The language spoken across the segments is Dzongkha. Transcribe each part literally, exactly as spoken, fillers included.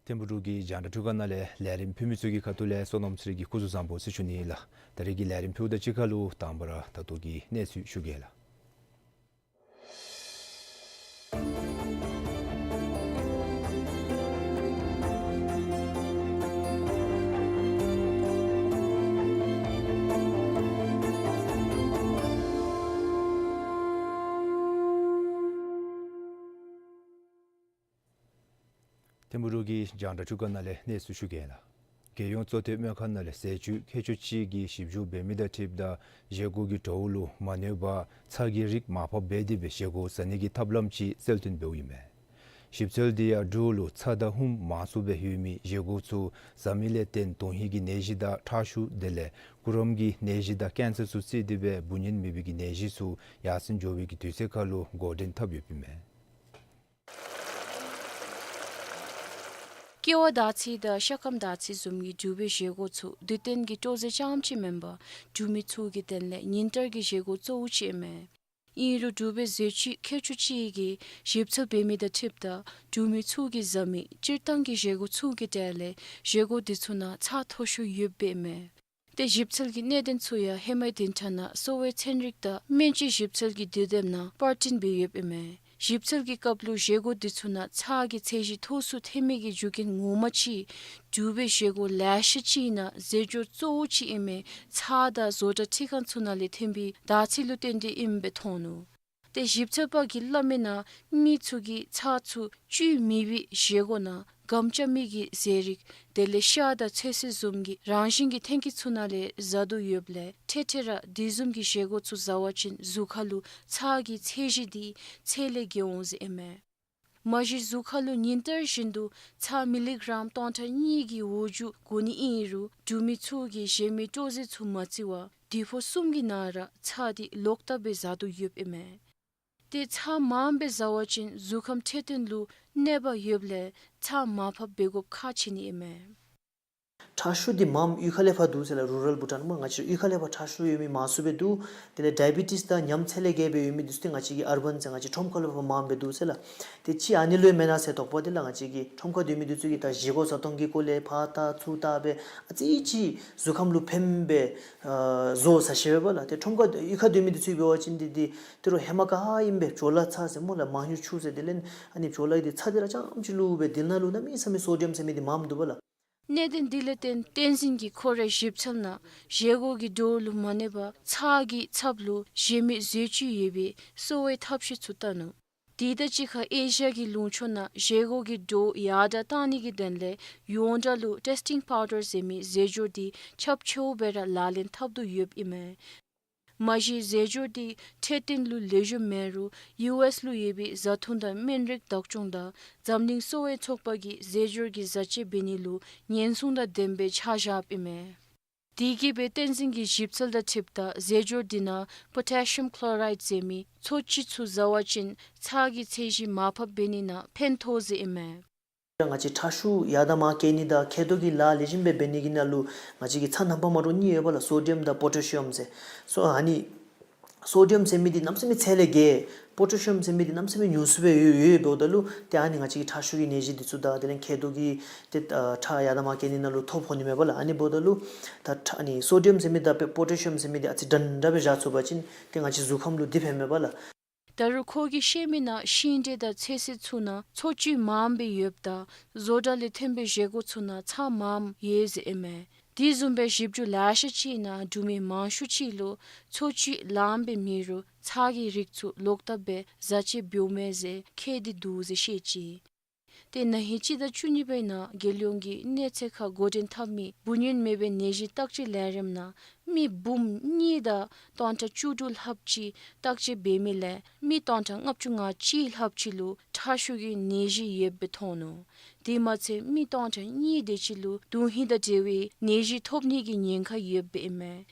ཐིམ་ཕུ་འབྲུག་གི་རྒྱང་བསྒྲགས་ཐོག་ཁ་ནང་ལས་ལས་རིམ་ཕུལ་མི་ཚུ་གི་ཁ་ཐུག་ལས་བསོད་ནམས་ཚེ་རིང་གིས་སྐུ་གཟུགས་བཟང་པོ་ཟེར་ཞུ་ནི་ལགས། ད་རེས་ཀྱི་ལས་རིམ་ཕུལཝ་ད་གཅིག་ཁར་ལུ་དང་པ་ར་ད་ལྟོ་གི་གནས་ཚུལ་ཞུ་གེ་ལགས། ཐིམ་ཕུ་འབྲུག་གི་རྒྱང་བསྒྲགས་ཐོག་ཁ་ནང་ལས་གནས་ཚུལ་ཞུ་གེ་ལགས། རྒྱལ་ཡོངས་གཙོ་བསྟེན་སྨན་ཁང་ནང་ལས་ཟས་བཅུད་མཁས་མཆོག་ཅིག་གི་ཞིབ་འཇུག་འབད་མི་དང་འཁྲིལཝ་ད་བཞེས་སྒོ་གི་བྲོཝ་ལུ་མ་གནོད་པར་ཚྭ་གི་རིགས་མར་ཕབ་འབད་དེ་སྦེ་བཞེས་སྒོ་ཟ་ནི་གི་ཐབས་ལམ་ཅིག་རྩལ་འདོན་འབདཝ་ཨིན་མས། ཞིབ་འཚོལ་འདི་ཡང་བྲོཝ་ལུ་ཚྭ་དང་ཧུམ་མང་སུ་སྦེ་ཡོད་མི་བཞེས་སྒོ་ཚུ་ཟ་མི་ལས་བརྟེན་དོན་ཧིང་གི་ནད་གཞི་དང་ཁྲག་ཤུགས་དེ་ལས་སྐུ་རམ་གྱི་ནད་གཞི་དང་ཀེན་སར་ཚུ་བརྩིས་ཏེ་སྦེ་འབུ་ཉིད་མེད་པའི་གི་ནད་གཞི་ཚུ་ཡར་སེང་འགྱོ་བའི་གི་དུས་ཚོད་ཁར་ལུ་འགོ་འདྲེན་འཐབ་ཡོདཔ་ཨིན་མས། ཀེ་བ་དར་ཚི་དང་ཤ་སྐམ་དར་ཚི་བཟུམ་གྱི་འབྲུག་པའི་བཞེས་སྒོ་ཚུ་དུས་སྟོན་གྱི་སྤྲོ་རྩེད་རྐྱངམ་ཅིག་མེན་པར་འབྲུག་མི་ཚུ་གི་དོན་ལས་ཉིན་ལྟར་གྱི་བཞེས་སྒོ་གཙོ་བོ་ཅིག་ཨིན་མས། ཨིན་རུང་འབྲུག་པའི་ཟས་བཅུད་མཁས་མཆོག་ཅིག་གིས་ཞིབ་འཚོལ་འབད་མི་དང་འཁྲིལཝ་ད་འབྲུག་མི་ཚུ་གིས་ཟ་མི་སྤྱིར་བཏང་གི་བཞེས་སྒོ་ཚུ་གི་གྲས་ལས་བཞེས་སྒོ་འདི་ཚུ་ནང་ཚྭ་མཐོ་ཤོས་ཡོདཔ་ཨིན་མས། ཏེ་ཞིབ་འཚོལ་གྱི་གནད་དོན་ཚུ་ཡང་ཧེ་མའི་བདུན་ཕྲག་ནང་གསོ་བའི་ཚན་རིག་དང་སྨན་བཅོས་ཞིབ་འཚོལ་གྱི་དུས་དེབ་ནང་པར་སྐྲུན་འབད་ཡོདཔ་ཨིན་མས། ཞིབ་འཚོལ་གྱི་སྐབས་ལུ་བཞེས་སྒོ་འདི་ཚུ་ནང་ཚྭ་གི་ཚད་གཞི་མཐོ་སུ་ཐོན་མི་གི་རྒྱུ་རྐྱེན་ངོ་མ་ཅིག་འབྲུག་པའི་བཞེས་སྒོ་ལེ་ཤ་ཅིག་ནང་རྫས་སྦྱོར་གཙོ་བོ་ཅིག་ཨིན་མི་ཚྭ་དང་བཟོ་གྲྭ་འཕྲུལ་ཁང་ཚུ་ནང་ལས་ཐོན་པའི་དར་ཚི་ལུ་བརྟེན་ཏེ་ཨིནམ་སྦེ་མཐོང་ནུག། ཏེ་ཞིབ་འཚོལ་པ་གིས་སླབ་མི་ནང་མི་ཚུ་གིས་ཚྭ་ཚུ་བཅུད་མེད་པའི་བཞེས་སྒོ་ནང་སྒམ་རྐྱབ་མི་གི་ཟས་རིགས་དེ་ལས་ཤ་དང་ཚོད་བསྲེ་བཟུམ་གྱི་རང་བཞིན་གྱི་ཐོན་སྐྱེད་ཚུ་ནང་ལས་ཟ་དོ་ཡོདཔ་ལས་འཕྲལ་འཕྲལ་ར་དེ་བཟུམ་གྱི་བཞེས་སྒོ་ཚུ་ཟ་བ་ཅིན་གཟུགས་ཁར་ལུ་ཚྭ་གི་ཚད་གཞི་འདི་ཚད་ལས་བརྒལ་འོང་ཟེར་ཨིན་མས། མ་གཞི་གཟུགས་ཁར་ལུ་ཉིན་ལྟར་བཞིན་དུ་ཚྭ་མི་ལི་གྲམ་སྟོང་ཕྲག་གཉིས་ཀྱི་འོག་འཇུག་དགོ་ནི་ཨིན་རུང་འབྲུག་མི་ཚུ་གིས་བཞེས་མའི་སྤྲོ་རྩེད་ཚུ་མ་བརྩི་བར་དུས་ཕོ་གསུམ་གྱི་ནང་ར་ཚྭ་འདི་ལོག་བཏབ་སྦེ་ཟ་དོ་ཡོདཔ་ཨིན་མས། ཏེ་ཚྭ་མངམ་སྦེ་ཟ་བ་ཅིན་གཟུགས་ཁམས་འཕྲོད་བསྟེན་ལུ་གནོད་པ་ཡོདཔ་ལས་ཚྭ་མར་ཕབ་འབད་དགོཔ་ཁག་ཆེ་ནི་ཨིན་མས། ཁྲག་ཤུགས་འདི་མངམ་གཡུས་ཁ་ལས་ཕར་འདུག་ཟེར་ལགས། རུ་རཱལ་བྷུ་ཊཱན་མ་ང་བཅས་གཡུས་ཁ་ལས་ཕར་ཁྲག་ཤུགས་ཡོད་མི་མང་སུ་སྦེ་འདུག། དེ་ལས་ཌའི་བི་ཊིས་དང་ཉམས་ཚད་ལས་བརྒལ་སྦེ་ཡོད་མི་འདི་ཚུ་ཏེ་ང་བཅས་ཀྱི་ཨར་བཱན་ཟེར་ང་བཅས་ཁྲོམ་ཁ་ལུ་ཕར་མངམ་སྦེ་འདུག་ཟེར་ལགས། ཏེ་ཅིག་ཨ་ནི་ལུ་མེན་ན་ཟེར་དོགས་པ་འདི་ལགས། ང་བཅས་ཀྱི་ཁྲོམ་ཁ་སྡོད་མི་འདི་ཚུ་གིས་ད་བཞེས་སྒོ་བཟའ་བཏུང་གི་སྐོར་ལས་ཕར་བལྟ་ཚུར་བལྟ་སྦེ་ཨ་ཙི་ཅིག་གཟུགས་ཁམས་ལུ་ཕནམ་སྦེ་ཨ་བཟོ་ཟ་ཤེས་པས་ལགས། ཏེ་ཁྲོམ་ཁ་གཡུས་ཁར་སྡོད་མི་འདི་ཚུ་འབད་བ་ཅིན་འདི་འདི་ཏི་རུ་ཧེ་མ་ག་ཨིནམ་སྦེ་བྲོ་ལ་ཚྭ་ཟེར་སྨོ་ལགས། མང་ཉུང་ཆུ་ཟེར་དེ་ལས་ཨ་ནི་བྲོ་ལ་འདི་ཚྭ་འདི་ར་རྐྱངམ་ཅིག་བླུགས་སྦེ་འདི་ནང་ལུ་གནམ་མེད་ས་མེད་སོ་ཌི་ཡམ་ཟེར་མི་འདི་མངམ་འདུག་པས་ལགས། གནད་དོན་འདི་ལས་བརྟེན་བསྟན་འཛིན་གྱིས་ཁོ་རའི་ཞིབ་འཚོལ་ནང་བཞེས་སྒོ་གི་བྲོཝ་ལུ་མ་གནོད་པར་ཚྭ་གི་ཚབ་ལུ་བཞེས་མའི་ཟས་བཅུད་ཡོད་པའི་གསོ་བའི་ཐབས་ཤེས་ཚུ་བལྟ་ནུག། དེ་དང་གཅིག་ཁར་ཨེ་ཤི་ཡ་གི་ལུང་ཕྱོགས་ནང་བཞེས་སྒོ་གི་བྲོཝ་ཡར་དྲག་བཏང་ནི་གི་དོན་ལས་ཡོངས་གྲགས་ལུ་ཊེས་ཊིང་པའུ་ཌར་ཟེར་མི་ཟས་སྦྱོར་འདི་ཁྱབ་ཆེཝ་སྦེ་ར་ལག་ལེན་འཐབ་དོ་ཡོདཔ་ཨིན་མས། མ་གཞི་ཟས་སྦྱོར་འདི་འཕྲོད་བསྟེན་ལུ་ལེགས་ཤོམ་མེན་རུང་ཡུ་ཨེསི་ལུ་ཡོད་པའི་བཟའ་འཐུང་དང་སྨན་རིགས་བདག་སྐྱོང་དང་འཛམ་གླིང་གསོ་བའི་ཚོགས་པ་གིས་ཟས་སྦྱོར་གྱི་བཟའ་དཔྱད་འབད་ནི་ལུ་ཉེན་སྲུང་དང་ལྡནམ་སྦེ་ཆ་བཞགཔ་ཨིན་མས། དེ་གིས་སྦེ་བསྟན་འཛིན་གྱི་ཞིབ་འཚོལ་དང་འཁྲིལཝ་ད་ཟས་སྦྱོར་འདི་ནང་པོ་ཊེ་ཤི་ཡམ་ཀློ་རའིཌ་ཟེར་མི་མཚོ་བཅུད་ཚུ་ཟ་བ་ཅིན་ཚྭ་གི་ཚད་གཞི་མར་ཕབ་འབད་ནི་ནང་ཕན་ཐོགས་ཟེར་ཨིན་མས། ང་བཅས་ཁྲག་ཤུགས་ཡར་དང་མར་བཀལ་ནི་དང་མཁལ་རྡོག་གི་ལཱ་ལེགས་ཤོམ་སྦེ་འབད་ནི་གི་ནང་ལུ་ང་བཅས་ཀྱི་ཚྭ་རྣམ་པ་མ་འདྲཝ་གཉིས་ཡོད་པས་ལགས། སོ་ཌི་ཡམ་དང་པོ་ཊེ་ཤི་ཡམ་ཟེར། སོ་ཨ་ནི་སོ་ཌི་ཡམ་ཟེར་མི་འདི་གནམ་མེད་ས་མེད་ཚད་ལས་བརྒལ། པོ་ཊེ་ཤི་ཡམ་ཟེར་མི་འདི་གནམ་མེད་ས་མེད་ཉུང་སུ་སྦེ་ཡོད་ཡོདཔ་འབདཝ་ད་ལུ་ཏེ་ཨ་ནི་ང་བཅས་ཀྱི་ཁྲག་ཤུགས་ཀྱི་ནད་གཞི་འདི་ཚུ་དང་དེ་ལས་མཁལ་རྡོག་གི་ཏེ་ཨ་ཁྲག་ཡར་དང་མར་བཀལ་ནི་ནང་ལུ་ཐོ་ཕོག་ནི་མས་པ་ལགས། ཨ་ནི་འབདཝ་ད་ལུ་ད་ཁྲག་ཨ་ནི་སོ་ཌི་ཡམ་ཟེར་མི་དང་པོ་ཊེ་ཤི་ཡམ་ཟེར་མི་འདི་ཨ་ཙི་འདྲན་འདྲ་སྦེ་བཞག་ཚུགས་པ་ཅིན་ཏེ་ང་བཅས་གཟུགས་ཁམས་ལུ་འདི་ཕན་མས་པ་ལགས། ད་རུང་ཁོ་གིས་བཤད་མི་ནང་ཤིང་འབྲས་དང་ཚོད་བསྲེ་ཚུ་ནང་མཚོ་བཅུད་མངམ་སྦེ་ཡོདཔ་ད་བཟོ་གྲྭ་ལས་ཐོན་པའི་བཞེས་སྒོ་ཚུ་ནང་ཚྭ་མངམ་ཡོད་ཟེར་ཨིན་མས། དེ་བཟུམ་སྦེ་ཞིབ་འཇུག་ལེ་ཤ་ཅིག་ནང་འབྲུག་མི་མང་ཤོས་ཅིག་ལུ་མཚོ་བཅུད་ལངམ་སྦེ་མེད་རུང་ཚྭ་གི་རིགས་ཚུ་ལོག་བཏབ་སྦེ་བཟའ་དཔྱད་འབདཝ་མས་ཟེར་བཀོད་དེ་འདུག་ཟེར་བཤད་ཅི། ཏེ་ན་ཧིང་སྤྱི་ཟླ་བཅུ་གཉིས་པའི་ནང་རྒྱལ་ཡོངས་ཀྱི་གནས་ཚད་ཁར་འགོ་འདྲེན་འཐབ་མི་འབུ་ཉིད་མེད་པའི་ནད་གཞི་བརྟག་དཔྱད་ལས་རིམ་ནང་མི་འབུམ་གཉིས་དང་སྟོང་ཕྲག་བཅུ་དྲུག་ལྷགཔ་ཅིག་བརྟག་དཔྱད་འབད་མི་ལས་མི་སྟོང་ཕྲག་ལྔ་བཅུ་ང་གཅིག་ལྷགཔ་ཅིག་ལུ་ཁྲག་ཤུགས་ཀྱི་ནད་གཞི་ཡོདཔ་སྦེ་མཐོང་ནུག། དེ་མ་ཚད་མི་སྟོང་ཕྲག་གཉིས་དེ་ཅིག་ལུ་དོན་ཧིང་དང་འབྲེལ་བའི་ནད་གཞི་ཐོབ་ནི་གི་ཉེན་ཁ་ཡོདཔ་ཨིན་མས།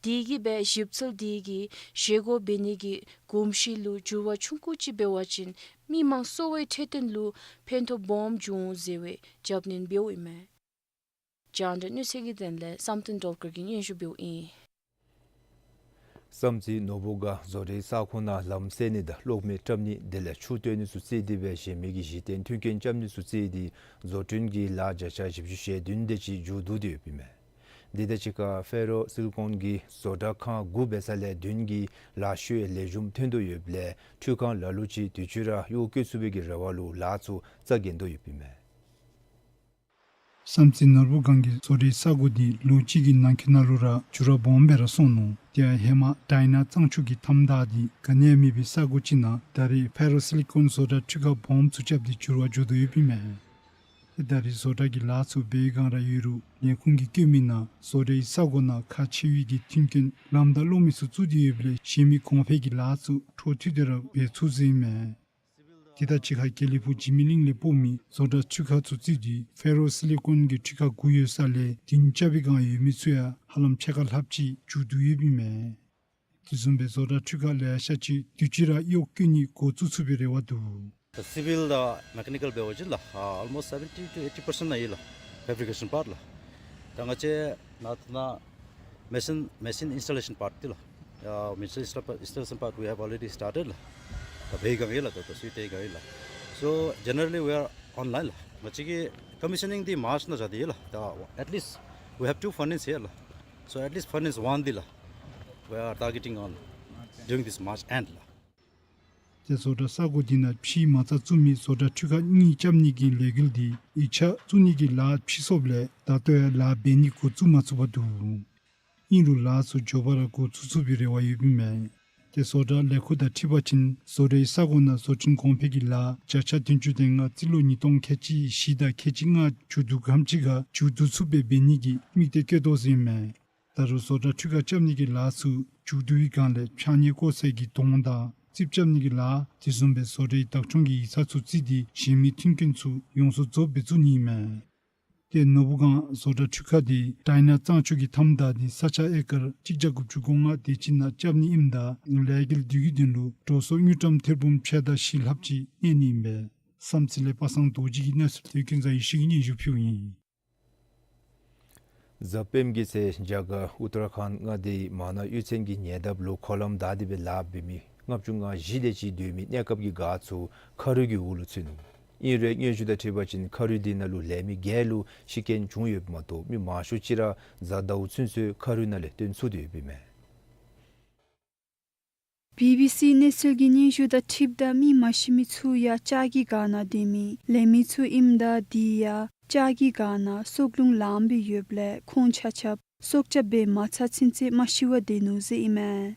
དེ་གིས་སྦེ་ཞིབ་འཚོལ་དེ་གིས་བཞེས་སྒོ་འབད་ནི་གི་གོམས་གཤིས་ལུ་འགྱུར་བ་ཆུང་ཀུ་ཅིག་འབད་བ་ཅིན་མི་མང་གསོ་བའི་འཕྲོད་བསྟེན་ལུ་ཕན་ཐོགས་སྦོམ་འབྱུང་འོང་ཟེར་བའི་རྒྱབ་སྣོན་འབདཝ་ཨིན་མས། རྒྱང་བསྒྲགས་གནས་ཚུལ་གྱི་དོན་ལས་བསམ་གཏན་སྒྲོལ་དཀར་གྱིས་སྙན་ཞུ་འབདཝ་ཨིན། བསམ་རྩེ་ནོར་བུ་སྒང་བཟོ་གྲྭའི་ས་ཁོངས་ནང་ལམ་སེལ་ནི་དང་གློག་མེ་བཀྲམ་ནི་དེ་ལས་ཆུ་བཏོན་ནི་ཚུ་བརྩིས་ཏེ་སྦེ་གཞན་མི་གི་གཞི་རྟེན་མཐུན་རྐྱེན་རྐྱབ་ནི་ཚུ་བརྩིས་ཏེ་བཟོ་སྐྲུན་གྱི་ལཱ་བརྒྱ་ཆ་བཞི་བཅུ་ཞེ་བདུན་དེ་ཅིག་མཇུག་བསྡུ་སྟེ་ཡོདཔ་ཨིན་མས། དེ་དང་གཅིག་ཁར་ཕེ་རོ་སི་ལི་ཀོན་གྱི་བཟོ་གྲྭ་ཁང་དགུ་འབད་ས་ལས་བདུན་གྱི་ལཱ་ཤུལ་ལེགས་ཤོམ་ཐོན་དོ་ཡོདཔ་ལས་འཕྲུལ་ཁང་ལ་ལུ་ཅིག་དུས་ཅི་ར་གཡོག་བཀོལ་ཚུགས་པའི་གི་རེ་བ་ལུ་ལཱ་ཚུ་རྩ་འགེངས་དོ་ཡོདཔ་ཨིན་མས། བསམ་རྩེ་ནོར་བུ་སྒང་གི་བཟོ་གྲྭའི་ས་གོ་འདི་ལོ་གཅིག་གི་ནང་འཁོད་ནང་ལུ་ར་འགྱུར་བ་སྦོམ་སྦེ་ར་སོང་ནུག། དེ་ཡང་ཧེ་མ་ཌའི་ནཱ་གཙང་ཆུ་གི་མཐའམ་བདའ་སྟེ་ག་ནི་ཡང་མེད་པའི་ས་གོ་ཅིག་ནང་ད་རེས་ཕེ་རོ་སི་ལི་ཀོན་བཟོ་གྲྭ་འཕྲུལ་ཁང་སྦོམ་ཚུ་རྐྱབ་སྟེ་འགྱུར་བ་འགྱོ་དོ་ཡོདཔ་ཨིན་མས། ད་རེས་བཟོ་གྲྭ་གི་ལཱ་ཚུ་འབད་བའི་སྒང་ར་ཡོད་རུང་ལས་ཁུངས་ཀྱིས་བཀོད་མི་ནང་བཟོ་གྲྭའི་ས་གོ་ནང་ཁག་ཆེ་བའི་གི་མཐུན་རྐྱེན་ལམ་དང་གློག་མེ་ཚུ་བཙུགས་ཏེ་ཡོདཔ་ལས་གཞན་མི་གོང་འཕེལ་གྱི་ལཱ་ཚུ་འཕྲོ་མཐུད་དེ་ར་འབད་ཚུགས་ཟེར་ཨིན་མས། དེ་དང་གཅིག་ཁར་དགེ་ལེགས་ཕུག་འཇིགས་མེད་གླིང་ལས་སྤོ་མི་བཟོ་གྲྭ་འཕྲུལ་ཁང་ཚུ་བརྩིས་ཏེ་ཕེ་རོ་སི་ལི་ཀོན་གྱི་འཕྲུལ་ཁང་དགུ་ཡོད་ས་ལས་བདུན་རྐྱབ་པའི་སྒང་ཡོད་མི་ཚུ་ཡང་ཧ་ལམ་ཕྱེད་ཀ་ལྷགཔ་ཅིག་མཇུག་བསྡུ་ཡོདཔ་ཨིན་མས། དེ་བཟུམ་སྦེ་བཟོ་གྲྭ་འཕྲུལ་ཁང་ལེ་ཤ་ཅིག་དུས་ཅི་ར་གཡོག་བཀོལ་ནི་འགོ་བཙུགས་ཚུགས་པའི་རེ་བ་འདུག། ད་སི་བིལ་དང་མེ་ཀ་ནི་ཀཱལ་འབད་བ་ཅིན་ལགས་ཨ་ཨོལ་མོསཊ་སེ་བེན་ཊི་ཊུ་ཨེ་ཊི་པར་སེནཊ་ནང་ཡོད་ལགས། ཕེབ་རི་ཀེ་ཤཱན་པཱརཊ་ལགས། ད་ང་བཅས་ནཱ་ད་ནཱ་མེ་ཤིན་མེ་ཤིན་ཨིནསི་ཊོ་ལེ་ཤཱན་པཱརཊ་འདི་ལགས། ཨ་མེ་ཤིན་ཨིནསི་ཊོ་ལེ་ཤཱན་པཱརཊ་we have already started ལགས། ད་འབད་བའི་སྒང་ཨིན་ལགས། ད་ད་སུ་ཡི་ཏེ་སྒང་ཨིན་ལགས། So generally we are online ལགས། ང་བཅས་ཀྱི་ཀོ་མི་ཤ་ནིང་འདི་མཱརཅ་ནང་བཞག་སྟེ་ཡོད་ལགས། ད་at least we have two furnace here ལགས། So at least furnace one འདི་ལགས། We are targeting on during this March end ལགས། ཏེ་བཟོ་གྲྭ་ས་གོ་འདི་ནང་ཕྱེ་མ་རྩ་བཙུགས་མི་བཟོ་གྲྭ་འཕྲུལ་ཁང་གཉིས་རྐྱབ་ནི་གི་ལས་འགུལ་འདི་ཡིག་ཆ་བཙུགས་ནི་གི་ལཱ་ཕྱིས་སོངམ་ལས་ད་ལྟོ་ཡང་ལཱ་འབད་ནི་འགོ་བཙུགས་མ་ཚུགས་པར་འདུག། ཨིན་རུང་ལཱ་ཚུ་མགྱོགས་པ་ར་འགོ་བཙུགས་ཚུགས་པའི་རེ་བ་ཡོདཔ་ཨིན་མས། ཏེ་བཟོ་གྲྭ་ལས་ཁུངས་དང་འཁྲིལ་བ་ཅིན་བཟོ་གྲྭའི་ས་གོ་ནང་བཟོ་སྐྲུན་གོང་འཕེལ་གྱི་ལཱ་བརྒྱ་ཆ་བདུན་ཅུ་དོན་ལྔ་རྩིས་ལོ་ཉིས་སྟོང་ཁལ་གཅིག་བཞི་དང་ཁལ་གཅིག་ལྔ་མཇུག་བསྡུ་ཁམས་ཅིག་ཁར་མཇུག་བསྡུ་ཚུགསཔ་སྦེ་འབད་ནི་གི་དམིགས་གཏད་བསྐྱེད་དོ་ཟེར་ཨིན་མས། ད་རུང་བཟོ་གྲྭ་འཕྲུལ་ཁང་རྐྱབ་ནི་གི་ལཱ་ཚུ་མཇུག་བསྡུ་བའི་སྒང་ལས་ཕྱགས་སྙིགས་བཀོ་སའི་གི་དོང་དང་རྩིགཔ་རྐྱབ་ནི་གི་ལཱ་དེ་བཟུམ་སྦེ་བཟོ་གྲྭའི་བདག་སྐྱོང་གི་ཡིག་ཚང་ཚུ་བརྩིས་ཏེ་གཞན་མི་མཐུན་རྐྱེན་ཚུ་ཡོངས་སུ་རྫོགསཔ་སྦེ་བཙུགས་ནི་ཨིན་མས། ཏེ་ནོར་བུ་སྒང་བཟོ་གྲྭ་འཕྲུལ་ཁང་འདི་ཌའི་ནཱ་གཙང་ཆུ་གི་མཐའམ་བདའ་སྟེ་ས་ཆ་ཨེ་ཀར་གཅིག་བརྒྱ་དགུ་བཅུ་གོ་ལྔ་དེ་ཅིག་ནང་རྐྱབ་ནི་ཨིནམ་ད་ལས་འགུལ་འདི་གི་དོན་ལུ་འགྲོ་སོང་དངུལ་ཀྲམ་ཐེར་འབུམ་ཕྱེད་དང་བཞི་ལྷགཔ་ཅིག་གནས་ནི་ཨིན་པས། བསམ་རྩེ་ལས་པ་སངས་རྡོ་རྗེ་གི་གནས་ཚུལ་དེ་ཀུན་བཟང་ཡེ་ཤེས་ཀྱིས་སྙན་ཞུ་ཕུལཝ་ཨིན། གཟའ་སྤེནམ་གྱི་ཚེ་རྒྱ་གར་ཨུ་ཏར་ཁཱནཌ་མངའ་སྡེའི་མ་ན་གཡུས་ཚན་གྱི་ཉེ་འདབས་ལུ་འཁོར་ལམ་བདའ་སྟེ་སྦེ་ལཱ་འབད་མི་ལྔ་བཅུ་ང་བཞི་དེ་ཅིག་སྡོད་མི་གནས་སྐབས་ཀྱི་སྒར་ཚུ་ཁ་རུས་ཀྱི་འོག་ལུ་ཚུད་ནུག། ཨིན་རུང་སྙན་ཞུ་དང་འཁྲིལ་བ་ཅིན་ཁ་རུས་དེ་ནང་ལུ་ལས་མི་བརྒྱད་ལུ་ཤི་རྐྱེན་བྱུང་ཡོདཔ་མ་གཏོགས་མི་མང་ཤོས་ཅིག་ར་གཟའ་ཟླཝ་ཚུན་ཚོད་ཁ་རུས་ནང་ལས་བཏོན་ཚུགས་ཏེ་ཡོདཔ་ཨིན་མས། བི་བི་སི་གནས་ཚུལ་གྱི་སྙན་ཞུ་དང་འཁྲིལཝ་ད་མི་མ་ཤི་མི་ཚུ་ཡང་ལྕགས་ཀྱི་སྒར་ནང་སྡོད་མི་ལས་མི་ཚུ་ཨིནམ་ད་དེ་ཡང་ལྕགས་ཀྱི་སྒར་ནང་སྲོག་རླུང་ལངམ་སྦེ་ཡོདཔ་ལས་ཁོང་ཆ་ཁྱབ་སྲོག་སྐྱབས་འབད་མ་ཚར་ཚུན་ཚོད་མ་ཤི་བར་སྡོད་ནུག་ཟེར་ཨིན་མས།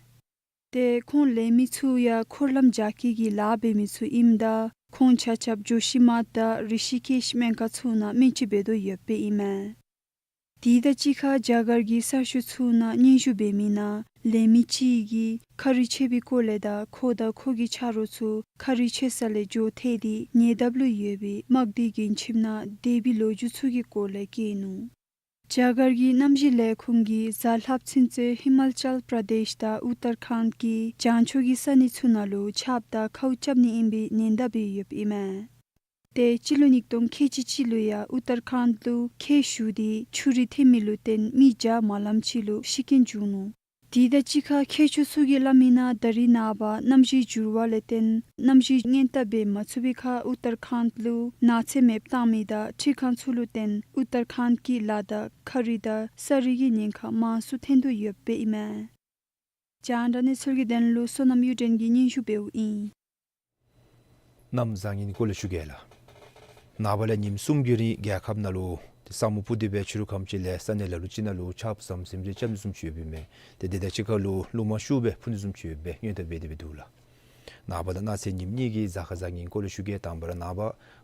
ཏེ་ཁོང་ལས་མི་ཚུ་ཡང་འཁོར་ལམ་རྒྱ་སྐྱེད་ཀྱི་ལཱ་འབད་མི་ཚུ་ཨིནམ་ད་ཁོང་ཆ་ཁྱབ་ཇོ་ཤི་མཐ་དང་རི་ཤི་ཀེཤ་སྨན་ཁང་ཚུ་ནང་སྨན་བཅོས་འབད་དོ་ཡོདཔ་ཨིན་མས། དེ་དང་གཅིག་ཁར་རྒྱ་གར་གྱི་གསར་ཤོག་ཚུ་ནང་སྙན་ཞུ་འབད་མི་ནང་ལས་མི་གཅིག་གིས་ཁ་རུས་ཆད་པའི་སྐོར་ལས་དང་ཁོ་དང་ཁོ་གི་ཆ་རོགས་ཚུ་ཁ་རུས་ཆད་ས་ལས་འགྱོ་ཐལ་ཏེ་ཉེ་འདབས་ལུ་ཡོད་པའི་དམག་སྡེའི་མགྲོན་ཁྱིམ་ནང་སྡོད་པའི་ལོ་རྒྱུས་ཚུ་གི་སྐོར་ལས་བཀོད་ནུག། རྒྱ་གར་གྱི་གནམ་གཤིས་ལས་ཁུངས་ཀྱིས་གཟའ་ལྷགཔ་ཚུན་ཚོད་ཧི་མ་ཅལ་པྲ་དེཤ་དང་ཨུ་ཏར་ཁཱནཌ་ཀྱི་བྱང་ཕྱོགས་ཀྱི་ས་གནས་ཚུ་ནང་ལུ་ཆརཔ་དང་ཁཝ་རྐྱབ་ནི་ཨིན་པའི་ཉེན་བརྡ་འབད་ཡོདཔ་ཨིན་མས། ཏེ་སྤྱི་ལོ་ཉིས་སྟོང་ཁལ་གཅིག་གཅིག་ལུ་ཡང་ཨུ་ཏར་ཁཱནཌ་ལུ་ཁྱེགས་ཞུ་སྟེ་ཆུ་རུད་ཐོན་མི་ལུ་བརྟེན་མི་བརྒྱ་མ་ལངམ་ཅིག་ལུ་ཤི་རྐྱེན་བྱུང་ནུག། དེ་དང་གཅིག་ཁར་མཁས་མཆོག་ཚུ་གིས་སླབ་མི་ནང་ད་རེས་ནངས་པ་གནམ་གཤིས་འགྱུར་བ་ལས་བརྟེན་གནམ་གཤིས་སྔོན་བརྟག་འབད་མ་ཚུགས་པའི་ཁར་ཨུ་ཏར་ཁཱནཌ་ལུ་ནགས་ཚལ་མེདཔ་བཏང་མི་དང་འཕྲུལ་ཁང་ཚུ་ལུ་བརྟེན་ཨུ་ཏར་ཁཱནཌ་ཀྱི་ལ་དང་ཁ་རུས་དང་ས་རུད་ཀྱི་ཉེན་ཁ་མང་སུ་ཐོན་དོ་ཡོདཔ་ཨིན་མས། རྒྱང་བསྒྲགས་གནས་ཚུལ་གྱི་དོན་ལུ་བསོད་ནམས་གཡུ་སྒྲོན་གྱིས་སྙན་ཞུ་འབདཝ་ཨིན། གནམ་བཟང་ངན་སྐོར་ལས་ཞུ་གེ་ལགས། ནངས་པ་ལས་ཉིནམ་གསུམ་གྱི་རིང་རྒྱལ་ཁབ་ནང་ལུ་ཏེ་ས་སྨུག་སྤུབས་ཏེ་སྦེ་ཕྱི་རུ་ཁམས་ཅིག་ལས་ས་གནས་ལ་ལུ་ཅིག་ནང་ལུ་ཆརཔ་ཟམ་ཟིམ་རེ་རྐྱབ་ནི་བཟུམ་ཅིག་ཡོདཔ་ཨིན་མས། ཏེ་དེ་དང་གཅིག་ཁར་ལུ་རླུང་མ་ཤུགས་སྦེ་འཕུ་ནི་བཟུམ་ཅིག་ཡོདཔ་སྦེ་སྔོན་བརྡ་འབད་དེ་སྦེ་འདུག་ལགས། ནངས་པ་དང་གནངས་ཚེ་ཉིནམ་གཉིས་ཀྱི་གཟའ་སྐར་བཟང་ངན་སྐོར་ལས་ཞུ་གེ། དང་པ་ར་ནངས་པ་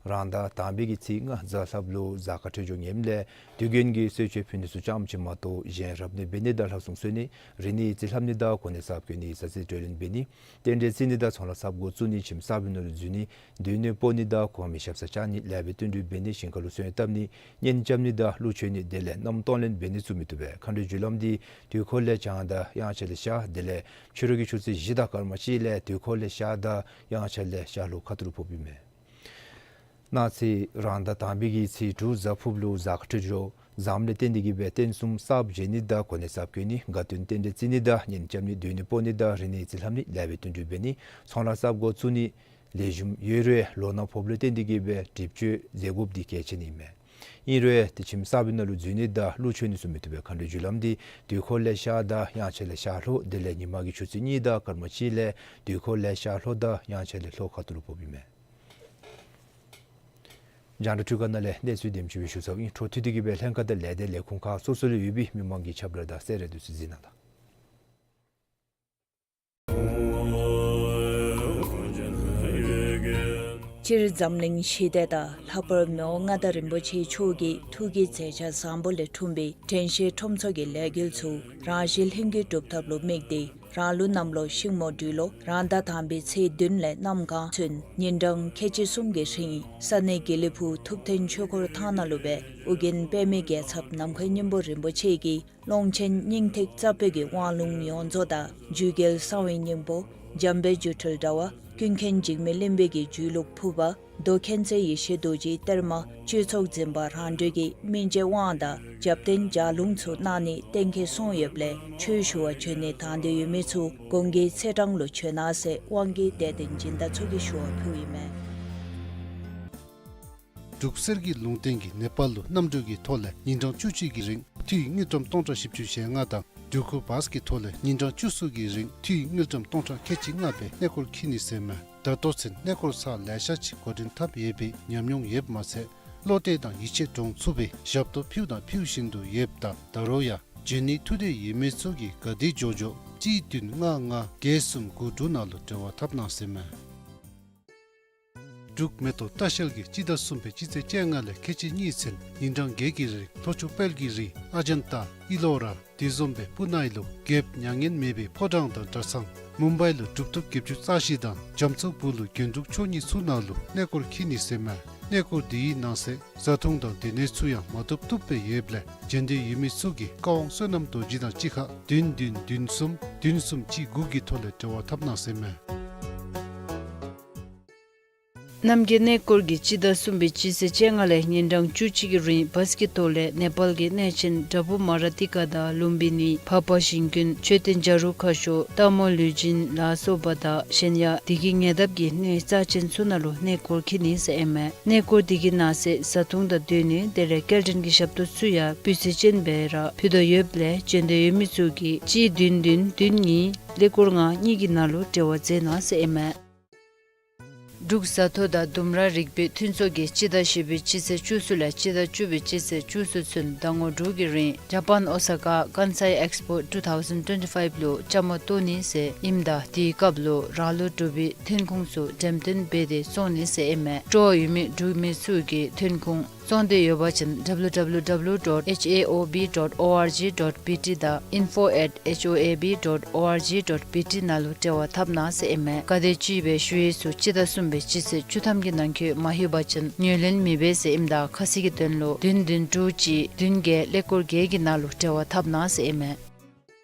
རང་ཟླ་དང་པའི་གི་ཚེས་ལྔ་གཟའ་ལྷགཔ་ལུ་གཟའ་སྐར་འཕྲོད་སྦྱོར་ངནམ་ལས་དུས་རྒྱུན་གྱི་གསོལ་མཆོད་ཕུལ་ནི་ཚུ་ཙམ་ཅིག་མ་གཏོགས་གཞན་རབ་གནས་འབད་ནི་དང་ལྷ་སྲུང་གསོལ་ནི་རིག་གནས་རྩིས་ལྷབ་ནི་དང་གོ་གནས་གསརཔ་བཀོད་ནི་ས་ཚིགས་གྲོས་ལེན་འབད་ནི་རྟེན་འབྲེལ་བརྩི་ནི་དང་ཚོང་ལཱ་གསརཔ་འགོ་བཙུགས་ནི་ཁྱིམ་གསར་པའི་ནང་ལུ་འཛུལ་ནི་སྡོད་གནས་སྤོ་ནི་དང་གོང་མའི་ཞབས་སར་བཅར་ནི་ལེགས་པའི་བསྟུན་གྲོས་འབད་ནི་ཞིང་ཁ་ལུ་སོན་བཏབ་ནི་གཉེན་རྐྱབ་ནི་དང་གླུ་མཆོད་ནི་དེ་ལས་མནའམ་གཏོང་ལེན་འབད་ནི་ཚུ་མི་བཏུབ་པས། མཁའ་འགྲོའི་རྒྱུ་ལམ་འདི་དུས་འཁོར་ལས་བྱང་དང་དབྱངས་འཆར་ལས་ཤར་དེ་ལས་ཕྱི་རུ་གི་ཆུ་ཚོད་བཞི་དང་སྐར་མ་གཅིག་ལས་དུས་འཁོར་ལས་ཤར་དང་དབྱངས་འཆར་ལས་ཤར་ལྷོ་ཁ་ཐུག་ལུ་ཕོགཔ་ཨིན་མས། གནངས་ཚེ་རང་ཟླ་དང་པའི་གི་ཚེས་དྲུག་གཟའ་ཕུརཔ་ལུ་གཟའ་སྐར་འཕྲོད་སྦྱོར་བཟངམ་ལས་བརྟེན་ཏེ་གིས་སྦེ་རྟེན་གསུམ་གསརཔ་མཇལ་ནི་དང་གོ་གནས་གསརཔ་བཀོད་ནི་དགའ་སྟོན་རྟེན་འབྲེལ་བརྩི་ནི་དང་གཉེན་རྐྱབ་ནི་སྡོད་གནས་སྤོ་ནི་དང་རིག་གནས་རྩིས་ལྷབ་ནི་ལེགས་པའི་བསྟུན་གྲོས་འབད་ནི་ཚོང་ལཱ་གསརཔ་འགོ་བཙུགས་ནི་ལེགས་ཤོམ་ཡོད་རུང་ལོ་ན་ཕོགཔ་ལུ་བརྟེན་ཏེ་གིས་སྦེ་སྒྲིབ་བཅོས་མཛད་དགོཔ་འདི་གལ་ཆེ་ནི་ཨིན་མས། ཨིན་རུང་ཏེ་ཁྱིམ་གསར་པའི་ནང་ལུ་འཛུལ་ནི་དང་གླུ་མཆོད་ནི་ཚུ་མི་བཏུབ་པས། མཁའ་འགྲོའི་རྒྱུ་ལམ་འདི་དུས་འཁོར་ལས་ཤར་དང་དབྱངས་འཆར་ལས་ཤར་ལྷོ་དེ་ལས་ཉིན་མ་གི་ཆུ་ཚོད་གཉིས་དང་སྐར་མ་གཅིག་ལས་དུས་འཁོར་ལས་ཤར་ལྷོ་དང་དབྱངས་འཆར་ལས་ལྷོ་ཁ་ཐུག་ལུ་ཕོགཔ་ཨིན་མས། རྒྱང་བསྒྲགས་འཕྲུལ་ཁང་ནང་ལས་གནས་ཚུལ་དེམ་ཅིག་སྦེ་ཞུ་ཚརཝ་ཨིན། འཕྲོ་མཐུད་དེ་གིས་སྦེ་ལྷན་ཁག་དང་ལས་སྡེ་ལས་ཁུངས་ཁག་སོ་སོ་ལུ་ཡོད་པའི་མི་མང་གི་ཁྱབ་བསྒྲགས་དང་གསལ་རས་དེ་ཚུ་གཟིགས་གནང་ད། སྤྱིར་འཛམ་གླིང་ཞི་བདེ་དང་ལྷག་པར་མི་དབང་མངའ་བདག་རིན་པོ་ཆེ་མཆོག་གི་ཐུགས་ཀྱི་མཛད་འཆར་བཟང་པོ་ལས་འཁྲུངས་པའི་དྲན་ཤེས་ཁྲོམ་ཚོགས་ཀྱི་ལས་འགུལ་ཚུ་རང་བཞིན་ལྷུན་གྱིས་གྲུབ་ཐབས་ལུ་དམིགས་ཏེ་རང་ལུགས་གནམ་ལོ་ཤིང་མོ་སྦྲུལ་ལོ་རང་ཟླ་དང་པའི་ཚེས་བདུན་ལས་གནམ་གང་ཚུན་ཉིན་གྲངས་ཁལ་གཅིག་གསུམ་གྱི་རིང་ས་གནས་དགེ་ལེགས་ཕུག་ཐུབ་བསྟན་ཆོས་འཁོར་ཐང་ནང་ལུ་སྦེ་ཨོ་རྒྱན་པདྨའི་རྒྱལ་ཚབ་ནམ་མཁའི་སྙིང་པོ་རིན་པོ་ཆེ་གིས་ཀློང་ཆེན་སྙིང་ཐིག་རྩ་བོད་ཀྱི་དབང་ལུང་ཡོངས་རྫོགས་དང་རྒྱུད་རྒྱལ་གསང་བའི་སྙིང་པོ་འཇམ་དཔལ་སྒྱུ་འཕྲུལ་དྲྭ་བ་ཀུན་མཁྱེན་འཇིགས་མེད་གླིང་པའི་གི་རྒྱུད་ལུགས་ཕུར་པ་མདོ་མཁྱེན་བརྩེ་ཡེ་ཤེས་རྡོ་རྗེའི་གཏེར་མ་བཅུད་ཚོགས་འཛིན་པ་རང་གྲོལ་གྱི་སྨིན་བྱེད་དབང་དང་རྒྱབ་རྟེན་ལྗགས་ལུང་ཚུ་གནང་ནི་གཏན་འཁེལ་སོང་ཡོདཔ་ལས་ཆོས་ཞུ་བར་བྱོན་ནི་དང་འདོད་ཡོད་མི་ཚུ་གོང་གི་ཚེས་གྲངས་ལུ་བྱོན་གནང་ཟེར་དབང་གིས་དད་ལྡན་སྦྱིན་བདག་ཚུ་གིས་ཞུ་བ་ཕུལཝ་ཨིན་མས། འབྲུག་གསེར་གྱི་ལུང་བསྟན་གྱིས་ནེ་པཱལ་ལུ་གནམ་གྲུ་གི་ཐོག་ལས་ཉིན་གྲངས་བཅུ་གཅིག་གི་རིང་འཐུས་དངུལ་ཀྲམ་སྟོང་ཕྲག་བཞི་བཅུ་ཞེ་ལྔ་དང་འགྲུལ་འཁོར་བཱས་ཀྱི་ཐོག་ལས་ཉིན་གྲངས་བཅུ་གསུམ་གྱི་རིང་འཐུས་དངུལ་ཀྲམ་སྟོང་ཕྲག་ཁལ་གཅིག་ལྔ་སྦེ་གནས་སྐོར་འཁྱིད་ནི་ཟེར་མས། ད་ལྟོ་ཚུན་གནས་སྐོར་ཚར་ལེ་ཤ་ཅིག་འགོ་འདྲེན་འཐབ་ཡོད་པའི་ཉམས་མྱོང་ཡོདཔ་མ་ཚད་བློ་གཏད་དང་ཡིད་ཆེས་འདྲོངས་ཚུགས་པའི་ཞབས་ཏོག་ཕུལཝ་དང་ཕུལ་བཞིན་དུ་ཡོདཔ་ད་ད་རུང་ཡང་འབྱོན་ནི་ཐུགས་འདོད་ཡོད་མི་ཚུ་གིས་ག་དེ་མགྱོགས་མགྱོགས་གཅིག་བདུན་ལྔ་ལྔ་བརྒྱད་གསུམ་དགུ་དྲུག་ནང་ལུ་འབྲེལ་བ་འཐབ་གནང་ཟེར་མས། འབྲུག་མེ་ཏོག་ལྟ་བཤལ་གྱིས་སྤྱི་ཟླ་གསུམ་པའི་སྤྱི་ཚེས་བཅོ་ལྔ་ལས་ཁལ་གཅིག་གཉིས་ཚུན་ཉིན་གྲངས་བརྒྱད་ཀྱི་རིང་ལྷོ་ཕྱོགས་དཔལ་གྱི་རི་ཨ་ཇན་ཏ་ཨི་ལོ་ར་དེ་བཟུམ་སྦེ་སྤུ་ན་ཨི་ལུ་རྒྱལཔོ་མྱ་ངན་མེད་པའི་ཕོ་བྲང་དང་གྲྭ་ཚང་མུམ་བའི་ལུ་གྲུབ་ཐོབ་བརྒྱད་ཅུ་རྩ་བཞི་དང་རྒྱ་མཚོ་སྦུག་ལུ་རྒྱན་དྲུག་མཆོག་གཉིས་ཚུ་ནང་ལུ་གནས་སྐོར་འཁྱིད་ནི་ཟེར་མས། གནས་སྐོར་དེའི་ནང་གསེས་བཟའ་འཐུང་དང་སྡོད་གནས་ཚུ་ཡང་མ་ཐུབ་ཐུབ་སྦེ་ཡོདཔ་ལས་འབྱོན་འདོད་ཡོད་མི་ཚུ་གིས་ཀ་ཝང་བསོད་ནམས་རྡོ་རྗེ་དང་གཅིག་ཁར་བདུན་བདུན་བདུན་གསུམ་བདུན་གསུམ་གཅིག་དགུ་གི་ཐོག་ལས་འབྲེལ་བ་འཐབ་གནང་ཟེར་མས། རྣམ་རྒྱལ་གནས་སྐོར་གྱིས་སྤྱི་ཟླ་གསུམ་པའི་སྤྱི་ཚེས་བཅོ་ལྔ་ལས་ཉིན་གྲངས་བཅུ་གཅིག་གི་རིང་བཱས་ཀྱི་ཐོག་ལས་ནེ་པཱལ་གྱི་གནས་ཆེན་དྲ་བུ་མ་ར་ཏི་ཀ་དང་ལུམ་བི་ནི་འཕགས་པ་ཞིང་ཀུན་མཆོད་རྟེན་བྱ་རུང་ཁ་ཤོར་སྟག་མོ་ལུས་སྦྱིན་ལ་སོགས་པ་དང་གཞན་ཡང་དེ་གི་ཉེ་འདབས་ཀྱི་གནས་རྩ་ཆེན་ཚུ་ནང་ལུ་གནས་སྐོར་འཁྱིད་ནི་ཟེར་ཨིན་མས། གནས་སྐོར་དེ་གི་ནང་གསེས་བཟའ་འཐུང་དང་སྡོད་གནས་དེ་ལས་སྐྱེལ་འདྲེན་གྱི་ཞབས་ཏོག་ཚུ་ཡང་སྤུས་ཚད་ཅན་སྦེ་ར་ཕུལ་དོ་ཡོདཔ་ལས་འབྱོན་འདོད་ཡོད་མི་ཚུ་གིས་གཅིག་བདུན་བདུན་བདུན་གཉིས་ཀླད་ཀོར་ལྔ་གཉིས་ཀྱི་ནང་ལུ་འབྲེལ་བ་མཛད་གནང་ཟེར་ཨིན་མས། འབྲུག་བཟའ་ཐོ་དང་ལྡུམ་ར་རིག་པའི་མཐུན་ཚོགས་ཀྱིས་སྤྱི་ཟླ་བཞི་པའི་སྤྱི་ཚེས་བཅུ་གསུམ་ལས་སྤྱི་ཟླ་བཅུ་པའི་སྤྱི་ཚེས་བཅུ་གསུམ་ཚུན་ཟླ་ངོ་དྲུག་གི་རིང་ཇ་པཱན་ཨོ་ས་ཀ་ཀཱན་སའི་ཨེགསི་པོ་ཊུ་ཐའུ་ཟེན་ཊུ་ཝེན་ཊི་ཕའིབ་ལུ་བཅའ་མར་གཏོགས་ནི་ཟེར་ཨིནམ་ད་དེའི་སྐབས་ལུ་རང་ལུགས་འབྲུག་པའི་ཐོན་ཁུངས་ཚུ་འགྲེམས་སྟོན་འབད་དེ་བཙོང་ནི་ཟེར་ཨིན་མས། སྤྲོ་བ་ཡོད་མི་འབྲུག་མི་ཚུ་གིས་ཐོན་ཁུངས་བཙོང་འདོད་ཡོད་པ་ཅིན་W W W dot H A O B dot O R G dot B T དང་info at H O A B dot O R G dot B T ནང་ལུ་འབྲེལ་བ་འཐབ་གནང་ཟེར་ཨིན་མས། ག་དེམ་ཅིག་སྦེ་ཞུ་ཡིག་ཚུ་སྤྱི་ཟླ་གསུམ་པའི་སྤྱི་ཚེས་བཅུ་ཐམ་གྱི་ནང་འཁོད་མ་ལྷོད་པ་ཅིན་ངོས་ལེན་མི་འབད་ཟེར་ཨིནམ་ད་ཁ་གསལ་གྱི་དོན་ལུ་བདུན་བདུན་དྲུག་གཅིག་བདུན་བརྒྱད་ཀླད་ཀོར་བརྒྱད་ཀྱི་ནང་ལུ་འབྲེལ་བ་འཐབ་གནང་ཟེར་ཨིན་མས།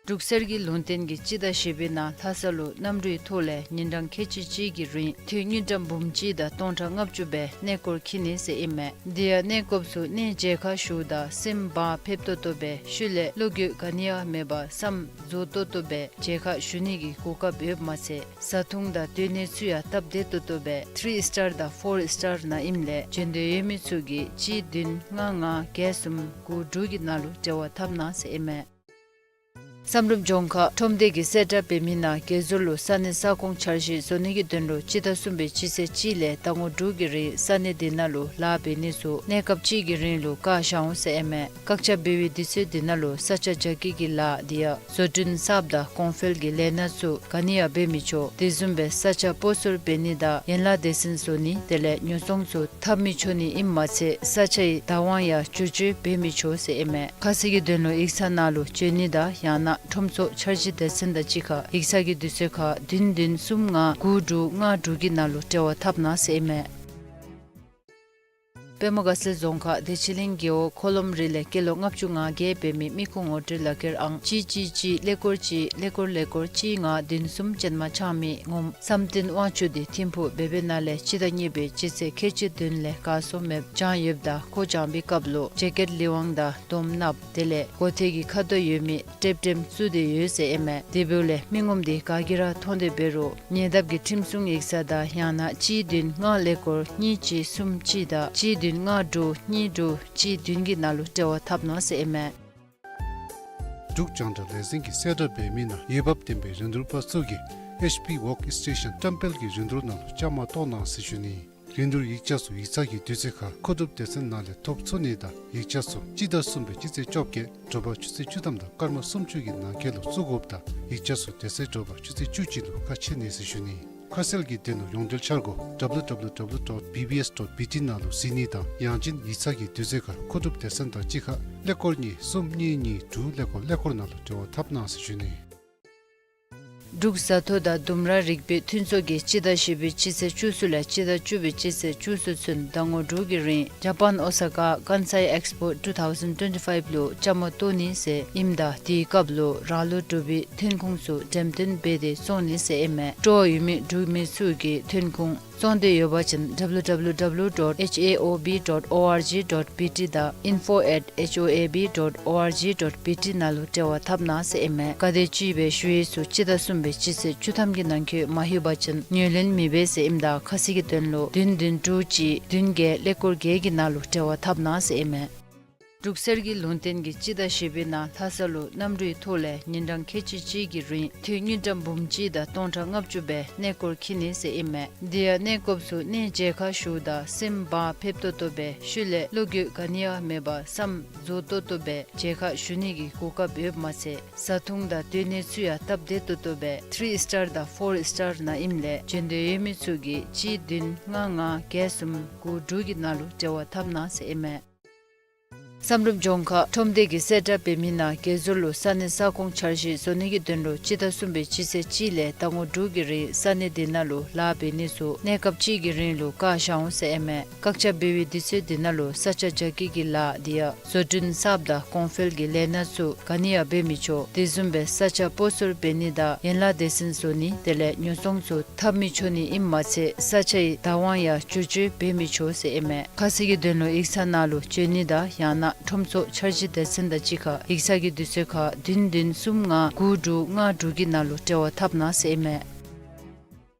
འབྲུག་གསེར་གྱི་ལུང་བསྟན་གྱིས་སྤྱི་ཟླ་བཞི་པའི་ནང་ལྷ་ས་ལུ་གནམ་གྲུའི་ཐོག་ལས་ཉིན་གྲངས་ཁལ་གཅིག་གཅིག་གི་རིང་འཐུས་དངུལ་ཀྲམ་འབུམ་གཅིག་དང་སྟོང་ཕྲག་ལྔ་བཅུ་སྦེ་གནས་སྐོར་འཁྱིད་ནི་ཟེར་ཨིན་མས། དེ་ཡང་གནས་སྐོརཔ་ཚུ་གནས་མཇལ་ཁ་ཞུཝ་ད་སེམས་བག་ཕེབས་ཏོག་ཏོ་སྦེ་ཤུལ་ལས་བློ་འགྱོད་ག་ནི་ཡང་མེད་པར་བསམ་རྫོགས་ཏོག་ཏོ་སྦེ་མཇལ་ཁ་ཞུ་ནི་གི་གོ་སྐབས་ཡོདཔ་མ་ཚད་བཟའ་འཐུང་དང་སྡོད་གནས་ཚུ་ཡང་སྟབས་བདེ་ཏོག་ཏོ་སྦེ་ཐི་རི་སི་ཊར་དང་ཕོར་སི་ཊར་ནང་ཨིནམ་ལས་འབྱོན་འདོད་ཡོད་མི་ཚུ་གིས་གཅིག་བདུན་ལྔ་ལྔ་བརྒྱད་གསུམ་དགུ་དྲུག་གི་ནང་ལུ་འབྲེལ་བ་འཐབ་གནང་ཟེར་ཨིན་མས། བསམ་གྲུབ་ལྗོངས་མཁར་ཁྲོམ་སྡེ་གིས་གསལ་བསྒྲགས་འབད་མི་ནང་བརྒལ་ཟུར་ལུ་ས་གནས་ས་ཁོངས་འཆར་གཞི་བཟོ་ནི་གི་དོན་ལུ་སྤྱི་ཟླ་གསུམ་པའི་སྤྱི་ཚེས་གཅིག་ལས་ཟླ་ངོ་དྲུག་གི་རིང་ས་གནས་དེ་ནང་ལུ་ལཱ་འབད་ནི་ཚུ་གནས་སྐབས་གཅིག་གི་རིང་ལུ་བཀག་བཞག་འོང་ཟེར་ཨིན་མས། བཀག་ཆ་འབད་བའི་དུས་ཚོད་དེ་ནང་ལུ་ས་ཆ་རྒྱ་སྐྱེད་ཀྱི་ལཱ་དེ་ཡང་བཟོ་སྐྲུན་གསརཔ་དང་གོང་འཕེལ་གྱི་ལས་སྣ་ཚུ་ག་ནི་ཡང་འབད་མི་ཆོག། དེ་བཟུམ་སྦེ་ས་ཆ་སྤོ་སོར་འབད་ནི་དང་ཡན་ལག་སྡེ་ཚན་བཟོ་ནི་དེ་ལས་ཉོ་ཚོང་ཚུ་འཐབ་མི་ཆོག་ནི་ཨིནམ་མ་ཚད་ས་ཆའི་བདག་དབང་ཡང་བསྒྱུར་བཅོས་འབད་མི་ཆོག་ཟེར་ཨིན་མས། ཁ་གསལ་གྱི་དོན་ལུ་ཡིག་ཚང་ནང་ལུ་བྱོན་ནི་དང་ཡང་ན་ཁྲོམ་ཚོགས་འཆར་གཞི་སྡེ་ཚན་དང་གཅིག་ཁར་ཡིག་ཚང་གི་དུས་ཚོད་ཁར་བདུན་བདུན་གསུམ་ལྔ་དགུ་དྲུག་ལྔ་དྲུག་གི་ནང་ལུ་འབྲེལ་བ་འཐབ་གནང་ཟེར་ཨིན་མས། པདྨ་དགའ་ཚལ་རྫོང་ཁག་བདེ་ཆེན་གླིང་རྒེད་འོག་འཁོར་ལོ་རི་ལས་སྐྱེས་ལོ་ལྔ་བཅུ་ང་བརྒྱད་འབད་མི་མི་ཁུངས་ངོ་སྤྲོད་ལག་ཁྱེར་ཨང་གཅིག་གཅིག་གཅིག་ཀླད་ཀོར་གཅིག་ཀླད་ཀོར་ཀླད་ཀོར་གཅིག་ལྔ་བདུན་གསུམ་ཅན་མ་ཆག་མི་ངོམ་བསམ་གཏན་དབང་ཕྱུག་དེ་ཐིམ་ཕུག་བེ་བེ་ན་ལས་སྤྱི་ཟླ་གཉིས་པའི་སྤྱི་ཚེས་ཁལ་གཅིག་བདུན་ལས་གར་སོང་མེདཔ་བྱུང་ཡོདཔ་ད་ཁོ་བྱང་པའི་སྐབས་ལུ་ཇེ་ཀེཊ་ལི་ཝང་དང་དོམ་ནགཔ་དེ་ལས་མགོ་ཐད་ཀྱི་ཁ་དོག་ཡོད་མི་ཏེབ་ཏེམ་བཙུགས་ཏེ་ཡོད་ཟེར་ཨིན་མས། དེ་འབདཝ་ལས་མི་ངོམ་དེ་ག་གིས་ར་མཐོང་སྟེ་འབད་རུང་ཉེ་འདབས་ཀྱི་ཁྲིམས་སྲུང་ཡིག་ཚང་དང་ཡང་ན་གཅིག་བདུན་ལྔ་ཀླད་ཀོར་གཉིས་གཅིག་གསུམ་གཅིག་དང་གཅིག་བདུན་ལྔ་དྲུག་གཉིས་དྲུག་གཅིག་བདུན་གྱི་ནང་ལུ་འབྲེལ་བ་འཐབ་གནང་ཟེར་ཨིན་མས། འབྲུག་རྒྱང་བསྒྲགས་ལས་འཛིན་གྱིས་གསལ་བསྒྲགས་འབད་མི་ནང་འོས་འབབ་ལྡན་པའི་རིན་བསྡུར་པ་ཚུ་གིས་ཨེཆ་པི་ཝོརཀ་སི་ཊེ་ཤཱན་བཀྲམ་སྤེལ་གྱི་རིན་བསྡུར་ནང་ལུ་བཅའ་མར་གཏོགས་གནང་ཟེར་ཞུ་ནི། རིན་བསྡུར་ཡིག་ཆ་ཚུ་ཡིག་ཚང་གི་དུས་ཚོད་ཁར་མཁོ་སྒྲུབ་སྡེ་ཚན་ནང་ལས་ཐོབ་ཚུགས་ནི་དང་ཡིག་ཆ་ཚུ་སྤྱི་ཟླ་གསུམ་པའི་སྤྱི་ཚེས་བཅོ་བརྒྱད་དྲོ་པ་ཆུ་ཚོད་བཅུ་ཐམ་དང་སྐར་མ་སུམ་ཅུ་གི་ནང་འཁོད་ལུ་བཙུགས་དགོཔ་དང་ཡིག་ཆ་ཚུ་དེ་ཚེ་དྲོ་པ་ཆུ་ཚོད་བཅུ་གཅིག་ལུ་ཁ་ཕྱེ་ནི་ཟེར་ཞུ་ནི། ཁ་གསལ་གྱི་དོན་ལུ་ཡོངས་འབྲེལ་འཆར་སྒོ་ཌབ་ལུ་ཌབ་ལུ་ཌབ་ལུ་ཌོཊ་བི་བི་ཨེསི་ཌོཊ་བི་ཊི་ནང་ལུ་གཟིགས་ནི་དང་ཡང་ཅིན་ཡིག་ཚང་གི་དུས་ཚོད་ཁར་མཁོ་སྒྲུབ་སྡེ་ཚན་དང་གཅིག་ཁར་ཀླད་ཀོར་གཉིས་གསུམ་གཉིས་གཉིས་དྲུག་ཀླད་ཀོར་ཀླད་ཀོར་ནང་ལུ་འབྲེལ་བ་འཐབ་གནང་ཟེར་ཞུ་ནི། འབྲུག་བཟའ་ཐོ་དང་ལྡུམ་ར་རིག་པའི་མཐུན་ཚོགས་ཀྱིས་སྤྱི་ཟླ་བཞི་པའི་སྤྱི་ཚེས་བཅུ་གསུམ་ལས་སྤྱི་ཟླ་བཅུ་པའི་སྤྱི་ཚེས་བཅུ་གསུམ་ཚུན་ཟླ་ངོ་དྲུག་གི་རིང་ཇ་པཱན་ཨོ་ས་ཀ་ཀཱན་སའི་ཨེགསི་པོ་ཊུ་ཐའུ་ཟེན་ཊི་ཊུ་ཝེན་ཊི་ཕའིབ་ལུ་བཅའ་མར་གཏོགས་ནི་ཟེར་ཨིནམ་ད་དེའི་སྐབས་ལུ་རང་ལུགས་འབྲུག་པའི་ཐོན་ཁུངས་ཚུ་འགྲེམས་སྟོན་འབད་དེ་བཙོང་ནི་ཟེར་ཨིན་མས། སྤྲོ་བ་ཡོད་མི་འབྲུག་མི་ཚུ་གིས་ཐོན་ཁུངས་བཙོང་འདོད་ཡོད་པ་ཅིན་ཌབ་ལུ་ཌབ་ལུ་ཌབ་ལུ་ཌོཊ་ཨེཆ་ཨེ་ཨོ་བི་ཌོཊ་ཨོ་ཨར་ཇི་ཌོཊ་བི་ཊི་དང་ཨིན་ཕོ་ཨེཊ་ཨེཆ་ཨོ་ཨེ་བི་ཌོཊ་ཨོ་ཨར་ཇི་ཌོཊ་བི་ཊི་ནང་ལུ་འབྲེལ་བ་འཐབ་གནང་ཟེར་ཨིན་མས། ག་དེ་ཅིག་སྦེ་ཞུ་ཡིག་ཚུ་སྤྱི་ཟླ་གསུམ་པའི་སྤྱི་ཚེས་བཅུ་ཐམ་གྱི་ནང་འཁོད་མ་ལྷོད་པ་ཅིན་ངོས་ལེན་མི་འབད་ཟེར་ཨིནམ་ད་ཁ་གསལ་གྱི་དོན་ལུ་བདུན་བདུན་དྲུག་གཅིག་བདུན་བརྒྱད་ཀླད་ཀོར་བརྒྱད་ཀྱི་ནང་ལུ་འབྲེལ་བ་འཐབ་གནང་ཟེར་ཨིན་མས། འབྲུག་གསེར་གྱི་ལུང་བསྟན་གྱིས་སྤྱི་ཟླ་བཞི་པའི་ནང་ལྷ་ས་ལུ་གནམ་གྲུའི་ཐོག་ལས་ཉིན་གྲངས་ཁལ་གཅིག་གཅིག་གི་རིང་དུས་དངུལ་ཀྲམ་འབུམ་གཅིག་དང་སྟོང་ཕྲག་ལྔ་བཅུ་སྦེ་གནས་སྐོར་འཁྱིད་ནི་ཟེར་ཨིན་མས། དེ་ཡང་གནས་སྐོརཔ་ཚུ་གནས་མཇལ་ཁ་ཞུཝ་ད་སེམས་བག་ཕེབས་ཏོག་ཏོ་སྦེ་ཤུལ་ལས་བློ་འགྱོད་ག་ནི་ཡང་མེད་པར་བསམ་རྫོགས་ཏོག་ཏོ་སྦེ་མཇལ་ཁ་ཞུ་ནི་གི་གོ་སྐབས་ཡོདཔ་མ་ཚད་བཟའ་འཐུང་དང་སྡོད་གནས་ཚུ་ཡང་སྟབས་བདེ་ཏོག་ཏོ་སྦེ་ཐི་རི་སི་ཊར་དང་ཕོར་སི་ཊར་ནང་ཨིནམ་ལས་འབྱོན་འདོད་ཡོད་མི་ཚུ་གིས་གཅིག་བདུན་ལྔ་ལྔ་བརྒྱད་གསུམ་དགུ་དྲུག་གི་ནང་ལུ་འབྲེལ་བ་འཐབ་གནང་ཟེར་ཨིན་མས། བསམ་གྲུབ་ལྗོངས་མཁར་ཁྲོམ་སྡེ་གིས་གསལ་བསྒྲགས་འབད་མི་ནང་བརྒལ་ཟུར་ལུ་ས་གནས་ས་ཁོངས་འཆར་གཞི་བཟོ་ནི་གི་དོན་ལུ་སྤྱི་ཟླ་གསུམ་པའི་སྤྱི་ཚེས་གཅིག་ལས་ཟླ་ངོ་དྲུག་གི་རིང་ས་གནས་དེ་ནང་ལུ་ལཱ་འབད་ནི་ཚུ་གནས་སྐབས་གཅིག་གི་རིང་ལུ་བཀག་བཞག་འོང་ཟེར་ཨིན་མས། བཀག་ཆ་འབད་བའི་དུས་ཚོད་དེ་ནང་ལུ་ས་ཆ་རྒྱ་སྐྱེད་ཀྱི་ལཱ་དེ་ཡང་བཟོ་སྐྲུན་གསརཔ་དང་གོང་འཕེལ་གྱི་ལས་སྣ་ཚུ་ག་ནི་ཡང་འབད་མི་ཆོག། དེ་བཟུམ་སྦེ་ས་ཆ་སྤོ་སོར་འབད་ནི་དང་ཡན་ལག་སྡེ་ཚན་བཟོ་ནི་དེ་ལས་ཉོ་ཚོང་ཚུ་འཐབ་མི་ཆོག་ནི་ཨིནམ་མ་ཚད་ས་ཆའི་བདག་དབང་ཡང་བསྒྱུར་བཅོས་འབད་མི་ཆོག་ཟེར་ཨིན་མས། ཁ་གསལ་གྱི་དོན་ལུ་ཡིག་ཚང་ནང་ལུ་བྱོན་ནི་དང་ཡང་ན་ཁྲོམ་ཚོགས་འཆར་གཞི་སྡེ་ཚན་དང་གཅིག་ཁར་ཡིག་ཚང་གི་དུས་ཚོད་ཁར་བདུན་བདུན་གསུམ་ལྔ་དགུ་དྲུག་ལྔ་དྲུག་གི་ནང་ལུ་འབྲེལ་བ་འཐབ་གནང་ཟེར་ཨིན་མས།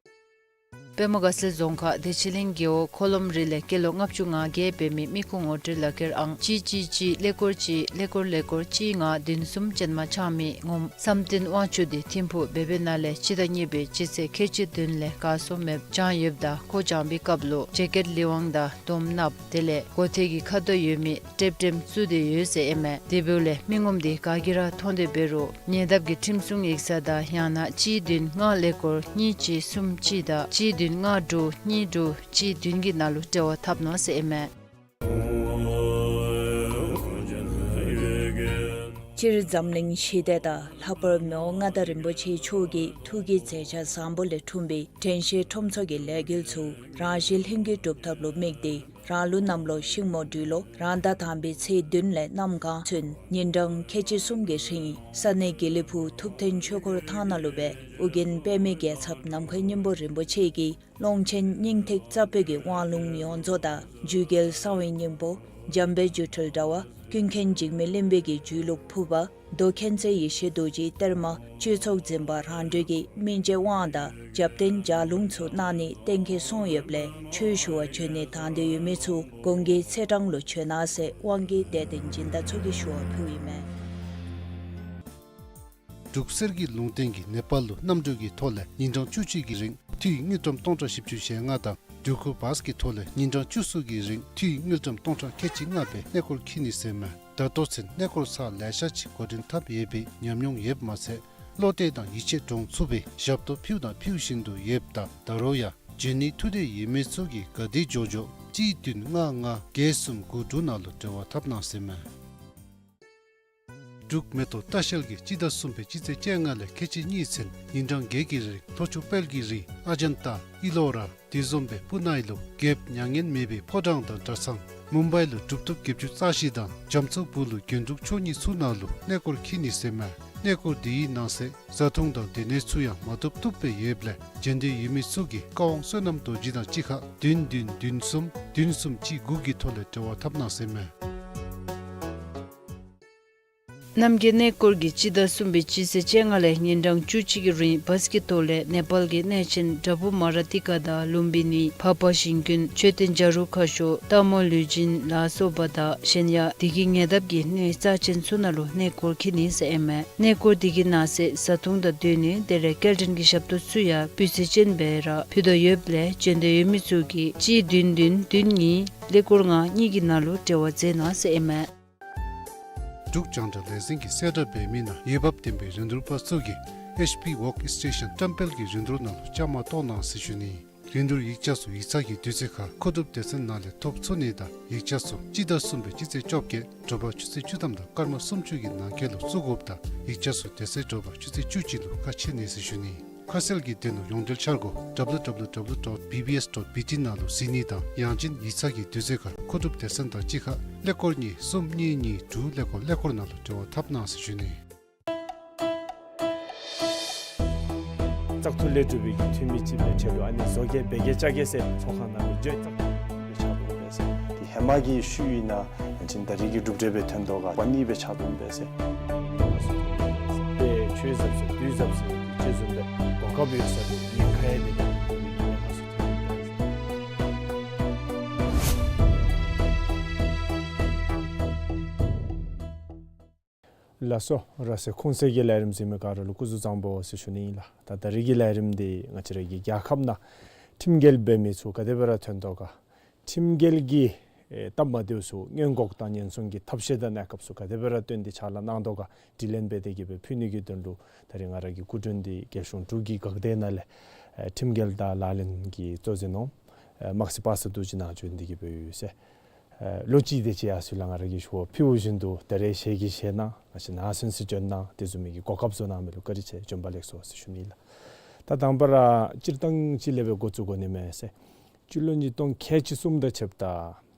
པདྨ་དགའ་ཚལ་རྫོང་ཁག་བདེ་ཆེན་གླིང་རྒེད་འོག་འཁོར་ལོ་རི་ལས་སྐྱེས་ལོ་ལྔ་བཅུ་ང་བརྒྱད་འབད་མི་མི་ཁུངས་ངོ་སྤྲོད་ལག་ཁྱེར་ཨང་གཅིག་གཅིག་གཅིག་ཀླད་ཀོར་གཅིག་ཀླད་ཀོར་ཀླད་ཀོར་གཅིག་ལྔ་བདུན་གསུམ་ཅན་མ་ཆག་མི་ངོམ་བསམ་གཏན་དབང་ཕྱུག་དེ་ཐིམ་ཕུག་བེ་བེ་ན་ལས་སྤྱི་ཟླ་གཉིས་པའི་སྤྱི་ཚེས་ཁལ་གཅིག་བདུན་ལས་གར་སོང་མེདཔ་བྱུང་ཡོདཔ་ད་ཁོ་བྱང་པའི་སྐབས་ལུ་ཇེ་ཀེཊ་ལི་ཝང་དང་དོམ་ནགཔ་དེ་ལས་མགོ་ཐད་ཀྱི་ཁ་དོག་ཡོད་མི་ཏེབ་ཏེམ་བཙུགས་ཏེ་ཡོད་ཟེར་ཨིན་མས། དེ་འབདཝ་ལས་མི་ངོམ་དེ་ག་གིས་ར་མཐོང་སྟེ་འབད་རུང་ཉེ་འདབས་ཀྱི་ཁྲིམས་སྲུང་ཡིག་ཚང་དང་ཡང་ན་གཅིག་བདུན་ལྔ་ཀླད་ཀོར་གཉིས་གཅིག་གསུམ་གཅིག་དང་གཅིག་བདུན་ལྔ་དྲུག་གཉིས་དྲུག་གཅིག་བདུན་གྱི་ནང་ལུ་འབྲེལ་བ་འཐབ་གནང་ཟེར་ཨིན་མས། སྤྱིར་འཛམ་གླིང་ཞི་བདེ་དང་ལྷག་པར་མི་དབང་མངའ་བདག་རིན་པོ་ཆེ་མཆོག་གི་ཐུགས་ཀྱི་མཛད་འཆར་བཟང་པོ་ལས་འཁྲུངས་པའི་དྲན་ཤེས་ཁྲོམ་ཚོགས་ཀྱི་ལས་འགུལ་ཚུ་རང་བཞིན་ལྷུན་གྱིས་གྲུབ་ཐབས་ལུ་དམིགས་ཏེ་རང་ལུགས་གནམ་ལོ་ཤིང་མོ་སྦྲུལ་ལོ་རང་ཟླ་དང་པའི་ཚེས་བདུན་ལས་གནམ་གང་ཚུན་ཉིན་གྲངས་ཁལ་གཅིག་གསུམ་གྱི་རིང་ས་གནས་དགེ་ལེགས་ཕུག་ཐུབ་བསྟན་ཆོས་འཁོར་ཐང་ནང་ལུ་སྦེ་ཨོ་རྒྱན་པདྨའི་རྒྱལ་ཚབ་ནམ་མཁའི་སྙིང་པོ་རིན་པོ་ཆེ་གིས་ཀློང་ཆེན་སྙིང་ཐིག་རྩ་བོད་ཀྱི་དབང་ལུང་ཡོངས་རྫོགས་དང་རྒྱུད་རྒྱལ་གསང་བའི་སྙིང་པོ་འཇམ་དཔལ་སྒྱུ་འཕྲུལ་དྲ་བ་ཀུན་མཁྱེན་འཇིགས་མེད་གླིང་པའི་གི་རྒྱུད་ལུགས་ཕུར་པ་མདོ་མཁྱེན་བརྩེ་ཡེ་ཤེས་རྡོ་རྗེའི་གཏེར་མ་སྤྱོད་ཚོགས་འཛིན་པ་རང་གྲོལ་གྱི་སྨིན་བྱེད་དབང་དང་རྒྱབ་རྟེན་ལྗགས་ལུང་ཚུ་གནང་ནི་གཏན་འཁེལ་སོང་ཡོདཔ་ལས་ཆོས་ཞུ་བར་བྱོན་ནི་དང་འདོད་ཡོད་མི་ཚུ་གོང་གི་ཚེས་གྲངས་ལུ་བྱོན་གནང་ཟེར་དབང་གིས་དད་ལྡན་སྦྱིན་བདག་ཚུ་གིས་ཞུ་བ་ཕུལཝ་ཨིན་མས། འབྲུག་གསེར་གྱི་ལུང་བསྟན་གྱིས་ནེ་པཱལ་ལུ་གནམ་གྲུ་གི་ཐོག་ལས་ཉིན་གྲངས་བཅུ་གཅིག་གི་རིང་འཐུས་དངུལ་ཀྲམ་སྟོང་ཕྲག་བཞི་བཅུ་ཞེ་ལྔ་དང་འགྲུལ་འཁོར་བཱས་ཀྱི་ཐོག་ལས་ཉིན་གྲངས་བཅུ་གསུམ་གྱི་རིང་འཐུས་དངུལ་ཀྲམ་སྟོང་ཕྲག་ཁལ་གཅིག་ལྔ་སྦེ་གནས་སྐོར་འཁྱིད་ནི་ཟེར་མས། ད་ལྟོ་ཚུན་གནས་སྐོར་ཚར་ལེ་ཤ་ཅིག་འགོ་འདྲེན་འཐབ་ཡོད་པའི་ཉམས་མྱོང་ཡོདཔ་མ་ཚད་བློ་གཏད་དང་ཡིད་ཆེས་འདྲོངས་ཚུགས་པའི་ཞབས་ཏོག་ཕུལཝ་དང་ཕུལ་བཞིན་དུ་ཡོདཔ་ད་ད་རུང་ཡང་འབྱོན་ནི་ཐུགས་འདོད་ཡོད་མི་ཚུ་གིས་ག་དེ་མགྱོགས་མགྱོགས་གཅིག་བདུན་ལྔ་ལྔ་བརྒྱད་གསུམ་དགུ་དྲུག་ནང་ལུ་འབྲེལ་བ་འཐབ་གནང་ཟེར་མས། འབྲུག་མེ་ཏོག་ལྟ་བཤལ་གྱིས་སྤྱི་ཟླ་གསུམ་པའི་སྤྱི་ཚེས་བཅོ་ལྔ་ལས་ཁལ་གཅིག་གཉིས་ཚུན་ཉིན་གྲངས་བརྒྱད་ཀྱི་རིང་ལྷོ་ཕྱོགས་དཔལ་གྱི་རི་ཨ་ཇན་ཏ་ཨི་ལོ་ར་དེ་བཟུམ་སྦེ་པུ་ནེ་ལུ་རྒྱལཔོ་མྱ་ངན་མེད་པའི་ཕོ་བྲང་དང་གྲྭ་ཚང་། མུམ་བའི་ལུ་གྲུབ་ཐོབ་བརྒྱད་ཅུ་རྩ་བཞི་དང་རྒྱ་མཚོ་སྦུག་ལུ་རྒྱན་དྲུག་མཆོག་གཉིས་ཚུ་ནང་ལུ་གནས་སྐོར་འཁྱིད་ནི་ཟེར་མས། གནས་སྐོར་འདི་གི་ནང་གསེས་བཟའ་འཐུང་དང་སྡོད་གནས་ཚུ་ཡང་མ་ཐུབ་ཐུབ་སྦེ་ཡོདཔ་ལས་འབྱོན་འདོད་ཡོད་མི་ཚུ་གིས་བཀའ་དབང་བསོད་ནམས་རྡོ་རྗེ་དང་གཅིག་ཁར་བདུན་བདུན་བདུན་གསུམ་བདུན་གསུམ་གཅིག་དགུ་གི་ཐོག་ལས་འབྲེལ་བ་འཐབ་གནང་ཟེར་མས། རྣམ་རྒྱལ་གནས་སྐོར་གྱིས་སྤྱི་ཟླ་གསུམ་པའི་སྤྱི་ཚེས་བཅོ་ལྔ་ལས་ཉིན་གྲངས་བཅུ་གཅིག་གི་རིང་བཱས་ཀྱི་ཐོག་ལས་ནེ་པཱལ་གྱི་གནས་ཆེན་དྲ་བུ་མ་ར་ཏི་ཀ་དང་ལུམ་བི་ནི་འཕགས་པ་ཞིང་ཀུན་མཆོད་རྟེན་བྱ་རུང་ཁ་ཤོར་སྟག་མོ་ལུས་སྦྱིན་ལ་སོགས་པ་དང་གཞན་ཡང་དེ་གི་ཉེ་འདབས་ཀྱི་གནས་རྩ་ཆེན་ཚུ་ནང་ལུ་གནས་སྐོར་འཁྱིད་ནི་ཟེར་ཨིན་མས། གནས་སྐོར་དེ་གི་ནང་གསེས་བཟའ་འཐུང་དང་སྡོད་གནས་དེ་ལས་སྐྱེལ་འདྲེན་གྱི་ཞབས་ཏོག་ཚུ་ཡང་སྤུས་ཚད་ཅན་སྦེ་ར་ཕུལ་དོ་ཡོདཔ་ལས་འབྱོན་འདོད་ཡོད་མི་ཚུ་གིས་གཅིག་བདུན་བདུན་བདུན་གཉིས་ཀླད་ཀོར་ལྔ་གཉིས་ཀྱི་ནང་ལུ་འབྲེལ་བ་མཛད་གནང་ཟེར་ཨིན་མས། འབྲུག་རྒྱང་བསྒྲགས་ལས་འཛིན་གྱིས་གསལ་བསྒྲགས་འབད་མི་ནང་འོས་འབབ་ལྡན་པའི་རིན་བསྡུར་པ་ཚུ་གིས་ཨེཆ་པི་ཝརཀ་སི་ཊེ་ཤཱན་བཀྲམ་སྤེལ་གྱི་རིན་བསྡུར་ནང་ལུ་བཅའ་མར་གཏོགས་གནང་ཟེར་ཞུ་ནི། རིན་བསྡུར་ཡིག་ཆ་ཚུ་ཡིག་ཚང་གི་དུས་ཚོད་ཁར་མཁོ་སྒྲུབ་སྡེ་ཚན་ནང་ལས་ཐོབ་ཚུགས་ནི་དང་ཡིག་ཆ་ཚུ་སྤྱི་ཟླ་གསུམ་པའི་སྤྱི་ཚེས་བཅོ་བརྒྱད་དྲོ་པ་ཆུ་ཚོད་བཅུ་ཐམ་དང་སྐར་མ་སུམ་ཅུ་གི་ནང་འཁོད་ལུ་བཙུགས་དགོཔ་དང་ཡིག་ཆ་ཚུ་དེ་ཚེ་དྲོ་པ་ཆུ་ཚོད་བཅུ་གཅིག་ལུ་ཁ་ཕྱེ་ནི་ཟེར་ཞུ་ནི། ཁ་གསལ་གྱི་དོན་ལུ་ཡོངས་འབྲེལ་འཆར་སྒོ་ཌབ་ལུ་ཌབ་ལུ་ཌབ་ལུ་ཌོཊ་བི་བི་ཨེསི་ཌོཊ་བི་ཊི་ནང་ལུ་གཟིགས་ནི་དང་ཡང་ཅིན་ཡིག་ཚང་གི་དུས་ཚོད་ཁར་མཁོ་སྒྲུབ་སྡེ་ཚན་དང་གཅིག་ཁར་ཀླད་ཀོར་གཉིས་གསུམ་གཉིས་གཉིས་དྲུག་ཀླད་ཀོར་ཀླད་ཀོར་ནང་ལུ་འབྲེལ་བ་འཐབ་གནང་ཟེར་ཞུ་ནི། བཙག་འཐུ་ལས་གྲུབ་པའི་གི་འཐུས་མི་ཅིག་སྦེ་ཁྲལ་ལུ་ཨ་ནི་བཟོ་གེ་འབད་གེ་བཅའ་གེ་ཟེར་ཚོགས་ཁང་ནང་ལུ་འགྱོ་ཡི། ཏེ་ཧེ་མ་གི་ཤུལ་ཨིན་ན་ཡང་ཅིན་ད་རིས་ཀྱི་གྲུབ་འབྲས་སྦེ་ཐོན་དོ་ག་པ་ནི་སྦེ་ཆགས་དོ་འབད་ཟེར། ཏེ་ཆོས་ཟབ་ཟེར་དུས་ཟབ་ཟེར་ཅིག་བཟུམ་སྦེ་གོ་སྐབས་ཡོད་ས་ཏེ་ཉེན་ཁ་ཡང་མེད་པའི་ལགས་སོ། ར་སེ་ཁུངས་སེ་གི་ལས་རིམ་གཟིགས་མི་ག་ར་ལུ་སྐུ་གཟུགས་བཟང་པོ་ཟེར་ཞུ་ནི་ཨིན་ལགས། ད་ད་རིས་ཀྱི་ལས་རིམ་འདི་ང་བཅས་ར་གི་རྒྱལ་ཁབ་ནང་ཁྲིམས་འགལ་འབད་མི་ཚུ་ག་དེ་སྦེ་ར་ཐོན་དོ་ག། ཁྲིམས་འགལ་གྱི་ཨེ་སྟབས་མ་བདེཝ་ཚུ་སྔོན་འགོག་དང་ཉེན་སྲུང་གི་ཐབས་ཤེས་དང་གནས་སྐབས་ཚུ་ག་དེ་སྦེ་ར་བཏོན་ཏེ་ཕྱག་ལཱ་གནང་དོ་ག་དྲི་ལན་འབད་དེ་གི་སྦེ་ཕུལ་ནི་གི་དོན་ལུ་ད་རིས་ང་ར་གི་སྐུ་མགྲོན་འདི་རྒྱལ་གཞུང་འབྲུག་གི་འགག་སྡེ་ནང་ལས་ཨེ་ཁྲིམས་འགལ་དང་ལག་ལེན་གྱི་གཙོ་འཛིན་འོགམ་ཨེ་དམག་སྲིད་པ་སངས་རྡོ་རྗེ་ནཱ་བྱོན་ཏེ་གི་སྦེ་ཡོད་ཟེར། ཨེ་ལོ་གཅིག་དེ་ཅིག་ཡར་སོང་ལགས། ང་ར་གིས་ཞུ་བ་ཕུལཝ་བཞིན་དུ་ད་རིས་ཞལ་གྱིས་བཞེས་གནང་ང་བཅས་ནཱ་ཚུན་ཚོད་བྱོན་གནང་དེ་བཟུམ་མའི་གི་གོ་སྐབས་བཟོ་གནང་མི་ལུ་བཀའ་དྲིན་ཆེ། བྱོན་པ་ལེགས་སོ་ཟེར་ཞུ་ནི་ལགས། ད་དང་པ་ར་སྤྱིར་བཏང་ཅིག་ལས་སྦེ་འགོ་བཙུགས་དགོ་ནི་མས་ཟེར། སྤྱི་ལོ་ཉིས་སྟོང་ཁལ་གཅིག་གསུམ་དང་ཕྱདཔ་ད་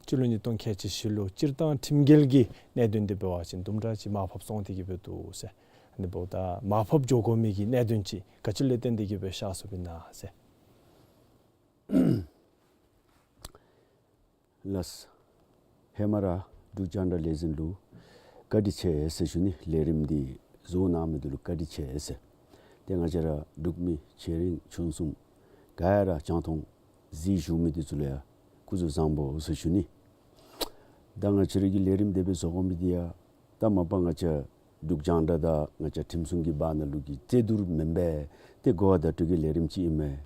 སྤྱི་ལོ་ཉིས་སྟོང་ཁལ་གཅིག་བཞི་ལུ་སྤྱིར་བཏང་ཁྲིམས་འགལ་གྱི་གནད་དོན་འདི་འབད་བ་ཅིན་དུམ་གྲ་ཅིག་མར་ཕབ་སོང་སྟེ་གི་སྦེ་འདུག་ཟེར། ཨ་ནི་འབདཝ་ད་མར་ཕབ་འགྱོ་དགོ་མི་གི་གནད་དོན་ཅིག་ག་ཅི་ལུ་བརྟེན་ཏེ་གི་སྦེ་ཤར་སོཔ་ཨིན་ན་ཟེར། ལགས། ཧེ་མ་ར་འབྲུག་རྒྱང་བསྒྲགས་ལས་འཛིན་ལུ་བཀའ་དྲིན་ཆེ་ཟེར་ཞུ་ནི། ལས་རིམ་འདི་བཟོ་གནང་མི་འདི་ལུ་བཀའ་དྲིན་ཆེ་ཟེར། ཏེ་ང་བཅས་ར་འབྲུག་མི་ཆེ་འབྲིང་ཆུང་གསུམ་ག་ར་རྒྱང་མཐོང་གཟིགས་བཞུགས་མི་འདི་ཚུ་ལུ་ཡང་སྐུ་གཟུགས་བཟང་པོ་ཟེར་ཞུ་ནི། ད་ང་བཅས་ར་གི་ལས་རིམ་དེ་སྦེ་བཟོ་དགོ་མི་འདི་ཡང་ད་མ་པ་ང་བཅས་འབྲུག་རྒྱང་བསྒྲགས་དང་ང་བཅས་ཁྲིམས་སྲུང་གི་བར་ན་ལུ་གི་རྩོད་བསྡུར་མེན་པས། ཏེ་གོ་བ་བརྡ་སྤྲོད་ཀྱི་ལས་རིམ་ཅིག་ཨིན་མས།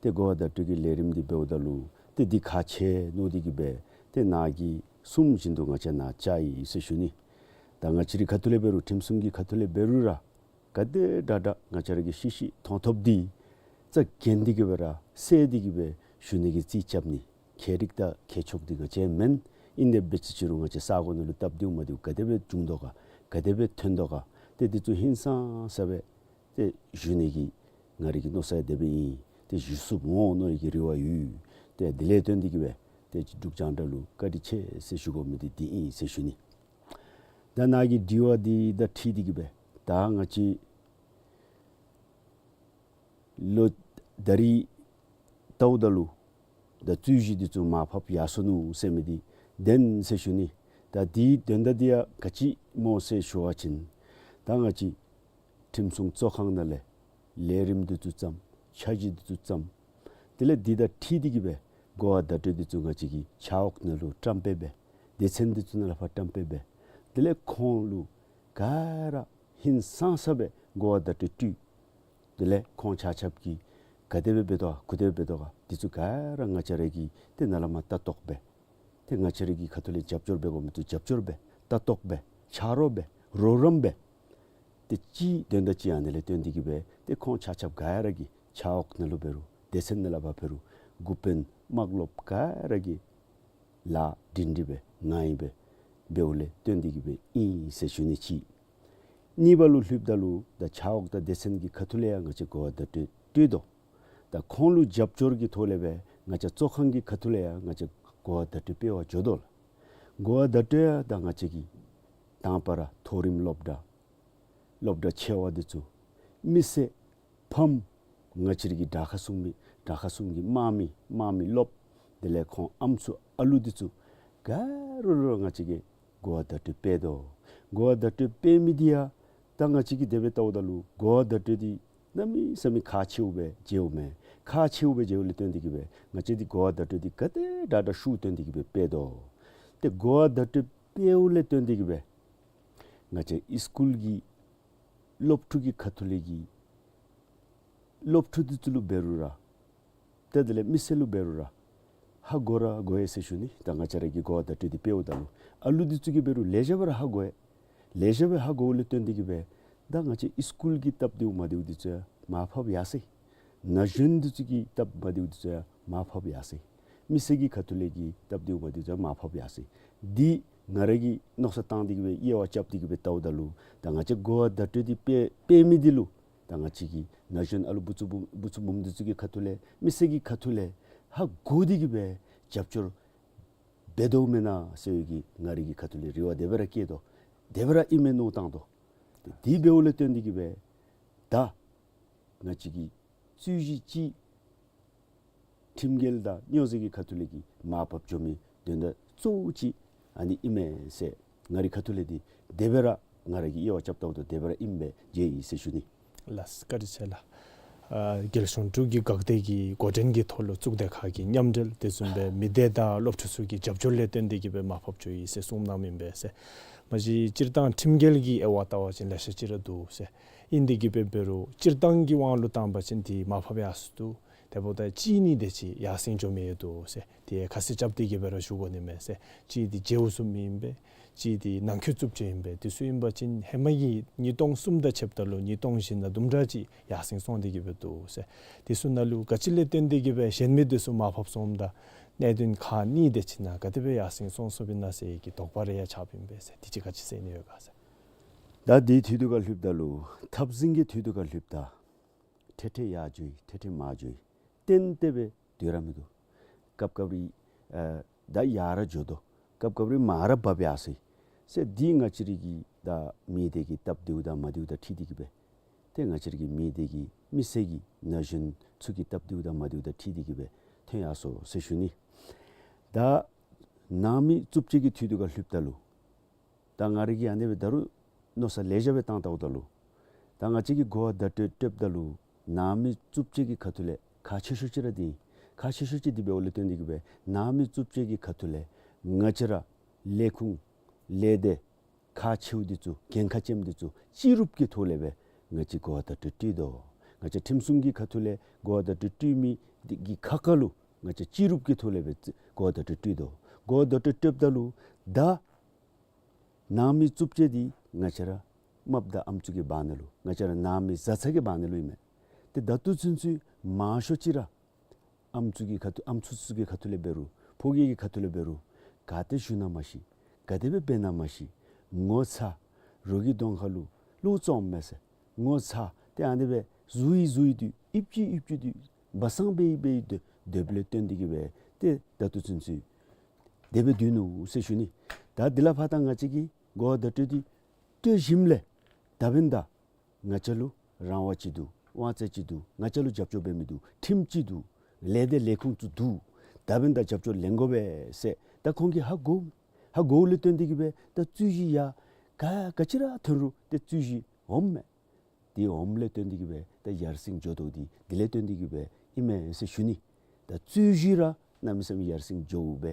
ཏེ་གོ་བ་བརྡ་སྤྲོད་ཀྱི་ལས་རིམ་འདི་འབདཝ་ད་ལུ་ཏེ་འདི་ཁག་ཆེ་མནོ་སྟེ་གི་སྦེ་ཏེ་ནཱ་གིས་གསུངམ་བཞིན་དུ་ང་བཅས་ནཱ་བཅར་ཡི་ཟེར་ཞུ་ནི། ད་ང་བཅས་རའི་ཁ་ཐུག་ལས་འབད་རུང་ཁྲིམས་སྲུང་གི་ཁ་ཐུག་ལས་འབད་རུང་ར་ག་དེ་དྲག་དྲག་ང་བཅས་ར་གིས་ཤེས་ཤེས་མཐོང་ཐོབ་འདི་རྩ་འགེངས་ཏེ་གི་སྦེ་ར་གསལ་ཏེ་གི་སྦེ་ཞུ་ནི་གི་རྩིས་རྐྱབ་ནི། མཁས་རིག་དང་མཁས་མཆོག་འདི་ང་བཅས་མེན། ཨིན་དེ་འབད་ཅི་ཅི་རུང་ང་བཅས་ས་གོ་ནང་ལུ་སྟབས་བདེཝ་མ་བདེཝ་ག་དེ་སྦེ་བྱུང་དོ་ག་ག་དེ་སྦེ་ཐོན་དོ་ག་ཏེ་འདི་ཚུ་ཧིང་སངས་ས་སྦེ་ཏེ་ཞུ་ནི་གི་ང་རའི་གི་མནོ་ས་ཡང་དེ་སྦེ་ཨིན། ཏེ་ཞུ་ཚུགསཔ་འོང་མནོ་ནི་གི་རེ་བ་ཡོད། ཏེ་དེ་ལས་བརྟེན་ཏེ་གི་སྦེ་ཏེ་འབྲུག་རྒྱང་བསྒྲགས་ལུ་བཀའ་དྲིན་ཆེ་ཟེར་ཞུ་དགོ་མི་འདི་འདི་ཨིན་ཟེར་ཞུ་ནི། ད་ནཱ་གི་དྲི་བ་འདི་དང་འཁྲིལ་ཏེ་གི་སྦེ་ད་ང་བཅས་ལོ་ད་རིས་ལྟཝ་ད་ལུ་ད་རྩོད་གཞི་འདི་ཚུ་མར་ཕབ་ཡར་སོ་ནུག་ཟེར་མི་འདི་བདེན་ཟེར་ཞུ་ནི། ད་འདིའི་དོན་དག་འདི་ཡང་ག་ཅི་སྨོ་ཟེར་ཞུ་བ་ཅིན་ད་ང་བཅས་ཁྲིམས་སྲུང་གཙོ་ཁང་ནང་ལས་ལས་རིམ་འདི་ཚུ་བརྩམས། འཆར་གཞི་འདི་ཚུ་བརྩམས། དེ་ལས་འདི་དང་འཁྲིལ་ཏེ་གི་སྦེ་གོ་བ་བརྡ་སྤྲོད་འདི་ཚུ་ང་བཅས་ཀྱི་ཕྱག་འོག་ནང་ལུ་བཀྲམ་སྤེལ་འབད། སྡེ་ཚན་འདི་ཚུ་ནང་ལས་ཕར་བཀྲམ་སྤེལ་འབད། དེ་ལས་ཁོང་ལུ་ག་ར་ ཧིང་སངས་ས་སྦེ་གོ་བ་བརྡ་སྤྲོད་སྤྲོད། དེ་ལས་ཁོང་ཆ་ཁྱབ་ཀྱིས་ག་དེ་སྦེ་འབད་དོ་ག་ག་དེ་སྦེ་འབད་དོ་ག་འདི་ཚུ་ག་ར་ང་བཅས་ར་གིས་ཏེ་ནཱ་ལས་མར་ལྟ་རྟོག་འབད། ཏེ་ང་བཅས་ར་གི་ཁ་ཐུག་ལས་རྒྱབ་སྐྱོར་འབད་དགོ་མི་ཚུ་རྒྱབ་སྐྱོར་འབད། ལྟ་རྟོག་འབད། ཆ་རོགས་འབད། རོགས་རམ་འབད། ཏེ་ཅིག་དོན་དག་ཅིག་ཨ་ནི་ལས་བརྟེན་ཏེ་གིས་སྦེ་ཏེ་ཁོང་ཆ་ཁྱབ་ག་ར་གིས་ཕྱག་འོག་ནང་ལུ་འབད་རུང་སྡེ་ཚན་ནང་ལས་ཕར་འབད་རུང་འགོ་དཔོན་དམག་སློབ་ག་ར་གིས་ལཱ་སྒྲིང་སྒྲི་སྦེ་ངང་ཡི་སྦེ་འབདཝ་ལས་བརྟེན་ཏེ་གིས་སྦེ་ཨིན་ཟེར་ཞུ་ནི་གཅིག། གཉིས་པ་ལུ་ལྷོདཔ་ད་ལུ་ད་ཕྱག་འོག་དང་སྡེ་ཚན་གྱི་ཁ་ཐུག་ལས་ཡང་ང་བཅས་གོ་བ་བརྡ་སྤྲོད་སྤྲོད་དོ། ད་ཁོང་ལུ་རྒྱབ་སྐྱོར་གྱི་ཐོག་ལས་སྦེ་ང་བཅས་གཙོ་ཁང་གི་ཁ་ཐུག་ལས་ཡང་ང་བཅས་གོ་བ་བརྡ་སྤྲོད་སྤེལ་བར་འགྱོ་དོ་ལགས། གོ་བ་བརྡ་སྤྲོད་ཡང་ད་ང་བཅས་ཀྱི་དང་པ་ར་མཐོ་རིམ་སློབ་གྲྭ་སློབ་གྲྭ་ཆེ་བ་འདི་ཚུ་མི་སེར་ཕམ་ང་བཅས་ར་གི་དྲག་ཁ་སྲུང་མི་དྲག་ཁ་སྲུང་གི་དམག་མི་དམག་མི་སློབ་དེ་ལས་ཁོང་ཨམ་སྲུ་ཨ་ལུ་འདི་ཚུ་ག་ར་ར་ང་བཅས་ཀྱིས་གོ་བ་བརྡ་སྤྲོད་སྤེལ་དོ། གོ་བ་བརྡ་སྤྲོད་སྤེལ་མི་འདི་ཡང་ད་ང་བཅས་ཀྱིས་དེ་སྦེ་བལྟཝ་ད་ལུ་གོ་བ་བརྡ་སྤྲོད་འདི་གནམ་མེད་ས་མེད་ཁག་ཆེཝ་སྦེ་མཇལཝ་མས། ཁག་ཆེཝ་སྦེ་མཇལཝ་ལས་བརྟེན་ཏེ་གིས་སྦེ་ང་བཅས་འདི་གོ་བ་བརྡ་སྤྲོད་འདི་ག་དེ་དྲག་དྲག་ཤུགས་བཏོན་ཏེ་གིས་སྦེ་སྤེལ་དོ། ཏེ་གོ་བ་བརྡ་སྤྲོད་སྤེལཝ་ལས་བརྟེན་ཏེ་གིས་སྦེ་ང་བཅས་ཨིས་ཀུལ་གྱི་སློབ་ཕྲུག་གི་ཁ་ཐུག་ལས་ཀྱི་སློབ་ཕྲུག་འདི་ཚུ་ལུ་འབད་རུང་ར་ཏེ་དེ་ལས་མི་སེར་ལུ་འབད་རུང་ར་ཧ་གོ་ར་གོ་ཡི་ཟེར་ཞུ་ནི། ད་ང་བཅས་ར་གིས་གོ་བ་བརྡ་སྤྲོད་འདི་སྤེལཝ་ད་ལུ་ཨ་ལུ་འདི་ཚུ་གིས་འབད་རུང་ལེགས་ཤོམ་སྦེ་ར་ཧ་གོ་ཡི། ལེགས་ཤོམ་སྦེ་ཧ་གོཝ་ལས་བརྟེན་ཏེ་གིས་སྦེ་ད་ང་བཅས་ཨིས་ཀུལ་གྱི་སྟབས་བདེཝ་མ་བདེཝ་འདི་ཚུ་ཡང་མར་ཕབ་ཡར་སོ་ཡི། ན་གཞོན་འདི་ཚུ་གི་སྟབས་མ་བདེཝ་འདི་ཚུ་ཡང་མར་ཕབ་ཡར་སོ་ཡི། མི་སེར་གྱི་ཁ་ཐུག་ལས་ཀྱི་སྟབས་བདེཝ་མ་བདེཝ་འདི་ཚུ་ཡང་མར་ཕབ་ཡར་སོ་ཡི། འདི་ང་ར་གིས་མནོ་བསམ་བཏང་སྟེ་གིས་སྦེ་དབྱེ་བ་རྐྱབ་སྟེ་གིས་སྦེ་བལྟཝ་ད་ལུ་ད་ང་བཅས་གོ་བ་བརྡ་སྤྲོད་འདི་སྤེལ་སྤེལ་མི་འདི་ལུ་ད་ང་བཅས་ཀྱི་ན་གཞོན་ཨ་ལུ་བུ་ཚ་བུ་བུ་ཚ་བུམོ་འདི་ཚུ་གི་ཁ་ཐུག་ལས་མི་སེར་གྱི་ཁ་ཐུག་ལས་ཧ་གོ་སྟེ་གིས་སྦེ་རྒྱབ་སྐྱོར་འབད་དོ་མེན་ན་ཟེར་བའི་གི་ང་རའི་གི་ཁ་ཐུག་ལས་རེ་བ་དེ་སྦེ་ར་བསྐྱེད་དོ། དེ་སྦེ་ར་ཨིན་མས་མནོ་བཏང་དོ། དེ་འབདཝ་ལས་བརྟེན་ཏེ་གིས་སྦེ་ད་ང་བཅས་ཀྱི་རྩོད་གཞི་ཅིག་ཁྲིམས་འགལ་དང་སྨྱོ་རྫས་ཀྱི་ཁ་ཐུག་ལས་ཀྱི་མར་ཕབ་འགྱོ་མི་དོན་དག་གཙོ་བོ་ཅིག་ཨ་ནི་ཨིན་མས་ཟེར་ང་རའི་ཁ་ཐུག་ལས་འདི་དེ་སྦེ་ར་ང་ར་གིས་དབྱེ་བ་རྐྱབ་བལྟཝ་ད་དེ་སྦེ་ར་ཨིན་པས་མཇལ་ཡི་ཟེར་ཞུ་ནི། ལགས་བཀའ་དྲིན་ཆེ་ལགས། ཨ་རྒྱལ་གཞུང་འབྲུག་གི་འགག་སྡེ་གི་འགོ་འདྲེན་གྱི་ཐོག་ལུ་གཙུག་སྡེ་ཁག་གི་མཉམ་འབྲེལ་དེ་བཟུམ་སྦེ་མི་སྡེ་དང་སློབ་ཕྲུག་ཚུ་གི་རྒྱབ་སྐྱོར་ལས་བརྟེན་ཏེ་གིས་སྦེ་མར་ཕབ་འགྱོ་ཡི་ཟེར་གསུངས་གནངམ་ཨིན་པས་ཟེར། མ་གཞི་སྤྱིར་བཏང་ཁྲིམས་འགལ་གྱི་དབྱེ་བ་བལྟ་བ་ཅིན་ལེ་ཤ་ཅིག་ར་འདུག་ཟེར། ཨིན་ཏེ་གིས་སྦེ་འབད་རུང་སྤྱིར་བཏང་གི་དབང་ལུ་བཏང་བ་ཅིན་འདི་མར་ཕབ་ཡར་སོ་འདུག། དེ་འབདཝ་ད་གཅིག་གཉིས་དེ་ཅིག་ཡར་སེང་འགྱོ་མི་ཡང་འདུག་ཟེར། དེ་ཁ་གསལ་རྐྱབ་སྟེ་གིས་སྦེ་ར་ཞུ་དགོ་ནི་མས་ཟེར། གཅིག་འདི་མཇལཝ་བཟུམ་ཨིན་པས། གཅིག་འདི་ནང་འཁོད་རྩུབ་སྤྱོད་ཨིན་པས། དེ་ཚུ་ཨིན་པ་ཅིན་ཧེ་མ་གི་ཉིས་སྟོང་གསུམ་དང་ཕྱདཔ་ད་ལུ་ཉིས་སྟོང་བཞི་ནང་དུམ་གྲ་ཅིག་ཡར་སེང་སོང་སྟེ་གིས་སྦེ་འདུག་ཟེར། དེ་ཚུ་ནང་ལུ་ག་ཅི་ལས་བརྟེན་ཏེ་གིས་སྦེ་གཞན་མི་དེ་ཚུ་མར་ཕབ་སོངམ་ད་གནད་དོན་ཁག་གཉིས་དེ་ཅིག་ནང་ག་དེ་སྦེ་ཡར་སེང་སོང་སོངམ་ཨིན་ན་ཟེར་གྱི་དོགས་པ་རེ་ཡང་ཆགསཔ་ཨིན་པས་ཟེར། དེ་ཅིག་ག་ཅི་ཟེར་ནི་ཡོད་ག་ཟེར། ད་དེའི་དུས་དུ་ཁར་ལྷོདཔ་ད་ལུ་འཐབ་འཛིང་གི་དུས་དུ་ཁར་ལྷོདཔ་ད་ཐེངས་ཐེངས་ཡར་འགྱོ་ཡི་ཐེངས་ཐེངས་མར་འགྱོ་ཡི། ཏན་ཏན་སྦེ་སྡོད་ར་མིན་འདུག། སྐབས་སྐབས་རེ་ཨ་ད་ཡར་ར་འགྱོ་དོ། སྐབས་སྐབས་རེ་མར་ར་འབབ་ཡར་སོ་ཡི་ཟེར། འདི་ང་བཅས་རའི་གི་ད་མི་སྡེ་གི་སྟབས་བདེཝ་དང་མ་བདེཝ་དང་འཁྲིལ་ཏེ་གིས་སྦེ་ཏེ་ང་བཅས་རའི་གི་མི་སྡེ་གི་མི་སེར་གྱི་ན་གཞོན་ཚུ་གི་སྟབས་བདེཝ་དང་མ་བདེཝ་དང་འཁྲིལ་ཏེ་གིས་སྦེ་ཐོན་ཡར་སོ་ཟེར་ཞུ་ནི། ད་ནང་མི་རྩུབ་སྤྱོད་ཀྱི་དུས་དུ་ཁར་ལྷོདཔ་ད་ལུ་ད་ང་རའི་གིས་ཨ་ནི་སྦེ་ད་རུང་མནོ་བསམ་ལེ་ཤ་སྦེ་བཏང་བལྟཝ་ད་ལུ་ད་ང་བཅས་ཀྱིས་གོ་བ་བརྡ་སྤྲོད་སྤྲོདཔ་ད་ལུ་ནང་མི་རྩུབ་སྤྱོད་ཀྱི་ཁ་ཐུག་ལས་ཁག་ཆེ་ཤོས་ཅིག་ར་འདི་ཨིན། ཁག་ཆེ་ཤོས་ཅིག་འདི་འབདཝ་ལས་བརྟེན་ཏེ་གིས་སྦེ་ནང་མི་རྩུབ་སྤྱོད་ཀྱི་ཁ་ཐུག་ལས་ང་བཅས་ར་ལས་ཁུངས་ལས་སྡེ་ཁག་ཆེཝ་འདི་ཚུ་འགན་ཁག་ཅན་འདི་ཚུ་སྤྱི་རུབ་ཀྱི་ཐོག་ལས་སྦེ་ང་བཅས་གོ་བ་བརྡ་སྤྲོད་སྤྲོད་དོ། ང་བཅས་ཁྲིམས་སྲུང་གི་ཁ་ཐུག་ལས་གོ་བ་བརྡ་སྤྲོད་སྤྲོད་མི་འདི་གི་ཁ་ཁ་ལུ་ང་བཅས་སྤྱི་རུབ་ཀྱི་ཐོག་ལས་སྦེ་གོ་བ་བརྡ་སྤྲོད་སྤྲོད་དོ། གོ་བ་བརྡ་སྤྲོད་སྤྲོདཔ་ད་ལུ་ད་ནང་མི་རྩུབ་སྤྱོད་འདི་ང་བཅས་ར་རྨགཔ་དང་ཨམ་སྲུ་གི་བར་ན་ལུ་ང་བཅས་ར་ནང་མི་བཟའ་ཚང་གི་བར་ན་ལུ་ཨིན་མས། ཏེ་ད་ལྟོ་ཚུན་ཚོད་མང་ཤོས་ཅིག་ར་ཨམ་སྲུ་གི་ཁ་ཐུག་ཨམ་སྲུ་ཚུ་གི་ཁ་ཐུག་ལས་འབད་རུང་ཕོ་རྒྱས་ཀྱི་ཁ་ཐུག་ལས་འབད་རུང་ག་ཏེ་བཞུགས་ན་མ་ཤེས། ག་དེ་སྦེ་འབད་ན་མ་ཤེས། ངོ་ཚ། རོགས་ཀྱི་གདོང་ཁ་ལུ་བློ་བཙོགཔ་མས་ཟེར། ངོ་ཚ། ཏེ་ཨ་ནི་སྦེ་བཟུང་ཡི་བཟུང་ཡི་དུས་ཨིབ་ཅི་ཨིབ་ཅི་དུས་སྦ་གསང་འབད་ཡི་འབད་ཡི་སྡོད་སྡོདཔ་ལས་བརྟེན་ཏེ་གིས་སྦེ་ཏེ་ད་ལྟོ་ཚུན་ཚོད་དེ་སྦེ་སྡོད་ནུག་ཟེར་ཞུ་ནི། ད་འདི་ལས་ཕར་ད་ང་བཅས་ཀྱིས་གོ་བ་བརྡ་སྤྲོད་འདི་སྤྲོད་ཞིནམ་ལས་ད་འབདན་ད་ང་བཅས་ལུ་རང་དབང་ཅིག་འདུག། དབང་ཚད་ཅིག་འདུག། ང་བཅས་ལུ་རྒྱབ་སྐྱོར་འབད་མི་འདུག། ཁྲིམས་ཅིག་འདུག། ལས་སྡེ་ལས་ཁུངས་ཚུ་འདུག། ད་འབདན་ད་རྒྱབ་སྐྱོར་ལེན་དགོ་པས་ཟེར་ད་ཁོང་གིས་ཧ་གོ་ཧ་གོཝ་ལས་བརྟེན་ཏེ་གིས་སྦེ་ད་རྩོད་གཞི་ཡང་ག་ག་ཅི་ར་ཐོན་རུང་ཏེ་རྩོད་གཞི་འོངམ་མས། དེ་འོངམ་ལས་བརྟེན་ཏེ་གིས་སྦེ་ད་ཡར་སེང་འགྱོ་དོ་འདི་དེ་ལས་བརྟེན་ཏེ་གིས་སྦེ་ཨིན་མས་ཟེར་ཞུ་ནི། ད་རྩོད་གཞི་ར་གནམ་མེད་ས་མེད་ཡར་སེང་འགྱོཝ་སྦེ་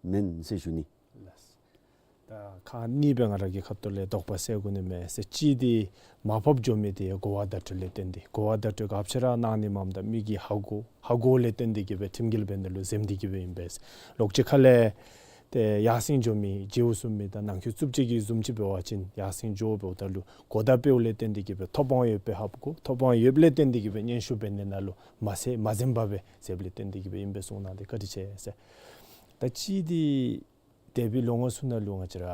མེན་ཟེར་ཞུ་ནི། ལགས། ད་ཁག་གཉིས་སྦེ་ང་ར་གི་ཁ་ཐུག་ལས་དོགས་པ་སེལ་དགོ་ནི་མས་ཟེར། གཅིག་འདི་མར་ཕབ་འགྱོ་མི་འདི་གོ་བ་བརྡ་སྤྲོད་ལས་བརྟེན་ཏེ་གོ་བ་བརྡ་སྤྲོད་ག་ཅི་ར་གནང་ནི་མས་ད་མི་གི་ཧ་གོ་ཧ་གོ་ལས་བརྟེན་ཏེ་གི་སྦེ་ཁྲིམས་འགལ་འབད་ནི་ལུ་འཛེམ་སྟེ་གི་སྦེ་ཨིན་པས། ལོག་སྤྱོད་ཁ་ལས་ཏེ་ཡར་སེང་འགྱོ་མི་རྗེའུ་བཟུམ་མི་དང་ནང་འཁོད་རྩུབ་སྤྱོད་ཀྱི་བཟུམ་ཅིག་འབད་བ་ཅིན་ཡར་སེང་འགྱོ་འབདཝ་ད་ལུ་གོ་བརྡ་སྤྲོད་ལས་བརྟེན་ཏེ་གི་སྦེ་ཐོབ་དབང་ཡོདཔ་སྦེ་ཧ་གོ། ཐོབ་དབང་ཡོདཔ་ལས་བརྟེན་ཏེ་གི་སྦེ་སྙན་ཞུ་འབད་ནི་ནང་ལུ་མ་ཟད་མ་འཛེམ་པར་སྦེ་འཛེམ་ལས་བརྟེན་ཏེ་གི་སྦེ་ཨིན་པས་གསུངས་གནང་སྟེ་བཀའ་དྲིན་ཆེ་ཟེར། ད་གཅིག་འདི་འདས་པའི་ལོ་ངོ་ཚུ་ནང་ལུ་ང་བཅས་ར་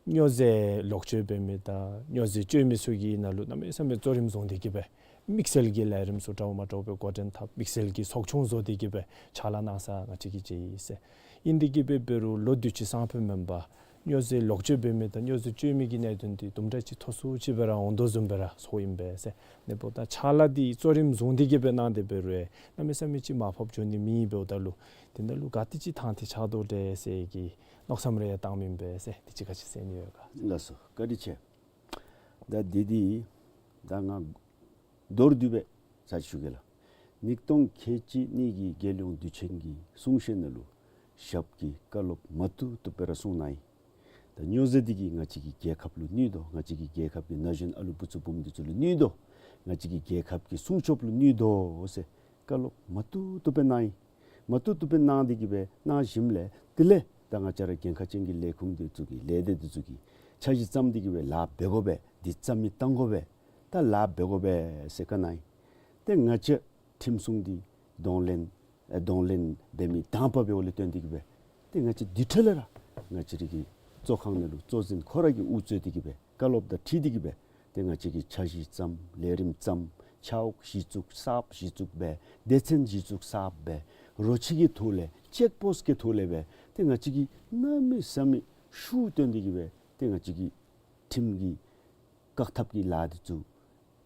སྨྱོ་རྫས་ལོག་སྤྱོད་འབད་མི་དང་སྨྱོ་རྫས་སྤྱོད་མི་ཚུ་གིས་ནང་ལུ་གནམ་མེད་ས་མེད་གཙོ་རིམ་བཟུང་སྟེ་གི་སྦེ་དམིགས་བསལ་གྱི་ལས་རིམ་ཚུ་འདྲཝ་མ་འདྲཝ་སྦེ་འགོ་འདྲེན་འཐབ། དམིགས་བསལ་གྱི་ཚོགས་ཆུང་བཟོ་སྟེ་གི་སྦེ་ཕྱག་ལཱ་གནང་ས་ང་བཅས་ཀྱིས་མཇལ་ཡི་ཟེར། ཨིན་ཏེ་གི་སྦེ་འབད་རུང་ལོ་དུས་ཅི་སང་ཕོད་མེན་པར་སྨྱོ་རྫས་ལོག་སྤྱོད་འབད་མི་དང་སྨྱོ་རྫས་སྤྱོད་མི་གི་གནད་དོན་འདི་དུམ་གྲ་ཅིག་མཐོ་སུ་ཅིག་སྦེ་ར་འོང་དོ་བཟུམ་སྦེ་ར་ཚོར་ཨིན་པས་ཟེར། ཨ་ནི་འབདཝ་ད་ཕྱག་ལཱ་འདི་གཙོ་རིམ་བཟུང་སྟེ་གི་སྦེ་གནང་སྟེ་འབད་རུང་གནམ་མེད་ས་མེད་ཅིག་མར་ཕབ་འགྱོ་ནི་མེད་འབདཝ་ད་ལུ་དེ་ནང་ལུ་ག་དེ་ཅིག་དང་འདོད་ཆགས་དོ་འདྲས་ཟེར་གྱི་མནོ་བསམ་རེ་ཡང་བཏངམ་ཨིན་པས་ཟེར། དེ་ཅིག་ག་ཅི་ཟེར་ནི་ཡོད་ག། ལགས་སོ། བཀའ་དྲིན་ཆེ། ད་འདི་འདི་ད་ང་མདོར་བསྡུས་སྦེ་ཚར་ཅིག་ཞུ་གེ་ལགས། ཉིས་སྟོང་ཁལ་གཅིག་གཉིས་ཀྱི་རྒྱལ་ཡོངས་དུས་ཆེན་གྱི་གསུང་བཤད་ནང་ལུ་ཞབས་ཀྱིས་བཀའ་སློབ་མ་བཏུབ་བཏུབ་སྦེ་ར་གསུངས་གནང་ཡི། ད་སྨྱོ་རྫས་འདི་གིས་ང་བཅས་ཀྱི་རྒྱལ་ཁབ་ལུ་གནོད་དོ། ང་བཅས་ཀྱི་རྒྱལ་ཁབ་ཀྱི་ན་གཞོན་ཨ་ལུ་བུ་ཚུ་བུམོ་འདི་ཚུ་ལུ་གནོད་དོ། ང་བཅས་ཀྱི་རྒྱལ་ཁབ་ཀྱི་སྲུང་སྐྱོབ་ལུ་གནོད་དོ་ཟེར་བཀའ་སློབ་མ་བཏུབ་བཏུབ་སྦེ་གནང་ཡི། མ་བཏུབ་བཏུབ་སྦེ་གནང་སྟེ་གི་སྦེ་གནང་ཞིནམ་ལས་དེ་ལས་ད་ང་བཅས་ར་འགན་ཁག་ཅན་གྱི་ལས་ཁུངས་འདི་ཚུ་གིས་ལས་སྡེ་འདི་ཚུ་གིས་འཆར་གཞི་བརྩམས་ཏེ་གི་སྦེ་ལཱ་འབད་དགོ་པས། འདི་རྩ་མེད་བཏང་དགོ་པས། ད་ལཱ་འབད་དགོ་པས་ཟེར་བཀའ་གནང་ཡི། ཏེ་ང་བཅས་ཁྲིམས་སྲུང་འདི་གདོང་ལེན་ཨེ་གདོང་ལེན་འབད་མི་དང་པ་འབདཝ་ལས་བརྟེན་ཏེ་གི་སྦེ་ཏེ་ང་བཅས་དེ་འཕྲལ་ལས་ར་ང་བཅས་ར་གི་གཙོ་ཁང་ནང་ལུ་གཙོ་འཛིན་ཁོ་ར་གིས་དབུ་གཙོས་ཏེ་གི་སྦེ་བཀའ་སློབ་དང་འཁྲིལ་ཏེ་གི་སྦེ་ཏེ་ང་བཅས་ཀྱིས་འཆར་གཞི་བརྩམས། ལས་རིམ་བརྩམས། ཆ་འོག་གཞི་བཙུགས། གསརཔ་གཞི་བཙུགས་འབད། སྡེ་ཚན་གཞི་བཙུགས་གསརཔ་འབད། རོ་ཁྱི་གི་ཐོག་ལས་ཅེཀ་པོསཊ་གི་ཐོག་ལས་སྦེ་ཏེ་ང་བཅས་ཀྱིས་གནམ་མེད་ས་མེད་ཤུགས་བཏོན་ཏེ་གི་སྦེ་ཏེ་ང་བཅས་ཀྱིས་ཁྲིམས་ཀྱི་བཀག་ཐབས་ཀྱི་ལཱ་འདི་ཚུ་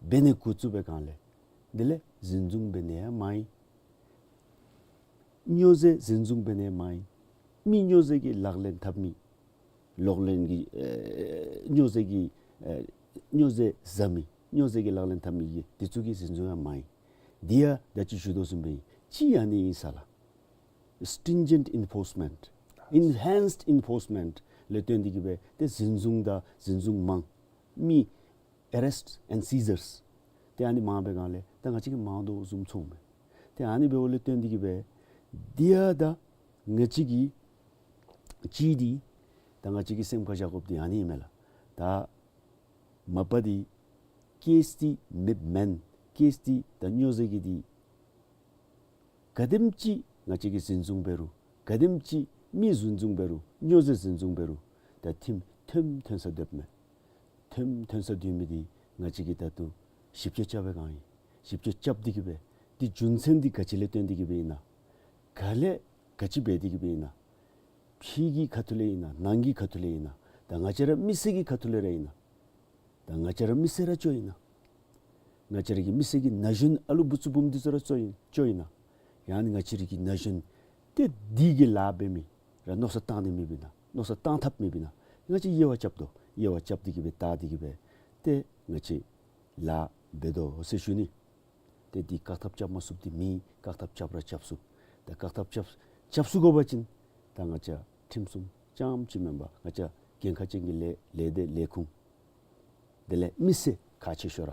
འབད་ནི་འགོ་བཙུགས་པའི་སྒང་ལས་དེ་ལས་འཛིན་བཟུང་འབད་ནི་ཡང་མང་ཡི། སྨྱོ་རྫས་འཛིན་བཟུང་འབད་ནི་ཡང་མང་ཡི། མི་སྨྱོ་རྫས་ཀྱི་ལག་ལེན་འཐབ་མི་ལག་ལེན་གྱི་ཨེ་སྨྱོ་རྫས་ཀྱི་ཨེ་སྨྱོ་རྫས་བཟའ་མི་སྨྱོ་རྫས་ཀྱི་ལག་ལེན་འཐབ་མི་གི་འདི་ཚུ་གི་འཛིན་བཟུང་ཡང་མང་ཡི། འདི་ཡང་ད་ཅི་ཞུ་དོ་བཟུམ་སྦེ་ཨིན། གཅིག་ཨ་ནི་ཨིན་ས་ལགས། Stringent enforcement, enhanced enforcement ལས་བརྟེན་ཏེ་གི་སྦེ་ཏེ་འཛིན་བཟུང་དང་འཛིན་བཟུང་མང་། མི་arrests and seizures ཏེ་ཨ་ནི་མང་པའི་སྒང་ལས་ད་ང་བཅས་ཀྱིས་མང་དོ་བཟུམ་ཚོརཝ་མས། ཏེ་ཨ་ནི་འབདཝ་ལས་བརྟེན་ཏེ་གི་སྦེ་འདི་ཡང་ད་ང་བཅས་ཀྱིས་གཅིག་འདི་ད་ང་བཅས་ཀྱིས་སེམས་ཁར་བཞག་དགོཔ་འདི་ཨ་ནི་ཨིན་མས་ལགས། ད་མ་པ་འདི་ཀེསི་འདི་མེདཔ་མེན། ཀེསི་འདི་ད་སྨྱོ་རྫས་ཀྱི་འདི་ག་དེམ་ཅིག་ང་བཅས་ཀྱིས་འཛིན་བཟུང་འབད་རུང་ག་དེམ་ཅིག་མི་འཛིན་བཟུང་འབད་རུང་སྨྱོ་རྫས་འཛིན་བཟུང་འབད་རུང་ད་ཁྲིམས་ཐོནམ་ཐོན་ས་སྡོདཔ་མས། ཐོནམ་ཐོན་ས་སྡོད་མི་འདི་ང་བཅས་ཀྱིས་ད་ལྟོ་ཞིབ་དཔྱད་རྐྱབ་པའི་སྒང་ཨིན། ཞིབ་དཔྱད་རྐྱབ་སྟེ་གི་སྦེ་འདི་རྒྱུ་མཚན་འདི་ག་ཅི་ལས་བརྟེན་ཏེ་གི་སྦེ་ཨིན་ན། ག་ལས་ག་ཅི་འབད་དེ་གི་སྦེ་ཨིན་ན། ཕྱི་གི་ཁ་ཐུག་ལས་ཨིན་ན་ནང་གི་ཁ་ཐུག་ལས་ཨིན་ན། ད་ང་བཅས་ར་མི་སེར་གྱི་ཁ་ཐུག་ལས་ར་ཨིན་ན། ད་ང་བཅས་ར་མི་སེར་ར་ཅིག་ཨིན་ན། ང་བཅས་ར་གི་མི་སེར་གྱི་ན་གཞོན་ཨ་ལུ་བུ་ཚུ་བུམོ་འདི་ཚུ་ར་ཅིག་ཨིན་ཅིག་ཨིན་ན། ཡང་ན་ང་བཅས་ར་གི་ན་གཞོན་ཏེ་འདི་གི་ལཱ་འབད་མི་ར་མནོ་བསམ་བཏང་ནི་མེདཔ་ཨིན་ན། མནོ་བསམ་བཏང་ཐབས་མེདཔ་ཨིན་ན། ང་བཅས་དབྱེ་བ་རྐྱབ་དོ། དབྱེ་བ་རྐྱབ་སྟེ་གི་སྦེ་བལྟ་སྟེ་གི་སྦེ་ཏེ་ང་བཅས་ལཱ་འབད་དོ་ཟེར་ཞུ་ནི། ཏེ་འདི་བཀག་ཐབས་རྐྱབ་མ་ཚུགསཔ་འདི་མེད། བཀག་ཐབས་རྐྱབ་ར་རྐྱབ་ཚུགས། ད་བཀག་ཐབས་རྐྱབ་རྐྱབ་ཚུགས་དགོ་པ་ཅིན་ད་ང་བཅས་ཁྲིམས་སྲུང་རྐྱངམ་ཅིག་མེན་པར་ང་བཅས་འགན་ཁག་ཅན་གྱི་ལས་ལས་སྡེ་ལས་ཁུངས་དེ་ལས་མི་སེར་ཁག་ཆེ་ཤོས་ར་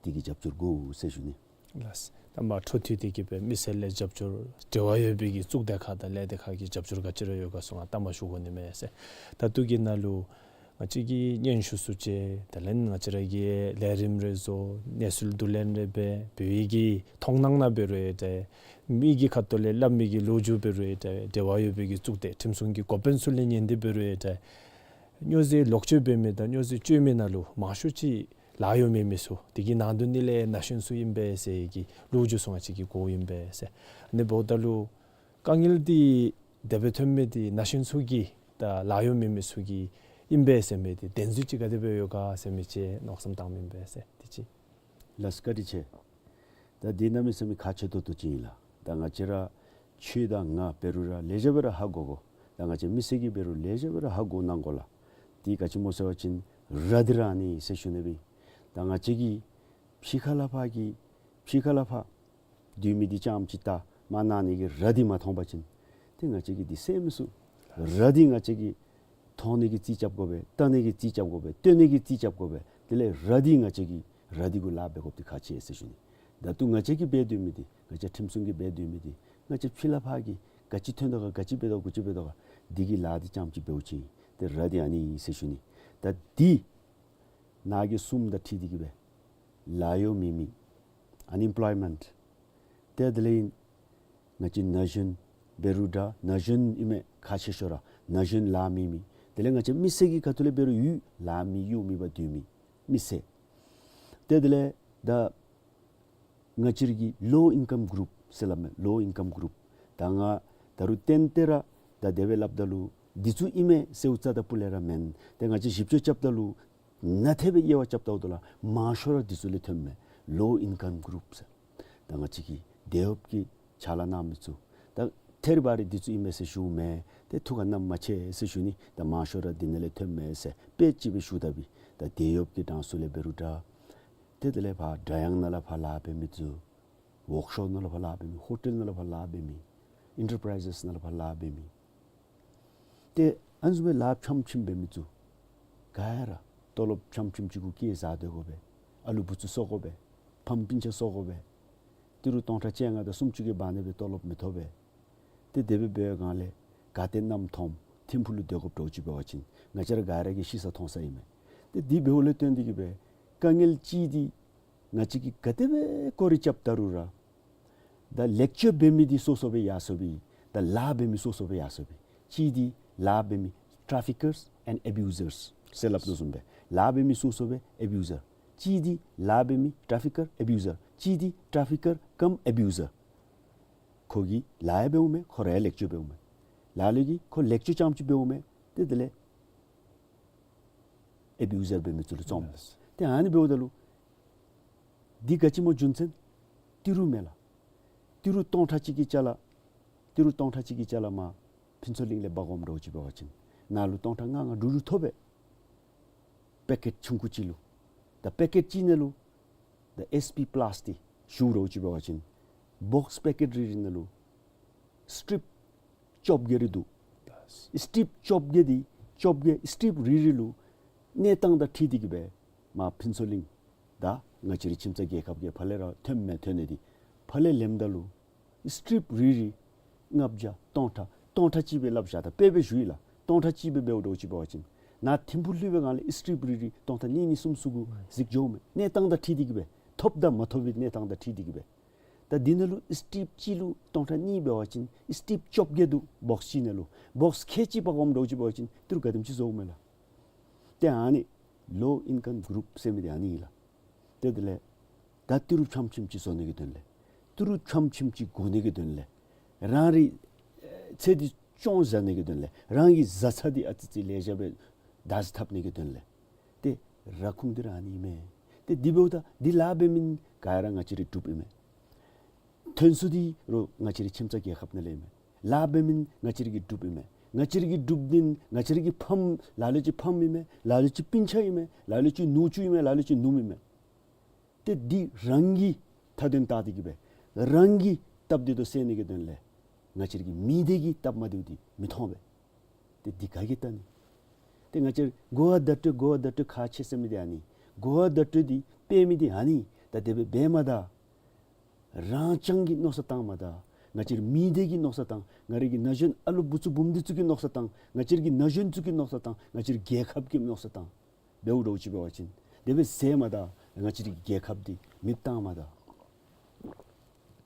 འདི་གི་རྒྱབ་སྐྱོར་དགོ་ཟེར་ཞུ་ནི། ལགས། ད་མ་འཕྲོ་མཐུད་དེ་གི་སྦེ་མི་སེར་ལས་རྒྱབ་སྐྱོར་འབྲེལ་བ་ཡོད་པའི་གི་གཙུག་སྡེ་ཁག་དང་ལས་སྡེ་ཁག་གི་རྒྱབ་སྐྱོར་ག་ཅི་ར་ཡོད་ག་གསུངས་ང་ལྟ་མ་ཞུ་དགོ་ནི་མས་ཟེར། ད་ལྟོ་གི་ནང་ལུ་ང་བཅས་ཀྱིས་སྙན་ཞུ་ཚུ་བཅར། དེ་ལས་ང་བཅས་ར་གིས་ལས་རིམ་རེ་བཟོ། གནས་ཚུལ་བསྡུ་ལེན་རེ་འབད། བོད་ཡིག་གི་མཐོང་སྣང་ནང་འབད་རུང་ཡང་འདྲ། མི་གི་ཁ་ཐུག་ལས་སླབ་མི་གི་ལོ་རྒྱུས་འབད་རུང་ཡང་འདྲ། འབྲེལ་བ་ཡོད་པའི་གི་གཙུག་སྡེ་ཁྲིམས་སྲུང་གི་འགོ་དཔོན་ཚུ་ལས་ཉན་ཏེ་འབད་རུང་ཡང་འདྲ། སྨྱོ་རྫས་ལོག་སྤྱོད་འབད་མི་དང་སྨྱོ་རྫས་སྤྱོད་མི་ནང་ལུ་མང་ཤོས་ཅིག་ལཱ་གཡོག་མེད་མི་ཚུ་དེ་གི་ནང་དོན་ནི་ལས་ན་གཞོན་ཚུ་ཨིན་པས་ཟེར་གྱི་ལོ་རྒྱུས་ཚུ་ང་བཅས་ཀྱིས་གོཝ་ཨིན་པས་ཟེར། ཨ་ནི་འབདཝ་ད་ལུ་དཀའ་ངལ་འདི་དེ་སྦེ་ཐོན་མི་འདི་ན་གཞོན་ཚུ་གིས་དང་ལཱ་གཡོག་མེད་མི་ཚུ་གིས་ཨིན་པས་ཟེར་མི་འདི་བདེན་རྫུན་ཅིག་ག་དེ་སྦེ་ཡོད་ག་ཟེར་མི་ཅིག་མནོ་བསམ་བཏངམ་ཨིན་པས་ཟེར། དེ་ཅིག། ལགས་བཀའ་དྲིན་ཆེ། ད་འདི་གནམ་མེད་ས་མེད་ཁག་ཆེ་ཏོག་ཏོ་ཅིག་ཨིན་ལགས། ད་ང་བཅས་ར་ཁྱོད་དང་ང་འབད་རུང་ར་ལེ་ཤ་སྦེ་ར་ཧ་གོ་དགོ། ད་ང་བཅས་མི་སེར་གྱིས་འབད་རུང་ལེ་ཤ་སྦེ་ར་ཧ་གོ་གནང་དགོ་ལགས། འདི་ག་ཅི་སྨོ་ཟེར་བ་ཅིན་ར་འདི་ར་ཨ་ནི་ཟེར་ཞུ་ནི་སྦེ། ད་ང་བཅས་ཀྱིས་ཕྱི་ཁ་ལས་ཕར་གྱི་ཕྱི་ཁ་ལས་ཕར་སྡོད་མི་འདི་རྐྱངམ་ཅིག་ད་མ་གནང་ནི་གི་ར་འདི་མ་མཐོང་པ་ཅིན་ཏེ་ང་བཅས་ཀྱིས་འདི་ཟེར་མི་ཚུགས། ར་འདི་ང་བཅས་ཀྱིས་ མཐོང་ནི་གི་རྩིས་རྐྱབ་དགོ་པས། ལྟ་ནི་གི་རྩིས་རྐྱབ་དགོ་པས། སྟོན་ནི་གི་རྩིས་རྐྱབ་དགོ་པས། དེ་ལས་ར་འདི་ང་བཅས་ཀྱིས་ར་འདི་གུ་ལཱ་འབད་དགོཔ་འདི་ཁག་ཆེ་ཟེར་ཞུ་ནི། ད་ལྟོ་ང་བཅས་ཀྱིས་འབད་སྡོད་མི་འདི་ང་བཅས་ཁྲིམས་སྲུང་གིས་འབད་སྡོད་མི་འདི་ང་བཅས་ཕྱི་ལས་ཕར་གྱི་ག་ཅི་ཐོན་དོ་ག་ག་ཅི་འབད་དོ་ག་ག་ཅི་འབད་དོ་ག་འདི་གི་ལཱ་འདི་རྐྱངམ་ཅིག་འབདཝ་ཅིག་ཏེ་ར་འདི་ཨ་ནི་ཨིན་ཟེར་ཞུ་ནི། ད་འདི་ནང་གི་གསུམ་དང་འཁྲིལ་ཏེ་གི་སྦེ་ལཱ་གཡོག་མེད་མི་ཨན་ཨེམ་པོལོའི་མེནཊ། ཏེ་དེ་ལས་ང་བཅས་ན་གཞོན་འབད་རུང་འདྲ་ན་གཞོན་ཨིན་མས་ཁག་ཆེ་ཤོས་ར་ན་གཞོན་ལཱ་མེད་མི། དེ་ལས་ང་བཅས་མི་སེར་གྱི་ཁ་ཐུག་ལས་འབད་རུང་ཡུལ་ལཱ་མེད་གཡོག་མེད་པར་སྡོད་མི་མི་སེར། ཏེ་དེ་ལས་ད་ང་བཅས་ར་གི་ལོ་ཨིན་ཀམ་གུ་རུབ་ཟེར་སླབ་མས། ལོ་ཨིན་ཀམ་གུ་རུབ། ད་ང་ད་རུང་ཏན་ཏན་ར་ད་དེ་སྦེ་སླབ་ད་ལུ་འདི་ཚུ་ཨིན་མས་ཟེརཝ་རྩ་དང་སྤུ་ལས་ར་མེན། ཏེ་ང་བཅས་ཞིབ་དཔྱད་རྐྱབ་ད་ལུ་ནན་ཏན་སྦེ་དབྱེ་བ་རྐྱབ་ད་ལུ་མང་ཤོས་ར་འདི་ཚུ་ལས་ཐོནམ་མས། ལོ་ཨིན་ཀམ་གུ་རུབ་ཟེར། ད་ང་བཅས་ཀྱི་དེད་གཡོགཔ་གི་ཕྱག་ལཱ་གནང་མི་ཚུ་ད་ཐད་རི་བ་རི་འདི་ཚུ་ཨིན་མས་ཟེར་ཞུཝ་མེན། ཏེ་ཐུགས་ཁར་བསྣམ་མ་ཆེ་ཟེར་ཞུ་ནི། ད་མང་ཤོས་ར་འདི་ནང་ལས་ཐོནམ་མས་ཟེར་དཔེ་ཅིག་སྦེ་ཞུ་ད་པས། ད་དེད་གཡོགཔ་གི་གྲངས་སུ་ལས་འབད་རུང་འདྲ། ཏེ་དེ་ལས་ཕར་སྒྲ་དབྱངས་ནང་ལས་ཕར་ལཱ་འབད་མི་ཚུ་ཝོརཀ་ཤོབ་ནང་ལས་ཕར་ལཱ་འབད་མི་ཧོ་ཊེལ་ནང་ལས་ཕར་ལཱ་འབད་མི་ཨིན་ཊར་པ་རའི་ཛེས་ནང་ལས་ཕར་ལཱ་འབད་མི། ཏེ་ཨ་ནི་བཟུམ་སྦེ་ལཱ་ཕྱམ་ཕྱིམ་འབད་མི་ཚུ་ག་ར་ཏོ་ལོབ་ཕྱམ་ཕྱིམ་ཅིག་གུ་སྐྱེལ་ཟ་སྡོད་དགོ་པས། ཨ་ལུ་བུ་ཚུ་གསོ་དགོ་པས། ཕམ་སྤུན་ཆ་གསོ་དགོ་པས། ཏི་རུ་སྟོང་ཕྲག་བཅོ་ལྔ་དང་སུམ་ཅུ་གི་བར་ན་སྦེ་ཏོ་ལོབ་མི་ཐོབ་པས། ཏེ་དེ་སྦེ་འབད་བའི་སྒང་ལས་ག་ཏེ་གནམ་མཐོངམ་ཐིམ་ཕུག་ལུ་སྡོད་དགོཔ་འདྲཝ་ཅིག་འབད་བ་ཅིན་ང་བཅས་ར་ག་ར་གིས་ཤེས་ས་མཐོང་ས་ཨིན་མས། ཏེ་འདི་འབདཝ་ལས་བརྟེན་ཏེ་གི་སྦེ་དཀའ་ངལ་ཅིག་འདི་ང་བཅས་ཀྱིས་ག་དེ་སྦེ་སྐོར་ར་རྐྱབ་ད་རུང་ར་ད་ལེགས་བཅོས་འབད་མི་འདི་སོ་སོ་སྦེ་ཡར་སོ་བས། ད་ལཱ་འབད་མི་སོ་སོ་སྦེ་ཡར་སོ་བས། གཅིག་འདི་ལཱ་འབད་མི་ཊ་ཕི་ཀརསི་ཨེནཌ་ཨེ་བིའུ་ཟརསི་ཟེར་སླབ་དོ་བཟུམ་སྦེ་ལཱ་འབད་མི་སོ་སོ་སྦེ་ཨེ་བིའུ་ཟར། གཅིག་འདི་ལཱ་འབད་མི་ཊ་ཕི་ཀར་ཨེ་བིའུ་ཟར། གཅིག་འདི་ཊ་ཕི་ཀར་ཀམ་ཨེ་བིའུ་ཟར། ཁོ་གིས་ལཱ་ཡང་འབདཝ་མས། ཁོ་ར་ཡང་ལེགས་བཅོས་འབདཝ་མས། ལ་ལུ་གིས་ཁོ་ལེགས་བཅོས་རྐྱངམ་ཅིག་འབདཝ་མས། ཏེ་དེ་ལས་ཨེ་བིའུ་ཟར་འབད་མི་ཚུ་ལུ་བཙོངམ་མས། ཏེ་ཨ་ནི་འབདཝ་ད་ལུ་འདི་ག་ཅི་སྨོ་རྒྱུ་མཚན། ཏི་རུ་མས་ལགས། ཏི་རུ་སྟོང་ཕྲག་གཅིག་གི་ཅ་ལ་ཏི་རུ་སྟོང་ཕྲག་གཅིག་གི་ཅ་ལ་མར་ཕུན་ཚོགས་གླིང་ལས་འབག་འོངམ་འདྲཝ་ཅིག་འབད་བ་ཅིན་ནཱ་ལུ་སྟོང་ཕྲག་ལྔ་ལྔ་དྲུག་དྲུག་ཐོབ་པས། པེ་ཀེཊ་ཆུང་ཀུ་ཅིག་ལུ། ད་པེ་ཀེཊ་གཅིག་ནང་ལུ་ད་ཨེསི་པི་པ་ལཱསི་ཏི་ཞུ་འདྲཝ་ཅིག་འབད་བ་ཅིན་བོགསི་པེ་ཀེཊ་རེ་རེ་ནང་ལུ་སི་ཊིབ་བཅོ་བརྒྱད་རེ་འདུག། སི་ཊིབ་བཅོ་བརྒྱད་འདི་བཅོ་བརྒྱད་སི་ཊིབ་རེ་རེ་ལུ་གནས་སྟངས་དང་འཁྲིལ་ཏེ་གི་སྦེ་མར་ཕུན་ཚོགས་གླིང་ད་ང་བཅས་རའི་ཁྱིམ་ཚང་རྒྱལ་ཁབ་ཀྱི་ཕར་ལས་ར་ཐོནམ་མས། ཐོན་ནི་འདི་ཕར་ལས་ལེནམ་ད་ལུ་སི་ཊིབ་རེ་རེ་ལྔ་བརྒྱ་སྟོང་ཕྲག་སྟོང་ཕྲག་གཅིག་སྦེ་སླབ་བཞག། ད་དཔེ་སྦེ་ཞུ་ཡི་ལགས། སྟོང་ཕྲག་གཅིག་སྦེ་འབདཝ་འདྲཝ་ཅིག་འབད་བ་ཅིན་ནཱ་ཐིམ་ཕུག་ལྷོད་པའི་སྒང་ལས་སི་ཊིབ་རེ་རེ་སྟོང་ཕྲག་གཉིས་གཉིས་གསུམ་གསུམ་གུ་གཟིགས་འགྱོཝ་མས། གནས་སྟངས་དང་འཁྲིལ་ཏེ་གི་སྦེ་ཐོབ་དང་མ་ཐོབ་པའི་གནས་སྟངས་དང་འཁྲིལ་ཏེ་གི་སྦེ། ད་འདི་ནང་ལུ་སི་ཊིབ་གཅིག་ལུ་སྟོང་ཕྲག་གཉིས་འབད་བ་ཅིན་སི་ཊིབ་བཅོ་བརྒྱད་འདུག། བོགསི་གཅིག་ནང་ལུ་བོགསི་ཁལ་གཅིག་འབག་འོངམ་འདྲཝ་ཅིག་འབད་བ་ཅིན་ཏི་རུ་ག་དེམ་ཅིག་བཟོཝ་མས་ལགས། ཏེ་ཨ་ནི་ལོ་ཨིན་ཀམ་གུ་རུབ་ཟེར་མི་འདི་ཨ་ནི་ཨིན་ལགས། ཏེ་དེ་ལས་ད་ཏི་རུ་ཕྱམ་ཕྱིམ་ཅིག་བཟོ་ནི་གི་དོན་ལས་ཏི་རུ་ཕྱམ་ཕྱིམ་ཅིག་བསྒོར་ནི་གི་དོན་ལས་རང་རའི་ཨེ་ཚེ་འདི་སྐྱོང་བཞག་ནི་གི་དོན་ལས་རང་གི་བཟའ་ཚང་འདི་ཨ་ཙི་ཙི་ལེགས་ཤོམ་སྦེ་བདག་འཛིན་འཐབ་ནི་གི་དོན་ལས་ཏེ་ར་ཁུངས་འདི་ར་ཨ་ནི་ཨིན་མས། ཏེ་འདི་འབདཝ་ད་འདི་ལཱ་འབད་མི་ག་ར་ང་བཅས་རའི་འབྲུགཔ་ཨིན་མས། ཐོན་ས་འདི་ར་ང་བཅས་རའི་ཁྱིམ་ཚང་རྒྱལ་ཁབ་ནང་ལས་ཨིན་མས། ལཱ་འབད་མི་ང་བཅས་རའི་གི་འབྲུགཔ་ཨིན་མས། ང་བཅས་རའི་གི་འབྲུགཔ་འདི་ང་བཅས་རའི་གི་ཕམ་ལ་ལུ་ཅིག་ཕམ་ཨིན་མས། ལ་ལུ་ཅིག་སྤུན་ཆ་ཨིན་མས། ལ་ལུ་ཅིག་ནུ་གཅུང་ཨིན་མས། ལ་ལུ་ཅིག་ནུམོ་ཨིན་མས། ཏེ་འདི་རང་གི་མཐའ་དོན་བལྟ་སྟེ་གི་སྦེ་རང་གི་སྟབས་བདེ་ཏོག་ཏོ་སེལ་ནི་གི་དོན་ལས་ང་བཅས་རའི་གི་མི་སྡེ་གི་སྟབས་མ་བདེཝ་འདི་མི་མཐོང་པས། ཏེ་འདི་ག་གིས་བལྟ་ནི། ཏེ་ང་བཅས་གོ་བ་བརྡ་སྤྲོད་གོ་བ་བརྡ་སྤྲོད་ཁག་ཆེ་ཟེར་མི་འདི་ཨ་ནི། གོ་བ་བརྡ་སྤྲོད་འདི་སྤེལ་མི་འདི་ཨ་ནི། ད་དེ་སྦེ་འབད་མ་ད་རང་རྐྱང་གི་མནོ་བསམ་བཏང་མ་ད་ང་བཅས་རའི་མི་སྡེ་གི་མནོ་བསམ་བཏང་། ང་རའི་གི་ན་གཞོན་ཨ་ལོ་བུ་ཚུ་བུམོ་འདི་ཚུ་གི་མནོ་བསམ་བཏང་། ང་བཅས་རའི་གི་ན་གཞོན་ཚུ་གི་མནོ་བསམ་བཏང་། ང་བཅས་རའི་རྒྱལ་ཁབ་ཀྱི་མནོ་བསམ་བཏང་། འབདཝ་འདྲཝ་ཅིག་འབད་བ་ཅིན་དེ་སྦེ་ཟེར་མ་ད་ང་བཅས་རའི་རྒྱལ་ཁབ་འདི་མེདཔ་བཏང་མ་ད་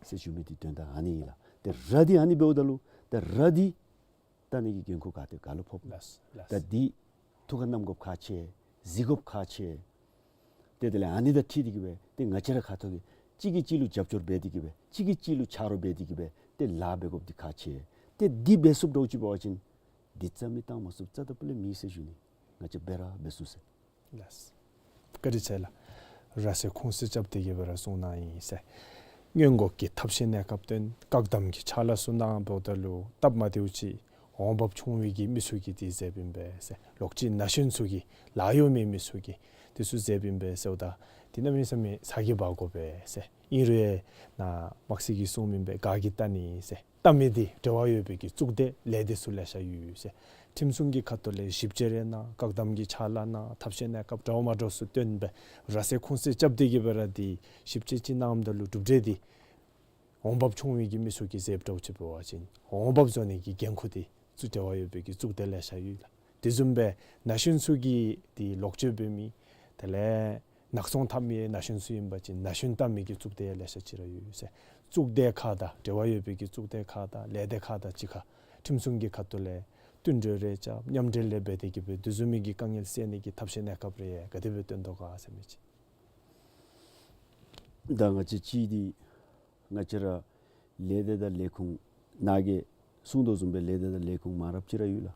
ཟེར་ཞུ་མི་འདི་དོན་དག་ཨ་ནི་ཨིན་ལགས། ཏེ་ར་འདི་ཨ་ནི་འབདཝ་ད་ལུ་ཏེ་ར་འདི་བལྟ་ནི་གི་འགན་ཁུར་ག་ཏེ་ག་ལུ་ཕོགཔ། ལགས་ལགས། ད་འདི་ཐུགས་ཁར་བསྣམ་དགོཔ་ཁག་ཆེ། གཟིགས་དགོཔ་ཁག་ཆེ། ཏེ་དེ་ལས་ཨ་ནི་དང་འཁྲིལ་ཏེ་གི་སྦེ་ཏེ་ང་བཅས་ར་ཁ་ཐུག་གི་གཅིག་གིས་གཅིག་ལུ་རྒྱབ་སྐྱོར་འབད་དེ་གི་སྦེ་གཅིག་གིས་གཅིག་ལུ་ཆ་རོགས་འབད་དེ་གི་སྦེ་ཏེ་ལཱ་འབད་དགོཔ་འདི་ཁག་ཆེ། ཏེ་འདི་འབད་ཚུགསཔ་འདྲཝ་ཅིག་འབད་བ་ཅིན་འདི་རྩ་མེད་བཏང་མ་ཚུགས། རྩ་དང་སྤུ་ལས་མེད་ཟེར་ཞུ་ནི། ང་བཅས་འབད་ར་འབད་ཚུགས་ཟེར། ལགས། བཀའ་དྲིན་ཆེ་ལགས། ར་ཟེར་ཁུངས་སུ་རྐྱབ་སྟེ་གི་སྦེ་ར་གསུངས་གནང་ཡི་ཟེར། སྔོན་འགོག་གི་ཐབས་ཤེས་གནས་སྐབས་དོན། བཀག་སྡོམ་གྱི་ཕྱག་ལཱ་ཚུ་གནངམ་ད་ལུ་སྟབས་མ་བདེཝ་ཅིག་འོང་འབབ་ཆུང་བའི་གི་མི་ཚུ་གིས་འདི་མཛདཔ་ཨིན་པས་ཟེར། ལོག་ཅི་ན་གཞོན་ཚུ་གིས་ལཱ་གཡོག་མེད་མི་ཚུ་གིས་འདི་ཚུ་མཛདཔ་ཨིན་པས་ཟེརཝ་ད་འདི་གནམ་མེད་ས་མེད་ཚ་གྱང་འབག་དགོ་པས་ཟེར། ཨིན་རུང་ནཱ་དམག་སྲིད་ཀྱིས་གསུངམ་ཨིན་པས། ག་གིས་བལྟ་ནི་ཟེར། བལྟ་མི་འདི་འབྲེལ་བ་ཡོད་པའི་གི་གཙུག་སྡེ་ལས་སྡེ་ཚུ་ལེ་ཤ་ཡོད་ཟེར། ཁྲིམས་སྲུང་གི་ཁ་ཐུག་ལས་ཞིབ་དཔྱད་རེ་གནང་། བཀག་དམ་གྱི་ཕྱག་ལཱ་གནང་། ཐབས་ཤེས་གནས་སྐབས་འདྲཝ་མ་འདྲཝ་ཚུ་བཏོན་སྦེ་ར་བསད་ཁུངས་བསད་རྐྱབ་སྟེ་གི་སྦེ་ར་འདི་ཞིབ་དཔྱད་ཅིག་གནངམ་ད་ལུ་གྲུབ་འབྲས་འདི་འོང་འབབ་བྱུང་བའི་གི་མི་ཚུ་གིས་ཟེརཝ་འདྲཝ་ཅིག་འབད་བ་ཅིན་འོང་འབབ་བཟོ་ནི་གི་འགན་ཁུར་འདི་གཙུག་འབྲེལ་བ་ཡོད་པའི་གི་གཙུག་སྡེ་ལེ་ཤ་ཡོད་ལགས། དེ་བཟུམ་སྦེ་ན་གཞོན་ཚུ་གི་འདི་ལོག་སྤྱོད་འབད་མི་དེ་ལས་ནག་ཚོང་འཐབ་མི་ན་གཞོན་ཚུ་ཨིན་པ་ཅིན་ན་གཞོན་བལྟ་མི་གི་གཙུག་སྡེ་ལེ་ཤ་ཅིག་ར་ཡོད་ཟེར། གཙུག་སྡེ་ཁག་དང་འབྲེལ་བ་ཡོད་པའི་གི་གཙུག་སྡེ་ཁག་དང་ལས་སྡེ་ཁག་དང་གཅིག་ཁར་ཁྲིམས་སྲུང་གི་ཁ་ཐུག་ལས་བསྟུན་གྲོས་རེ་རྐྱབ་མཉམ་འབྲེལ་རེ་འབད་དེ་གི་སྦེ་དེ་བཟུམ་མའི་གི་དཀའ་ངལ་སེལ་ནི་གི་ཐབས་ཤེས་གནས་སྐབས་རེ་ག་དེ་སྦེ་བཏོན་དོ་ག་ཟེར་མི་ཅིག། ད་ང་བཅས་ཅིག་འདི་ང་བཅས་ར་ལས་སྡེ་དང་ལས་ཁུངས་ནཱ་གིས་གསུངས་དོ་བཟུམ་སྦེ་ལས་སྡེ་དང་ལས་ཁུངས་མང་རབས་ཅིག་ར་ཡོད་ལགས།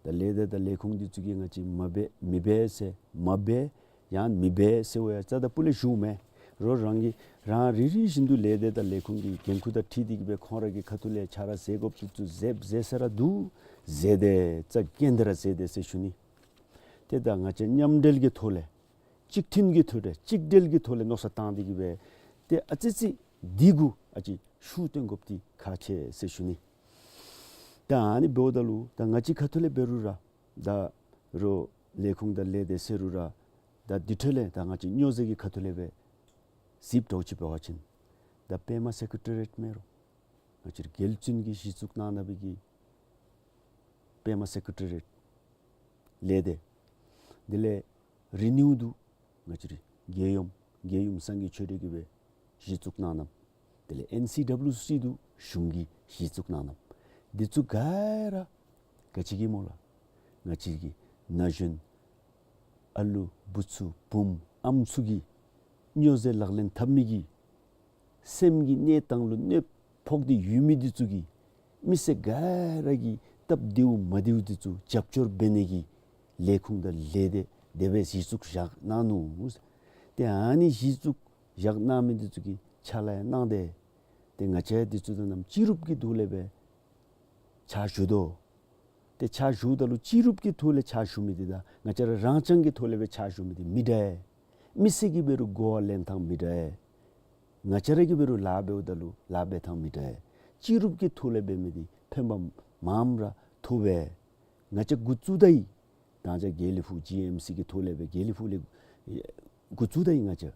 ད་ལས་སྡེ་དང་ལས་ཁུངས་འདི་ཚུ་གིས་ང་བཅས་མ་འབད་མི་འབད་ཟེར་མ་འབད་ཡང་མི་འབད་ཟེར་བ་ཡང་རྩ་དང་སྤུ་ལས་ཞུཝ་མེན། རོགས་རང་གིས་རང་རེ་རེ་བཞིན་དུ་ལས་སྡེ་དང་ལས་ཁུངས་ཀྱི་འགན་ཁུར་དང་འཁྲིལ་ཏེ་གི་སྦེ་ཁོང་ར་གི་ཁ་ཐུག་ལས་ཕྱག་ར་མཛད་དགོཔ་འདི་ཚུ་མཛདཔ་མཛད་ས་ར་འདུག། མཛད་དེ་རྩ་འགེངས་ཏེ་ར་མཛད་དེ་ཟེར་ཞུ་ནི། ཏེ་ད་ང་བཅས་མཉམ་འབྲེལ་གྱི་ཐོག་ལས་གཅིག་མཐུན་གྱི་ཐོག་ལས་གཅིག་སྒྲིལ་གྱི་ཐོག་ལས་མནོ་བསམ་བཏང་སྟེ་གི་སྦེ་ཏེ་ཨ་ཙི་ཙི་འདི་གུ་ཨ་ཙི་ཤུགས་བཏོན་དགོཔ་འདི་ཁག་ཆེ་ཟེར་ཞུ་ནི། ད་ཨ་ནི་འབདཝ་ད་ལུ་ད་ང་བཅས་ཁ་ཐུག་ལས་འབད་རུང་ར་ད་རོགས་ལས་ཁུངས་དང་ལས་སྡེ་ཟེར་རུང་ར་ད་འདི་འཕྲོ་ལས་ད་ང་བཅས་སྨྱོ་རྫས་ཀྱི་ཁ་ཐུག་ལས་སྦེ་གཟིགསཔ་འདྲཝ་ཅིག་འབད་བ་ཅིན་ད་པདྨ་སེ་ཀྲེ་ཊ་རི་ཡེཊ་མེན་རུང་ང་བཅས་ར་རྒྱལ་བཙུན་གྱིས་གཞི་བཙུགས་གནང་གནང་བའི་གི་པདྨ་སེ་ཀྲེ་ཊ་རི་ཡེཊ་ལས་སྡེ། དེ་ལས་རི་ནིའུ་དུ་ང་བཅས་ར་རྒྱལ་ཡུམ་རྒྱལ་ཡུམ་སངས་རྒྱས་ཆོས་སྒྲོན་གྱིས་སྦེ་གཞི་བཙུགས་གནང་གནངམ། དེ་ལས་ཨེན་སི་ཌབ་ལུ་སི་དུ་གཞུང་གིས་གཞི་བཙུགས་གནང་གནངམ། འདི་ཚུ་ག་ར་ག་ཅི་གིས་སྨོ་ལགས། ང་བཅས་ཀྱི་ན་གཞོན་ཨ་ལུ་བུ་ཚུ་བུམོ་ཨམ་ཚུ་གིས་སྨྱོ་རྫས་ལག་ལེན་འཐབ་མི་གི་སེམས་ཀྱི་གནས་སྟངས་ལུ་གནོད་ཕོག་སྟེ་ཡོད་མི་འདི་ཚུ་གི་མི་སེར་ག་ར་གི་སྟབས་བདེཝ་མ་བདེཝ་འདི་ཚུ་རྒྱབ་སྐྱོར་འབད་ནི་གི་ལས་ཁུངས་དང་ལས་སྡེ་དེ་སྦེ་གཞི་བཙུགས་བཞག་གནང་ནུག། ཏེ་ཨ་ནི་གཞི་བཙུགས་བཞག་གནང་མི་འདི་ཚུ་གིས་ཕྱག་ལཱ་ཡང་གནང་སྟེ་ཏེ་ང་བཅས་འདི་ཚུ་དང་ནམ་སྤྱི་རུབ་ཀྱི་ཐོག་ལས་སྦེ་ཕྱག་ཞུ་དོ། ཏེ་ཕྱག་ཞུཝ་ད་ལུ་སྤྱི་རུབ་ཀྱི་ཐོག་ལས་ཕྱག་ཞུ་མི་འདི་དང་ང་བཅས་ར་རང་རྐྱང་གི་ཐོག་ལས་སྦེ་ཕྱག་ཞུ་མི་འདི་མི་འདྲ་བས། མི་སེར་གྱིས་འབད་རུང་གོ་བ་ལེན་ཐངས་མི་འདྲ་བས། ང་བཅས་ར་གིས་འབད་རུང་ལཱ་འབདཝ་ད་ལུ་ལཱ་འབད་ཐངས་མི་འདྲ་བས། སྤྱི་རུབ་ཀྱི་ཐོག་ལས་འབད་མི་འདི་ཕན་པ་མངམ་ར་ཐོབ་པས། ང་བཅས་འགོ་བཙུགས་ད་ཡི། ད་ང་བཅས་དགེ་ལེགས་ཕུག་ཇི་ཨེམ་སི་གི་ཐོག་ལས་སྦེ་དགེ་ལེགས་ཕུག་ལས་འགོ་བཙུགས་ད་ཡི། ང་བཅས་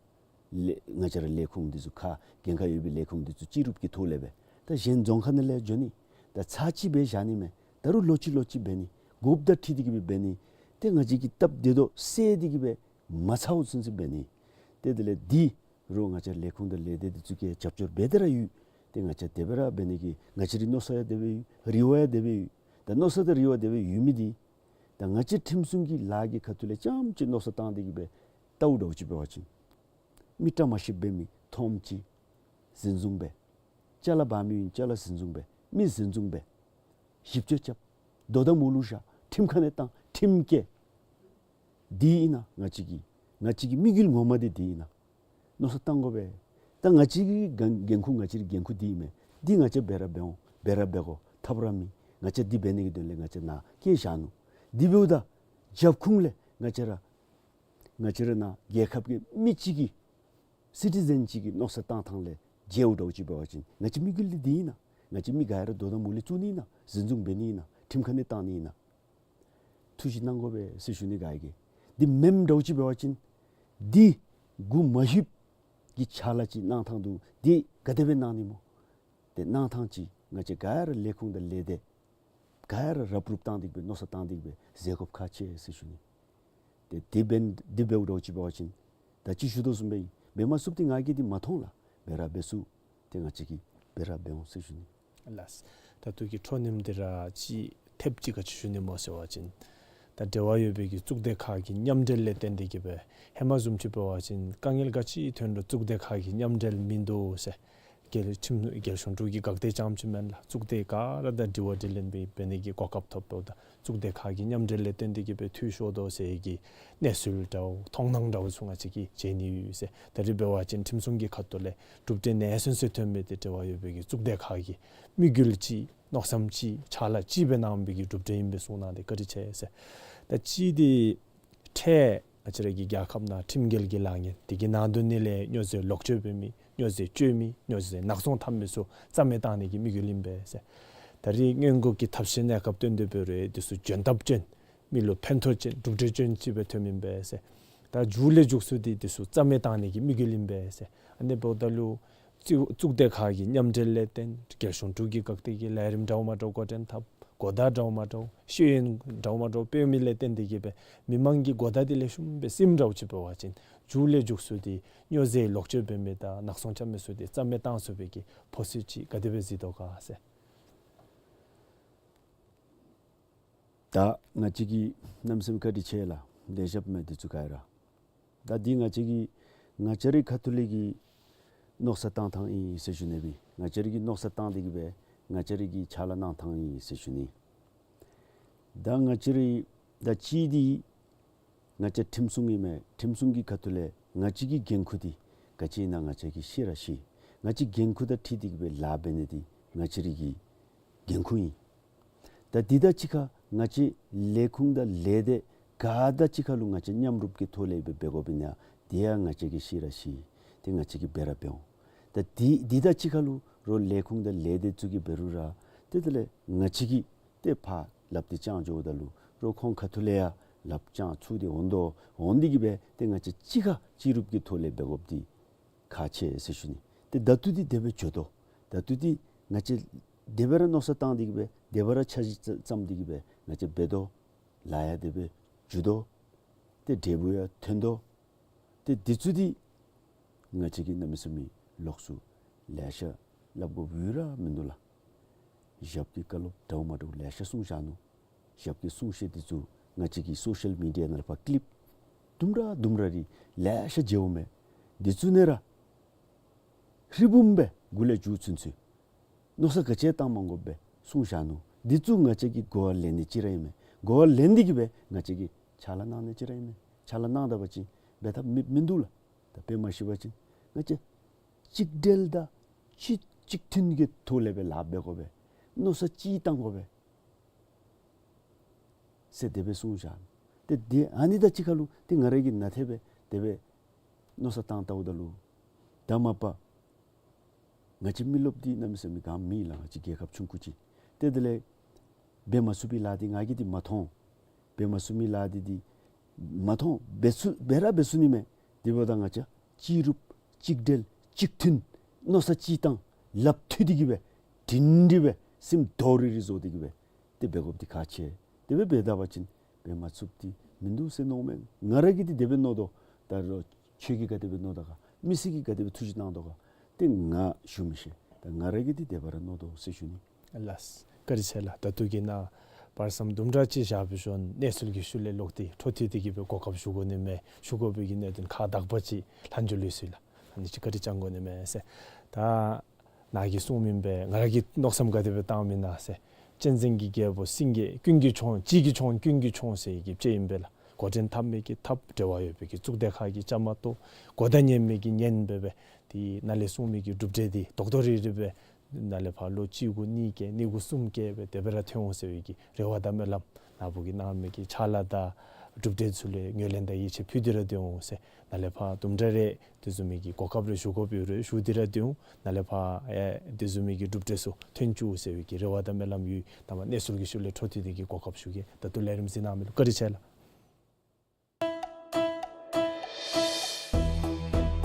ལས་ང་བཅས་ར་ལས་ཁུངས་འདི་ཚུ་ཁག་འགན་ཁག་ཡོད་པའི་ལས་ཁུངས་འདི་ཚུ་སྤྱི་རུབ་ཀྱི་ཐོག་ལས་སྦེ་ད་གཞན་རྫོང་ཁག་ནང་ལས་འགྱོ་ནི་ད་ཚར་གཅིག་སྦེ་བཞག་ནི་མེན། ད་རུང་ལོག་ཅི་ལོག་ཅི་འབད་ནི་དགོཔ་དང་འཁྲིལ་ཏེ་གི་སྦེ་འབད་ནི། ཏེ་ང་བཅས་ཀྱི་སྟབས་བདེ་ཏོག་ཏོ་སེལ་ཏེ་གི་སྦེ་མ་ཚརཝ་ཚུན་ཚོད་འབད་ནི། ཏེ་དེ་ལས་འདི་རོགས་ང་བཅས་ལས་ཁུངས་དང་ལས་སྡེ་འདི་ཚུ་གིས་རྒྱབ་སྐྱོར་འབད་དེ་ར་ཡོད། ཏེ་ང་བཅས་དེ་སྦེ་ར་འབད་ནི་གི་ང་བཅས་རའི་མནོ་བསམ་ཡང་དེ་སྦེ་ཡོད། རེ་བ་ཡང་དེ་སྦེ་ཡོད། ད་མནོ་བསམ་དང་རེ་བ་དེ་སྦེ་ཡོད་མི་འདི་ད་ང་བཅས་ཁྲིམས་སྲུང་གི་ལཱ་གི་ཁ་ཐུག་ལས་རྐྱངམ་ཅིག་མནོ་བསམ་བཏང་སྟེ་གི་སྦེ་བལྟཝ་འདྲཝ་ཅིག་འབད་བ་ཅིན་མི་བཀྲ་མ་ཤིསཔ་འབད་མི་མཐོངམ་ཅིག་འཛིན་བཟུང་འབད། ཅ་ལ་འབག་མི་ཡོད་ན་ཅ་ལ་འཛིན་བཟུང་འབད། མི་འཛིན་བཟུང་འབད། ཞིབ་དཔྱད་རྐྱབ། དོ་དམ་འོག་ལུ་བཞག། ཁྲིམས་ཁང་ནང་བཏང་། ཁྲིམས་བཀལ། འདི་ཨིན་ན་ང་བཅས་ཀྱི་ང་བཅས་ཀྱི་དམིགས་ཡུལ་ངོ་མ་འདི་འདི་ཨིན་ན། མནོ་བསམ་བཏང་དགོ་པས། ད་ང་བཅས་ཀྱི་འགན་འགན་ཁུར་ང་བཅས་ཀྱི་འགན་ཁུར་འདི་ཨིན་མས། འདི་ང་བཅས་འབད་ར་འབད་འོང་། འབད་ར་འབད་དགོ། ཐབས་ར་མེད། ང་བཅས་འདི་འབད་ནི་གི་དོན་ལས་ང་བཅས་ནཱ་བསྐྱལ་བཞག་ནུག། འདི་འབདཝ་ད་རྒྱབ་ཁུངས་ལས་ང་བཅས་ར་ང་བཅས་ར་ནཱ་རྒྱལ་ཁབ་ཀྱི་མི་གཅིག་གི་སི་ཊི་ཟེན་གཅིག་གི་མནོ་བསམ་བཏང་ཐངས་ལས་འགྱོཝ་འདྲཝ་ཅིག་འབད་བ་ཅིན་ང་བཅས་དམིགས་ཡུལ་འདི་འདི་ཨིན་ན། ང་བཅས་མི་ག་ར་དོ་དམ་འོག་ལས་བཙུགས་ནི་ཨིན་ན། འཛིན་བཟུང་འབད་ནི་ཨིན་ན། ཁྲིམས་ཁང་ནང་བཏང་ནི་ཨིན་ན། ཐུགས་ཞིབ་གནང་དགོ་པས་ཟེར་ཞུ་ནི། ག་གིས་འདི་མེནམ་འདྲཝ་ཅིག་འབད་བ་ཅིན་འདི་མགུ་མ་ཧུབ་ཀྱི་ཕྱག་ལཱ་ཅིག་གནང་ཐངས་འདུག། འདི་ག་དེ་སྦེ་གནང་ནི་སྨོ། ཏེ་གནང་ཐངས་ཅིག་ང་བཅས་ག་ར་ལས་ཁུངས་དང་ལས་སྡེ་ག་ར་རུབ་རུབ་བཏང་སྟེ་སྦེ་མནོ་བསམ་བཏང་སྟེ་སྦེ་མཛད་དགོཔ་ཁག་ཆེ་ཟེར་ཞུ་ནི། ཏེ་འདི་འབད་འདི་འབདཝ་འདྲཝ་ཅིག་འབད་བ་ཅིན་ད་ཅི་ཞུ་དོ་བཟུམ་སྦེ་འབད་མ་ཚུགསཔ་འདི་ང་གིས་འདི་མ་མཐོང་ལགས། འབད་ར་འབད་ཚུགས། ཏེ་ང་བཅས་ཀྱིས་འབད་ར་འབད་འོང་ཟེར་ཞུ་ནི། ལགས། ད་ལྟོ་གི་འཕྲོ་མཐུད་དེ་ར་ཅིག་ཐེབས་ཅིག་ག་ཅི་ཞུ་ནི་སྨོ་ཟེར་བ་ཅིན་ད་འབྲེལ་བ་ཡོད་པའི་གི་གཙུག་སྡེ་ཁག་གི་མཉམ་འབྲེལ་ལས་བརྟེན་ཏེ་གི་སྦེ་ཧེ་མ་བཟུམ་ཅིག་འབད་བ་ཅིན་དཀའ་ངལ་ག་ཅི་ཐོན་རུང་གཙུག་སྡེ་ཁག་གི་མཉམ་འབྲེལ་མིན་འདུག་ཟེར། རྒྱལ་ཁྲིམས་རྒྱལ་གཞུང་དྲུང་གི་འགག་སྡེ་རྐྱངམ་ཅིག་མེན་ལགས། གཙུག་སྡེ་ག་ར་དང་དྲི་བ་དྲིས་ལན་འབད་འབད་ནི་གི་གོ་སྐབས་ཐོབ་འབདཝ་ད་གཙུག་སྡེ་ཁག་གི་མཉམ་འབྲེལ་ལས་བརྟེན་ཏེ་གི་སྦེ་འཐུས་ཤོར་དོ་ཟེར་གྱི་གནས་ཚུལ་འདྲཝ་མཐོང་སྣང་འདྲཝ་ཚུ་ང་བཅས་ཀྱིས་མཇལ་ནི་ཡོད་ཟེར། ད་རེས་འབད་བ་ཅིན་ཁྲིམས་སྲུང་གི་ཁ་ཐུག་ལས་གྲུབ་འབྲས་ནེ་སོན་སོན་ཐོན་མི་འདི་འབྲེལ་བ་ཡོད་པའི་གི་གཙུག་སྡེ་ཁག་གི་དམིགས་ཡུལ་ཅིག་མནོ་བསམ་ཅིག་ཕྱག་ལཱ་ཅིག་སྦེ་གནང་བའི་གི་གྲུབ་འབྲས་ཨིན་པས་གསུངས་གནང་སྟེ་བཀའ་དྲིན་ཆེ་ཟེར། ད་ཅི་འདི་འཕྲལ་ང་བཅས་ར་གི་རྒྱལ་ཁབ་ནང་ཁྲིམས་འགལ་གྱི་ལཱ་ངན་དེ་གི་ནང་དོན་ནི་ལས་སྨྱོ་རྫས་ལོག་སྤྱོད་འབད་མི་ སྨྱོ་རྫས་སྤྱོད་མི་སྨྱོ་རྫས་ནག་ཚོང་འཐབ་མི་ཚུ་རྩ་མེད་བཏང་ནི་གི་དམིགས་ཡུལ་ཨིན་པས་ཟེར། ད་རེས་སྔོན་འགོག་གི་ཐབས་ཤེས་གནས་སྐབས་བཏོན་ཏེ་འབད་རུང་འདི་ཚུ་འཇོན་ཐབས་ཅན་མི་ལུ་ཕན་ཐོགས་ཅན་གྲུབ་འབྲས་ཅན་ཅིག་སྦེ་ཐོནམ་ཨིན་པས་ཟེར། ད་མཇུག་ལས་མཇུག་སུ་འདི་འདི་ཚུ་རྩ་མེད་བཏང་ནི་གི་དམིགས་ཡུལ་ཨིན་པས་ཟེར། ཨ་ནི་འབདཝ་ད་ལུ་གཙུག་གཙུག་སྡེ་ཁག་གི་མཉམ་འབྲེལ་ལས་བརྟེན་རྒྱལ་གཞུང་དྲུག་གི་འགག་སྡེ་གི་ལས་རིམ་འདྲཝ་མ་འདྲཝ་འགོ་འདྲེན་འཐབ། གོ་བརྡ་འདྲཝ་མ་འདྲཝ་ཤེས་ཡོན་འདྲཝ་མ་འདྲཝ་སྤེལ་མི་ལས་བརྟེན་ཏེ་གིས་སྦེ་མི་མང་གི་གོ་བརྡ་འདི་ལེགས་ཤོམ་སྦེ་སིམ་འདྲཝ་ཅིག་འབད་བ་ཅིན་མཇུག་ལས་མཇུག་སུ་འདི་སྨྱོ་རྫས་ལོག་སྤྱོད་འབད་མི་དང་ནག་ཚོང་རྐྱབ་མི་ཚུ་འདི་རྩ་མེད་བཏང་ཚུགས་པའི་གི་འཕོ་ཚུལ་ཅིག་ག་དེ་སྦེ་གཟིགས་དོ་ག་ཟེར། ད་ང་བཅས་ཀྱིས་གནམ་མེད་ས་མེད་བཀའ་དྲིན་ཆེ་ལགས། ལེགས་ཤོམ་སྦེ་འདི་ཚུ་ག་ར། ད་འདི་ང་བཅས་ཀྱི་ང་བཅས་རའི་ཁ་ཐུག་ལས་ཀྱི་མནོ་བསམ་བཏང་ཐངས་ཨིན་ཟེར་ཞུ་ནི་སྦེ། ང་བཅས་རའི་གི་མནོ་བསམ་བཏང་སྟེ་གིས་སྦེ་ང་བཅས་རའི་གི་ཕྱག་ལཱ་གནང་ཐངས་ཨིན་ཟེར་ཞུ་ནི། ད་ང་བཅས་རའི་ད་གཅིག་འདི་ང་བཅས་ཁྲིམས་སྲུང་ཨིན་མས། ཁྲིམས་སྲུང་གི་ཁ་ཐུག་ལས་ང་བཅས་ཀྱི་འགན་ཁུར་འདི་ག་ཅི་ཨིན་ན་ང་བཅས་ཀྱིས་ཤེས་ར་ཤེས། ང་བཅས་འགན་ཁུར་དང་འཁྲིལ་ཏེ་གིས་སྦེ་ལཱ་འབད་ནི་འདི་ང་བཅས་རའི་གི་འགན་ཁུར་ཨིན། ད་འདི་དང་གཅིག་ཁར་ང་བཅས་ལས་ཁུངས་དང་ལས་སྡེ་ག་དང་གཅིག་ཁར་ལུ་ང་བཅས་མཉམ་རུབ་ཀྱི་ཐོག་ལས་སྦེ་འབད་དགོཔ་ཨིན་ན་འདི་ཡང་ང་བཅས་ཀྱིས་ཤེས་ར་ཤེས། ཏེ་ང་བཅས་ཀྱིས་འབད་ར་འབད་འོང་། ད་འདི་འདི་དང་གཅིག་ཁར་ལུ་རོགས་ལས་ཁུངས་དང་ལས་སྡེ་ཚུ་གིས་འབད་རུང་ར་ཏེ་དེ་ལས་ང་བཅས་ཀྱིས་ཏེ་ཕར་ལགཔ་འདི་བརྐྱང་འགྱོཝ་ད་ལུ་རོགས་ཁོང་ཁ་ཐུག་ལས་ཡང་ལགཔ་བརྐྱང་ཚུགས་ཏེ་འོང་དོ། འོང་སྟེ་གིས་སྦེ་ཏེ་ང་བཅས་གཅིག་ཁར་གཅིག་རུབ་ཀྱི་ཐོག་ལས་འབད་དགོཔ་འདི་ཁག་ཆེ་ཟེར་ཞུ་ནི། ཏེ་ད་ལྟོ་འདི་དེ་སྦེ་འགྱོ་དོ། ད་ལྟོ་འདི་ང་བཅས་དེ་སྦེ་ར་མནོ་བསམ་བཏང་སྟེ་གིས་སྦེ་དེ་སྦེ་ར་འཆར་གཞི་བརྩམས་ཏེ་གིས་སྦེ་ང་བཅས་འབད་དོ། ལཱ་ཡང་དེ་སྦེ་འགྱོ་དོ། ཏེ་འབྲས་བུ་ཡང་ཐོན་དོ། ཏེ་འདི་ཚུ་འདི་ང་བཅས་ཀྱིས་གནམ་མེད་ས་མེད་ལོགས་སུ་ལེ་ཤ་སླབ་དགོཔ་ཡོད་ར་མིན་འདུག་ལགས། ཞབས་ཀྱིས་བཀའ་སློབ་འདྲཝ་མ་འདྲཝ་ལེ་ཤ་གསུངས་བཞག་ནུག། ཞབས་ཀྱིས་གསུང་བཤད་འདི་ཚུ་ང་བཅས་ཀྱི་སོ་ཤལ་མི་ཌི་ཡ་ནང་ལས་ཕར་ཀི་ལིབ་དུམ་གྲ་དུམ་གྲ་རེ་ལེ་ཤ་མཇལཝ་མས། འདི་ཚུ་ནང་ར་ཧྲིལ་བུམ་སྦེ་མགུ་ལས་མཇུག་ཚུན་ཚོད་མནོ་བསམ་ག་ཅི་བཏང་མ་དགོཔ་སྦེ་གསུངས་བཞག་ནུག། འདི་ཚུ་ང་བཅས་ཀྱིས་གོ་བ་ལེན་ནི་ཅིག་ར་ཨིན་མས། གོ་བ་ལེན་ཏེ་གིས་སྦེ་ང་བཅས་ཀྱིས་ཕྱག་ལཱ་གནང་ནི་ཅིག་ར་ཨིན་མས། ཕྱག་ལཱ་གནང་ད་པ་ཅིན་འབད་ཐབས་མེདཔ་མིན་འདུག་ལགས། ད་དཔེ་མ་ཤེས་པ་ཅིན་ང་བཅས་གཅིག་སྒྲིལ་དང་གཅིག་གཅིག་མཐུན་གྱི་ཐོག་ལས་སྦེ་ལཱ་འབད་དགོ་པས། མནོ་བསམ་གཅིག་བཏང་དགོ་པས་ཟེར་དེ་སྦེ་གསུངས་བཞག། ཏེ་དེ་ཨ་ནི་དང་གཅིག་ཁར་ལུ་ཏེ་ང་ར་གིས་ནཱ་ཏེ་སྦེ་དེ་སྦེ་མནོ་བསམ་བཏང་བལྟཝ་ད་ལུ་ད་མ་པ་ང་བཅས་མི་རློབས་འདི་གནམ་མེད་ས་མེད་ག་མེད་ལགས། ང་བཅས་རྒྱལ་ཁབ་ཆུང་ཀུ་ཅིག། ཏེ་དེ་ལས་འབད་མ་ཚུགས་པའི་ལཱ་འདི་ང་གིས་འདི་མ་མཐོང་། འབད་མ་ཚུགས་མི་ལཱ་འདི་འདི་མ་མཐོང་། འབད་ཚུགས་འབད་ར་འབད་ཚུགས་ནི་མས། དེ་འབདཝ་ད་ང་བཅས་གཅིག་རུབ་གཅིག་སྒྲིལ་གཅིག་མཐུན་མནོ་བསམ་གཅིག་བཏང་ལགཔ་མཐུད་དེ་གིས་སྦེ་སྒྲིང་སྒྲི་སྦེ་སེམས་རྡོག་རིལ་རི་བཟོ་སྟེ་གིས་སྦེ་ཏེ་འབད་དགོཔ་འདི་ཁག་ཆེ། དེ་སྦེ་འབད་ད་པ་ཅིན་འབད་མ་ཚུགསཔ་འདི་མིན་འདུག་ཟེར་མནོཝ་མས། ང་ར་གིས་འདི་དེ་སྦེ་མནོ་དོ། ད་རོགས་ཁྱོད་ཀྱིས་ག་དེ་སྦེ་མནོ་དོ་ག། མི་སེར་གྱིས་ག་དེ་སྦེ་ཐུགས་རྗེ་གནང་དོ་ག། ཏེ་ང་ཞུ་མི་ཤེས། ད་ང་ར་གིས་འདི་དེ་སྦེ་ར་མནོ་དོ་ཟེར་ཞུ་ནི། ལགས། བཀའ་དྲིན་ཆེ་ལགས། ད་ལྟོ་གི་ནང་བར་མཚམས་དུམ་གྲ་ཅིག་བཞག་པའི་ཤུལ་གནས་ཚུལ་གྱི་ཤུལ་ལས་ལོག་སྟེ་འཕྲོ་མཐུད་དེ་གིས་སྦེ་གོ་སྐབས་ཞུ་དགོ་ནི་མས། ཞུ་དགོ་པའི་གི་གནད་དོན་ཁག་དག་པ་ཅིག་ལྷག་འགྱོ་ལུས་སོ་ཡི་ལགས། ཨ་ནི་ཅིག་བཀའ་དྲིན་བསྐྱང་དགོ་ནི་མས་ཟེར། ད་ནཱ་གིས་གསུངས་མི་སྦེ་ང་ར་གིས་མནོ་བསམ་ག་དེ་སྦེ་བཏངམ་ཨིན་ན་ཟེར། གཅན་གཟན་གྱི་རྒྱལ་པོ་སེང་གེ་ཀུན་གྱི་མཆོག་གཅིག་གིས་མཆོང་ཀུན་གྱིས་མཆོང་ཟེར་གྱི་དཔྱེ་ཨིན་པས་ལགས། འགོ་འདྲེན་འཐབ་མི་གིས་འཐབ། འབྲེལ་བ་ཡོད་པའི་གི་གཙུག་སྡེ་ཁག་གིས་བཅའ་མར་གཏོགས། གོ་བརྡ་ཉན་མི་གིས་ཉན་སྦེ་སྦེ་དེ་ནཱ་ལས་གསུངས་མི་གི་གྲུབ་འབྲས་འདི་རྡོག་རྡོག་རིལ་རི་སྦེ་ནཱ་ལས་ཕར་ལོ་གཅིག་གུ་གཉིས་བཀལ་གཉིས་གུ་གསུམ་བཀལ་སྦེ་དེ་སྦེ་ར་ཐོན་འོང་ཟེར་བའི་གི་རེ་བ་དང་སྨོན་ལམ། ནཱ་བུ་གིས་གནང་མི་གི་ཕྱག་ལཱ་དང་གྲུབ་འབྲས་ཚུ་ལུ་ངོས་ལེན་དང་ཡིད་ཆེས་ཕུལ་ཏེ་ར་སྡོད་འོང་ཟེར། ནཱ་ལས་ཕར་དུམ་གྲ་རེ་དེ་བཟུམ་མའི་གི་གོ་སྐབས་རེ་ཞུ་དགོཔ་ཡོད་རུང་ཞུ་སྟེ་ར་སྡོད་འོང་། ནཱ་ལས་ཕར་ཨེ་དེ་བཟུམ་མའི་གི་གྲུབ་འབྲས་ཚུ་ཐོན་བཅུག་ཟེར་བའི་གི་རེ་བ་དང་སྨོན་ལམ་ཡོད། ནངས་པ་གནས་ཚུལ་གྱི་ཤུལ་ལས་འཕྲོ་མཐུད་དེ་གིས་གོ་སྐབས་ཞུ་གེ། ད་ལྟོ་ལས་རིམ་གཟིགས་གནང་མི་ལུ་བཀའ་དྲིན་ཆེ་ལགས།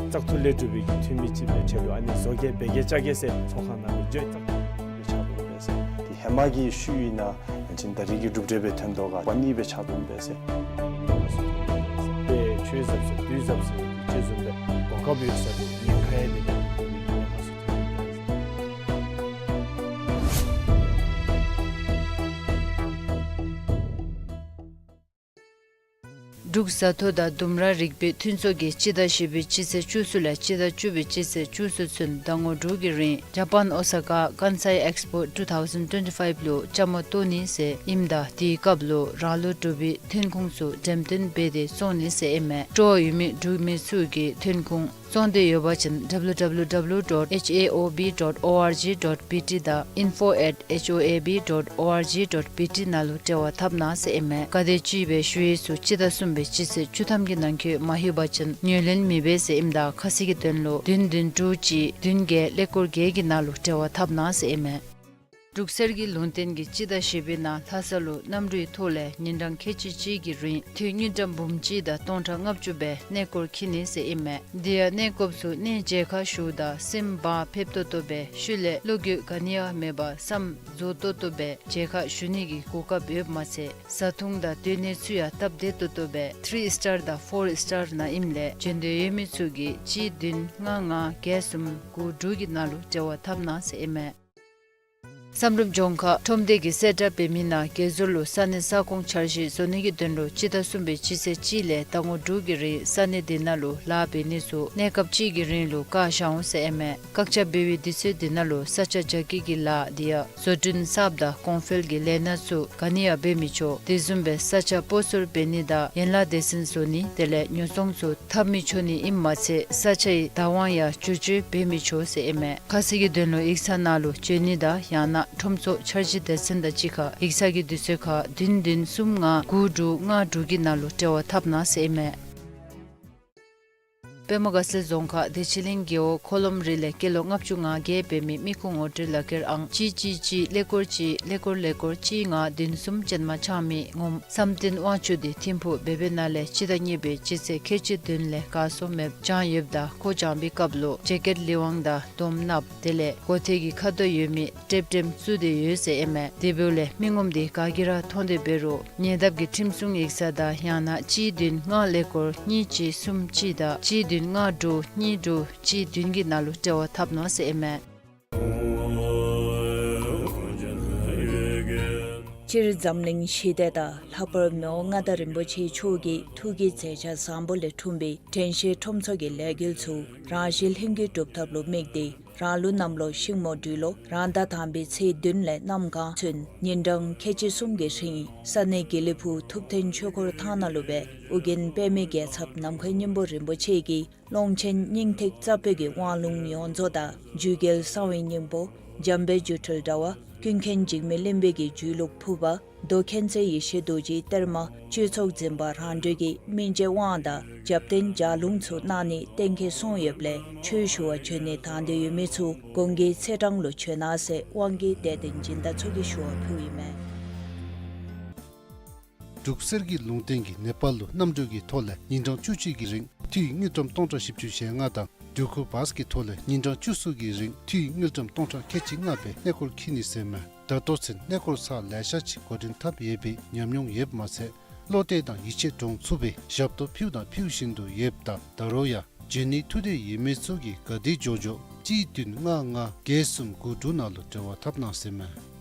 བཙག་འཐུ་ལས་གྲུབ་པའི་གི་འཐུས་མི་ཅིག་སྦེ་ཆེད་དུ་ཨ་ནི་བཟོ་གེ་འབད་གེ་བཅའ་གེ་ཟེར་ཚོགས་ཁང་ནང་ལུ་བརྗོད། བཙག་འཐུ་ལས་ཕྱག་དོན་འབད་ཟེར། དེ་ཧེ་མ་གི་ཤུལ་ཨིན་ན་ཡང་ཅིན་ད་རེས་ཀྱི་གྲུབ་འབྲས་སྦེ་ཐོན་དོ་ག། པ་ནི་སྦེ་ཕྱག་དོན་འབད་ཟེར། དཔེ་ཆོས་ཟབ་ཟེར་དུས་ཟབ་ཟེར་ཅིག་བཟུམ་སྦེ་གོ་སྐབས་ཡོད་ས་ལུ་ཉེན་ཁ་ཡང་མེད་པའི་གི་ཉེན་ཁ་ཚུ་ཐོན་འབད་ཟེར། འབྲུག་བཟའ་འཐུང་དང་ལྡུམ་ར་རིག་པའི་མཐུན་ཚོགས་ཀྱིས་སྤྱི་ཟླ་བཞི་པའི་སྤྱི་ཚེས་བཅུ་གསུམ་ལས་སྤྱི་ཟླ་བཅུ་པའི་སྤྱི་ཚེས་བཅུ་གསུམ་ཚུན་ཟླ་ངོ་དྲུག་གི་རིང་ཇ་པཱན་ཨོ་ས་ཀ་ཀཱན་སའི་ཨེགསི་པོ་ཊུ་ཐའུ་ཟེན་ཊི་ཊུ་ཝེན་ཊི་ཕའིབ་ལུ་བཅའ་མར་གཏོགས་ནི་ཟེར་ཨིནམ་ད་དེའི་སྐབས་ལུ་རང་ལུགས་འབྲུག་པའི་ཐོན་ཁུངས་ཚུ་འགྲེམས་སྟོན་འབད་དེ་བཙོང་ནི་ཟེར་ཨིན་མས། སྤྲོ་བ་ཡོད་མི་འབྲུག་མི་ཚུ་གིས་ཐོན་ཁུངས་ བཙོང་འདོད་ཡོད་པ་ཅིན་W W W dot H A O B dot org dot B T དང་info at H O A B dot org dot B T ནང་ལུ་འབྲེལ་བ་འཐབ་གནང་ཟེར་ཨིན་མས། ག་དེ་ཅིག་སྦེ་ཞུ་ཡི་ཚུ་སྤྱི་ཟླ་གསུམ་པའི་སྤྱི་ཚེས་བཅུ་ཐམ་གྱི་ནང་འཁོད་མ་ལྷོད་པ་ཅིན་ངོས་ལེན་མི་འབད་ཟེར་ཨིནམ་ད་ཁ་གསལ་གྱི་དོན་ལུ་བདུན་བདུན་དྲུག་གཅིག་བདུན་བརྒྱད་ཀླད་ཀོར་བརྒྱད་ཀྱི་ནང་ལུ་འབྲེལ་བ་འཐབ་གནང་ཟེར་ཨིན་མས། འབྲུག་གསེར་གྱི་ལུང་བསྟན་གྱིས་སྤྱི་ཟླ་བཞི་པའི་ནང་ལྷ་ས་ལུ་གནམ་གྲུའི་ཐོག་ལས་ཉིན་གྲངས་ཁལ་གཅིག་གཅིག་གི་རིང་འཐུས་དངུལ་ཀྲམ་འབུམ་གཅིག་དང་སྟོང་ཕྲག་ལྔ་བཅུ་སྦེ་གནས་སྐོར་འཁྱིད་ནི་ཟེར་ཨིན་མས། དེ་ཡང་གནས་སྐོརཔ་ཚུ་གནས་མཇལ་ཁ་ཞུཝ་ད་སེམས་བག་ཕེབས་ཏོག་ཏོ་སྦེ་ཤུལ་ལས་བློ་འགྱོད་ག་ནི་ཡང་མེད་པར་བསམ་རྫོགས་ཏོག་ཏོ་སྦེ་མཇལ་ཁ་ཞུ་ནི་གི་གོ་སྐབས་ཡོདཔ་མ་ཚད་བཟའ་འཐུང་དང་སྡོད་གནས་ཚུ་ཡང་སྟབས་བདེ་ཏོག་ཏོ་སྦེ་ཐི་རི་སི་ཊར་དང་ཕོར་སི་ཊར་ནང་ཨིནམ་ལས་འབྱོན་འདོད་ཡོད་མི་ཚུ་གིས་གཅིག་བདུན་ལྔ་ལྔ་བརྒྱད་གསུམ་དགུ་དྲུག་གི་ནང་ལུ་འབྲེལ་བ་འཐབ་གནང་ཟེར་ཨིན་མས། བསམ་གྲུབ་ལྗོངས་མཁར་ཁྲོམ་སྡེ་གིས་གསལ་བསྒྲགས་འབད་མི་ནང་དགེ་ཟུར་ལུ་ས་གནས་ས་ཁོངས་འཆར་གཞི་བཟོ་ནི་གི་དོན་ལུ་སྤྱི་ཟླ་གསུམ་པའི་སྤྱི་ཚེས་གཅིག་ལས་ཟླ་ངོ་དྲུག་གི་རིང་ས་གནས་དེ་ནང་ལུ་ལཱ་འབད་ནི་ཚུ་གནས་སྐབས་གཅིག་གི་རིང་ལུ་བཀག་བཞག་འོང་ཟེར་ཨིན་མས། བཀག་ཆ་འབད་བའི་དུས་ཚོད་དེ་ནང་ལུ་ས་ཆ་རྒྱ་སྐྱེད་ཀྱི་ལཱ་དེ་ཡང་བཟོ་སྐྲུན་གསརཔ་དང་གོང་འཕེལ་གྱི་ལས་སྣ་ཚུ་ག་ནི་ཡང་འབད་མི་ཆོག། དེ་བཟུམ་སྦེ་ས་ཆ་སྤོ་སོར་འབད་ནི་དང་ཡན་ལག་སྡེ་ཚན་བཟོ་ནི་དེ་ལས་ཉོ་ཚོང་ཚུ་འཐབ་མི་ཆོག་ནི་ཨིནམ་མ་ཚད་ས་ཆའི་བདག་དབང་ཡང་བསྒྱུར་བཅོས་འབད་མི་ཆོག་ཟེར་ཨིན་མས། ཁ་གསལ་གྱི་དོན་ལུ་ཡིག་ཚང་ནང་ལུ་འབྱོན་ནི་དང་ཡང་ན་ཁྲོམ་ཚོགས་འཆར་གཞི་སྡེ་ཚན་དང་གཅིག་ཁར་ཡིག་ཚང་གི་དུས་ཚོད་ཁར་བདུན་བདུན་གསུམ་ལྔ་དགུ་དྲུག་ལྔ་དྲུག་གི་ནང་ལུ་འབྲེལ་བ་འཐབ་གནང་ཟེར་ཨིན་མས། པདྨ་དགའ་ཚལ་རྫོང་ཁག་བདེ་ཆེན་གླིང་རྒེད་འོག་འཁོར་ལོམ་རི་ལས་སྐྱེས་ལོ་ལྔ་བཅུ་ང་བརྒྱད་འབད་མི་མི་ཁུངས་ངོ་སྤྲོད་ལག་ཁྱེར་ཨང་གཅིག་གཅིག་གཅིག་ཀླད་ཀོར་གཅིག་ཀླད་ཀོར་ཀླད་ཀོར་གཅིག་ལྔ་བདུན་གསུམ་ཅན་མ་ཆགས་མི་ངོམ་བསམ་གཏན་དབང་ཕྱུག་དེ་ཐིམ་ཕུག་བེ་བེ་ན་ལས་སྤྱི་ཟླ་གཉིས་པའི་སྤྱི་ཚེས་ཁལ་གཅིག་བདུན་ལས་གར་སོང་མེདཔ་བྱུང་ཡོདཔ་ད་ཁོ་བྱོན་པའི་སྐབས་ལུ་ཇེ་ཀེཊ་ལི་ཝང་དང་དོམ་ནགཔོ་དེ་ལས་མགོ་ཐད་ཀྱི་ཁ་དོག་ཡོད་མི་ཀྲེབ་ཀྲེམ་བཙུགས་ཏེ་ཡོད་ཟེར་ཨིན་མས། དེ་འབདཝ་ལས་མི་ངོམ་དེ་ག་གིས་ར་མཐོང་སྟེ་འབད་རུང་ཉེ་འདབས་ཀྱི་ཁྲིམས་སྲུང་ཡིག་ཚང་དང་ཡང་ན་གཅིག་བདུན་ལྔ་ཀླད་ཀོར་གཉིས་གཅིག་གསུམ་གཅིག་དང་གཅིག་བདུན་ལྔ་དྲུག་གཉིས་དྲུག་གཅིག་བདུན་གྱི་ནང་ལུ་འབྲེལ་བ་འཐབ་གནང་ཟེར་ཨིན་མས། སྤྱིར་འཛམ་གླིང་ཞི་བདེ་དང་ལྷག་པར་མི་དབང་མངའ་བདག་རིན་པོ་ཆེ་མཆོག་གི་ཐུགས་ཀྱི་མཛད་འཆར་བཟང་པོ་ལས་འཁྲུངས་པའི་དྲན་ཤེས་ཁྲོམ་ཚོགས་ཀྱི་ལས་འགུལ་ཚུ་རང་བཞིན་ལྷུན་གྱིས་གྲུབ་ཐབས་ལུ་དམིགས་ཏེ་རང་ལུགས་གནམ་ལོ་ཤིང་མོ་སྦྲུལ་ལོ་རང་ཟླ་དང་པའི་ཚེས་བདུན་ལས་གནམ་གང་ཚུན་ཉིན་གྲངས་ཁལ་གཅིག་གསུམ་གྱི་རིང་ས་གནས་དགེ་ལེགས་ཕུག་ཐུབ་བསྟན་ཆོས་འཁོར་ཐང་ནང་ལུ་སྦེ་ཨོ་རྒྱན་པདྨའི་རྒྱལ་ཚབ་ནམ་མཁའི་སྙིང་པོ་རིན་པོ་ཆེ་གིས་ཀློང་ཆེན་སྙིང་ཐིག་རྩ་བོད་ཀྱི་དབང་ལུང་ཡོངས་རྫོགས་དང་རྒྱུད་རྒྱལ་གསང་བའི་སྙིང་པོ་འཇམ་དཔལ་སྒྱུ་འཕྲུལ་དྲྭ་བ་ཀུན་མཁྱེན་འཇིགས་མེད་གླིང་པའི་གི་རྒྱུད་ལུགས་ཕུར་པ་མདོ་མཁྱེན་བརྩེ་ཡེ་ཤེས་རྡོ་རྗེའི་གཏེར་མ་སྤྱོད་ཚོགས་འཛིན་པ་རང་གྲོལ་གྱི་སྨིན་བྱེད་དབང་དང་རྒྱབ་རྟེན་ལྗགས་ལུང་ཚུ་གནང་ནི་གཏན་འཁེལ་སོང་ཡོདཔ་ལས་ཆོས་ཞུ་བར་བྱོན་ནི་དང་འདོད་ཡོད་མི་ཚུ་གོང་གི་ཚེས་གྲངས་ལུ་བྱོན་གནང་ཟེར་དབང་གིས་དད་ལྡན་སྦྱིན་བདག་ཚུ་གིས་ཞུ་བ་ཕུལཝ་ཨིན་མས། འབྲུག་གསེར་གྱི་ལུང་བསྟན་གྱིས་ནེ་པཱལ་ལུ་གནམ་གྲུ་གི་ཐོག་ལས་ཉིན་གྲངས་བཅུ་གཅིག་གི་རིང་འཐུས་དངུལ་ཀྲམ་སྟོང་ཕྲག་བཞི་བཅུ་ཞེ་ལྔ་དང་འགྲུལ་འཁོར་བཱས་ཀྱི་ཐོག་ལས་ཉིན་གྲངས་བཅུ་གསུམ་གྱི་རིང་འཐུས་དངུལ་ཀྲམ་སྟོང་ཕྲག་ཁལ་གཅིག་ལྔ་སྦེ་གནས་སྐོར་འཁྱིད་ནི་ཟེར་མས། ད་ལྟོ་ཚུན་གནས་སྐོར་ཚར་ལེ་ཤ་ཅིག་འགོ་འདྲེན་འཐབ་ཡོད་པའི་ཉམས་མྱོང་ཡོདཔ་མ་ཚད་བློ་གཏད་དང་ཡིད་ཆེས་འདྲོངས་ཚུགས་པའི་ཞབས་ཏོག་ཕུལཝ་དང་ཕུལ་བཞིན་དུ་ཡོདཔ་ད་ད་རུང་ཡང་འབྱོན་ནི་ཐུགས་འདོད་ཡོད་མི་ཚུ་གིས་ག་དེ་མགྱོགས་མགྱོགས་གཅིག་བདུན་ལྔ་ལྔ་བརྒྱད་གསུམ་དགུ་དྲུག་ནང་ལུ་འབྲེལ་བ་འཐབ་གནང་ཟེར་མས།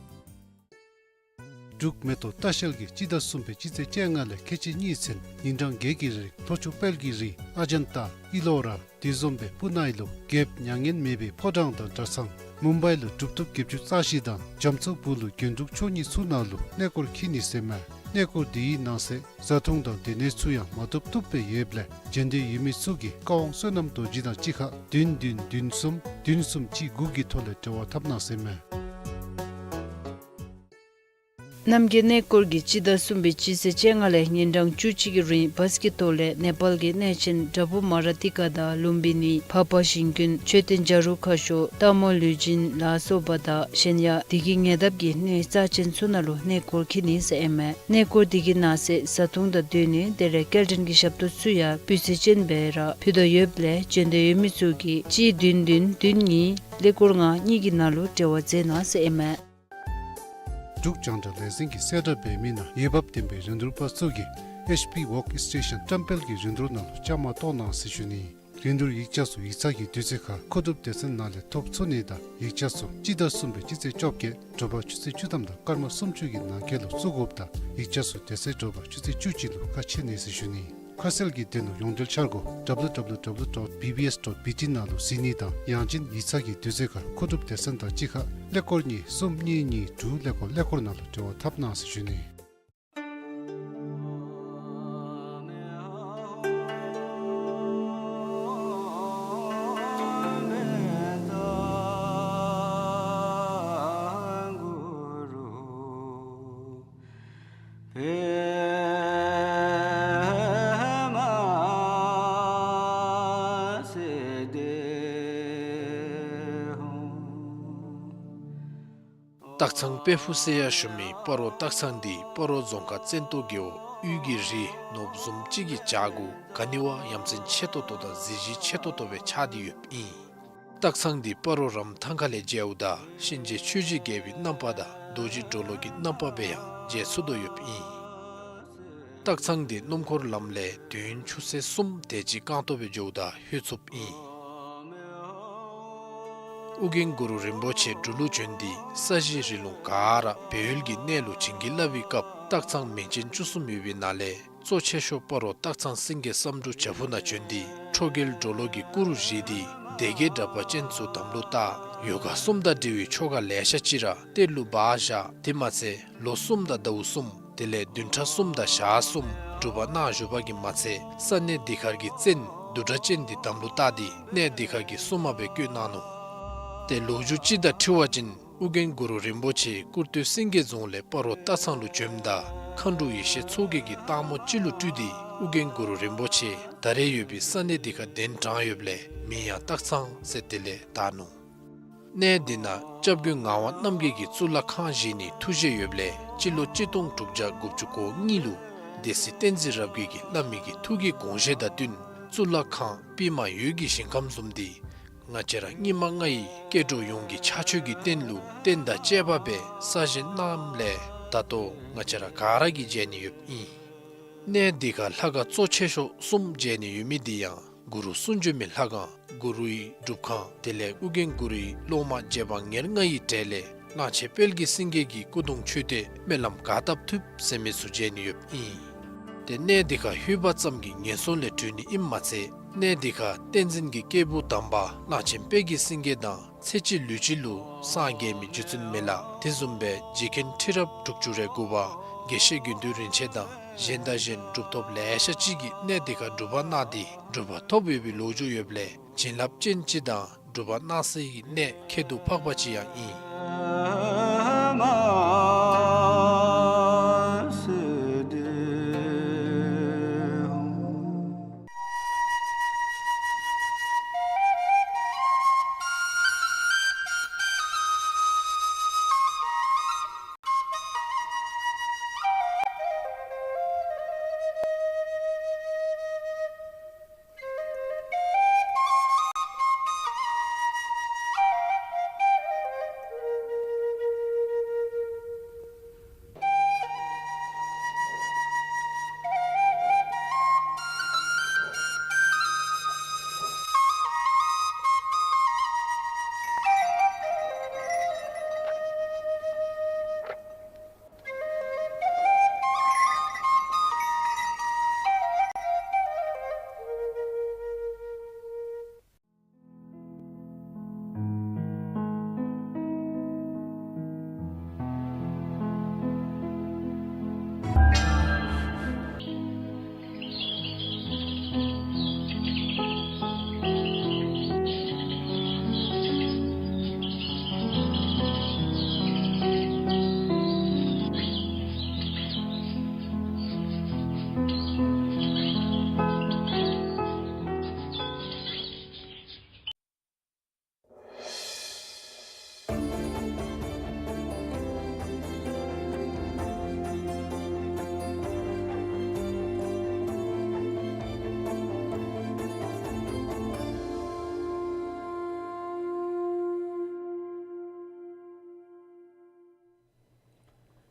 འབྲུག་མེ་ཏོག་ལྟ་བཤལ་གྱིས་སྤྱི་ཟླ་གསུམ་པའི་སྤྱི་ཚེས་བཅོ་ལྔ་ལས་ཁལ་གཅིག་གཉིས་ཚུན་ཉིན་གྲངས་བརྒྱད་ཀྱི་རིང་ལྷོ་ཕྱོགས་དཔལ་གྱི་རི་ཨ་ཇན་ཏ་ཨི་ལོ་ར་དེ་བཟུམ་སྦེ་སྤུ་ན་ཨི་ལུ་རྒྱལཔོ་མྱ་ངན་མེད་པའི་ཕོ་བྲང་དང་གྲྭ་ཚང་མུམ་བའི་ལུ་གྲུབ་ཐོབ་བརྒྱད་ཅུ་རྩ་བཞི་དང་རྒྱ་མཚོ་སྦུག་ལུ་རྒྱན་དྲུག་མཆོག་གཉིས་ཚུ་ནང་ལུ་གནས་སྐོར་འཁྱིད་ནི་ཟེར་མས། གནས་སྐོར་དེའི་ནང་གསེས་བཟའ་འཐུང་དང་སྡོད་གནས་ཚུ་ཡང་མ་བཏུབ་བཏུབ་སྦེ་ཡོདཔ་ལས་འབྱོན་འདོད་ཡོད་མི་ཚུ་གིས་བཀའ་དབང་བསོད་ནམས་རྡོ་རྗེ་དང་གཅིག་ཁར་བདུན་བདུན་བདུན་གསུམ་བདུན་གསུམ་གཅིག་དགུ་གི་ཐོག་ལས་འབྲེལ་བ་འཐབ་གནང་ཟེར་མས། རྣམ་རྒྱལ་གནས་སྐོར་གྱིས་སྤྱི་ཟླ་གསུམ་པའི་སྤྱི་ཚེས་བཅོ་ལྔ་ལས་ཉིན་གྲངས་བཅུ་གཅིག་གི་རིང་བཱས་ཀྱི་ཐོག་ལས་ནེ་པཱལ་གྱི་གནས་ཆེན་དྲ་འབུ་མ་ར་ཏི་ཀ་དང་ལུམ་བི་ནི་འཕགས་པ་ཞིང་ཀུན་མཆོད་རྟེན་བྱ་རུང་ཁ་ཤོར་སྟག་མོ་ལུས་སྦྱིན་ལ་སོགས་པ་དང་གཞན་ཡང་དེ་གི་ཉེ་འདབས་ཀྱི་གནས་རྩ་ཆེན་ཚུ་ནང་ལུ་གནས་སྐོར་འཁྱིད་ནི་ཟེར་ཨིན་མས། གནས་སྐོར་དེ་གི་ནང་གསེས་བཟའ་འཐུང་དང་སྡོད་གནས་དེ་ལས་སྐྱེལ་འདྲེན་གྱི་ཞབས་ཏོག་ཚུ་ཡང་སྤུས་ཚད་ཅན་སྦེ་ར་ཕུལ་དོ་ཡོདཔ་ལས་འབྱོན་འདོད་ཡོད་མི་ཚུ་གིས་གཅིག་བདུན་བདུན་བདུན་གཉིས་ཀླད་ཀོར་ལྔ་གཉིས་ཀྱི་ནང་ལུ་འབྲེལ་བ་མཛད་གནང་ཟེར་ཨིན་མས། འབྲུག་རྒྱང་བསྒྲགས་ལས་འཛིན་གྱིས་གསལ་བསྒྲགས་འབད་མི་ནང་འོས་འབབ་ལྡན་པའི་རིན་བསྡུར་པ་ཚུ་གིས་ཨེཆ་པི་ཝོརཀ་སི་ཊེ་ཤཱན་བཀྲམ་སྤེལ་གྱི་རིན་བསྡུར་ནང་ལུ་བཅའ་མར་གཏོགས་གནང་ཟེར་ཞུ་ནི། རིན་བསྡུར་ཡིག་ཆ་ཚུ་ཡིག་ཚང་གི་དུས་ཚོད་ཁར་མཁོ་སྒྲུབ་སྡེ་ཚན་ནང་ལས་ཐོབ་ཚུགས་ནི་དང་ཡིག་ཆ་ཚུ་སྤྱི་ཟླ་གསུམ་པའི་སྤྱི་ཚེས་བཅོ་བརྒྱད་དྲོ་པ་ཆུ་ཚོད་བཅུ་ཐམ་དང་སྐར་མ་སུམ་ཅུ་གི་ནང་འཁོད་ལུ་བཙུགས་དགོཔ་དང་ཡིག་ཆ་ཚུ་དེ་ཚེ་དྲོ་པ་ཆུ་ཚོད་བཅུ་གཅིག་ལུ་ཁ་ཕྱེ་ནི་ཟེར་ཞུ་ནི། ཁ་གསལ་གྱི་དོན་ལུ་ཡོངས་འབྲེལ་འཆར་སྒོ་W W W dot B B S dot B T ནང་ལུ་གཟིགས་ནི་དང་ཡང་ཅིན་ཡིག་ཚང་གི་དུས་ཚོད་ཁར་མཁོ་སྒྲུབ་སྡེ་ཚན་དང་གཅིག་ཁར་ཀླད་ཀོར་གཉིས་གསུམ་གཉིས་གཉིས་དྲུག་ཀླད་ཀོར་ཀླད་ཀོར་ནང་ལུ་འབྲེལ་བ་འཐབ་གནང་ཟེར་ཞུ་ནི། སྟག་ཚང་དཔལ་ཕུག་ཟེར་ཡང་ཞུ་མི་སྤ་རོ་སྟག་ཚང་འདི་སྤ་རོ་རྫོང་ཁག་བཙན་ཏོ་རྒེད་འོག་དབུས་ཀྱི་རི་ནོར་བུ་བཟུམ་ཅིག་གི་བྱག་གུ་ག་ནི་བ་ཡ་མཚན་ཆེ་ཏོག་ཏོ་དང་གཟི་བརྗིད་ཆེ་ཏོག་ཏོ་སྦེ་ཆགས་ཏེ་ཡོདཔ་ཨིན། སྟག་ཚང་འདི་སྤ་རོ་རམ་ཐང་ཁ་ལས་མཇལཝ་ད་གཤིན་རྗེ་ཆོས་ཀྱི་རྒྱལ་པོའི་རྣམ་པ་དང་རྡོ་རྗེ་གྲོ་ལོད་ཀྱི་རྣམ་པ་སྦེ་ཡང་མཇལ་ཚུགས་དོ་ཡོདཔ་ཨིན། སྟག་ཚང་འདི་སྣུམ་འཁོར་ལམ་ལས་དུས་ཡུན་ཆུ་ཚོད་གསུམ་དེ་ཅིག་རྐང་ཐང་སྦེ་འགྱོཝ་ད་ལྷོད་ཚུགསཔ་ཨིན། ཨོ་རྒྱན་གུ་རུ་རིན་པོ་ཆེ་འབྲུག་ལུ་བྱོན་ཏེ་ས་གཞི་རི་ལུང་ག་ར་སྦས་ཡུལ་གྱི་གནས་ལུ་བྱིན་གྱིས་བརླབས་པའི་སྐབས་སྟག་ཚང་མིང་ཅན་བཅུ་གསུམ་ཡོད་པའི་ནང་ལས་གཙོ་ཆེ་ཤོས་སྤ་རོ་སྟག་ཚང་སེང་གེ་བསམ་འགྲུབ་བྱག་ཕུག་ནང་བྱོན་ཏེ་ཁྲོ་རྒྱལ་གྲོ་ལོད་ཀྱི་སྐུ་རུ་བཞེངས་ཏེ་སྡེ་བརྒྱད་དྲེགས་པ་ཅན་ཚུ་དམ་ལུ་བཏགས། ཡོ་ག་གསུམ་དང་འབྲེལ་བའི་ཆོ་ག་ལེ་ཤ་ཅིག་ར་གཏེར་ལུ་སྦ་བཞག། དེ་མ་ཚད་ལོ་གསུམ་དང་ཟླཝ་གསུམ་དེ་ལས་བདུན་ཕྲག་གསུམ་དང་ཞག་གསུམ་སྒྲུབ་པ་གནང་བཞུགས་པ་གིས་མ་ཚད་ས་གནས་འདི་ཁར་གྱི་བཙན་བདུད་དྲེགས་ཅན་འདི་དམ་ལུ་བཏགས་ཏེ་གནས་འདི་ཁར་གྱི་སྲུང་མ་སྦེ་བསྐོས་གནང་ནུག། ཏེ་ལོ་རྒྱུས་ཅིག་དང་འཁྲིལ་བ་ཅིན་ཨོ་རྒྱན་གུ་རུ་རིན་པོ་ཆེ་ཀུར་སྟོད་སེང་གེ་རྫོང་ལས་སྤ་རོ་སྟག་ཚང་ལུ་བྱོནམ་ད་མཁའ་འགྲོ་ཡེ་ཤེས་མཚོ་རྒྱལ་གྱིས་སྟག་མོ་ཅིག་ལུ་སྤྲུལ་ཏེ་ཨོ་རྒྱན་གུ་རུ་རིན་པོ་ཆེ་ད་རེས་ཡོད་པའི་ས་གནས་འདི་ཁར་གདན་དྲངས་ཡོདཔ་ལས་མིང་ཡང་སྟག་ཚང་ཟེར་དེ་ལས་བཏགས་ནུག། གནས་འདི་ནང་སྐྱབས་མགོན་ངག་དབང་རྣམ་རྒྱལ་གྱིས་གཙུག་ལག་ཁང་བཞེངས་ནིའི་ཐུགས་བཞེད་ཡོདཔ་ལས་སྤྱི་ལོ་གཅིག་སྟོང་དྲུག་བརྒྱ་དགུ་བཅུ་གོ་གཉིས་ལུ་སྡེ་སྲིད་བསྟན་འཛིན་རབ་རྒྱས་ཀྱིས་བླ་མའི་གི་ཐུགས་ཀྱི་དགོངས་བཞེད་དང་བསྟུན་གཙུག་ལག་ཁང་པདྨ་འོད་ཀྱི་ཞིང་ཁམས་བཟུམ་འདི་ང་བཅས་ར་སྙིགས་མ་ལྔ་ཡི་སྐྱེ་འགྲོ་ཡོངས་ཀྱི་ཕྱག་མཆོད་ཀྱི་རྟེན་ལུ་རྟེན་དང་བཅས་པ་སྦེ་གསར་བཞེངས་གནངམ་ལས་ད་ལྟོ་ང་བཅས་ར་ག་ར་གིས་མཇལ་ནི་ཡོདཔ་ཨིན། གནས་འདི་ཁར་ལྷ་ཁང་གཙོ་ཆེ་ཤོས་གསུམ་མཇལ་ནི་ཡོད་མི་འདི་ཡང་གུ་རུ་གསུང་བྱོན་མའི་ལྷ་ཁང་གུ་རུའི་སྒྲུབ་ཁང་དེ་ལས་ཨོ་རྒྱན་གུ་རུའི་སློབ་མ་རྗེ་འབངས་ཉེར་ལྔ་ཡི་གྲས་ལས་གླང་ཆེན་དཔལ་གྱི་སེང་གེ་གི་སྐུ་གདུང་མཆོད་རྟེན་སྨོན་ལམ་ག་བཏབ་ཐུབ་ཟེར་མི་ཚུ་མཇལ་ནི་ཡོདཔ་ཨིན། ཏེ་གནས་འདི་ཁར་ལྷོད་པ་ཙམ་གྱིས་ངན་སོང་ལས་གྲོལ་ནི་ཨིནམ་མ་ཚད་གནས་འདི་ཁར་བསྟན་འཛིན་གྱི་སྐྱེས་བུ་དམ་པ་གླང་ཆེན་དཔལ་གྱི་སེང་གེ་དང་ཚེ་གཅིག་ལུས་གཅིག་ལུ་སངས་རྒྱས་མི་རྗེ་བཙུན་མི་ལ་དེ་བཟུམ་སྦེ་རྗེ་མཁན་ཁྲི་རབས་དྲུག་ཅུ་རེ་དགུ་པ་དགེ་བཤེས་དགེ་འདུན་རིན་ཆེན་དང་གཞན་དང་གཞན་གྲུབ་ཐོབ་ལེ་ཤ་ཅིག་གིས་གནས་འདི་ཁར་སྒྲུབ་པ་གནང་སྟེ་གྲུབ་པ་ཐོབ་ཡོད་པའི་ལོ་རྒྱུས་ཡོདཔ་ལས་བྱིན་རླབས་ཅན་ཅིག་དང་སྒྲུབ་པ་གནང་སའི་གནས་ཁྱད་དུ་འཕགས་པ་ཅིག་ཡང་ཨིན།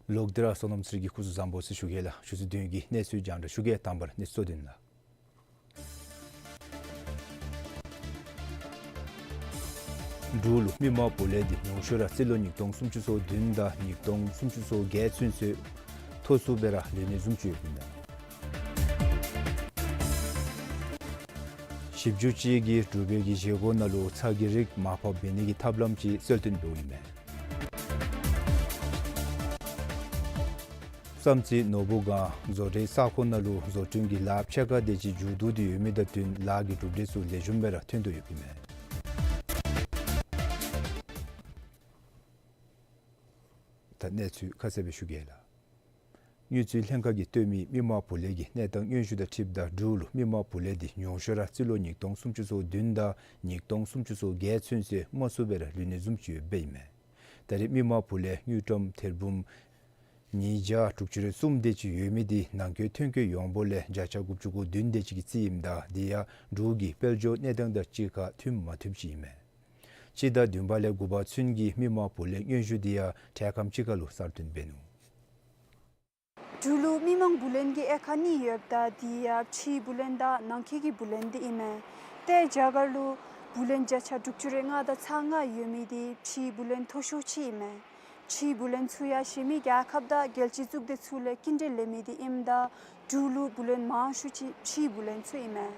ལོག་སྟེ་ར་བསོད་ནམས་ཚེ་རིང་གི་སྐུ་གཟུགས་བཟང་པོ་ཟེར་ཞུ་གེ་ལགས། ཆུ་ཚོད་བདུན་གྱི་གནས་ཚུལ་རྒྱང་བསྒྲགས་ཞུ་གེ། དང་པ་ར་གནས་ཚུལ་གཙོ་དོན་ལགས། འབྲུག་ལུ་མི་མང་བུ་ལས་འདི་ཉུང་ཤོས་ར་རྩིས་ལོ་ཉིས་སྟོང་སུམ་ཅུ་སོ་བདུན་དང་ཉིས་སྟོང་སུམ་ཅུ་སོ་བརྒྱད་ཚུན་ཚོད་མཐོ་སུ་སྦེ་ར་ལུས་ནི་བཟུམ་ཅིག་ཡོདཔ་ཨིན་མས། ཞིབ་འཇུག་ཅིག་གིས་འབྲུག་པའི་གི་བཞེས་སྒོ་ནང་ལུ་ཚྭ་གི་རིགས་མར་ཕབ་འབད་ནི་གི་ཐབས་ལམ་ཅིག་གསལ་སྟོན་འབདཝ་ཨིན་མས། བསམ་རྩེ་ནོར་བུ་སྒང་བཟོ་གྲྭའི་ས་ཁོངས་ནང་ལུ་བཟོ་སྐྲུན་གྱི་ལཱ་ཕྱེད་ཀ་དེ་ཅིག་མཇུག་བསྡུ་སྟེ་ཡོད་མི་དང་བསྟུན་ལཱ་གི་གྲུབ་འབྲས་ཚུ་ལེགས་ཤོམ་སྦེ་ར་ཐོན་དོ་ཡོདཔ་ཨིན་མས། ད་གནས་ཚུལ་ཁ་གསལ་སྦེ་ཞུ་གེ་ལགས། དངུལ་རྩིས་ལྷན་ཁག་གིས་བཏོན་མི་མི་མང་བུ་ལས་ཀྱི་གནས་སྟངས་སྙན་ཞུ་དང་འཁྲིལཝ་ད་འབྲུག་ལུ་མི་མང་བུ་ལས་འདི་ཉུང་ཤོས་ར་རྩིས་ལོ་ཉིས་སྟོང་སུམ་ཅུ་སོ་བདུན་དང་ཉིས་སྟོང་སུམ་ཅུ་སོ་བརྒྱད་ཚུན་ཚོད་དམའ་སུ་སྦེ་ར་ལུས་ནི་བཟུམ་ཅིག་ཡོདཔ་ཨིན་མས། ད་རེས་མི་མང་བུ་ལོན་དངུལ་ཀྲམ་ཐེར་འབུམ་ཉིས་བརྒྱ་དྲུག་ཅུ་རེ་གསུམ་དེ་ཅིག་ཡོད་མི་དེ་ནང་འཁོད་ཐོན་སྐྱེད་ཡོངས་འབོར་ལས་བརྒྱ་ཆ་དགུ་བཅུ་གོ་བདུན་དེ་ཅིག་གི་རྩིས་ཨིནམ་ད་དེ་ཡང་འབྲུག་གི་དཔལ་འབྱོར་གནས་སྟངས་དང་གཅིག་ཁར་མཐུནམ་མ་མཐུནམ་ཅིག་ཨིན་མས། སྤྱི་ཟླ་བདུན་པ་ལས་དགུ་པ་ཚུན་གྱི་མི་མང་བུ་ལོན་སྙན་ཞུ་དེ་ཡང་འཕྲལ་ཁམས་ཅིག་ཁར་ལུ་གསར་བཏོན་འབད་ནུག། འབྲུག་ལུ་མི་མང་བུ་ལོན་གྱི་དབྱེ་ཁག་གཉིས་ཡོདཔ་ད་དེ་ཡང་ཕྱིའི་བུ་ལོན་དང་ནང་འཁོད་ཀྱི་བུ་ལོན་དེ་ཨིན་མས། ཏེ་རྒྱ་གར་ལུ་བུ་ལོན་བརྒྱ་ཆ་དྲུག་ཅུ་རེ་ལྔ་དང་ཚག་ལྔ་ཡོད་མི་དེ་ཕྱིའི་བུ་ལོན་མཐོ་ཤོས་ཅིག་ཨིན་མས། ཕྱིའི་བུ་ལོན་ཚུ་ཡང་གཞན་མི་རྒྱལ་ཁབ་དང་རྒྱལ་སྤྱིའི་གཙུག་སྡེ་ཚུ་ལས་སྐྱིན་འགྲུལ་ལེན་མི་དེ་ཨིནམ་ད་འབྲུག་ལུ་བུ་ལོན་མང་ཤོས་ཅིག་ཕྱིའི་བུ་ལོན་ཚུ་ཨིན་མས།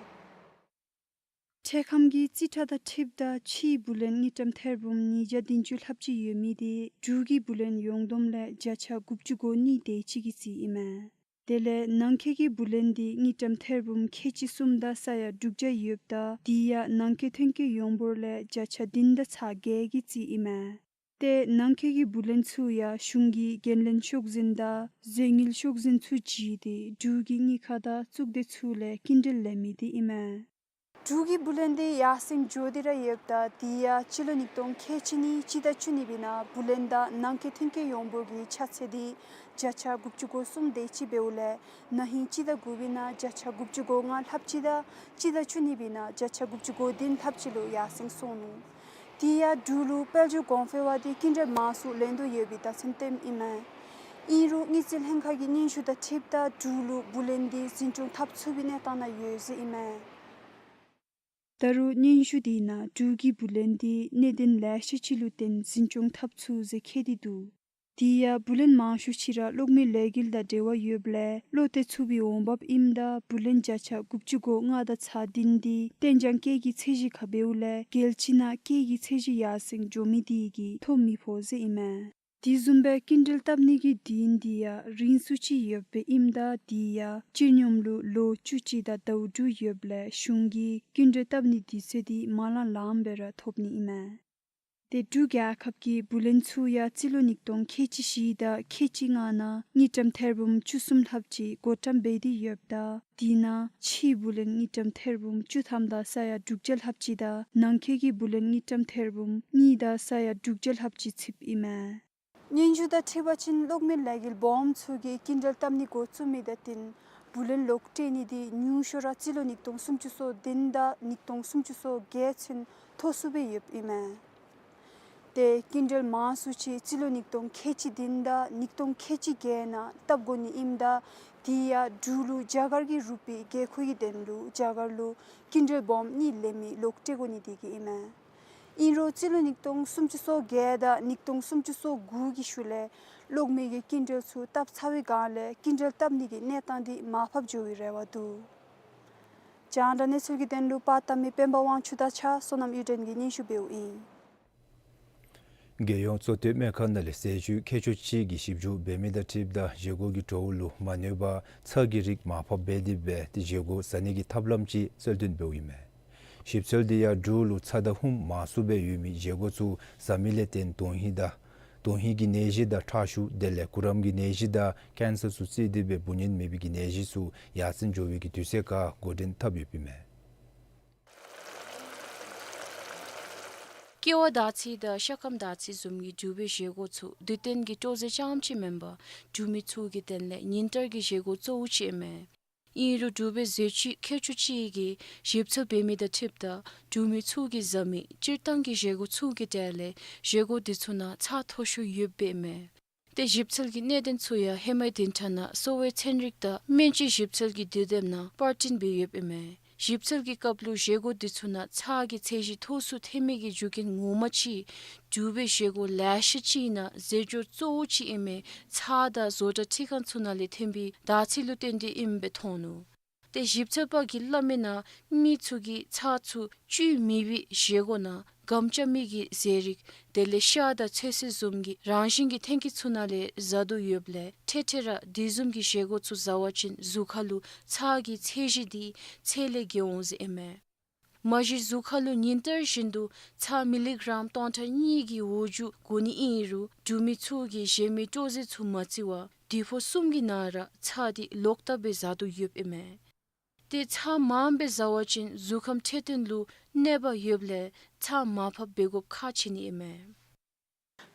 འཕྲལ་ཁམས་ཀྱི་རྩིས་ཁྲ་དང་འཁྲིལཝ་ད་ཕྱིའི་བུ་ལོན་དངུལ་ཀྲམ་ཐེར་འབུམ་ཉིས་བརྒྱ་བདུན་ཅུ་ལྷགཔ་ཅིག་ཡོད་མི་དེ་འབྲུག་གི་བུ་ལོན་ཡོངས་བསྡོམས་ལས་བརྒྱ་ཆ་དགུ་བཅུ་གོ་གཉིས་དེ་ཅིག་གི་རྩིས་ཨིན་མས། དེ་ལས་ནང་འཁོད་ཀྱི་བུ་ལོན་དེ་དངུལ་ཀྲམ་ཐེར་འབུམ་ཁལ་གཅིག་གསུམ་དང་ས་ཡ་དྲུག་བརྒྱ་ཡོདཔ་ད་དེ་ཡང་ནང་འཁོད་ཐོན་སྐྱེད་ཡོངས་འབོར་ལས་བརྒྱ་ཆ་བདུན་དང་ཚག་བརྒྱད་ཀྱི་རྩིས་ཨིན་མས། ཏེ་ནང་འཁོད་ཀྱི་བུ་ལོན་ཚུ་ཡང་གཞུང་གི་འགན་ལེན་ཤོག་འཛིན་དང་རྫས་དངུལ་ཤོག་འཛིན་ཚུ་བརྒྱུད་དེ་འབྲུག་གི་དངུལ་ཁང་དང་གཙུག་སྡེ་ཚུ་ལས་སྐྱིན་འགྲུལ་ལེན་མི་དེ་ཨིན་མས། འབྲུག་གི་བུ་ལོན་དེ་ཡར་སེང་འགྱོ་སྟེ་ར་ཡོདཔ་ད་དེ་ཡང་སྤྱི་ལོ་ཉིས་སྟོང་ཁལ་གཅིག་གཉིས་སྤྱི་ཟླ་བཅུ་གཉིས་པའི་ནང་བུ་ལོན་དང་ནང་འཁོད་ཐོན་སྐྱེད་ཡོངས་འབོར་གྱི་ཆ་ཚད་དེ་བརྒྱ་ཆ་དགུ་བཅུ་གོ་གསུམ་དེ་ཅིག་འབདཝ་ལས་ན་ཧིང་སྤྱི་ཟླ་དགུ་པའི་ནང་བརྒྱ་ཆ་དགུ་བཅུ་གོ་ལྔ་ལྷགཔ་ཅིག་དང་སྤྱི་ཟླ་བཅུ་གཉིས་པའི་ནང་བརྒྱ་ཆ་དགུ་བཅུ་གོ་བདུན་ལྷགཔ་ཅིག་ལུ་ཡར་སེང་སོང་ནུག། དེ་ཡང་འབྲུག་ལུ་དཔལ་འབྱོར་གོང་འཕེལ་བ་དེ་སྐྱིན་འགྲུལ་མང་སུ་ལེན་དོ་ཡོད་པའི་བརྡ་མཚོན་སྟོནམ་ཨིན་མས། ཨིན་རུང་དངུལ་རྩིས་ལྷན་ཁག་གི་སྙན་ཞུ་དང་འཁྲིལཝ་ད་འབྲུག་ལུ་བུ་ལོན་དེ་འཛིན་སྐྱོང་འཐབ་ཚུགས་པའི་གནས་སྟངས་ནང་ཡོད་ཟེར་ཨིན་མས། ད་རུང་སྙན་ཞུ་དེའི་ནང་འབྲུག་གི་བུ་ལོན་དེ་གནད་དོན་ལེ་ཤ་ཅིག་ལུ་བརྟེན་འཛིན་སྐྱོང་འཐབ་ཚུགས་ཟེར་བཀོད་དེ་འདུག། དེ་ཡང་བུ་ལོན་མང་ཤོས་ཅིག་ར་གློག་མེ་ལས་འགུལ་དང་འབྲེལ་བ་ཡོདཔ་ལས་བློ་གཏད་ཚུགས་པའི་འོང་འབབ་ཨིནམ་ད་བུ་ལོན་བརྒྱ་ཆ་དགུ་བཅུ་གོ་ལྔ་དང་ཚག་བདུན་དེ་གཏན་འཇགས་སྐྱེད་ཀྱི་ཚད་གཞི་ཁར་འབདཝ་ལས་རྒྱལ་སྤྱི་ནང་སྐྱེད་ཀྱི་ཚད་གཞི་ཡར་སེང་འགྱོ་མི་དེ་གིས་ཐོ་མི་ཕོག་ཟེར་ཨིན་མས། དེ་བཟུམ་སྦེ་སྐྱིན་འགྲུལ་བཏབ་ནི་གི་དུས་ཡུན་དེ་ཡང་རིང་སུ་ཅིག་ཡོདཔ་སྦེ་ཨིནམ་ད་དེ་ཡང་སྤྱི་སྙོམས་ལུ་ལོ་བཅུ་གཅིག་དང་ཟླཝ་དྲུག་ཡོདཔ་ལས་གཞུང་གིས་སྐྱིན་འགྲུལ་བཏབ་ནིའི་དུས་ཚོད་དེ་མ་ལང་ལངམ་སྦེ་ར་ཐོབ་ནི་ཨིན་མས། ཏེ་འབྲུག་རྒྱལ་ཁབ་ཀྱི་བུ་ལོན་ཚུ་ཡང་རྩིས་ལོ་ཉིས་སྟོང་ཁལ་གཅིག་བཞི་དང་ཁལ་གཅིག་ལྔ་ནང་དངུལ་ཀྲམ་ཐེར་འབུམ་བཅུ་གསུམ་ལྷགཔ་ཅིག་བགོ་བཀྲམ་འབད་དེ་ཡོདཔ་ད་དེ་ནང་ཕྱིའི་བུ་ལོན་དངུལ་ཀྲམ་ཐེར་འབུམ་བཅུ་ཐམ་དང་ས་ཡ་དྲུག་བརྒྱ་ལྷགཔ་ཅིག་དང་ནང་འཁོད་ཀྱི་བུ་ལོན་དངུལ་ཀྲམ་ཐེར་འབུམ་གཉིས་དང་ས་ཡ་དྲུག་བརྒྱ་ལྷགཔ་ཅིག་ཚུདཔ་ཨིན་མས། སྙན་ཞུ་དང་འཁྲིལ་བ་ཅིན་གློག་མེ་ལས་འགུལ་སྦོམ་ཚུ་གིས་སྐྱིན་འགྲུལ་བཏབ་ནི་འགོ་བཙུགས་མི་དང་བསྟུན་བུ་ལོན་ལོག་སྤྲོད་ནི་དེ་ཉུང་ཤོས་ར་རྩིས་ལོ་ཉིས་སྟོང་སུམ་ཅུ་སོ་བདུན་དང་ཉིས་སྟོང་སུམ་ཅུ་སོ་བརྒྱད་ཚུན་མཐོ་སུ་སྦེ་ཡོདཔ་ཨིན་མས། ཏེ་སྐྱིན་འགྲུལ་མང་སུ་ཅིག་རྩིས་ལོ་ཉིས་སྟོང་ཁལ་གཅིག་བདུན་དང་ཉིས་སྟོང་ཁལ་གཅིག་བརྒྱད་ནང་བཏབ་དགོ་ནི་ཨིནམ་ད་དེ་ཡང་འབྲུག་ལུ་རྒྱ་གར་གྱི་རུ་པི་དགོས་མཁོ་གི་དོན་ལུ་རྒྱ་གར་ལུ་སྐྱིན་འགྲུལ་སྦོམ་གཉིས་ལེན་མི་ལོག་སྤྲོད་དགོ་ནི་དེ་གིས་ཨིན་མས། ཨིན་རུང་རྩིས་ལོ་ཉིས་སྟོང་སུམ་ཅུ་སོ་བརྒྱད་དང་ཉིས་སྟོང་སུམ་ཅུ་སོ་དགུ་གི་ཤུལ་ལས་གློག་མེ་གི་སྐྱིན་འགྲུལ་ཚུ་བཏབ་ཚར་བའི་སྒང་ལས་སྐྱིན་འགྲུལ་བཏབ་ནི་གི་གནས་སྟངས་དེ་མར་ཕབ་འགྱོ་བའི་རེ་བ་འདུག། རྒྱང་བསྒྲགས་གནས་ཚུལ་གྱི་དོན་ལུ་པར་བཏབ་མི་སྤེན་པ་དབང་ཕྱུག་དང་གཅིག་ཁར་བསོད་ནམས་གཡུ་སྒྲོན་གྱིས་སྙན་ཞུ་འབདཝ་ཨིན། རྒྱལ་ཡོངས་འཚོ་སྡོད་སྨན་ཁང་ནང་ལས་ཟས་བཅུད་མཁས་མཆོག་ཅིག་གིས་ཞིབ་འཇུག་འབད་མི་དང་འཁྲིལཝ་ད་བཞེས་སྒོ་གི་བྲོཝ་ལུ་མ་གནོད་པར་ཚྭ་གི་རིགས་མར་ཕབ་འབད་དེ་འབད་དེ་བཞེས་སྒོ་ཟ་ནི་གི་ཐབས་ལམ་ཅིག་གསལ་སྟོན་འབདཝ་ཨིན་མས། ཞིབ་འཚོལ་དེ་ཡང་འབྲུག་ལུ་ཚྭ་དང་ཧུམ་མང་སུ་སྦེ་ཡོད་མི་བཞེས་སྒོ་ཚུ་ཟ་མི་ལས་བརྟེན་དོན་ཧིང་དང་དོན་ཧིང་གི་ནད་གཞི་དང་ཁྲག་ཤུགས་དེ་ལས་གུ་རམ་གྱི་ནད་གཞི་དང་ཀེན་སར་ཚུ་བརྩིས་ཏེ་འབད་འབུ་གཉན་མེད་པའི་གི་ནད་གཞི་ཚུ་ཡར་སེང་འགྱོ་བའི་གི་དུས་ཚོད་ཁར་འགོ་འདྲེན་འཐབ་ཡོདཔ་ཨིན་མས། ཀེ་བ་དར་ཚི་དང་ཤ་ཁམ་དར་ཚི་བཟུམ་གྱི་འབྲུག་པའི་བཞེས་སྒོ་ཚུ་དུས་སྟོན་གྱི་སྤྲོ་རྩེད་རྐྱངམ་ཅིག་མེན་པར་འབྲུག་མི་ཚུ་གི་དོན་ལས་ཉིན་ལྟར་གྱི་བཞེས་སྒོ་གཙོ་བོ་ཅིག་ཨིན་མས། ཨིན་རུང་འབྲུག་པའི་ཟས་བཅུད་མཁས་མཆོག་ཅིག་གིས་ཞིབ་འཚོལ་འབད་མི་དང་འཁྲིལཝ་ད་འབྲུག་མི་ཚུ་གིས་ཟ་མི་སྤྱིར་བཏང་གི་བཞེས་སྒོ་ཚུ་གི་གྲས་ལས་བཞེས་སྒོ་དེ་ཚུ་ནང་ཚྭ་མཐོ་ཤོས་ཡོདཔ་ཨིན་མས། ཏེ་ཞིབ་འཚོལ་གྱི་གནད་དོན་ཚུ་ཡང་ཧེ་མའི་བདུན་ཕྲག་ནང་གསོ་བའི་ཚན་རིག་དང་སྨན་བཅོས་ཞིབ་འཚོལ་གྱི་དུས་དེབ་ནང་པར་སྐྲུན་འབད་ཡོདཔ་ཨིན་མས། ཞིབ་འཚོལ་གྱི་སྐབས་ལུ་བཞེས་སྒོ་དེ་ཚུ་ནང་ཚྭ་གི་ཚད་གཞི་མཐོ་སུ་ཐོན་མི་གི་རྒྱུ་རྐྱེན་ངོ་མ་ཅིག་འབྲུག་པའི་བཞེས་སྒོ་ལེ་ཤ་ཅིག་ནང་རྫས་སྦྱོར་གཙོ་བོ་ཅིག་ཨིན་མི་ཚྭ་དང་བཟོ་གྲྭ་ཁྲི་ཁང་ཚུ་ནང་ལས་ཐོན་པའི་དར་ཚི་ལུ་བརྟེན་ཏེ་ཨིནམ་སྦེ་མཐོང་ནུག། ཏེ་ཞིབ་འཚོལ་པ་གིས་སླབ་མིའི་ནང་མི་ཚུ་གིས་ཚྭ་ཚུ་བཅུད་མེད་པའི་བཞེས་སྒོ་ནང་སྒམ་རྐྱབ་མི་གི་ཟས་རིགས་དེ་ལས་ཤ་དང་ཚོད་བསྲེ་བཟུམ་གྱི་རང་བཞིན་གྱི་ཐོན་སྐྱེད་ཚུ་ནང་ལས་ཟ་དོ་ཡོདཔ་ལས་ཐེངས་ཐེངས་ར་དེ་བཟུམ་གྱི་བཞེས་སྒོ་ཚུ་ཟ་བ་ཅིན་གཟུགས་ཁར་ལུ་ཚྭ་གི་ཚད་གཞི་དེ་ཚད་ལས་བརྒལ་འོང་ཟེར་ཨིན་མས། མ་གཞི་གཟུགས་ཁར་ལུ་ཉིན་ལྟར་བཞིན་དུ་ཚྭ་མི་ལི་གྲམ་སྟོང་ཕྲག་གཉིས་ཀྱི་འོག་འཇུག་དགོ་ནི་ཨིན་རུང་འབྲུག་མི་ཚུ་གིས་གཞན་མི་སྤྲོ་རྩེད་ཚུ་མ་བརྩི་བར་དུས་ཕོ་གསུམ་གྱི་ནང་ར་ཚྭ་དེ་ལོག་ལྟབ་སྦེ་ཟ་དོ་ཡོདཔ་ཨིན་མས། ཏེ་ཚྭ་མངམ་སྦེ་ཟ་བ་ཅིན་གཟུགས་ཁམས་འཕྲོད་བསྟེན་ལུ་གནོད་པ་ཡོདཔ་ལས་ཚྭ་མར་ཕབ་འབད་དགོཔ་ཁག་ཆེ་ནི་ཨིན་མས།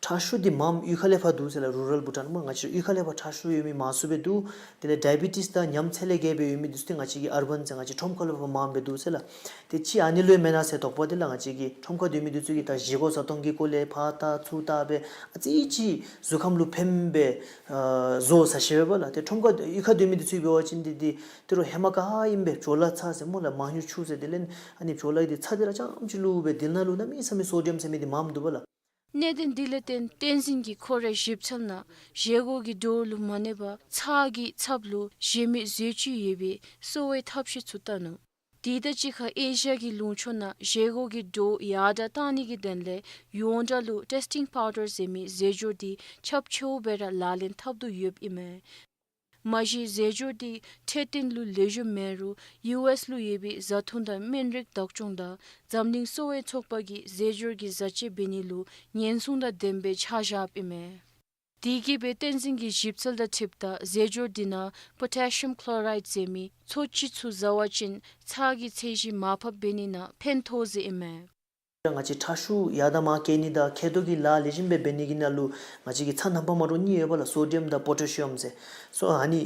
ཁྲག་ཤུགས་འདི་མངམ་གཡུས་ཁ་ལས་ཕར་འདུག་ཟེར་ལགས། རུ་རཱལ་བྷུ་ཊཱན་མ་ང་བཅས་གཡུས་ཁ་ལས་ཕར་ཁྲག་ཤུགས་ཡོད་མི་མང་སུ་སྦེ་འདུག། དེ་ལས་ཌའི་བི་ཊིས་དང་ཉམས་ཚད་ལས་བརྒལ་སྦེ་ཡོད་མི་འདི་ཚུ་ཏེ་ང་བཅས་ཀྱི་ཨར་བཱན་ཟེར་ང་བཅས་ཁྲོམ་ཁ་ལུ་ཕར་མངམ་སྦེ་འདུག་ཟེར་ལགས། ཏེ་གཅིག་ཨ་ནི་ལུ་མེན་ན་ཟེར་དོགས་པ་འདི་ལགས། ང་བཅས་ཀྱི་ཁྲོམ་ཁར་སྡོད་མི་འདི་ཚུ་གིས་ད་བཞེས་སྒོ་བཟའ་འཐུང་གི་སྐོར་ལས་ཕར་བལྟ་ཚུར་བལྟ་སྦེ་ཨ་ཙི་ཅིག་གཟུགས་ཁམས་ལུ་ཕནམ་སྦེ་ཨ་བཟོ་ཟ་ཤེས་པས་ལགས། ཏེ་ཁྲོམ་ཁར་གཡུས་ཁར་སྡོད་མི་འདི་ཚུ་འབད་བ་ཅིན་འདི་འདི་ཏེ་རོགས་ཧེ་མ་ག་ཨིནམ་སྦེ་བཙོ་ལ་ཚྭ་ཟེར་སྨོ་ལགས། མང་ཉུང་ཆུ་ཟེར། དེ་ལས་ཨ་ནི་བཙོ་ལ་འདི་ཚྭ་འདི་ར་རྐྱངམ་ཅིག་བླུགས་སྦེ་འདི་ནང་ལུ་གནམ་མེད་ས་མེད་སོ་ཌི་ཡམ་ཟེར་མི་འདི་མངམ་འདུག་པས་ལགས། གནད་དོན་འདི་ལས་བརྟེན་བསྟན་འཛིན་གྱིས་ཁོ་རའི་ཞིབ་འཚོལ་ནང་བཞེས་སྒོ་གི་དོ་རུང་མ་གནས་པར་ཚྭ་གི་ཚབ་ལུ་བཞེས་མི་བཟོ་བཅོས་ཡོད་པའི་གསོ་བའི་ཐབས་ཤེས་ཚུ་བལྟ་ནུག། དེ་དང་གཅིག་ཁར་ཨེ་ཤི་ཡ་གི་ལུང་ཕྱོགས་ནང་བཞེས་སྒོ་གི་དོ་ཡར་དྲག་བཏང་ནི་གི་དོན་ལས་ཡོངས་གྲགས་ལུ་ཊེསི་ཊིང་པའུ་ཌར་ཟེར་མི་རྫས་སྦྱོར་འདི་ཁྱབ་ཆེཝ་སྦེ་ར་ལག་ལེན་འཐབ་དོ་ཡོདཔ་ཨིན་མས། མ་གཞི་རྫས་སྦྱོར་འདི་འཕྲོད་བསྟེན་ལུ་ལེགས་ཤོམ་མེད་རུང་ཡུ་ཨེསི་ལུ་ཡོད་པའི་བཟའ་འཐུང་དང་སྨན་རིགས་བདག་སྐྱོང་དང་འཛམ་གླིང་གསོ་བའི་ཚོགས་པ་གིས་རྫས་སྦྱོར་གྱི་བཟའ་བཅའ་འབད་ནི་ལུ་ཉེན་སྲུང་དང་ལྡནམ་སྦེ་ཆ་བཞགཔ་ཨིན་མས། དེ་གིས་སྦེ་བསྟན་འཛིན་གྱི་ཞིབ་འཚོལ་དང་འཁྲིལཝ་ད་རྫས་སྦྱོར་འདི་ནང་པོ་ཊེ་ཤི་ཡམ་ཁློ་རའིཌ་ཟེར་མི་འཚོ་བཅུད་ཚུ་བཟའ་བ་ཅིན་ཚྭ་གི་ཚད་གཞི་མར་ཕབ་འབད་ནི་ནང་ཕན་ཐོགས་ཟེར་ཨིན་མས། ང་བཅས་ཁྲག་ཤུགས་ཡར་དང་མར་བཀལ་ནི་དང་མཁལ་རྡོག་གི་ལཱ་ལེགས་ཤོམ་སྦེ་འབད་ནི་གི་ནང་ལུ་ང་བཅས་ཀྱི་ཚྭ་རྣམ་པ་མ་འདྲཝ་གཉིས་ཡོད་པས་ལགས། སོ་ཌི་ཡམ་དང་པོ་ཊེ་ཤི་ཡམ་ཟེར། སོ་ཨ་ནི་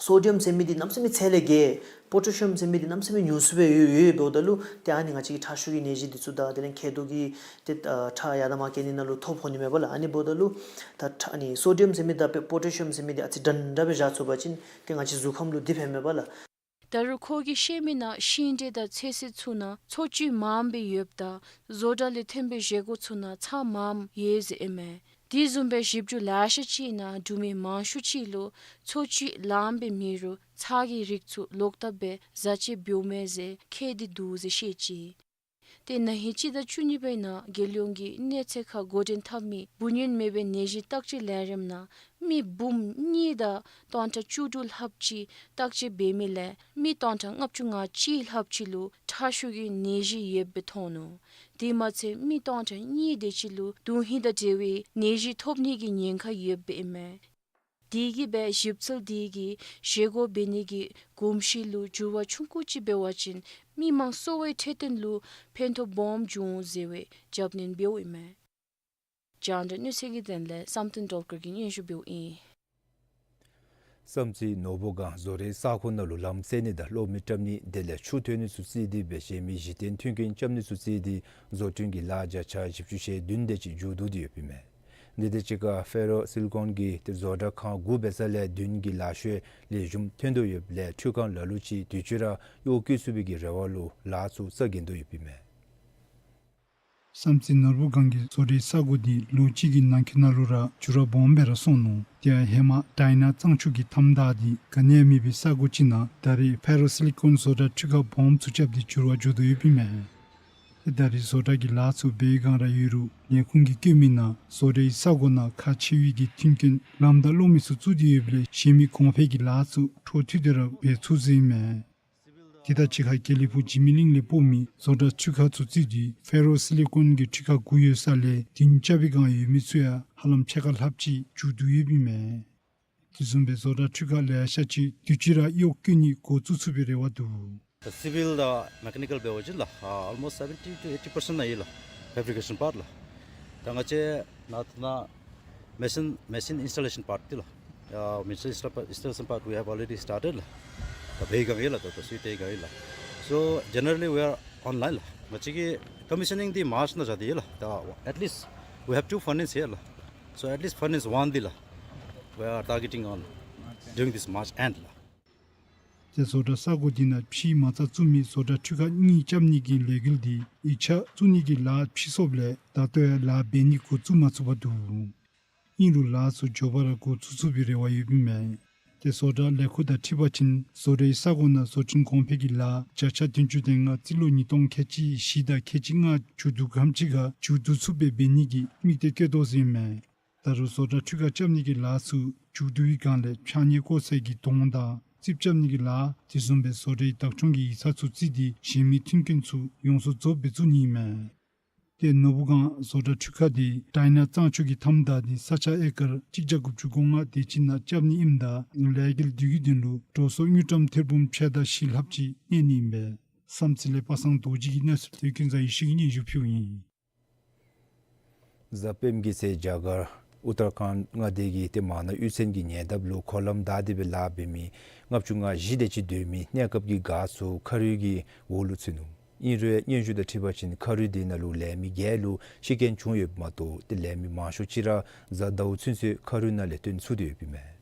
སོ་ཌི་ཡམ་ཟེར་མི་འདི་གནམ་མེད་ས་མེད་ཚད་ལས་བརྒལ། པོ་ཊེ་ཤི་ཡམ་ཟེར་མི་འདི་གནམ་མེད་ས་མེད་ཉུང་སུ་སྦེ་ཡོད་ཡོདཔ་ད་ལུ་ཏེ་ཨ་ནི་ང་བཅས་ཀྱི་ཁྲག་ཤུགས་ཀྱི་ནད་གཞི་འདི་ཚུ་དང་དེ་ལས་མཁལ་རྡོག་གི་ཏེ་ཨ་ཁྲག་ཡར་དང་མར་བཀལ་ནི་ནང་ལུ་ཐོ་ཕོག་ནི་མས་པ་ལགས། ཨ་ནི་འབདཝ་ད་ལུ་ད་ཁྲག་ཨ་ནི་སོ་ཌི་ཡམ་ཟེར་མི་དང་པོ་ཊེ་ཤི་ཡམ་ཟེར་མི་འདི་ཨ་ཙི་འདྲན་འདྲ་སྦེ་བཞག་ཚུགས་པ་ཅིན་ཏེ་ང་བཅས་གཟུགས་ཁམས་ལུ་འདི་ཕན་མས་པ་ལགས། ད་རུང་ཁོ་གིས་བཤད་མི་ནང་ཤིང་འབྲས་དང་ཚོད་བསྲེ་ཚུ་ནང་འཚོ་བཅུད་མངམ་སྦེ་ཡོདཔ་ད་བཟོ་གྲྭ་ལས་ཐོན་པའི་བཞེས་སྒོ་ཚུ་ནང་ཚྭ་མངམ་ཡོད་ཟེར་ཨིན་མས། དེ་བཟུམ་སྦེ་ཞིབ་འཇུག་ལེ་ཤ་ཅིག་ནང་འབྲུག་མི་མང་ཤོས་ཅིག་ལུ་འཚོ་བཅུད་ལངམ་སྦེ་མེད་རུང་ཚྭ་གི་རིགས་ཚུ་ལོག་བཏབ་སྦེ་བཟའ་བཅའ་འབདཝ་མས་ཟེར་བཀོད་དེ་འདུག་ཟེར་བཤད་ཅི། ཏེ་ན་ཧིང་སྤྱི་ཟླ་བཅུ་གཉིས་པའི་ནང་རྒྱལ་ཡོངས་ཀྱི་གནས་ཚད་ཁར་འགོ་འདྲེན་འཐབ་མི་འབུ་སྨྱོན་མེད་པའི་ནད་གཞི་བརྟག་དཔྱད་ལས་རིམ་ནང་མི་འབུམ་གཉིས་དང་སྟོང་ཕྲག་བཅུ་དྲུག་ལྷགཔ་ཅིག་བརྟག་དཔྱད་འབད་མི་ལས་མི་སྟོང་ཕྲག་ལྔ་བཅུ་ང་གཅིག་ལྷགཔ་ཅིག་ལུ་ཁྲག་ཤུགས་ཀྱི་ནད་གཞི་ཡོདཔ་སྦེ་མཐོང་ནུག། དེ་མ་ཚད་མི་སྟོང་ཕྲག་གཉིས་དེ་ཅིག་ལུ་དོན་ཧིང་དང་འབྲེལ་བའི་ནད་གཞི་ཐོབ་ནི་གི་ཉེན་ཁ་ཡོདཔ་ཨིན་མས། དེ་གིས་སྦེ་ཞིབ་འཚོལ་དེ་གིས་བཞེས་སྒོ་འབད་ནི་གི་གོམས་གཤིས་ལུ་འགྱུར་བ་ཆུང་ཀུ་ཅིག་འབད་བ་ཅིན་མི་མང་གསོ་བའི་འཕྲོད་བསྟེན་ལུ་ཕན་ཐོགས་སྦོམ་འབྱུང་འོང་ཟེར་བའི་རྒྱབ་སྣོན་འབདཝ་ཨིན་མས། རྒྱང་བསྒྲགས་གནས་ཚུལ་གྱི་དོན་ལས་བསམ་གཏན་སྒྲོལ་དཀར་གྱིས་སྙན་ཞུ་འབདཝ་ཨིན། བསམ་རྩེ་ནོར་བུ་སྒང་བཟོ་གྲྭའི་ས་གོ་ནང་ལུ་ལམ་བསལ་ནི་དང་གློག་མེ་བཀྲམ་ནི་དེ་ལས་ཆུ་བཏོན་ནི་ཚུ་རྩིས་ཏེ་སྦེ་གཞན་མི་གཞི་རྟེན་མཐུན་རྐྱེན་རྐྱབ་ནི་ཚུ་རྩིས་ཏེ་བཟོ་སྐྲུན་གྱི་ལཱ་བརྒྱ་ཆ་བཞི་བཅུ་ཞེ་བདུན་དེ་ཅིག་མཇུག་བསྡུ་སྟེ་ཡོདཔ་ཨིན་མས། དེ་དང་གཅིག་ཁར་ཕེ་རོ་སི་ལི་ཀོན་གྱི་ཏེ་བཟོ་གྲྭ་ཁང་དགུ་འབད་ས་ལས་བདུན་གྱི་ལཱ་ཤོག་ལེགས་ཤོམ་ཐོན་དོ་ཡོདཔ་ལས་འཕྲུལ་ཁང་ལ་ལུ་ཅིག་དུས་ཅི་ར་གཡོག་བཀོལ་ཚུགས་པའི་གི་རེ་བ་ལུ་ལཱ་ཚུ་རྩ་འགེངས་དོ་ཡོདཔ་ཨིན་མས། བསམ་རྩེ་ནོར་བུ་སྒང་གི་བཟོ་གྲྭའི་ས་གོ་འདི་ལོ་གཅིག་གི་ནང་འཁོད་ནང་ལུ་ར་འགྱུར་བ་སྦོམ་སྦེ་ར་སོང་ནུག། དེ་ཡང་ཧེ་མ་ཌའི་ན་གཙང་ཆུ་གི་མཐའམ་བདའ་སྟེ་ག་ནི་ཡང་མེད་པའི་ས་གོ་ཅིག་ནང་ད་རེས་ཕེ་རོ་སི་ལི་ཀོན་བཟོ་གྲྭ་འཕྲུལ་ཁང་སྦོམ་ཚུ་རྐྱབ་སྟེ་འགྱུར་བ་འགྱོ་དོ་ཡོདཔ་ཨིན་མས། ད་རེས་བཟོ་གྲྭ་གི་ལཱ་ཚུ་འབད་བའི་སྒང་ར་ཡོད་རུང་ལས་ཁུངས་ཀྱིས་བཀོད་མི་ནང་བཟོ་གྲྭའི་ས་གོ་ནང་ཁག་ཆེ་བའི་གི་མཐུན་རྐྱེན་ལམ་དང་གློག་མེ་ཚུ་བཙུགས་ཏེ་ཡོདཔ་ལས་གཞན་མི་གོང་འཕེལ་གྱི་ལཱ་ཚུ་འཕྲོ་མཐུད་དེ་ར་འབད་ཚུགས་ཟེར་ཨིན་མས། དེ་དང་གཅིག་ཁར་དགེ་ལེགས་ཕུག་འཇིགས་མེད་གླིང་ལས་སྤོ་མི་བཟོ་གྲྭ་འཕྲུལ་ཁང་ཚུ་རྩིས་ཏེ་ཕེ་རོ་སི་ལི་ཀོན་གྱི་འཕྲུལ་ཁང་དགུ་ཡོད་ས་ལས་བདུན་རྐྱབ་པའི་སྒང་ཡོད་མི་ཚུ་ཡང་ཧ་ལམ་ཕྱེད་ཀ་ལྷགཔ་ཅིག་མཇུག་བསྡུ་ཡོདཔ་ཨིན་མས། དེ་བཟུམ་སྦེ་བཟོ་གྲྭ་འཕྲུལ་ཁང་ལེ་ཤ་ཅིག་དུས་ཅི་ར་གཡོག་བཀོལ་ནི་འགོ་བཙུགས་ཚུགས་པའི་རེ་བ་འདུག། ད་སི་བིལ་དང་མེ་ཀ་ནི་ཀལ་འབད་བ་ཅིན་ལགས་ཨ་almost seventy to eighty percent ནང་ཡོད་ལགས། ཕེབ་རི་ཀེ་ཤཱན་པཱརཊ་ལགས། ད་ང་བཅས་ནཱ་ད་ནཱ་མེ་ཤིན་མེ་ཤིན་ཨིནསི་ཊོ་ལེ་ཤཱན་པཱརཊ་འདི་ལགས། ཨ་མེ་ཤིན་ཨིནསི་ཊོ་ལེ་ཤཱན་པཱརཊ་we have already started ལགས། ད་འབད་བའི་སྒང་ཡོད་ལགས། ད་ད་སུ་ཏེ་སྒང་ཡོད་ལགས། So generally we are online ལགས། ང་བཅས་ཀྱི་ཀོ་མི་ཤ་ནིང་འདི་མཱརཅ་ནང་བཞག་སྟེ་ཡོད་ལགས། ད་at least we have two furnace here ལགས། So at least furnace one འདི་ལགས། We are targeting on during this March end ལགས། ཏེ་བཟོ་གྲྭ་ས་གོ་འདི་ནང་ཕྱི་མ་རྩ་བཙུགས་མི་བཟོ་གྲྭ་འཕྲུལ་ཁང་གཉིས་རྐྱབ་ནི་གི་ལས་འགུལ་འདི་ཡིག་ཆ་བཙུགས་ནི་གི་ལཱ་ཕྱིས་སོངམ་ལས་ད་ལྟོ་ཡང་ལཱ་འབད་ནི་འགོ་བཙུགས་མ་ཚུགས་པར་འདུག། ཨིན་རུང་ལཱ་ཚུ་མགྱོགས་པ་ར་འགོ་བཙུགས་ཚུགས་པའི་རེ་བ་ཡོདཔ་ཨིན་མས། ཏེ་བཟོ་གྲྭ་ལས་ཁུངས་དང་འཁྲིལ་བ་ཅིན་བཟོ་གྲྭའི་ས་གོ་ནང་བཟོ་སྐྲུན་གོང་འཕེལ་གྱི་ལཱ་བརྒྱ་ཆ་བདུན་ཅུ་དོན་ལྔ་རྩིས་ལོ་ཉིས་སྟོང་ཁལ་གཅིག་བཞི་དང་ཁལ་གཅིག་ལྔ་མཇུག་བསྡུ་ཁམས་ཅིག་ཁར་མཇུག་བསྡུ་ཚུགས་པའི་འབད་ནི་གི་དམིགས་གཏད་བསྐྱེད་དོ་ཟེར་ཨིན་མས། ད་རུང་བཟོ་གྲྭ་འཕྲུལ་ཁང་རྐྱབ་ནི་གི་ལཱ་ཚུ་མཇུག་བསྡུ་བའི་སྒང་ལས་ཕྱགས་སྙིགས་བཀོག་སའི་གི་དོང་དང་རྩིགཔ་རྐྱབ་ནི་གི་ལཱ་དེ་བཟུམ་སྦེ་བཟོ་གྲྭའི་བདག་སྐྱོང་གི་ཡིག་ཚང་ཚུ་རྩིས་ཏེ་གཞན་མི་མཐུན་རྐྱེན་ཚུ་ཡོངས་སུ་རྫོགསཔ་སྦེ་བཙུགས་ནི་ཨིན་མས། ཏེ་ནོར་བུ་སྒང་བཟོ་གྲྭ་འཕྲུལ་ཁང་འདི་ཌའི་ན་གཙང་ཆུ་གི་མཐའམ་བདའ་སྟེ་ས་ཆ་ཨེ་ཀར་གཅིག་བརྒྱ་དགུ་བཅུ་གོ་ལྔ་དེ་ཅིག་ནང་རྐྱབ་ནི་ཨིནམ་ད་ལས་འགུལ་འདི་གི་དོན་ལུ་འགྲོ་སོང་དངུལ་ཀྲམ་ཐེར་འབུམ་ཕྱེད་དང་བཞི་ལྷགཔ་ཅིག་གནས་ནི་ཨིན་པས། བསམ་རྩེ་ལས་པ་སངས་རྡོ་རྗེ་གི་གནས་ཚུལ་དེ་ཀུན་བཟང་ཡེ་ཤེས་ཀྱིས་སྙན་ཞུ་ཕུལཝ་ཨིན། གཟའ་སྤེནམ་གི་ཚེ་རྒྱ་གར་ཨུ་ཏར་ཁཱན་མངའ་སྡེ་གི་ཏེ་མ་ན་གཡུས་ཚན་གྱི་ཉེ་འདབས་ལུ་འཁོར་ལམ་བདའ་སྟེ་སྦེ་ལཱ་འབད་མི་ལྔ་བཅུ་ང་བཞི་དེ་ཅིག་སྡོད་མི་གནས་སྐབས་ཀྱི་སྒར་ཚུ་ཁ་རུ་གི་འོག་ལུ་ཚུད་ནུག། ཨིན་རུང་སྙན་ཞུ་དང་འཁྲིལ་བ་ཅིན་ཁ་རུ་དེ་ནང་ལུ་ལས་མི་བརྒྱད་ལུ་ཤི་རྐྱེན་བྱུང་ཡོདཔ་མ་གཏོགས་ཏེ་ལས་མི་མང་ཤོས་ཅིག་ར་གཟའ་ཟླཝ་ཚུན་ཚོད་ཁ་རུ་ནང་ལས་བཏོན་ཚུགས་ཏེ་ཡོདཔ་ཨིན་མས།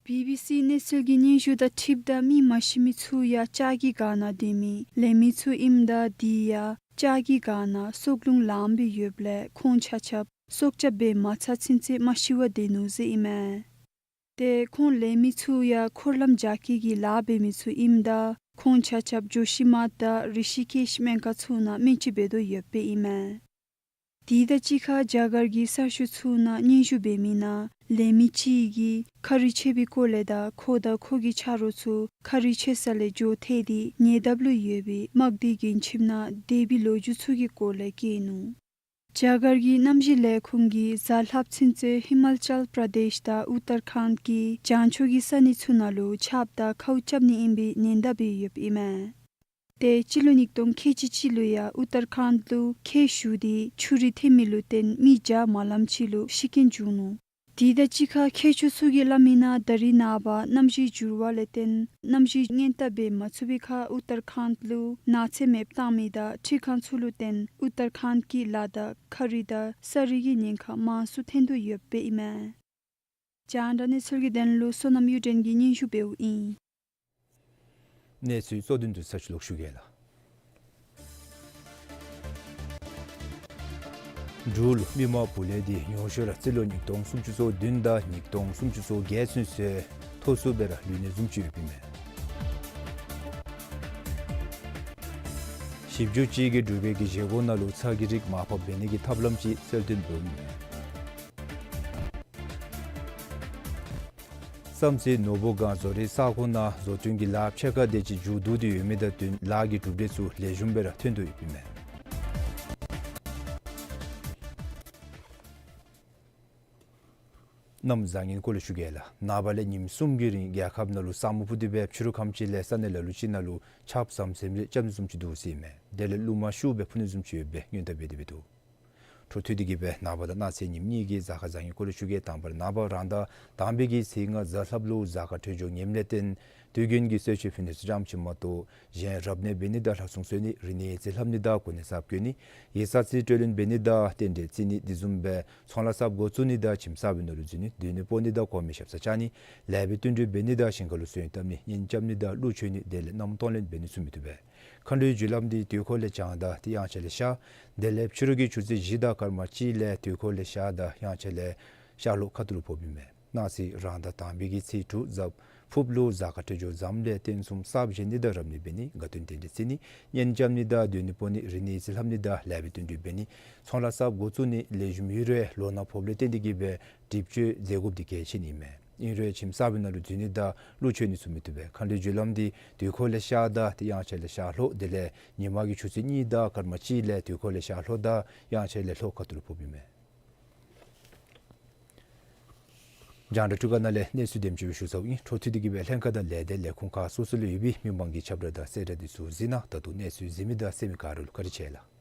བི་བི་སི་གནས་ཚུལ་གྱི་སྙན་ཞུ་དང་འཁྲིལཝ་ད་མི་མ་ཤི་མི་ཚུ་ཡང་ལྕགས་ཀྱི་སྒར་ནང་སྡོད་མི་ལས་མི་ཚུ་ཨིནམ་ད་དེ་ཡང་ལྕགས་ཀྱི་སྒར་ནང་སྲོག་རླུང་ལངམ་སྦེ་ཡོདཔ་ལས་ཁོང་ཆ་ཁྱབ་སྲོག་སྐྱབས་འབད་མ་ཚར་ཚུན་ཚོད་མ་ཤི་བར་སྡོད་ནུག་ཟེར་ཨིན་མས། ཏེ་ཁོང་ལས་མི་ཚུ་ཡང་འཁོར་ལམ་རྒྱ་སྐྱེད་ཀྱི་ལཱ་འབད་མི་ཚུ་ཨིནམ་ད་ཁོང་ཆ་ཁྱབ་ཇོ་ཤི་མཐ་དང་རི་ཤི་ཀེཤ་སྨན་ཁང་ཚུ་ནང་སྨན་བཅོས་འབད་དོ་ཡོདཔ་ཨིན་མས། དེ་དང་གཅིག་ཁར་རྒྱ་གར་གྱི་གསར་ཤོག་ཚུ་ནང་སྙན་ཞུ་འབད་མི་ནང་ལས་མི་གཅིག་གིས་ཁ་རུ་ཆད་པའི་སྐོར་ལས་དང་ཁོ་དང་ཁོ་གི་ཆ་རོགས་ཚུ་ཁ་རུ་ཆད་ས་ལས་འགྱོ་ཐལ་ཏེ་ཉེ་འདབས་ལུ་ཡོད་པའི་དམག་སྡེའི་མགྲོན་ཁྱིམ་ནང་སྡོད་པའི་ལོ་རྒྱུས་ཚུ་གི་སྐོར་ལས་བཀོད་ནུག། རྒྱ་གར་གྱི་གནམ་གཤིས་ལས་ཁུངས་ཀྱིས་གཟའ་ལྷགཔ་ཚུན་ཚོད་ཧི་མ་ཅལ་པྲ་དེཤ་དང་ཨུ་ཏར་ཁཱནཌ་གི་བྱང་ཕྱོགས་ཀྱི་ས་གནས་ཚུ་ནང་ལུ་ཆརཔ་དང་ཁཝ་རྐྱབ་ནི་ཨིན་པའི་ཉེན་བརྡ་འབད་ཡོདཔ་ཨིན་མས། ཏེ་སྤྱི་ལོ་ཉིས་སྟོང་ཁལ་གཅིག་གཅིག་ལུ་ཡང་ཨུ་ཏར་ཁཱནཌ་ལུ་ཁྱེགས་ཞུ་སྟེ་ཆུ་རུད་འཐེན་མི་ལུ་བརྟེན་མི་བརྒྱ་མ་ལངམ་ཅིག་ལུ་ཤི་རྐྱེན་བྱུང་ནུག། དེ་དང་གཅིག་ཁར་མཁས་མཆོག་ཚུ་གིས་སླབ་མི་ནང་ད་རིས་ནངས་པ་གནམ་གཤིས་འགྱུར་བ་ལས་བརྟེན་གནམ་གཤིས་ཉེན་བརྡ་འབད་མ་ཚུགས་པའི་ཁར་ཨུ་ཏར་ཁཱནཌ་ལུ་ནགས་ཚལ་མེདཔ་བཏང་མི་དང་འཕྲུལ་ཁང་ཚུ་ལུ་བརྟེན་ཨུ་ཏར་ཁཱནཌ་ཀྱི་ལ་དང་ཁ་རུད་དང་ས་རུད་ཀྱི་ཉེན་ཁ་མང་སུ་ཐོན་དོ་ཡོདཔ་ཨིན་མས། རྒྱང་བསྒྲགས་གནས་ཚུལ་གྱི་དོན་ལུ་བསོད་ནམས་གཡུ་སྒྲོན་གྱིས་སྙན་ཞུ་འབདཝ་ཨིན། གནས་ཚུལ་གཙོ་དོན་དུ་ས་ཆུ་ལོག་ཞུ་གེ་ལགས། འབྲུག་ལུ་མི་མང་བུ་ལས་འདི་ཉུང་ཤོས་ར་རྩིས་ལོ་ཉིས་སྟོང་སུམ་ཅུ་སོ་བདུན་དང་ཉིས་སྟོང་སུམ་ཅུ་སོ་བརྒྱད་ཚུན་ཚོད་མཐོ་སུ་སྦེ་ར་ལུས་ནི་བཟུམ་ཅིག་ཡོདཔ་ཨིན་མས། ཞིབ་འཇུག་ཅིག་གིས་འབྲུག་རྒྱལ་གྱི་བཞེས་སྒོ་ནང་ལུ་ཚྭ་གི་རིགས་མར་ཕབ་འབད་ནི་གི་ཐབས་ལམ་ཅིག་གསལ་སྟོན་འབདཝ་ཨིན་མས། བསམ་རྩེ་ནོར་བུ་སྒང་བཟོ་རིག་ས་ཁོངས་ནང་བཟོ་སྐྲུན་གྱི་ལཱ་ཕྱེད་ཀ་དེ་ཅིག་མཇུག་བསྡུ་སྟེ་ཡོད་མི་དང་བསྟུན་ལཱ་གི་གྲུབ་འབྲས་ཚུ་ལེགས་ཤོམ་སྦེ་ར་ཐོན་དོ་ཡོདཔ་ཨིན་མས། གནམ་བཟང་ངན་སྐོར་ལས་ཞུ་གེ་ལགས། ནངས་པ་ལས་ཉིནམ་གསུམ་གྱི་རིང་རྒྱལ་ཁབ་ནང་ལུ་ས་སྨུག་ཕུབ་སྟེ་སྦེ་ཕྱི་རུ་ཁམས་ཅིག་ལས་ས་གནས་ལ་ལུ་ཅིག་ནང་ལུ་ཆརཔ་ཟམ་ཟིམ་རེ་རྐྱབ་ནི་བཟུམ་ཅིག་འདུག་ཟེར་ཨིན་མས། དེ་ལས་རླུང་མ་ཤུགས་སྦེ་འཕུ་ནི་བཟུམ་ཅིག་ཡོད་པའི་སྔོན་བརྡ་འབད་དེ་སྦེ་འདུག། འཕྲོ་མཐུད་དེ་གིས་སྦེ་ནངས་པ་དང་གནངས་ཚེ་ཉིནམ་གཉིས་ཀྱི་གཟའ་སྐར་བཟང་ངན་སྐོར་ལས་ཞུ་གེ། དང་པ་ར་ནངས་པ་རང་ཟླ་དང་པའི་གི་ཚེས་ལྔ་གཟའ་ལྷགཔ་ལུ་གཟའ་སྐར་འཕྲོད་སྦྱོར་ངནམ་ལས་བརྟེན་དུས་རྒྱུན་གྱི་གསོལ་མཆོད་ཕུལ་ནི་ཚུ་ཙམ་ཅིག་མ་གཏོགས་གཞན་རབ་གནས་འབད་ནི་དང་ལྷ་སྲུང་གསོལ་ནི་རིག་གནས་ཡིག་རྩིས་ལྷབ་ནི་དང་གོ་གནས་གསརཔ་བསྐོ་ནི་ཡིག་ཚང་རྩིས་སྤྲོད་ལེན་འབད་ནི་དང་རྟེན་འབྲེལ་བརྩི་ནི་དེ་བཟུམ་སྦེ་ཚོང་ལཱ་གསརཔ་འགོ་བཙུགས་ནི་དང་ཁྱིམ་གསར་པའི་ནང་ལུ་འཛུལ་ནི་སྡོད་ནི་སྤོ་ནི་དང་གོང་མའི་ཞབས་སར་བཅར་ནི་ལེགས་པའི་བསྟུན་གྲོས་འབད་ནི་དང་ཞིང་ཁ་ལུ་སོན་བཏབ་ནི་གཉེན་རྐྱབ་ནི་དང་གླུ་མཆོད་ནི་དེ་ལས་མནའམ་གཏོང་ལེན་འབད་ནི་ཚུ་མི་བཏུབ་པས། མཁའ་འགྲོའི་རྒྱུ་ལམ་འདི་དུས་འཁོར་ལས་བྱང་དང་ཏེ་དབྱངས་འཆར་ལས་ཤར། དེ་ལས་ཕྱི་རུ་གི་ཆུ་ཚོད་བཞི་དང་སྐར་མ་གཅིག་ལས་དུས་འཁོར་ལས་ཤར་དང་དབྱངས་འཆར་ལས་ཤར་ལྷོ་ཁ་ཐུག་ལུ་ཕོགཔ་ཨིན་མས། གནངས་ཚེ་རང་ཟླ་དང་པའི་གི་ཚེས་དྲུག་གཟའ་ཕུརཔ་ལུ་གཟའ་སྐར་འཕྲོད་སྦྱོར་བཟངམ་ལས་རྟེན་གསུམ་གསརཔ་བཞེངས་ནི་དང་རབ་གནས་འབད་ནི་དགའ་སྟོན་རྟེན་འབྲེལ་བརྩི་ནི་གཉེན་རྐྱབ་ནི་དང་སྡོད་ནི་སྤོ་ནི་རིག་གནས་ཡིག་རྩིས་ལྷབ་ནི་དང་ལེགས་པའི་བསྟུན་གྲོས་འབད་ནི་ཚོང་ལཱ་གསརཔ་འགོ་བཙུགས་ནི་ལེགས་ཤོམ་ཡོད་རུང་ལོ་ན་ཕོགཔ་ལས་བརྟེན་ཏེ་གིས་སྦེ་སྒྲིབ་བཅོས་མཛད་དགོཔ་འདི་གལ་ཆེ་ནི་ཨིན་མས། ཨིན་རུང་ཁྱིམ་གསར་པའི་ནང་ལུ་འཛུལ་ནི་དང་གླུ་མཆོད་ནི་ཚུ་མི་བཏུབ་པས། མཁའ་འགྲོའི་རྒྱུ་ལམ་འདི་དུས་འཁོར་ལས་ཤར་དང་ཏེ་དབྱངས་འཆར་ལས་ཤར་ལྷོ། དེ་ལས་ཉིན་མ་གི་ཆུ་ཚོད་གཉིས་དང་སྐར་མ་གཅིག་ལས་དུས་འཁོར་ལས་ཤར་ལྷོ་དང་དབྱངས་འཆར་ལས་ལྷོ་ཁ་ཐུག་ལུ་ཕོགཔ་ཨིན་མས། རྒྱང་བསྒྲགས་འཕྲུལ་ཁང་ནང་ལས་གནས་ཚུལ་དེམ་ཅིག་སྦེ་ཞུ་ཚརཝ་ཨིན། འཕྲོ་མཐུད་དེ་གིས་སྦེ་ལྷན་ཁག་དང་ལས་སྡེ་ལས་ཁུངས་ཁག་སོ་སོ་ལུ་ཡོད་པའི་མི་མང་གི་ཁྱབ་བསྒྲགས་དང་གསལ་བསྒྲགས་འདི་ཚུ་གཟིགས་གནང་། ད་ལྟོ་གནས་ཚུལ་གཟིགས་མི་དང་གསན་མི་ག་ར་ལུ་བཀའ་དྲིན་ཆེ་ལགས།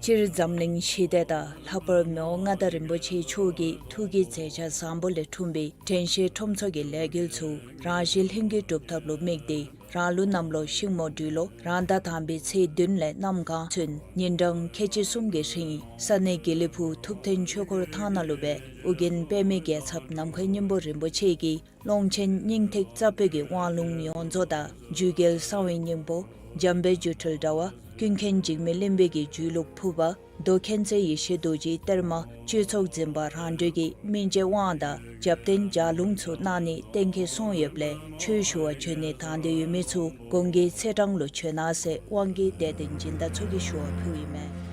སྤྱིར་འཛམ་གླིང་ཞི་བདེ་དང་ལྷག་པར་མི་དབང་མངའ་བདག་རིན་པོ་ཆེ་མཆོག་གི་ཐུགས་ཀྱི་མཛད་འཆར་བཟང་པོ་ལས་འཁྲུངས་པའི་དྲན་ཤེས་ཁྲོམ་ཚོགས་ཀྱི་ལས་འགུལ་ཚུ་རང་གཞི་ལྷིང་སྒྱུར་གྲུབ་ཐབས་ལུ་དམིགས་ཏེ་རང་ལུགས་གནམ་ལོ་ཤིང་མོ་སྦྲུལ་ལོ་རང་ཟླ་དང་པའི་ཚེས་བདུན་ལས་གནམ་གང་ཚུན་ཉིན་གྲངས་ཁལ་གཅིག་གསུམ་གྱི་རིང་ས་གནས་དགེ་ལེགས་ཕུག་ཐུབ་བསྟན་ཆོས་འཁོར་ཐང་ནང་ལུ་སྦེ་ཨོ་རྒྱན་པདྨའི་རྒྱལ་ཚབ་ནམ་མཁའི་སྙིང་པོ་རིན་པོ་ཆེ་གིས་ཀློང་ཆེན་སྙིང་ཐིག་རྩ་བོད་ཀྱི་དབང་ལུང་ཡོངས་རྫོགས་དང་རྒྱུད་རྒྱལ་གསང་བའི་སྙིང་པོ་འཇམ་དཔལ་སྒྱུ་འཕྲུལ་དྲྭ་བ་ཀུན་མཁྱེན་འཇིགས་མེད་གླིང་པའི་གི་རྒྱུད་ལུགས་ཕུར་པ་མདོ་མཁྱེན་བརྩེ་ཡེ་ཤེས་རྡོ་རྗེའི་གཏེར་མ་སྤྱོད་ཚོགས་འཛིན་པ་རང་གྲོལ་གྱི་སྨིན་བྱེད་དབང་དང་རྒྱབ་རྟེན་ལྗགས་ལུང་ཚུ་གནང་ནི་གཏན་འཁེལ་སོང་ཡོདཔ་ལས་ཆོས་ཞུ་བར་བྱོན་ནི་དང་འདོད་ཡོད་མི་ཚུ་གོང་གི་ཚེས་གྲངས་ལུ་བྱོན་གནང་ཟེར་དབང་གི་དད་ལྡན་སྦྱིན་བདག་ཚུ་གིས་ཞུ་བ་ཕུལཝ་ཨིན་མས།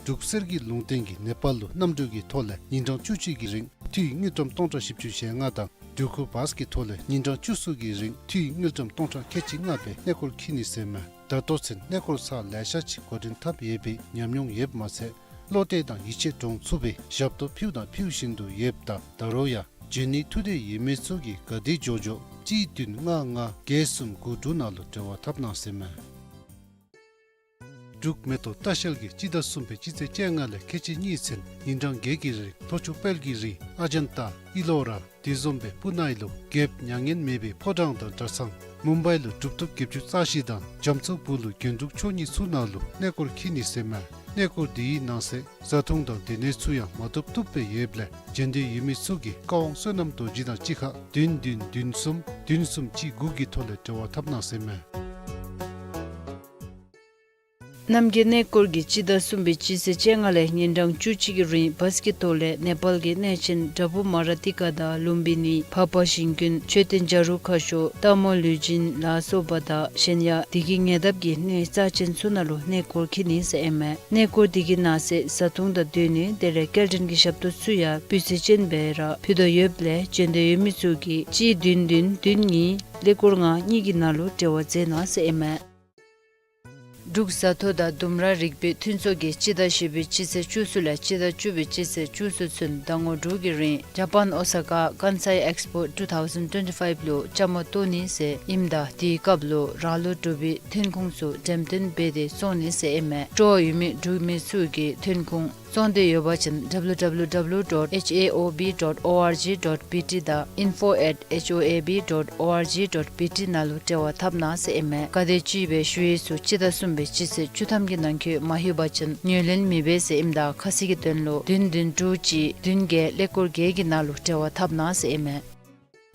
འབྲུག་གསེར་གྱི་ལུང་བསྟན་གྱིས་ནེ་པཱལ་ལུ་གནམ་གྲུ་གི་ཐོག་ལས་ཉིན་གྲངས་བཅུ་གཅིག་གི་རིང་འཐུས་དངུལ་ཀྲམ་སྟོང་ཕྲག་བཞི་བཅུ་ཞེ་ལྔ་དང་འགྲུལ་འཁོར་བཱས་ཀྱི་ཐོག་ལས་ཉིན་གྲངས་བཅུ་གསུམ་གྱི་རིང་འཐུས་དངུལ་ཀྲམ་སྟོང་ཕྲག་ཁལ་གཅིག་ལྔ་སྦེ་གནས་སྐོར་འཁྱིད་ནི་ཟེར་མས། ད་ལྟོ་ཚུན་གནས་སྐོར་ཚར་ལེ་ཤ་ཅིག་འགོ་འདྲེན་འཐབ་ཡོད་པའི་ཉམས་མྱོང་ཡོདཔ་མ་ཚད་བློ་གཏད་དང་ཡིད་ཆེས་འདྲོངས་ཚུགས་པའི་ཞབས་ཏོག་ཕུལཝ་དང་ཕུལ་བཞིན་དུ་ཡོདཔ་ད་ད་རུང་ཡང་འབྱོན་ནི་ཐུགས་འདོད་ཡོད་མི་ཚུ་གིས་ག་དེ་མགྱོགས་མགྱོགས་གཅིག་བདུན་ལྔ་ལྔ་བརྒྱད་གསུམ་དགུ་དྲུག་ནང་ལུ་འབྲེལ་བ་འཐབ་གནང་ཟེར་མས། འབྲུག་མེ་ཏོག་ལྟ་བཤལ་གྱིས་སྤྱི་ཟླ་གསུམ་པའི་སྤྱི་ཚེས་བཅོ་ལྔ་ལས་ཁལ་གཅིག་གཉིས་ཚུན་ཉིན་གྲངས་བརྒྱད་ཀྱི་རིང་ལྷོ་ཕྱོགས་དཔལ་གྱི་རི་ཨ་ཇན་ཏ་ཨི་ལོ་ར་དེ་བཟུམ་སྦེ་སྤུ་ནའི་ལུ་རྒྱལཔོ་མྱ་ངན་མེད་པའི་ཕོ་བྲང་དང་གྲྭ་ཚང་མུམ་བའི་ལུ་གྲུབ་ཐོབ་བརྒྱད་ཅུ་རྩ་བཞི་དང་རྒྱ་མཚོ་སྦུག་ལུ་རྒྱན་དྲུག་མཆོག་གཉིས་ཚུ་ནང་ལུ་གནས་སྐོར་འཁྱིད་ནི་ཟེར་མས། གནས་སྐོར་དེའི་ནང་གསེས་བཟའ་འཐུང་དང་སྡོད་གནས་ཚུ་ཡང་མ་ཐོབ་བཏུབ་སྦེ་ཡོདཔ་ལས་འབྱོན་འདོད་ཡོད་མི་ཚུ་གིས་བཀའ་དབང་བསོད་ནམས་རྡོ་རྗེ་དང་གཅིག་ཁར་བདུན་བདུན་བདུན་གསུམ་བདུན་གསུམ་གཅིག་དགུ་གི་ཐོག་ལས་འབྲེལ་བ་འཐབ་གནང་ཟེར་མས། རྣམ་རྒྱལ་གནས་སྐོར་གྱིས་སྤྱི་ཟླ་གསུམ་པའི་སྤྱི་ཚེས་བཅོ་ལྔ་ལས་ཉིན་གྲངས་བཅུ་གཅིག་གི་རིང་བཱས་ཀྱི་ཐོག་ལས་ནེ་པཱལ་གྱི་གནས་ཆེན་དྲ་བུ་མ་ར་ཏི་ཀ་དང་ལུམ་བི་ནི་འཕགས་པ་ཞིང་ཀུན་མཆོད་རྟེན་བྱ་རུང་ཁ་ཤོར་སྟག་མོ་ལུས་སྦྱིན་ལ་སོགས་པ་དང་གཞན་ཡང་དེ་གི་ཉེ་འདབས་ཀྱི་གནས་རྩ་ཆེན་ཚུ་ནང་ལུ་གནས་སྐོར་འཁྱིད་ནི་ཟེར་ཨིན་མས། གནས་སྐོར་དེ་གི་ནང་གསེས་བཟའ་འཐུང་དང་སྡོད་གནས་དེ་ལས་སྐྱེལ་འདྲེན་གྱི་ཞབས་ཏོག་ཚུ་ཡང་སྤུས་ཚད་ཅན་སྦེ་ར་ཕུལ་དོ་ཡོདཔ་ལས་འབྱོན་འདོད་ཡོད་མི་ཚུ་གིས་གཅིག་བདུན་བདུན་བདུན་གཉིས་ཀླད་ཀོར་ལྔ་གཉིས་ཀྱི་ནང་ལུ་འབྲེལ་བ་མཛད་གནང་ཟེར་ཨིན་མས། འབྲུག་བཟའ་ཐོ་དང་ལྡུམ་ར་རིག་པའི་མཐུན་ཚོགས་ཀྱིས་སྤྱི་ཟླ་བཞི་པའི་སྤྱི་ཚེས་བཅུ་གསུམ་ལས་སྤྱི་ཟླ་བཅུ་པའི་སྤྱི་ཚེས་བཅུ་གསུམ་ཚུན་ཟླ་ངོ་དྲུག་གི་རིང་ཇ་པཱན་ཨོ་ས་ཀ་ཀཱན་སའི་ཨེགསི་པོ་ཊུ་ཐའུ་ཟེན་ཊི་ཊུ་ཝེན་ཊི་ཕའིབ་ལུ་བཅའ་མར་གཏོགས་ནི་ཟེར་ཨིནམ་ད་དེའི་སྐབས་ལུ་རང་ལུགས་འབྲུག་པའི་ཐོན་ཁུངས་ཚུ་འགྲེམས་སྟོན་འབད་དེ་བཙོང་ནི་ཟེར་ཨིན་མས། སྤྲོ་བ་ཡོད་མི་འབྲུག་མི་ཚུ་གིས་ཐོན་ཁུངས་བཙོང་འདོད་ཡོད་པ་ཅིན་ཌབ་ལུ་ཌབ་ལུ་ཌབ་ལུ་ཌོཊ་ཨེཆ་ཨེ་ཨོ་བི་ཌོཊ་ཨོ་ཨར་ཇི་ཌོཊ་བི་ཊི་དང་ཨིན་ཕོ་ཨེཊ་ཨེཆ་ཨོ་ཨེ་བི་ཌོཊ་ཨོ་ཨར་ཇི་ཌོཊ་བི་ཊི་ནང་ལུ་འབྲེལ་བ་འཐབ་གནང་ཟེར་ཨིན་མས། ག་དེ་ཅིག་སྦེ་ཞུ་ཡིག་ཚུ་སྤྱི་ཟླ་གསུམ་པའི་སྤྱི་ཚེས་བཅུ་ཐམ་གྱི་ནང་འཁོད་མ་ལྷོད་པ་ཅིན་ངོས་ལེན་མི་འབད་ཟེར་ཨིནམ་ད་ཁ་གསལ་གྱི་དོན་ལུ་བདུན་བདུན་དྲུག་གཅིག་བདུན་བརྒྱད་ཀླད་ཀོར་བརྒྱད་ཀྱི་ནང་ལུ་འབྲེལ་བ་འཐབ་གནང་ཟེར་ཨིན་མས།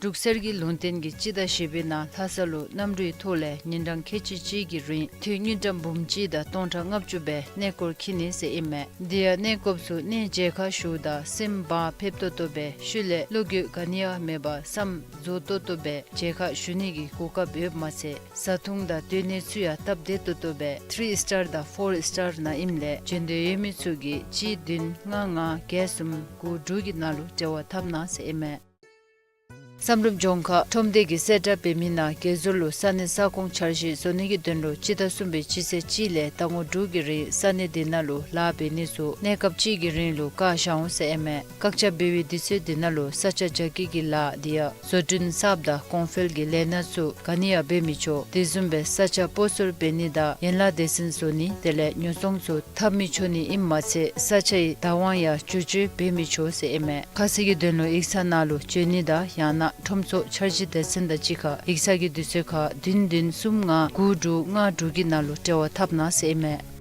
འབྲུག་གསེར་གྱི་ལུང་བསྟན་གྱིས་སྤྱི་ཟླ་བཞི་པའི་ནང་ལྷ་ས་ལུ་གནམ་གྲུའི་ཐོག་ལས་ཉིན་གྲངས་ཁལ་གཅིག་གཅིག་གི་རིང་འཐུས་དངུལ་ཀྲམ་འབུམ་གཅིག་དང་སྟོང་ཕྲག་ལྔ་བཅུ་སྦེ་གནས་སྐོར་འཁྱིད་ནི་ཟེར་ཨིན་མས། དེ་ཡང་གནས་སྐོརཔ་ཚུ་གནས་མཇལ་ཁ་ཞུཝ་ད་སེམས་བག་ཕེབས་ཏོག་ཏོ་སྦེ་ཤུལ་ལས་བློ་འགྱོད་ག་ནི་ཡང་མེད་པར་བསམ་རྫོགས་ཏོག་ཏོ་སྦེ་མཇལ་ཁ་ཞུ་ནི་གི་གོ་སྐབས་ཡོདཔ་མ་ཚད་བཟའ་འཐུང་དང་སྡོད་གནས་ཚུ་ཡང་སྟབས་བདེ་ཏོག་ཏོ་སྦེ་ཐི་རི་སི་ཊར་དང་ཕོར་སི་ཊར་ནང་ཨིནམ་ལས་འབྱོན་འདོད་ཡོད་མི་ཚུ་གིས་གཅིག་བདུན་ལྔ་ལྔ་བརྒྱད་གསུམ་དགུ་དྲུག་གི་ནང་ལུ་འབྲེལ་བ་འཐབ་གནང་ཟེར་ཨིན་མས། བསམ་གྲུབ་ལྗོངས་མཁར་ཁྲོམ་སྡེ་གིས་གསལ་བསྒྲགས་འབད་མི་ནང་དགེ་ཟོར་ལུ་ས་གནས་ས་ཁོངས་འཆར་གཞི་བཟོ་ནི་གི་དོན་ལུ་སྤྱི་ཟླ་གསུམ་པའི་སྤྱི་ཚེས་གཅིག་ལས་ཟླ་ངོ་དྲུག་གི་རིང་ས་གནས་དེ་ནང་ལུ་ལཱ་འབད་ནི་ཚུ་གནས་སྐབས་གཅིག་གི་རིང་ལུ་བཀག་བཞག་འོང་ཟེར་ཨིན་མས། བཀག་ཆ་འབད་བའི་དུས་ཚོད་དེ་ནང་ལུ་ས་ཆ་རྒྱ་སྐྱེད་ཀྱི་ལཱ་དེ་ཡང་བཟོ་སྐྲུན་གསརཔ་དང་གོང་འཕེལ་གྱི་ལས་སྣ་ཚུ་ག་ནི་ཡང་འབད་མི་ཆོག། དེ་བཟུམ་སྦེ་ས་ཆ་སྤོ་སོར་འབད་ནི་དང་ཡན་ལག་སྡེ་ཚན་བཟོ་ནི་དེ་ལས་ཉོ་ཚོང་ཚུ་འཐབ་མི་ཆོག་ནི་ཨིནམ་མ་ཚད་ས་ཆའི་བདག་དབང་ཡང་བསྒྱུར་བཅོས་འབད་མི་ཆོག་ཟེར་ཨིན་མས། ཁ་གསལ་གྱི་དོན་ལུ་ཡིག་ཚང་ནང་ལུ་འབྱོན་ནི་དང་ཡང་ན་ཁྲོམ་ཚོགས་འཆར་གཞི་སྡེ་ཚན་དང་གཅིག་ཁར་ཡིག་ཚང་གི་དུས་ཚོད་ཁར་བདུན་བདུན་གསུམ་ལྔ་དགུ་དྲུག་ལྔ་དྲུག་གི་ནང་ལུ་འབྲེལ་བ་འཐབ་གནང་ཟེར་ཨིན་མས།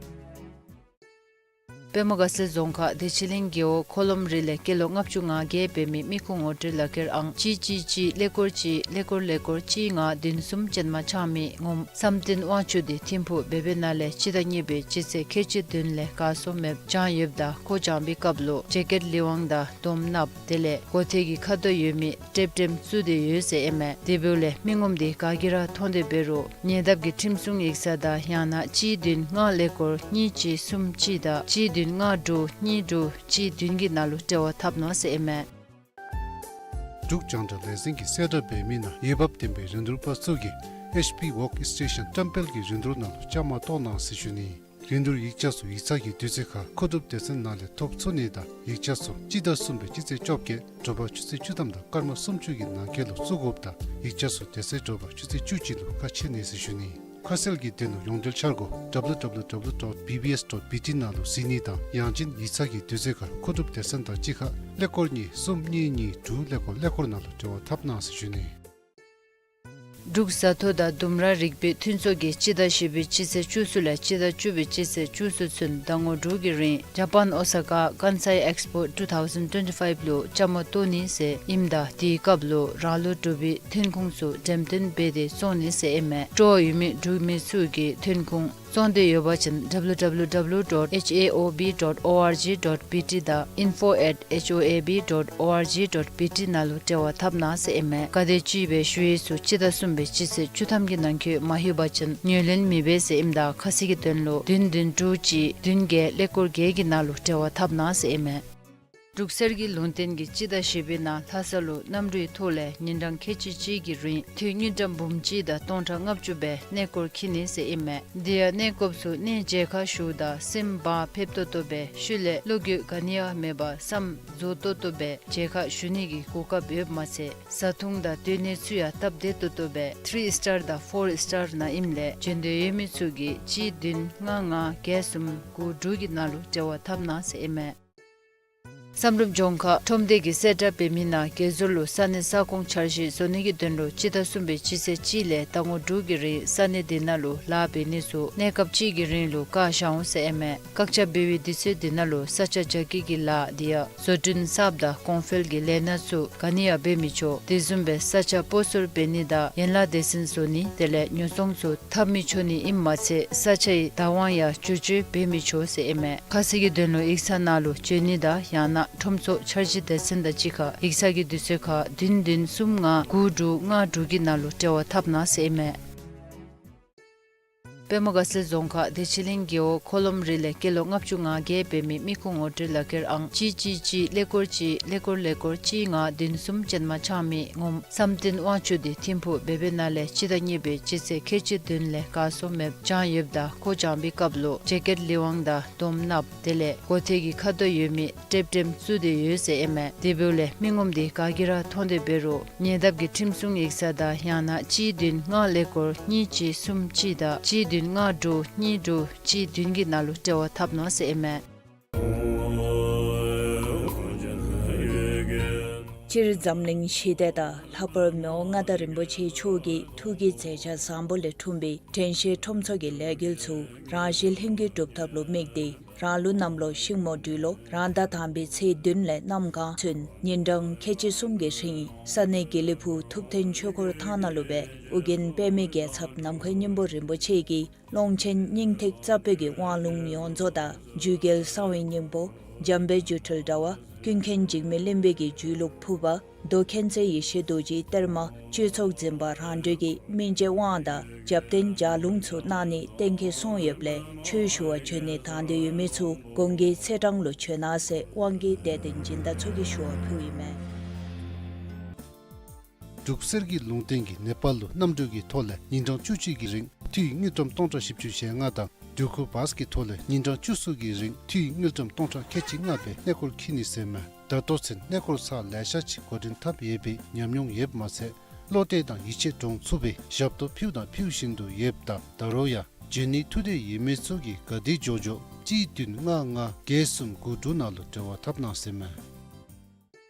པདྨ་དགའ་ཚལ་རྫོང་ཁག་བདེ་ཆེན་གླིང་རྒེད་འོག་འཁོར་ལོམ་རི་ལས་སྐྱེས་ལོ་ལྔ་བཅུ་ང་བརྒྱད་འབད་མི་མི་ཁུངས་ངོ་སྤྲོད་ལག་ཁྱེར་ཨང་གཅིག་གཅིག་གཅིག་ཀླད་ཀོར་གཅིག་ཀླད་ཀོར་ཀླད་ཀོར་གཅིག་ལྔ་བདུན་གསུམ་ཅན་མ་འཆང་མི་ངོམ་བསམ་གཏན་དབང་ཕྱུག་དེ་ཐིམ་ཕུག་བོད་པའི་ནང་ལས་སྤྱི་ཟླ་གཉིས་པའི་སྤྱི་ཚེས་ཁལ་གཅིག་བདུན་ལས་གར་སོང་མེདཔ་བྱུང་ཡོདཔ་ད་ཁོ་བྱང་པའི་སྐབས་ལུ་ཇེ་ཀེཊ་ལི་ཝང་དང་དོམ་ནགཔོ་དེ་ལས་མགོ་ཐད་ཀྱི་ཁ་དོག་ཡོད་མི་ཀྲེབ་ཀྲེམ་བཙུགས་ཏེ་ཡོད་ཟེར་ཨིན་མས། དེ་འབདཝ་ལས་མི་ངོམ་དེ་ག་གིས་ར་མཐོང་སྟེ་འབད་རུང་ཉེ་འདབས་ཀྱི་ཁྲིམས་སྲུང་ཡིག་ཚང་དང་ཡང་ན་གཅིག་བདུན་ལྔ་ཀླད་ཀོར་གཉིས་གཅིག་གསུམ་གཅིག་དང་གཅིག་བདུན་ལྔ་དྲུག་གཉིས་དྲུག་གཅིག་བདུན་གྱི་ནང་ལུ་འབྲེལ་བ་འཐབ་གནང་ཟེར་ཨིན་མས། འབྲུག་རྒྱང་བསྒྲགས་ལས་འཛིན་གྱིས་གསལ་བསྒྲགས་འབད་མི་ནང་འོས་འབབ་ལྡན་པའི་རིན་བསྡུར་པ་ཚུ་གིས་ཨེཆ་པི་ཝོརཀ་སི་ཊེ་ཤཱན་བཀྲམ་སྤེལ་གྱི་རིན་བསྡུར་ནང་ལུ་བཅའ་མར་གཏོགས་གནང་ཟེར་ཞུ་ནི། རིན་བསྡུར་ཡིག་ཆ་ཚུ་ཡིག་ཚང་གི་དུས་ཚོད་ཁར་མཁོ་སྒྲུབ་སྡེ་ཚན་ནང་ལས་ཐོབ་ཚུགས་ནི་དང་ཡིག་ཆ་ཚུ་སྤྱི་ཟླ་གསུམ་པའི་སྤྱི་ཚེས་བཅོ་བརྒྱད་དྲོ་པ་ཆུ་ཚོད་བཅུ་ཐམ་དང་སྐར་མ་སུམ་ཅུ་གི་ནང་འཁོད་ལུ་བཙུགས་དགོཔ་དང་ཡིག་ཆ་ཚུ་དེ་ཚེ་དྲོ་པ་ཆུ་ཚོད་བཅུ་གཅིག་ལུ་ཁ་ཕྱེ་ནི་ཟེར་ཞུ་ནི། ཁ་གསལ་གྱི་དོན་ལུ་ཡོངས་འབྲེལ་འཆར་སྒོ་W W W dot B B S dot B T ནང་ལུ་གཟིགས་ནི་དང་ཡང་ཅིན་ཡིག་ཚང་གི་དུས་ཚོད་ཁར་མཁོ་སྒྲུབ་སྡེ་ཚན་དང་གཅིག་ཁར་ཀླད་ཀོར་གཉིས་གསུམ་གཉིས་གཉིས་དྲུག་ཀླད་ཀོར་ཀླད་ཀོར་ནང་ལུ་འབྲེལ་བ་འཐབ་གནང་ཟེར་ཞུ་ནི། འབྲུག་བཟའ་འཐོར་དང་ལྡུམ་ར་རིག་པའི་མཐུན་ཚོགས་ཀྱིས་སྤྱི་ཟླ་བཞི་པའི་སྤྱི་ཚེས་བཅུ་གསུམ་ལས་སྤྱི་ཟླ་བཅུ་པའི་སྤྱི་ཚེས་བཅུ་གསུམ་ཚུན་ཟླ་ངོ་དྲུག་གི་རིང་ཇ་པཱན་ཨོ་ས་ཀ་ཀཱན་སའི་ཨེགསི་པོ་ཊུ་ཐའུ་ཟེན་ཊུ་ཝེན་ཊི་ཕའིབ་ལུ་བཅའ་མར་གཏོགས་ནི་ཟེར་ཨིནམ་ད་དེའི་སྐབས་ལུ་རང་ལུ་གྲུབ་པའི་ཐོན་ཁུངས་ཚུ་འགྲེམས་སྟོན་འབད་དེ་བཙོང་ནི་ཟེར་ཨིན་མས། སྤྲོ་བ་ཡོད་མི་འབྲུག་མི་ཚུ་གིས་ཐོན་ཁུངས་བཙོང་འདོད་ཡོད་པ་ཅིན་W W W dot H A O B dot O R G dot B T དང་info at H O A B dot O R G dot B T ནང་ལུ་འབྲེལ་བ་འཐབ་གནང་ཟེར་ཨིན་མས། ག་དེ་ཅིག་སྦེ་ཞུ་ཡིག་ཚུ་སྤྱི་ཟླ་གསུམ་པའི་སྤྱི་ཚེས་བཅུ་ཐམ་གྱི་ནང་འཁོད་མ་ལྷོད་པ་ཅིན་ངོས་ལེན་མི་འབད་ཟེར་ཨིནམ་ད་ཁ་གསལ་གྱི་དོན་ལུ་བདུན་བདུན་དྲུག་གཅིག་བདུན་བརྒྱད་ཀླད་ཀོར་བརྒྱད་ཀྱི་ནང་ལུ་འབྲེལ་བ་འཐབ་གནང་ཟེར་ཨིན་མས། འབྲུག་གསེར་གྱི་ལུང་བསྟན་གྱིས་སྤྱི་ཟླ་བཞི་པའི་ནང་ལྷ་ས་ལུ་གནམ་གྲུའི་ཐོག་ལས་ཉིན་གྲངས་ཁལ་གཅིག་གཅིག་གི་རིང་འཐུས་དངུལ་ཀྲམ་འབུམ་གཅིག་དང་སྟོང་ཕྲག་ལྔ་བཅུ་སྦེ་གནས་སྐོར་འཁྱིད་ནི་ཟེར་ཨིན་མས། དེ་ཡང་གནས་སྐོརཔ་ཚུ་གནས་མཇལ་ཁ་ཞུཝ་ད་སེམས་བག་ཕེབས་ཏོག་ཏོ་སྦེ་ཤུལ་ལས་བློ་འགྱོད་ག་ནི་ཡང་མེད་པར་བསམ་རྫོགས་ཏོག་ཏོ་སྦེ་མཇལ་ཁ་ཞུ་ནི་གི་གོ་སྐབས་ཡོདཔ་མ་ཚད་བཟའ་འཐུང་དང་སྡོད་གནས་ཚུ་ཡང་སྟབས་བདེ་ཏོག་ཏོ་སྦེ་ཐི་རི་སི་ཊར་དང་ཕོར་སི་ཊར་ནང་ཨིནམ་ལས་འབྱོན་འདོད་ཡོད་མི་ཚུ་གིས་གཅིག་བདུན་ལྔ་ལྔ་བརྒྱད་གསུམ་དགུ་དྲུག་གི་ནང་ལུ་འབྲེལ་བ་འཐབ་གནང་ཟེར་ཨིན་མས། བསམ་གྲུབ་ལྗོངས་མཁར་ཁྲོམ་སྡེ་གིས་གསལ་བསྒྲགས་འབད་མི་ནང་བརྒལ་ཟུར་ལུ་ས་གནས་ས་ཁོངས་འཆར་གཞི་བཟོ་ནི་གི་དོན་ལུ་སྤྱི་ཟླ་གསུམ་པའི་སྤྱི་ཚེས་གཅིག་ལས་ཟླ་ངོ་དྲུག་གི་རིང་ས་གནས་དེ་ནང་ལུ་ལཱ་འབད་ནི་ཚུ་གནས་སྐབས་གཅིག་གི་རིང་ལུ་བཀག་བཞག་འོང་ཟེར་ཨིན་མས། བཀག་ཆ་འབད་བའི་དུས་ཚོད་དེ་ནང་ལུ་ས་ཆ་རྒྱ་སྐྱེད་ཀྱི་ལཱ་དེ་ཡང་བཟོ་སྐྲུན་གསརཔ་དང་གོང་འཕེལ་གྱི་ལས་སྣ་ཚུ་ག་ནི་ཡང་འབད་མི་ཆོག། དེ་བཟུམ་སྦེ་ས་ཆ་སྤོ་སོར་འབད་ནི་དང་ཡན་ལག་སྡེ་ཚན་བཟོ་ནི་དེ་ལས་ཉོ་ཚོང་ཚུ་འཐབ་མི་ཆོག་ནི་ཨིནམ་མ་ཚད་ས་ཆའི་བདག་དབང་ཡང་བསྒྱུར་བཅོས་འབད་མི་ཆོག་ཟེར་ཨིན་མས། ཁ་གསལ་གྱི་དོན་ལུ་ཡིག་ཚང་ནང་ལུ་འབྱོན་ནི་དང་ཡང་ན་ཁྲོམ་ཚོགས་འཆར་གཞི་སྡེ་ཚན་དང་གཅིག་ཁར་ཡིག་ཚང་གི་དུས་ཚོད་ཁར་བདུན་བདུན་གསུམ་ལྔ་དགུ་དྲུག་ལྔ་དྲུག་གི་ནང་ལུ་འབྲེལ་བ་འཐབ་གནང་ཟེར་ཨིན་མས། པདྨ་དགའ་ཚལ་རྫོང་ཁག་བདེ་ཆེན་གླིང་རྒེད་འོག་འཁོར་ལོམ་རི་ལས་སྐྱེས་ལོ་ལྔ་བཅུ་ང་བརྒྱད་འབད་མི་མི་ཁུངས་ངོ་སྤྲོད་ལག་ཁྱེར་ཨང་གཅིག་གཅིག་གཅིག་ཀླད་ཀོར་གཅིག་ཀླད་ཀོར་ཀླད་ཀོར་གཅིག་ལྔ་བདུན་གསུམ་ཅན་མ་འཆང་མི་ངོམ་བསམ་གཏན་དབང་ཕྱུག་དེ་ཐིམ་ཕུག་བེ་བེ་ན་ལས་སྤྱི་ཟླ་གཉིས་པའི་སྤྱི་ཚེས་ཁལ་གཅིག་བདུན་ལས་གར་སོང་མེདཔ་བྱང་ཡོདཔ་ད་ཁོ་བྱང་པའི་སྐབས་ལུ་ཇེ་ཀེཊ་ལི་ཝང་དང་དོམ་ནགཔ་དེ་ལས་གོ་ཐོས་ཀྱི་ཁ་དོག་ཡོད་མི་ཊེབ་ཊེམ་བཙུགས་ཏེ་ཡོད་ཟེར་ཨིན་མས། དེ་འབདཝ་ལས་མི་ངོམ་དེ་ག་གིས་ར་མཐོང་སྟེ་འབད་རུང་ཉེ་འདབས་ཀྱི་ཁྲིམས་སྲུང་ཡིག་ཚང་དང་ཡང་ན་གཅིག་བདུན་ལྔ་ཀླད་ཀོར་གཉིས་གཅིག་གསུམ་གཅིག་དང་གཅིག་བདུན་ལྔ་དྲུག་གཉིས་དྲུག་གཅིག་བདུན་གྱི་ནང་ལུ་འབྲེལ་བ་འཐབ་གནང་ཟེར་ཨིན་མས། སྤྱིར་འཛམ་གླིང་ཞི་བདེ་དང་ལྷག་པར་མི་དབང་མངའ་བདག་རིན་པོ་ཆེ་མཆོག་གི་ཐུགས་ཀྱི་མཛད་འཆར་བཟང་པོ་ལས་འཁྲུངས་པའི་དྲན་ཤེས་ཁྲོམ་ཚོགས་ཀྱི་ལས་འགུལ་ཚུ་རང་བཞིན་ལྷུན་གྱིས་གྲུབ་ཐབས་ལུ་དམིགས་ཏེ་རང་ལུགས་གནམ་ལོ་ཤིང་མོ་སྦྲུལ་ལོ་རང་ཟླ་དང་པའི་ཚེས་བདུན་ལས་གནམ་གང་ཚུན་ཉིན་གྲངས་ཁལ་གཅིག་གསུམ་གྱི་རིང་ས་གནས་དགེ་ལེགས་ཕུག་ཐུབ་བསྟན་ཆོས་འཁོར་ཐང་ནང་ལུ་སྦེ་ཨོ་རྒྱན་པདྨའི་རྒྱལ་ཚབ་ནམ་མཁའི་སྙིང་པོ་རིན་པོ་ཆེ་གིས་ཀློང་ཆེན་སྙིང་ཐིག་རྩ་བོད་ཀྱི་དབང་ལུང་ཡོངས་རྫོགས་དང་རྒྱུད་རྒྱལ་གསང་བའི་སྙིང་པོ་འཇམ་དཔལ་སྒྱུ་འཕྲུལ་དྲྭ་བ་ཀུན་མཁྱེན་འཇིགས་མེད་གླིང་པའི་རྒྱུད་ལུགས་ཕུར་པ་མདོ་མཁྱེན་བརྩེ་ཡེ་ཤེས་རྡོ་རྗེའི་གཏེར་མ་སྤྱོད་ཚོགས་འཛིན་པ་རང་གྲོལ་གྱི་སྨིན་བྱེད་དབང་དང་རྒྱབ་རྟེན་ལྗགས་ལུང་ཚུ་གནང་ནི་གཏན་འཁེལ་སོང་ཡོདཔ་ལས་ཆོས་ཞུ་བར་བྱོན་ནི་དང་འདོད་ཡོད་མི་ཚུ་གོང་གི་ཚེས་གྲངས་ལུ་བྱོན་གནང་ཟེར་དབང་གིས་དད་ལྡན་སྦྱིན་བདག་ཚུ་གིས་ཞུ་བ་ཕུལཝ་ཨིན་མས། འབྲུག་གསེར་གྱི་ལུང་བསྟན་གྱིས་ནེ་པཱལ་ལུ་གནམ་གྲུ་གི་ཐོག་ལས་ཉིན་གྲངས་བཅུ་གཅིག་གི་རིང་འཐུས་དངུལ་ཀྲམ་སྟོང་ཕྲག་བཞི་བཅུ་ཞེ་ལྔ་དང་འབྲུག་ཁུག་བཱས་ཀྱི་ཐོག་ལས་ཉིན་གྲངས་བཅུ་གསུམ་གྱི་རིང་འཐུས་དངུལ་ཀྲམ་སྟོང་ཕྲག་ཁལ་གཅིག་ལྔ་སྦེ་གནས་སྐོར་འཁྱིད་ནི་ཟེར་མས། ད་ལྟོ་ཚུན་གནས་སྐོར་ཚར་ལེ་ཤ་ཅིག་འགོ་འདྲེན་འཐབ་ཡོད་པའི་ཉམས་མྱོང་ཡོདཔ་མ་ཚད་བློ་གཏད་དང་ཡིད་ཆེས་འདྲོངས་ཚུགས་པའི་ཞབས་ཏོག་ཕུལཝ་དང་ཕུལ་བཞིན་དུ་ཡོདཔ་ད་ད་རུང་ཡང་འབྱོན་ནི་ཐུགས་འདོད་ཡོད་མི་ཚུ་གིས་ག་དེ་མགྱོགས་མགྱོགས་གཅིག་བདུན་ལྔ་ལྔ་བརྒྱད་གསུམ་དགུ་དྲུག་ནང་ལུ་འབྲེལ་བ་འཐབ་གནང་ཟེར་མས།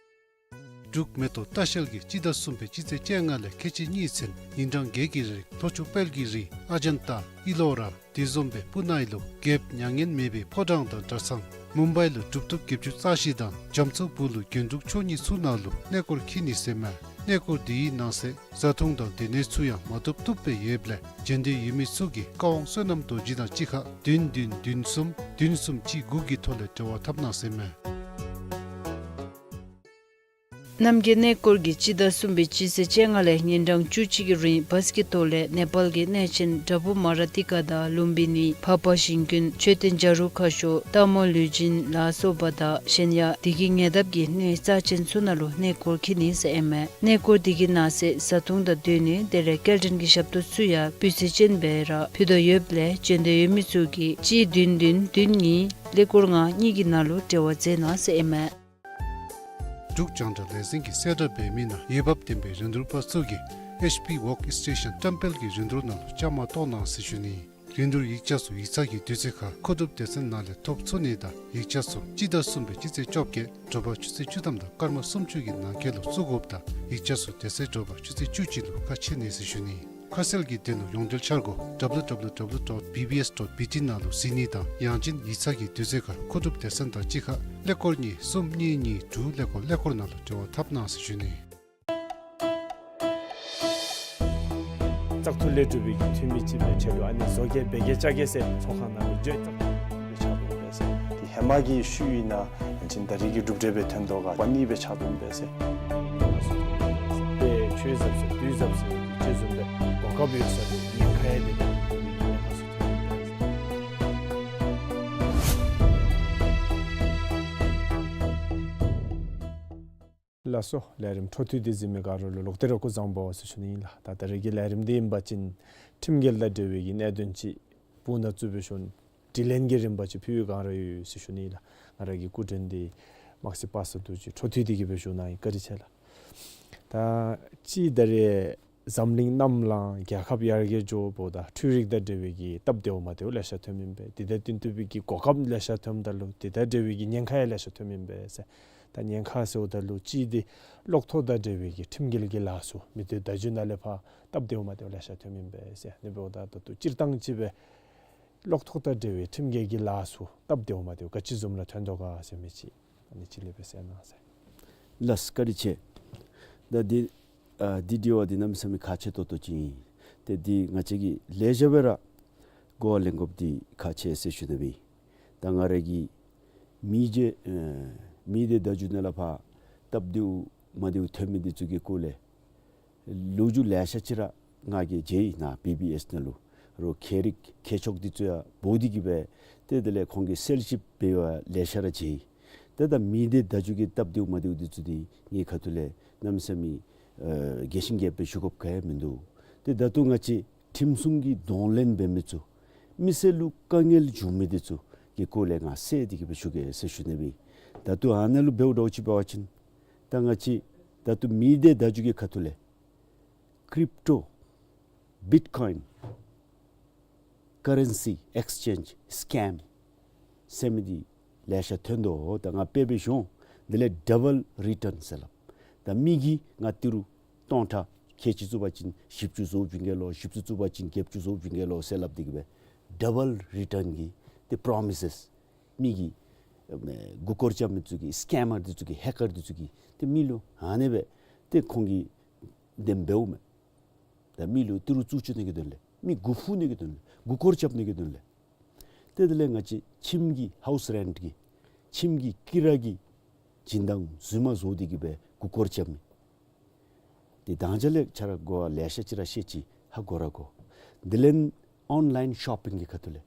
འབྲུག་མེ་ཏོག་ལྟ་བཤལ་གྱིས་སྤྱི་ཟླ་གསུམ་པའི་སྤྱི་ཚེས་བཅོ་ལྔ་ལས་ཁལ་གཅིག་གཉིས་ཚུན་ཉིན་གྲངས་བརྒྱད་ཀྱི་རིང་ལྷོ་ཕྱོགས་དཔལ་གྱི་རི་ཨ་ཇན་ཏ་ཨི་ལོ་ར་དེ་བཟུམ་སྦེ་སྤུ་ན་ཨི་ལུ་རྒྱལཔོ་མྱ་ངན་མེད་པའི་ཕོ་བྲང་དང་གྲྭ་ཚང་མུམ་བའི་ལུ་གྲུབ་ཐོབ་བརྒྱད་ཅུ་རྩ་བཞི་དང་རྒྱ་མཚོ་སྦུག་ལུ་རྒྱན་དྲུག་མཆོག་གཉིས་ཚུ་ནང་ལུ་གནས་སྐོར་འཁྱིད་ནི་ཟེར་མས། གནས་སྐོར་དེའི་ནང་གསེས་བཟའ་འཐུང་དང་སྡོད་གནས་ཚུ་ཡང་མ་བཏུབ་བཏུབ་སྦེ་ཡོདཔ་ལས་འབྱོན་འདོད་ཡོད་མི་ཚུ་གིས་ཀ་ཝང་བསོད་ནམས་རྡོ་རྗེ་དང་གཅིག་ཁར་བདུན་བདུན་བདུན་གསུམ་བདུན་གསུམ་གཅིག་དགུ་གི་ཐོག་ལས་འབྲེལ་བ་འཐབ་གནང་ཟེར་མས། རྣམ་རྒྱལ་གནས་སྐོར་གྱིས་སྤྱི་ཟླ་གསུམ་པའི་སྤྱི་ཚེས་བཅོ་ལྔ་ལས་ཉིན་གྲངས་བཅུ་གཅིག་གི་རིང་བཱས་ཀྱི་ཐོག་ལས་ནེ་པཱལ་གྱི་གནས་ཆེན་དྲ་བུ་མ་ར་ཏི་ཀ་དང་ལུམ་བི་ནི་འཕགས་པ་ཞིང་ཀུན་མཆོད་རྟེན་བྱ་རུང་ཁ་ཤོར་སྟག་མོ་ལུས་སྦྱིན་ལ་སོགས་པ་དང་གཞན་ཡང་དེ་གི་ཉེ་འདབས་ཀྱི་གནས་རྩ་ཆེན་ཚུ་ནང་ལུ་གནས་སྐོར་འཁྱིད་ནི་ཟེར་ཨིན་མས། གནས་སྐོར་དེ་གི་ནང་གསེས་བཟའ་འཐུང་དང་སྡོད་གནས་དེ་ལས་སྐྱེལ་འདྲེན་གྱི་ཞབས་ཏོག་ཚུ་ཡང་སྤུས་ཚད་ཅན་སྦེ་ར་ཕུལ་དོ་ཡོདཔ་ལས་འབྱོན་འདོད་ཡོད་མི་ཚུ་གིས་གཅིག་བདུན་བདུན་བདུན་གཉིས་ཀླད་ཀོར་ལྔ་གཉིས་ཀྱི་ནང་ལུ་འབྲེལ་བ་མཛད་གནང་ཟེར་ཨིན་མས། འབྲུག་རྒྱང་བསྒྲགས་ལས་འཛིན་གྱིས་གསལ་བསྒྲགས་འབད་མི་ནང་འོས་འབབ་ལྡན་པའི་རིན་བསྡུར་པ་ཚུ་གིས་ ཨེཆ་པི་ཝརཀ་སི་ཊེ་ཤཱན་བཀྲམ་སྤེལ་གྱི་རིན་བསྡུར་ནང་ལུ་བཅའ་མར་གཏོགས་གནང་ཟེར་ཞུ་ནི། རིན་བསྡུར་ཡིག་ཆ་ཚུ་ཡིག་ཚང་གི་དུས་ཚོད་ཁར་མཁོ་སྒྲུབ་སྡེ་ཚན་ནང་ལས་ཐོབ་ཚུགས་ནི་དང་ཡིག་ཆ་ཚུ་སྤྱི་ཟླ་གསུམ་པའི་སྤྱི་ཚེས་བཅོ་བརྒྱད་དྲོ་པ་ཆུ་ཚོད་བཅུ་ཐམ་དང་སྐར་མ་སུམ་ཅུ་གི་ནང་འཁོད་ལུ་བཙུགས་དགོཔ་དང་ཡིག་ཆ་ཚུ་དེ་ཚེ་དྲོ་པ་ཆུ་ཚོད་བཅུ་གཅིག་ལུ་ཁ་ཕྱེ་ནི་ཟེར་ཞུ་ནི། ཁ་གསལ་གྱི་དོན་ལུ་ཡོངས་འབྲེལ་འཆར་སྒོ་W W W dot B B S dot B T ནང་ལུ་གཟིགས་ནི་དང་ཡང་ཅིན་ཡིག་ཚང་གི་དུས་ཚོད་ཁར་མཁོ་སྒྲུབ་སྡེ་ཚན་དང་གཅིག་ཁར་ཀླད་ཀོར་གཉིས་གསུམ་གཉིས་གཉིས་དྲུག་ཀླད་ཀོར་ཀླད་ཀོར་ནང་ལུ་འབྲེལ་བ་འཐབ་གནང་ཟེར་ཞུ་ནི། བཙག་འཐུ་ལས་གྲུབ་པའི་གི་འཐུས་མི་ཅིག་སྦེ་ཁྲལ་ལུ་ཨ་ནི་བཟོ་གེ་འབད་གེ་བཅའ་གེ་ཟེར་ཚོགས་ཁང་ནང་ལུ་བརྗོད་བཏང་སྦེ་ཆགས་འོང་པས་ཟེར། དེ་ཧེ་མ་གི་ཤུལ་ཨིན་ན་ཡང་ཅིན་ད་རེས་ཀྱི་གྲུབ་འབྲས་སྦེ་ཐོན་དོ་ག་པ་ནི་སྦེ་ཆགས་འོང་པས་ཟེར། དཔེ་ཆོས་ཟབ་ཟེར་དུས་ཟབ་ཟེར་དེ་ཅིག་བཟུམ་སྦེ་གོ་སྐབས་ཡོད་ས་ལུ་ཉེན་ཁ་ཡང་དེ་ཉེན་ཁ་ཚུ་ཐོན་འོང་པས་ཟེར། ལགས་སོ། ལས་རིམ་འཕྲོ་མཐུད་དེ་གཟིགས་མི་ག་ར་ལུ་ལོག་སྟེ་ར་སྐུ་གཟུགས་བཟང་པོ་ཟེར་ཞུ་ནི་ཨིན་ལགས། ད་ད་རེས་ཀྱི་ལས་རིམ་འདི་ཨིན་པ་ཅིན་ཁྲིམས་འགལ་དང་འབྲེལ་བའི་གི་གནད་དོན་ཅིག་སྦུག་ན་བཙུགས་སྦེ་ཞུ་ནི། དྲི་ལན་གྱི་རིམ་པ་ཅིག་ཕུལ་བའི་བསྒང་ར་ཡོད་ཟེར་ཞུ་ནི་ཨིན་ལགས། ང་ར་གི་སྐུ་མགྲོན་འདི་དམག་སྲིད་པ་སངས་རྡོ་རྗེ་འཕྲོ་མཐུད་དེ་གིས་སྦེ་ཞུ་གནང་ཡི། བཀའ་དྲིན་ཆེ་ལགས། ད་ཅི་ད་རེས་འཛམ་གླིང་གནམ་ལངས་རྒྱལ་ཁབ་ཡར་རྒྱས་འགྱོཝ་ད་འཕྲུལ་རིག་དང་འབྲེལ་བའི་གི་སྟབས་བདེཝ་མ་བདེཝ་ལེ་ཤ་ཐོནམ་ཨིན་པས། དེ་དང་བསྟུན་ཐུབ་པའི་གི་གོ་སྐབས་ལེ་ཤ་ཐོནམ་ད་ལུ་དེ་དང་འབྲེལ་བའི་གི་ཉེན་ཁ་ཡང་ལེ་ཤ་ཐོནམ་ཨིན་པས་ཟེར། ད་ཉེན་ཁ་ཟེརཝ་ད་ལུ་གཅིག་འདི་གློག་ཐོག་དང་འབྲེལ་བའི་གི་ཁྲིམས་འགལ་གྱི་ལཱ་ཚུ་མི་སྡེ་བརྡ་བརྒྱུད་ནང་ལས་ཕར་སྟབས་བདེཝ་མ་བདེཝ་ལེ་ཤ་ཐོནམ་ཨིན་པས་ཟེར། ཨ་ནི་འབདཝ་ད་ད་ལྟོ་སྤྱིར་བཏང་ཅིག་སྦེ་གློག་ཐོག་དང་འབྲེལ་བའི་ཁྲིམས་འགལ་གྱི་ལཱ་ཚུ་སྟབས་བདེཝ་མ་བདེཝ་ག་ཅི་བཟུམ་ར་ཐོན་དོ་ག་ཟེར་མི་ཅིག་ཨ་ནི་ཅིག་ལས་སྦེ་གསན་གནང་ཟེར། ལགས་བཀའ་དྲིན་ཆེ། ད་འདི་ཨ་འདི་དྲི་བ་འདི་གནམ་མེད་ས་མེད་ཁག་ཆེ་ཏོག་ཏོ་ཅིག་ཨིན། ཏེ་འདི་ང་བཅས་ཀྱིས་ལེགས་ཤོམ་སྦེ་ར་གོ་བ་ལེན་དགོཔ་འདི་ཁག་ཆེ་ཟེར་ཞུ་ནི་ཨིན། ད་ང་ར་གིས་མི་རྗེ་ཨ་མི་སྡེ་བརྡ་བརྒྱུད་ནང་ལས་ཕར་སྟབས་བདེཝ་མ་བདེཝ་ཐོན་མི་འདི་ཚུ་གི་སྐོར་ལས་ལོ་རྒྱུས་ལེ་ཤ་ཅིག་ར་ང་གིས་མཇལ་ཡི་ནཱ་བི་བི་ཨེསི་ནང་ལུ། རོགས་མཁས་རིག་མཁས་མཆོག་འདི་ཚུ་ཡང་འབོ་སྟེ་གིས་སྦེ་ཏེ་དེ་ལས་ཁོང་གིས་གསལ་ཞིབ་འབད་བ་ལེ་ཤ་ར་མཇལ་ཡི། ཏེ་ད་མི་སྡེ་བརྡ་བརྒྱུད་ཀྱི་སྟབས་བདེཝ་མ་བདེཝ་འདི་ཚུ་འདི་ངེའི་ཁ་ཐུག་ལས་གནམ་མེད་ས་མེད་ཨ་རྒྱས་ཤིང་རྒྱསཔ་སྦེ་ཞུ་དགོཔ་ག་ཡང་མིན་འདུག། ཏེ་ད་ལྟོ་ང་བཅས་ཁྲིམས་སྲུང་གི་གདོང་ལེན་འབད་མི་ཚུ་མི་སེར་ལུ་དཀའ་ངལ་འབྱུང་མི་འདི་ཚུ་གི་སྐོར་ལས་ང་གསལ་ཏེ་གིས་སྦེ་ཞུ་གེ་ཟེར་ཞུ་ནི་ཨིན། ད་ལྟོ་ཨ་ནཱ་ལུ་འབདཝ་འདྲཝ་ཅིག་འབད་བ་ཅིན་ད་ང་བཅས་ད་ལྟོ་མི་སྡེ་བརྡ་བརྒྱུད་ཀྱི་ཁ་ཐུག་ལས་ཀྲིབ་ཊོ་བིཊ་ཀོའིན་ཀ་རེན་སི་ཨེགསི་ཅེནཇ་སི་ཀེམ་ཟེར་མི་འདི་ལེ་ཤ་ཐོན་དོ། ད་ང་དཔེ་སྦེ་ཞུ་འོང་། དེ་ལས་ཌབ་བཱལ་རི་ཊརན་ཟེར་སླབ། ད་མི་གིས་ང་ཏི་རུ་སྟོང་ཕྲག་ཁལ་གཅིག་བཙུགས་པ་ཅིན་བཞི་བཅུ་བཟོ་བྱིན་གེ་ལོ། བཞི་བཅུ་བཙུགས་པ་ཅིན་བརྒྱད་ཅུ་བཟོ་བྱིན་གེ་ལོ་ཟེར་སླབ་སྟེ་གིས་སྦེ་ཌབ་བཱལ་རི་ཊརན་གྱི་ཏེ་པྲོ་མི་སེས་མི་གིས་ཨེ་མགུ་སྐོར་རྐྱབ་མི་ཚུ་གིས་སི་ཀེམ་མར་འདི་ཚུ་གིས་ཧེ་ཀར་འདི་ཚུ་གིས་ཏེ་མི་ལུ་ཨ་ནི་སྦེ་ཏེ་ཁོང་གིས་དེ་སྦེ་འབདཝ་མས། ད་མི་ལུ་ཏི་རུ་བཙུགས་བཅུག་ནི་གི་དོན་ལས་མི་མགུ་ཕུ་ནི་གི་དོན་ལས་མགུ་སྐོར་རྐྱབ་ནི་གི་དོན་ལས། ཏེ་དེ་ལས་ང་བཅས་ཁྱིམ་གྱི་ཧའུསི་རེནཊ་གི་ཁྱིམ་གྱི་ཀི་ར་གི་སྦྱིན་བདག་རྫུན་མ་བཟོ་སྟེ་གིས་སྦེ་མགུ་སྐོར་རྐྱབ་མི་འདི་དང་ཅ་ལས་ཁྱོད་ར་གོ་བ་ལེ་ཤ་ཅིག་ར་ཤེས་ཅི་ཧ་གོ་ར་གོ། དེ་ལས་ཨོན་ལཱའིན་ཤོ་པིང་གི་ཁ་ཐུག་ལས་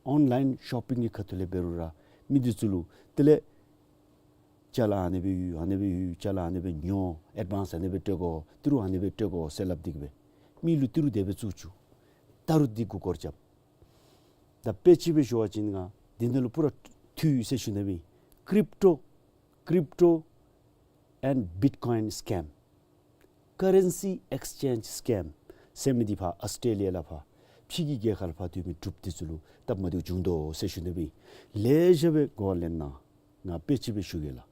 ཨོན་ལཱའིན་ཤོ་པིང་གི་ཁ་ཐུག་ལས་འབད་རུང་ར་མི་འདི་ཚུ་ལུ་དེ་ལས་ཅ་ལ་ཨ་ནི་སྦེ་ཡོད་ཨ་ནི་སྦེ་ཡོད། ཅ་ལ་ཨ་ནི་སྦེ་ཉོ། ཨེཌ་ཝཱནསི་ཨ་ནི་སྦེ་སྤྲོད་དགོ། ཏི་རུ་ཨ་ནི་སྦེ་སྤྲོད་དགོ་ཟེར་སླབ་སྟེ་གིས་སྦེ་མི་ལུ་ཏི་རུ་དེ་སྦེ་བཙུགས་བཅུག། ད་རུང་འདི་མགུ་སྐོར་རྐྱབ། ད་དཔེ་ཅིག་སྦེ་ཞུ་བ་ཅིན་ང་འདི་ནང་ལུ་པུ་ར་འཐུས་ཡོད་ཟེར་ཞུ་ནི་ཨིན། ཀྲིབ་ཊོ་ཀྲིབ་ཊོ་ཨེནཌ་བིཊ་ཀོའིན་སི་ཀེམ་ཀ་རེན་སི་ཨེགསི་ཅེནཇ་སི་ཀེམ་ཟེར་མི་འདི་ཕར་ཨཱོས་ཊྲེ་ལི་ཡ་ལས་ཕར་ཕྱི་གི་རྒྱལ་ཁབ་ལས་ཕར་སྡོད་མི་འབྲུགཔ་འདི་ཚུ་ལུ་སྟབས་མ་བདེཝ་བྱུང་དོ་ཟེར་ཞུ་ནི་ཨིན། ལེགས་ཤོམ་སྦེ་གོ་བ་ལེན་གནང་། ང་དཔེ་ཅིག་སྦེ་ཞུ་གེ་ལགས།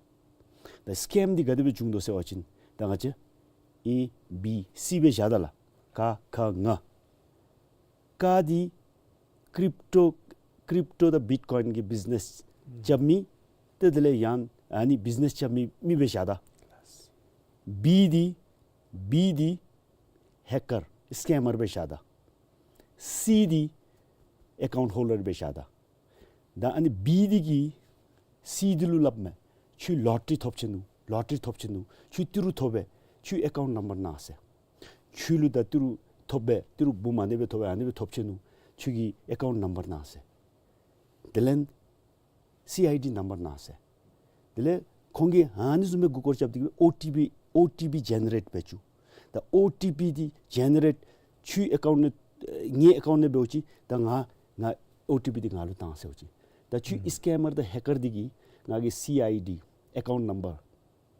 ད་སི་ཀེམ་འདི་ག་དེ་སྦེ་བྱུང་དོ་ཟེར་བ་ཅིན་ད་ང་བཅས་ཨེ་བི་སི་སྦེ་བཞག་ད་ལགས། ཀ་ཁ་ང་། ཀ་འདི་ཀྲིབ་ཊོ་ཀྲིབ་ཊོ་དང་བིཊ་ཀོའིན་གྱི་བིཛ་ནེས་རྐྱབ་མི། ཏེ་དེ་ལས་ཡང་ཨ་ནི་བིཛ་ནེས་རྐྱབ་མི་མི་སྦེ་བཞག་ད། བི་འདི་བི་འདི་ཧེ་ཀར་སི་ཀེམ་མར་སྦེ་བཞག་ད། སི་འདི་ཨེ་ཀའུནཊ་ཧོལ་ཌར་སྦེ་བཞག་ད། ད་ཨ་ནི་བི་འདི་གིས་སི་འདི་ལུ་སླབ་མས། ཁྱོད་ལོ་ཊ་རི་ཐོབ་ཅི་ནུག། ལོ་ཊ་རི་ཐོབ་ཅི་ནུག། ཁྱོད་ཏི་རུ་ཐོབ་པས། ཁྱོད་ཨེ་ཀའུནཊ་ནམ་བར་གནང་ཟེར། ཁྱོད་ལུ་ད་ཏི་རུ་ཐོབ་པས། ཏི་རུ་འབུམ་ཨ་ནི་སྦེ་ཐོབ་པས། ཨ་ནི་སྦེ་ཐོབ་ཅི་ནུག། ཁྱོད་ཀྱི་ཨེ་ཀའུནཊ་ནམ་བར་གནང་ཟེར། དེ་ལས་སི་ཨའི་ཌི་ནམ་བར་གནང་ཟེར། དེ་ལས་ཁོང་གིས་ཨ་ནི་བཟུམ་སྦེ་མགུ་སྐོར་རྐྱབ་སྟེ་གིས་ཨོ་ཊི་པི་ཨོ་ཊི་པི་ཇེ་ནེ་རེཊ་འབད་བཅུག། ད་ཨོ་ཊི་པི་འདི་ཇེ་ནེ་རེཊ་ཁྱོད་ཨེ་ཀའུནཊ་ནང་ངེའི་ཨེ་ཀའུནཊ་ནང་འབད་བ་ཅིན་ད་ང་ང་ཨོ་ཊི་པི་འདི་ང་ལུ་བཏང་ཟེར་བ་ཅིན་ད་ཁྱོད་ཨིན་སི་ཀེམ་མར་དང་ཧེ་ཀར་འདི་གིས་ང་གི་སི་ཨའི་ཌི་ཨེ་ཀའུནཊ་ནམ་བར་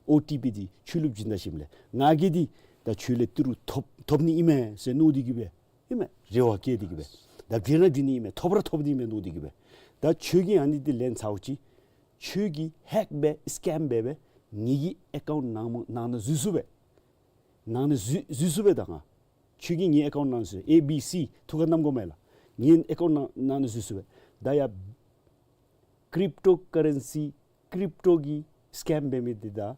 ཨོ་ཊི་པི་འདི་ཁྱོད་ལུ་བྱིན་ད་ཞིནམ་ལས་ང་གིས་འདི་ ད་ཁྱོད་ལས་ཏི་རུ་ཐོབ་ཐོབ་ནི་ཨིན་མས་ཟེར་མནོ་སྟེ་གི་སྦེ་ཨིན་མས། རེ་བ་བསྐྱེད་དེ་གི་སྦེ་ད་བྱིན་ར་བྱིན་ནི་ཨིན་མས། ཐོབ་ར་ཐོབ་ནི་ཨིན་མས་མནོ་སྟེ་གི་སྦེ། ད་ཁྱོད་ཀྱིས་ཨ་ནི་འདི་ལེན་ཚརཝ་ཅིག་ཁྱོད་ཀྱིས་ཧེག་འབད་སི་ཀེམ་འབད་འབད་ངེ་གི་ཨེ་ཀའུནཊ་ནང་ནང་ན་འཛུལ་ཚུགས་པས། ནང་ན་འཛུལ་འཛུལ་ཚུགས་པས། ད་ང་ཁྱོད་ཀྱིས་ངེའི་ཨེ་ཀའུནཊ་ནང་འཛུལ་ཨེ་བི་སི་ཐུགས་ཁར་བསྣམ་དགོ་མས་ལགས། ངེའི་ཨེ་ཀའུནཊ་ནང་ནང་ན་འཛུལ་ཚུགས་པས། ད་ཡ་ཀྲིབ་ཊོ་ཀ་རེན་སི་ཀྲིབ་ཊོ་གི་སི་ཀེམ་འབད་མི་འདི་དང་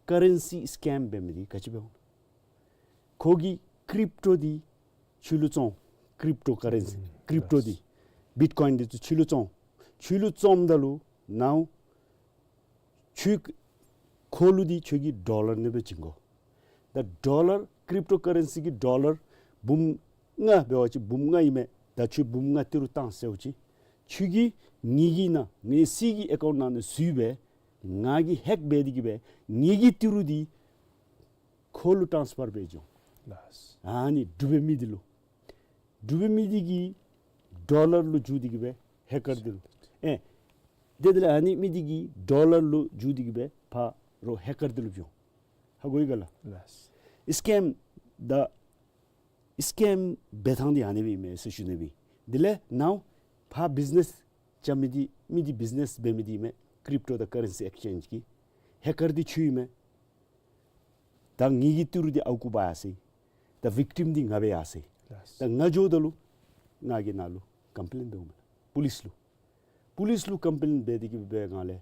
ཀ་རེན་སི་སི་ཀེམ་འབད་མི་འདི་ག་ཅི་འབད་འོང་། ཁོ་གིས་ཀྲིབ་ཊོ་འདི་ཁྱོད་ལུ་བཙོང་། ཀྲིབ་ཊོ་ཀ་རེན་སི་ཀྲིབ་ཊོ་འདི་བིཊ་ཀོའིན་འདི་ཚུ་ཁྱོད་ལུ་བཙོང་། ཁྱོད་ལུ་བཙོངམ་ད་ལུ་ནའོ་ཁྱོད་ཁོ་ལུ་འདི་ཁྱོད་ཀྱིས་ཌོ་ལར་ནང་སྦེ་བྱིན་དགོ། ད་ཌོ་ལར་ཀྲིབ་ཊོ་ཀ་རེན་སི་གི་ཌོ་ལར་འབུམ་ལྔ་འབད་བ་ཅིན་འབུམ་ལྔ་ཨིན་མས། ད་ཁྱོད་འབུམ་ལྔ་ཏི་རུ་བཏང་ཟེརཝ་ཅིག་ཁྱོད་ཀྱིས་ངེ་གི་ནང་ངེ་སི་གི་ཨེ་ཀའུནཊ་ནང་ན་འཛུལ་སྦེ་ང་གིས་ཧེག་འབད་དེ་གི་སྦེ་ངེ་གི་ཏི་རུ་འདི་ཁོ་ལུ་ཊཱནསི་ཕར་འབད་འགྱོ། ལགས། ཨ་ནི་འབྲུག་པའི་མི་འདི་ལུ་འབྲུག་པའི་མི་འདི་གིས་ཌོ་ལར་ལུ་བསྒྱུར་ཏེ་གི་སྦེ་ཧེ་ཀར་འདི་ལུ་ཨེ་དེ་དེ་ལས་ཨ་ནི་མི་འདི་གིས་ཌོ་ལར་ལུ་བསྒྱུར་ཏེ་གི་སྦེ་ཕར་ཧེ་ཀར་འདི་ལུ་བྱོན། ཧ་གོ་ཡི་ག་ལགས། ལགས། སི་ཀེམ་ད་སི་ཀེམ་འབད་ཐངས་འདི་ཨ་ནི་སྦེ་ཨིན་མས་ཟེར་ཞུ་ནི་སྦེ། དེ་ལས་ནའོ་ཕར་བིཛི་ནེསི་རྐྱབ་མི་འདི་མི་འདི་བིཛི་ནེསི་འབད་མི་འདི་ཨིན་མས། ཀྲིབ་ཊོ་དང་ཀ་རེན་སི་ཨེགསི་ཅེནཇི་གི་ཧེ་ཀར་འདི་ཁྱོད་ཨིན་མས། ད་ངེ་གི་ཏི་རུ་འདི་ཨརཝ་བཀོ་འབག་ཡར་སོ་ཡི། ད་བིག་ཊིམ་འདི་ང་འབད་ཡར་སོ་ཡི། ལགས། ད་ང་འགྱོཝ་ད་ལུ་ང་གིས་ནཱ་ལུ་ཀམ་པི་ལེན་འབདཝ་མས་པུ་ལིསི་ལུ། པུ་ལིསི་ལུ་ཀམ་པི་ལེན་འབད་དེ་གི་འབད་བའི་སྒང་ལས་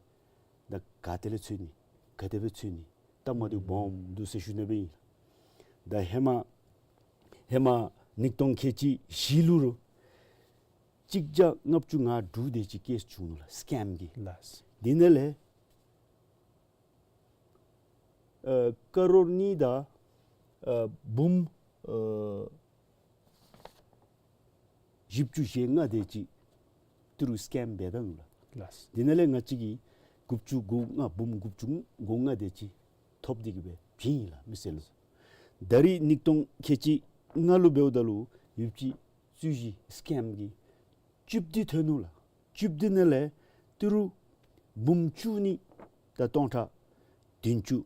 ད་ག་ཏེ་ལས་འཚོལ་ནི་ག་དེ་སྦེ་འཚོལ་ནི་སྟབས་མ་བདེཝ་སྦོམ་འདུག་ཟེར་ཞུ་ནི་སྦེ་ཨིན། ད་ཧེ་མ་ཧེ་མ་ཉིས་སྟོང་ཁལ་གཅིག་བཞི་ལུ་རུང་གཅིག་བརྒྱ་ལྔ་བཅུ་ང་དྲུག་དེ་ཅིག་ཀེསི་བྱུང་ནུག་ལགས། སི་ཀེམ་གྱི། ལགས། དེ་ནང་ལས་ཨ་ཀ་རོར་གཉིས་དང་ཨ་འབུམ་ཨ་བཞི་བཅུ་ཞེ་ལྔ་དེ་ཅིག་ཏི་རུ་སི་ཀེམ་འབད་ད་ནུག་ལགས། ལགས། དེ་ནང་ལས་ང་བཅས་ཀྱིས་དགུ་བཅུ་གོ་ལྔ་འབུམ་དགུ་བཅུ་གོ་ལྔ་དེ་ཅིག་ཐོབ་སྟེ་གི་སྦེ་བྱིན་ཡི་ལགས་མི་སེར་ལུ། ད་རིས་ཉིས་སྟོང་ཁལ་གཅིག་ལྔ་ལུ་འབདཝ་ད་ལུ་ཡོདཔ་ཅིག་རྩོད་གཞི་སི་ཀེམ་གྱི་བཅུད་དེ་ཐོན་ནུག་ལགས། བཅུད་དེ་ནང་ལས་ཏི་རུ་འབུམ་བཅུ་གཉིས་དང་སྟོང་ཕྲག་བདུན་ཅུ་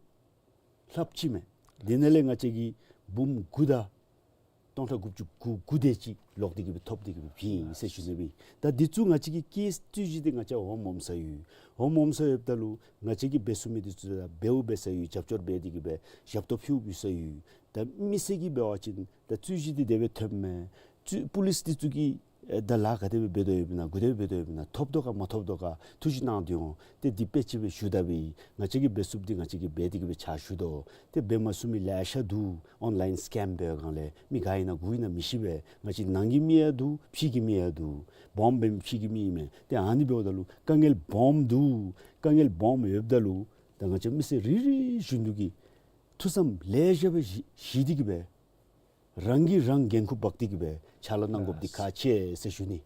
ལྷགཔ་ཅིག་མས། དེ་ནང་ལས་ང་བཅས་ཀྱིས་འབུམ་དགུ་དང་སྟོང་ཕྲག་དགུ་བཅུ་གོ་དགུ་དེ་ཅིག་ལོག་སྟེ་གི་སྦེ་ཐོབ་སྟེ་གི་སྦེ་བྱིན་ཡི་ཟེར་ཞུ་ནི་སྦེ་ཨིན། ད་འདི་ཚུ་ང་བཅས་ཀྱི་ཀེསི་རྩོད་གཞི་འདི་ང་བཅས་ཧོམ་ཧོམ་ས་ཡོད། ཧོམ་ཧོམ་ས་ཡོདཔ་ད་ལུ་ང་བཅས་ཀྱིས་འབད་ཚུགས་མི་འདི་ཚུ་ད་འབདཝ་འབད་ས་ཡོད། རྒྱབ་སྐྱོར་འབད་དེ་གི་སྦེ་ཞབས་ཏོག་ཕུལཝ་ཕུལ་ས་ཡོད། ད་མི་སེར་གྱིས་འབད་བ་ཅིན་ད་རྩོད་གཞི་འདི་དེ་སྦེ་ཐོནམ་མས། རྩོད་པུ་ལིསི་འདི་ཚུ་གིས་ཨེ་ད་ལཱ་ག་དེ་སྦེ་འབད་དོ་ཡོདཔ་ཨིན་ན་ག་དེ་སྦེ་འབད་དོ་ཡོདཔ་ཨིན་ན་ཐོབ་དོ་ག་མ་ཐོབ་དོ་ག་ཐུགས་བཞེད་གནང་དེ་འོང་། ཏེ་འདི་དཔེ་ཅིག་སྦེ་ཞུ་ད་སྦེ་ང་བཅས་ཀྱིས་འབད་ཚུགསཔ་འདི་ང་བཅས་ཀྱིས་འབད་དེ་གི་སྦེ་ཕྱག་ཞུ་དོ། ཏེ་འབད་མ་ཚུགས་མི་ལེ་ཤ་འདུག། ཨོན་ལཱའིན་སི་ཀེམ་འབད་བའི་སྒང་ལས་མི་ག་ཨིན་ན་གུ་ཨིན་ན་མི་ཤེས་པས། ང་བཅས་ནང་གི་མི་ཡང་འདུག་ཕྱི་གི་མི་ཡང་འདུག། སྦོམ་འབད་མི་ཕྱི་གི་མི་ཨིན་མས། ཏེ་ཨ་ནི་འབདཝ་ད་ལུ་དཀའ་ངལ་སྦོམ་འདུག། དཀའ་ངལ་སྦོམ་ཡོདཔ་ད་ལུ་ད་ང་བཅས་མི་སེར་རེ་རེ་བཞིན་དུ་གིས་ཐུགས་བསམ་ལེ་ཤ་སྦེ་བཞེས་བཞེས་ཏེ་གི་སྦེ་རང་གིས་རང་འགན་ཁུར་འབག་སྟེ་གི་སྦེ་ཕྱག་ལཱ་གནང་དགོཔ་འདི་ཁག་ཆེ་ཟེར་ཞུ་ནི།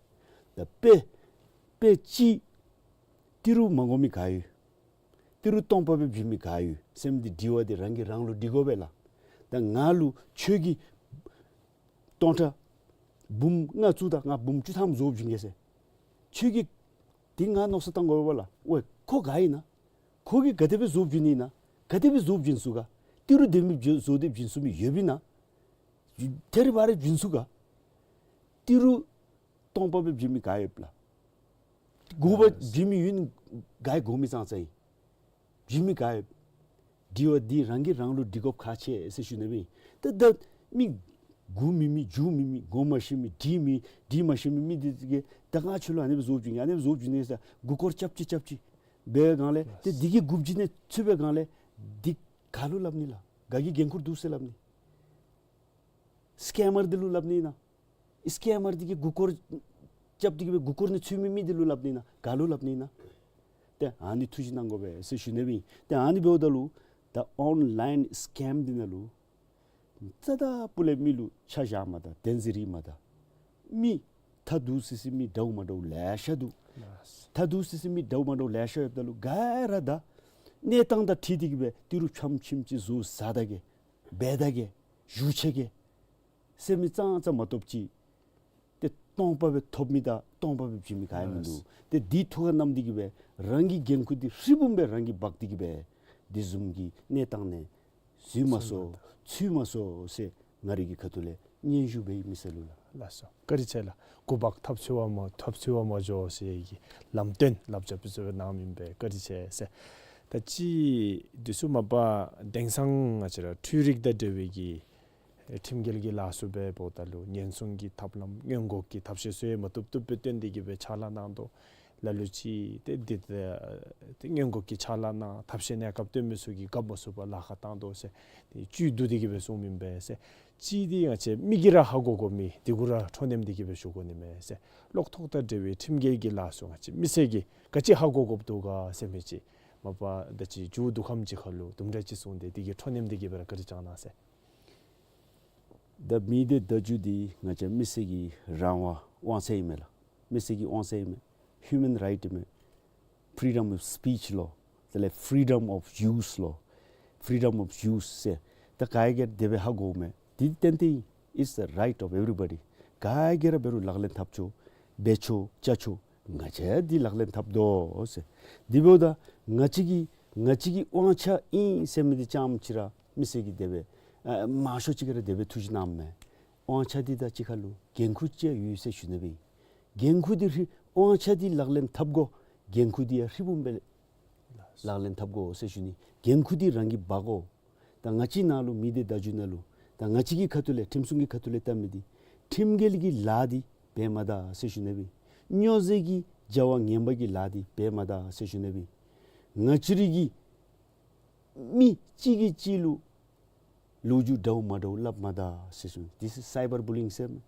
ད་དཔེ་དཔེ་ཅིག་ཏི་རུ་མ་དགོ་མི་ག་ཡོད། ཏི་རུ་སྟོང་པ་སྦེ་བྱིན་མི་ག་ཡོད་ཟེར་མི་འདི་དྲི་བ་འདི་རང་གིས་རང་ལུ་དྲི་དགོ་པས་ལགས། ད་ང་ལུ་ཁྱོད་ཀྱིས་སྟོང་ཕྲག་འབུམ་ལྔ་བཙུགས་ད་ང་འབུམ་བཅུ་ཐམ་བཟོ་བྱིན་གེ་ཟེར། ཁྱོད་ཀྱིས་འདི་ང་མནོ་བསམ་བཏང་དགོ་པས་ལགས། ཝའེ་ཁོ་ག་ཨིན་ན། ཁོ་གིས་ག་དེ་སྦེ་བཟོ་བྱིན་ནི་ཨིན་ན། ག་དེ་སྦེ་བཟོ་བྱིན་ཚུགས་ག། ཏི་རུ་དེ་མི་བཟོ་བཟོ་སྟེ་བྱིན་ཚུགས་མི་ཡོདཔ་ཨིན་ན། ཐད་རི་བ་རི་བྱིན་ཚུགས་ག། ཏི་རུ་སྟོང་པ་སྦེ་བྱིན་མི་ག་ཡོདཔ་ལགས། དགུ་པ་བྱིན་མི་ཡོད་ནི་ག་གིས་དགོ་མི་ཙང་ཙང་ཨིན། བྱིན་མི་ག་ཡོད། དྲི་བ་འདི་རང་གིས་རང་ལུ་དྲི་དགོཔ་ཁག་ཆེ་ཟེར་ཞུ་ནི་སྦེ་ཨིན། ད་ད་མི་མགུ་མེད་མི་མཇུག་མེད་མི་གོ་མ་ཤེས་མི་འབྲི་མི་འབྲི་མ་ཤེས་མི་མི་འདི་གིས་ད་ང་ཁྱོད་ལུ་ཨ་ནི་སྦེ་བཟོ་བྱིན་གེ་ཨ་ནི་སྦེ་བཟོ་བྱིན་གེ་ཟེར་མགུ་སྐོར་རྐྱབ་ཅི་རྐྱབ་ཅི་འབད་བའི་སྒང་ལས་ཏེ་འདི་གིས་མགུ་བྱིན་ནི་ཚུད་པའི་སྒང་ལས་འདི་ག་ལུ་སླབ་ནི་ལགས། ག་གི་འགན་ཁུར་འདུག་ཟེར་སླབ་ནི། སི་ཀེམ་མར་འདི་ལུ་སླབ་ནི་ཨིན་ན། སི་ཀེམ་མར་འདི་གིས་མགུ་སྐོར་རྐྱབ་སྟེ་གི་སྦེ་མགུ་སྐོར་ནང་ཚུད་མི་མི་འདི་ལུ་སླབ་ནི་ཨིན་ན། ག་ལུ་སླབ་ནི་ཨིན་ན། ཏེ་ཨ་ནི་ཐུགས་བཞེད་གནང་དགོ་པས་ཟེར་ཞུ་ནི་སྦེ་ཨིན། ཏེ་ཨ་ནི་འབདཝ་ད་ལུ་ད་ཨོན་ལཱའིན་སི་ཀེམ་འདི་ནང་ལུ་རྩ་དང་སྤུ་ལས་མི་ལུ་ཆ་བཞག་མ་ད་བདེན་ཟེར་རིག་མ་ད་མི་ཐ་དུ་སི་སི་མི་འདྲཝ་མ་འདྲཝ་ལེ་ཤ་འདུག། ཐ་དུ་སི་སི་མི་འདྲཝ་མ་འདྲཝ་ལེ་ཤ་ཡོདཔ་ད་ལུ་ག་ར་ད་གནས་སྟངས་དང་འཁྲིལ་ཏེ་གི་སྦེ་ཏི་རུ་ཕྱམ་ཕྱིམ་ཅིག་བཟོ་ཟ་ད་གེ་འབད་ད་གེ་བཞུགས་ཆི་གེ་ཟེར་མི་ཙང་ཙང་མ་གཏོགས་ཅིག་ཏེ་སྟོང་པ་སྦེ་ཐོབ་མི་དང་སྟོང་པ་སྦེ་བྱིན་མི་ག་ཡང་མིན་འདུག། ཏེ་འདི་ཐུགས་ཁར་བསྣམས་ཏེ་གི་སྦེ་རང་གི་འགན་ཁུར་འདི་ཧྲིལ་བུམ་སྦེ་རང་གིས་འབག་སྟེ་གི་སྦེ་འདི་བཟུམ་གྱི་གནས་སྟངས་ནང་ འཛུལ་མ་སོང་། ཚུད་མ་སོང་ཟེར་ང་རའི་གི་ཁ་ཐུག་ལས་སྙན་ཞུ་འབད་ཡི་མི་སེར་ལུ་ལགས། ལགས་སོ། བཀའ་དྲིན་ཆེ་ལགས། འགོ་འབག་ཐབས་ཚུ་བ་མ་ཐབས་ཚུ་བ་མ་འགྱོ་ཟེར་གྱི་ལམ་སྟོན་ལབ་བྱ་བུ་ཚུ་སྦེ་གནང་མི་ཨིན་པས། བཀའ་དྲིན་ཆེ་ཟེར། ད་ཅི་འདི་ཚུ་མ་པ་དེང་སང་ང་བཅས་ར་འཕྲུལ་རིག་དང་འབྲེལ་བའི་གི་ཨེ་ཁྲིམས་འགལ་གྱི་ལཱ་ཚུ་འབདཝ་ད་ལུ་ཉེན་སྲུང་གི་ཐབས་ལམ་སྔོན་འགོག་གི་ཐབས་ཤེས་ཚུ་ཡང་མ་བཏུབ་བཏུབ་སྦེ་སྟོན་ཏེ་གི་སྦེ་ཕྱག་ལཱ་གནང་དོ། ལ་ལུ་ཅིག་ཏེ་འདི་ཏེ་སྔོན་འགོག་གི་ཕྱག་ལཱ་གནང་ཐབས་ཤེས་གནས་སྐབས་སྟོན་མི་ཚུ་གིས་རྒཔོ་མ་ཚུགས་པར་ལཱ་ཁག་བཏང་དོ་ཟེར་ཏེ་བཅུད་བསྡུ་སྟེ་གི་སྦེ་གསུངས་མི་ཨིན་པས་ཟེར། ཅིག་འདི་ང་བཅས་མི་གིས་ར་ཧ་གོ་དགོ་མི་འདི་གུ་ར་ཁྲོ་ནེམ་སྟེ་གི་སྦེ་ཞུ་དགོ་ནི་མས་ཟེར། གློག་ཐོག་དང་འབྲེལ་བའི་ཁྲིམས་འགལ་གྱི་ལཱ་ཚུ་ང་བཅས་མི་སེར་གྱིས་ག་ཅི་ཧ་གོ་དགོཔ་འདུག་ག་ཟེར་མི་ཅིག་མ་པ་ད་ཅི་མཇུག་བསྡུ་ཁམས་ཅིག་ཁར་ལུ་དུམ་གྲ་ཅིག་གསུངས་ཏེ་འདི་གི་ཁྲོ་ནེམ་སྟེ་གི་སྦེ་ར་བཀའ་དྲིན་བསྐྱང་གནང་ཟེར། ད་མི་སྡེ་བརྡ་བརྒྱུད་འདི་ང་བཅས་མི་སེར་གྱི་རང་དབང་དབང་ཚད་ཨིན་མས་ལགས། མི་སེར་གྱི་དབང་ཚད་ཨིན་མས། ཧིའུ་མེན་རའིཊ་ཨིན་མས། ཕི་རི་ཌམ་ཨོཕ་སི་པིཆ་ལོ། དེ་ལས་ཕི་རི་ཌམ་ཨོཕ་ཡུཐ་ལོ། ཕི་རི་ཌམ་ཨོཕ་ཡུཐ་ཟེར། ད་ག་གིས་དེ་སྦེ་ཧ་གོཝ་མས། འདི་ཏན་ཏན་ཨིན། It's the right of everybody. ག་གིས་ར་འབད་རུང་ལག་ལེན་འཐབ་ཆོག། འབད་ཆོག་བཅའ་ཆོག། ང་བཅས་འདི་ལག་ལེན་འཐབ་དོ་ཟེར། དེ་འབདཝ་ད་ང་བཅས་ཀྱི་ང་བཅས་ཀྱི་དབང་ཆ་ཨིན་ཟེར་མི་འདི་རྐྱངམ་ཅིག་ར་མི་སེར་གྱིས་དེ་སྦེ་ཨ་མང་ཤོས་ཅིག་གིས་ར་དེ་སྦེ་ཐུགས་བཞེད་གནངམ་མས། དབང་ཆ་འདི་དང་གཅིག་ཁར་ལུ་འགན་ཁུར་ཅིག་ཡོད་ཟེར་ཞུ་ནི་སྦེ། འགན་ཁུར་འདི་ཧྲིལ་དབང་ཆ་འདི་ལག་ལེན་འཐབ་དགོ། འགན་ཁུར་འདི་ཡང་ཧྲིལ་བུམ་སྦེ་ལག་ལེན་འཐབ་དགོ་ཟེར་ཞུ་ནི། འགན་ཁུར་འདི་རང་གིས་འབག་དགོ། ད་ང་བཅས་ནང་ལུ་མི་སྡེ་བརྡ་བརྒྱུད་ནང་ལུ་ད་ང་བཅས་ཀྱི་ཁ་ཐུག་ལས་ཁྲིམས་སྲུང་གི་ཁ་ཐུག་ལས་བཏབ་མི་འདི་ཁྲིམས་འགལ་གྱི་ལཱ་འདི་འབད་མ་ད་ཟེར་ཞུ་ནི་སྦེ། སྨྱོ་རྫས་ཀྱི་བྱ་བ་ངན་པ་གི་ལཱ་འདི་འབད་མ་ད་ཟེར་ཞུ་ནི་སྦེ། ང་བཅས་རའི་གི་མི་གཅིག་གིས་གཅིག་ལུ་ལོ་རྒྱུས་འདྲཝ་མ་འདྲཝ་སླབ་མ་ད་ཟེར་ཞུ་ནི། This is cyber bullying ཟེར་མས།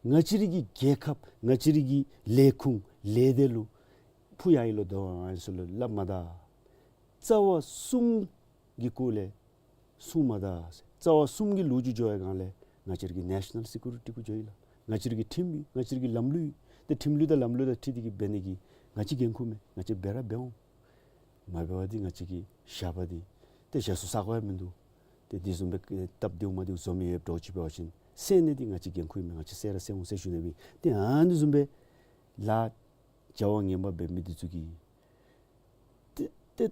ང་བཅས་རའི་གི་རྒྱལ་ཁབ་ང་བཅས་རའི་གི་ལས་ཁུངས་ལས་སྡེ་ལུ་ཕུ་ཡ་ཡི་ལོ་དོ་ཨ་ནི་ཚུ་ལུ་སླབ་མ་ད། རྩ་བ་གསུམ་གྱི་སྐོར་ལས་གསུངས་མ་ད་ཟེར། རྩ་བ་གསུམ་གྱི་ལོ་རྒྱུས་འགྱོ་བའི་སྒང་ལས་ང་བཅས་རའི་གི་ནེ་ཤ་ནཱལ་སི་ཀུ་རི་ཊི་གུ་འགྱོ་ཡི་ལགས། ང་བཅས་རའི་གི་ཁྲིམས་ཡོད། ང་བཅས་རའི་གི་ལམ་ལུགས་ཡོད། ཏེ་ཁྲིམས་ལུགས་དང་ལམ་ལུགས་དང་འཁྲིལ་ཏེ་གི་འབད་ནི་གི་ང་བཅས་འགན་ཁུར་མས། ང་བཅས་འབད་ར་འབད་འོང་། མ་འབད་བ་འདི་ང་བཅས་ཀྱི་ཞགས་པ་འདི་ཏེ་ཞག་སུ་ས་གོ་ཡང་མིན་འདུག། ཏེ་འདི་བཟུམ་སྦེ་སྟབས་བདེཝ་མ་བདེཝ་བཟོ་མི་ཡོདཔ་འདྲཝ་ཅིག་འབད་བ་ཅིན་སེལ་ནི་འདི་ང་བཅས་འགན་ཁུར་མས། ང་བཅས་སེལ་ར་སེལ་འོང་ཟེར་ཞུ་ནི་སྦེ། ཏེ་ཨ་ནི་བཟུམ་སྦེ་ལཱ་བྱ་བ་ངན་པ་འབད་མི་འདི་ཚུ་གིས་ཏེ་ཏེ་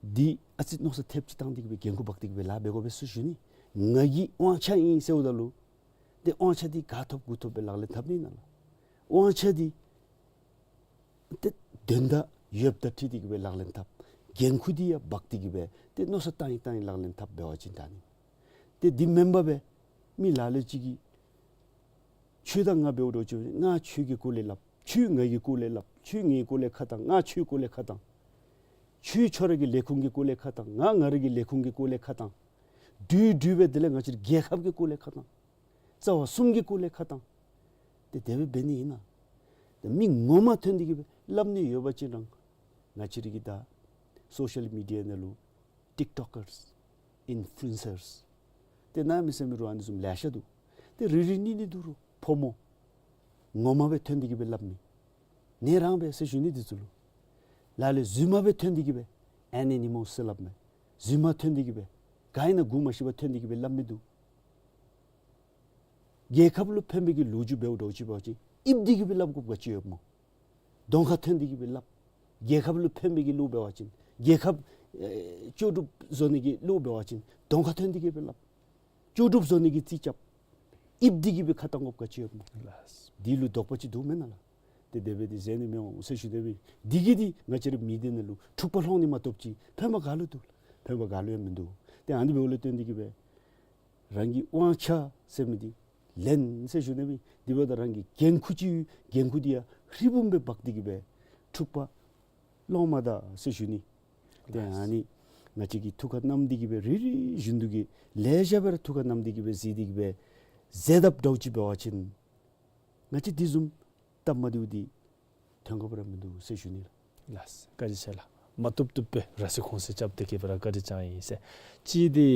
འདི་ཨ་ཙི་མནོ་བསམ་ཐེབས་ཅིག་བཏང་སྟེ་གི་སྦེ་འགན་ཁུར་འབག་སྟེ་གི་སྦེ་ལཱ་འབད་དགོ་པས་ཟེར་ཞུ་ནི། ང་གི་དབང་ཆ་ཨིན་ཟེརཝ་ད་ལུ་ཏེ་དབང་ཆ་འདི་ག་ཐོབ་གུ་ཐོབ་སྦེ་ལག་ལེན་འཐབ་ནི་ཨིན་ན་ལགས། དབང་ཆ་འདི་ཏེ་དོན་དག་ཡོདཔ་དང་འཁྲིལ་ཏེ་གི་སྦེ་ལག་ལེན་འཐབ། འགན་ཁུར་འདི་ཡང་འབག་སྟེ་གི་སྦེ་ཏེ་མནོ་བསམ་བཏང་ཡི་བཏང་ཡི་ལག་ལེན་འཐབ་འབད་བ་ཅིན་ད་ནི། ཏེ་འདི་མེན་པར་སྦེ་མི་ལ་ལུ་ཅིག་གིས་ཁྱོད་དང་ང་འབདཝ་འདྲཝ་ཅིག་ང་ཁྱོད་ཀྱི་སྐོར་ལས་སླབ། ཁྱོད་ང་གི་སྐོར་ལས་སླབ། ཁྱོད་ངེའི་སྐོར་ལས་ཁ་བཏང་། ང་ཁྱོད་སྐོར་ལས་ཁ་བཏང་། ཁྱོད་ཁྱོད་ར་གི་ལས་ཁུངས་ཀྱི་སྐོར་ལས་ཁ་བཏང་། ང་ང་ར་གི་ལས་ཁུངས་ཀྱི་སྐོར་ལས་ཁ་བཏང་། འདྲུད་འདྲུད་སྦེ་དེ་ལས་ང་བཅས་རའི་རྒྱལ་ཁབ་ཀྱི་སྐོར་ལས་ཁ་བཏང་། རྩ་བ་གསུམ་གྱི་སྐོར་ལས་ཁ་བཏང་། ཏེ་དེ་སྦེ་འབད་ནི་ཨིན་ན། ཏེ་མི་ངོ་མ་ཐོན་ཏེ་གི་སྦེ་སླབ་ནི་ཡོད་པ་ཅིན་རང་ང་བཅས་ར་གི་ད་སོ་ཤལ་མི་ཌི་ཡ་ནང་ལུ་ཊིཀ་ཊོཀ་ཀརསི་ཨིན་ཕུ་ལུ་ཨེན་སརསི་ཏེ་གནམ་མེད་ས་མེད་རུང་ཨ་ནི་བཟུམ་ལེ་ཤ་འདུག། ཏེ་རིལ་རི་ནི་ནི་འདུག་རུང་ཕོ་མོ་ངོ་མ་སྦེ་ཐོན་ཏེ་གི་སྦེ་སླབ་མི་ནི་རང་སྦེ་ཟེར་ཞུ་ནི་འདི་ཚུ་ལུ། ལ་ལུ་རྫུན་མ་སྦེ་ཐོན་ཏེ་གི་སྦེ་ཨེན་ཨོ་ནི་མཱས་ཟེར་སླབ་མི་རྫུན་མ་ཐོན་ཏེ་གི་སྦེ་ག་ཨིན་ན་གོ་མ་ཤེས་པར་ཐོན་ཏེ་གི་སྦེ་སླབ་མི་འདུག། རྒྱལ་ཁབ་ལུ་ཕན་པའི་གི་ལོ་རྒྱུས་འབདཝ་འདྲཝ་ཅིག་འབད་བ་ཅིན་ཨིབ་སྟེ་གི་སྦེ་སླབ་དགོཔ་ག་ཅི་ཡོདཔ་སྨོ། གདོང་ཁར་ཐོན་ཏེ་གི་སྦེ་སླབ། རྒྱལ་ཁབ་ལུ་ཕན་པའི་གི་བློ་འབད་བ་ཅིན་རྒྱལ་ཁབ་ཨེ་ལྕོགས་གྲུབ་བཟོ་ནི་གི་བློ་འབད་བ་ཅིན་གདོང་ཁར་ཐོན་ཏེ་གི་སྦེ་སླབ། ལྕོགས་གྲུབ་བཟོ་ནི་གི་རྩིས་རྐྱབ། ཨིབ་སྟེ་གི་སྦེ་ཁ་བཏང་དགོཔ་ག་ཅི་ཡོདཔ་སྨོ། ལགས། འདི་ལུ་དོགས་པ་ཅིག་འདུག་མེན་ན་ལགས། ཏེ་དེ་སྦེ་འདི་ཟེར་ནི་མི་འོང་ཟེར་ཞུ་དེ་སྦེ། འདི་གིས་འདི་ང་བཅས་རའི་མི་སྡེ་ནང་ལུ་འཁྲུག་པ་སློང་ནི་མ་གཏོགས་ཅིག་ཕན་པ་ག་ལུ་འདུག། ཕན་པ་ག་ལུ་ཡང་མིན་འདུག། ཏེ་ཨ་ནི་འབདཝ་ལས་བརྟེན་ཏེ་གི་སྦེ་རང་གི་དབང་ཆ་ཟེར་མི་འདི་ལེན་ཟེར་ཞུ་ནི་སྦེ། དེ་འབདཝ་ད་རང་གི་འགན་ཁུར་ཅིག་ཡོད། འགན་ཁུར་འདི་ཡང་ཧྲིལ་བུམ་སྦེ་འབག་སྟེ་གི་སྦེ་འཁྲུག་པ་སློང་མ་ད་ཟེར་ཞུ་ནི། ཏེ་ཨ་ནི་ང་བཅས་ཀྱིས་ཐུགས་ཁར་བསྣམས་ཏེ་གི་སྦེ་རེ་རེ་བཞིན་དུ་གི་ལེ་ཤ་སྦེ་ར་ཐུགས་ཁར་བསྣམས་ཏེ་གི་སྦེ་གཟིགས་ཏེ་གི་སྦེ་མཛད་དཔ་འདྲཝ་ཅིག་འབད་བ་ཅིན་ང་བཅས་དེ་བཟུམ་སྟབས་མ་བདེཝ་འདི་ཐོན་དགོཔ་ར་མིན་འདུག་ཟེར་ཞུ་ནི་ལགས། ལགས། བཀའ་དྲིན་ཆེ་ལགས། མ་བཏུབ་བཏུབ་སྦེ་ར་སི་ཁུངས་སུ་རྐྱབ་སྟེ་གི་སྦེ་ར་བཀའ་དྲིན་བསྐྱངས་ཡི་ཟེར། གཅིག་འདི་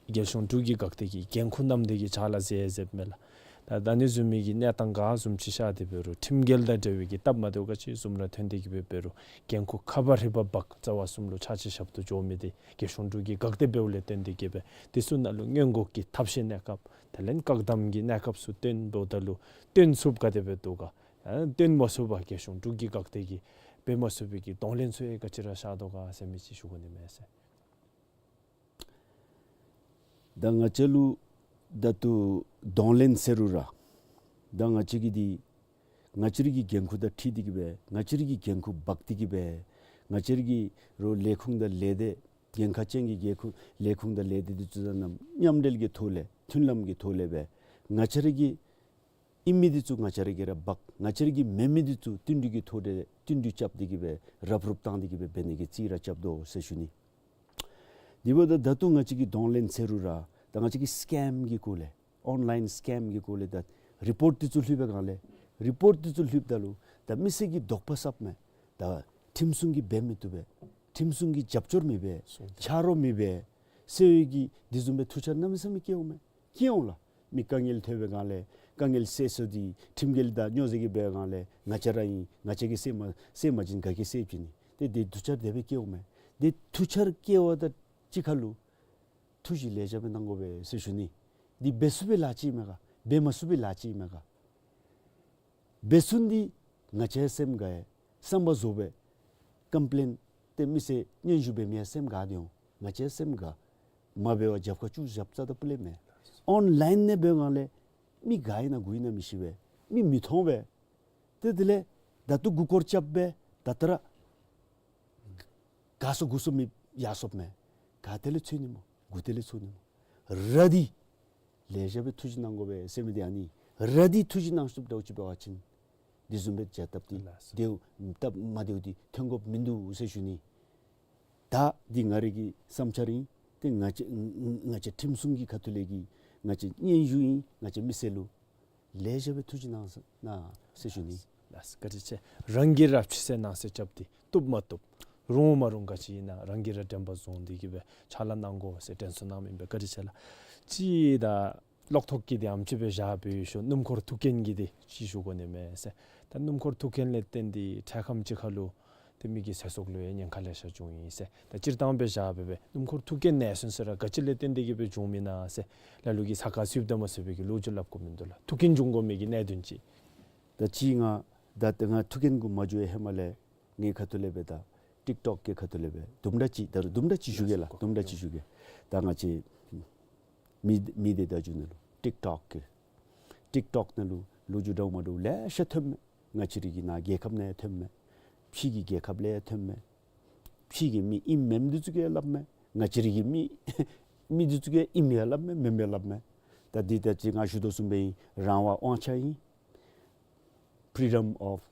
རྒྱལ་གཞུང་འབྲུག་གི་འགག་སྡེ་གི་འགན་ཁུར་བསྣམས་ཏེ་གི་ཕྱག་ལཱ་མཛད་མཛདཔ་མས་ལགས། ད་ད་ཨ་ནི་བཟུམ་མའི་གི་གནས་སྟངས་ག་བཟུམ་ཅིག་ཤར་ཏེ་འབད་རུང་ཁྲིམས་འགལ་དང་འབྲེལ་བའི་གི་སྟབས་མ་བདེཝ་ག་ཅི་བཟུམ་ར་ཐོན་ཏེ་གི་སྦེ་འབད་རུང་འགན་ཁུར་ཁ་བ་ཧྲིལ་བུམ་འབག་རྩ་བ་གསུམ་ལུ་ཕྱག་ཕྱིད་ཞབས་ཏོག་འགྱོ་མི་འདི་རྒྱལ་གཞུང་འབྲུག་གི་འགག་སྡེ་འབདཝ་ལས་བརྟེན་ཏེ་གི་སྦེ་དེ་ཚུ་ནང་ལུ་སྔོན་འགོག་གི་ཐབས་ཤེས་གནས་སྐབས་དེ་ལས་བཀག་སྡོམ་གྱི་གནས་སྐབས་ཚུ་བཏོན་འབདཝ་ད་ལུ་བཏོན་ཚུགསཔ་ག་དེ་སྦེ་འདུག་ག། ཨ་བཏོན་མ་ཚུགས་པར་རྒྱལ་གཞུང་འབྲུག་གི་འགག་སྡེ་གིས་འབད་མ་ཚུགས་པའི་གི་གདོང་ལེན་ཚུ་ཡང་ག་ཅི་ར་ཤར་དོ་ག་ཟེར་མི་ཅིག་ཞུ་དགོ་ནི་མས་ཟེར། ད་ང་བཅས་ལུ་ད་ལྟོ་གདོང་ལེན་ཟེར་རུང་ར་ད་ང་བཅས་ཀྱི་འདི་ང་བཅས་རའི་གི་འགན་ཁུར་དང་འཁྲིལ་ཏེ་གི་སྦེ་ང་བཅས་རའི་གི་འགན་ཁུར་འབག་སྟེ་གི་སྦེ་ང་བཅས་རའི་གི་རོགས་ལས་ཁུངས་དང་ལས་སྡེ་འགན་ཁག་ཅན་གྱི་ལས་ཁུངས་ལས་ཁུངས་དང་ལས་སྡེ་འདི་ཚུ་དང་མཉམ་འབྲེལ་གྱི་ཐོག་ལས་མཐུན་ལམ་གྱི་ཐོག་ལས་སྦེ་ང་བཅས་རའི་གི་ཨིན་མི་འདི་ཚུ་ང་བཅས་ར་གིས་ར་འབག། ང་བཅས་ར་གི་མེན་མི་འདི་ཚུ་བསྟུན་གྲོས་ཀྱི་ཐོག་ལས་བསྟུན་གྲོས་རྐྱབ་སྟེ་གི་སྦེ་རུབ་རུབ་བཏང་སྟེ་གི་སྦེ་འབད་ནི་གི་རྩིས་ར་རྐྱབ་དོ་ཟེར་ཞུ་ནི། དེ་འབདཝ་ད་ད་ལྟོ་ང་བཅས་ཀྱི་གདོང་ལེན་ཟེར་རུང་ར་ད་ང་བཅས་ཀྱི་སི་ཀེམ་གྱི་སྐོར་ལས་ཨོན་ལཱའིན་སི་ཀེམ་གྱི་སྐོར་ལས་ད་རི་པོརཊ་འདི་ཚུ་ལྷོད་པའི་སྒང་ལས་རི་པོརཊ་འདི་ཚུ་ལྷོདཔ་ད་ལུ་ད་མི་སེར་གྱི་དོགས་པ་ཟབ་མས། ད་ཁྲིམས་སྲུང་གིས་འབད་མི་བཏུབ་པས། ཁྲིམས་སྲུང་གིས་རྒྱབ་སྐྱོར་མི་འབད། སྲུང་སྐྱོབ། ཆ་རོགས་མི་འབད་ཟེར་བའི་གི་དེ་བཟུམ་སྦེ་ཐུགས་འཆར་གནམ་མེད་ས་མེད་བསྐྱེདཔ་མས། བསྐྱེད་འོང་ལགས། མི་དཀའ་ངལ་ཐོན་པའི་སྒང་ལས་དཀའ་ངལ་སེལ་ས་འདི་ཁྲིམས་འགལ་དང་སྨྱོ་རྫས་ཀྱིས་འབད་བའི་སྒང་ལས་ང་བཅས་ར་ཨིན། ང་བཅས་ཀྱིས་སེལ་མ་སེལ་མ་བྱིན་ག་གིས་སེལ་བྱིན་ནི། ཏེ་དེ་ཐུགས་འཆར་དེ་སྦེ་བསྐྱེད་འོང་མས། དེ་ཐུགས་འཆར་བསྐྱེད་པ་དང་གཅིག་ཁར་ལུ་ཐུགས་བཞེད་ལེ་ཤ་སྦེ་གནང་དགོ་པས་ཟེར་ཞུ་ནི། འདི་འབད་ཚུགས་པའི་ལཱ་ཅིག་ཨིན་མས་ག། འབད་མ་ཚུགས་པའི་ལཱ་ཅིག་ཨིན་མས་ག། འབད་ཚུགས་ནི་འདི་ང་བཅས་སེམས་དགའ་ཡི་བསམ་པ་རྫོགས་པའི་ཀམ་པི་ལེན་ཏེ་མི་སེར་སྙན་ཞུ་འབད་མི་ཡང་སེམས་དགའ་སྟེ་འོང་། ང་བཅས་སེམས་དགའ། མ་འབད་བར་རྒྱབ་ཁར་བཙུགས་བཞགཔ་རྩ་དང་སྤུ་ལས་མེན། ཨོན་ལཱའིན་ནང་འབད་སྒང་ལས་མི་ག་ཨིན་ན་གུ་ཨིན་ན་མི་ཤེས་པས། མི་མི་མཐོང་པས། ཏེ་དེ་ལས་ད་ལྟོ་མགུ་སྐོར་རྐྱབ་སྦེ་ད་ལྟོ་ར་ག་སོང་གུ་སོང་མི་ཡར་སོངམ་མས། ག་ཏེ་ལས་འཚོལ་ནི་སྨོ། གུ་ཏེ་ལས་འཚོལ་ནི་སྨོ། ར་འདི་ལེ་ཤ་སྦེ་ཐུགས་བཞེད་གནང་དགོ་པས་ཟེར་མི་འདི་ཨ་ནི། ར་འདི་ཐུགས་བཞེད་གནང་ཚུགསཔ་འདྲཝ་ཅིག་འབད་བ་ཅིན་དེ་བཟུམ་སྦེ་བྱ་སྟབས་འདི་ལགས་སོ། དེ་སྟབས་མ་བདེཝ་འདི་ཐོན་དགོཔ་མིན་འདུག་ཟེར་ཞུ་ནི། ད་འདི་ང་རའི་གི་བསམ་འཆར་ཨིན། ཏེ་ང་བཅས་ང་བཅས་ཁྲིམས་སྲུང་གི་ཁ་ཐུག་ལས་ཀྱི་ང་བཅས་སྙན་ཞུ་ཨིན། ང་བཅས་མི་སེར་ལུ་ལེ་ཤ་སྦེ་ཐུགས་བཞེད་གནང་ཟེར་གནང་ཟེར་ཞུ་ནི། ལགས་བཀའ་དྲིན་ཆེ། རང་གིས་ར་ཕྱི་གསལ་ནང་གསལ་རྐྱབ་སྟེ་བཏུབ་མ་བཏུབ་རུང་མ་རུང་ག་ཅི་ཨིན་ན་རང་གིས་ར་དྲན་པ་བཟུང་སྟེ་གི་སྦེ་ཕྱག་ལཱ་གནང་དགོ་ཟེར་དྲན་གསོ་གནང་མི་ཨིན་པས། བཀའ་དྲིན་ཆེ་ལགས། ཅིག་ད་གློག་ཐོག་གི་འདི་ཨམ་ཅིག་སྦེ་བཞག་སྦེ་ཞུ། སྣུམ་འཁོར་ཐུག་རྐྱེན་གྱི་འདི་ཅིག་ཞུ་དགོ་ནི་མས་ཟེར། ད་སྣུམ་འཁོར་ཐུག་རྐྱེན་ལས་བརྟེན་ཏེ་འཕྲལ་ཁམས་ཅིག་ཁར་ལུ་ཏེ་མི་གི་ཚེ་སྲོག་ལུ་ཡང་ཉེན་ཁ་ལེ་ཤ་བྱུང་ཡི་ཟེར། ད་སྤྱིར་བཏང་སྦེ་བཞག་སྦེ་སྦེ་སྣུམ་འཁོར་ཐུག་རྐྱེན་ནད་སོན་ཟེར་ར་ག་ཅི་ལས་བརྟེན་ཏེ་གི་སྦེ་བྱུངམ་ཨིན་ན་ཟེར་ལ་ལུ་གིས་ས་ཁར་ཚུདཔ་དང་མ་ཚུདཔ་གི་ལོ་རྒྱུས་སླབ་དགོཔ་མིན་འདུག་ལགས། ཐུག་རྐྱེན་བྱུང་དགོ་མི་གི་གནད་དོན་ཅིག། ད་ཅི་ང་ད་ད་ང་ཐུག་རྐྱེན་གུ་མ་འགྱོ་བའི་ཧེ་མ་ལས་ངེའི་ཁ་ཐུག་ལས་སྦེ་ད་ཊིཀ་ཊོཀ་གི་ཁ་ཐུག་ལས་སྦེ་དུམ་གྲ་ཅིག་ད་རུང་དུམ་གྲ་ཅིག་ཞུ་གེ་ལགས། དུམ་གྲ་ཅིག་ཞུ་གེ། ད་ང་བཅས་མི་མི་སྡེ་བརྡ་བརྒྱུད་ནང་ལུ་ཊིཀ་ཊོཀ་གི་ཊིཀ་ཊོཀ་ནང་ལུ་ལོ་རྒྱུས་འདྲཝ་མ་འདྲཝ་ལེ་ཤ་ཐོནམ་མས། ང་བཅས་རའི་གི་ནཱ་རྒྱལ་ཁབ་ནང་ཡང་ཐོནམ་མས། ཕྱི་གི་རྒྱལ་ཁབ་ལས་ཡང་ཐོནམ་མས། ཕྱི་གི་མི་ཨིནམ་མེནམ་འདི་ཚུ་གིས་ཡང་སླབ་མས། ང་བཅས་རའི་གི་མི་མི་འདི་ཚུ་གིས་ཡང་ཨིནམ་ཡང་སླབ་མས། མེནམ་ཡང་སླབ་མས། ད་འདི་ད་ཅི་ང་ཞུ་དོ་བཟུམ་སྦེ་ཨིན། རང་དབང་དབང་ཆ་ཨིན། ཕི་རི་ཌམ་ཨོཕ་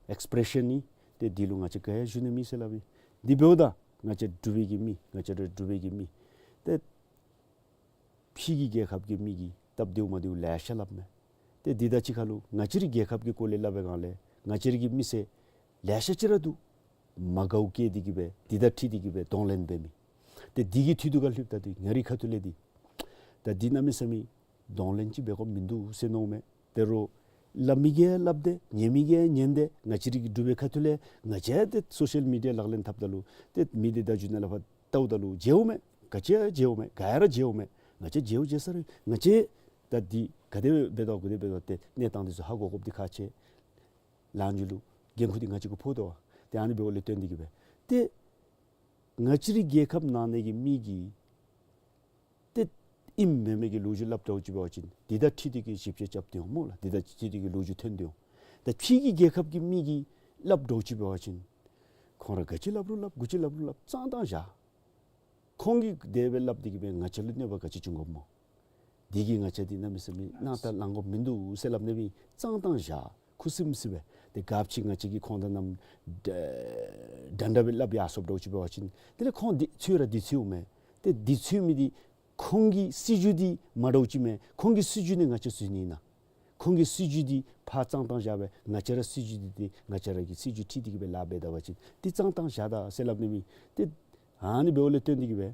ཨེགསི་པྲེ་ཤཱན་ཨིན། ཏེ་འདི་ལུ་ང་བཅས་ག་ཡང་ཞུ་ནི་མེད་ཟེར་སླབ་ཨིན། འདི་འབདཝ་ད་ང་བཅས་འབྲུག་པའི་གི་མི་ང་བཅས་ར་འབྲུག་པའི་གི་མི་ཏེ་ཕྱི་གི་རྒྱལ་ཁབ་ཀྱི་མི་གིས་སྟབས་བདེཝ་མ་བདེཝ་ལེ་ཤ་སླབ་མས། ཏེ་འདི་དང་གཅིག་ཁར་ལུ་ང་བཅས་རའི་རྒྱལ་ཁབ་ཀྱི་སྐོར་ལས་སླབ་པའི་སྒང་ལས་ང་བཅས་རའི་གི་མི་སེར་ལེ་ཤ་ཅིག་ར་འདུག། མ་དགའཝ་སྐྱེས་ཏེ་གི་སྦེ་འདི་དང་འཁྲིལ་ཏེ་གི་སྦེ་གདོང་ལེན་འབད་མི། ཏེ་འདི་གི་འཐུས་ཐུག་ཁར་ལྷོདཔ་ད་འདི་ང་རའི་ཁ་ཐུག་ལས་འདི་ད་འདི་གནམ་མེད་ས་མེད་གདོང་ལེན་ཅིག་འབད་དགོཔ་མིན་འདུག་ཟེར་མནོཝ་མས། དེ་རུང་སླབ་མི་གིས་སླབ་སྟེ་ཉན་མི་གིས་ཉན་ཏེ་ང་བཅས་རའི་གི་འབྲུག་པའི་ཁ་ཐུག་ལས་ང་བཅས་ཏེ་སོ་ཤལ་མི་ཌི་ཡ་ལག་ལེན་འཐབ་ད་ལུ་ཏེ་མི་སྡེ་བརྡ་བརྒྱུད་ནང་ལས་ཕར་བལྟཝ་ད་ལུ་མཇལཝ་མས། ག་ཅི་ཡང་མཇལཝ་མས། ག་ར་མཇལཝ་མས། ང་བཅས་མཇལཝ་མཇལ་ས་ར་ང་བཅས་ད་འདི་ག་དེ་འབད་དོ་ག་དེ་འབད་དོ་ཏེ་གནས་སྟངས་འདི་ཚུ་ཧ་གོ་དགོཔ་འདི་ཁག་ཆེ། ལཱ་འབད་རུང་འགན་ཁུར་འདི་ང་བཅས་ཀྱི་ཕོག་དོ་བ། ཏེ་ཨ་ནི་འབདཝ་ལས་བརྟེན་ཏེ་གི་སྦེ་ཏེ་ང་བཅས་རའི་རྒྱལ་ཁབ་ནང་ན་གི་མི་གིས་ཏེ་ཨིནམ་མེནམ་གི་ལོ་རྒྱུས་སླབ་འདྲཝ་ཅིག་འབད་བ་ཅིན་འདི་དང་འཁྲིལ་ཏེ་གི་ཞིབ་དཔྱད་རྐྱབ་སྟེ་འོང་སྨོ་ལགས། འདི་དང་འཁྲིལ་ཏེ་གི་ལོ་རྒྱུས་ཐོན་ཏེ་འོང་། ད་ཕྱི་གི་རྒྱལ་ཁབ་ཀྱི་མི་གིས་སླབ་འདྲཝ་ཅིག་འབད་བ་ཅིན་ཁོང་ར་ག་ཅི་སླབ་རུང་སླབ་གུ་ཅི་སླབ་རུང་སླབ་བཙང་བཏང་བཞག། ཁོང་གིས་དེ་སྦེ་སླབ་སྟེ་གི་སྦེ་ང་བཅས་ལུ་གནོད་པ་ག་ཅི་བྱུང་དགོཔ་སྨོ། འདི་གིས་ང་བཅས་འདི་གནམ་མེད་ས་མེད་སྣང་དག་ལང་དགོཔ་མིན་འདུག་ཟེར་སླབ་ནི་སྦེ་བཙང་བཏང་བཞག། ཁུ་སིམ་སི་སྦེ་ཏེ་ག་ཅི་ང་བཅས་ཀྱིས་ཁོང་དང་མཉམ་འདྲ་འདྲ་སྦེ་སླབ་ཡར་སོངམ་འདྲཝ་ཅིག་འབད་བ་ཅིན་དེ་ལས་ཁོང་འདི་འཚོལ་ར་འདི་འཚོལཝ་མས། ཏེ་འདི་འཚོལ་མི་འདི་ཁོང་གི་སྲིད་བྱུས་འདི་མ་འདྲཝ་ཅིག་མས། ཁོང་གི་སྲིད་བྱུས་ནི་ང་བཅས་འཛུལ་ནི་ཨིན་ན། ཁོང་གི་སྲིད་བྱུས་འདི་ཕར་བཙང་བཏང་བཞག་སྦེ་ང་བཅས་ར་སྲིད་བྱུས་འདི་ཏེ་ང་བཅས་ར་གི་སྲིད་བྱུས་འཁྲིལ་ཏེ་གི་སྦེ་ལཱ་འབད་ད་པ་ཅིན་འདི་བཙང་བཏང་བཞག་ད་ཟེར་སླབ་ནི་མས། ཏེ་ཨ་ནི་འབདཝ་ལས་བརྟེན་ཏེ་གི་སྦེ་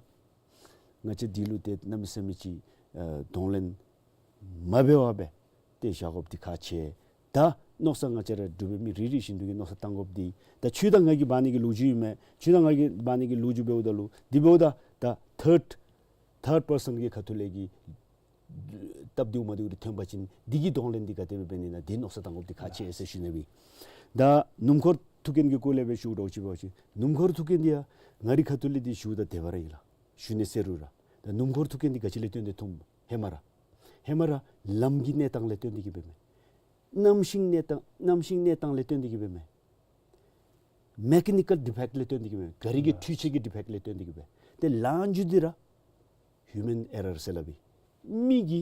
ང་བཅས་འདི་ལུ་ཏེ་གནམ་མེད་ས་མེད་ཅིག་ཨ་གདོང་ལེན་མ་འབད་བར་སྦེ་ཏེ་བཞག་དགོཔ་འདི་ཁག་ཆེ། ད་མནོ་བསམ་ང་བཅས་ར་འབྲུག་པའི་མི་རེ་རེ་བཞིན་དུ་གིས་མནོ་བསམ་བཏང་དགོཔ་འདི་ད་ཁྱོད་དང་ང་གི་འབད་ནི་གི་ལོ་རྒྱུས་ཨིན་མས། ཁྱོད་དང་ང་གི་འབད་ནི་གི་ལོ་རྒྱུས་འབདཝ་ད་ལུ་འདི་འབདཝ་ད་ད་ཐཱརཌ་ཐཱརཌ་པར་སཱན་གྱི་ཁ་ཐུག་ལས་ཀྱི་སྟབས་བདེཝ་མ་བདེཝ་འདི་ཐོན་པ་ཅིན་འདི་གི་གདོང་ལེན་འདི་ག་དེ་སྦེ་འབད་ནི་ཨིན་ན་འདི་མནོ་བསམ་བཏང་དགོཔ་འདི་ཁག་ཆེ་ཟེར་ཞུ་ནི་སྦེ། ད་སྣུམ་འཁོར་ཐུག་རྐྱེན་གྱི་སྐོར་ལས་སྦེ་ཞུ་འདྲཝ་ཅིག་འབད་བ་ཅིན་སྣུམ་འཁོར་ཐུག་རྐྱེན་འདི་ཡང་ང་རའི་ཁ་ཐུག་ལས་འདི་ཞུཝ་ད་དེ་སྦེ་ར་ཨིན་ལགས། ཞུ་ནི་ཟེར་རུང་ར་ ད་སྣུམ་འཁོར་ཐུག་མཁན་འདི་ག་ཅི་ལས་བརྟེན་ཏེ་ཐོནམ་མས། ཧེ་མ་ར་ཧེ་མ་ར་ལམ་གྱི་གནས་སྟངས་ལས་བརྟེན་ཏེ་གི་སྦེ་མས། གནམ་གཤིས་གནས་སྟངས་གནམ་གཤིས་གནས་སྟངས་ལས་བརྟེན་ཏེ་གི་སྦེ་མས། མེ་ཀ་ནི་ཀཱལ་ཌི་ཕེཀཊ་ལས་བརྟེན་ཏེ་གི་སྦེ་མས། གཱ་རི་གི་འཕྲུལ་ཆས་ཀྱི་ཌི་ཕེཀཊ་ལས་བརྟེན་ཏེ་གི་སྦེ། ཏེ་ལངས་རྒྱུ་འདི་ར་ཧིའུ་མཱན་ཨེ་རར་ཟེར་སླབ་ཨིན། མི་གི་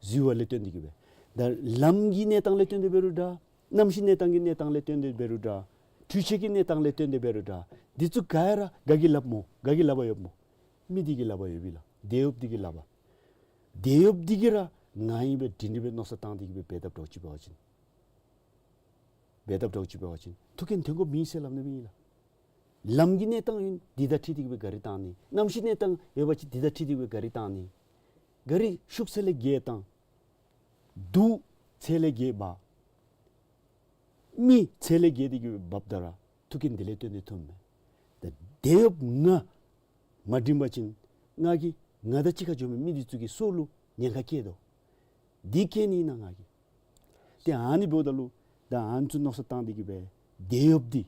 རྫུས་པ་ལས་བརྟེན་ཏེ་གི་སྦེ། ད་ལམ་གྱི་གནས་སྟངས་ལས་བརྟེན་ཏེ་འབད་རུང་འདྲ། གནམ་གཤིས་གནས་སྟངས་ཀྱི་གནས་སྟངས་ལས་བརྟེན་ཏེ་འབད་རུང་འདྲ། འཕྲུལ་ཆས་ཀྱི་གནས་སྟངས་ལས་བརྟེན་ཏེ་འབད་རུང་འདྲ། འདི་ཚུ་ག་ར་ག་གིས་སླབ་སྨོ། ག་གིས་སླབ་པ་ཡོདཔ་སྨོ། མི་འདི་གིས་སླབ་པ་ཡོདཔ་ཨིན་ལགས། དེད་གཡོགཔ་འདི་གིས་སླབ་པ། དེད་གཡོགཔ་འདི་གིས་ར་ང་ཨིན་སྦེ་སྒྲིང་སྒྲི་སྦེ་མནོ་བསམ་བཏང་སྟེ་གི་སྦེ་འབད་དཔ་འདྲཝ་ཅིག་འབད་བ་ཅིན། འབད་དཔ་འདྲཝ་ཅིག་འབད་བ་ཅིན་ཐུག་མཁན་ཐོན་དགོཔ་མེད་ཟེར་སླབ་ནི་ཨིན་ལགས། ལམ་གྱི་གནས་སྟངས་ཨིན། འདི་དང་འཁྲིལ་ཏེ་གི་སྦེ་གཱ་རི་བཏང་ནི། གནམ་གཤིས་གནས་སྟངས་ཡོད་པ་ཅིན་འདི་དང་འཁྲིལ་ཏེ་གི་སྦེ་གཱ་རི་བཏང་ནི། གཱ་རི་ཤུགས་ཚད་ལས་བརྒལ་བཏང་། རྡོ་ཚད་ལས་བརྒལ་འབག། མི་ཚད་ལས་བརྒལ་ཏེ་གི་སྦེ་འབགཔ་ད་ར་ཐུག་མཁན་འདི་ལས་བརྟེན་ཏེ་ཐོནམ་མས། ད་དེད་གཡོགཔ་ང་མ་སྒྲིང་པ་ཅིན་ང་གིས་ང་དང་གཅིག་ཁར་འགྱོ་མི་མི་འདི་ཚུ་གི་སྲོག་ལུ་ཉེན་ཁ་བཀལ་དོ། འདི་བཀལ་ནི་ཨིན་ན་ང་གིས། ཏེ་ཨ་ནི་འབདཝ་ད་ལུ་ད་ཨ་ནི་ཚུ་མནོ་བསམ་བཏང་སྟེ་གི་སྦེ་དེད་གཡོགཔ་འདི་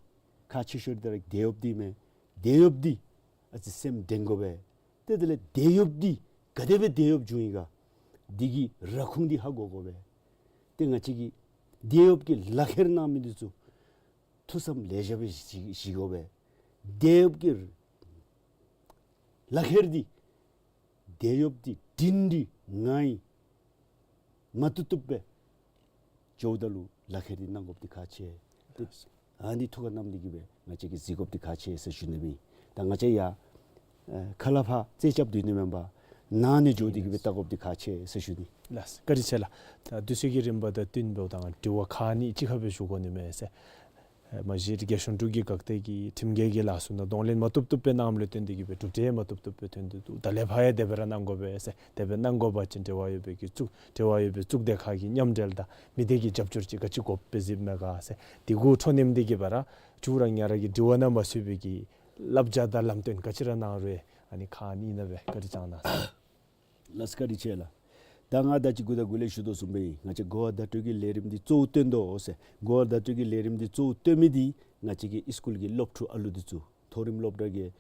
ཁག་ཆེ་ཤོས་འདི་ར་དེད་གཡོགཔ་འདི་མས། དེད་གཡོགཔ་འདི་ཨ་ཙི་སེམས་འདྲེན་དགོ་པས། ཏེ་དེ་ལས་དེད་གཡོགཔ་འདི་ག་དེ་སྦེ་དེད་གཡོགཔ་བྱུང་ཡི་ག། འདི་གི་ར་ཁུངས་འདི་ཧ་གོ་དགོ་པས། ཏེ་ང་བཅས་ཀྱི་དེད་གཡོགཔ་གི་ལག་ཁྱེར་གནང་མི་འདི་ཚུ་ཐུགས་བསམ་ལེགས་ཤོམ་སྦེ་བཞེས་བཞེས་དགོ་པས། དེད་གཡོགཔ་གི་ལག་ཁྱེར་འདི་དེད་གཡོགཔ་འདི་སྒྲིང་སྒྲི་ངང་ཡང་མ་བཏུབ་བཏུབ་སྦེ་འགྱོཝ་ད་ལུ་ལག་ཁྱེར་འདི་གནང་དགོཔ་འདི་ཁག་ཆེ། ཏེ་ཨ་ནི་ཐུགས་ཁར་བསྣམས་ཏེ་གི་སྦེ་ང་བཅས་ཀྱིས་གཟིགས་དགོཔ་འདི་ཁག་ཆེ་ཟེར་ཞུ་ནི་ཨིན། ད་ང་བཅས་ཡང་ཨ་ཁ་སླབ་ཕར་རྩེད་རྐྱབ་སྡོད་ནི་མེན་པར་ནང་ན་འགྱོ་སྟེ་གི་སྦེ་བལྟ་དགོཔ་འདི་ཁག་ཆེ་ཟེར་ཞུ་ནི། ལགས་སོ། བཀའ་དྲིན་ཆེ་ལགས། ད་དུས་ཚོད་ཀྱི་རིམ་པ་དང་བསྟུན་འབདཝ་ད་དྲི་བ་ཁག་གཉིས་གཅིག་ཁར་སྦེ་ཞུ་དགོ་ནི་མས་ཟེར། ཨེ་མ་གཞི་རྒྱལ་གཞུང་འབྲུག་རྒྱལ་འགག་སྡེ་གི་ཁྲིམས་འགལ་གྱི་ལཱ་ཚུ་ནང་གདོང་ལེན་མ་བཏུབ་བཏུབ་སྦེ་གནངམ་ལུ་བརྟེན་ཏེ་གི་སྦེ་གྲུབ་འབྲས་མ་བཏུབ་བཏུབ་སྦེ་ཐོན་ཏེ་འདུག། ད་ལས་ཕར་ཡང་དེ་སྦེ་ར་གནང་དགོ་པས་ཟེར། དེ་སྦེ་གནང་དགོ་པ་ཅིན་འབྲེལ་བ་ཡོད་པའི་གི་གཙུག་འབྲེལ་བ་ཡོད་པའི་གཙུག་སྡེ་ཁག་གི་མཉམ་འབྲེལ་དང་མི་སྡེ་གི་རྒྱབ་སྐྱོར་ཅིག་ག་ཅི་དགོཔ་སྦེ་གཟིགསཔ་མས་ག་ཟེར། དེ་གུ་འཕྲོ་མཉམ་སྟེ་གི་སྦེ་ར་ཅིག་ར་ང་ར་གི་དྲི་བ་ནང་མ་ཚུད་པའི་གི་བསླབ་བྱ་དང་ལམ་སྟོན་ག་ཅི་ར་གནང་རུང་ཨ་ནི་ཁག་གཉིས་ནང་སྦེ་བཀའ་དྲིན་བསྐྱང་གནང་ཟེར། ལགས་སོ། བཀའ་དྲིན་ཆེ་ལགས། ད་ང་ད་ཅི་འགོ་དང་འགོ་ལས་ཞུ་དོ་བཟུམ་སྦེ་ང་བཅས་གོ་བ་བརྡ་སྤྲོད་ཀྱི་ལས་རིམ་འདི་གཙོ་བོ་བཏོན་དོ་ཟེར། གོ་བ་བརྡ་སྤྲོད་ཀྱི་ལས་རིམ་འདི་གཙོ་བོ་བཏོན་མི་འདི་ང་བཅས་ཀྱི་ཨིས་ཀུལ་གྱི་སློབ་ཕྲུག་ཨ་ལུ་འདི་ཚུ་མཐོ་རིམ་སློབ་གྲྭ་གི་ཨ་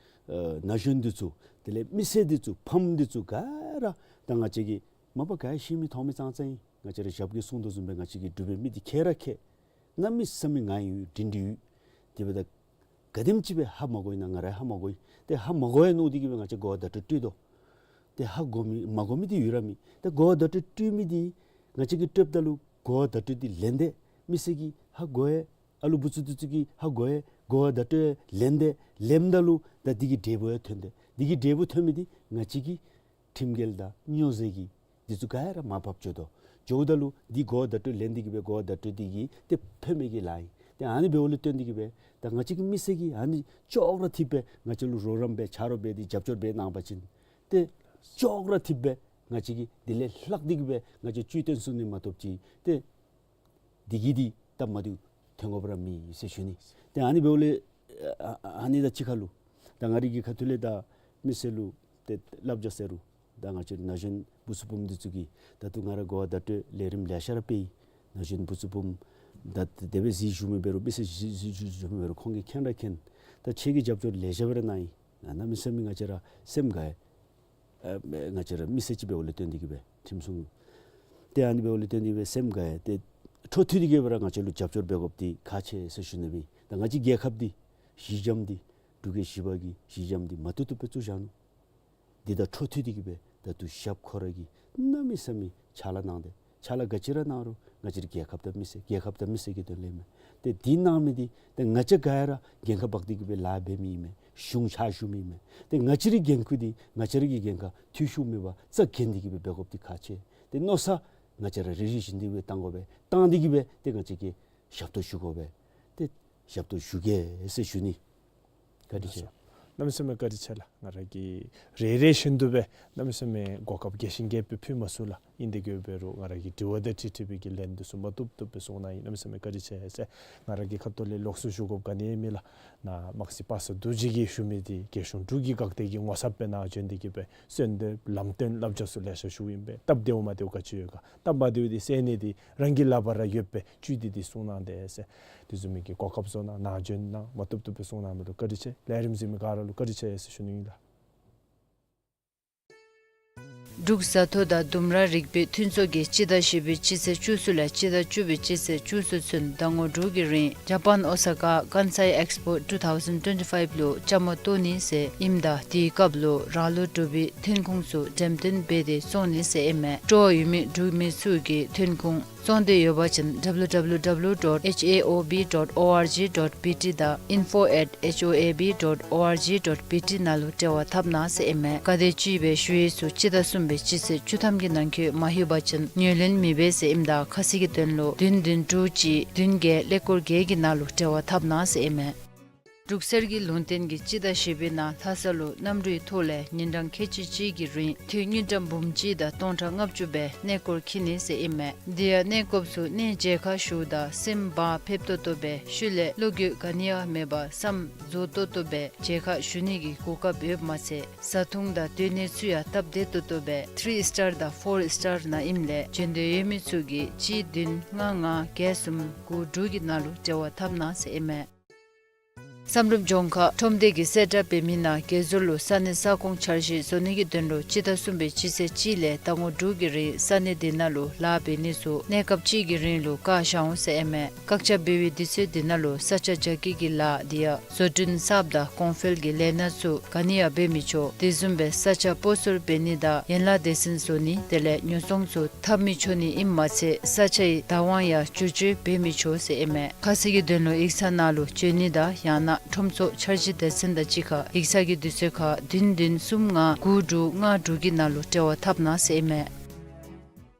ན་གཞོན་འདི་ཚུ་དེ་ལས་མི་སེར་འདི་ཚུ་ཕམ་འདི་ཚུ་ག་ར་ད་ང་བཅས་ཀྱི་མ་པ་ག་ཡང་ཤེས་མི་མཐོང་མི་ཙང་ཙང་ཨིན། ང་བཅས་ར་ཞབས་ཀྱིས་གསུངས་དོ་བཟུམ་སྦེ་ང་བཅས་ཀྱི་འབྲུག་པའི་མི་འདི་མཁས་ར་མཁས། གནམ་མེད་ས་མེད་ངང་ཡོད་སྒྲིང་སྒྲི་ཡོད། དེ་འབདཝ་ད་ག་དེམ་ཅིག་སྦེ་ཧ་མ་གོ་ཡི་ན་ང་ར་ཧ་མ་གོ་ཡི། ཏེ་ཧ་མ་གོ་ཡི་མནོ་སྟེ་གི་སྦེ་ང་བཅས་གོ་བ་བརྡ་སྤྲོད་སྤྲོད་དོ། ཏེ་ཧ་གོ་མི་མ་གོ་མི་འདི་ཡོད་ར་མེད། ཏེ་གོ་བ་བརྡ་སྤྲོད་སྤྲོད་མི་འདི་ང་བཅས་ཀྱིས་སྤྲོདཔ་ད་ལུ་གོ་བ་བརྡ་སྤྲོད་འདི་ལེན་ཏེ་མི་སེར་གྱིས་ཧ་གོ་ཡི། ཨ་ལུ་བུ་ཚུ་འདི་ཚུ་གིས་ཧ་གོ་ཡི། གོ་བ་བརྡ་སྤྲོད་ལེན་ཏེ་ལེནམ་ད་ལུ་ད་འདི་གི་འབྲས་བུ་ཡང་ཐོན་ཏེ་འདི་གི་འབྲས་བུ་ཐོན་མི་འདི་ང་བཅས་ཀྱི་ཁྲིམས་འགལ་དང་སྨྱོ་རྫས་ཀྱི་འདི་ཚུ་ག་ར་མར་བབས་འགྱོ་དོ། འགྱོཝ་ད་ལུ་འདི་གོ་བ་བརྡ་སྤྲོད་ལེན་ཏེ་གི་སྦེ་གོ་བ་བརྡ་སྤྲོད་འདི་གིས་ཏེ་ཕན་མི་གི་ལཱ་ཨིན། ཏེ་ཨ་ནི་འབདཝ་ལས་བརྟེན་ཏེ་གི་སྦེ་ད་ང་བཅས་ཀྱི་མི་སེར་གྱིས་ཨ་ནི་ཅོག་ར་འཐདཔ་སྦེ་ང་བཅས་ལུ་རོགས་རམ་འབད་ཆ་རོགས་འབད་དེ་རྒྱབ་སྐྱོར་འབད་གནང་པ་ཅིན་ཏེ་ཅོག་ར་འཐདཔ་སྦེ་ང་བཅས་ཀྱིས་དེ་ལས་ལྷག་སྟེ་གི་སྦེ་ང་བཅས་བཅུད་བཏོན་ཚུགས་ནི་མ་གཏོགས་ཅིག་ཏེ་འདི་གིས་འདི་སྟབས་མ་བདེཝ་ཐོན་དགོཔ་ར་མེད་ཟེར་ཞུ་ནི། ཏེ་ཨ་ནི་འབདཝ་ལས་ཨ་ཨ་ཨ་ནི་དང་གཅིག་ཁར་ལུ་ད་ང་རའི་གི་ཁ་ཐུག་ལས་ད་མི་སེར་ལུ་ཏེ་བསླབ་བྱ་ཟེར་རུང་ད་ང་བཅས་ན་གཞོན་བུ་ཚུ་བུམོ་འདི་ཚུ་གིས་ད་ལྟོ་ང་ར་གོ་བ་བརྡ་སྤྲོད་ལས་རིམ་ལེ་ཤ་ར་སྤེལ་ཡི། ན་གཞོན་བུ་ཚུ་བུམོ་ད་དེ་སྦེ་གཟིགས་བཞུགས་མི་འབད་རུང་མི་སེར་གཟིགས་གཟིགས་བཞུགས་བཞུགས་མི་འབད་རུང་ཁོང་གིས་མཁྱེན་ར་མཁྱེན། ད་ཁྱེད་ཀྱིས་རྒྱབ་སྐྱོར་ལེ་ཤ་སྦེ་ར་གནང་ཡི། ཨ་གནམ་མེད་ས་མེད་ང་བཅས་ར་སེམས་དགའ་ཡི། ཨ་ང་བཅས་ར་མི་སེར་ཅིག་འབདཝ་ལས་བརྟེན་ཏེ་གི་སྦེ་ཁྲིམས་སྲུང་ཏེ་ཨ་ནི་འབདཝ་ལས་བརྟེན་ཏེ་གི་སྦེ་སེམས་དགའ་ཡི། ཏེ་འཕྲོ་མཐུད་དེ་གི་སྦེ་ར་ང་བཅས་ལུ་རྒྱབ་སྐྱོར་འབད་དགོཔ་འདི་ཁག་ཆེ་ཟེར་ཞུ་ནི་ཨིན། ད་ང་བཅས་རྒྱལ་ཁབ་འདི་གཞི་འགྱམ་འདི་འབྲུག་རྒྱལ་བཞི་པ་གི་གཞི་འགྱམ་འདི་མ་བཏུབ་བཏུབ་སྦེ་བཙུགས་བཞག་ནུག། འདི་དང་འཕྲོ་མཐུད་དེ་གི་སྦེ་ད་ལྟོ་ཞབས་ཁོ་ར་གིས་གནམ་མེད་ས་མེད་ཕྱག་ལཱ་གནང་སྟེ་ཕྱག་ལཱ་ག་ཅི་ར་གནང་རུང་ང་བཅས་ར་རྒྱལ་ཁབ་དང་མི་སེར་རྒྱལ་ཁབ་དང་མི་སེར་གྱི་དོན་ལས་མས། ཏེ་འདི་གནང་མི་འདི་ཏེ་ང་བཅས་ག་ར་འགན་ཁག་འབག་སྟེ་གི་སྦེ་ལཱ་འབད་མི་ཨིན་མས། གཞུང་ཕྱག་ཞུ་མི་ཨིན་མས། ཏེ་ང་བཅས་རའི་འགན་ཁུར་འདི་ང་བཅས་ར་གི་འགན་ཁག་འཐུས་ཤོར་མེད་པར་རྩ་འགེངས་ཏེ་གི་སྦེ་འབད་དགོཔ་འདི་ཁག་ཆེ། ཏེ་མནོ་བསམ་ང་བཅས་ར་རེ་རེ་བཞིན་དུ་སྦེ་བཏང་དགོ་པས། བཏང་སྟེ་གི་སྦེ་ཏེ་ང་བཅས་ཀྱིས་ཞབས་ཏོག་ཞུ་དགོ་པས། ཏེ་ཞབས་ཏོག་ཞུ་གེ་ཟེར་ཞུ་ནི། བཀའ་དྲིན་ཆེ། གནམ་མེད་ས་མེད་བཀའ་དྲིན་ཆེ་ལགས། ང་ར་གིས་རེ་རེ་བཞིན་དུ་སྦེ་གནམ་མེད་ས་མེད་གོ་སྐབས་རྒྱས་ཤིང་རྒྱས་པ་སྦེ་ཕུལ་མ་ཚུགས་ལགས། ཨིན་དེ་གི་འབད་རུང་ང་ར་གི་དྲི་བ་དང་འཁྲིལ་འཁྲིལ་བའི་གི་ལན་འདི་ཚུ་མ་བཏུབ་བཏུབ་སྦེ་གསུངས་གནང་ཡི། གནམ་མེད་ས་མེད་བཀའ་དྲིན་ཆེ་ཟེར། ང་ར་གི་ཁ་ཐུག་ལས་ལོགས་སུ་ཞུ་དགོཔ་ག་ནི་ཡང་མེད་ལགས། ནཱ་དམག་སྲིད་པ་སངས་རྡོ་རྗེ་གིས་ཞུ་མི་འདི་རྒྱལ་གཞུང་འབྲུག་རྒྱལ་འགག་སྡེ་གི་ངོ་ཚབ་སྦེ་ནཱ་བྱོན་ཏེ་གི་སྦེ་གསོལ་འདེབས་ལམ་སྟོན་བསླབ་བྱ་ཚུ་ལེ་ཤ་ཞུཝ་ཨིན་པས། སྟབས་བདེཝ་མ་བདེཝ་ག་ཅི་ཡོད་ག། སྟབས་མ་བདེཝ་འདི་སེལ་ནི་འདི་རང་གི་ལག་པར་ར་ཡོད་པས། བཅུད་འདི་འདི་གསུངས་གནང་སྟེ་ཟེར། དེ་བཟུམ་མའི་གི་གོ་སྐབས་བཟོ་གནང་ནཱ་བྱོན་གནང་མ་བཏུབ་བཏུབ་སྦེ་གསུངས་གནང་མི་ལུ་བཀའ་དྲིན་ཆེ། ལས་རིམ་གཟིགས་མི་ག་ར་ལུ་བཀའ་དྲིན་ཆེ་ཟེར་ཞུ་ནི་ཨིན་ལགས། འབྲུག་བཟའ་ཐོ་དང་ལྡུམ་ར་རིག་པའི་མཐུན་ཚོགས་ཀྱིས་སྤྱི་ཟླ་བཞི་པའི་སྤྱི་ཚེས་བཅུ་གསུམ་ལས་སྤྱི་ཟླ་བཅུ་པའི་སྤྱི་ཚེས་བཅུ་གསུམ་ཚུན་ཟླ་ངོ་དྲུག་གི་རིང་ཇ་པཱན་ཨོ་ས་ཀ་ཀཱན་སའི་ཨེགསི་པོ་ཊུ་ཐའུ་ཟེན་ཊུ་ཝེན་ཊི་ཕའིབ་ལུ་བཅའ་མར་གཏོགས་ནི་ཟེར་ཨིནམ་ད་དེའི་སྐབས་ལུ་རང་ལུགས་འབྲུག་པའི་ཐོན་ཁུངས་ཚུ་འགྲེམས་སྟོན་འབད་དེ་བཙོང་ནི་ཟེར་ཨིན་མས། སྤྲོ་བ་ཡོད་མི་འབྲུག་མི་ཚུ་གིས་ཐོན་ཁུངས་བཙོང་འདོད་ཡོད་པ་ཅིན་ཌབ་ལུ་ཌབ་ལུ་ཌབ་ལུ་ཌོཊ་ཨེཆ་ཨེ་ཨོ་བི་ཌོཊ་ཨོ་ཨར་ཇི་ཌོཊ་བི་ཊི་དང་ཨིན་ཕོ་ཨེཊ་ཨེཆ་ཨོ་ཨེ་བི་ཌོཊ་ཨོ་ཨར་ཇི་ཌོཊ་བི་ཊི་ནང་ལུ་འབྲེལ་བ་འཐབ་གནང་ཟེར་ཨིན་མས། ག་དེ་ཅིག་སྦེ་ཞུ་ཡིག་ཚུ་སྤྱི་ཟླ་གསུམ་པའི་སྤྱི་ཚེས་བཅུ་ཐམ་གྱི་ནང་འཁོད་མ་ལྷོད་པ་ཅིན་ངོས་ལེན་མི་འབད་ཟེར་ཨིནམ་ད་ཁ་གསལ་གྱི་དོན་ལུ་བདུན་བདུན་དྲུག་གཅིག་བདུན་བརྒྱད་ཀླད་ཀོར་བརྒྱད་ཀྱི་ནང་ལུ་འབྲེལ་བ་འཐབ་གནང་ཟེར་ཨིན་མས། འབྲུག་གསེར་གྱི་ལུང་བསྟན་གྱིས་སྤྱི་ཟླ་བཞི་པའི་ནང་ལྷ་ས་ལུ་གནམ་གྲུའི་ཐོག་ལས་ཉིན་གྲངས་ཁལ་གཅིག་གཅིག་གི་རིང་འཐུས་དངུལ་ཀྲམ་འབུམ་གཅིག་དང་སྟོང་ཕྲག་ལྔ་བཅུ་སྦེ་གནས་སྐོར་འཁྱིད་ནི་ཟེར་ཨིན་མས། དེ་ཡང་གནས་སྐོརཔ་ཚུ་གནས་མཇལ་ཁ་ཞུཝ་ད་སེམས་བག་ཕེབས་ཏོག་ཏོ་སྦེ་ཤུལ་ལས་བློ་འགྱོད་ག་ནི་ཡང་མེད་པར་བསམ་རྫོགས་ཏོག་ཏོ་སྦེ་མཇལ་ཁ་ཞུ་ནི་གི་གོ་སྐབས་ཡོདཔ་མ་ཚད་བཟའ་འཐུང་དང་སྡོད་གནས་ཚུ་ཡང་སྟབས་བདེ་ཏོག་ཏོ་སྦེ་ཐིརི་སི་ཊར་དང་ཕོར་སི་ཊར་ནང་ཨིནམ་ལས་འབྱོན་འདོད་ཡོད་མི་ཚུ་གིས་གཅིག་བདུན་ལྔ་ལྔ་བརྒྱད་གསུམ་དགུ་དྲུག་གི་ནང་ལུ་འབྲེལ་བ་འཐབ་གནང་ཟེར་ཨིན་མས། བསམ་གྲུབ་ལྗོངས་མཁར་ཁྲོམ་སྡེ་གིས་གསལ་བསྒྲགས་འབད་མི་ནང་དགེ་ཟོར་ལུ་ས་གནས་ས་ཁོངས་འཆར་གཞི་བཟོ་ནི་གི་དོན་ལུ་སྤྱི་ཟླ་གསུམ་པའི་སྤྱི་ཚེས་གཅིག་ལས་ཟླ་ངོ་དྲུག་གི་རིང་ས་གནས་དེ་ནང་ལུ་ལཱ་འབད་ནི་ཚུ་གནས་སྐབས་གཅིག་གི་རིང་ལུ་བཀག་བཞག་འོང་ཟེར་ཨིན་མས། བཀག་ཆ་འབད་བའི་དུས་ཚོད་དེ་ནང་ལུ་ས་ཆ་རྒྱ་སྐྱེད་ཀྱི་ལཱ་དེ་ཡང་བཟོ་སྐྲུན་གསརཔ་དང་གོང་འཕེལ་གྱི་ལས་སྣ་ཚུ་ག་ནི་ཡང་འབད་མི་ཆོག། དེ་བཟུམ་སྦེ་ས་ཆ་སྤོ་སོར་འབད་ནི་དང་ཡན་ལག་སྡེ་ཚན་བཟོ་ནི་དེ་ལས་ཉོ་ཚོང་ཚུ་འཐབ་མི་ཆོག་ནི་ཨིནམ་མ་ཚད་ས་ཆའི་བདག་དབང་ཡང་བསྒྱུར་བཅོས་འབད་མི་ཆོག་ཟེར་ཨིན་མས། ཁ་གསལ་གྱི་དོན་ལུ་ཡིག་ཚང་ནང་ལུ་འབྱོན་ནི་དང་ཡང་ན་ཁྲོམ་ཚོགས་འཆར་གཞི་སྡེ་ཚན་དང་གཅིག་ཁར་ཡིག་ཚང་གི་དུས་ཚོད་ཁར་བདུན་བདུན་གསུམ་ལྔ་དགུ་དྲུག་ལྔ་དྲུག་གི་ནང་ལུ་འབྲེལ་བ་འཐབ་གནང་ཟེར་ཨིན་མས།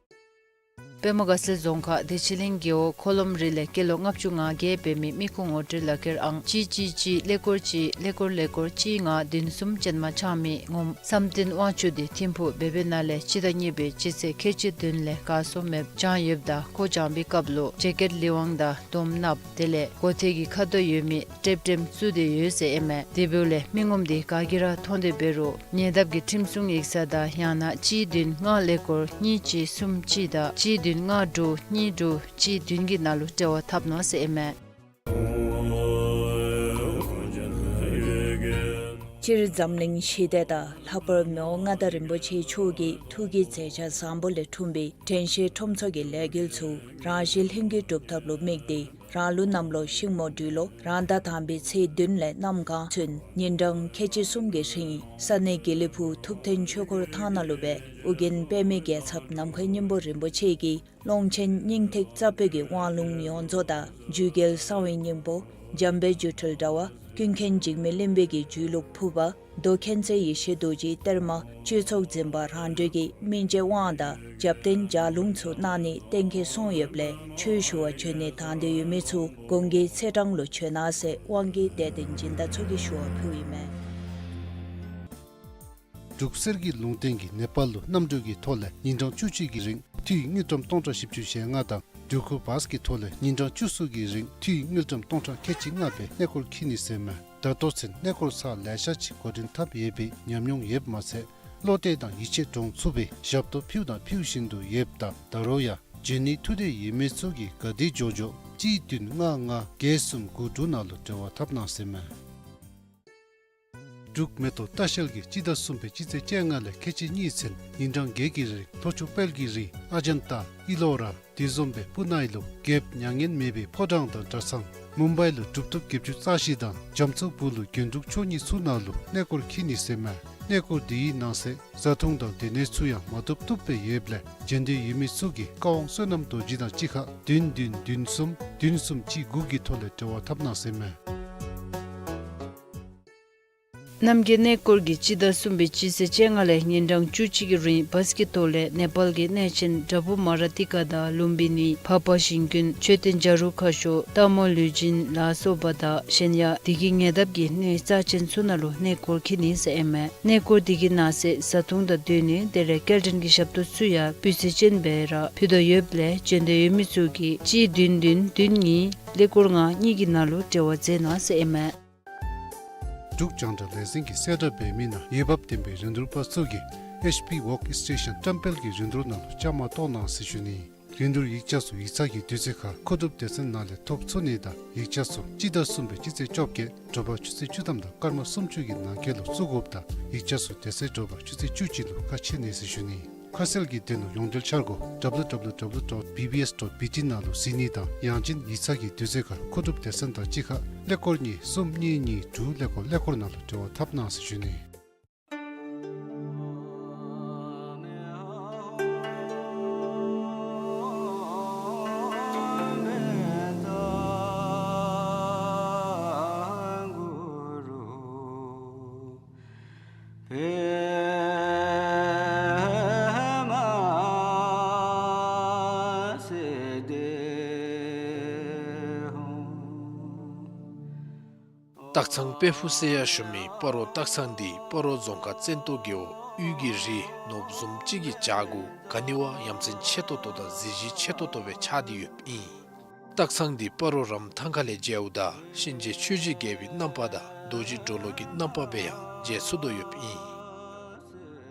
པདྨ་དགའ་ཚལ་རྫོང་ཁག་བདེ་ཆེན་གླིང་རྒེད་འོག་འཁོར་ལོམ་རི་ལས་སྐྱེས་ལོ་ལྔ་བཅུ་ང་བརྒྱད་འབད་མི་མི་ཁུངས་ངོ་སྤྲོད་ལག་ཁྱེར་ཨང་གཅིག་གཅིག་གཅིག་ཀླད་ཀོར་གཅིག་ཀླད་ཀོར་ཀླད་ཀོར་གཅིག་ལྔ་བདུན་གསུམ་ཅན་མ་ཆགས་མི་ངོམ་བསམ་གཏན་དབང་ཕྱུག་དེ་ཐིམ་ཕུག་སྦེ་སྦེ་ནང་ལས་སྤྱི་ཟླ་གཉིས་པའི་སྤྱི་ཚེས་ཁལ་གཅིག་བདུན་ལས་གར་སོང་མེདཔ་བྱུང་ཡོདཔ་ད་ཁོ་བྱོན་པའི་སྐབས་ལུ་ཇེ་ཀེཊ་ལི་ཝང་དང་དོམ་ནགཔོ་དེ་ལས་མགུ་ཏོ་གི་ཁ་དོག་ཡོད་མི་ཏེབ་ཏེབ་བཙུགས་ཏེ་ཡོད་ཟེར་ཨིན་མས། དེ་འབདཝ་ལས་མི་ངོམ་དེ་ག་གིས་ར་མཐོང་སྟེ་འབད་རུང་ཉེ་འདབས་ཀྱི་ཁྲིམས་སྲུང་ཡིག་ཚང་དང་ཡང་ན་གཅིག་བདུན་ལྔ་ཀླད་ཀོར་གཉིས་གཅིག་གསུམ་གཅིག་དང་གཅིག་བདུན་ལྔ་དྲུག་གཉིས་དྲུག་གཅིག་བདུན་གྱི་ནང་ལུ་འབྲེལ་བ་འཐབ་གནང་ཟེར་ཨིན་མས། སྤྱིར་འཛམ་གླིང་ཞི་བདེ་དང་ལྷག་པར་མི་དབང་མངའ་བདག་རིན་པོ་ཆེ་མཆོག་གི་ཐུགས་ཀྱི་མཛད་འཆར་བཟང་པོ་ལས་འཁྲུངས་པའི་དྲན་ཤེས་ཁྲོམ་ཚོགས་ཀྱི་ལས་འགུལ་ཚུ་རང་བཞིན་ལྷུན་གྱིས་གྲུབ་ཐབས་ལུ་དམིགས་ཏེ་རང་ལུགས་གནམ་ལོ་ཤིང་མོ་སྦྲུལ་ལོ་རང་ཟླ་དང་པའི་ཚེས་བདུན་ལས་གནམ་གང་ཚུན་ཉིན་གྲངས་ཁལ་གཅིག་གསུམ་གྱི་རིང་ས་གནས་དགེ་ལེགས་ཕུག་ཐུབ་བསྟན་ཆོས་འཁོར་ཐང་ནང་ལུ་སྦེ་ཨོ་རྒྱན་པདྨའི་རྒྱལ་ཚབ་ནམ་མཁའི་སྙིང་པོ་རིན་པོ་ཆེ་གིས་ཀློང་ཆེན་སྙིང་ཐིག་རྩ་བོད་ཀྱི་དབང་ལུང་ཡོངས་རྫོགས་དང་རྒྱུད་རྒྱལ་གསང་བའི་སྙིང་པོ་འཇམ་དཔལ་སྒྱུ་འཕྲུལ་དྲ་བ་ཀུན་མཁྱེན་འཇིགས་མེད་གླིང་པའི་གི་རྒྱུད་ལུགས་ཕུར་པ་མདོ་མཁྱེན་བརྩེ་ཡེ་ཤེས་རྡོ་རྗེའི་གཏེར་མ་གཅོད་ཚོགས་འཛིན་པ་རང་གྲོལ་གྱི་སྨིན་བྱེད་དབང་དང་རྒྱབ་རྟེན་ལྗགས་ལུང་ཚུ་གནང་ནི་གཏན་འཁེལ་སོང་ཡོདཔ་ལས་ཆོས་ཞུ་བར་འབྱོན་ནི་དང་འདོད་ཡོད་མི་ཚུ་གུང་གི་ཚེས་གྲངས་ལུ་འབྱོན་གནང་ཟེར་དབང་གིས་དད་ལྡན་སྦྱིན་བདག་ཚུ་གིས་ཞུ་བ་ཕུལཝ་ཨིན་མས། འབྲུག་གསེར་གྱི་ལུང་བསྟན་གྱིས་ནེ་པཱལ་ལུ་གནམ་གྲུ་གི་ཐོག་ལས་ཉིན་གྲངས་བཅུ་གཅིག་གི་རིང་འཐུས་དངུལ་ཀྲམ་སྟོང་ཕྲག་བཞི་བཅུ་ཞེ་ལྔ་དང་འབྲུག་ཁུ་བཱས་ཀྱི་ཐོག་ལས་ཉིན་གྲངས་བཅུ་གསུམ་གྱི་རིང་འཐུས་དངུལ་ཀྲམ་སྟོང་ཕྲག་ཁལ་གཅིག་ལྔ་སྦེ་གནས་སྐོར་འཁྱིད་ནི་ཟེར་མས། ད་ལྟོ་ཚུན་གནས་སྐོར་ཚར་ལེ་ཤ་ཅིག་འགོ་འདྲེན་འཐབ་ཡོད་པའི་ཉམས་མྱོང་ཡོདཔ་མ་ཚད་བློ་གཏད་དང་ཡིད་ཆེས་འདྲོངས་ཚུགས་པའི་ཞབས་ཏོག་ཕུལཝ་དང་ཕུལ་བཞིན་དུ་ཡོདཔ་ད་ད་རུང་ཡང་འབྱོན་ནི་ཐུགས་འདོད་ཡོད་མི་ཚུ་གིས་ག་དེ་མགྱོགས་མགྱོགས་གཅིག་བདུན་ལྔ་ལྔ་བརྒྱད་གསུམ་དགུ་དྲུག་ནང་ལུ་འབྲེལ་བ་འཐབ་གནང་ཟེར་མས། འབྲུག་མེ་ཏོག་ལྟ་བཤལ་གྱིས་སྤྱི་ཟླ་གསུམ་པའི་སྤྱི་ཚེས་བཅོ་ལྔ་ལས་ཁལ་གཅིག་གཉིས་ཚུན་ཉིན་གྲངས་བརྒྱད་ཀྱི་རིང་ལྷོ་ཕྱོགས་དཔལ་གྱི་རི་ཨ་ཇན་ཏ་ཨི་ལོ་ར་དེ་བཟུམ་སྦེ་སྤུ་ན་ཨི་ལོ་རྒྱལཔོ་མྱ་ངན་མེད་པའི་ཕོ་བྲང་དང་གྲྭ་ཚང་མུམ་བའི་ལུ་གྲུབ་ཐོབ་བརྒྱད་ཅུ་རྩ་བཞི་དང་རྒྱ་མཚོ་སྦུག་ལུ་རྒྱན་དྲུག་མཆོག་གཉིས་ཚུ་ནང་ལུ་གནས་སྐོར་འཁྱིད་ནི་ཟེར་མས། གནས་སྐོར་དེའི་ནང་གསེས་བཟའ་འཐུང་དང་སྡོད་གནས་ཚུ་ཡང་མ་བཏུབ་བཏུབ་སྦེ་ཡོདཔ་ལས་འབྱོན་འདོད་ཡོད་མི་ཚུ་གིས་ཀ་ཝང་བསོད་ནམས་རྡོ་རྗེ་དང་གཅིག་ཁར་བདུན་བདུན་བདུན་གསུམ་བདུན་གསུམ་གཅིག་དགུ་གི་ཐོག་ལས་འབྲེལ་བ་འཐབ་གནང་ཟེར་མས། རྣམ་རྒྱལ་གནས་སྐོར་གྱིས་སྤྱི་ཟླ་གསུམ་པའི་སྤྱི་ཚེས་བཅོ་ལྔ་ལས་ཉིན་གྲངས་བཅུ་གཅིག་གི་རིང་བཱས་ཀྱི་ཐོག་ལས་ནེ་པཱལ་གྱི་གནས་ཆེན་དྲ་འབུ་མ་ར་ཏི་ཀ་དང་ལུམ་བི་ནི་འཕགས་པ་ཞིང་ཀུན་མཆོད་རྟེན་བྱ་རུང་ཁ་ཤོར་སྟག་མོ་ལུས་སྦྱིན་ལ་སོགས་པ་དང་གཞན་ཡང་དེ་གི་ཉེ་འདབས་ཀྱི་གནས་རྩ་ཆེན་ཚུ་ནང་ལུ་གནས་སྐོར་འཁྱིད་ནི་ཟེར་ཨིན་མས། གནས་སྐོར་དེ་གི་ནང་གསེས་བཟའ་འཐུང་དང་སྡོད་གནས་དེ་ལས་སྐྱེལ་འདྲེན་གྱི་ཞབས་ཏོག་ཚུ་ཡང་སྤུས་ཚད་ཅན་སྦེ་ར་ཕུལ་དོ་ཡོདཔ་ལས་འབྱོན་འདོད་ཡོད་མི་ཚུ་གིས་གཅིག་བདུན་བདུན་བདུན་གཉིས་ཀླད་ཀོར་ལྔ་གཉིས་ཀྱི་ནང་ལུ་འབྲེལ་བ་མཛད་གནང་ཟེར་ཨིན་མས། འབྲུག་རྒྱང་བསྒྲགས་ལས་འཛིན་གྱིས་གསལ་བསྒྲགས་འབད་མི་ནང་འོས་འབབ་ལྡན་པའི་རིན་བསྡུར་པ་ཚུ་གིས་ཨེཆ་པི་ཝོརཀ་སི་ཊེ་ཤཱན་བཀྲམ་སྤེལ་གྱི་རིན་བསྡུར་ནང་ལུ་བཅའ་མར་གཏོགས་གནང་ཟེར་ཞུ་ནི། དོན་དུ་ཡིག་ཆ་ཚུ་ཡིག་ཚང་གི་དུས་ཚོད་ཁར་མཁོ་སྒྲུབ་སྡེ་ཚན་ནང་ལས་ཐོབ་ཚུགས་ནི་དང་ཡིག་ཆ་ཚུ་སྤྱི་ཟླ་གསུམ་པའི་སྤྱི་ཚེས་བཅོ་བརྒྱད་དྲོ་པ་ཆུ་ཚོད་བཅུ་ཐམ་དང་སྐར་མ་སུམ་ཅུ་གི་ནང་འཁོད་ལུ་བཙུགས་དགོཔ་དང་ཡིག་ཆ་ཚུ་དེ་ཚེ་དྲོ་པ་ཆུ་ཚོད་བཅུ་གཅིག་ལུ་ཁ་ཕྱེ་ནི་ཟེར་ཞུ་ནི། ཁ་གསལ་གྱི་དོན་ལུ་ཡོངས་འབྲེལ་འཆར་སྒོ་W W W dot B B S dot B T ནང་ལུ་གཟིགས་ནི་དང་ཡང་ཅིན་ཡིག་ཚང་གི་དུས་ཚོད་ཁར་མཁོ་སྒྲུབ་སྡེ་ཚན་དང་གཅིག་ཁར་ཀླད་ཀོར་གཉིས་གསུམ་གཉིས་གཉིས་དྲུག་ཀླད་ཀོར་ཀླད་ཀོར་ནང་ལུ་འབྲེལ་བ་འཐབ་གནང་ཟེར་ཞུ་ནི། སྟག་ཚང་དཔལ་ཕུག་ཟེར་ཡང་ཞུ་མི་སྤ་རོ་སྟག་ཚང་འདི་སྤ་རོ་རྫོང་ཁག་བཙན་ཏོ་རྒེད་འོག་དབུས་ཀྱི་རི་ནོར་བུ་བཟུམ་ཅིག་གི་བྱག་གུ་ག་ནི་བ་ཡ་མཚན་ཆེ་ཏོག་ཏོ་དང་གཟི་བརྗིད་ཆེ་ཏོག་ཏོ་སྦེ་ཆགས་ཏེ་ཡོདཔ་ཨིན། སྟག་ཚང་འདི་སྤ་རོ་རམ་ཐང་ཁ་ལས་མཇལཝ་ད་གཤིན་རྗེ་ཆོས་རྗེ་རྒྱལ་པོའི་རྣམ་པ་དང་རྡོ་རྗེ་གྲོ་ལོད་ཀྱི་རྣམ་པ་སྦེ་ཡང་མཇལ་ཚུགས་དོ་ཡོདཔ་ཨིན།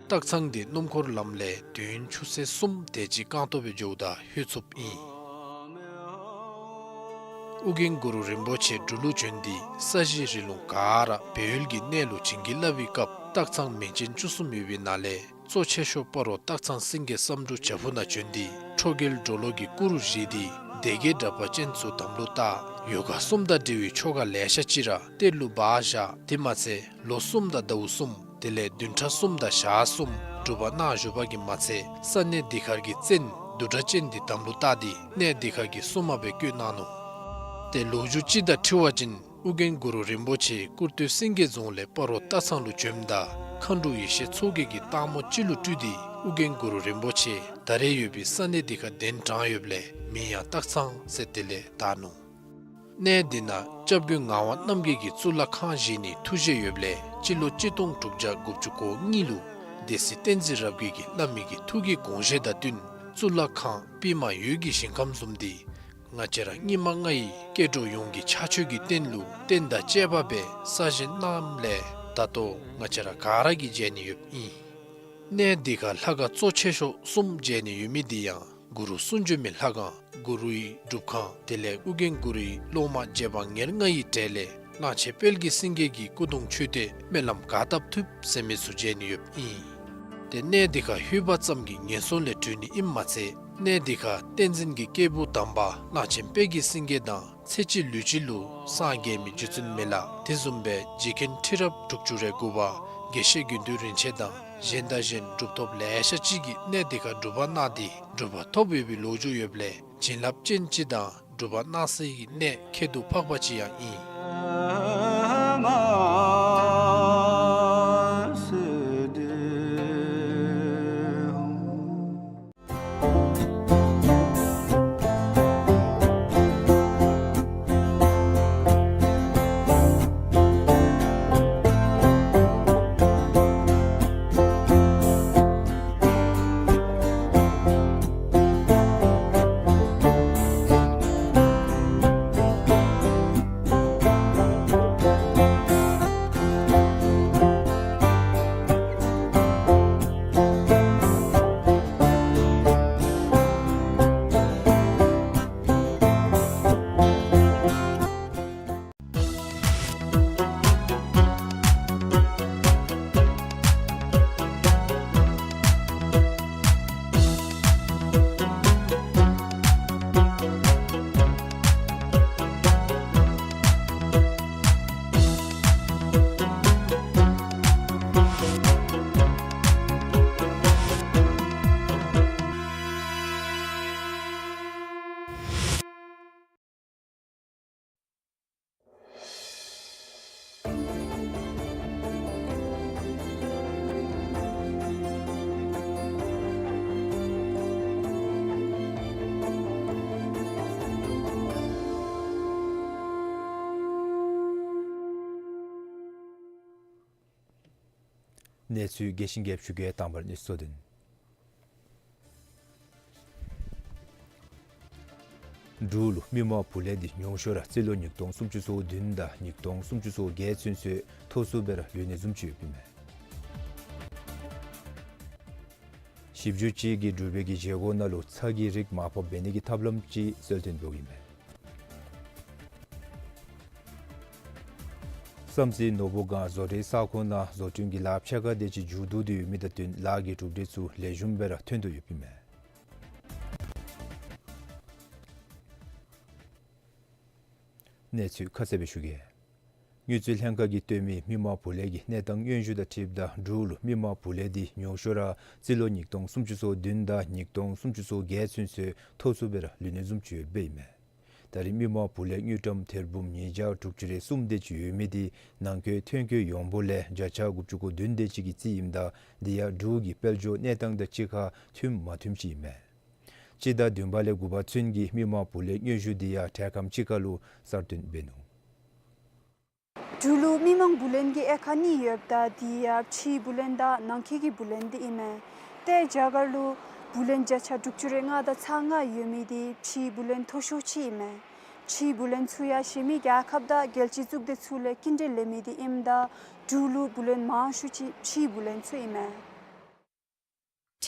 སྟག་ཚང་འདི་སྣུམ་འཁོར་ལམ་ལས་དུས་ཡུན་ཆུ་ཚོད་གསུམ་དེ་ཅིག་རྐང་སྟོང་སྦེ་འགྱོཝ་ད་ལྷོད་ཚུགསཔ་ཨིན། ཨོ་རྒྱན་གུ་རུ་རིན་པོ་ཆེ་འབྲུག་ལུ་བྱོན་ཏེ་ས་གཞི་རི་ལུང་ག་ར་སྦས་ཡུལ་གྱི་གནས་ལུ་བྱིན་གྱིས་བརླབས་པའི་སྐབས་སྟག་ཚང་མིང་ཅན་བཅུ་གསུམ་ཡོད་པའི་ནང་ལས་གཙོ་ཆེ་ཤོས་སྤ་རོ་སྟག་ཚང་སེང་གེ་བསམ་འགྲུབ་བྱག་ཕུག་ནང་བྱོན་ཏེ་ཁྲོ་རྒྱལ་གྲོ་ལོད་ཀྱི་སྐུ་རུ་བཞེངས་ཏེ་སྡེ་བརྒྱད་དྲེགས་པ་ཅན་ཚུ་དམ་ལུ་བཏགས། ཡོ་ག་གསུམ་དང་འབྲེལ་བའི་ཆོ་ག་ལེ་ཤ་ཅིག་ར་གཏེར་ལུ་སྦ་བཞག། དེ་མ་ཚད་ལོ་གསུམ་དང་ཟླཝ་གསུམ་དེ་ལས་བདུན་ཕྲག་གསུམ་དང་ཞག་གསུམ་སྒྲུབ་པ་གནང་བཞུགས་པ་གིས་མ་ཚད་ས་གནས་འདི་ཁར་གྱི་བཙན་བདུད་དྲེགས་ཅན་འདི་དམ་ལུ་བཏགས་ཏེ་གནས་འདི་ཁར་གྱི་སྲུང་མ་སྦེ་བསྐོས་གནང་ནུག། ཏེ་ལོ་རྒྱུས་ཅིག་དང་འཁྲིལ་བ་ཅིན་ཨོ་རྒྱན་གུ་རུ་རིན་པོ་ཆེ་ཀུར་སྟོད་སེང་གེ་རྫོང་ལས་སྤ་རོ་སྟག་ཚང་ལུ་བྱོནམ་ད་མཁའ་འགྲོ་ཡེ་ཤེས་མཚོ་རྒྱལ་གྱིས་སྟག་མོ་ཅིག་ལུ་སྤྲུལ་ཏེ་ཨོ་རྒྱན་གུ་རུ་རིན་པོ་ཆེ་ད་རེས་ཡོད་པའི་ས་གནས་འདི་ཁར་གདན་དྲངས་ཡོདཔ་ལས་མིང་ཡང་སྟག་ཚང་ཟེར་དེ་ལས་བཏགས་ནུག། གནས་འདི་ནང་སྐྱབས་མགོན་ངག་དབང་རྣམ་རྒྱལ་གྱིས་གཙུག་ལག་ཁང་བཞེངས་ནིའི་ཐུགས་བཞེད་ཡོདཔ་ལས་སྤྱི་ལོ་གཅིག་སྟོང་དྲུག་བརྒྱ་དགུ་བཅུ་གོ་གཉིས་ལུ་སྡེ་སྲིད་བསྟན་འཛིན་རབ་རྒྱས་ཀྱིས་བླ་མའི་གི་ཐུགས་ཀྱི་དགོངས་བཞེད་དང་བསྟུན་གཙུག་ལག་ཁང་པདྨ་འོད་ཀྱི་ཞིང་ཁམས་བཟུམ་འདི་ང་བཅས་ར་སྙིགས་མ་ལྔ་ཡི་སྐྱེ་འགྲོ་ཡོངས་ཀྱི་ཕྱག་མཆོད་ཀྱི་རྟེན་ལུ་རྟེན་དང་བཅས་པ་སྦེ་གསར་བཞེངས་གནངམ་ལས་ད་ལྟོ་ང་བཅས་ར་ག་ར་གིས་མཇལ་ནི་ཡོདཔ་ཨིན། གནས་འདི་ཁར་ལྷ་ཁང་གཙོ་ཆེ་ཤོས་གསུམ་མཇལ་ནི་ཡོད་མི་འདི་ཡང་གུ་རུ་གསུང་བྱོན་མའི་ལྷ་ཁང་གུ་རུའི་སྒྲུབ་ཁང་དེ་ལས་ཨོ་རྒྱན་གུ་རུའི་སློབ་མ་རྗེ་འབངས་ཉེར་ལྔ་ཡི་གྲས་ལས་གླང་ཆེན་དཔལ་གྱི་སེང་གེ་གི་སྐུ་གདུང་མཆོད་རྟེན་སྨོན་ལམ་ག་བཏབ་ཐུབ་ཟེར་མི་ཚུ་མཇལ་ནི་ཡོདཔ་ཨིན། ཏེ་གནས་འདི་ཁར་ལྷོད་པ་ཙམ་གྱིས་ངན་སོང་ལས་གྲོལ་ནི་ཨིནམ་མ་ཚད་གནས་འདི་ཁར་བསྟན་འཛིན་གྱི་སྐྱེས་བུ་དམ་པ་གླང་ཆེན་དཔལ་གྱི་སེང་གེ་དང་ཚེ་གཅིག་ལུས་གཅིག་ལུ་སངས་རྒྱས་མི་རྗེ་བཙུན་མི་ལ་དེ་བཟུམ་སྦེ་རྗེ་མཁན་ཁྲི་རབས་དྲུག་ཅུ་རེ་དགུ་པ་དགེ་བཤེས་དགེ་འདུན་རིན་ཆེན་དང་གཞན་དང་གཞན་གྲུབ་ཐོབ་ལེ་ཤ་ཅིག་གིས་གནས་འདི་ཁར་སྒྲུབ་པ་གནང་སྟེ་གྲུབ་པ་ཐོབ་ཡོད་པའི་ལོ་རྒྱུས་ཡོདཔ་ལས་བྱིན་རླབས་ཅན་ཅིག་དང་སྒྲུབ་པ་གནང་སའི་གནས་ཁྱད་དུ་འཕགས་པ་ཅིག་ཡང་ཨིན། གནས་ཚུལ་རྒྱས་ཤིང་རྒྱསཔ་ཞུ་གེ། དང་པ་ར་གནས་ཚུལ་གཙོ་དོན། འབྲུག་ལུ་མི་མང་བུ་ལས་འདི་ཉུང་ཤོས་ར་རྩིས་ལོ་ཉིས་སྟོང་སུམ་ཅུ་སོ་བདུན་དང་ཉིས་སྟོང་སུམ་ཅུ་སོ་བརྒྱད་ཚུན་ཚོད་མཐོ་སུ་སྦེ་ར་ལུས་ནི་བཟུམ་ཅིག་ཡོདཔ་ཨིན་མས། ཞིབ་འཇུག་ཅིག་གིས་འབྲུག་པའི་གི་བྱེད་སྒོ་ནང་ལུ་ཚྭ་གི་རིགས་མར་ཕབ་འབད་ནི་གི་ཐབས་ལམ་ཅིག་གསལ་སྟོན་འབདཝ་ཨིན་མས། བསམ་རྩེ་ནོར་བུ་སྒང་བཟོ་གྲྭའི་ས་ཁོངས་ནང་བཟོ་སྐྲུན་གྱི་ལཱ་ཕྱེད་ཀ་དེ་ཅིག་མཇུག་བསྡུ་སྟེ་ཡོད་མི་དང་བསྟུན་ལཱ་གི་གྲུབ་འབྲས་ཚུ་ལེགས་ཤོམ་སྦེ་ར་ཐོན་དོ་ཡོདཔ་ཨིན་མས། གནས་ཚུལ་ཁ་གསལ་སྦེ་ཞུ་གེ། དངུལ་རྩིས་ལྷན་ཁག་གིས་བཏོན་མི་མི་མང་བུ་ལོན་གྱི་གནས་སྟངས་སྙན་ཞུ་དང་འཁྲིལཝ་ད་འབྲུག་ལུ་མི་མང་བུ་ལོན་འདི་ཉུང་ཤོས་ར་རྩིས་ལོ་ཉིས་སྟོང་སུམ་ཅུ་སོ་བདུན་དང་ཉིས་སྟོང་སུམ་ཅུ་སོ་བརྒྱད་ཚུན་ཚོད་མཐོ་སུ་སྦེ་ར་ལུས་ནི་བཟུམ་ཅིག་ཡོདཔ་ཨིན་མས། ད་རེས་མི་མང་བུ་ལོན་དངུལ་ཀྲམ་ཐེར་འབུམ་ཉིས་བརྒྱ་དྲུག་ཅུ་རེ་གསུམ་དེ་ཅིག་ཡོད་མི་འདི་ནང་འཁོད་ཐོན་སྐྱེད་ཡོངས་འབོར་ལས་བརྒྱ་ཆ་དགུ་བཅུ་གོ་བདུན་དེ་ཅིག་གི་རྩིས་ཨིནམ་ད་འདི་ཡང་འབྲུག་གི་དཔལ་འབྱོར་གནས་སྟངས་དང་གཅིག་ཁར་མཐུནམ་མ་མཐུནམ་ཅིག་ཨིན་མས། སྤྱི་ཟླ་བདུན་པ་ལས་དགུ་པ་ཚུན་གྱི་མི་མང་བུ་ལོན་དངོས་གཞི་འདི་ཡང་འཕྲལ་ཁམས་ཅིག་ཁར་ལུ་གསར་བཏོན་འབད་ནུག། འབྲུག་ལུ་མི་མང་བུ་ལོན་གྱི་དབྱེ་ཁག་གཉིས་ཡོདཔ་ད་དེ་ཡང་ཕྱིའི་བུ་ལོན་དང་ནང་འཁོད་ཀྱི་བུ་ལོན་འདི་ཨིན་མས། ཏེ་རྒྱ་གར་ལུ་བུ་ལོན་བརྒྱ་ཆ་དྲུག་ཅུ་རེ་ལྔ་དང་ཚག་ལྔ་ཡོད་མི་འདི་ཕྱིའི་བུ་ལོན་མཐོ་ཤོས་ཅིག་ཨིན་མས། ཕྱིའི་བུ་ལོན་ཚུ་ཡང་གཞན་མི་རྒྱལ་ཁབ་དང་རྒྱལ་སྤྱིའི་གཙུག་སྡེ་ཚུ་ལས་སྐྱིན་འགྲུལ་ལེན་མི་འདི་ཨིནམ་ད་འབྲུག་ལུ་བུ་ལོན་མང་ཤོས་ཅིག་ཕྱིའི་བུ་ལོན་ཚུ་ཨིན་མས།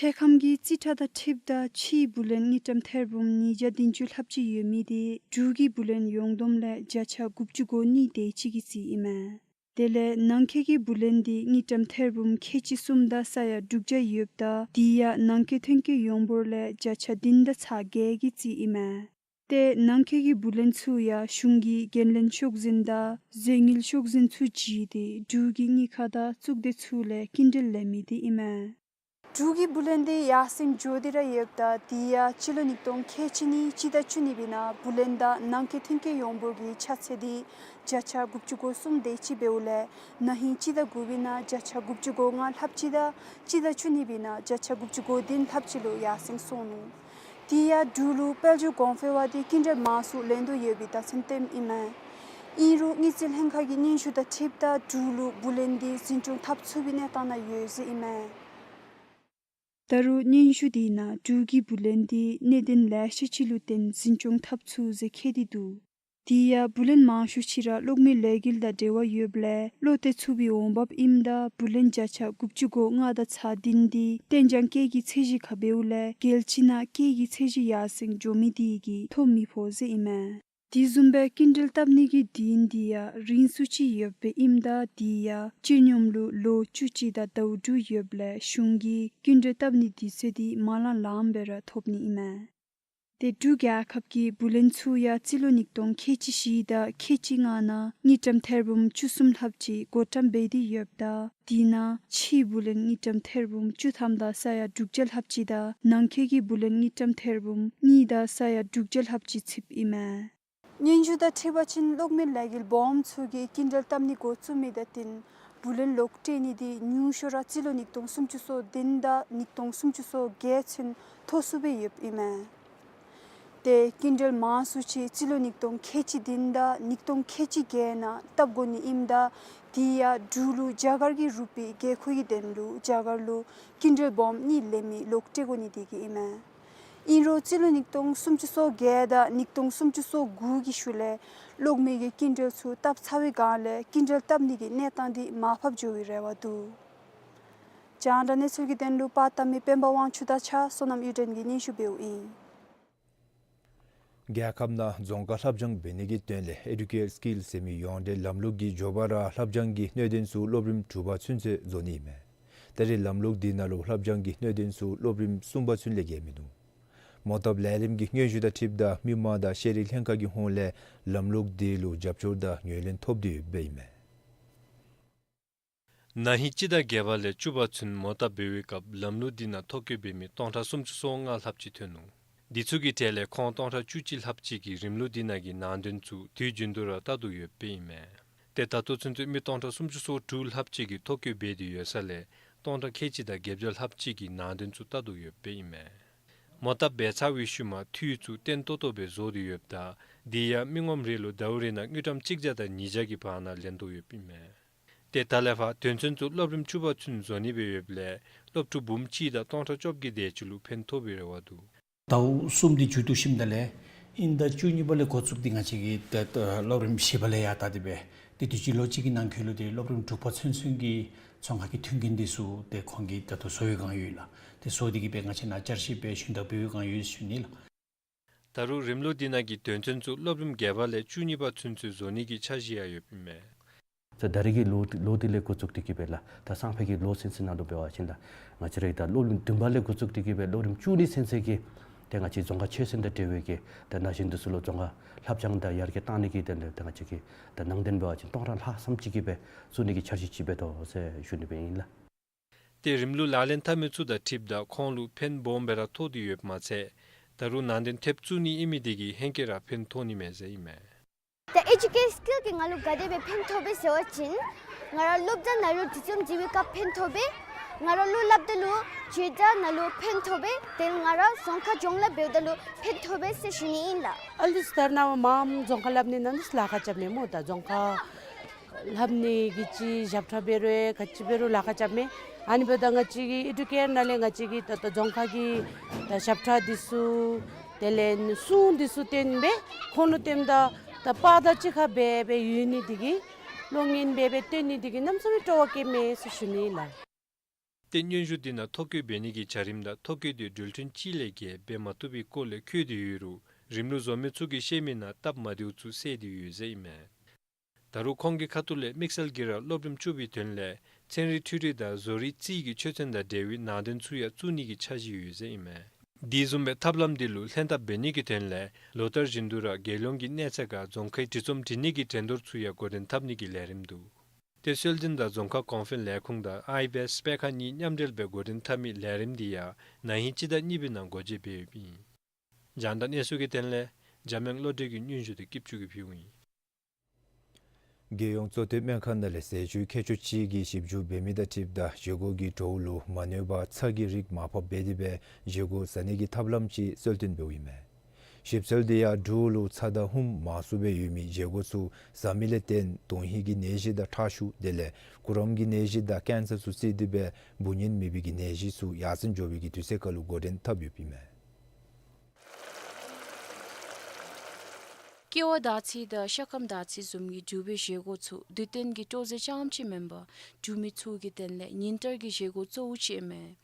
འཕྲལ་ཁམས་ཀྱི་རྩིས་ཁྲ་དང་འཁྲིལཝ་ད་ཕྱིའི་བུ་ལོན་དངུལ་ཀྲམ་ཐེར་འབུམ་ཉིས་བརྒྱ་བདུན་ཅུ་ལྷགཔ་ཅིག་ཡོད་མི་འདི་འབྲུག་གི་བུ་ལོན་ཡོངས་བསྡོམས་ལས་བརྒྱ་ཆ་དགུ་བཅུ་གོ་གཉིས་དེ་ཅིག་གི་རྩིས་ཨིན་མས། དེ་ལས་ནང་འཁོད་ཀྱི་བུ་ལོན་འདི་དངུལ་ཀྲམ་ཐེར་འབུམ་ཁལ་གཅིག་གསུམ་དང་ས་ཡ་དྲུག་བརྒྱ་ཡོདཔ་ད་དེ་ཡང་ནང་འཁོད་ཐོན་སྐྱེད་ཡོངས་འབོར་ལས་བརྒྱ་ཆ་བདུན་དང་ཚག་བརྒྱད་ཀྱི་རྩིས་ཨིན་མས། ཏེ་ནང་འཁོད་ཀྱི་བུ་ལོན་ཚུ་ཡང་གཞུང་གི་འགན་ལེན་ཤོག་འཛིན་དང་རྫས་དངུལ་ཤོག་འཛིན་ཚུ་བརྒྱུད་དེ་འབྲུག་གི་དངུལ་ཁང་དང་གཙུག་སྡེ་ཚུ་ལས་སྐྱིན་འགྲུལ་ལེན་མི་འདི་ཨིན་མས། འབྲུག་གི་བུ་ལོན་འདི་ཡར་སེང་འགྱོ་སྟེ་ར་ཡོདཔ་ད་དེ་ཡང་སྤྱི་ལོ་ཉིས་སྟོང་ཁལ་གཅིག་གཉིས་སྤྱི་ཟླ་བཅུ་གཉིས་པའི་ནང་བུ་ལོན་དང་ནང་འཁོད་ཐོན་སྐྱེད་ཡོངས་འབོར་གྱི་ཆ་ཚད་འདི་བརྒྱ་ཆ་དགུ་བཅུ་གོ་གསུམ་དེ་ཅིག་འབདཝ་ལས་ན་ཧིང་སྤྱི་ཟླ་དགུ་པའི་ནང་བརྒྱ་ཆ་དགུ་བཅུ་གོ་ལྔ་ལྷགཔ་ཅིག་དང་སྤྱི་ཟླ་བཅུ་གཉིས་པའི་ནང་བརྒྱ་ཆ་དགུ་བཅུ་གོ་བདུན་ལྷགཔ་ཅིག་ལུ་ཡར་སེང་སོང་ནུག། དེ་ཡང་འབྲུག་ལུ་དཔལ་འབྱོར་གོང་འཕེལ་བ་འདི་སྐྱིན་འགྲུལ་མང་སུ་ལེན་དོ་ཡོད་པའི་རྟགས་མཚན་བསྟནམ་ཨིན་མས། ཨིན་རུང་དངུལ་རྩིས་ལྷན་ཁག་གི་སྙན་ཞུ་དང་འཁྲིལཝ་ད་འབྲུག་ལུ་བུ་ལོན་འདི་འཛིན་སྐྱོང་འཐབ་ཚུགས་པའི་གནས་སྟངས་ནང་ཡོད་ཟེར་ཨིན་མས། ད་རུང་སྙན་ཞུ་འདི་ནང་འབྲུག་གི་བུ་ལོན་འདི་གནད་དོན་ལེ་ཤ་ཅིག་ལུ་བརྟེན་འཛིན་སྐྱོང་འཐབ་ཚུགས་ཟེར་བཀོད་དེ་འདུག། དེ་ཡང་བུ་ལོན་མང་ཤོས་ཅིག་ར་གློག་མེ་ལས་འགུལ་དང་འབྲེལ་བ་ཡོདཔ་ལས་བློ་གཏད་ཚུགས་པའི་འོང་འབབ་ཨིནམ་ད་བུ་ལོན་བརྒྱ་ཆ་དགུ་བཅུ་གོ་ལྔ་དང་ཚག་བདུན་འདི་གཏན་འཇགས་སྐྱེད་ཀྱི་ཚད་གཞི་ཁར་འབདཝ་ལས་རྒྱལ་སྤྱི་ནང་སྐྱེད་ཀྱི་ཚད་གཞི་ཡར་སེང་འགྱོ་མི་དེ་གིས་ཐོ་མི་ཕོག་ཟེར་ཨིན་མས། དེ་བཟུམ་སྦེ་སྐྱིན་འགྲུལ་བཏབ་ནི་གི་དུས་ཡུན་འདི་ཡང་རིང་སུ་ཅིག་ཡོདཔ་ཨིནམ་ད་དེ་ཡང་སྤྱི་སྙོམས་ལུ་ལོ་བཅུ་གཅིག་དང་ཟླཝ་དྲུག་ཡོདཔ་ལས་གཞུང་གིས་སྐྱིན་འགྲུལ་བཏབ་ནི་དུས་ཚོད་འདི་མ་ལང་ལངམ་སྦེ་ར་ཐོབ་ནི་ཨིན་མས། ཏེ་འབྲུག་རྒྱལ་ཁབ་ཀྱི་བུ་ལོན་ཚུ་ཡང་རྩིས་ལོ་ཉིས་སྟོང་ཁལ་གཅིག་བཞི་དང་ཁལ་གཅིག་ལྔ་ནང་དངུལ་ཀྲམ་ཐེར་འབུམ་བཅུ་གསུམ་ལྷགཔ་ཅིག་བགོ་བཀྲམ་འབད་དེ་ཡོདཔ་ད་དེ་ནང་ཕྱིའི་བུ་ལོན་དངུལ་ཀྲམ་ཐེར་འབུམ་བཅུ་ཐམ་དང་ས་ཡ་དྲུག་བརྒྱ་ལྷགཔ་ཅིག་དང་ནང་འཁོད་ཀྱི་བུ་ལོན་དངུལ་ཀྲམ་ཐེར་འབུམ་གཉིས་དང་ས་ཡ་དྲུག་བརྒྱ་ལྷགཔ་ཅིག་ཚུདཔ་ཨིན་མས། སྙན་ཞུ་དང་འཁྲིལ་བ་ཅིན་གློག་མེ་ལས་འགུལ་སྦོམ་ཚུ་གིས་སྐྱིན་འགྲུལ་བཏབ་ནི་འགོ་བཙུགས་མི་དང་བསྟུན་བུ་ལོན་ལོག་སྤྲོད་ནི་འདི་ཉུང་ཤོས་ར་རྩིས་ལོ་ཉིས་སྟོང་སུམ་ཅུ་སོ་བདུན་དང་ཉིས་སྟོང་སུམ་ཅུ་སོ་བརྒྱད་ཚུན་མཐོ་སུ་སྦེ་ཡོདཔ་ཨིན་མས། ཏེ་སྐྱིན་འགྲུལ་མང་སུ་ཅིག་རྩིས་ལོ་ཉིས་སྟོང་ཁལ་གཅིག་བདུན་དང་ཉིས་སྟོང་ཁལ་གཅིག་བརྒྱད་ནང་བཏབ་དགོ་ནི་ཨིནམ་ད་དེ་ཡང་འབྲུག་ལུ་རྒྱ་གར་གྱི་རུ་པི་དགོས་མཁོ་གི་དོན་ལུ་རྒྱ་གར་ལུ་སྐྱིན་འགྲུལ་སྦོམ་གཉིས་ལེན་མི་ལོག་སྤྲོད་དགོ་ནི་དེ་གིས་ཨིན་མས། ཨིན་རུང་རྩིས་ལོ་ཉིས་སྟོང་སུམ་ཅུ་སོ་བརྒྱད་དང་ཉིས་སྟོང་སུམ་ཅུ་སོ་དགུ་གི་ཤུལ་ལས་གློག་མེ་གི་སྐྱིན་འགྲུལ་ཚུ་བཏབ་ཚར་བའི་སྒང་ལས་སྐྱིན་འགྲུལ་བཏབ་ནི་གི་གནས་སྟངས་འདི་མར་ཕབ་འགྱོ་བའི་རེ་བ་འདུག། རྒྱང་བསྒྲགས་གནས་ཚུལ་གྱི་དོན་ལུ་པར་བཏབ་མི་སྤེན་པ་དབང་ཕྱུག་དང་གཅིག་ཁར་བསོད་ནམས་གཡུ་སྒྲོན་གྱིས་སྙན་ཞུ་འབདཝ་ཨིན། རྒྱལ་ཁབ་ནང་རྫོང་ཁ་ལྷབ་སྦྱང་འབད་ནི་གི་དོན་ལས་Educare Skills ཟེར་མི་ཡོངས་འབྲེལ་ལམ་ལུགས་ཀྱི་མགྱོགས་པ་ར་ལྷབ་སྦྱང་གི་སྣོད་ལྡན་ཚུ་སློབ་རིམ་དྲུག་པ་ཚུན་ཚོད་བཟོ་ནི་ཨིན་མས། ད་རེས་ལམ་ལུགས་འདི་ནང་ལུ་ལྷབ་སྦྱང་གི་སྣོད་ལྡན་ཚུ་སློབ་རིམ་གསུམ་པ་ཚུན་ལས་བརྒལ་མིན་འདུག། མོ་བཏབ་ལས་རིམ་གྱི་སྙན་ཞུ་དང་འཁྲིལཝ་ད་མི་མང་དང་ཤེས་རིག་ལྷན་ཁག་གི་ཧོངས་ལས་ལམ་ལུགས་འདི་ལུ་རྒྱབ་སྐྱོར་དང་ངོས་ལེན་ཐོབ་སྟེ་ཡོདཔ་ཨིན་མས། ན་ཧིང་སྤྱི་ཟླ་བརྒྱད་པ་ལས་བཅུ་པ་ཚུན་མོ་བཏབ་འབད་བའི་སྐབས་ལམ་ལུགས་འདི་ནང་ཐོ་བཀོད་འབད་མི་སྟོང་ཕྲག་སུམ་ཅུ་སོ་ལྔ་ལྷགཔ་ཅིག་ཐོན་ནུག། འདི་ཚུ་གི་གྲས་ལས་ཁོང་སྟོང་ཕྲག་བཅུ་གཅིག་ལྷགཔ་ཅིག་གིས་རིམ་ལུགས་འདི་ནང་གི་ནང་དོན་ཚུ་དུས་རྒྱུན་དུ་ར་ལྟ་དོ་ཡོདཔ་ཨིན་མས། ཏེ་ད་ལྟོ་ཚུན་ཚོད་མི་སྟོང་ཕྲག་སུམ་ཅུ་སོ་དྲུག་ལྷགཔ་ཅིག་གིས་ཐོ་བཀོད་འབད་དེ་ཡོད་ས་ལས་སྟོང་ཕྲག་ཁལ་གཅིག་དང་བརྒྱད་བརྒྱ་ལྷགཔ་ཅིག་གིས་ནང་དོན་ཚུ་ལྟ་དོ་ཡོདཔ་ཨིན་མས། མོ་བཏབ་འབད་ཚར་བའི་ཤུལ་མ་འཐུས་ཚུ་བརྟན་ཏོག་ཏོ་སྦེ་བཟོ་སྟེ་ཡོདཔ་ད་འདི་ཡང་མི་ངོམ་རེ་ལུ་ཟླཝ་རེ་ནང་དངུལ་ཀྲམ་གཅིག་བརྒྱ་དང་ཉིས་བརྒྱ་གི་བར་ན་ལེན་དོ་ཡོདཔ་ཨིན་མས། ཏེ་ད་ལས་ཕར་དོན་ཚན་ཚུ་སློབ་རིམ་བཅུ་པ་ཚུན་བཟོ་ནི་སྦེ་ཡོདཔ་ལས་སློབ་ཕྲུག་འབུམ་གཅིག་དང་སྟོང་ཕྲག་བཅོ་བརྒྱད་དེ་ཅིག་ལུ་ཕན་ཐོགས་པའི་རེ་བ་འདུག། ཟླཝ་གསུམ་འདི་མཇུག་བསྡུ་ཞིནམ་ད་ལས་དབྱིན་ཟླ་བཅུ་གཉིས་པ་ལས་འགོ་བཙུགས་ཏེ་ང་བཅས་ཀྱིས་ད་ད་སློབ་རིམ་བཞི་པ་ལས་ཡར་ད་དེ་སྦེ་ཏེ་དུས་ཅི་ལོ་གཅིག་གི་ནང་འཁོད་ལུ་ཏེ་སློབ་རིམ་དྲུག་པ་ཚུན་ཚོད་ཀྱི་ཚོང་ཁང་གི་མཐུན་རྐྱེན་འདི་ཚུ་ཏེ་ཁོང་གིས་ད་ལྟོ་བཟོ་བའི་སྒང་ཡོད་ལགས། དེ་བཟོ་སྟེ་གི་སྦེ་ང་བཅས་ནཱ་བསྐྱར་ཞིབ་འབད་ཞིནམ་ད་འབད་བའི་བསྒང་ཡོད་ཟེར་ཞུ་ནི་ལགས། ད་རུང་རིམ་ལུགས་འདི་ནང་གི་དོན་ཚན་ཚུ་སློབ་རིམ་བརྒྱད་པ་ལས་བཅུ་གཉིས་པ་ཚུན་ཚོད་བཟོ་ནི་གི་འཆར་གཞི་ཡང་ཡོདཔ་ཨིན་མས། ད་ད་རེས་ཀྱི་ལོ་ལོ་འདི་ལས་འགོ་བཙུགས་ཏེ་གི་སྦེ་ལགས། ད་སང་ཕོད་ཀྱི་ལོ་ཚུན་ཚོད་ནང་ལུ་འབད་བ་ཅིན་ད་ང་བཅས་ར་གི་ད་སློབ་རིམ་བདུན་པ་ལས་འགོ་བཙུགས་ཏེ་གི་སྦེ་སློབ་རིམ་བཅུ་གཉིས་ཚུན་ཚོད་ཀྱི་ཏེ་ང་བཅས་རྫོང་ཁ་ཆོས་སྲིད་དང་འབྲེལ་བའི་གི་ད་ན་གཞོན་འདི་ཚུ་ལུ་རྫོང་ཁ་ལྷབ་སྦྱང་དང་ཡར་རྒྱས་གཏང་ནི་གི་དོན་ལས་ད་ང་བཅས་ཀྱིས་ད་ནང་རྟེན་འབད་བ་ཅིན་སྟོང་ཕྲག་ལྷག་ཙམ་ཅིག་གི་སྦེ་བཙུགས་ནི་གི་འཆར་གཞི་ཅིག་འབད་དོ་ཟེར་ཞུ་ནི་སྦེ་ཨིན་ལགས། ཏེ་རིམ་ལུགས་ལག་ལེན་འཐབ་མི་ཚུ་དང་འཁྲིལཝ་ད་ཁོང་ལུ་ཕན་སྦོམ་སྦེ་ར་ཐོགས་ཏེ་ཡོདཔ་མ་ཚད་ད་རུང་ནང་རྟེན་ཐེབས་བཙུགས་ནི་ཨིན་མི་དེ་གིས་ཧེང་སྐལ་ར་ཕན་ཐོགས་ནི་མས་ཟེར་ཨིན་མས། ད་ཨེ་ཇུ་ཀེ་སི་ཀིལ་གྱིས་ང་ལུ་ག་དེ་སྦེ་ཕན་ཐོགས་པས་ཟེར་བ་ཅིན་ང་ར་སློབ་གྲྭ་ནང་ལུ་འདི་བཟུམ་ཅིག་སྦེ་སྐབས་ཕན་ཐོགས་པས། ང་ར་ལུ་སླབ་ད་ལུ་བྱེད་སྒྲ་ནང་ལུ་ཕན་ཐོགས་པས། དེ་ང་ར་རྫོང་ཁ་སྦྱོང་ལས་འབདཝ་ད་ལུ་ཕན་ཐོགས་པས་ཟེར་ཞུ་ནི་ཨིན་ལགས། ཨ་ལུ་ད་རེས་ནངས་པ་མངམ་རྫོང་ཁ་ལྷབ་ནི་ནང་ལུ་ལཱ་ཁག་རྐྱབ་མས་སྨོ། ད་རྫོང་ཁ་ལྷབ་ནི་གི་ཅིག་ཞབས་ཁྲ་འབད་རུང་ག་ཅི་འབད་རུང་ལཱ་ཁག་རྐྱབ་མས། ཨ་ནི་འབདཝ་ད་ང་བཅས་ཀྱི་ཨེ་ཌུ་ཀེར་ནང་ལས་ང་བཅས་ཀྱིས་ད་ད་རྫོང་ཁ་གི་ད་ཞབས་ཁྲ་འདི་ཚུ་དེ་ལས་སྲུང་འདི་ཚུ་བཏོན་སྦེ་ཁོང་ལུ་སྟོནམ་ད་ད་པར་དང་གཅིག་ཁར་སྦེ་སྦེ་ཡོད་ནི་དེ་གིས་ལོ་ངན་སྦེ་སྦེ་སྟོན་ནི་དེ་གིས་གནམ་མེད་ས་མེད་སྤྲོ་བ་བསྐྱེདཔ་མས་ཟེར་ཞུ་ནི་ལགས། ཏེ་སྙན་ཞུ་འདི་ནང་ཐོ་བཀོད་འབད་ནི་གི་བྱ་རིམ་དང་ཐོ་བཀོད་དེ་འགྲུལ་འཕྲིན་གཅིག་ལས་བརྒལ་འབད་མ་བཏུབ་པའི་སྐོར་ལས་འཁོད་དེ་ཡོད་རུང་རིམ་ལུགས་བཟོ་མི་ཚུ་གིས་བཤད་མི་ནང་སྟབས་མ་བདེཝ་ཚུ་གསལ་ཏེ་ཡོད་ཟེར་ཨིན་མས། ད་རུང་ཁོང་གི་ཁ་ཐུག་ལས་དམིགས་བསལ་གྱིས་ར་སློབ་རིམ་བཅུ་པའི་དོན་ལས་ཚན་རིག་འཕྲུལ་རིག་དང་བཟོ་རིག་རྩིས་ཀྱི་ཆོས་ཚན་དང་འབྲེལ་བའི་ནང་དོན་ཚུ་ཡང་བཙུགས་ནི་གི་འཆར་གཞི་ཡོད་ཟེར་ཨིན་མས། དེ་བཟུམ་སྦེ་ཐབས་ལམ་འདི་ལུ་ལྷན་ཐབས་འབད་ནི་གི་དོན་ལས་ལོ་ལྟར་བཞིན་དུ་ར་རྒྱལ་ཡོངས་ཀྱི་གནས་ཚད་ཁར་རྫོང་ཁའི་འབྲི་རྩོམ་འབྲི་ནི་གི་འགྲན་བསྡུར་ཚུ་ཡང་འགོ་འདྲེན་འཐབ་ནི་གི་ལས་རིམ་འདུག། ཏེ་སྲོལ་འཛིན་དང་རྫོང་ཁ་གོང་འཕེལ་ལས་ཁུངས་དང་ཨའི་བེསཊ་སྤེལ་ཁང་གཉིས་མཉམ་འབྲེལ་སྦེ་འགོ་འདྲེན་འཐབ་མི་ལས་རིམ་འདི་ཡང་ན་ཧིང་སྤྱི་ཟླ་གཉིས་པའི་ནང་འགོ་འབྱེད་འབད་ཡོདཔ་ཨིན། རྒྱང་བསྒྲགས་གནས་ཚུལ་གྱི་དོན་ལས་འཇམ་དབྱངས་བློ་གྲོས་ཀྱིས་སྙན་ཞུ་དེ་སྐྱིད་ཆུ་གིས་ཕུལཝ་ཨིན། རྒྱལ་ཡོངས་བཙོག་འཐུ་སྨན་ཁང་ནང་ལས་ཟས་སྤྱོད་མཁས་མཆོག་ཅིག་གིས་ཞིབ་འཇུག་འབད་མི་དང་འཁྲིལཝ་ད་བཞེས་སྒོ་གི་བྲོཝ་ལུ་མ་གནོད་པར་ཚྭ་གི་རིགས་མར་ཕབ་འབད་དེ་སྦེ་བཞེས་སྒོ་ཟ་ནི་གི་ཐབས་ལམ་ཅིག་གསོལ་སྟོན་འབདཝ་ཨིན་མས། ཞིབ་འཚོལ་འདི་ཡང་བྲོཝ་ལུ་ཚྭ་དང་ཧུམ་མང་སུ་སྦེ་ཡོད་མི་བཞེས་སྒོ་ཚུ་ཟ་མི་ལས་བརྟེན་དོན་ཧིང་གི་ནད་གཞི་དང་ཁྲག་ཤུགས་དེ་ལས་གུ་རམ་གྱི་ནད་གཞི་དང་ཀེན་སར་ཚུ་བརྩིས་ཏེ་སྦེ་འབུ་གཉན་མེད་པའི་གི་ནད་གཞི་ཚུ་ཡར་སེང་འགྱོ་བའི་གི་དུས་ཚོད་ཁར་ལུ་འགོ་འདྲེན་འཐབ་ཡོདཔ་ཨིན་མས། ཀེ་བ་དར་ཚི་དང་ཤ་ཁམ་དར་ཚི་བཟུམ་གྱི་འབྲུག་པའི་བཞེས་སྒོ་ཚུ་དུས་སྟོན་གྱི་སྤྲོ་རྩེད་རྐྱངམ་ཅིག་མེན་པར་འབྲུག་མི་ཚུ་གི་དོན་ལས་ཉིན་ལྟར་གྱི་བཞེས་སྒོ་གཙོ་བོ་ཅིག་ཨིན་མས།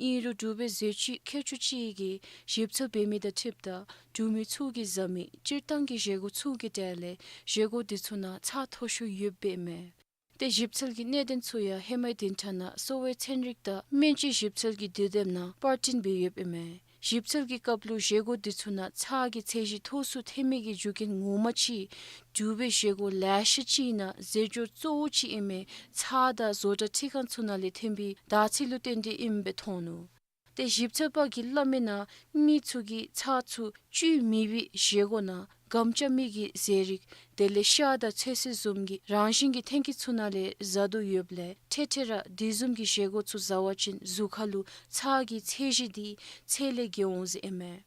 ཨིན་རུང་འབྲུག་པའི་ཟས་བཅུད་མཁས་མཆོག་ཅིག་གིས་ཞིབ་འཚོལ་འབད་མི་དང་འཁྲིལཝ་ད་འབྲུག་མི་ཚུ་གིས་ཟ་མི་སྤྱིར་བཏང་གི་བཞེས་སྒོ་ཚུ་གི་གྲས་ལས་བཞེས་སྒོ་འདི་ཚུ་ནང་ཚྭ་མཐོ་ཤོས་ཡོདཔ་ཨིན་མས། ཏེ་ཞིབ་འཚོལ་གྱི་གནད་དོན་ཚུ་ཡང་ཧེ་མའི་བདུན་ཕྲག་ནང་གསོ་བའི་ཚན་རིག་དང་སྨན་བཅོས་ཞིབ་འཚོལ་གྱི་དུས་དེབ་ནང་པར་སྐྲུན་འབད་ཡོདཔ་ཨིན་མས། ཞིབ་འཚོལ་གྱི་སྐབས་ལུ་བཞེས་སྒོ་འདི་ཚུ་ནང་ཚྭ་གི་ཚད་གཞི་མཐོ་སུ་ཐོན་མི་གི་རྒྱུ་རྐྱེན་ངོ་མ་ཅིག་འབྲུག་པའི་བཞེས་སྒོ་ལེ་ཤ་ཅིག་ནང་རྫས་སྦྱོར་གཙོ་བོ་ཅིག་ཨིན་མི་ཚྭ་དང་བཟོ་གྲྭ་འཕྲུལ་ཁང་ཚུ་ནང་ལས་ཐོན་པའི་དར་ཚི་ལུ་བརྟེན་ཏེ་ཨིནམ་སྦེ་མཐོང་ནུག། ཏེ་ཞིབ་འཚོལ་པ་གིས་སླབ་མི་ནང་མི་ཚུ་གིས་ཚྭ་ཚུ་བཅུད་མེད་པའི་བཞེས་སྒོ་ནང་སྒམ་རྐྱབ་མི་གི་ཟས་རིགས་དེ་ལས་ཤ་དང་ཚོད་བསྲེ་བཟུམ་གྱི་རང་བཞིན་གྱི་ཐོན་སྐྱེད་ཚུ་ནང་ལས་ཟ་དོ་ཡོདཔ་ལས་ཐེངས་ཐེངས་ར་དེ་བཟུམ་གྱི་བཞེས་སྒོ་ཚུ་ཟ་བ་ཅིན་གཟུགས་ཁར་ལུ་ཚྭ་གི་ཚད་གཞི་འདི་ཚད་ལས་བརྒལ་འོང་ཟེར་ཨིན་མས།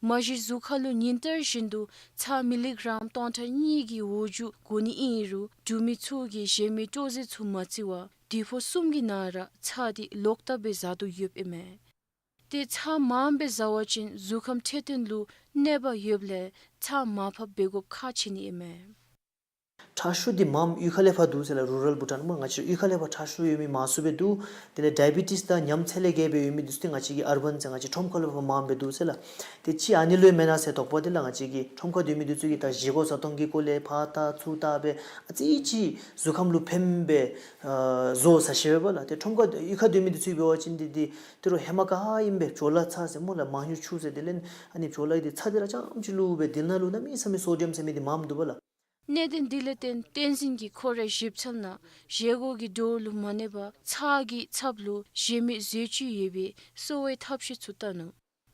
མ་གཞི་གཟུགས་ཁར་ལུ་ཉིན་ལྟར་བཞིན་དུ་ཚྭ་མི་ལི་གྲམ་སྟོང་ཕྲག་གཉིས་ཀྱི་འོག་འཇུག་དགོ་ནི་ཨིན་རུང་འབྲུག་མི་ཚུ་གིས་བཞེས་མའི་སྤྲོ་རྩེད་ཚུ་མ་བརྩི་བར་དུས་ཕོ་གསུམ་གྱི་ནང་ར་ཚྭ་འདི་ལོག་ལྟབ་སྦེ་ཟ་དོ་ཡོདཔ་ཨིན་མས། ཏེ་ཚྭ་མངམ་སྦེ་ཟ་བ་ཅིན་གཟུགས་ཁམས་འཕྲོད་བསྟེན་ལུ་གནོད་པ་ཡོདཔ་ལས་ཚྭ་མར་ཕབ་འབད་དགོཔ་ཁག་ཆེ་ནི་ཨིན་མས། ཁྲག་ཤུགས་འདི་མངམ་གཡུས་ཁ་ལས་ཕར་འདུག་ཟེར་ལགས། རུ་རཱལ་བྷུ་ཊཱན་མ་ང་བཅས་གཡུས་ཁ་ལས་ཕར་ཁྲག་ཤུགས་ཡོད་མི་མང་སུ་སྦེ་འདུག། དེ་ལས་ཌའི་བི་ཊིས་དང་ཉམས་ཚད་ལས་བརྒལ་སྦེ་ཡོད་མི་འདི་ཚུ་ཏེ་ང་བཅས་ཀྱི་ཨར་བཱན་ཟེར་ང་བཅས་ཁྲོམ་ཁ་ལུ་ཕར་མངམ་སྦེ་འདུག་ཟེར་ལགས། ཏེ་ཅིག་ཨ་ནི་ལུ་མེན་ན་ཟེར་དོགས་པ་འདི་ལགས། ང་བཅས་ཀྱི་ཁྲོམ་ཁར་སྡོད་མི་འདི་ཚུ་གིས་ད་བཞེས་སྒོ་བཟའ་འཐུང་གི་སྐོར་ལས་ཕར་བལྟ་ཚུར་བལྟ་སྦེ་ཨ་ཙི་ཅིག་གཟུགས་ཁམས་ལུ་ཕནམ་སྦེ་ཨ་བཟོ་ཟ་ཤེས་པས་ལགས། ཏེ་ཁྲོམ་ཁར་གཡུས་ཁར་སྡོད་མི་འདི་ཚུ་འབད་བ་ཅིན་འདི་འདི་ཏི་རུ་ཧེ་མ་ག་ཨིནམ་སྦེ་བྲོ་ལ་ཚྭ་ཟེར་སྨོ་ལགས། མང་ཉུང་ཆུ་ཟེར་དེ་ལས་ཨ་ནི་བྲོ་ལ་འདི་ཚྭ་འདི་ར་རྐྱངམ་ཅིག་བླུགས་སྦེ་དེ་ནང་ལུ་གནམ་མེད་ས་མེད་སོ་ཌི་ཡམ་ཟེར་མི་འདི་མངམ་འདུག་པས་ལགས། གནད་དོན་འདི་ལས་བརྟེན་བསྟན་འཛིན་གྱིས་ཁོ་རའི་ཞིབ་འཚོལ་ནང་བཞེས་སྒོ་གི་བྲོ་ལུ་མ་གནོད་པར་ཚྭ་གི་ཚབ་ལུ་བཞེས་མའི་ཟས་བཅུད་ཡོད་པའི་གསོ་བའི་ཐབས་ཤེས་ཚུ་བལྟ་ནུག།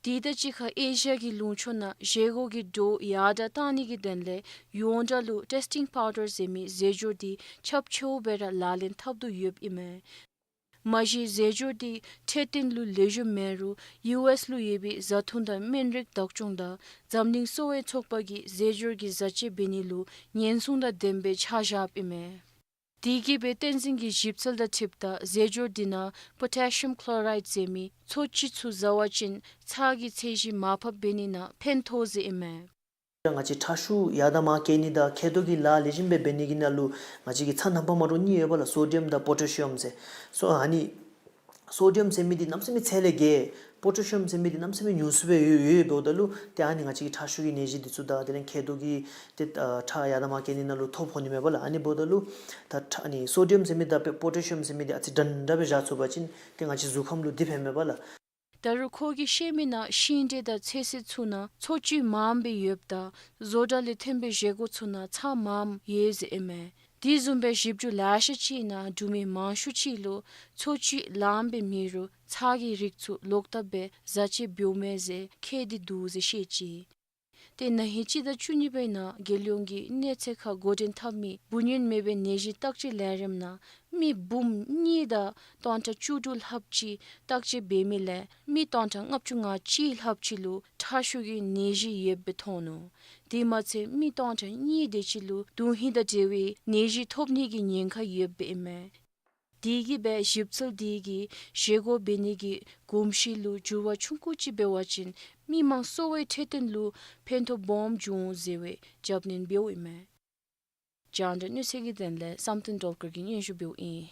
དེ་དང་གཅིག་ཁར་ཨེ་ཤི་ཡ་གི་ལུང་ཕྱོགས་ནང་བཞེས་སྒོ་གི་བྲོ་ཡར་དྲག་གཏང་ནི་གི་དོན་ལས་ཡོངས་གྲགས་ལུ་ཊེསི་ཊིང་པའུ་ཌར་ཟེར་མི་ཟས་སྦྱོར་འདི་ཁྱབ་ཆེཝ་སྦེ་ར་ལག་ལེན་འཐབ་དོ་ཡོདཔ་ཨིན་མས། མ་གཞི་ཟས་སྦྱོར་འདི་འཕྲོད་བསྟེན་ལུ་ལེགས་ཤོམ་མེན་རུང་ཡུ་ཨེསི་ལུ་ཡོད་པའི་བཟའ་འཐུང་དང་སྨན་རིགས་བདག་སྐྱོང་དང་འཛམ་གླིང་གསོ་བའི་ཚོགས་པ་གིས་ཟས་སྦྱོར་གྱི་བཟའ་བཅའ་འབད་ནི་ལུ་ཉེན་སྲུང་དང་ལྡནམ་སྦེ་ཆ་བཞགཔ་ཨིན་མས། དེ་གིས་སྦེ་བསྟན་འཛིན་གྱི་ཞིབ་འཚོལ་དང་འཁྲིལཝ་ད་ཟས་སྦྱོར་འདི་ནང་པོ་ཊེ་ཤི་ཡམ་ཀློ་རའིཌ་ཟེར་མི་ཚོས་གཅིག་ཚུ་བཟའ་བ་ཅིན་ཚྭ་གི་ཚད་གཞི་མར་ཕབ་འབད་ནི་ནང་ཕན་ཐོགས་ཟེར་ཨིན་མས། ང་བཅས་ཁྲག་ཤུགས་ཡར་དང་མར་བཀལ་ནི་དང་མཁལ་རྡོག་གི་ལཱ་ལེགས་ཤོམ་སྦེ་འབད་ནི་གི་ནང་ལུ་ང་བཅས་ཀྱི་ཚྭ་རྣམ་པ་མ་འདྲཝ་གཉིས་ཡོད་པས་ལགས། སོ་ཌི་ཡམ་དང་པོ་ཊེ་ཤི་ཡམ་ཟེར། སོ་ཨ་ནི་ སོ་ཌི་ཡམ་ཟེར་མི་འདི་གནམ་མེད་ས་མེད་ཚད་ལས་བརྒལ། པོ་ཊེ་ཤི་ཡམ་ཟེར་མི་འདི་གནམ་མེད་ས་མེད་ཉུང་སུ་སྦེ་ཡོད་ཡོདཔ་ད་ལུ་ཏེ་ཨ་ནི་ང་བཅས་ཀྱི་ཁྲག་ཤུགས་ཀྱི་ནད་གཞི་འདི་ཚུ་དང་དེ་ལས་མཁལ་རྡོག་གི་ཏེ་ཨ་ཁྲག་ཡར་དང་མར་བཀལ་ནི་ནང་ལུ་ཐོ་ཕོག་ནི་མས་པ་ལགས། ཨ་ནི་འབདཝ་ད་ལུ་ད་ཁྲག་ཨ་ནི་སོ་ཌི་ཡམ་ཟེར་མི་དང་པོ་ཊེ་ཤི་ཡམ་ཟེར་མི་འདི་ཨ་ཙི་འདྲན་འདྲ་སྦེ་བཞག་ཚུགས་པ་ཅིན་ཏེ་ང་བཅས་གཟུགས་ཁམས་ལུ་འདི་ཕན་མས་པ་ལགས། ད་རུང་ཁོ་གིས་བཤད་མི་ནང་ཤིང་འབྲས་དང་ཚོད་བསྲེ་ཚུ་ནང་འཚོ་བཅུད་མངམ་སྦེ་ཡོདཔ་ད་བཟོ་གྲྭ་ལས་ཐོན་པའི་བཞེས་སྒོ་ཚུ་ནང་ཚྭ་མངམ་ཡོད་ཟེར་ཨིན་མས། དེ་བཟུམ་སྦེ་ཞིབ་འཇུག་ལེ་ཤ་ཅིག་ནང་འབྲུག་མི་མང་ཤོས་ཅིག་ལུ་འཚོ་བཅུད་ལངམ་སྦེ་མེད་རུང་ཚྭ་གི་རིགས་ཚུ་ལོག་བཏབ་སྦེ་བཟའ་ཆས་འབདཝ་མས་ཟེར་བཀོད་དེ་འདུག་ཟེར་བཤད་ཅི། ཏེ་ན་ཧིང་སྤྱི་ཟླ་བཅུ་གཉིས་པའི་ནང་རྒྱལ་ཡོངས་ཀྱི་གནས་ཚད་ཁར་འགོ་འདྲེན་འཐབ་མི་འབུ་སྨྱོན་མེད་པའི་ནད་གཞི་བརྟག་དཔྱད་ལས་རིམ་ནང་མི་འབུམ་གཉིས་དང་སྟོང་ཕྲག་བཅུ་དྲུག་ལྷགཔ་ཅིག་བརྟག་དཔྱད་འབད་མི་ལས་མི་སྟོང་ཕྲག་ལྔ་བཅུ་ང་གཅིག་ལྷགཔ་ཅིག་ལུ་ཁྲག་ཤུགས་ཀྱི་ནད་གཞི་ཡོདཔ་སྦེ་མཐོང་ནུག། དེ་མ་ཚད་མི་སྟོང་ཕྲག་གཉིས་དེ་ཅིག་ལུ་དོན་ཧིང་དང་འབྲེལ་བའི་ནད་གཞི་ཐོབ་ནི་གི་ཉེན་ཁ་ཡོདཔ་སྦེ་ཨིན་མས། དེ་གིས་སྦེ་ཞིབ་འཚོལ་དེ་གིས་བཞེས་སྒོ་འབད་ནི་གི་གོམས་གཤིས་ལུ་འགྱུར་བ་ཆུང་ཀུ་ཅིག་འབད་བ་ཅིན་མི་མང་གསོ་བའི་འཕྲོད་བསྟེན་ལུ་ཕན་ཐོགས་སྦོམ་འབྱུང་འོང་ཟེར་བའི་རྒྱབ་སྣོན་འབདཝ་ཨིན་མས། རྒྱང་བསྒྲགས་གནས་ཚུལ་གྱི་དོན་ལས་བསམ་གཏན་སྒྲོལ་དཀར་གྱིས་སྙན་ཞུ་འབདཝ་ཨིན།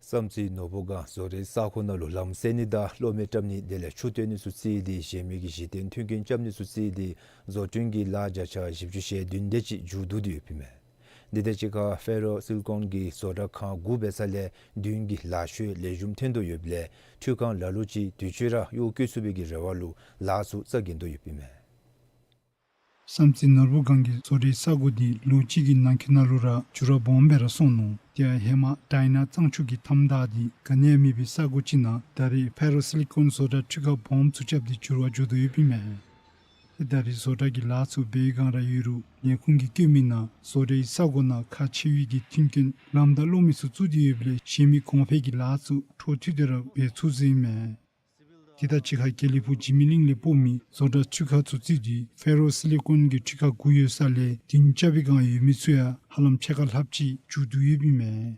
བསམ་རྩེ་ནོར་བུ་སྒང་བཟོ་གྲྭའི་ས་གོ་ནང་ལུ་ལམ་བསལ་ནི་དང་གློག་མེ་བཀྲམ་ནི་དེ་ལས་ཆུ་བཏོན་ནི་ཚུ་རྩིས་ཏེ་གཞན་མི་གི་གཞི་རྟེན་མཐུན་རྐྱེན་རྐྱབ་ནི་ཚུ་རྩིས་ཏེ་བཟོ་སྐྲུན་གྱི་ལཱ་བརྒྱ་ཆ་བཞི་བཅུ་ཞེ་བདུན་དེ་ཅིག་མཇུག་བསྡུ་སྟེ་ཡོདཔ་ཨིན་མས། དེ་དང་གཅིག་ཁར་ཕེ་རོ་སི་ལི་ཀོན་གྱི་བཟོ་གྲྭ་ཁང་དགུ་འབད་ས་ལས་བདུན་གྱི་ལག་ཤེས་ལེགས་ཤོམ་ཐོན་དོ་ཡོདཔ་ལས་འཕྲུལ་ཁང་ལ་ལུ་ཅིག་དུས་ཅི་ར་གཡོག་བཀོལ་ཚུགས་པའི་གི་རེ་བ་ལུ་ལཱ་ཚུ་རྩ་འགེངས་དོ་ཡོདཔ་ཨིན་མས། བསམ་རྩེ་ནོར་བུ་སྒང་གི་བཟོ་གྲྭའི་ས་གོ་འདི་ལོ་གཅིག་གི་ནང་འཁོད་ནང་ལུ་ར་འགྱུར་བ་སྦོམ་སྦེ་ར་སོང་ནུག། དེ་ཡང་ཧེ་མ་ཊའི་ན་གཙང་ཆུ་གི་མཐའམ་བདའ་སྟེ་ག་ནི་ཡང་མེད་པའི་ས་གོ་ཅིག་ནང་ད་རེས་ཕེ་རོ་སི་ལི་ཀོན་བཟོ་གྲྭ་འཕྲུལ་ཁང་སྦོམ་ཚུ་རྐྱབ་སྟེ་འགྱུར་བ་འགྱོ་དོ་ཡོདཔ་ཨིན་མས། ད་རེས་བཟོ་གྲྭ་གི་ལཱ་ཚུ་འབད་བའི་སྒང་ར་ཡོད་རུང་ལས་ཁུངས་ཀྱིས་བཀོད་མི་ནང་བཟོ་གྲྭའི་ས་གོ་ནང་ཁག་ཆེ་བའི་གི་མཐུན་རྐྱེན་ལམ་དང་གློག་མེ་ཚུ་བཙུགས་ཏེ་ཡོདཔ་ལས་གཞན་མི་གོང་འཕེལ་གྱི་ལཱ་ཚུ་འཕྲོ་མཐུད་དེ་ར་འབད་ཚུགས་ཟེར་ཨིན་མས། དེ་དང་གཅིག་ཁར་དགེ་ལེགས་ཕུག་འཇིགས་མེད་གླིང་ལས་སྤོ་མི་བཟོ་གྲྭ་འཕྲུལ་ཁང་ཚུ་རྩིས་ཏེ་ཕེ་རོ་སི་ལི་ཀོན་གྱི་འཕྲུལ་ཁང་དགུ་ཡོད་ས་ལས་བདུན་རྐྱབ་པའི་སྒང་ཡོད་མི་ཚུ་ཡང་ཧ་ལམ་ཕྱེད་ཀ་ལྷགཔ་ཅིག་མཇུག་བསྡུ་ཡོདཔ་ཨིན་མས།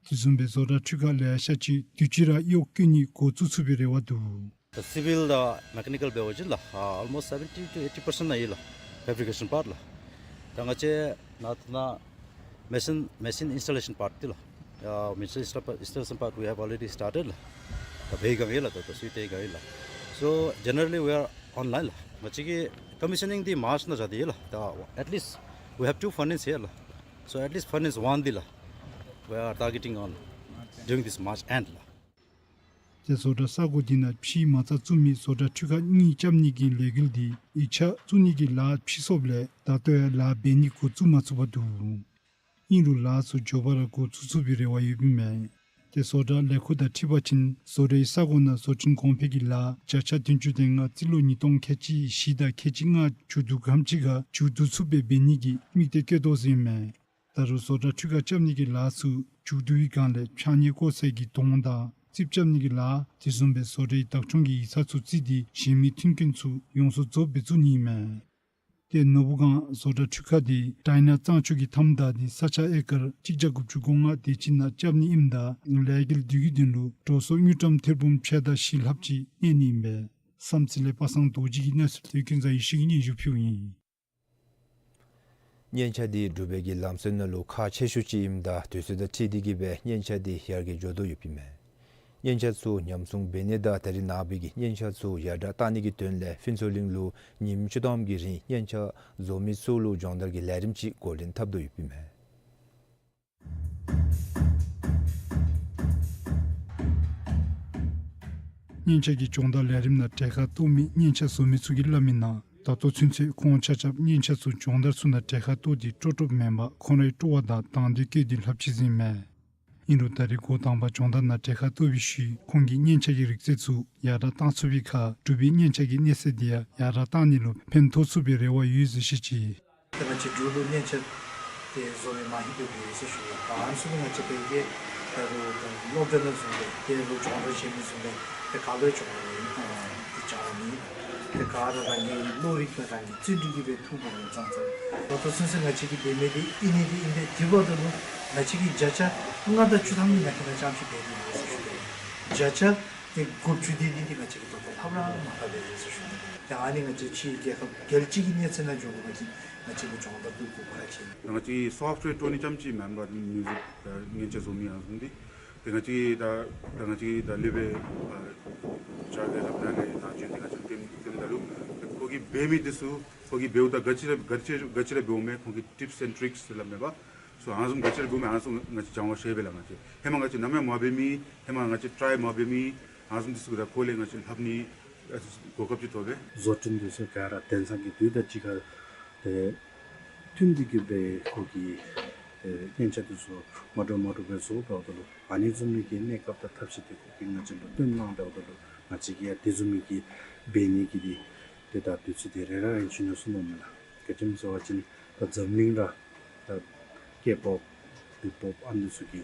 དེ་བཟུམ་སྦེ་བཟོ་གྲྭ་འཕྲུལ་ཁང་ལེ་ཤ་ཅིག་དུས་ཅི་ར་གཡོག་བཀོལ་ནི་འགོ་བཙུགས་ཚུགས་པའི་རེ་བ་འདུག། ད་སི་བིལ་དང་མེ་ཀ་ནི་ཀལ་འབད་བ་ཅིན་ལགས་ཨ་almost seventy to eighty percent ནང་ཡོད་ལགས། ཕེབ་རི་ཀེ་ཤཱན་པཱརཊ་ལགས། ད་ང་བཅས་ནཱ་ད་ནཱ་མེ་སིན་མེ་སིན་ཨིནསི་ཊོ་ལེ་ཤཱན་པཱརཊ་འདི་ལགས། ཨ་མེ་སིན་ཨིནསི་ཊོ་ལེ་ཤཱན་པཱརཊ we have already started ལགས། ད་འབད་བའི་སྒང་ཨིན་ལགས། ད་ད་སུ་ཡི་ཏེ་སྒང་ཨིན་ལགས། So generally we are online ལགས། ང་བཅས་ཀྱི་ཀོ་མི་ཤ་ནིང་འདི་མཱརཅ་ནང་བཞག་སྟེ་ཡོད་ལགས། ད་at least we have two furnace here ལགས། So at least furnace one འདི་ལགས། We are targeting on during this March end ལགས། ཏེ་བཟོ་གྲྭ་ས་གོ་འདི་ནང་ཕྱི་མ་རྩ་བཙུགས་མི་བཟོ་གྲྭ་འཕྲུལ་ཁང་གཉིས་རྐྱབ་ནི་གི་ལས་འགུལ་འདི་ཡིག་ཆ་བཙུགས་ནི་གི་ལཱ་ཕྱིས་སོངམ་ལས་ད་ལྟོ་ཡང་ལཱ་འབད་ནི་འགོ་བཙུགས་མ་ཚུགས་པར་འདུག། ཨིན་རུང་ལཱ་ཚུ་མགྱོགས་པ་ར་འགོ་བཙུགས་ཚུགས་པའི་རེ་བ་ཡོདཔ་ཨིན་མས། ཏེ་བཟོ་གྲྭ་ལས་ཁུངས་དང་འཁྲིལ་བ་ཅིན་བཟོ་གྲྭའི་ས་གོ་ནང་བཟོ་སྐྲུན་གོང་འཕེལ་གྱི་ལཱ་བརྒྱ་ཆ་བདུན་ཅུ་དོན་ལྔ་རྩིས་ལོ་ཉིས་སྟོང་ཁལ་གཅིག་བཞི་དང་ཁལ་གཅིག་ལྔ་མཇུག་བསྡུ་ཁམས་ཅིག་ཁར་མཇུག་བསྡུ་ཚུགས་པའི་འབད་ནི་གི་དམིགས་གཏད་བསྐྱེད་དོ་ཟེར་ཨིན་མས། ད་རུང་བཟོ་གྲྭ་འཕྲུལ་ཁང་རྐྱབ་ནི་གི་ལཱ་ཚུ་མཇུག་བསྡུ་བའི་སྒང་ལས་ཕྱགས་སྙིགས་བཀོ་སའི་གི་དོང་དང་རྩིགཔ་རྐྱབ་ནི་གི་ལཱ་དེ་བཟུམ་སྦེ་བཟོ་གྲྭའི་བདག་སྐྱོང་གི་ཡིག་ཚང་ཚུ་རྩིས་ཏེ་གཞན་མི་མཐུན་རྐྱེན་ཚུ་ཡོངས་སུ་རྫོགསཔ་སྦེ་བཙུགས་ནི་ཨིན་མས། ཏེ་ནོར་བུ་སྒང་བཟོ་གྲྭ་འཕྲུལ་ཁང་འདི་ཊའི་ན་གཙང་ཆུ་གི་མཐའམ་བདའ་སྟེ་ས་ཆ་ཨེ་ཀར་གཅིག་བརྒྱ་དགུ་བཅུ་གོ་ལྔ་དེ་ཅིག་ནང་རྐྱབ་ནི་ཨིནམ་ད་ལས་འགུལ་འདི་གི་དོན་ལུ་འགྲོ་སོང་དངུལ་ཀྲམ་ཐེར་འབུམ་ཕྱེད་དང་བཞི་ལྷགཔ་ཅིག་གནས་ནི་ཨིན་པས། བསམ་རྩེ་ལས་པ་སངས་རྡོ་རྗེ་གི་གནས་ཚུལ་དེ་ཀུན་བཟང་ཡེ་ཤེས་ཀྱིས་སྙན་ཞུ་ཕུལཝ་ཨིན། སྙན་ཆ་འདི་འབྲུག་པའི་གི་ལམ་སྲོལ་ནང་ལུ་ཁག་ཆེ་ཤོས་ཅིག་ཨིནམ་ད་དུས་ཚོད་དང་འཁྲིལ་ཏེ་གིས་སྦེ་སྙན་ཆ་འདི་ཡར་རྒྱས་འགྱོ་དོ་ཡོདཔ་ཨིན་མས། སྙན་ཆ་ཚུ་ཉམས་སྲུང་འབད་ནི་དང་ད་རེས་ནངས་པའི་གི་སྙན་ཆ་ཚུ་ཡར་དྲགས་གཏང་ནི་གི་དོན་ལས་ཕུན་ཚོགས་གླིང་ལུ་ཉིནམ་བཅུ་ཐམ་གྱི་རིང་སྙན་ཆ་བཟོ་མི་ཚུ་ལུ་སྦྱོང་བརྡར་གྱི་ལས་རིམ་ཅིག་འགོ་འདྲེན་འཐབ་དོ་ཡོདཔ་ཨིན་མས། སྙན་ཆ་གི་སྦྱོང་བརྡར་ལས་རིམ་ནང་གྲལ་ཁར་གཏོགས་མི་སྙན་ཆ་བཟོ་མི་ཚུ་གིས་སླབ་མི་ནང་ད་ལྟོ་ཚུན་ཚོད་ཁོང་ཆ་ཁྱབ་སྙན་ཆ་ཚུ་སྦྱོང་བརྡར་ཚུ་ནང་གྲལ་ཁར་གཏོགས་ཏེ་སྤྲོ་སྤྲོཝ་མེན་པར་ཁོང་རའི་སྤྲོ་བ་དང་དང་འདོད་བསྐྱེད་དེ་ལྷབ་ཅི་ཟེར་ཨིན་མས། ཨིན་རུང་ད་རེས་འགོ་དང་པ་སྦྱོང་བརྡར་ནང་གྲལ་ཁར་གཏོགས་པའི་ཤུལ་ཁོང་གིས་སྙན་ཆ་གི་རིག་རྩལ་ཚུ་ཡར་དྲགས་གཏང་ཚུགས་པའི་ཁར་འབྲུག་པའི་སྙན་ཆ་གི་གནས་ཚད་དེ་ཡང་ཡར་དྲགས་གཏང་ནི་ལུ་ཕན་ཐོགས་ཚུགས་པའི་རེ་བ་ཡོད་ཟེར་བཤད་ཅི། ད་ང་བཅས་འབྲུག་ལུ་སྙན་ཆ་དེ་བཟོ་མི་མང་ཧེང་སྦེ་ཡོད་ཟེར་ཞུ་ཡི། ད་ཨ་ནི་ཚུ་ང་བཅས་བོད་ཀྱི་ད་རུང་ད་སློབ་གྲྭ་ནང་བཟུམ་སྦེ་དེ་ལུ་སྦྱོང་བརྡར་བྱིན་མི་བཟུམ་སྦེ་དེ་ག་ལུ་ཡང་སྦྱོང་བ་མེད། ཨ་དེ་སྦྱང་བ་མེད། དེ་ག་ར་རང་གི་བློ་རིག་དང་རང་གི་བརྩོན་འགྲུས་ཀྱིས་སྦེ་ཐོབ་པ་ཨིན་ཙང་ཙང་། ད་ལྟོ་ཚུན་ཚོད་ང་བཅས་ཀྱིས་འབད་མི་དེ་ཨིན་ནི་དེ་ཨིན་པས། དེ་འབདཝ་ད་ལུ་ང་བཅས་ཀྱིས་བརྒྱ་ཆ་ལྔ་དང་བཅུ་ཐམ་གྱི་ནང་འཁོད་ནང་རྐྱངམ་ཅིག་འབད་དེ་ཡོད་ཟེར་ཞུ་ནི། བརྒྱ་ཆ་དེ་དགུ་བཅུ་དེ་དེ་དེ་ང་བཅས་ཀྱིས་ད་ལྟོ་ལྷབ་ར་མ་ལྷབ་པས་ཟེར་ཞུ་ནི། ད་ཨ་ནི་ང་བཅས་ཕྱིའི་རྒྱལ་ཁབ་རྒྱལ་སྤྱི་གི་གནས་ཚད་ནང་འགྱོ་དགོ་པ་ཅིན་ང་བཅས་ཀྱིས་སྦྱོང་བརྡར་འདི་དགོ་པ་ར་ཅིག། ང་བཅས་སོཕཊ་ཝེར་སྤྲོ་ནི་རྐྱངམ་ཅིག་མེན་པར་མིའུ་ཟིག་ད་སྙན་ཆ་བཟོ་མི་ཡང་བཟུང་སྟེ་ ང་བཅས་ད་ད་ང་བཅས་ད་ལས་སྦེ་ཨ་བྱ་དེ་ལམ་ནང་ལས་ནང་བྱོན་ཏེ་ང་བཅས་སྟོན་སྟོནམ་ད་ལུ་ཁོ་གིས་འབད་མི་འདི་ཚུ་ཁོ་གིས་འབདཝ་ད་ག་ཅི་ར་ག་ཅི་ག་ཅི་ར་འབདཝ་མས། ཁོ་གི་tips and tricks སླབ་མས་པ། སོ་ཨ་ནི་བཟུམ་ག་ཅི་ར་འབདཝ་མས། ཨ་ནི་ཚུ་ང་བཅས་སྦྱང་བ་ཤེས་པས་ལགས། ང་བཅས་ཧེ་མ་ང་བཅས་ནམ་ཡང་མ་འབད་མི་ཧེ་མ་ང་བཅས་try མ་འབད་མི་ཨ་ནི་བཟུམ་འདི་ཚུ་གི་ད་ཁོ་ལས་ང་བཅས་ལྷབ་ནི་ཨ་གོ་སྐབས་ཅིག་ཐོབ་པས། བཟོ་སྐྲུན་འདི་ཚུ་ག་ར་དེང་སང་གི་དུས་དང་གཅིག་ཁར་ཏེ་བསྟུན་ཏེ་གི་སྦེ་ཁོ་གིས་ཨེ་སྙན་ཆ་འདི་ཚུ་མ་འདྲཝ་མ་འདྲཝ་སྦེ་བཟོ་འབདཝ་ད་ལུ་ཨ་ནི་བཟུམ་མའི་གི་གནས་སྐབས་དང་ཐབས་ཤེས་འདི་ཁོ་གིས་ང་བཅས་ལུ་སྟོན་གནང་འབདཝ་ད་ལུ་ང་བཅས་ཀྱིས་ཡང་དེ་བཟུམ་མའི་གི་འབད་ནི་གི་འདི་ཏེ་ད་དུས་ཚོད་འདི་རེ་རེ་ར་ཨིན་ཞུ་ནི་ཟེར་མནོཝ་མས་ལགས། ག་ཅི་སྨོ་ཟེར་བ་ཅིན་ད་འཛམ་གླིང་ར་ད་K-pop, B-pop ཨ་ནི་ཚུ་གི་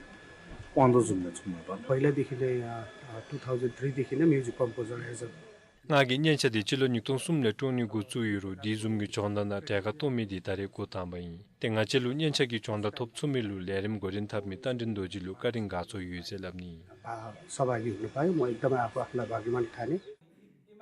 དབང་དུ་བཟུང་ནི་ཚུ་མས་པ། पहिलादेखि नै, अ, अ, two thousand three देखि नै music composer as a ང་གིས་སྙན་ཆ་འདི་སྤྱི་ལོ་ཉིས་སྟོང་གསུམ་ལས་དཀྲོག་ནི་འགོ་བཙུགས་ཡོད་རུང་དེ་བཟུམ་གྱི་སྦྱོང་བརྡར་ནང་གྲལ་ཁར་གཏོགས་མི་འདི་ད་རེས་འགོ་དང་པ་ཨིན། ཏེ་ང་བཅས་ལུ་སྙན་ཆ་གི་སྦྱོང་བརྡར་ཐོབ་ཚུགས་མི་ལུ་ལས་རིམ་འགོ་འདྲེན་འཐབ་མི་རྟ་མགྲིན་རྡོ་རྗེ་ལུ་བཀའ་དྲིན་དགའ་ཚོར་ཡོད་ཟེར་སླབ་ནི། आ, सहभागी हुन पाएँ, म एकदमै आफू आफूलाई भाग्यमानी ठाने।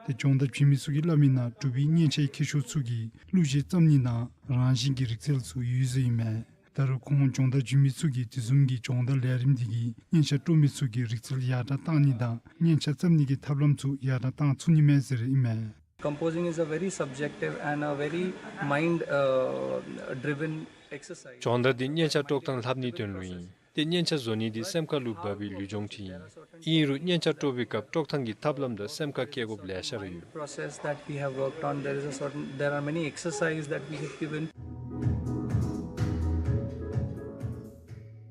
ཏེ་སྦྱོང་བརྡར་བྱིན་མི་ཚུ་གི་སླབ་མི་ནང་འབྲུག་པའི་སྙན་ཆའི་མཁས་མཆོག་ཚུ་གིས་གླུ་གཞས་བརྩམ་ནི་ནང་རང་བཞིན་གྱི་རིག་རྩལ་ཚུ་ཡོད་ཟེར་ཨིན་མས། ད་རུང་ཁོང་སྦྱོང་བརྡར་བྱིན་མི་ཚུ་གིས་དེ་བཟུམ་གྱི་སྦྱོང་བརྡར་ལས་རིམ་འདི་གིས་སྙན་ཆ་དཀྲོག་མི་ཚུ་གི་རིག་རྩལ་ཡར་དྲག་བཏང་ནི་དང་སྙན་ཆ་བརྩམ་ནི་གི་ཐབས་ལམ་ཚུ་ཡར་དྲག་བཏང་ཚུགས་ནི་མས་ཟེར་ཨིན་མས། Composing is a very subjective and a very mind, uh, driven exercise. སྦྱོང་བརྡར་འདི་སྙན་ཆ་དཀྲོག་ཐངས་ལྷབ་ནིའི་དོན་ལུ་ཨིན། ཏེ་སྙན་ཆ་བཟོ་ནི་འདི་སེམས་ཁ་ལུ་འབབ་པའི་ལུས་སྦྱོང་ཅིག་ཨིན། ཨིན་རུང་སྙན་ཆ་དཀྲོག་པའི་སྐབས་དཀྲོག་ཐངས་ཀྱི་ཐབས་ལམ་དང་སེམས་ཁར་བཀལ་དགོཔ་ལེ་ཤ་ར་ཡོད། Process that we have worked on, there is a certain, there are many exercise that we have given.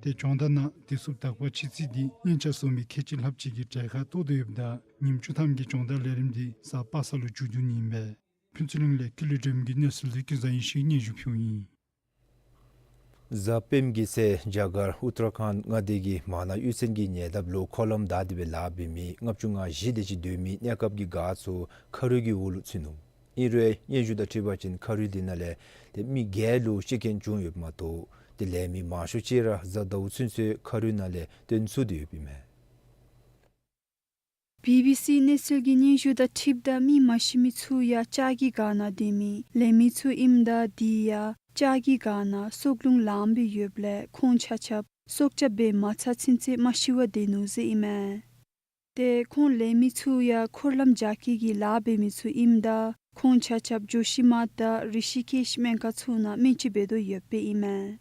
ཏེ་སྦྱོང་བརྡར་ནང་དེ་ཚུ་དག་པ་ཅིག་རྩིས་ཏེ་སྙན་ཆ་བཟོ་མི་ཁལ་གཅིག་ལྷགཔ་ཅིག་གིས་གྲལ་ཁར་གཏོགས་ཏེ་ཡོདཔ་ད་ཉིནམ་བཅུ་ཐམ་གྱི་སྦྱོང་བརྡར་ལས་རིམ་འདི་གཟའ་པ་སངས་ལུ་མཇུག་བསྡུ་ནི་ཨིན་པས། ཕུན་ཚོགས་གླིང་ལས་ཀུན་ལེགས་སྒྲོལམ་གྱི་གནས་ཚུལ་འདི་ཀུན་བཟང་ཡེ་ཤེས་ཀྱིས་སྙན་ཞུ་ཕུལཝ་ཨིན། གཟའ་སྤེནམ་གྱི་ཚེ་རྒྱ་གར་ཨུ་ཏར་ཁཱནཌ་མངའ་སྡེ་གི་མ་ན་གཡུས་ཚན་གྱི་ཉེ་འདབས་ལུ་འཁོར་ལམ་བདའ་སྟེ་སྦེ་ལཱ་འབད་མི་ལྔ་བཅུ་ང་བཞི་དེ་ཅིག་སྡོད་མི་གནས་སྐབས་ཀྱི་མགར་ཚུ་མཁའ་རུས་ཀྱི་འོག་ལུ་ཚུད་ནུག། ཨིན་རུང་སྙན་ཞུ་དང་འཁྲིལ་བ་ཅིན་མཁའ་རུས་དེ་ནང་ལས་ཏེ་མི་བརྒྱད་ལུ་ཤི་རྐྱེན་བྱུང་ཡོདཔ་མ་གཏོགས་ཏེ་ལས་མི་མང་ཤོས་ཅིག་ར་གཟའ་ཟླཝ་ཚུན་ཚོད་མཁའ་རུས་ནང་ལས་བཏོན་ཚུགས་ཏེ་ཡོདཔ་ཨིན་མས། བི་བི་སི་གནས་ཚུལ་གྱི་སྙན་ཞུ་དང་འཁྲིལཝ་ད་མི་མ་ཤི་མི་ཚུ་ཡང་ལྕགས་ཀྱི་སྒང་ནང་སྡོད་མི་ལས་མི་ཚུ་ཨིནམ་ད་དེ་ཡང་ལྕགས་ཀྱི་སྒང་ནང་སྲོག་རླུང་ལངམ་སྦེ་ཡོདཔ་ལས་ཁོང་ཆ་ཁྱབ་སྲོག་སྐྱབས་འབད་མ་ཚར་ཚུན་ཚོད་མ་ཤི་བར་སྡོད་ནུག་ཟེར་ཨིན་མས། ཏེ་ཁོང་ལས་མི་ཚུ་ཡང་འཁོར་ལམ་རྒྱ་སྐྱེད་ཀྱི་ལཱ་འབད་མི་ཚུ་ཨིནམ་ད་ཁོང་ཆ་ཁྱབ་ཇོ་ཤི་མཐ་དང་རི་ཤི་ཀེཤ་སྨན་ཁང་ཚུ་ནང་སྨན་བཅོས་འབད་དོ་ཡོདཔ་ཨིན་མས།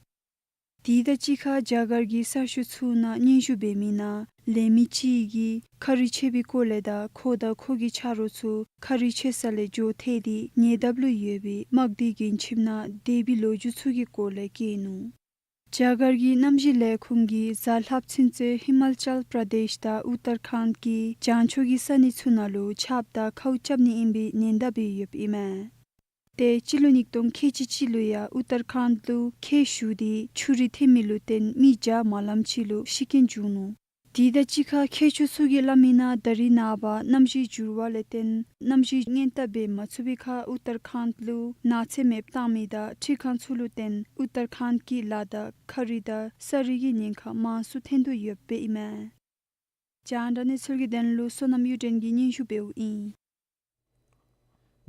དེ་དང་གཅིག་ཁར་རྒྱ་གར་གྱི་གསར་ཤོག་ཚུ་ནང་སྙན་ཞུ་འབད་མི་ནང་ལས་མི་ཅིག་གིས་མཁའ་རུས་ཆད་པའི་སྐོར་ལས་དང་ཁོ་དང་ཁོ་གི་ཆ་རོགས་ཚུ་མཁའ་རུས་ཆད་ས་ལས་འགྱོ་ཐལ་ཏེ་ཉེ་འདབས་ལུ་ཡོད་པའི་དམག་སྡེའི་མགྲོན་ཁྱིམ་ནང་སྡོད་པའི་ལོ་རྒྱུས་ཚུ་གི་སྐོར་ལས་བཀོད་ནུག། རྒྱ་གར་གྱི་གནམ་གཤིས་ལས་ཁུངས་ཀྱིས་གཟའ་ལྷགཔ་ཚུན་ཚོད་ཧི་མ་ཅལ་པྲ་དེཤ་དང་ཨུ་ཏར་ཁཱནཌ་ཀྱི་བྱང་ཕྱོགས་ཀྱི་ས་གནས་ཚུ་ནང་ལུ་ཆརཔ་དང་ཁཝ་རྐྱབ་ནི་ཨིན་པའི་ཉེན་བརྡ་སྤེལ་ཡོདཔ་ཨིན་མས། ཏེ་སྤྱི་ལོ་ཉིས་སྟོང་ཁལ་གཅིག་གཅིག་ལུ་ཡང་ཨུ་ཏར་ཁཱནཌ་ལུ་ཁྱེགས་ཞུགས་ཏེ་ཆུ་རུད་ཐོན་མི་ལུ་བརྟེན་མི་བརྒྱ་མ་ལངམ་ཅིག་ལུ་ཤི་རྐྱེན་བྱུང་ནུག། དེ་དང་གཅིག་ཁར་མཁས་མཆོག་ཚུ་གིས་སླབ་མི་ནང་ད་རིས་ནངས་པ་གནམ་གཤིས་འགྱུར་བ་ལས་བརྟེན་གནམ་གཤིས་སྔོན་བརྟག་འབད་མ་ཚུགས་པའི་ཁར་ཨུ་ཏར་ཁཱནཌ་ལུ་ནགས་ཚལ་མེདཔ་བཏང་མི་དང་འཕྲུལ་ཁང་ཚུ་ལུ་བརྟེན་ཨུ་ཏར་ཁཱནཌ་ཀྱི་ལ་དྭགས་མཁའ་རུས་དང་ས་རུད་ཀྱི་ཉེན་ཁ་མང་སུ་ཐོན་དོ་ཡོདཔ་ཨིན་མས། རྒྱང་བསྒྲགས་གནས་ཚུལ་གྱི་དོན་ལུ་བསོད་ནམས་གཡུ་སྒྲོན་གྱིས་སྙན་ཞུ་འབདཝ་ཨིན།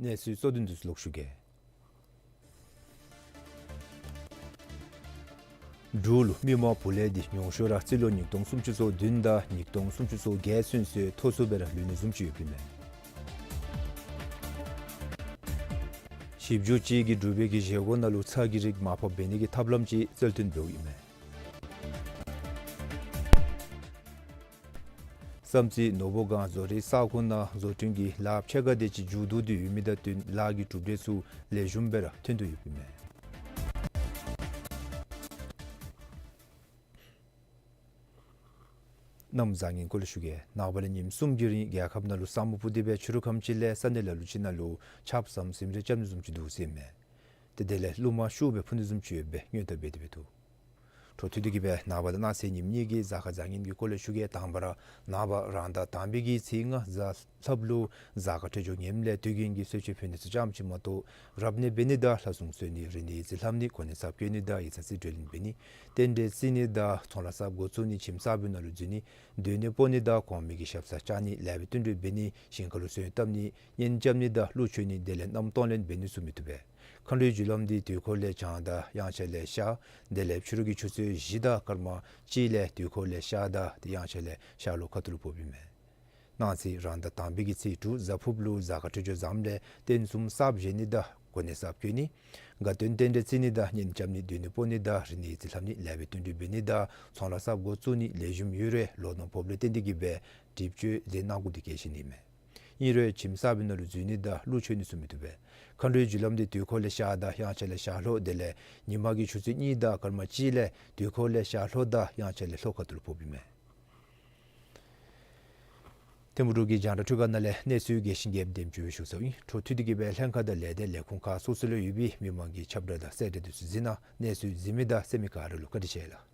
གནས་ཚུལ་གཙོ་དོན་འདི་ཚུ་ལོག་ཞུ་གེ། འབྲུག་ལུ་མི་མང་བུ་ལས་འདི་ཉུང་ཤོས་ར་རྩིས་ལོ་ཉིས་སྟོང་སུམ་ཅུ་སོ་བདུན་དང་ཉིས་སྟོང་སུམ་ཅུ་སོ་བརྒྱད་ཚུན་ཚོད་མཐོ་སུ་སྦེ་ར་ལུས་ནི་བཟུམ་ཅིག་ཡོདཔ་ཨིན་མས། ཞིབ་འཇུག་ཅིག་གིས་འབྲུག་པའི་གི་བཞེས་སྒོ་ནང་ལུ་ཚྭ་གི་རིགས་མར་ཕབ་འབད་ནི་གི་ཐབས་ལམ་ཅིག་རྩལ་བཏོན་འབདཝ་ཨིན་མས། བསམ་རྩེ་ནོར་བུ་སྒང་བཟོ་རིག་ས་ཁོངས་ནང་བཟོ་སྐྲུན་གྱི་ལཱ་ཕྱེད་ཀ་དེ་ཅིག་མཇུག་བསྡུ་སྟེ་ཡོད་མི་དང་བསྟུན་ལཱ་གི་གྲུབ་འབྲས་ཚུ་ལེགས་ཤོམ་སྦེ་ར་ཐོན་དོ་ཡོདཔ་ཨིན་མས། གནམ་བཟང་ངན་སྐོར་ལས་ཞུ་གེ། ནངས་པ་ལས་ཉིནམ་གསུམ་གྱི་རིང་རྒྱལ་ཁབ་ནང་ལུ་ས་སྨུག་སྤུབས་ཏེ་སྦེ་ཕྱི་རུ་ཁམས་ཅིག་ལས་ས་གནས་ལ་ལུ་ཅིག་ནང་ལུ་ཆརཔ་ཟམ་ཟིམ་རེ་རྐྱབ་ནི་བཟུམ་ཅིག་འདུག་ཟེར་ཨིན་མས། ཏེ་དེ་ལས་རླུང་མ་ཤུགས་སྦེ་འཕུ་ནི་བཟུམ་ཅིག་ཡོད་པའི་སྔོན་བརྡ་འབད་དེ་སྦེ་འདུག། འཕྲོ་མཐུད་དེ་གི་སྦེ་ནངས་པ་དང་གནངས་ཚེ་ཉིནམ་གཉིས་ཀྱི་གཟའ་སྐར་བཟང་ངན་གྱི་སྐོར་ལས་ཞུ་གེ། དང་པ་ར་ནངས་པ་རང་ཟླ་དང་པའི་གི་ཚེས་ལྔ་གཟའ་ལྷགཔ་ལུ་གཟའ་སྐར་འཕྲོད་སྦྱོར་ངནམ་ལས་དུས་རྒྱུན་གྱི་གསོལ་མཆོད་ཕུལ་ནི་ཚུ་ཙམ་ཅིག་མ་གཏོགས་རབ་གནས་འབད་ནི་དང་ལྷ་སྲུང་གསོལ་ནི་རིག་གནས་ཡིག་རྩིས་ལྷབ་ནི་གོ་གནས་ཚབ་བཀོད་ནི་དང་ཡིག་ཚང་རྩིས་སྤྲོད་ལེན་འབད་ནི་རྟེན་འབྲེལ་བརྩི་ནི་དང་ཚོང་ལཱ་གསརཔ་འགོ་བཙུགས་ནི་ཁྱིམ་གསརཔ་ནང་ལུ་འཛུལ་ནི་སྡོད་གནས་སྤོ་ནི་དང་གོང་མའི་གི་ཞབས་སར་བཅར་ནི་ལེགས་པའི་བསྟུན་གྲོས་འབད་ནི་ཞིང་ཁ་ལུ་སོན་བཏབ་ནི་གཉེན་རྐྱབ་ནི་དང་གླུ་མཆོད་ནི་དེ་ལས་མནའམ་གཏོང་ལེན་འབད་ནི་ཚུ་མི་བཏུབ་པས། མཁའ་འགྲོའི་རྒྱུ་ལམ་འདི་དུས་འཁོར་ལས་བྱང་དང་དབྱངས་འཆར་ལས་ཤར། དེ་ལས་ཕྱི་རུ་གི་ཆུ་ཚོད་བཞི་དང་སྐར་མ་གཅིག་ལས་དུས་འཁོར་ལས་ཤར་དང་དབྱངས་འཆར་ལས་ཤར་ལྷོ་ཁ་ཐུག་ལུ་ཕོགཔ་ཨིན་མས། གནངས་ཚེ་རང་ཟླ་དང་པའི་གི་ཚེས་དྲུག་གཟའ་ཕུརཔ་ལུ་གཟའ་སྐར་འཕྲོད་སྦྱོར་བཟངམ་ལས་རྟེན་གསུམ་གསརཔ་བཞེངས་ནི་དང་གོ་གནས་གསརཔ་བསྐོ་ནི། དགའ་སྟོན་རྟེན་འབྲེལ་བརྩི་ནི་དང་གཉེན་རྐྱབ་ནི་སྡོད་གནས་སྤོ་ནི་དང་རིག་གནས་ཡིག་རྩིས་ལྷབ་ནི་ལེགས་པའི་བསྟུན་གྲོས་འབད་ནི་དང་ཚོང་ལཱ་གསརཔ་འགོ་བཙུགས་ནི་ལེགས་ཤོམ་ཡོད་རུང་ལོ་ནམ་ཕོགཔ་ལས་བརྟེན་ཏེ་གིས་སྦེ་སྒྲིབ་བཅོས་མཛད་གནང་དགོ་དེ་གལ་ཆེ་ནི་མས། ཨིན་རུང་ཁྱིམ་གསར་པའི་ནང་ལུ་འཛུལ་ནི་དང་གླུ་མཆོད་ནི་ཚུ་མི་བཏུབ་པས། མཁའ་འགྲོའི་རྒྱུ་ལམ་འདི་དུས་འཁོར་ལས་ཤར་དང་དབྱངས་འཆར་ལས་ཤར་ལྷོ། དེ་ལས་ཉིན་མ་གི་ཆུ་ཚོད་གཉིས་དང་སྐར་མ་གཅིག་ལས་དུས་འཁོར་ལས་ཤར་ལྷོ་དང་དབྱངས་འཆར་ལས་ལྷོ་ཁ་ཐུག་ལུ་ཕོགཔ་ཨིན་མས། ཐིམ་ཕུག་འབྲུག་གི་རྒྱང་བསྒྲགས་འཕྲུལ་ཁང་ནང་ལས་གནས་ཚུལ་རྒྱས་ཤིང་རྒྱསཔ་འདེམས་སྤྱོད་ཞུ་ཚརཝ་ཨིན། འཕྲོ་མཐུད་དེ་གིས་སྦེ་ལྷན་ཁག་དང་ལས་སྡེ་ལས་ཁུངས་ཁག་སོ་སོ་ལུ་ཡོད་པའི་མི་མང་གི་ཁྱབ་བསྒྲགས་དང་གསལ་བསྒྲགས་འདི་ཚུ་གཟིགས་གནང་། གནས་ཚུལ་གཟིགས་མི་དང་གསན་མི་ག་ར་ལུ་བཀའ་དྲིན་ཆེ་ལགས།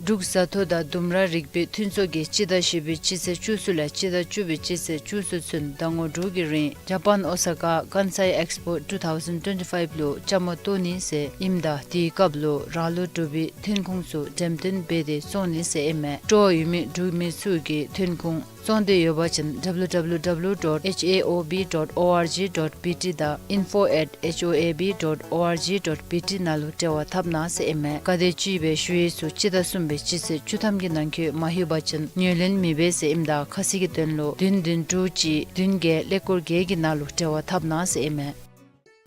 འབྲུག་བཟའ་ཐོ་དང་ལྡུམ་ར་རིག་པའི་མཐུན་ཚོགས་ཀྱིས་སྤྱི་ཟླ་བཞི་པའི་སྤྱི་ཚེས་བཅུ་གསུམ་ལས་སྤྱི་ཟླ་བཅུ་པའི་སྤྱི་ཚེས་བཅུ་གསུམ་ཚུན་ཟླ་ངོ་དྲུག་གི་རིང་ཇ་པཱན་ཨོ་ས་ཀ་ཀཱན་སའི་ཨེགསི་པོ་ཊུ་ཐའུ་ཟེན་ཊུ་ཝེན་ཊི་ཕའིབ་ལུ་བཅའ་མར་གཏོགས་ནི་ཟེར་ཨིནམ་ད་དེའི་སྐབས་ལུ་རང་ལུ་འབྲུག་པའི་ཐོན་ཁུངས་ཚུ་འགྲེམས་སྟོན་འབད་དེ་བཙོང་ནི་ཟེར་ཨིན་མས། སྤྲོ་བ་ཡོད་མི་འབྲུག་མི་ཚུ་གིས་ཐོན་ཁུངས་བཙོང་འདོད་ཡོད་པ་ཅིན་ཌབ་ལུ་ཌབ་ལུ་ཌབ་ལུ་ཌོཊ་ཨེཆ་ཨེ་ཨོ་བི་ཌོཊ་ཨོ་ཨར་ཇི་ཌོཊ་བི་ཊི་དང་ཨིན་ཕོ་ཨེཊ་ཨེཆ་ཨོ་ཨེ་བི་ཌོཊ་ཨོ་ཨར་ཇི་ཌོཊ་བི་ཊི་ནང་ལུ་འབྲེལ་བ་འཐབ་གནང་ཟེར་ཨིན་མས། ག་དེ་ཅིག་སྦེ་ཞུ་ཡིག་ཚུ་སྤྱི་ཟླ་གསུམ་པའི་སྤྱི་ཚེས་བཅུ་ཐམ་གྱི་ནང་འཁོད་མ་ལྷོད་པ་ཅིན་ངོས་ལེན་མི་འབད་ཟེར་ཨིནམ་ད་ཁ་གསལ་གྱི་དོན་ལུ་བདུན་བདུན་དྲུག་གཅིག་བདུན་བརྒྱད་ཀླད་ཀོར་བརྒྱད་ཀྱི་ནང་ལུ་འབྲེལ་བ་འཐབ་གནང་ཟེར་ཨིན་མས།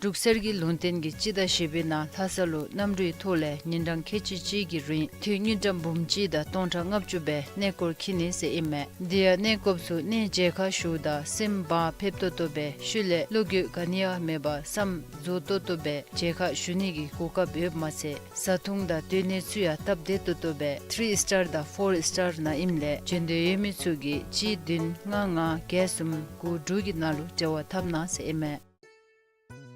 འབྲུག་གསེར་གྱི་ལུང་བསྟན་གྱིས་སྤྱི་ཟླ་བཞི་པའི་ནང་ལྷ་ས་ལུ་གནམ་གྲུའི་ཐོག་ལས་ཉིན་གྲངས་ཁལ་གཅིག་གཅིག་གི་རིང་དུས་དངུལ་ཀྲམ་འབུམ་གཅིག་དང་སྟོང་ཕྲག་ལྔ་བཅུ་སྦེ་གནས་སྐོར་འཁྱིད་ནི་ཟེར་ཨིན་མས། དེ་ཡང་གནས་སྐོརཔ་ཚུ་གནས་མཇལ་ཁ་ཞུཝ་ད་སེམས་བག་ཕེབས་ཏོག་ཏོ་སྦེ་ཤུལ་ལས་བློ་འགྱོད་ག་ནི་ཡང་མེད་པར་བསམ་རྫོགས་ཏོག་ཏོ་སྦེ་མཇལ་ཁ་ཞུ་ནི་གི་གོ་སྐབས་ཡོདཔ་མ་ཚད་བཟའ་འཐུང་དང་སྡོད་གནས་ཚུ་ཡང་སྟབས་བདེ་ཏོག་ཏོ་སྦེ་ཐི་རི་སི་ཊར་དང་ཕོར་སི་ཊར་ནང་ཨིནམ་ལས་འབྱོན་འདོད་ཡོད་མི་ཚུ་གིས་གཅིག་བདུན་ལྔ་ལྔ་བརྒྱད་གསུམ་དགུ་དྲུག་གི་ནང་ལུ་འབྲེལ་བ་འཐབ་གནང་ཟེར་ཨིན་མས།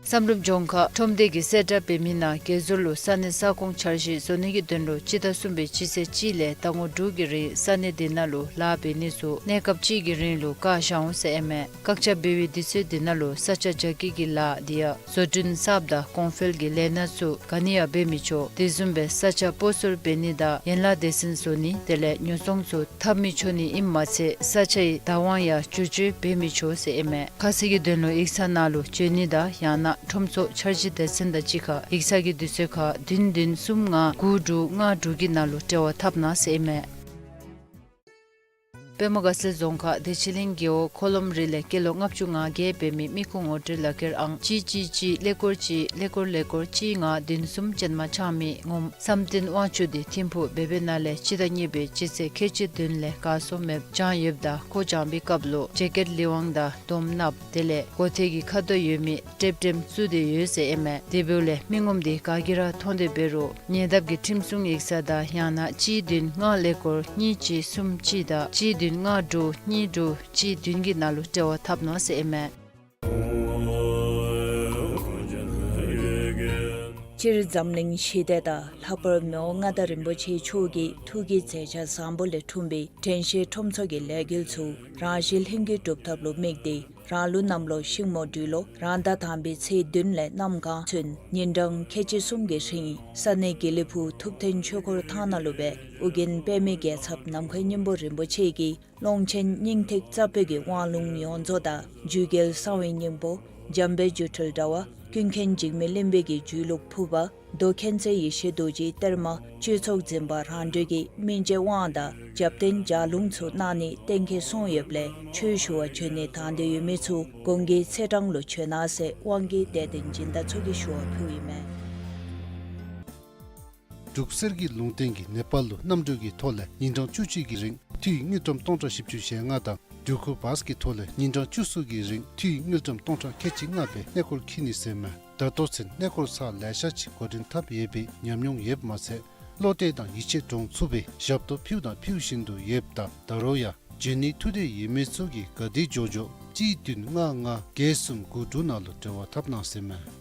བསམ་གྲུབ་ལྗོངས་མཁར་ཁྲོམ་སྡེ་གིས་གསལ་བསྒྲགས་འབད་མི་ནང་དགེ་ཟུར་ལུ་ས་གནས་ས་ཁོངས་འཆར་གཞི་བཟོ་ནི་གི་དོན་ལུ་སྤྱི་ཟླ་གསུམ་པའི་སྤྱི་ཚེས་གཅིག་ལས་ཟླ་ངོ་དྲུག་གི་རིང་ས་གནས་དེ་ནང་ལུ་ལཱ་འབད་ནི་ཚུ་གནས་སྐབས་གཅིག་གི་རིང་ལུ་བཀག་བཞག་འོང་ཟེར་ཨིན་མས། བཀག་ཆ་འབད་བའི་དུས་ཚོད་དེ་ནང་ལུ་ས་ཆ་རྒྱ་སྐྱེད་ཀྱི་ལཱ་དེ་ཡང་བཟོ་སྐྲུན་གསརཔ་དང་གོང་འཕེལ་གྱི་ལས་སྣ་ཚུ་ག་ནི་ཡང་འབད་མི་ཆོག། དེ་བཟུམ་སྦེ་ས་ཆ་སྤོ་སོར་འབད་ནི་དང་ཡན་ལག་སྡེ་ཚན་བཟོ་ནི་དེ་ལས་ཉོ་ཚོང་ཚུ་འཐབ་མི་ཆོག་ནི་ཨིནམ་མ་ཚད་ས་ཆའི་བདག་དབང་ཡང་བསྒྱུར་བཅོས་འབད་མི་ཆོག་ཟེར་ཨིན་མས། ཁ་གསལ་གྱི་དོན་ལུ་ཡིག་ཚང་ནང་ལུ་འབྱོན་ནི་དང་ཡང་ན་ཁྲོམ་ཚོགས་འཆར་གཞི་སྡེ་ཚན་དང་གཅིག་ཁར་ཡིག་ཚང་གི་དུས་ཚོད་ཁར་བདུན་བདུན་གསུམ་ལྔ་དགུ་དྲུག་ལྔ་དྲུག་གི་ནང་ལུ་འབྲེལ་བ་འཐབ་གནང་ཟེར་ཨིན་མས། པདྨ་དགའ་ཚལ་རྫོང་ཁག་བདེ་ཆེན་གླིང་རྒེད་འོག་འཁོར་ལོ་རི་ལས་སྐྱེས་ལོ་ལྔ་བཅུ་ང་བརྒྱད་འབད་མི་མི་ཁུངས་ངོ་སྤྲོད་ལག་ཁྱེར་ཨང་གཅིག་གཅིག་གཅིག་ཀླད་ཀོར་གཅིག་ཀླད་ཀོར་ཀླད་ཀོར་གཅིག་ལྔ་བདུན་གསུམ་ཅན་མ་ཆགས་མི་ངོམ་བསམ་གཏན་དབང་ཕྱུག་དེ་ཐིམ་ཕུག་བེ་བེ་ན་ལས་སྤྱི་ཟླ་གཉིས་པའི་སྤྱི་ཚེས་ཁལ་གཅིག་བདུན་ལས་གར་སོང་མེདཔ་བྱང་ཡོདཔ་ད་ཁོ་བྱང་པའི་སྐབས་ལུ་ཇེ་ཀེཊ་ལི་ཝང་དང་དོམ་ནགཔོ་དེ་ལས་མགོ་ཐད་ཀྱི་ཁ་དོག་ཡོད་མི་ཀྲེབ་ཀྲེམ་བཙུགས་ཏེ་ཡོད་ཟེར་ཨིན་མས། དེ་འབདཝ་ལས་མི་ངོམ་དེ་ག་གིས་ར་མཐོང་སྟེ་འབད་རུང་ཉེ་འདབས་ཀྱི་ཁྲིམས་སྲུང་ཡིག་ཚང་དང་ཡང་ན་གཅིག་བདུན་ལྔ་ཀླད་ཀོར་གཉིས་གཅིག་གསུམ་གཅིག་དང་གཅིག་བདུན་ལྔ་དྲུག་གཉིས་དྲུག་གཅིག་བདུན་གྱི་ནང་ལུ་འབྲེལ་བ་འཐབ་གནང་ཟེར་ཨིན་མས། སྤྱིར་འཛམ་གླིང་ཞི་བདེ་དང་ལྷག་པར་མི་དབང་མངའ་བདག་རིན་པོ་ཆེ་མཆོག་གི་ཐུགས་ཀྱི་མཛད་འཆར་བཟང་པོ་ལས་འཁྲུངས་པའི་དྲན་ཤེས་ཁྲོམ་ཚོགས་ཀྱི་ལས་འགུལ་ཚུ་རང་བཞིན་ལྷུན་གྱིས་གྲུབ་ཐབས་ལུ་དམིགས་ཏེ་རང་ལུགས་གནམ་ལོ་ཤིང་མོ་སྦྲུལ་ལོ་རང་ཟླ་དང་པའི་ཚེས་བདུན་ལས་གནམ་གང་ཚུན་ཉིན་གྲངས་ཁལ་གཅིག་གསུམ་གྱི་རིང་ས་གནས་དགེ་ལེགས་ཕུག་ཐུབ་བསྟན་ཆོས་འཁོར་ཐང་ནང་ལུ་སྦེ་ཨོ་རྒྱན་པདྨའི་རྒྱལ་ཚབ་ནམ་མཁའི་སྙིང་པོ་རིན་པོ་ཆེ་གིས་ཀློང་ཆེན་སྙིང་ཐིག་རྩ་བོད་ཀྱི་དབང་ལུང་ཡོངས་རྫོགས་དང་རྒྱུད་རྒྱལ་གསང་བའི་སྙིང་པོ་འཇམ་དཔལ་སྒྱུ་འཕྲུལ་དྲྭ་བ་ཀུན་མཁྱེན་འཇིགས་མེད་གླིང་པའི་གི་རྒྱུད་ལུགས་ཕུར་པ་མདོ་མཁྱེན་བརྩེ་ཡེ་ཤེས་རྡོ་རྗེའི་གཏེར་མ་སྤྱོད་ཚོགས་འཛིན་པ་རང་གྲོལ་གྱི་སྨིན་བྱེད་དབང་དང་རྒྱབ་རྟེན་ལྗགས་ལུང་ཚུ་གནང་ནི་གཏན་འཁེལ་སོང་ཡོདཔ་ལས་ཆོས་ཞུ་བར་འབྱོན་ནི་དང་འདོད་ཡོད་མི་ཚུ་གོང་གི་ཚེས་གྲངས་ལུ་བྱོན་གནང་ཟེར་དབང་གིས་དད་ལྡན་སྦྱིན་བདག་ཚུ་གིས་ཞུ་བ་ཕུལཝ་ཨིན་མས། འབྲུག་གསེར་གྱི་ལུང་བསྟན་གྱིས་ནེ་པཱལ་ལུ་གནམ་གྲུ་གི་ཐོག་ལས་ཉིན་གྲངས་བཅུ་གཅིག་གི་རིང་འཐུས་དངུལ་ཀྲམ་སྟོང་ཕྲག་བཞི་བཅུ་ཞེ་ལྔ་དང་འབྲུག་ཁུག་བཱས་ཀྱི་ཐོག་ལས་ཉིན་གྲངས་བཅུ་གསུམ་གྱི་རིང་འཐུས་དངུལ་ཀྲམ་སྟོང་ཕྲག་ཁལ་གཅིག་ལྔ་སྦེ་གནས་སྐོར་འཁྱིད་ནི་ཟེར་མས། ད་ལྟོ་ཚུན་གནས་སྐོར་ཚར་ལེ་ཤ་ཅིག་འགོ་འདྲེན་འཐབ་ཡོད་པའི་ཉམས་མྱོང་ཡོདཔ་མ་ཚད་བློ་གཏད་དང་ཡིད་ཆེས་འདྲོངས་ཚུགས་པའི་ཞབས་ཏོག་ཕུལཝ་དང་ཕུལ་བཞིན་དུ་ཡོདཔ་ད་ད་རུང་ཡང་འབྱོན་ནིའི་ཐུགས་འདོད་ཡོད་མི་ཚུ་གིས་ག་དེ་མགྱོགས་མགྱོགས་གཅིག་བདུན་ལྔ་ལྔ་བརྒྱད་གསུམ་དགུ་དྲུག་ནང་ལུ་འབྲེལ་བ་འཐབ་གནང་ཟེར་མས།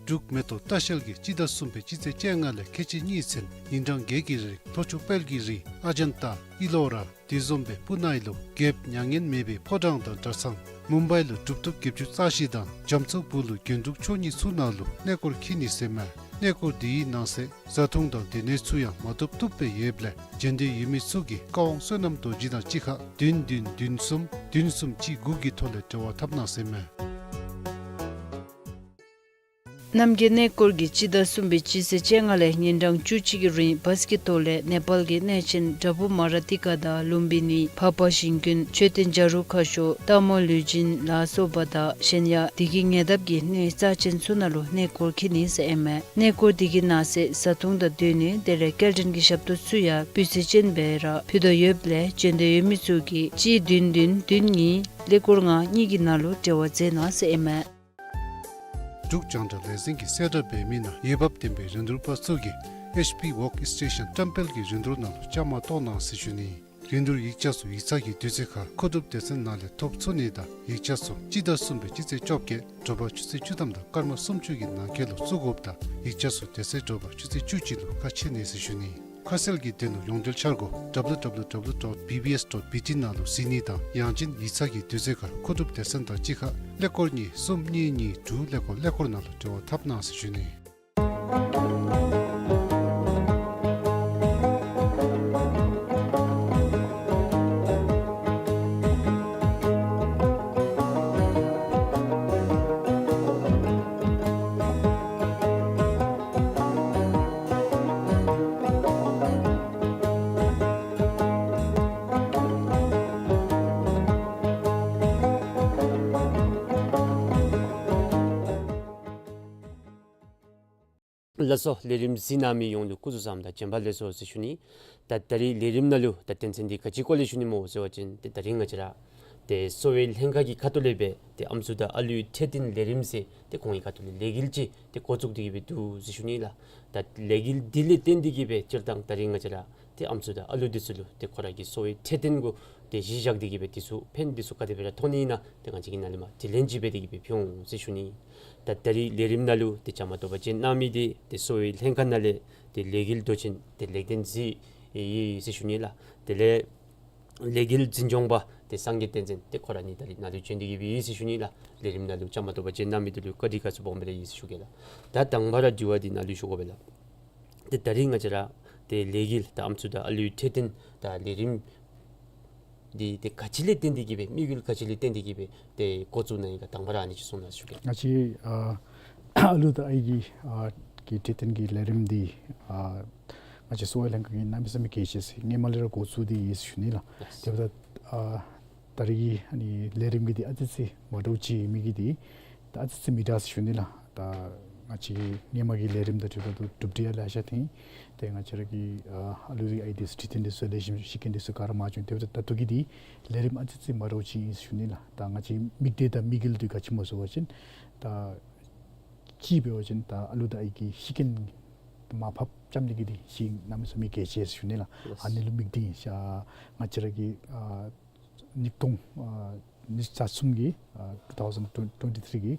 འབྲུག་མེ་ཏོག་ལྟ་བཤལ་གྱིས་སྤྱི་ཟླ་གསུམ་པའི་སྤྱི་ཚེས་བཅོ་ལྔ་ལས་ཁལ་གཅིག་གཉིས་ཚུན་ཉིན་གྲངས་བརྒྱད་ཀྱི་རིང་ལྷོ་ཕྱོགས་དཔལ་གྱི་རི་ཨ་ཇན་ཏ་ཨི་ལོ་ར་དེ་བཟུམ་སྦེ་པུ་ནེ་ལུ་རྒྱལཔོ་མྱ་ངན་མེད་པའི་ཕོ་བྲང་དང་གྲྭ་ཚང་མུམ་བའི་ལུ་གྲུབ་ཐོབ་བརྒྱད་ཅུ་རྩ་བཞི་དང་རྒྱ་མཚོ་སྦུག་ལུ་རྒྱན་དྲུག་མཆོག་གཉིས་ཚུ་ནང་ལུ་གནས་སྐོར་འཁྱིད་ནི་ཟེར་མས། གནས་སྐོར་དེའི་ནང་གསེས་བཟའ་འཐུང་དང་སྡོད་གནས་ཚུ་ཡང་མ་ཐོབ་ཐོབ་སྦེ་ཡོདཔ་ལས་འབྱོན་འདོད་ཡོད་མི་ཚུ་གིས་བཀའ་དབང་བསོད་ནམས་རྡོ་རྗེ་དང་གཅིག་ཁར་བདུན་བདུན་བདུན་གསུམ་བདུན་གསུམ་གཅིག་དགུ་གི་ཐོག་ལས་འབྲེལ་བ་འཐབ་གནང་ཟེར་མས། རྣམ་རྒྱལ་གནས་སྐོར་གྱིས་སྤྱི་ཟླ་གསུམ་པའི་སྤྱི་ཚེས་བཅོ་ལྔ་ལས་ཉིན་གྲངས་བཅུ་གཅིག་གི་རིང་བཱས་ཀྱི་ཐོག་ལས་ནེ་པཱལ་གྱི་གནས་ཆེན་བྲག་ཕུག་མ་ར་ཏི་ཀ་དང་ལུམ་བི་ནི་འཕགས་པ་ཞིང་ཀུན་མཆོད་རྟེན་བྱ་རུང་ཁ་ཤོར་སྟག་མོ་ལུས་སྦྱིན་ལ་སོགས་པ་དང་གཞན་ཡང་དེ་གི་ཉེ་འདབས་ཀྱི་གནས་རྩ་ཆེན་ཚུ་ནང་ལུ་གནས་སྐོར་འཁྱིད་ནི་ཟེར་ཨིན་མས། གནས་སྐོར་དེ་གི་ནང་གསེས་བཟའ་འཐུང་དང་སྡོད་གནས་དེ་ལས་སྐྱེལ་འདྲེན་གྱི་ཞབས་ཏོག་ཚུ་ཡང་སྤུས་ཚད་ཅན་སྦེ་ར་ཕུལ་དོ་ཡོདཔ་ལས་འབྱོན་འདོད་ཡོད་མི་ཚུ་གིས་གཅིག་བདུན་བདུན་བདུན་གཉིས་ཀླད་ཀོར་ལྔ་གཉིས་ཀྱི་ནང་ལུ་འབྲེལ་བ་མཛད་གནང་ཟེར་ཨིན་མས། འབྲུག་རྒྱང་བསྒྲགས་ལས་འཛིན་གྱིས་གསལ་བསྒྲགས་འབད་མི་ནང་འོས་འབབ་ལྡན་པའི་རིན་བསྡུར་པ་ཚུ་གིས་ཨེཆ་པི་ཝརཀ་སི་ཊེ་ཤཱན་བཀྲམ་སྤེལ་གྱི་རིན་བསྡུར་ནང་ལུ་བཅའ་མར་གཏོགས་གནང་ཟེར་ཞུ་ནི། རིན་བསྡུར་ཡིག་ཆ་ཚུ་ཡིག་ཚང་གི་དུས་ཚོད་ཁར་མཁོ་སྒྲུབ་སྡེ་ཚན་ནང་ལས་ཐོབ་ཚུགས་ནི་དང་ཡིག་ཆ་ཚུ་སྤྱི་ཟླ་གསུམ་པའི་སྤྱི་ཚེས་བཅོ་བརྒྱད་དྲོ་པ་ཆུ་ཚོད་བཅུ་ཐམ་དང་སྐར་མ་སུམ་ཅུ་གི་ནང་འཁོད་ལུ་བཙུགས་དགོཔ་དང་ཡིག་ཆ་ཚུ་དེ་ཚེ་དྲོ་པ་ཆུ་ཚོད་བཅུ་གཅིག་ལུ་ཁ་ཕྱེ་ནི་ཟེར་ཞུ་ནི། ཁ་གསལ་གྱི་དོན་ལུ་ཡོངས་འབྲེལ་འཆར་སྒོ་ཌབ་ལུ་ཌབ་ལུ་ཌབ་ལུ་ཌོཊ་བི་བི་ཨེསི་ཌོཊ་བི་ཊི་ནང་ལུ་གཟིགས་ནི་དང་ཡང་ཅིན་ཡིག་ཚང་གི་དུས་ཚོད་ཁར་མཁོ་སྒྲུབ་སྡེ་ཚན་དང་གཅིག་ཁར་ཀླད་ཀོར་གཉིས་གསུམ་གཉིས་གཉིས་དྲུག་ཀླད་ཀོར་ཀླད་ཀོར་ནང་ལུ་འབྲེལ་བ་འཐབ་གནང་ཟེར་ཞུ་ནི། ལགས་སོ། ལས་རིམ་གཟིགས་གནང་མི་ཡོངས་ལུ་སྐུ་གཟུགས་བཟང་དང་བྱོན་པ་ལེགས་སོ་ཟེར་ཞུ་ནི། ད་ད་རིས་ལས་རིམ་ནང་ལུ་ད་དོན་ཚན་འདི་ག་ཅི་སྐོར་ལས་ཞུ་ནི་སྨོ་ཟེར་བ་ཅིན་ཏེ་ད་རིས་ང་བཅས་ར་ཏེ་གསོ་བའི་ལྷན་ཁག་གི་ཁ་ཐུག་ལས་སྦེ་ཏེ་ཨམ་སྲུ་དང་ཨ་ལུའི་འཕྲོད་བསྟེན་ལས་རིམ་ཟེར་ཏེ་ཁོང་གི་ཁ་ཐུག་ལས་ལས་འགུལ་ཅིག་ཏེ་འགོ་བཙུགས་ཏེ་གི་སྦེ་འདུག་ཟེར་ཞུ་ནི་ལགས། ད་ལས་འགུལ་འདི་ལས་བརྟེན་ཏེ་གི་སྦེ་སྤྱིར་བཏང་ད་རིས་ང་བཅས་ར་ཏེ་ཨམ་སྲུ་དང་ཨ་ལུ་འདི་ཚུ་ལུ་ཏེ་ཁོ་ར་གི་གསོ་བའི་འཕྲོད་བསྟེན་གུ་ཏེ་གཞི་བཞག་སྟེ་གི་སྦེ་འདི་ཚུ་ཕན་འདི་ཚུ་ག་དེ་སྦེ་ར་ཐོགས་ནི་ཨིན་ན་ཏེ་ང་བཅས་ཀྱིས་ནཱ་ལས་མར་དྲི་ལན་ཅིག་འབད་དེ་གི་སྦེ་ཕུལ་འོང་ཟེར་ཞུ་ནི། ད་ད་རིས་ལས་རིམ་ནང་ལུ་ཏེ་བཅའ་མར་གཏོགས་པ་ཅིན་གནང་མི་འདི་ཏེ་གསོ་བའི་ལྷན་ཁག་ནང་ལས་ཏེ་ལས་འགུལ་མདོ་ཆེན་ཏེ་ལེགས་ལྡན་གཟིགས་ཡོད་ཟེར་ཞུ་ནི་ལགས། དེ་ལས་ལས་འགུལ་འཛིན་སྐྱོང་པ་ཏེ་སངས་རྒྱས་བསྟན་འཛིན་ཏེ་ཁོ་ར་ནི་ད་རིས་ནཱ་ལུ་བྱོན་ཏེ་གི་སྦེ་ཡོད་ཟེར་ཞུ་ནི་ལགས། ལས་རིམ་ནང་ལུ་བཅའ་མར་གཏོགས་པ་ཅིན་གནང་མི་འདི་ལུ་བཀའ་དྲིན་དགའ་ཚོར་སྦོམ་སྦེ་ར་ཡོད་ཟེར་ཞུ་གེ་ལགས། ད་དང་པ་ར་དྲི་བ་འདི་ནཱ་ལུ་ཞུ་དགོ་པས་ལགས། ཏེ་ད་རིས་ང་བཅས་ར་ཏེ་ལས་འགུལ་ད་ཨམ་སྲུ་དང་ཨ་ལུའི་འཕྲོད་བསྟེན་ད་ལས་རིམ་འདི་ཏེ་ག་ཅི་ལས་བརྟེན་ཏེ་གི་སྦེ་དམིགས་ཡུལ་ག་ཅི་ལས་བརྟེན་ཏེ་གི་སྦེ་ཏེ་འགོ་བཙུགས་ནུག་ག་དང་པ་ར་ཨ་ནི་ཅིག་གསུང་གནང་ཞུ་གེ། ང་བཅས་ཨ་ཨ་ལུ་དང་ཨའི་གི་ཨ་གི་འཕྲོད་བསྟེན་གྱི་ལས་རིམ་འདི་ཨ་ང་བཅས་གསོ་བའི་ལྷན་ཁག་གིས་གནམ་མེད་ས་མེད་གལ་ཆེ་ཟེར་སྔོན་མ་ལས་ར་འགོ་བཙུགས་ཏེ་ཡོད་ཟེར་ཞུ་ནི་ལགས། ལགས། དེ་འབདཝ་ད་ཨ་ད་རིས་ཀྱི་ཨ་ནི་ལས་རིམ་གྱི་འདི་ཨ་ཙི་ཙི་མ་འདྲཝ་ཅིག་ཡོད་མི་གི་འདི་ད་ཨ་ཙི་ཙི་མི་འདྲ་ཟེར་ཞུ་ནི་ལགས། ད་ང་བཅས་ཀྱི་སྔོན་མ་གི་ལས་རིམ་དང་འཁྲིལཝ་ད་གྲུབ་འབྲས་ཡང་ལེ་ཤ་ཐོན། ཏེ་ང་བཅས་ར་གི་ཨ་ཨ་ལུ་རེ་ཨའི་འདི་ཚུ་འཕྲོད་བསྟེན་འདི་ཚུ་ལེགས་ཤོམ་ཤེས་མཁན་འདི་ཚུ་ག་ར་མར་བྱོན། དེ་འབདཝ་ད་ད་ལྟོ་གི་འདི་ལས་རིམ་ཨ་ཙི་ཙི་མ་འདྲཝ་ཅིག་ཨིན་ཟེར་ཞུ་ནི་ལགས། ད་ང་བཅས་དམིགས་གཏད་དང་དམིགས་ཡུལ་འདི་ག་ཅི་སྨོ་ཟེར་བ་ཅིན་ད་གཅིག་འབད་བ་ཅིན་ད་ཨ་ལུ་དང་ཨའི་གི་ཤེས་མཁན་མར་ཕབ་རྐྱབ་ནི་གི་འདི་ཅིག་གནམ་མེད་ས་མེད་གལ་ཆེ་ཟེར་ཞུ་ནི་ལགས། ལགས། ཨ་ནི་ལུ་དམིགས་ཏེ་ཨིན་ཤག། ང་བཅས་ར་གི་ཨ་ཉིས་སྟོང་ཨ་ཉི་ཤུ་རྩ་གསུམ་གྱི་ཨ་two thousand twenty-three གྱི་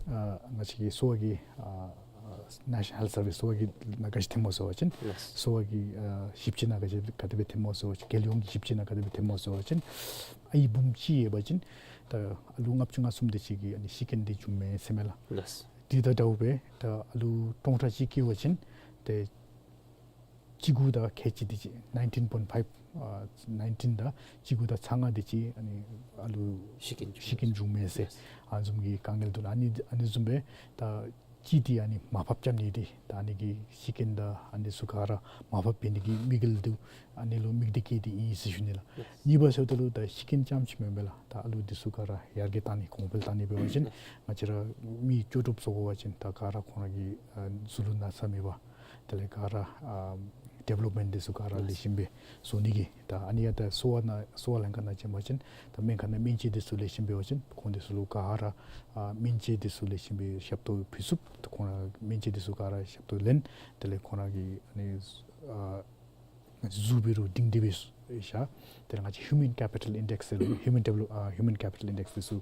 ཨ་ང་བཅས་ཀྱི་གསོ་བ་གི་ཨ་ཨ་National Health Service གསོ་བ་གི་ནང་ག་ཅི་ཐོནམ་སྨོ་ཟེར་བ་ཅིན་ལགས། གསོ་བ་གི་ཨ་ཞིབ་དཔྱད་ནང་ག་ཅི་ག་དེ་སྦེ་ཐོནམ་སྨོ་ཟེར་བ་ཅིན་རྒྱལ་ཡོངས་ཀྱི་ཞིབ་དཔྱད་ནང་ག་དེ་སྦེ་ཐོནམ་སྨོ་ཟེར་བ་ཅིན་ཨའི་འབུམ་གཅིག་ཡོད་པ་ཅིན་ད་ཨ་ལུ་ལྔ་བཅུ་ང་གསུམ་དེ་ཅིག་གི་ཨ་ནི་ཤེས་མཁན་འདི་བྱུངམ་མས་ཟེར་མས་ལགས། ལགས། དེ་དང་འདྲཝ་སྦེ་ད་ཨ་ལུ་སྟོང་ཕྲག་གཅིག་སྐྱེ་བ་ཅིན་ཏེ་བཅུ་དགུ་དང་ཁལ་གཅིག་དེ་ཅིག་nineteen point five ཨ་nineteen དང་བཅུ་དགུ་དང་ཚག་ལྔ་དེ་ཅིག་ཨ་ནི་ཨ་ལུ་ཤེས་མཁན་ཤེས་མཁན་བྱུངམ་མས་ཟེར། ལགས། ཨ་ནི་བཟུམ་གྱི་དཀའ་ངལ་འདུག་ལགས། ཨ་ནི་ཨ་ནི་བཟུམ་སྦེ་ད་གཅིག་འདི་ཨ་ནི་མར་ཕབ་རྐྱབ་ནི་འདི་ད་ཨ་ནི་གི་ཤེས་མཁན་དང་ཨ་ནི་ཚུ་ག་ར་མར་ཕབ་འབད་ནི་གི་དམིགས་ཡུལ་འདི་ཨ་ནི་ལུ་དམིགས་ཏེ་གི་འདི་ཨིན་ཟེར་ཞུ་ནི་ལགས། ལགས། གཉིས་པ་ཟེརཝ་ད་ལུ་ད་ཤེས་མཁན་རྐྱངམ་ཅིག་མེན་པས་ལགས། ད་ཨ་ལུ་འདི་ཚུ་ག་ར་ཡར་རྒྱས་བཏང་ནི་གོང་འཕེལ་བཏང་ནི་འབད་བ་ཅིན་ང་བཅས་ར་མི་ལྕོགས་གྲུབ་བཟོ་དགོ་པ་ཅིན་ད་ག་ར་ཁོང་ར་གི་ཨ་གཟུགས་ལུ་ན་ཚ་མེད་པར་ དེ་ལས་ག་ར་ཨ་ཌི་ཝེ་ལོབ་མེནཊ་འདི་ཚུ་ག་ར་ལེགས་ཤོམ་སྦེ་བཟོ་ནི་གི། ད་ཨ་ནི་ཡང་ད་གསོ་བ་ནང་གསོ་བ་ལྷན་ཁག་ནང་བྱོན་པ་ཅིན་ད་སྨན་ཁང་ནང་སྨན་དཔྱད་འདི་ཚུ་ལེགས་ཤོམ་འབད་བ་ཅིན་ཁོང་འདི་ཚུ་ལུ་ག་ར་ཨ་སྨན་དཔྱད་འདི་ཚུ་ལེགས་ཤོམ་སྦེ་ཞབས་ཏོག་ཕུལ་ཚུགས། ད་ཁོང་ར་སྨན་དཔྱད་འདི་ཚུ་ག་ར་ཞབས་ཏོག་ལེན། དེ་ལས་ཁོང་ར་གི་ཨ་ནི་ཨ་གཟུགས་འབད་རུང་སྒྲིང་སྒྲི་སྦེ་བཞག། དེ་ལས་ང་བཅས་ཧིའུ་མེན་ཀེ་པི་ཊལ་ཨིན་ཌེགསི་ཟེར་ཧིའུ་མེན་ཌི་ཝེ་ལོབ་ཨ་ཧིའུ་མེན་ཀེ་པི་ཊལ་ཨིན་ཌེགསི་འདི་ཚུ་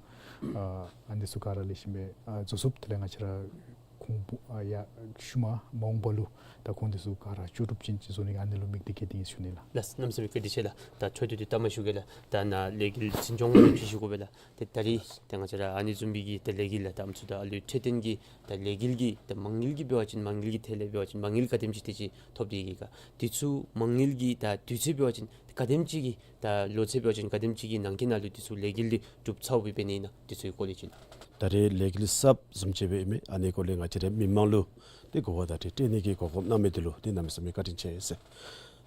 ཨ་ཨ་ནི་འདི་ཚུ་ག་ར་ལེགས་ཤོམ་སྦེ་ཨ་བཟོ་ཚུགས། དེ་ལས་ང་བཅས་ར་ཁོང་ཨ་ཡར་ཤུལ་མ་མ་འོངས་པ་ལུ་ད་ཁོང་འདི་ཚུ་ག་ར་ལྕོགས་གྲུབ་ཅན་ཅིག་བཟོ་ནི་གི་ཨ་ནི་ལུ་དམིགས་ཏེ་བསྐྱེད་དེ་ཨིན་ཟེར་ཞུ་ནི་ལགས། ལགས་གནམ་མེད་ས་མེད་བཀའ་དྲིན་ཆེ་ལགས། ད་འཕྲོ་མཐུད་དེ་ལྟ་མ་ཞུ་གེ་ལགས། ད་ནཱ་ལས་འགུལ་འཛིན་སྐྱོང་ལུ་ཕྱི་ཞུ་དགོ་པས་ལགས། ཏེ་ད་རིས་ཏེ་ང་བཅས་ར་ཨ་ནི་བཟུམ་མའི་གི་ཏེ་ལས་འགུལ་ལགས། ད་ཨམ་སྲུ་ད་ཨ་ལུའི་འཕྲོད་བསྟེན་གྱི་ད་ལས་འགུལ་གྱི་ད་མ་དངུལ་གྱི་འབད་བ་ཅིན་མ་དངུལ་གྱི་ཐད་ལས་འབད་བ་ཅིན་མ་དངུལ་ག་དེམ་ཅིག་དེ་ཅིག་ཐོབ་སྟེ་ཡོད་ག། དེ་ཚུ་མ་དངུལ་གྱི་ད་དུས་ཚོད་འབད་བ་ཅིན་ག་དེམ་ཅིག་གི་ད་ལོ་ཚད་འབད་བ་ཅིན་ག་དེམ་ཅིག་གི་ནང་འཁོད་ནང་ལུ་དེ་ཚུ་ལས་འགུལ་འདི་གྲུབ་ཚརཝ་སྦེ་འབད་ནི་ཨིན་ན་དེ་ཚུ་གི་སྐོར་ལས་ཅིག་ལགས། ད་རེས་ལས་འགུལ་གསརཔ་བཟུམ་ཅིག་སྦེ་ཨིན་མས། ཨ་ནི་སྐོར་ལས་ང་བཅས་ར་མི་མང་ལུ་ཏེ་གོ་བ་དང་འཁྲིལ་སྤྲོད་ནི་གི་གོ་སྐབས་གནང་མི་འདི་ལུ་ཏེ་གནམ་མེད་ས་མེད་བཀའ་དྲིན་ཆེ་ཟེར།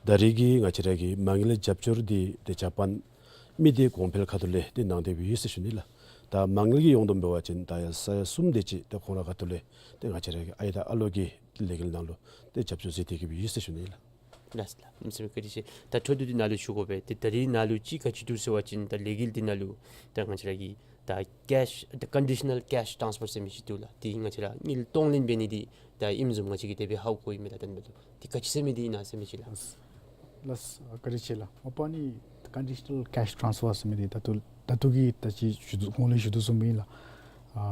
ད་རེས་ཀྱི་ང་བཅས་ར་གི་མ་དངུལ་རྒྱབ་སྐྱོར་འདི་ཏེ་ཇ་པཱན་མི་སྡེ་གོང་འཕེལ་ཁ་ཐུག་ལས་ཏེ་གནང་སྟེ་སྦེ་ཡོད་ཟེར་ཞུ་ནི་ལགས། ད་མ་དངུལ་གྱི་ཡོངས་བསྡོམས་འབད་བ་ཅིན་ད་ཡར་ས་ཡ་གསུམ་དེ་ཅིག་ཏེ་ཁོང་ར་ཁ་ཐུག་ལས་ཏེ་ང་བཅས་ར་གི་ཨའི་དང་ཨ་ལོ་གི་ལས་འགུལ་ནང་ལུ་ཏེ་རྒྱབ་སྐྱོར་མཛད་དེ་གི་སྦེ་ཡོད་ཟེར་ཞུ་ནི་ལགས། ལགས་ལགས། གནམ་མེད་ས་མེད་བཀའ་དྲིན་ཆེ། ད་འཕྲོ་མཐུད་དེ་ནཱ་ལུ་ཞུ་དགོ་པས། ཏེ་ད་རིས་ནཱ་ལུ་ཅིག་ག་ཅི་འདུག་ཟེར་བ་ཅིན་ད་ལས་འགུལ་འདི་ནང་ལུ་ད་ང་བཅས་ར་གི་ད་ཀེཤ་ད་ཀོན་ཌི་ཤ་ནཱལ་ཀེཤ་ཊཱནསི་ཕར་ཟེར་མི་ཅིག་འདུག་ལགས། ཏེ་ང་བཅས་ར་དངུལ་གཏོང་ལེན་འབད་ནི་འདི་ད་ཨིནམ་བཟུམ་ང་བཅས་ཀྱིས་དེ་སྦེ་ཧ་གོ་ཡི་མས་ལགས། ད་ནི་འབདཝ་ད་ཏེ་ག་ཅི་ཟེར་མི་འདི་ཨིན་ན་ཟེར་མི་ཅིག་ལགས། ལགས་བཀའ་དྲིན་ཆེ་ལགས། མ་པ་ནི་ཀོན་ཌི་ཤ་ནཱལ་ཀེཤ་ཊཱནསི་ཕར་ཟེར་མི་འདི་ད་ལྟོ་ད་ལྟོ་གི་ད་ཅི་ཞུ་དོ་གོང་ལས་ཞུ་དོ་བཟུམ་སྦེ་ཨིན་ལགས། ཨ་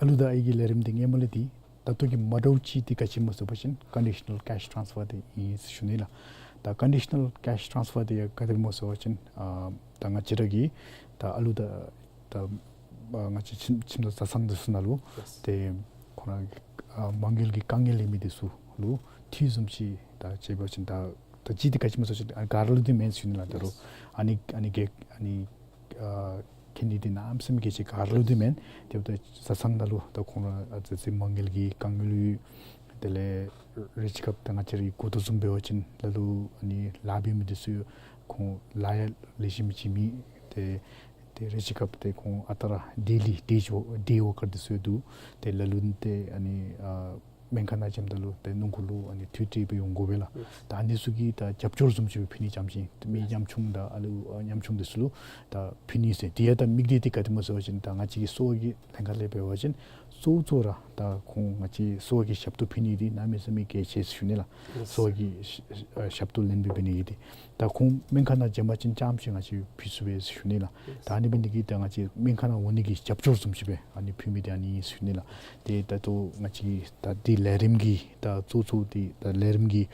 ཨ་ལུ་དང་ཨའི་གི་ལས་རིམ་འདི་སྔོན་མ་ལས་འདི་ད་ལྟོ་གི་མ་འདྲཝ་ཅིག་འདི་ག་ཅི་སྨོ་ཟེར་བ་ཅིན་ཀོན་ཌི་ཤ་ནཱལ་ཀེཤ་ཊཱནསི་ཕར་འདི་ཨིན་ཟེར་ཞུ་ནི་ལགས། ད་ཀོན་ཌི་ཤ་ནཱལ་ཀེཤ་ཊཱནསི་ཕར་འདི་ཡང་ག་དེ་སྦེ་སྨོ་ཟེར་བ་ཅིན་ཨ་ད་ང་བཅས་ར་གི་ད་ཨ་ལུ་དང་ད་ཨ་ང་བཅས་ཁྱིམ་ཁྱིམ་བདག་བཟའ་ཚང་འདི་ཚུ་ནང་ལུ་ཏེ་ཁོང་ར་ཨ་མ་དངུལ་གྱི་དཀའ་ངལ་ཡོད་མི་འདི་ཚུ་ལུ་འཐུས་བཟུམ་ཅིག་ད་ཅིག་འབད་བ་ཅིན་ད་ད་ཅི་འདི་ག་ཅི་སྨོ་ཟེར་བ་ཅིན་ཨ་ག་ར་ལུ་འདི་མེན་ཟེར་ཞུ་ནི་ལགས། ད་རུང་ཨ་ནི་ཨ་ནི་གེ་ཨ་ནི་ཨ་ཁེ་ནི་འདི་གནམ་མེད་ས་མེད་གལ་ཆེ། ག་ར་ལུ་འདི་མེན། དེ་འབདཝ་ད་བཟའ་ཚང་ནང་ལུ་ད་ཁོང་ར་ཨ་ཙི་ཙི་མ་དངུལ་གྱི་དཀའ་ངལ་ཡོད། དེ་ལས་རེ་ཅིག་སྐབས་ད་ང་བཅས་ར་གིས་གོ་དོ་བཟུམ་འབད་བ་ཅིན་ལ་ལུ་ཨ་ནི་ལཱ་འབད་མི་འདི་ཚུ་ཁོང་ལཱ་ཡང་ལེགས་ཤོམ་ཅིག་མེད། ཏེ་ཏེ་རེ་ཅིག་སྐབས་ཏེ་ཁོང་ཨ་རྟག་ར་ཌེ་ལི་ཌེ་ཝར་ཌེ་ཝར་ཀར་འདི་ཚུ་ཡང་འདུག། ཏེ་ལ་ལུ་ཏེ་ཨ་ནི་ཨ་སྨན་ཁང་ནང་བྱོནམ་ད་ལུ་ཏེ་སྣུམ་འཁོར་ལུ་ཨ་ནི་འཐུས་ཏེ་སྦེ་འོང་དགོ་པས་ལགས། ད་ཨ་ནི་ཚུ་གི་ད་རྒྱབ་སྐྱོར་བཟུམ་ཅིག་སྦེ་ཕུལ་ནི་ཙམ་ཅིག་ཏེ་མི་ཉམ་ཆུང་དང་ཨ་ལུ་ཨ་ཉམ་ཆུང་འདི་ཚུ་ལུ་ད་ཕུལ་ནི་ཟེར། དེ་ཡང་ད་དམིགས་གཏད་འདི་ག་དེ་སྨོ་ཟེར་བ་ཅིན་ད་ང་བཅས་ཀྱི་གསོ་བ་གི་ལྷན་ཁག་ལས་འབད་བ་ཅིན་གཙོ་བོ་གཙོ་བོ་ར་ད་ཁོང་ང་བཅས་གསོ་བ་གི་ཞབས་ཏོག་ཕུལ་ནི་འདི་གནམ་མེད་ས་མེད་གལ་ཆེ་ཟེར་ཞུ་ནི་ལགས། གསོ་བ་གི་ཞབས་ཏོག་ལེན་སྦེ་འབད་ནི་འདི་ད་ཁོང་སྨན་ཁང་ནང་བྱོན་པ་ཅིན་རྐྱངམ་ཅིག་ང་བཅས་ཕུལ་ཚུགས་པས་ཟེར་ཞུ་ནི་ལགས། ད་ཨ་ནི་འབད་ནི་འདི་གིས་ད་ང་བཅས་སྨན་ཁང་ནང་འོང་ནི་གི་རྒྱབ་སྐྱོར་བཟུམ་ཅིག་སྦེ་ཨ་ནི་ཕུལ་མི་འདི་ཨ་ནི་ཨིན་ཟེར་ཞུ་ནི་ལགས། ཏེ་ད་ལྟོ་ང་བཅས་ད་འདི་ལས་རིམ་གྱི་ད་གཙོ་གཙོ་འདི་ད་ལས་རིམ་གྱི་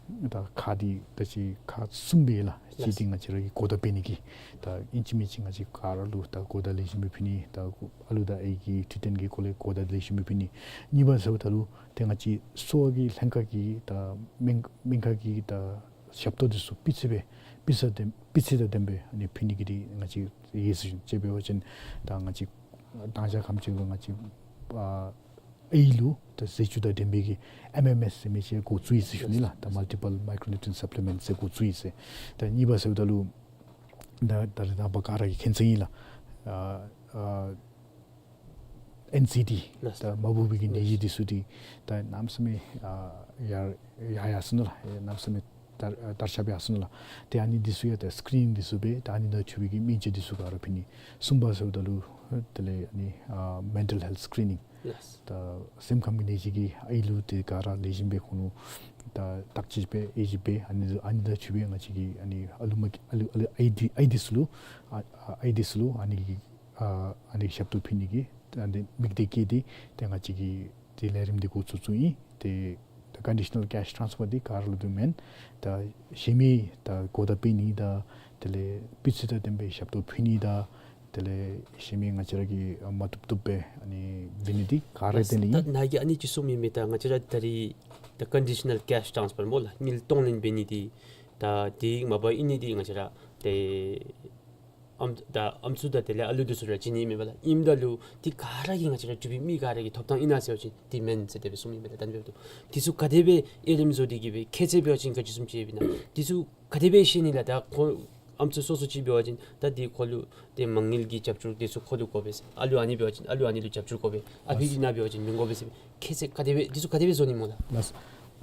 ད་ཁག་འདི་ད་ཅི་ཁག་གསུམ་སྦེ་ལགས། གཅིག་འདི་ང་བཅས་ར་གི་གོ་བརྡ་སྤེལ་ནི་གི་ད་ཨིན་ཅི་མིན་ཅི་ང་བཅས་ག་ར་ལུ་ད་གོ་བརྡ་ལེགས་ཤོམ་སྦེ་ཕུལ་ནི། ད་ཨ་ལུ་དང་ཨའི་གི་འཕྲོད་བསྟེན་གྱི་སྐོར་ལས་གོ་བརྡ་ལེགས་ཤོམ་སྦེ་ཕུལ་ནི། གཉིས་པ་ཟེརཝ་ད་ལུ་ཏེ་ང་བཅས་གསོ་བ་གི་ལྷན་ཁག་གི་ད་སྨན་སྨན་ཁང་གི་ད་ཞབས་ཏོག་འདི་ཚུ་སྤུས་ཚད་སྦེ་སྤུས་ཚད་ལྡན་སྤུས་ཚད་དང་ལྡན་སྦེ་ཨ་ནི་ཕུལ་ནི་གི་འདི་ང་བཅས་ཡོད་ཟེར་ཞུ་ནི། དཔེ་འབད་བ་ཅིན་ད་ང་བཅས་དང་ཞག་ཁམས་ཅིག་ལུ་ང་བཅས་ཨ་ཨའི་ལུ་ད་ཟས་བཅུད་དང་ལྡན་པའི་གི་ཨེམ་ཨེམ་ཨེསི་ཟེར་མི་ཅིག་འགོ་བཙུགས་ཡི་ཟེར་ཞུ་ནི་ལགས། ད་མལ་ཊི་པལ་མའི་ཀྲོ་ནིའུ་ཊི་རིནཊ་སབ་ལི་མེནཊ་ཟེར་འགོ་བཙུགས་ཡི་ཟེར། ད་གཉིས་པ་ཟེརཝ་ད་ལུ་ད་ད་རེས་ནངས་པ་ག་ར་གིས་མཁྱེན་གསལ་ཨིན་ལགས། ཨ་ཨ་ཨེན་སི་ཌི་ལགས། ད་མ་བུ་བའི་གི་ནད་གཞི་འདི་ཚུ་འདི་ད་གནམ་མེད་ས་མེད་ཨ་ཡར་ཡར་ཡར་སོ་ནུག་ལགས། གནམ་མེད་ས་མེད་དར་དར་ཁྱབ་ཡར་སོ་ནུག་ལགས། ཏེ་ཨ་ནི་འདི་ཚུ་ཡང་ད་སི་ཀི་རི་ནིང་འདི་ཚུ་འབད། ད་ཨ་ནི་ནང་ཚུད་པའི་གི་སྨན་བཅོས་འདི་ཚུ་ག་ར་ཕུལ་ནི། གསུམ་པ་ཟེརཝ་ད་ལུ་དེ་ལས་ཨ་ནི་ཨ་མེན་ཊལ་ཧེལཐ་སི་ཀི་རི་ནིང་ལགས། ད་སེམས་ཁམས་ཀྱི་ནད་གཞི་གི་ཨའི་ལུ་ཏེ་ག་ར་ལེགས་ཤོམ་སྦེ་ཁོང་ལུ་ད་བརྟག་དཔྱད་འབད་དབྱེ་ཞིབ་འབད། ཨ་ནི་ཨ་ནི་ནང་ཚུད་པའི་ང་བཅས་ཀྱི་ཨ་ནི་ཨ་ལུ་མ་ཨ་ལུ་ཨ་ལུ་ཨའི་འདི་ཨའི་འདི་ཚུ་ལུ་ཨ་ཨ་ཨའི་འདི་ཚུ་ལུ་ཨ་ནི་གི་ཨ་ཨ་ནི་ཞབས་ཏོག་ཕུལ་ནི་གི་ད་འདི་དམིགས་གཏད་བསྐྱེད་དེ་ཏེ་ང་བཅས་ཀྱིས་ཏེ་ལས་རིམ་འདི་འགོ་བཙུགས་བཙུགསཔ་ཨིན། ཏེ་ད་ཀོན་ཌི་ཤ་ནཱལ་ཀེཤ་ཊཱནསི་ཕར་འདི་ག་ར་ལུ་འདི་མེན། ད་གཞན་མི་ད་གོ་བརྡ་སྤེལ་ནི་དང་དེ་ལས་སྤུས་ཚད་དང་ལྡན་པའི་ཞབས་ཏོག་ཕུལ་ནི་དང་དེ་ལས་གཞན་མི་ང་བཅས་ར་གིས་མ་བཏུབ་བཏུབ་སྦེ་ཨ་ནི་འབད་ནི་འདི་ག་ར་དེ་ལས་ད་ཨིན། ནཱ་གིས་ཨ་ནི་ཅིག་གསུངས་མི་མས། ད་ང་བཅས་ར་ད་རེས་ད་ཀོན་ཌི་ཤ་ནཱལ་ཀེཤ་ཊཱནསི་ཕར་སྨོ་ལགས། དངུལ་གཏོང་ལེན་འབད་ནི་འདི་ད་དེ་མ་པ་ཨིན་ནི་འདི་ང་བཅས་ར་ཏེ་ཨམ་ད་ཨམ་སྲུ་དང་དེ་ལས་ཨ་ལུ་འདི་ཚུ་ར་བྱིན་ནི་མེན་པ་ལགས། ཨིནམ་ད་ལུ་འདི་ག་ར་གི་ང་བཅས་ར་འབྲུག་པའི་མི་ག་ར་གི་ཐོབ་ཐང་ཨིན་ན་ཟེར་བ་ཅིན་འདི་མེན་ཟེར་དེ་སྦེ་གསུངས་མི་མས་ལགས། ད་འདི་འདི་ཚུ་ག་དེ་སྦེ་དབྱེ་རིམ་བཟོ་སྟེ་གི་སྦེ་ཁྱད་ཚད་འབད་བ་ཅིན་ག་ཅི་བཟུམ་ཅིག་ཡོདཔ་ཨིན་ན། འདི་ཚུ་ག་དེ་སྦེ་ཤེས་ནི་ལགས། ད་ཁོང་ཨམ་སྲུ་སོ་སོ་ཅིག་འབད་བ་ཅིན་ད་འདི་ཁོ་ལུ་ཏེ་མ་དངུལ་གྱི་རྒྱབ་སྐྱོར་འདི་ཚུ་ཁོ་ལུ་དགོ་པས་ཟེར། ཨ་ལུ་ཨ་ནི་འབད་བ་ཅིན་ཨ་ལུ་ཨ་ནི་ལུ་རྒྱབ་སྐྱོར་དགོ་པས། ཨ་ཕི་གི་ནང་འབད་བ་ཅིན་མི་དགོ་པས་ཟེར། ཁྱད་ཚད་ག་དེ་སྦེ་འདི་ཚུ་ག་དེ་སྦེ་བཟོ་ནི་སྨོ་ལགས། ལགས།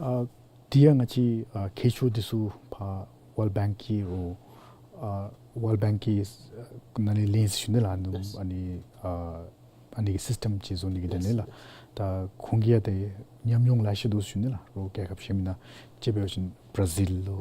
ཨ་ དེ་ཡང་ང་བཅས་ཨ་མཁས་མཆོག་འདི་ཚུ་ཕར་World Bank གི་རོགས་ཨ་World Bank གི་ཨ་ནང་ལས་ལེན་ཟེར་ཞུ་ནི་ལགས། ཨ་ནི་ལགས། ཨ་ནི་ཨ་ཨ་ནི་གི་སིསི་ཊེམ་ཅིག་བཟོ་ནི་གི་དོན་ལས་ལགས། ལགས། ད་ཁོང་གིས་ཡང་ཏེ་ཉམས་མྱོང་ལེ་ཤ་འདུག་ཞུ་ནི་ལགས། རོགས་རྒྱལ་ཁབ་གཞན་མི་ནང་དཔྱེ་འབད་བ་ཅིན་བར་ཛིལ་ལུ་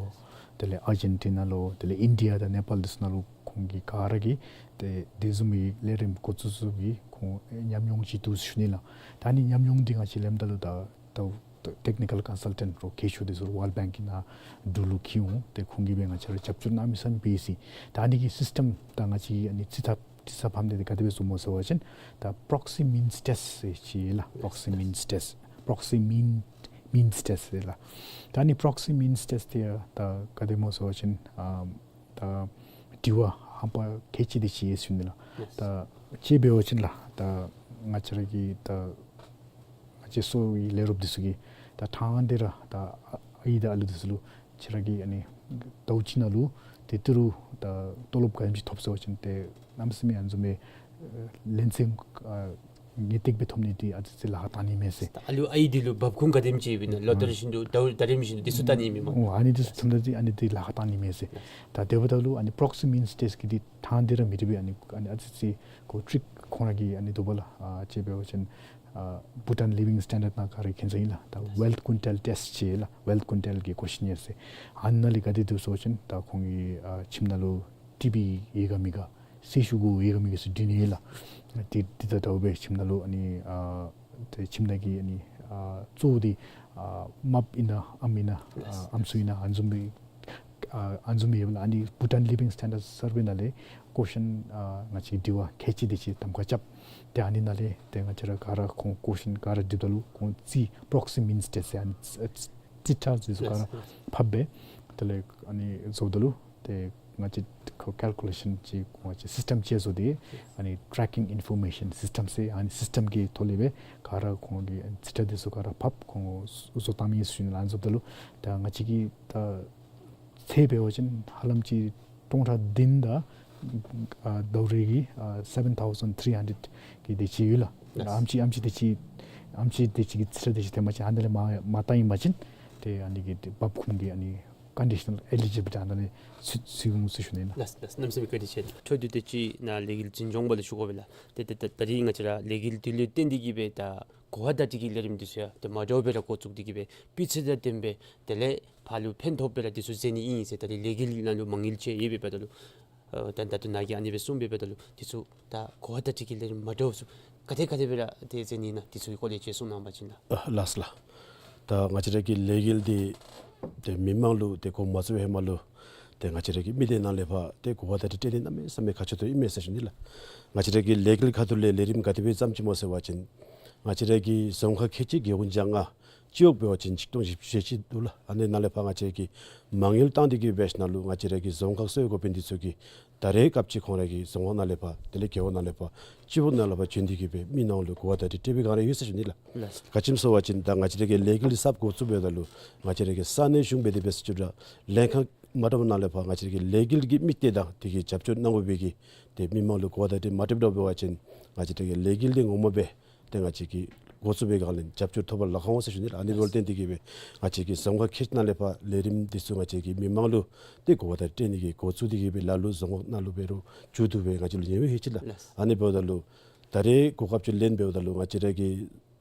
དེ་ལས་ཨར་ཇེན་ཊི་ན་ལུ་དེ་ལས་ཨིན་ཌི་ཡ་དང་ནེ་པཱལ་འདི་ཚུ་ནང་ལུ་ཁོང་གིས་ག་ར་གིས་ཏེ་དེ་བཟུམ་མའི་ལས་རིམ་འགོ་བཙུགས་བཙུགསཔ་གི་ཁོང་ཉམས་མྱོང་ཅིག་འདུག་ཞུ་ནི་ལགས། ད་ཨ་ནི་ཉམས་མྱོང་འདི་ང་བཅས་ལེནམ་ད་ལུ་ད་ད་ད་ཊེག་ནི་ཀལ་ཀོན་སཱལ་ཊེནཊ་རོགས་མཁས་མཆོག་འདི་ཚུ་World Bank གི་ནང་འབྲུག་ལུ་འཁྱིད་འོང་། ཏེ་ཁོང་གིས་སྦེ་ང་བཅས་ར་རྒྱབ་སྐྱོར་གནང་མི་ས་མི་འབད་ཡི་ཟེར། ད་ཨ་ནི་གི་སིསི་ཊེམ་དང་ང་བཅས་ཨ་ནི་རྩིས་ཐབས་རྩིས་ཚབ་ཕམ་སྟེ་དེ་ག་དེ་སྦེ་བཟོཝ་སྨོ་ཟེར་བ་ཅིན་ད་པྲོག་སི་མིནསི་ཊེསཊ་ཟེར་ཅིག་ཡོད་ལགས། པྲོག་སི་མིནསི་ཊེསཊ། པྲོག་སི་མིན་མིནསི་ཊེསཊ་ཟེར་ལགས། ད་ཨ་ནི་པྲོག་སི་མིནསི་ཊེསཊ་དེ་ཡང་ད་ག་དེ་སྨོ་ཟེར་བ་ཅིན་ཨ་ད་དྲི་བ་ཧམ་པ་ཁལ་གཅིག་དེ་ཅིག་ཡོད་ཟེར་ཞུ་ནི་ལགས། ད་དཔྱེ་འབད་བ་ཅིན་ལགས། ད་ང་བཅས་ར་གི་ད་ང་བཅས་གསོ་བའི་ལས་རོགསཔ་འདི་ཚུ་གིས་ད་ཐང་འདི་ར་ད་ཨའི་དང་ཨ་ལུ་འདི་ཚུ་ལུ་ཁྱེད་ར་གིས་ཨ་ནི་ཟླཝ་གཅིག་ནང་ལུ་ཏེ་ཏི་རུ་ད་ཏོ་ལོབ་ག་དེམ་ཅིག་ཐོབ་ཟེར་བ་ཅིན་ཏེ་གནམ་མེད་ས་མེད་ཨ་ནི་བཟུམ་མའི་ཨ་ལན་ཚན་ཨ་ངེས་ཏིག་སྦེ་ཐོབ་ནི་འདི་ཨ་ཙི་ཅིག་ལཱ་ཁག་བཏང་ནི་མས་ཟེར། ད་ཨ་ལུ་ཨའི་འདི་ལུ་འབབ་ཁུངས་ག་དེམ་ཅིག་ཡོདཔ་ཨིན་ན་ལོ་ཨ་ལྟར་བཞིན་དུ་ཟླཝ་ད་རིས་བཞིན་དུ་འདི་ཚུ་བལྟ་ནི་མས་སྨོ། ཨོ་ཨ་ནི་འདི་ཚུ་ཐམས་ཅད་ཨ་ནི་འདི་ལཱ་ཁག་བཏང་ནི་མས་ཟེར། ད་དེ་འབདཝ་ད་ལུ་ཨ་ནི་པྲོག་སི་མིནསི་ཊེསཊ་གི་འདི་ཐང་འདི་ར་མི་འགྲིག་པས། ཨ་ནི་ཨ་ནི་ཨ་ཙི་ཅིག་ཁོ་ཊིག་ཁོང་ར་གི་ཨ་ནི་འདུག་པ་ལགས། ཨ་དཔྱེ་འབད་བ་ཅིན་ཨ་བྷུ་ཊཱན་ལི་ཝིང་སི་ཊེན་ཌརཌ་ནང་ག་ར་མཁྱེན་ས་ཨིན་ལགས། ད་ཝེལཐ་ཀུན་ཊལ་ཊེསཊ་ཟེར་ལགས། ཝེལཐ་ཀུན་ཊལ་གི་ཀོ་ཤིན་ཡེར་ཟེར། ཨ་ནཱ་ལས་ག་དེ་འདུག་ཟེར་བ་ཅིན་ད་ཁོང་གི་ཨ་ཁྱིམ་ནང་ལུ་ཊི་བི་ཡོད་ག་མེད་ག་ཟས་ཞུགས་ཡོད་ག་མེད་ག་ཟེར་དྲི་ནི་ཨིན་ལགས། དེ་དེ་དང་འདྲཝ་སྦེ་ཁྱིམ་ནང་ལུ་ཨ་ནི་ཨ་ཏེ་ཁྱིམ་ནང་གི་ཨ་ནི་ཨ་གཙོ་བོ་འདི་ཨ་རྨགཔ་ཨིན་ན་ཨམ་ཨིན་ན་ཨ་ཨམ་སྲུ་ཨིན་ན་ཨ་ནི་བཟུམ་སྦེ་ཨ་ཨ་ནི་བཟུམ་སྦེ་ཡོདཔ་ལགས། ཨ་ནི་བྷུ་ཊཱན་ལི་ཝིང་སི་ཊེན་ཌརཌ་སར་ཝེ་ནང་ལས་ཀོ་ཤིན་ཨ་ང་བཅས་དྲི་བ་ཁལ་གཅིག་དེ་ཅིག་གདམ་ཁ་རྐྱབ། ཏེ་ཨ་ནི་ནང་ལས་ཏེ་ང་བཅས་ར་ག་ར་ཁོང་ཀོ་ཤིན་ག་ར་དྲིཝ་ད་ལུ་ཁོང་རྩིས་པྲོག་སི་མིནསི་ཊེསཊ་ཟེར་ཨ་ནི་རྩིས་རྩིས་ཁྲ་འདི་ཚུ་ག་ར་ཕབ་སྦེ་དེ་ལས་ཨ་ནི་བཟོཝ་ད་ལུ་ཏེ་ང་བཅས་ཁོ་ཀལ་ཀུ་ལེ་ཤཱན་ཅིག་ང་བཅས་སིསི་ཊེམ་ཅིག་བཟོ་སྟེ་ཨ་ནི་ཊེག་ཀིང་ཨིན་ཕོར་མེ་ཤཱན་སིསི་ཊེམ་ཟེར་ཨ་ནི་སིསི་ཊེམ་གི་ཐོག་ལས་སྦེ་ག་ར་ཁོང་གི་རྩིས་ཁྲ་འདི་ཚུ་ག་ར་ཕབ་ཁོང་བཟོ་བཏང་མི་ཨིན་ཟེར་ཞུ་ནི་ལགས། ཨ་ནི་བཟོཝ་ད་ལུ་ད་ང་བཅས་ཀྱི་ད་ཚད་འབད་བ་ཅིན་ཧ་ལམ་ཅིག་སྟོང་ཕྲག་བདུན་དང་ཨ་ཟླཝ་རེ་གི་ཨ་སེ་བེན་ཐའུ་ཟེན་ཐི་རི་ཧན་ཌེཌ་གི་དེ་ཅིག་ཡོད་ལགས། ལགས། ཨམ་ཅིག་ཨམ་ཅིག་དེ་ཅིག་ཨམ་ཅིག་དེ་ཅིག་གི་རྩིས་ཁྲ་དེ་ཅིག་ཐོན་པ་ཅིན་ཨ་ནི་ལས་མར་མར་བཏང་ཡི་པ་ཅིན་ཏེ་ཨ་ནི་གི་འབབ་ཁུངས་ཀྱི་ཨ་ནི་ཀོན་ཌི་ཤ་ནཱལ་ཨེ་ལི་ཇི་བི་ལི་ཊི་ཨ་ནཱ་ལས་ཚུད་ཚུད་འོང་ཟེར་ཞུ་ནི་ལགས། ལགས་ལགས། གནམ་མེད་ས་མེད་བཀའ་དྲིན་ཆེ། འཕྲོ་མཐུད་དེ་ཅིག་ནཱ་ལས་འགུལ་འཛིན་སྐྱོང་པ་ལུ་ཞུ་དགོ་པས་ལགས། ཏེ་ཏེ་ད་ད་རིས་ང་བཅས་ར་ལས་འགུལ་འདི་ལུ་བརྟེན་ཏེ་གིས་སྦེ་ད་གོ་བ་བརྡ་སྤྲོད་ཀྱི་ལས་རིམ་འདི་ཚུ་ཡང་ཏེ་མ་འདྲཝ་སྦེ་ར་འགོ་བཙུགས་ཏེ་གིས་སྦེ་སྤུས་ཚད་དང་ལྡནམ་སྦེ་དེ་ལས་ཕར་ལུ་ཕན་ཐོགས་སྦེ་ར་འདི་ཚུ་མཛད་ནི་ཨིན་ཟེར་ད་རིས་ལས་འགུལ་ནང་ལུ་མ་དངུལ་ཅིག་ཡོད་པའི་འབདཝ་ད་ལུ་ཨ་ད་ད་ལྟོ་ནཱ་གིས་ཨ་ནི་སྦེ་གསུངས་པའི་འབདཝ་ད་ལུ་འདི་ཚུ་ད་གོ་བ་བརྡ་སྤྲོད་ཀྱི་ལས་རིམ་མ་འདྲཝ་ཚུ་ག་དེ་ག་དེ་སྦེ་ར་ཏེ་མཛད་ནི་ཨིན་ན་འདི་ཚུ་གི་སྐོར་ལས་ཅིག་གསུང་གནང་པ་ཅིན་ལགས། ཨ་ལགས་ལགས། ད་ང་བཅས་ར་གི་ལས་འགུལ་འདི་ཏེ་མི་མང་ལུ་ཏེ་འགོ་མ་བཙུགས་པའི་ཧེ་མ་ལུ་ཏེ་ང་བཅས་ར་གི་མི་སྡེ་ནང་ལས་ཕར་ཏེ་གོ་བ་བརྡ་སྤྲོད་སྤྲོད་ནི་གནམ་མེད་ས་མེད་ཁག་ཆེ་ཏོག་ཏོ་ཨིན་མས་ཟེར་ཞུ་ནི་ལགས། ང་བཅས་ར་གི་ལས་འགུལ་ཁ་ཐུག་ལས་ལས་རིམ་ག་དེ་སྦེ་བརྩམས་ཅི་སྨོ་ཟེར་བ་ཅིན་ང་བཅས་ར་གི་རྫོང་ཁག་ཁལ་གཅིག་རྒེད་འོག་བརྒྱ་ལྔ་སྤྱི་འོག་འབད་བ་ཅིན་ཆིག་སྟོང་བཞི་བཅུ་ཞེ་གཅིག་འདུག་ལགས། ཨ་ནི་ནང་ལས་ཕར་ང་བཅས་ཀྱིས་མ་དངུལ་བཏང་སྟེ་གིས་འབད་ཞིནམ་ལས་ང་བཅས་ར་གི་རྫོང་ཁག་གསོ་བའི་འགོ་དཔོན་འདི་ཚུ་གིས་ད་རེས་སྐབས་ཅིག་ཁོང་ར་གི་རྫོང་ཁག་ནང་ལས་ཕར་དེ་ལས་རྒེད་འོག་ནང་ལས་ཕར་སྤྱི་འོག་ནང་ལས་ཕར་བྱོན་ཏེ་གིས་སྦེ་མི་ནང་ལུ་གོ་བ་བརྡ་སྤྲོད་སྤྲོད་པའི་སྒང་ར་ཡོད་ཟེར་ཞུ་ནི་ལགས། ལགས། ག་ཅི་སྨོ་ཟེར་བ་ཅིན་ད་ང་བཅས་ར་གི་ལས་འགུལ་གསརཔ་འགོ་བཙུགས་འབདཝ་ད་ལུ་ང་བཅས་ར་གི་ས་གནས་གཞུང་འབད་དེ་འབད་ས་ཅིག་ར་ལྷན་ཁག་མ་འདྲཝ་ནང་ལས་ཕར་ང་བཅས་ར་གི་ལས་འགུལ་གྱི་དམིགས་གཏད་དང་དེ་གི་རྒྱབ་སྐྱོར་གནང་དགོ་པའི་གི་ཏེ་མི་མང་ལུ་གོ་བ་བརྡ་སྤྲོད་མ་སྤྲོདཔ་འབད་བ་ཅིན་ང་བཅས་ར་གི་ལས་འགུལ་འདི་ངོ་མ་སྦེ་ཏེ་ང་བཅས་ཀྱིས་འགོ་བཙུགས་པའི་སྒང་ལས་རྒྱབ་སྐྱོར་ཐོབ་པར་ལཱ་ཁག་འོང་ཟེར་ཞུ་ནི་ལགས། ཨ་ནི་འབདཝ་ལས་བརྟེན་ཏེ་གིས་སྦེ་ང་བཅས་ཀྱིས་རྫོང་ཁག་ཁལ་གཅིག་ནང་ལས་ཕར་ལས་རིམ་འདི་ཚུ་ང་བཅས་ཀྱིས་མི་མང་ལུ་ཏེ་གོ་བ་བརྡ་སྤྲོད་ནི་གི་འགོ་བཙུགས་ཏེ་གིས་སྦེ་ལ་ལུ་རྫོང་ཁག་ནང་ལུ་འབད་རུང་མཇུག་བསྡུ་སྦེ་ང་བཅས་ལུ་ཉེ་བའི་ཧེ་ཅི་ལགས། ལགས། ཨ་ནི་འབདཝ་ད་ལུ་ད་རེས་གོ་སྐབས་ཅིག་ལེན་འབདཝ་ད་ལུ་ང་བཅས་ར་གི་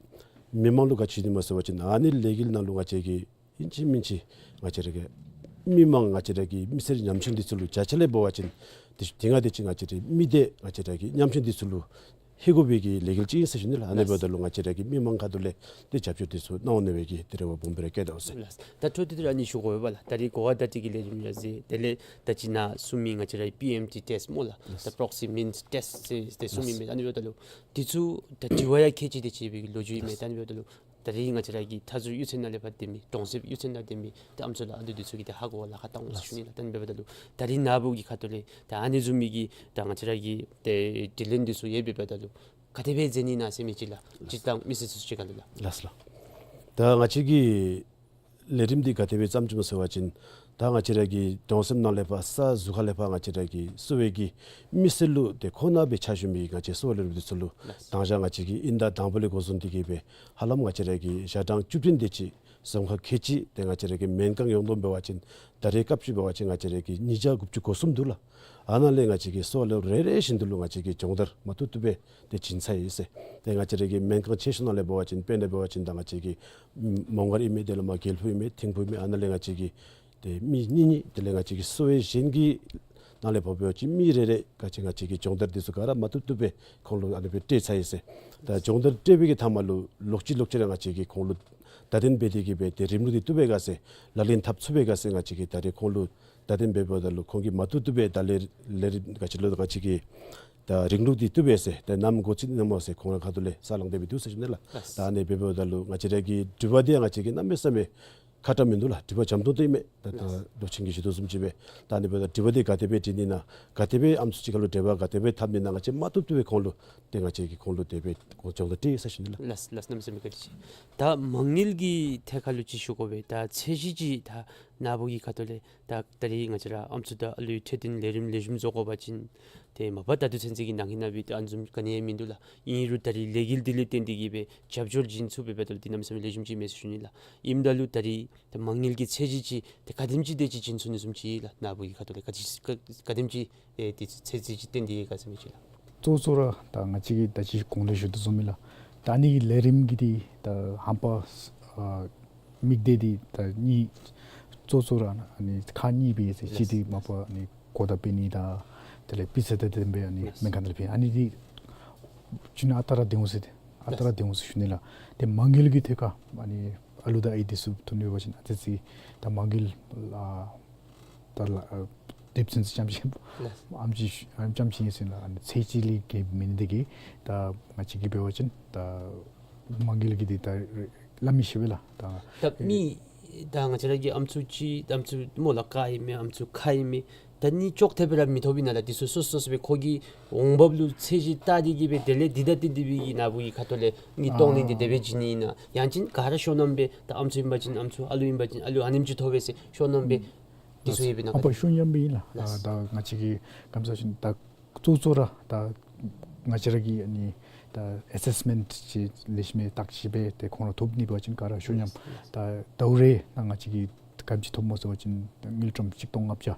མི་མང་ལུ་ག་ཅི་ཞུ་ནི་སྨོ་ཟེར་བ་ཅིན་ཨ་ནི་ལས་འགུལ་ནང་ལུ་ང་བཅས་ཀྱིས་ཨིན་ཅི་མིན་ཅི་ང་བཅས་ར་གི་མི་མང་ང་བཅས་ར་གི་མི་སེར་ཉམ་ཆུང་འདི་ཚུ་ལུ་བརྒྱ་ཆ་ལས་འབད་བ་ཅིན་དེ་དེ་སྔ་དེ་ཅིག་ང་བཅས་ར་མི་སྡེ་ང་བཅས་ར་གི་ཉམ་ཆུང་འདི་ཚུ་ལུ་ལྷོད་དགོ་པའི་གི་ལས་འགུལ་ཅིག་ཨིན་ཟེར་ཞུ་ནི་ལགས། ཨ་ནི་འབདཝ་ད་ལུ་ང་བཅས་ར་གི་མི་མང་ཁ་ཐུག་ལས་ཏེ་རྒྱབ་སྐྱོར་འདི་ཚུ་གནང་འོང་ནི་སྦེ་གི་ཏེ་རེ་བ་སྦོམ་སྦེ་ར་བསྐྱེད་དོ་ཟེར། ལགས། ད་འཕྲོ་མཐུད་དེ་ར་ཨ་ནི་ཞུ་དགོ་པས་ལགས། ད་རེས་གོ་བ་བརྡ་སྤྲོད་ཀྱི་ལས་རིམ་ཡང་མཛད། དེ་ལས་ད་ཅི་ནཱ་གསུངས་མི་ང་བཅས་ར་པི་ཨེམ་ཊི་ཊེསཊ་སྨོ་ལགས། ལགས། ད་པྲོག་སི་མིནསི་ཊེསཊ་ཟེར་ཏེ་གསུངས་མི་ལགས། མས། ཨ་ནི་འབདཝ་ད་ལུ་འདི་ཚུ་ད་དྲི་བ་ཡང་ཁལ་གཅིག་དེ་ཅིག་སྦེ་གི་ལོ་རྒྱུས་ཨིན་མས། ལགས། ད་ཨ་ནི་འབདཝ་ད་ལུ་ད་རེས་ང་བཅས་ར་གི་མཐའ་ཟུར་གཡུས་ཚན་ནང་ལས་ཕར་སྡོད་མི་གྲོང་གསེབ་གཡུས་ཚན་ནང་སྡོད་མི་ཏེ་ཨམ་སྲུ་ལགས་ཨ་ལུ་འདི་ཚུ་གིས་ཏེ་ཧ་གོ་བར་ལཱ་ཁག་བཏང་འོང་ཟེར་ཞུ་ནི་ལགས། ད་ཨ་ནི་འབདཝ་ད་ལུ་ད་རེས་ནཱ་བུ་གི་ཁ་ཐུག་ལས་ད་ཨ་ནི་བཟུམ་མའི་གི་ད་ང་བཅས་ར་གི་ཏེ་དྲི་ལན་འདི་ཚུ་ཡོད་པའི་འབདཝ་ད་ལུ་ག་དེ་སྦེ་མཛད་ནི་ཨིན་ན་ཟེར་མི་ཅིག་ལགས། སྤྱིར་བཏང་མི་སེར་ཚུ་གཅིག་ཁར་ལུ་ལགས། ལགས་ལགས། ད་ང་བཅས་ཀྱི་ལས་རིམ་འདི་ག་དེ་སྦེ་བརྩམས་ཅི་སྨོ་ཟེར་བ་ཅིན་ ད་ང་བཅས་ར་གི་གདོང་སེམས་ནང་ལས་ཕར་ས་གཟུགས་ཁ་ལས་ཕར་ང་བཅས་ར་གི་གསོ་བའི་གི་མི་སེར་ལུ་དེ་ཁོ་ན་སྦེ་ཕྱག་ཞུ་མི་ང་བཅས་གསོ་བ་ལས་རིམ་འདི་ཚུ་ལུ་ལགས། དང་ཞག་ང་བཅས་ཀྱིས་ཨིན་ཟླ་དང་པོ་ལས་འགོ་བཟུང་སྟེ་གི་སྦེ་ཧ་ལམ་ང་བཅས་ར་གི་ཞག་གྲངས་བཅུ་བདུན་དེ་ཅིག་ཟམ་ཁ་ཁལ་གཅིག་དེ་ང་བཅས་ར་གི་སྨན་ཁང་ཡོངས་བསྡོམས་འབད་བ་ཅིན་ད་རེས་སྐབས་ཅིག་འབད་བ་ཅིན་ང་བཅས་ར་གི་ཉིས་བརྒྱ་དགུ་བཅུ་གོ་གསུམ་འདུག་ལགས། ཨ་ནཱ་ལས་ང་བཅས་ཀྱི་གསོ་བ་ལས་རེ་རེ་བཞིན་དུ་ལུ་ང་བཅས་ཀྱིས་སྦྱོང་བརྡར་མ་བཏུབ་བཏུབ་སྦེ་དེ་བྱིན་ཚར་ཡི་ཟེར། དེ་ང་བཅས་ར་གི་སྨན་ཁང་ཆེ་ཤོས་ནང་ལས་འབད་བ་ཅིན་དཔེར་ན་འབད་བ་ཅིན་ད་ང་བཅས་ཀྱི་མོང་སྒར་ཨིན་མས། དེ་ལས་མར་དགེ་ལེགས་ཕུག་ཨིན་མས། ཐིམ་ཕུག་ཨིན་མས། ཨ་ནཱ་ལས་ང་བཅས་ཀྱི་དེ་མི་གཉིས་གཉིས་དེ་ལས་ང་བཅས་ཀྱི་གསོ་བའི་གཞན་གྱི་ནང་ལས་འབད་བ་ཅིན་མི་རེ་རེ་ག་ཅི་ང་བཅས་ཀྱིས་སྦྱོང་བརྡར་འདི་ཚུ་ག་ར་མ་བཏུབ་བཏུབ་སྦེ་ཁོང་ལུ་ཨ་ནི་སྦེ་སྤྲད་ཚར་ཡི་ཟེར། ད་སྦྱོང་བརྡར་སྤྲད་པའི་གི་མཐའ་མ་ལུ་ལོག་ཅི་ལོག་ཅི་ར་ང་བཅས་ཀྱིས་ཁོང་ལུ་བརྡ་དོན་འབད་དེ་གི་སྦེ་དེ་རིམ་ལུགས་འདི་བཏུབ་པས་ག་ཟེར་ལག་ལེན་འཐབ་ཚུགས་པས་ག་ཟེར་ང་བཅས་ཀྱིས་ད་རེས་ཁོང་ལུ་བརྡ་དོན་འབདཝ་ད་ལུ་ཁོང་གིས་མ་བཏུབ་བཏུབ་སྦེ་ད་ལས་ལས་རིམ་ག་ཅི་ལོ་ང་བཅས་ཀྱིས་ད་རིམ་ལུགས་འདི་བཏུབ་པས་ཟེར་ད་ནམ་འགོ་བཙུགས་ནི་ཨིན་ན་སྨོ་ཟེར་ཁོང་ར་ཁ་ཐུག་ལས་ས་ལངས་ཏེ་སྦེ་འདུག་ཟེར་ཞུ་ནི་ལགས། ལགས། ད་ཨ་ནི་འབདཝ་ད་ལུ་ང་བཅས་ར་གི་དྲི་བ་འདི་ང་བཅས་ཀྱིས་གནམ་མེད་ས་མེད་ཁག་དྲགས་མིན་འདུག་ལགས། དྲི་བ་འཇམ་ཏོང་ཏོ་ཨིན་མས། ད་ད་ལགས། མདོ་ཆེན་གྱིས་ཞུ་དོ་བཟུམ་ཅིག་སྦེ་ད་ཨ་ནི་འབདཝ་ད་དྲི་བ་འདི་ག་དེ་སྦེ་དྲི་ནི་ཨིན་ན་ག་དེ་སྦེ་ཨམ་སྲུ་གཅིག་ཁར་ལུ་འབྲེལ་བ་ག་དེ་སྦེ་འཐབ་ནི་ཨིན་ན་ང་བཅས་མ་བཏུབ་བཏུབ་སྦེ་ཁོང་ལུ་དེ་ང་བཅས་ཀྱིས་ཁོང་ལུ་དེ་སྦེ་ཁོང་སྦྱོང་བརྡར་སྤྲོད་ཡི་ཟེར་ཞུ་ནི་ལགས། ལགས་ལགས། གནམ་མེད་ས་མེད་བཀའ་དྲིན་ཆེ། ད་མ་དངུལ་གྱི་ཐད་ཁར་ལུ་ཅིག་ཞུ་དགོ་པས། ད་ཚད་གཞི་ཅིག་ད་ནཱ་བུ་གི་ཁ་ཐུག་ལས་ད་ད་རེས་ང་བཅས་ར་ཨམ་སྲུ་དང་ཨ་ལུའི་འཕྲོད་བསྟེན་ལས་རིམ་ལེགས་ཤོམ་བཟོ་དགོ་པ་ཅིན་ཏེ་མ་པ་ད་ལྟོ་ཚུན་ཚོད་ཀྱི་ནང་གི་ནང་སྦེ་ཏེ་ཨ་ནི་བཟུམ་ག་ནི་ཡང་མིན་འདུག་ལགས། ཨིན་རུང་ད་རེས་ལས་འགུལ་འདི་ལས་བརྟེན་ཏེ་གི་སྦེ་རྒྱབ་སྐྱོར་བྱིན་ཚུགས་པས་འབདཝ་ད་ལུ་འདི་གནམ་མེད་ས་མེད་ལེགས་ཤོམ་ཅིག་མས་ཟེར་ཞུ་ནི་ལགས། ཨིནམ་ད་ལུ་ད་རེས་ད་མ་དངུལ་གྱི་ཚད་གཞི་ཅིག་ཏེ་ག་དེམ་ཅིག་དེ་ཅིག་བྱིན་ཚུགས་ནི་བཟུམ་ཅིག་ལགས། ནཱ་བུ་གི་ཁ་ཐུག་ལས་ག་ཅི་ག་ག་དེམ་ཅིག་ཨེ་དེ་ཚད་གཞི་ཅིག་བཏོན་ཏེ་ག་ཟེར་མི་ཅིག་ལགས། གཙོ་གཙོ་ར་ད་ང་བཅས་ཀྱིས་ད་ཅི་གོང་ལས་ཞུ་དོ་བཟུམ་སྦེ་ལགས། ད་ཨ་ནི་གི་ལས་རིམ་གྱི་འདི་ད་ཧམ་པ་ཨ་དམིགས་གཏད་འདི་ད་གཉིས་གཙོ་གཙོ་ར་ཨ་ནི་ཁག་གཉིས་སྦེ་ཟེར། གཅིག་འདི་མ་པ་ཨ་ནི་གོ་བརྡ་སྤེལ་ནི་དང་དེ་ལས་སྤུས་ཚད་དང་ལྡན་པའི་ཨ་ནི་སྨན་ཁང་ནང་ལས་སྤེལ། ཨ་ནི་འདི་ཅིག་ནང་ཨ་རྟག་ར་སྡོད་འོང་ཟེར་ཏེ་ཨ་རྟག་ར་སྡོད་འོང་ཟེར་ཞུ་ནི་ལགས། ཏེ་མ་དངུལ་གྱི་ཐད་ཁར་ཨ་ནི་ཨ་ལུ་དང་ཨའི་འདི་ཚུ་ཐོན་ཡོད་པ་ཅིན་ཨ་ཙི་ཙི་ད་མ་དངུལ་ཨ་ད་ལགས་ཨ་དེབ་ཚུན་ཚོད་རྐྱངམ་ཅིག་ལགས། ཨམ་ཅིག་ཨམ་རྐྱངམ་ཅིག་ཨིན་ཟེར་ན་ཨ་ནི་ཚད་གཞི་ལས་བརྒལ་མེན་ནི་འདི་གིས་ད་ང་བཅས་ཀྱིས་འབད་བ་ཅིན་ད་མ་དངུལ་གྱི་འདི་ད་སླབ་མི་ཤེས་པས་ལགས། ད་ད་མི་ད་ང་བཅས་ར་གི་ཨམ་སྲུ་ཅིག་ཨམ་སྲུ་མོ་ལགས་ག་ཨིན་མས། ཨམ་སྲུ་ཁ་ཨིན་མས། ད་ཨ་ནི་ཅོག་འཐདཔ་སྦེ་ར་མི་ཐོབ་ཨིན་ན་ལགས། འདི་ཚུ་སོ་སོ་སོ་སྦེ་ཁོ་གི་འོང་འབབ་ལུ་ཚད་གཞི་བལྟ་སྟེ་གི་སྦེ་དེ་ལས་འདི་ད་འདི་འདི་སྦེ་གི་ནཱ་བུ་གི་ཁ་ཐུག་ལས་ཨ་ནི་གཏོང་ནི་འདི་དེ་སྦེ་བྱིན་ནི་ཨིན་ན། ཡང་ཅིན་ག་ར་ཤོ་ནམ་སྦེ་ད་ཨམ་སྲུ་ཨིན་པ་ཅིན་ཨམ་སྲུ་ཨ་ལུ་ཨིན་པ་ཅིན་ཨ་ལུ་ཨ་ནེམ་ཅིག་ཐོབ་པས་ཟེར་ཤོ་ནམ་སྦེ་འདི་ཚུ་ཡོད་པས་ན། ཨ་པ་ཤོ་ནམ་སྦེ་ཨིན་ལགས། ལགས། ད་ང་བཅས་ཀྱིས་ག་ཅི་ཟེར་ཞུ་ནི་ད་གཙོ་གཙོ་ར་ད་ང་བཅས་ར་གི་ཨ་ནི་ད་ཨེ་སེསི་མེནཊ་ཅིག་ལེགས་ཤོམ་སྦེ་བརྟག་ཞིབ་འབད་དེ་ཁོང་ར་ཐོབ་ནི་འབད་བ་ཅིན་ག་ར་ཤོ་ནམ། ད་ཟླཝ་རེ་ནང་ང་བཅས་ཀྱིས་ག་དེམ་ཅིག་ཐོབ་སྨོ་ཟེར་བ་ཅིན་དངུལ་ཀྲམ་གཅིག་སྟོང་ལྔ་བརྒྱ་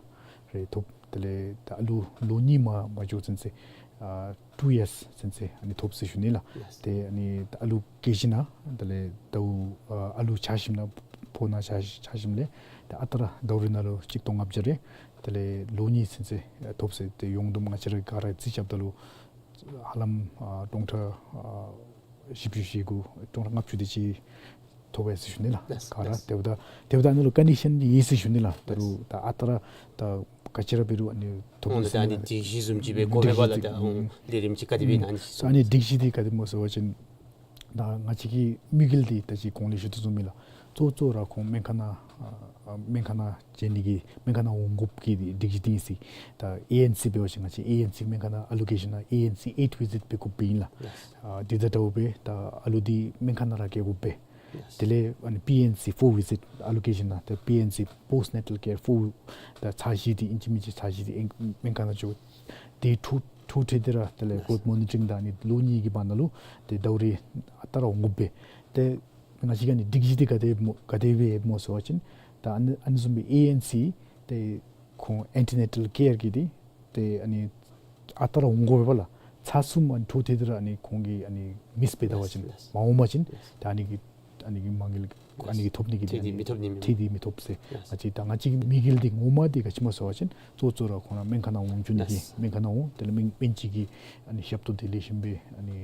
རེ་ཐོབ། དེ་ལས་ད་ཨ་ལུ་ལོ་གཉིས་མ་མ་འགྱོ་ཚུན་ཚོད་ཨ་ཊུ་ཡརསི་ཚུན་ཚོད་ཨ་ནི་ཐོབ་ཟེར་ཞུ་ནི་ལགས། ལགས། ཏེ་ཨ་ནི་ད་ཨ་ལུ་སྐྱེས་ཞིནམ་ལས་དེ་ལས་ཟླཝ་ཨ་ཨ་ལུ་ཆགས་ཞིནམ་ལས་ཕོཝ་ནང་ཆགས་ཆགས་ཞིནམ་ལས་ད་ཨ་རྟག་ར་ཟླཝ་རེ་ནང་ལུ་གཅིག་སྟོང་ལྔ་བརྒྱ་རེ་དེ་ལས་ལོ་གཉིས་ཚུན་ཚོད་ཨ་ཐོབ་ཟེར། ཏེ་ཡོངས་བསྡོམས་ང་བཅས་ར་ག་ར་རྩིས་རྐྱབ་ད་ལུ་ཧ་ལམ་ཨ་སྟོང་ཕྲག་ཨ་བཞི་བཅུ་ཞེ་དགུ་སྟོང་ཕྲག་ལྔ་བཅུ་དེ་ཅིག་ཐོབ་པས་ཟེར་ཞུ་ནི་ལགས། ལགས། ག་ར་ལགས། དེ་འབདཝ་ད་དེ་འབདཝ་ད་ཨ་ནི་ལུ་ཀོན་ཌི་ཤཱན་འདི་ཡོད་ཟེར་ཞུ་ནི་ལགས། ད་རུང་ད་ཨ་རྟག་ར་ད་ག་ཅི་ར་འབད་རུང་ཨ་ནི་ཐོབ་ཨོ་ནི་ད་ཨ་ནི་སྒྲིག་གཞི་བཟུམ་ཅིག་སྦེ་གོ་མེད་པ་ལགས། ད་ཨོ་ལས་རིམ་ཅིག་ག་དེ་སྦེ་ཨིན་ན་ཨ་ནི་ཨ་ནི་སྒྲིག་གཞི་འདི་ག་དེ་སྨོ་ཟེར་བ་ཅིན་ད་ང་བཅས་ཀྱི་དམིགས་ཡུལ་འདི་ད་ཅི་གོང་ལས་ཞུ་དོ་བཟུམ་སྦེ་ལགས། གཙོ་གཙོ་ར་ཁོང་སྨན་ཁང་ནང་ཨ་ཨ་སྨན་ཁང་ནང་བྱོན་ནི་གི་སྨན་ཁང་ནང་འོང་དགོཔ་གི་སྒྲིག་གཞི་འདི་ཨིན་ཟེར། ད་ཨེ་ཨེན་སི་འབད་བ་ཅིན་ང་བཅས་ཨེ་ཨེན་སི་སྨན་ཁང་ནང་ཨ་ལུ་སྐྱེས་ཞིནམ་ལས་ཨེ་ཨེན་སི་ཨེཊ་བི་ཟིཊ་འབད་དགོཔ་སྦེ་ཨིན་ལགས། ལགས། ཨ་དེ་དང་འདྲཝ་སྦེ་ད་ཨ་ལུ་འདི་སྨན་ཁང་ནང་ར་བསྐྱལ་དགོཔ་སྦེ། ལགས། དེ་ལས་ཨ་ནི་པི་ཨེན་སི་ཕོར་བི་ཟིཊ་ཨ་ལུ་སྐྱེས་ཞིནམ་ལས་ད་པི་ཨེན་སི་པོསཊ་ནེ་ཊལ་ཀེར་ཕོར་ད་ཚར་བཞི་འདི་ཨིན་ཅི་མིན་ཅི་ཚར་བཞི་འདི་ཨིན་སྨན་ཁང་ནང་འགྱོ། དེ་འཕྲོ་འཕྲོ་མཐུད་དེ་ར་དེ་ལས་ལགས། གྲོཐ་མོ་ནི་ཊ་རིང་དང་ཨ་ནི་ལོ་གཉིས་ཀྱི་བར་ན་ལུ་ཏེ་ཟླཝ་རེ་ཨ་རྟག་ར་འོང་དགོཔ་སྦེ། ཏེ་ང་བཅས་ཀྱི་ཨ་ནི་སྒྲིག་གཞི་འདི་ག་དེ་སྨོ་ག་དེ་སྦེ་སྨོ་ཟེར་བ་ཅིན་ད་ཨ་ནི་ཨ་ནི་བཟུམ་སྦེ་ཨེ་ཨེན་སི་ཏེ་ཁོང་ཨེན་ཊི་ནེ་ཊལ་ཀེར་གྱི་འདི་ཏེ་ཨ་ནི་ཨ་རྟག་ར་འོང་དགོ་པས་ལགས། ཚར་གསུམ་ཨ་ནི་འཕྲོ་མཐུད་དེ་ར་ཨ་ནི་ཁོང་གིས་ཨ་ནི་མིསི་འབད་ད་པ་ཅིན་ལགས། མ་འོང་པ་ཅིན་ཏེ་ཨ་ནི་གི་ཨ་ནི་གི་མ་དངུལ་ཨ་ནི་གི་ཐོབ་ནི་གི་ཚད་འདི་མི་ཐོབ་ནི་མས། ཚད་འདི་མི་ཐོབ་ཟེར། ལགས། ང་བཅས་ད་ང་བཅས་ཀྱི་དམིགས་ཡུལ་འདི་ངོ་མ་འདི་ག་ཅི་སྨོ་ཟེར་བ་ཅིན་གཙོ་གཙོ་ར་ཁོང་ར་སྨན་ཁང་ནང་འོང་བཅུག་ནི་གི་ལགས། སྨན་ཁང་ནང་འོང་དེ་ལས་སྨན་སྨན་བཅོས་ཀྱི་ཨ་ནི་ཞབས་ཏོག་འདི་ལེགས་ཤོམ་སྦེ་ཨ་ནི་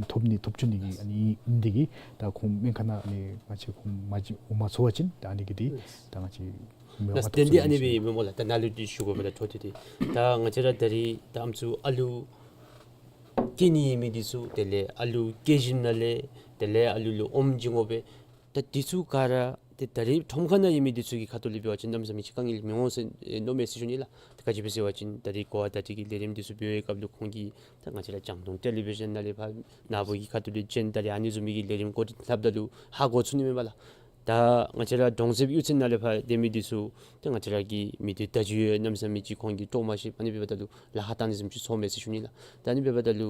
ཐོབ་ནི་ཐོབ་བཅུག་ནི་གི་ཨ་ནི་ཨིན་འདི་གིས་ད་ཁོང་སྨན་ཁང་ནང་ཨ་ནི་ང་བཅས་ཁོང་མ་འོང་མ་ཚུགས་པ་ཅིན་ད་ཨ་ནི་གི་འདི་ད་ང་བཅས་ལགས། དེ་འདི་ཨ་ནི་སྦེ་མེན་སྨོ་ལགས། ད་ནཱ་ལུ་འདི་ཞུ་དགོ་མེན་ན་འཕྲོ་མཐུད་དེ། ད་ང་བཅས་ར་ད་རེས་ད་ཨམ་སྲུ་ཨ་ལུ་སྐྱེ་ནི་ཡོད་མི་འདི་ཚུ་དེ་ལས་ཨ་ལུ་སྐྱེས་ཞིནམ་ལས་དེ་ལས་ཨ་ལུ་ལུ་ཨོམ་བྱིན་དགོ་པས། ད་འདི་ཚུ་ག་ར་ཏེ་ད་རེས་ཁྲོམ་ཁ་ནང་ཡོད་མི་འདི་ཚུ་གི་ཁ་ཐུག་ལས་འབད་བ་ཅིན་གནམ་མེད་ས་མེད་ཅིག་དཀའ་ངལ་མི་འོང་ཟེར་མནོཝ་མས་ཟེར་ཞུ་ནི་ལགས། ད་ག་ཅི་སྦེ་ཟེར་བ་ཅིན་ད་རེས་གོ་བ་བརྡ་སྤྲོད་ཀྱི་ལས་རིམ་འདི་ཚུ་འབད་བའི་སྐབས་ལུ་ཁོང་གིས་ད་ང་བཅས་ར་རྒྱང་མཐོང་ཊེ་ལི་བི་ཞཱན་ནང་ལས་ཕར་ནཱ་བུ་གི་ཁ་ཐུག་ལས་བྱོན་ད་རེས་ཨ་ནི་བཟུམ་མའི་གི་ལས་རིམ་གོ་སྒྲིག་འཐབ་ད་ལུ་ཧ་གོ་ཚུགས་ནི་མས་པ་ལགས། ད་ང་བཅས་ར་གྲོང་གསེབ་གཡུས་ཚན་ནང་ལས་ཕར་སྡོད་མི་འདི་ཚུ་ཏེ་ང་བཅས་ར་གི་མི་སྡེ་བརྡ་བརྒྱུད་ཡང་གནམ་མེད་ས་མེད་ཅིག་ཁོང་གིས་དཀྲོག་མ་ཤེསཔ་ཨ་ནི་འབདཝ་ད་ལུ་ལཱ་ཁག་བཏང་ནི་བཟུམ་ཅིག་ཚོརཝ་མས་ཟེར་ཞུ་ནི་ལགས། ད་ཨ་ནི་འབདཝ་ད་ལུ་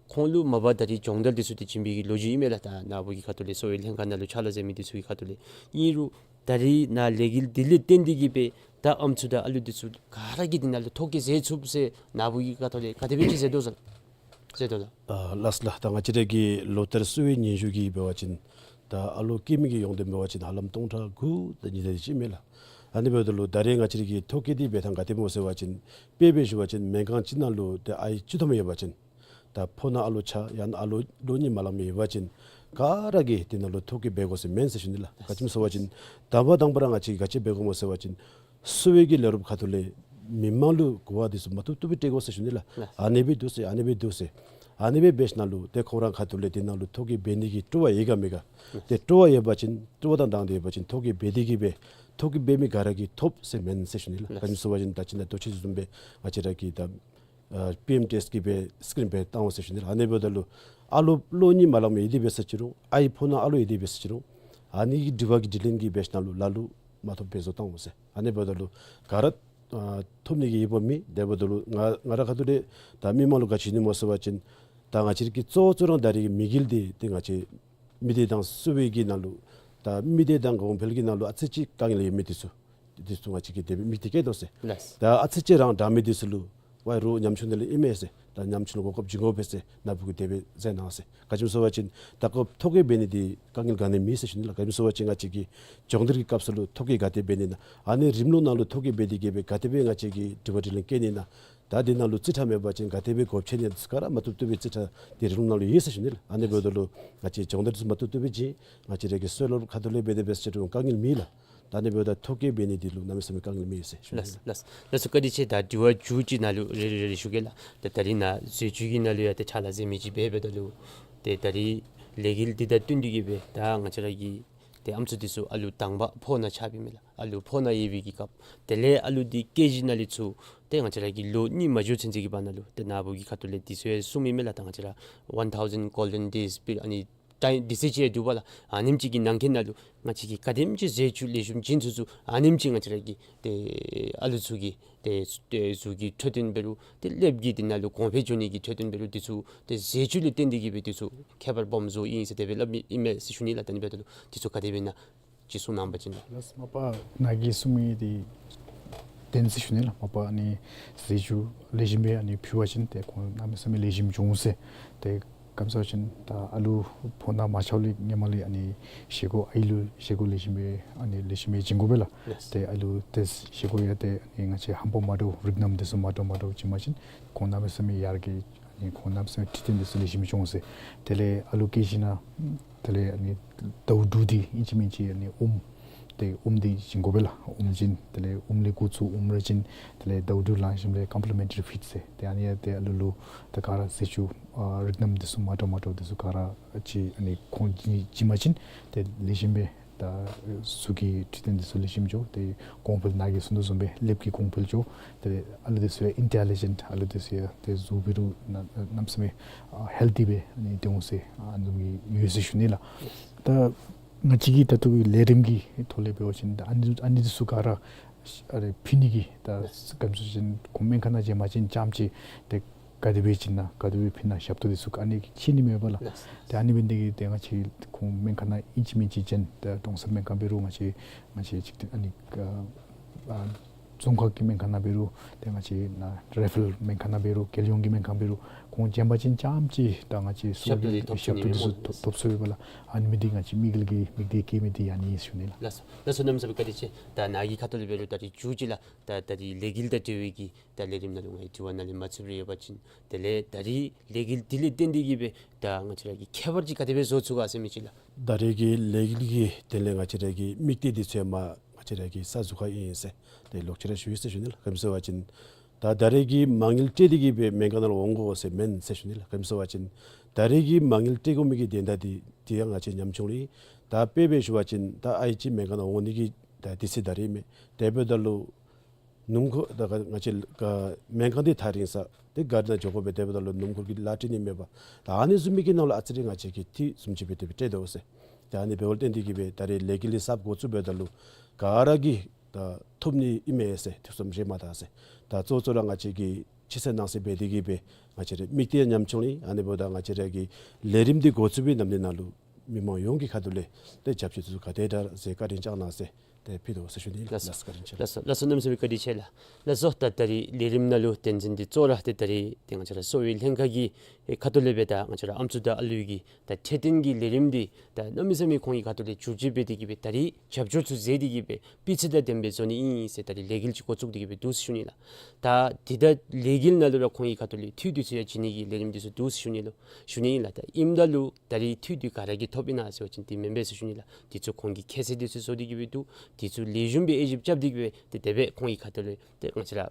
ཁོང་ལུ་མ་པ་ད་རིས་སྦྱོང་བརྡར་འདི་ཚུ་ཏེ་བྱིན་པའི་གི་ལོ་རྒྱུས་ཨིན་མས་ལགས། ད་ནཱ་བུ་གི་ཁ་ཐུག་ལས་གསོ་བའི་ལྷན་ཁག་ནང་ལུ་ཕྱག་ལཱ་མཛད་མི་འདི་ཚུ་གི་ཁ་ཐུག་ལས། ཨིན་རུང་ད་རིས་ནཱ་ལས་འགུལ་འདི་ལས་བརྟེན་ཏེ་གིས་སྦེ་ད་ཨམ་སྲུ་དང་ཨ་ལུ་འདི་ཚུ་ག་ར་གིས་འདི་ནང་ལུ་ཐོ་བཀོད་མཛད་ཚུགས་ཟེར་ནཱ་བུ་གི་ཁ་ཐུག་ལས་ག་དེ་སྦེ་ཅིག་མཛད་དོ་ཟེར་མཛད་དོ་ལགས། ཨ་ལགས་ལགས། ད་ང་བཅས་ར་གི་ལོ་ལྟར་གསོ་བའི་སྙན་ཞུ་གི་འབད་བ་ཅིན་ད་ཨ་ལོ་སྐྱེ་མི་གི་ཡོངས་འདེམས་འབད་བ་ཅིན་ཧ་ལམ་སྟོང་ཕྲག་དགུ་དང་ཉི་ཤུ་དེ་ཅིག་མས་ལགས། ཨ་ནི་འབདཝ་ད་ལུ་ད་རེས་ང་བཅས་ར་གི་ཐོ་བཀོད་འདི་འབད་ཐངས་ག་དེ་སྨོ་ཟེར་བ་ཅིན་དཔེ་སྦེ་ཞུ་བ་ཅིན་སྨན་ཁང་ཅིག་ནང་ལུ་ཏེ་ཨའི་བཅུ་ཐམ་ཡོད་པ་ཅིན་ད་ཕོ་ནང་ཨ་ལོ་ཆ་ཡང་ན་ཨ་ལོ་ལོ་གཉིས་མ་ལང་མི་ཡོད་པ་ཅིན་ག་ར་གིས་དེ་ནང་ལུ་ཐོ་བཀོད་འབད་དགོ་ཟེར་མེན་ཟེར་ཞུ་ནི་ལགས། ག་ཅི་སྨོ་ཟེར་བ་ཅིན་དང་པ་དང་པ་ར་ང་བཅས་ག་ཅི་འབད་དགོཔ་སྨོ་ཟེར་བ་ཅིན་གསོ་བའི་གི་ལས་རོགསཔ་ཁ་ཐུག་ལས་མི་མང་ལུ་གོ་བ་འདི་ཚུ་མ་བཏུབ་བཏུབ་སྦེ་སྤྲོད་དགོ་ཟེར་ཞུ་ནི་ལགས། ལགས། ཨ་ནི་སྦེ་འདུག་ཟེར་ཨ་ནི་སྦེ་འདུག་ཟེར་ཨ་ནི་སྦེ་འབད་ཞིནམ་ལས་ཏེ་ཁོང་ར་ཁ་ཐུག་ལས་དེ་ནང་ལུ་ཐོ་བཀོད་འབད་ནི་གི་སྤྲོ་བ་ཡོད་ག་མེད་ག། ལགས། ཏེ་སྤྲོ་བ་ཡོད་པ་ཅིན་སྤྲོ་བ་དང་དང་འདོད་ཡོད་པ་ཅིན་ཐོ་བཀོད་འབད་དེ་གིས་སྦེ་ཐོ་བཀོད་འབད་མི་ག་ར་གིས་ཐོབ་ཟེར་མེན་ཟེར་ཞུ་ནི་ལགས། ལགས། ག་ཅི་སྨོ་ཟེར་བ་ཅིན་ད་ཅི་ནཱ་ལྟོ་ཆས་བཟུམ་སྦེ་ང་བཅས་ར་གིས་ད་ཨ་པི་ཨེམ་ཊི་ཨེསི་གི་སྦེ་སི་ཀི་རིན་སྦེ་བཏང་འོང་ཟེར་ཞུ་ནི་ལགས། ཨ་ནི་འབདཝ་ད་ལུ་ཨ་ལོ་ལོ་གཉིས་མ་ལང་མི་ཡོད་དེ་འབད་ས་ཅིག་རུང་ཨའི་ཕོ་ནང་ཨ་ལོ་ཡོད་དེ་འབད་ས་ཅིག་རུང་ཨ་ནི་གི་དྲི་བ་གི་དྲིས་ལན་གྱི་འབད་ཞིནམ་ལས་ལ་ལུ་མ་ཐོབ་འབད་བཟོ་བཏང་འོང་ཟེར། ཨ་ནི་འབདཝ་ད་ལུ་ག་ར་ཨ་ཐོབ་ནི་གི་ཡོདཔ་མེད། དེ་འབདཝ་ད་ལུ་ང་ང་ར་ཁ་ཐུག་ལས་ད་མི་མང་ལུ་ག་ཅི་ཞུ་ནི་སྨོ་ཟེར་བ་ཅིན་ད་ང་བཅས་ར་གི་གཙོ་བོ་གཙོ་རང་ད་རེས་ཀྱི་དམིགས་ཡུལ་འདི་ཏེ་ང་བཅས་མི་སྡེ་དང་གསོ་བའི་གི་ནང་ལུ་ད་མི་སྡེ་དང་གོང་འཕེལ་གྱི་ནང་ལུ་ཨ་ཙི་ཅིག་དཀའ་ངལ་ཡོད་མི་འདི་ཚུ་འདི་ཚུ་ང་བཅས་ཀྱིས་དེ་སྦེ་དམིགས་གཏད་བསྐྱེད་དོ་ཟེར། ལགས། ད་ཨ་ཙི་ཅིག་རང་དྲག་མི་འདི་ཚུ་ལུ་ཝའི་རོགས་ཉམ་ཆུང་འདི་ལས་ཨིན་མས་ཟེར། ད་ཉམ་ཆུང་ལུ་གོ་སྐབས་བྱིན་དགོ་པས་ཟེར་ནཱ་བུ་གིས་དེ་སྦེ་མཛད་གནང་ཟེར། ག་ཅི་སྨོ་ཟེར་བ་ཅིན་ད་ཁོ་ཐོ་བཀོད་འབད་ནི་འདི་དཀའ་ངལ་ག་ནི་མེད་ཟེར་ཞུ་ནི་ལགས། ག་ཅི་སྨོ་ཟེར་བ་ཅིན་ང་བཅས་ཀྱིས་སྦྱོང་བརྡར་གྱི་སྐབས་སུ་ལུ་ཐོ་བཀོད་ག་དེ་འབད་ནི་ཨིན་ན་ཨ་ནི་རིམ་ལུགས་ནང་ལུ་ཐོ་བཀོད་འབད་དེ་གིས་སྦེ་ག་དེ་སྦེ་ང་བཅས་ཀྱིས་དྲི་བ་དྲིས་ལན་བཀོད་ནི་ཨིན་ན། ད་དེ་ནང་ལུ་རྩིས་ཁྲ་མེད་པ་ཅིན་ག་དེ་སྦེ་སྒོ་ཕྱེ་ནི་ཨིན་ན་ག་ར་མ་བཏུབ་བཏུབ་སྦེ་རྩིས་ཁྲ་དེ་རིམ་ལུགས་ནང་ལུ་ཡོད་ཟེར་ཞུ་ནི་ལགས། ཨ་ནི་འབདཝ་ད་ལུ་ང་བཅས་སྦྱོང་བརྡར་ཚུ་མ་བཏུབ་བཏུབ་སྦེ་བྱིན། ང་བཅས་ར་གི་གསོ་བའི་ལོ་རྒྱུས་ཁ་ཐུག་ལས་འབད་དེ་འབད་ས་ཅིག་རུང་དཀའ་ངལ་མེད་ལགས། ད་ཨ་ནི་འབདཝ་ད་ཐོ་བཀོད་འབད་ནི་འདི་ལུ་གནམ་མེད་ས་མེད་དཀའ་ངལ་མེད་ཟེར་ཞུ་ནི་ལགས། ལགས། ལགས་སོ། བཀའ་དྲིན་ཆེ། ད་དྲི་བ་བཅུ་གཅིག་ནང་ལུ་རེ་རེ་རེ་རེ་ཞུ་གེ་ལགས། ད་ད་རིས་ནཱ་ཟས་བཅུད་ཀྱི་ནང་ལུ་ཡང་ཏེ་ཕྱག་ལཱ་མཛད་མི་ཅིག་འབད་འབདཝ་ད་ལུ་ཏེ་ད་རིས་ལས་འགུལ་འདི་དང་བསྟུན་ཏེ་གིས་སྦེ་ད་ང་བཅས་ར་གི་ཏེ་ཨམ་སྲུ་འདི་ཚུ་ཨ་ལུ་དང་པ་ཕོ་ནང་ཆགས་པའི་མས་ལགས། ཨ་ལུ་ཕོ་ནང་ཡོད་པའི་གི་སྐབས་དེ་ལས་ཨ་ལུ་འདི་སྐྱེས་ཞིནམ་ལས་ཚུར་ཏེ་ང་བཅས་ར་གི་ལོ་གཉིས་མ་འགྱོ་ཚུན་ཚོད་ཀྱི་བར་ན་ལུ་ཏེ་ནཱ་བུ་གི་ཁ་ཐུག་ལས་འདི་ཚུ་ཡང་གསུངས་མི་མས་ལགས། ད་ང་བཅས་ར་one thousand golden days པི་ཨ་ནི་ད་འདི་ཚུ་ཅིག་འདུག་པ་ལགས། ཨ་ནེམ་ཅིག་གི་ནང་འཁོད་ནང་ལུ་ང་བཅས་ཀྱིས་ག་དེམ་ཅིག་ཟས་བཅུད་ལེགས་ཤོམ་བྱིན་ཚུགས་ཚུགས་ཨ་ནེམ་ཅིག་ང་བཅས་ར་གི་ཏེ་ཨ་ལུ་ཚུ་གི་ཏེ་ཏེ་གཟུགས་ཀྱི་འཕྲོད་བསྟེན་འབད་རུང་ཏེ་ཀླདཔ་གི་དེ་ནང་ལུ་གོང་འཕེལ་འགྱོ་ནི་གི་འཕྲོད་བསྟེན་འབད་རུང་འདི་ཚུ་ཏེ་ཟས་བཅུད་ལས་བརྟེན་ཏེ་གིས་སྦེ་འདི་ཚུ་ཁྱད་པར་སྦོམ་བཟོཝ་ཨིན་ཟེར་དེ་སྦེ་སླབ་མི་ཨིན་མས་ཟེར་ཞུ་ནི་ལགས། ད་ཨ་ནི་འབདཝ་ད་ལུ་འདི་ཚུ་ག་དེ་སྦེ་ཨིན་ན་ཅིག་གསུང་གནང་པ་ཅིན་ལགས། ལགས་སོ། མ་པ་ནཱ་གིས་གསུངས་མི་འདི་བདེན་ཟེར་ཞུ་ནི་ལགས། མ་པ་ཨ་ནི་ཟས་བཅུད་ལེགས་ཤོམ་སྦེ་ཨ་ནི་ཕུལ་བ་ཅིན་ཏེ་ཁོང་གནམ་མེད་ས་མེད་ལེགས་ཤོམ་འགྱོ་འོང་ཟེར། ཏེ་ག་ཅི་སྨོ་ཟེར་བ་ཅིན་ད་ཨ་ལུ་ཕོ་ནང་མ་ཆགས་ལས་སྔོན་མ་ལས་ཨ་ནི་བཞེས་སྒོ་ཨའི་ལུ་བཞེས་སྒོ་ལེགས་ཤོམ་སྦེ་ཨ་ནི་ལེགས་ཤོམ་སྦེ་བྱིན་དགོ་པས་ལགས། ལགས། ཏེ་ཨ་ལུ་ཏེ་བཞེས་སྒོ་ཡང་ཏེ་ཨ་ནི་ང་བཅས་ཧམ་པ་མ་འདྲཝ་རིགས་སྣ་འདི་ཚུ་མ་འདྲཝ་མ་འདྲཝ་བྱིན་པ་ཅིན་ཁོང་གནམ་མེད་ས་མེད་ཡར་རྒྱས་ཨ་ནི་ཁོང་གནམ་མེད་ས་མེད་འཕྲོད་བསྟེན་འདི་ཚུ་ལེགས་ཤོམ་སྦེ་འགྱོ་འོང་ཟེར། དེ་ལས་ཨ་ལུ་སྐྱེས་ཞིནམ་དེ་ལས་ཨ་ནི་ཟླཝ་དྲུག་འདི་ཨིན་ཅི་མིན་ཅི་ཨ་ནི་ཨོམ་ཏེ་ཨོམ་འདི་བྱིན་དགོ་པས་ལགས། ཨོམ་བྱིན། དེ་ལས་ཨོམ་ལས་འགོ་བཙུགས་ཨོམ་ར་བྱིན། དེ་ལས་ཟླཝ་དྲུག་ལང་ཞིནམ་ལས་complementary feed ཟེར། ཏེ་ཨ་ནི་ཡང་ཏེ་ཨ་ལུ་ལུ་ད་ག་ར་ཟས་བཅུད་ཨ་རིགས་སྣ་འདི་ཚུ་མ་འདྲཝ་མ་འདྲཝ་འདི་ཚུ་ག་ར་ཅིག་ཨ་ནི་ཁོང་གིས་བྱིན་པ་ཅིན་ཏེ་ལེགས་ཤོམ་སྦེ་ད་གཟུགས་ཀྱི་འཕྲོད་བསྟེན་འདི་ཚུ་ལེགས་ཤོམ་འགྱོ། ཏེ་གོང་འཕེལ་ནཱ་གིས་གསུངས་དོ་བཟུམ་སྦེ་ཀླདཔ་གི་གོང་འཕེལ་འགྱོ། ཏེ་ཨ་ལུ་འདི་ཚུ་ཡང་intelligent ཨ་ལུ་འདི་ཚུ་ཡང་ཏེ་གཟུགས་འབད་རུང་གནམ་མེད་ས་མེད་ཨ་healthy སྦེ་ཨ་ནི་སྡོད་འོང་ཟེར་ཨ་ནི་བཟུམ་གྱི་ཡོད་ཟེར་ཞུ་ནི་ལགས། ད་ང་བཅས་ཀྱི་ད་ལྟོ་གི་ལས་རིམ་གྱི་ཐོག་ལས་འབད་བ་ཅིན་ད་ཨ་ནི་ཨ་ནི་འདི་ཚུ་ག་ར་ཨ་རེ་ཕུལ་ནི་གི་ད་ག་ཅི་སྨོ་ཟེར་བ་ཅིན་ཁོང་སྨན་ཁང་ནང་བྱིན་པ་ཅིན་རྐྱངམ་ཅིག་ཏེ་ག་དེ་སྦེ་བྱིན་ན་ག་དེ་སྦེ་ཕུལ་ན་ཞབས་ཏོག་འདི་ཚུ་ཨ་ནི་ཤེས་ནི་མས་པ་ལགས། ལགས། ཏེ་ཨ་ནི་འབད་ནི་དེ་གིས་ཏེ་ང་བཅས་ཁོང་སྨན་ཁང་ནང་ཨིན་ཅི་མིན་ཅི་བྱིན་ཏེ་གྲོང་གསེབ་སྨན་ཁང་འབད་རུང་ང་བཅས་ང་བཅས་ཅིག་ཏེ་ཨ་ནི་ཨ་རྫོང་ཁག་གི་སྨན་ཁང་ནང་འབད་རུང་ཏེ་ང་བཅས་ནཱ་རེ་ཕེ་རཱལ་སྨན་ཁང་ནང་འབད་རུང་རྒྱལ་ཡོངས་ཀྱི་སྨན་ཁང་འབད་རུང་ཁོང་བྱིན་པ་ཅིན་རྐྱངམ་ཅིག་ད་ང་བཅས་ཞབས་ཏོག་འདི་ཐོབ་ཞབས་ཏོག་འདི་ཚུ་ཐོབ་ཐོབ་ཚུགས་པས་ལགས། ཨ་ནི་འབད་ནི་དེ་གིས་ང་བཅས་དམིགས་ཡུལ་གྱི་དམིགས་གཏད་བསྐྱེད་མི་འདི་ཨ་ནི་ཨིན་ཟེར་ཞུ་ནི་ལགས། ལགས་སོ། གནམ་མེད་ས་མེད་བཀའ་དྲིན་ཆེ། ད་ནཱ་གི་ཁ་ཐུག་ལས་འབད་རུང་ད་རིས་མཇུག་ཅིག་ལགས། ད་ད་རིས་ལས་འགུལ་དང་འབྲེལ་བའི་གི་ད་ལས་རིམ་ནང་ལུ་ང་གིས་དྲི་བ་ནང་ལས་མ་ཚུད་པ་རེ་ཡོད་པ་ཅིན་དེ་ལས་ད་རིས་ལས་འགུལ་འདི་ལས་བརྟེན་ཏེ་གིས་སྦེ་ད་ང་བཅས་ར་གིས་ཁྱད་པར་ཅིག་ག་དེ་སྦེ་བཟོ་ཚུགས་ག་ཟེར་མི་ཅིག་ལགས། ད་རེས་ཀྱི་ལས་འགུལ་གྱི་དོན་ལས་ང་བཅས་ར་གི་དམིགས་གཏད་འདི་ཚུ་ཡང་མ་ང་བཅས་ར་གི་ས་ཟུར་ཁར་ཨིན་ཟེར་ཏེ་ལོག་ཅི་ར་ཞུ་ཡི་ཟེར་ཞུ་ནི་ལགས། ག་ཅི་སྨོ་ཟེར་བ་ཅིན་ད་ད་རེས་ཀྱི་མ་དངུལ་སྤྲོད་དེ་གིས་སྦེ་སྨན་ཁང་ནང་ལུ་འོང་དགོ་ཟེར་མེན་ཟེར་ཞུ་ནི་ལགས། ག་ཅི་སྨོ་ཟེར་བ་ཅིན་ད་རེས་ཀྱི་མ་དངུལ་སྤྲོད་དགོ་མི་གི་དོན་དག་འདི་འདི་ཡང་ང་བཅས་ཉམ་ཆུང་ལུ་ད་དཔེ་སྦེ་ཞུ་བ་ཅིན་ད་ཨའི་ཅིག་སྨན་ཁང་ནང་འོང་ནི་གི་ད་དུས་ཚོད་ད་རེས་མེད། དེ་འབདཝ་ད་ལུ་སྣུམ་འཁོར་ད་ག་ང་བཅས་ག་སྨན་ཁང་འདི་ཐག་རིང་ས་ཏེ་གཱ་རི་ནང་འགྱོ་དགོ་པས། དེ་འབདཝ་ད་ལུ་སྣུམ་འཁོར་གྱི་གླ་སྤྲོད་ནི་མེད་པས། ད་ཨ་ནི་བཟུམ་མའི་གི་ནང་ལུ་ཨ་ཙི་རེ་ང་བཅས་ཀྱིས་འཐུས་བཟུམ་ཅིག་སྦེ་དེ་སྦེ་སྤྲོད་དོ་ཟེར། ད་ཨ་ནི་འབདཝ་ལས་བརྟེན་ཏེ་གིས་སྦེ་ད་རེས་ལས་འགུལ་འདི་གསརཔ་འགོ་བཙུགས་འབདཝ་ད་ལུ་ག་ར་གིས་ད་ཐུབ་ནི་ཨིན་མས་ཟེར་ཐུགས་བསམ་བཞེས་མ་ད་ཟེར། ད་གཙོ་གཙོ་ར་ང་བཅས་ཀྱིས་ཕྱི་གསལ་ནང་གསལ་འབད་དེ་གིས་སྦེ་ང་བཅས་ར་མིག་ཏོ་ཉམས་བྱུང་ནི། ཨ་ནི་འབདཝ་ད་ང་བཅས་ར་གི་ལས་རིམ་འདི་འགོ་བཙུགས་པའི་ནམ་དུས་ནང་ལུ་མི་མང་ཡོངས་ཀྱི་ཁ་ཐུག་ལས་ཏེ་རྒྱབ་སྐྱོར་འདི་ཚུ་ག་དེ་དྲག་ཟེར་བཀའ་དྲིན་བསྐྱང་གནང་ཟེར་ཏེ་ཕུལ་དོ་ཟེར་ཞུ་ནི། ལགས་སོ། ལགས་སོ། བཀའ་དྲིན་ཆེ། ལགས་སོ། ལགས་སོ། གནམ་མེད་ས་མེད་བཀའ་དྲིན་ཆེ་ལགས། ལགས་སོ། ད་ད་རིས་ལས་རིམ་ནང་ལུ་དོན་ཚན་འདི་གཙོ་བོ་ར་ཏེ་ད་རིས་ཏེ་ང་བཅས་ར་གསོ་བའི་ལྷན་ཁག་གི་ཨེ་ཁ་ཐུག་ལས་སྦེ་ད་ང་བཅས་ར་ཨམ་སྲུ་དང་ཨ་ལུ་གི་ད་འཕྲོད་བསྟེན་གྱི་ལས་རིམ་འདི་ད་གནམ་མེད་ས་མེད་ཁོང་གི་ཁ་ཐུག་ལས་བཅུད་བསྡུ་འབད་དེ་གིས་སྦེ་ད་རིས་རྒྱབ་སྐྱོར་ཚུ་མཛད་དེ་གིས་སྦེ་སྤུས་ཚད་དང་ལྡནམ་སྦེ་བཟོ་ནི་ཨིན་ཟེར་ད་རིས་ལས་འགུལ་ཅིག་འགོ་བཙུགས་ཏེ་གིས་སྦེ་འདུག་ཟེར་ཞུ་ནི་ལགས། ད་འདི་ད་ལས་འགུལ་ནང་ལུ་ར་ཁོང་གི་ཁ་ཐུག་ལས་འཐུས་འདི་ཚུ་ཡང་བྱིན་ནི་གི་ལས་རིམ་འདི་ཚུ་འདུག་ཟེར་ཞུ་ནི་ལུ་ཞུ་ནི་ཨིན་ལགས། ད་ཨིནམ་ད་ལུ་ད་རིས་འཐུས་འདི་ག་ར་གིས་ཐོབ་ཨིན་ན་ཟེར་བ་ཅིན་འདི་མེན་པས་ཟེར་ཞུ་ནི་ལགས། འདི་ཚུ་ཁོང་གིས་ཁྱད་ཚད་འདི་ཚུ་བཟོ་སྟེ་གིས་སྦེ་འདུག། འདི་ཚུ་ལེགས་ཤོམ་སྦེ་དབྱེ་ཞིབ་རྐྱབ་སྟེ་གིས་སྦེ་ཏེ་དེ་སྦེ་ཁོང་གི་ཁ་ཐུག་ལས་ཏེ་ང་བཅས་ར་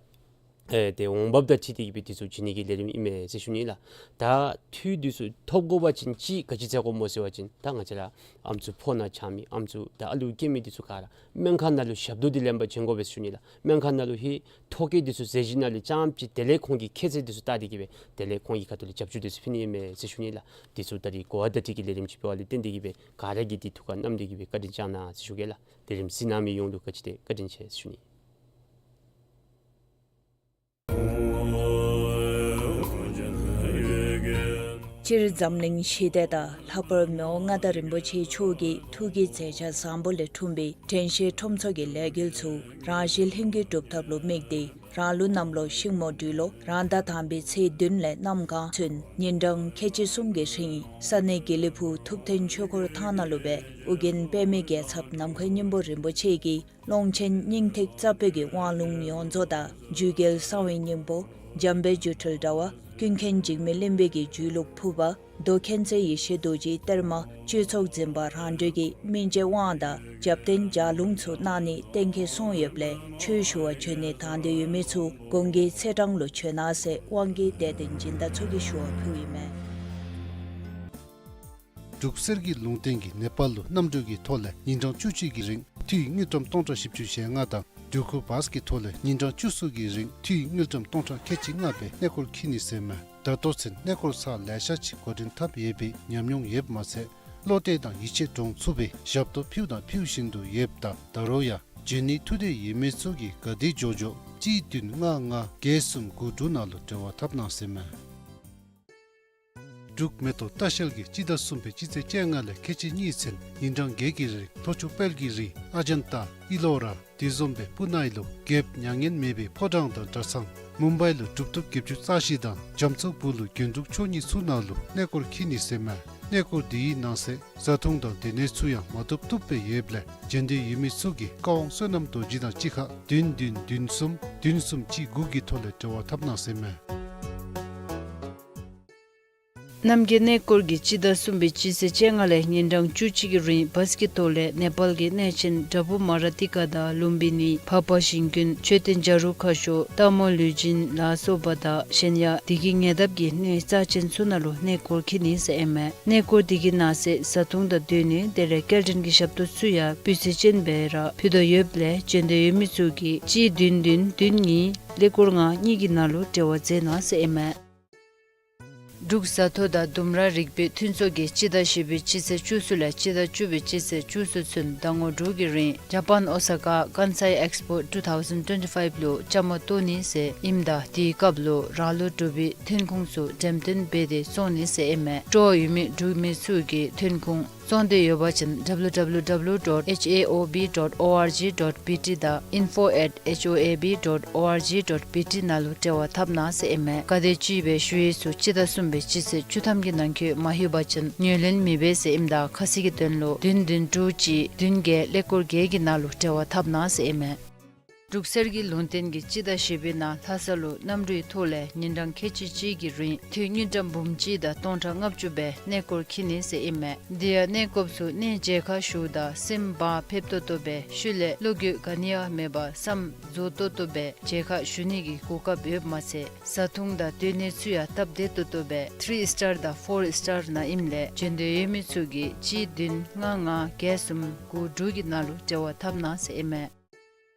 ཨེ་ཏེ་འོང་འབབ་དང་འཁྲིལ་ཏེ་གིས་སྦེ་འདི་ཚུ་བྱིན་ནི་གི་ལས་རིམ་ཨིན་མས་ཟེར་ཞུ་ནི་ལགས། ད་འཐུས་འདི་ཚུ་ཐོབ་དགོ་པ་ཅིན་ཅིག་ག་ཅི་བྱ་དགོཔ་སྨོ་ཟེར་བ་ཅིན་ད་ང་བཅས་ར་ཨམ་སྲུ་ཕོ་ནང་ཆགས་མི་ཨམ་སྲུ་དང་ཨ་ལུ་སྐྱེ་མི་འདི་ཚུ་ག་ར་སྨན་ཁང་ནང་ལུ་ཞབས་ཏོག་འདི་ལེན་པར་བྱོན་དགོ་པས་ཟེར་ཞུ་ནི་ལགས། སྨན་ཁང་ནང་ལུ་ཧེ་ཐོ་བཀོད་འདི་ཚུ་མཛད་ཞིནམ་ལས་རྐྱངམ་ཅིག་དེ་ལས་ཁོང་གི་ཁྱད་ཚད་འདི་ཚུ་བལྟ་སྟེ་གིས་སྦེ་དེ་ལས་ཁོང་གི་ཁ་ཐུག་ལས་རྒྱབ་སྐྱོར་འདི་ཚུ་ཕུལ་ནི་ཨིན་མས་ཟེར་ཞུ་ནི་ལགས། འདི་ཚུ་ད་རིས་གོ་བ་བརྡ་སྤྲོད་ཀྱི་ལས་རིམ་ཅིག་འབདཝ་ལས་བརྟེན་ཏེ་གིས་སྦེ་ག་ར་གིས་འདི་ཐུགས་ཁར་བསྣམས་ཏེ་གིས་སྦེ་བཀའ་དྲིན་བསྐྱང་གནང་ཟེར་ཞུ་གེ་ལགས། ལས་རིམ་གཟིགས་གནང་མི་ཡོངས་ལུ་ག་ཅི་དེ་བཀའ་དྲིན་ཆེ་ཟེར་ཞུ་ནི། སྤྱིར་འཛམ་གླིང་ཞི་བདེ་དང་ལྷག་པར་མི་དབང་མངའ་བདག་རིན་པོ་ཆེ་མཆོག་གི་ཐུགས་ཀྱི་མཛད་འཆར་བཟང་པོ་ལས་འཁྲུངས་པའི་དྲན་ཤེས་ཁྲོམ་ཚོགས་ཀྱི་ལས་འགུལ་ཚུ་རང་བཞིན་ལྷུན་གྱིས་གྲུབ་ཐབས་ལུ་དམིགས་ཏེ་རང་ལུགས་གནམ་ལོ་ཤིང་མོ་སྦྲུལ་ལོ་རང་ཟླ་དང་པའི་ཚེས་བདུན་ལས་གནམ་གང་ཚུན་ཉིན་གྲངས་ཁལ་གཅིག་གསུམ་གྱི་རིང་ས་གནས་དགེ་ལེགས་ཕུག་ཐུབ་བསྟན་ཆོས་འཁོར་ཐང་ནང་ལུ་སྦེ་ཨོ་རྒྱན་པདྨའི་རྒྱལ་ཚབ་ནམ་མཁའི་སྙིང་པོ་རིན་པོ་ཆེ་གིས་ཀློང་ཆེན་སྙིང་ཐིག་རྩ་བོད་ཀྱི་དབང་ལུང་ཡོངས་རྫོགས་དང་རྒྱུད་རྒྱལ་གསང་བའི་སྙིང་པོ་འཇམ་དཔལ་སྒྱུ་འཕྲུལ་དྲྭ་བ་ཀུན་མཁྱེན་འཇིགས་མེད་གླིང་པའི་གི་རྒྱུད་ལུགས་ཕུར་པ་མདོ་མཁྱེན་བརྩེ་ཡེ་ཤེས་རྡོ་རྗེའི་གཏེར་མ་གཅོད་ཚོགས་འཛིན་པ་རང་གྲོལ་གྱི་སྨིན་བྱེད་དབང་དང་རྒྱབ་རྟེན་ལྗགས་ལུང་ཚུ་གནང་ནི་གཏན་འཁེལ་སོང་ཡོདཔ་ལས་ཆོས་ཞུ་བར་བྱོན་ནི་དང་འདོད་ཡོད་མི་ཚུ་གོང་གི་ཚེས་གྲངས་ལུ་བྱོན་གནང་ཟེར་དབང་གིས་དད་ལྡན་སྦྱིན་བདག་ཚུ་གིས་ཞུ་བ་ཕུལཝ་ཨིན་མས། འབྲུག་གསེར་གྱི་ལུང་བསྟན་གྱིས་ནེ་པཱལ་ལུ་གནམ་གྲུ་གི་ཐོག་ལས་ཉིན་གྲངས་བཅུ་གཅིག་གི་རིང་འཐུས་དངུལ་ཀྲམ་སྟོང་ཕྲག་བཞི་བཅུ་ཞེ་ལྔ་དང་འབྲུག་གུ་བཱས་ཀྱི་ཐོག་ལས་ཉིན་གྲངས་བཅུ་གསུམ་གྱི་རིང་འཐུས་དངུལ་ཀྲམ་སྟོང་ཕྲག་ཁལ་གཅིག་ལྔ་སྦེ་གནས་སྐོར་འཁྱིད་ནི་ཟེར་མས། ད་ལྟོ་ཚུན་གནས་སྐོར་ཚར་ལེ་ཤ་ཅིག་འགོ་འདྲེན་འཐབ་ཡོད་པའི་ཉམས་མྱོང་ཡོདཔ་མ་ཚད་བློ་གཏད་དང་ཡིད་ཆེས་འདྲོངས་ཚུགས་པའི་ཞབས་ཏོག་ཕུལཝ་དང་ཕུལ་བཞིན་དུ་ཡོདཔ་ད་ད་རུང་ཡང་བྱོན་ནི་ཐུགས་འདོད་ཡོད་མི་ཚུ་གིས་ག་དེ་མགྱོགས་མགྱོགས་གཅིག་བདུན་ལྔ་ལྔ་བརྒྱད་གསུམ་དགུ་དྲུག་ནང་ལུ་འབྲེལ་བ་འཐབ་གནང་ཟེར་མས། འབྲུག་མེ་ཏོག་ལྟ་བཤལ་གྱིས་སྤྱི་ཟླ་གསུམ་པའི་སྤྱི་ཚེས་བཅོ་ལྔ་ལས་ཁལ་གཅིག་གཉིས་ཚུན་ཉིན་གྲངས་བརྒྱད་ཀྱི་རིང་ལྷོ་ཕྱོགས་དཔལ་གྱི་རི་ཨ་ཇན་ཏ་ཨི་ལོ་ར་དེ་བཟུམ་སྦེ་སྤུ་ནའི་ལུ་རྒྱལཔོ་མྱ་ངན་མེད་པའི་ཕོ་བྲང་དང་གྲྭ་ཚང་མུམ་བའི་ལུ་གྲུབ་ཐོབ་བརྒྱད་ཅུ་རྩ་བཞི་དང་རྒྱ་མཚོ་སྦུག་ལུ་རྒྱན་དྲུག་མཆོག་གཉིས་ཚུ་ནང་ལུ་གནས་སྐོར་འཁྱིད་ནི་ཟེར་མས། གནས་སྐོར་འདི་གི་ནང་གསེས་བཟའ་འཐུང་དང་སྡོད་གནས་ཚུ་ཡང་མ་བཏུབ་བཏུབ་སྦེ་ཡོདཔ་ལས་བྱོན་འདོད་ཡོད་མི་ཚུ་གིས་བཀའ་དབང་བསོད་ནམས་རྡོ་རྗེ་དང་གཅིག་ཁར་བདུན་བདུན་བདུན་གསུམ་བདུན་གསུམ་གཅིག་དགུ་གི་ཐོག་ལས་འབྲེལ་བ་འཐབ་གནང་ཟེར་མས། རྣམ་རྒྱལ་གནས་སྐོར་གྱིས་སྤྱི་ཟླ་གསུམ་པའི་སྤྱི་ཚེས་བཅོ་ལྔ་ལས་ཉིན་གྲངས་བཅུ་གཅིག་གི་རིང་བཱས་ཀྱི་ཐོག་ལས་ནེ་པཱལ་གྱི་གནས་ཆེན་དྲ་འབུ་མ་ར་ཏི་ཀ་དང་ལུམ་བི་ནི་བྷ་བྷ་ཞིང་ཀུན་མཆོད་རྟེན་བྱ་རུང་ཁ་ཤོར་སྟག་མོ་ལུས་སྦྱིན་ལ་སོགས་པ་དང་གཞན་ཡང་དེ་གི་ཉེ་འདབས་ཀྱི་གནས་རྩ་ཆེན་ཚུ་ནང་ལུ་གནས་སྐོར་འཁྱིད་ནི་ཟེར་ཨིན་མས། གནས་སྐོར་འདི་གི་ནང་གསེས་བཟའ་འཐུང་དང་སྡོད་གནས་དེ་ལས་སྐྱེལ་འདྲེན་གྱི་ཞབས་ཏོག་ཚུ་ཡང་སྤུས་ཚད་ཅན་སྦེ་ར་ཕུལ་དོ་ཡོདཔ་ལས་བྱོན་འདོད་ཡོད་མི་ཚུ་གིས་གཅིག་བདུན་བདུན་བདུན་གཉིས་ཀླད་ཀོར་ལྔ་གཉིས་ཀྱི་ནང་ལུ་འབྲེལ་བ་མཛད་གནང་ཟེར་ཨིན་མས། འབྲུག་བཟའ་འཐུང་དང་ལྡུམ་ར་རིག་པའི་མཐུན་ཚོགས་ཀྱིས་སྤྱི་ཟླ་བཞི་པའི་སྤྱི་ཚེས་བཅུ་གསུམ་ལས་སྤྱི་ཟླ་བཅུ་པའི་སྤྱི་ཚེས་བཅུ་གསུམ་ཚུན་ཟླ་ངོ་དྲུག་གི་རིང་ཇ་པཱན་ཨོ་ས་ཀ་ཀཱན་སའི་ཨེགསི་པོ་ཊུ་ཐའུ་ཟེན་ཊུ་ཝེན་ཊི་ཕའིབ་ལུ་བཅའ་མར་གཏོགས་ནི་ཟེར་ཨིནམ་ད་དེའི་སྐབས་ལུ་རང་ལུགས་འབྲུག་པའི་ཐོན་ཁུངས་ཚུ་འགྲེམས་སྟོན་འབད་དེ་བཙོང་ནི་ཟེར་ཨིན་མས། སྤྲོ་བ་ཡོད་མི་འབྲུག་མི་ཚུ་གིས་ཐོན་ཁུངས་བཙོང་འདོད་ཡོད་པ་ཅིན་ཌབ་ལུ་ཌབ་ལུ་ཌབ་ལུ་ཌོཊ་ཨེཆ་ཨེ་ཨོ་བི་ཌོཊ་ཨོ་ཨར་ཇི་ཌོཊ་བི་ཊི་དང་ཨིན་ཕོ་ཨེཊ་ཨེཆ་ཨོ་ཨེ་བི་ཌོཊ་ཨོ་ཨར་ཇི་ཌོཊ་བི་ཊི་ནང་ལུ་འབྲེལ་བ་འཐབ་གནང་ཟེར་ཨིན་མས། ག་དེ་ཅིག་སྦེ་ཞུ་ཡས་ཚུ་སྤྱི་ཟླ་གསུམ་པའི་སྤྱི་ཚེས་བཅུ་ཐམ་གྱི་ནང་འཁོད་མ་ལྷོད་པ་ཅིན་ངོས་ལེན་མི་འབད་ཟེར་ཨིནམ་ད་ཁ་གསལ་གྱི་དོན་ལུ་བདུན་བདུན་དྲུག་གཅིག་བདུན་བརྒྱད་ཀླད་ཀོར་བརྒྱད་ཀྱི་ནང་ལུ་འབྲེལ་བ་འཐབ་གནང་ཟེར་ཨིན་མས། འབྲུག་གསེར་གྱི་ལུང་བསྟན་གྱིས་སྤྱི་ཟླ་བཞི་པའི་ནང་ལྷ་ས་ལུ་གནམ་གྲུའི་ཐོག་ལས་ཉིན་གྲངས་ཁལ་གཅིག་གཅིག་གི་རིང་འཐུས་དངུལ་ཀྲམ་འབུམ་གཅིག་དང་སྟོང་ཕྲག་ལྔ་བཅུ་སྦེ་གནས་སྐོར་འཁྱིད་ནི་ཟེར་ཨིན་མས། དེ་ཡང་གནས་སྐོརཔ་ཚུ་གནས་མཇལ་ཁ་ཞུཝ་ད་སེམས་བག་ཕེབས་ཏོག་ཏོ་སྦེ་ཤུལ་ལས་བློ་འགྱོད་ག་ནི་ཡང་མེད་པར་བསམ་རྫོགས་ཏོག་ཏོ་སྦེ་མཇལ་ཁ་ཞུ་ནི་གི་གོ་སྐབས་ཡོདཔ་མ་ཚད་བཟའ་འཐུང་དང་སྡོད་གནས་ཚུ་ཡང་སྟབས་བདེ་ཏོག་ཏོ་སྦེ་ཐིརི་སི་ཊར་དང་ཕོར་སི་ཊར་ནང་ཨིནམ་ལས་བྱོན་འདོད་ཡོད་མི་ཚུ་གིས་གཅིག་བདུན་ལྔ་ལྔ་བརྒྱད་གསུམ་དགུ་དྲུག་གི་ནང་ལུ་འབྲེལ་བ་འཐབ་གནང་ཟེར་ཨིན་མས།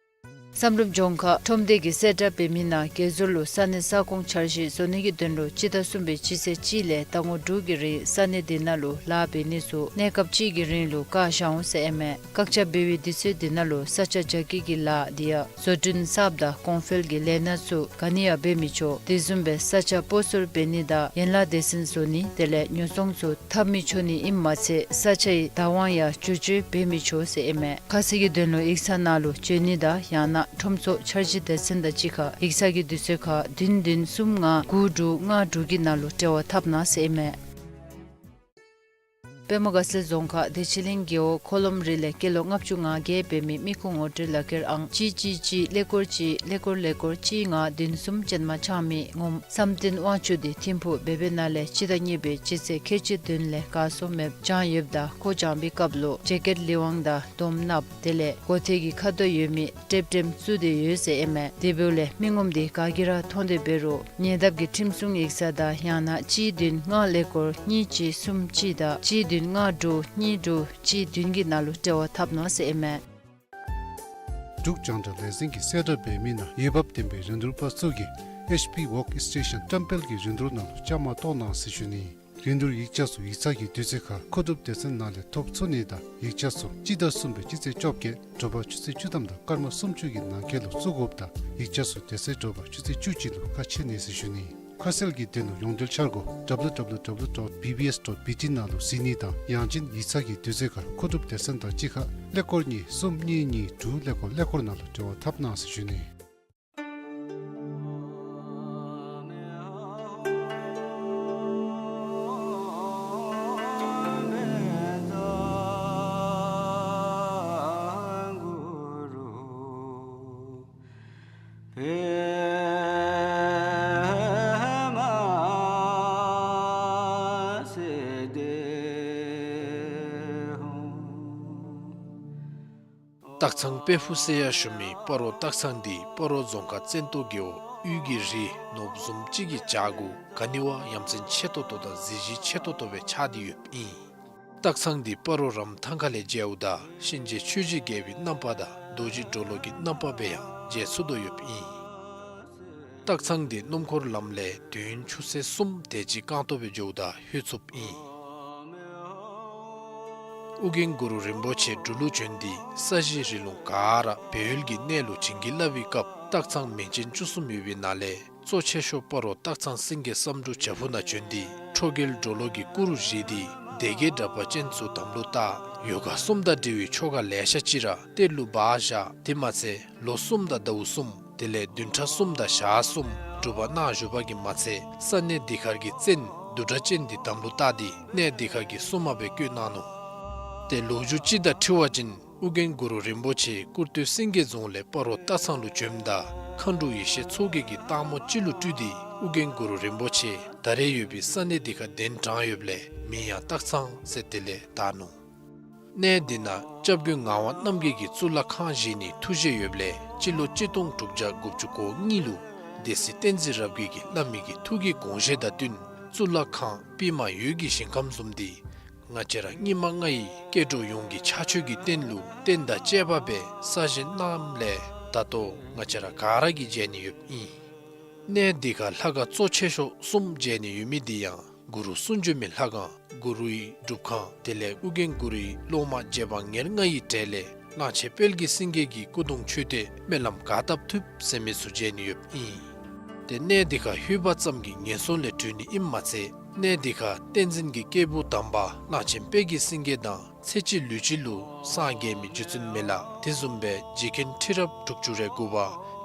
བསམ་གྲུབ་ལྗོངས་མཁར་ཁྲོམ་སྡེ་གིས་གསལ་བསྒྲགས་འབད་མི་ནང་བརྒལ་ཟུར་ལུ་ས་གནས་ས་ཁོངས་འཆར་གཞི་བཟོ་ནི་གི་དོན་ལུ་སྤྱི་ཟླ་གསུམ་པའི་སྤྱི་ཚེས་གཅིག་ལས་ཟླ་ངོ་དྲུག་གི་རིང་ས་གནས་དེ་ནང་ལུ་ལཱ་འབད་ནི་ཚུ་གནས་སྐབས་གཅིག་གི་རིང་ལུ་བཀག་བཞག་འོང་ཟེར་ཨིན་མས། བཀག་ཆ་འབད་བའི་དུས་ཚོད་དེ་ནང་ལུ་ས་ཆ་རྒྱ་སྐྱེད་ཀྱི་ལཱ་དེ་ཡང་བཟོ་སྐྲུན་གསརཔ་དང་གོང་འཕེལ་གྱི་ལས་སྣ་ཚུ་ག་ནི་ཡང་འབད་མི་ཆོག། དེ་བཟུམ་སྦེ་ས་ཆ་སྤོ་སོར་འབད་ནི་དང་ཡན་ལག་སྡེ་ཚན་བཟོ་ནི་དེ་ལས་ཉོ་ཚོང་ཚུ་འཐབ་མི་ཆོག་ནི་ཨིནམ་མ་ཚད་ས་ཆའི་བདག་དབང་ཡང་བསྒྱུར་བཅོས་འབད་མི་ཆོག་ཟེར་ཨིན་མས། ཁ་གསལ་གྱི་དོན་ལུ་ཡིག་ཚང་ནང་ལུ་བྱོན་ནི་དང་ཡང་ན་ཁྲོམ་ཚོགས་འཆར་གཞི་སྡེ་ཚན་དང་གཅིག་ཁར་ཡིག་ཚང་གི་དུས་ཚོད་ཁར་བདུན་བདུན་གསུམ་ལྔ་དགུ་དྲུག་ལྔ་དྲུག་གི་ནང་ལུ་འབྲེལ་བ་འཐབ་གནང་ཟེར་ཨིན་མས། པདྨ་དགའ་ཚལ་རྫོང་ཁག་བདེ་ཆེན་གླིང་རྒེད་འོག་ཁོ་ལོམ་རི་ལས་སྐྱེས་ལོ་ལྔ་བཅུ་ང་བརྒྱད་འབད་མི་མི་ཁུངས་ངོ་སྤྲོད་ལག་ཁྱེར་ཨང་གཅིག་གཅིག་གཅིག་ཀླད་ཀོར་གཅིག་ཀླད་ཀོར་ཀླད་ཀོར་གཅིག་ལྔ་བདུན་གསུམ་ཅན་མ་ཆགས་མི་ངོམ་བསམ་གཏན་དབང་ཕྱུག་དེ་ཐིམ་ཕུག་བེ་བེ་ནང་ལས་སྤྱི་ཟླ་གཉིས་པའི་སྤྱི་ཚེས་ཁལ་གཅིག་བདུན་ལས་གར་སོང་མེདཔ་བྱུང་ཡོདཔ་ད་ཁོ་བྱོན་པའི་སྐབས་ལུ་ཇེ་ཀེཊ་ལི་ཝང་དང་དོམ་ནགཔོ་དེ་ལས་མགོ་ཐད་ཀྱི་ཁ་དོག་ཡོད་མི་ཀྲེབ་ཀྲེམ་བཙུགས་ཏེ་ཡོད་ཟེར་ཨིན་མས། དེ་འབདཝ་ལས་མི་ངོམ་དེ་ག་གིས་ར་མཐོང་སྟེ་འབད་རུང་ཉེ་འདབས་ཀྱི་ཁྲིམས་སྲུང་ཡིག་ཚང་དང་ཡང་ན་གཅིག་བདུན་ལྔ་ཀླད་ཀོར་གཉིས་གཅིག་གསུམ་གཅིག་དང་གཅིག་བདུན་ལྔ་དྲུག་གཉིས་དྲུག་གཅིག་བདུན་གྱི་ནང་ལུ་འབྲེལ་བ་འཐབ་གནང་ཟེར་ཨིན་མས། འབྲུག་རྒྱང་བསྒྲགས་ལས་འཛིན་གྱིས་གསལ་བསྒྲགས་འབད་མི་ནང་འོས་འབབ་ལྡན་པའི་རིན་བསྡུར་པ་ཚུ་གིས་ཨེཆ་པི་ཝོརྐ་སི་ཊེ་ཤཱན་བཀྲམ་སྤེལ་གྱི་རིན་བསྡུར་ནང་ལུ་བཅའ་མར་གཏོགས་གནང་ཟེར་ཞུ་ནི། རིན་བསྡུར་ཡིག་ཆ་ཚུ་ཡིག་ཚང་གི་དུས་ཚོད་ཁར་མཁོ་སྒྲུབ་སྡེ་ཚན་ནང་ལས་ཐོབ་ཚུགས་ནི་དང་ཡིག་ཆ་ཚུ་སྤྱི་ཟླ་གསུམ་པའི་སྤྱི་ཚེས་བཅོ་བརྒྱད་དྲོ་པ་ཆུ་ཚོད་བཅུ་ཐམ་དང་སྐར་མ་སུམ་ཅུ་གི་ནང་འཁོད་ལུ་བཙུགས་དགོཔ་དང་ཡིག་ཆ་ཚུ་དེ་ཚེ་དྲོ་པ་ཆུ་ཚོད་བཅུ་གཅིག་ལུ་ཁ་ཕྱེ་ནི་ཟེར་ཞུ་ནི། ཁ་གསལ་གྱི་དོན་ལུ་ཡོངས་འབྲེལ་འཆར་སྒོ་ཌབ་ལུ་ཌབ་ལུ་ཌབ་ལུ་ཌོཊ་བི་བི་ཨེསི་ཌོཊ་བི་ཊི་ནང་ལུ་གཟིགས་ནི་དང་ཡང་ཅིན་ཡིག་ཚང་གི་དུས་ཚོད་ཁར་མཁོ་སྒྲུབ་སྡེ་ཚན་དང་གཅིག་ཁར་ཀླད་ཀོར་གཉིས་གསུམ་གཉིས་གཉིས་དྲུག་ཀླད་ཀོར་ཀླད་ཀོར་ནང་ལུ་འབྲེལ་བ་འཐབ་གནང་ཟེར་ཞུ་ནི། སྟག་ཚང་དཔལ་ཕུག་ཟེར་ཡང་ཞུ་མི་སྤ་རོ་སྟག་ཚང་འདི་སྤ་རོ་རྫོང་ཁག་བཙན་ཏོ་རྒེད་འོག་དབུས་ཀྱི་རི་ནོར་བུ་བཟུམ་ཅིག་གི་བྱག་གུ་ག་ནི་བ་ཡ་མཚན་ཆེ་ཏོག་ཏོ་དང་གཟི་བརྗིད་ཆེ་ཏོག་ཏོ་སྦེ་ཆགས་ཏེ་ཡོདཔ་ཨིན། སྟག་ཚང་འདི་སྤ་རོ་རམ་ཐང་ཁ་ལས་མཇལཝ་ད་གཤིན་རྗེ་ཆོས་ཀྱི་རྒྱལ་པོའི་རྣམ་པ་དང་རྡོ་རྗེ་གྲོ་ལོད་ཀྱི་རྣམ་པ་སྦེ་ཡང་མཇལ་ཚུགས་དོ་ཡོདཔ་ཨིན། སྟག་ཚང་འདི་སྣུམ་འཁོར་ལམ་ལས་དུས་ཡུན་ཆུ་ཚོད་གསུམ་དེ་ཅིག་རྐང་སྟོང་སྦེ་འགྱོཝ་ད་ལྷོད་ཚུགསཔ་ཨིན། ཨོ་རྒྱན་གུ་རུ་རིན་པོ་ཆེ་འབྲུག་ལུ་བྱོན་ཏེ་ས་གཞི་རི་ལུང་ག་ར་སྦས་ཡུལ་གྱི་གནས་ལུ་བྱིན་གྱིས་བརླབས་པའི་སྐབས་སྟག་ཚང་མིང་ཅན་བཅུ་གསུམ་ཡོད་པའི་ནང་ལས་གཙོ་ཆེ་ཤོས་སྤ་རོ་སྟག་ཚང་སེང་གེ་བསམ་འགྲུབ་བྱག་ཕུག་ནང་བྱོན་ཏེ་ཁྲོ་རྒྱལ་གྲོ་ལོད་ཀྱི་སྐུ་རུ་བཞེངས་ཏེ་སྡེ་བརྒྱད་དྲེགས་པ་ཅན་ཚུ་དམ་ལུ་བཏགས། ཡོ་ག་གསུམ་དང་འབྲེལ་བའི་ཆོ་ག་ལེ་ཤ་ཅིག་ར་གཏེར་ལུ་སྦ་བཞག། དེ་མ་ཚད་ལོ་གསུམ་དང་ཟླཝ་གསུམ་དེ་ལས་བདུན་ཕྲག་གསུམ་དང་ཞག་གསུམ་སྒྲུབ་པ་གནང་བཞུགས་པ་གིས་མ་ཚད་ས་གནས་འདི་ཁར་གྱི་བཙན་བདུད་དྲེགས་ཅན་འདི་དམ་ལུ་བཏགས་ཏེ་གནས་འདི་ཁར་གྱི་སྲུང་མ་སྦེ་བསྐོས་གནང་ནུག། ཏེ་ལོ་རྒྱུས་ཅིག་དང་འཁྲིལ་བ་ཅིན་ཨོ་རྒྱན་གུ་རུ་རིན་པོ་ཆེ་ཀུར་སྟོད་སེང་གེ་རྫོང་ལས་སྤ་རོ་སྟག་ཚང་ལུ་བྱོནམ་ད་མཁའ་འགྲོ་ཡེ་ཤེས་མཚོ་རྒྱལ་གྱིས་སྟག་མོ་ཅིག་ལུ་སྤྲུལ་ཏེ་ཨོ་རྒྱན་གུ་རུ་རིན་པོ་ཆེ་ད་རེས་ཡོད་པའི་ས་གནས་འདི་ཁར་གདན་དྲངས་ཡོདཔ་ལས་མིང་ཡང་སྟག་ཚང་ཟེར་དེ་ལས་བཏགས་ནུག། གནས་འདི་ནང་སྐྱབས་མགོན་ངག་དབང་རྣམ་རྒྱལ་གྱིས་གཙུག་ལག་ཁང་བཞེངས་ནིའི་ཐུགས་བཞེད་ཡོདཔ་ལས་སྤྱི་ལོ་གཅིག་སྟོང་དྲུག་བརྒྱ་དགུ་བཅུ་གོ་གཉིས་ལུ་སྡེ་སྲིད་བསྟན་འཛིན་རབ་རྒྱས་ཀྱིས་བླ་མའི་གི་ཐུགས་ཀྱི་དགོངས་བཞེད་དང་བསྟུན་གཙུག་ལག་ཁང་པདྨ་འོད་ཀྱི་ཞིང་ཁམས་བཟུམ་འདི་ང་བཅས་ར་སྙིགས་མ་ལྔ་ཡི་སྐྱེ་འགྲོ་ཡོངས་ཀྱི་ཕྱག་མཆོད་ཀྱི་རྟེན་ལུ་རྟེན་དང་བཅས་པ་སྦེ་གསར་བཞེངས་གནངམ་ལས་ད་ལྟོ་ང་བཅས་ར་ག་ར་གིས་མཇལ་ནི་ཡོདཔ་ཨིན། གནས་འདི་ཁར་ལྷ་ཁང་གཙོ་ཆེ་ཤོས་གསུམ་མཇལ་ནི་ཡོད་མི་འདི་ཡང་གུ་རུ་གསུང་བྱོན་མའི་ལྷ་ཁང་གུ་རུའི་སྒྲུབ་ཁང་དེ་ལས་ཨོ་རྒྱན་གུ་རུའི་སློབ་མ་རྗེ་འབངས་ཉེར་ལྔ་ཡི་གྲས་ལས་གླང་ཆེན་དཔལ་གྱི་སེང་གེ་གི་སྐུ་གདུང་མཆོད་རྟེན་སྨོན་ལམ་ག་བཏབ་ཐུབ་ཟེར་མི་ཚུ་མཇལ་ནི་ཡོདཔ་ཨིན། ཏེ་གནས་འདི་ཁར་ལྷོད་པ་ཙམ་གྱིས་ངན་སོང་ལས་གྲོལ་ནི་ཨིནམ་མ་ཚད་གནས་འདི་ཁར་བསྟན་འཛིན་གྱི་སྐྱེས་བུ་དམ་པ་གླང་ཆེན་དཔལ་གྱི་སེང་གེ་དང་ཚེ་གཅིག་ལུས་གཅིག་ལུ་སངས་རྒྱས་མི་རྗེ་བཙུན་མི་ལ་དེ་བཟུམ་སྦེ་རྗེ་མཁན་ཁྲི་རབས་དྲུག་ཅུ་རེ་དགུ་པ་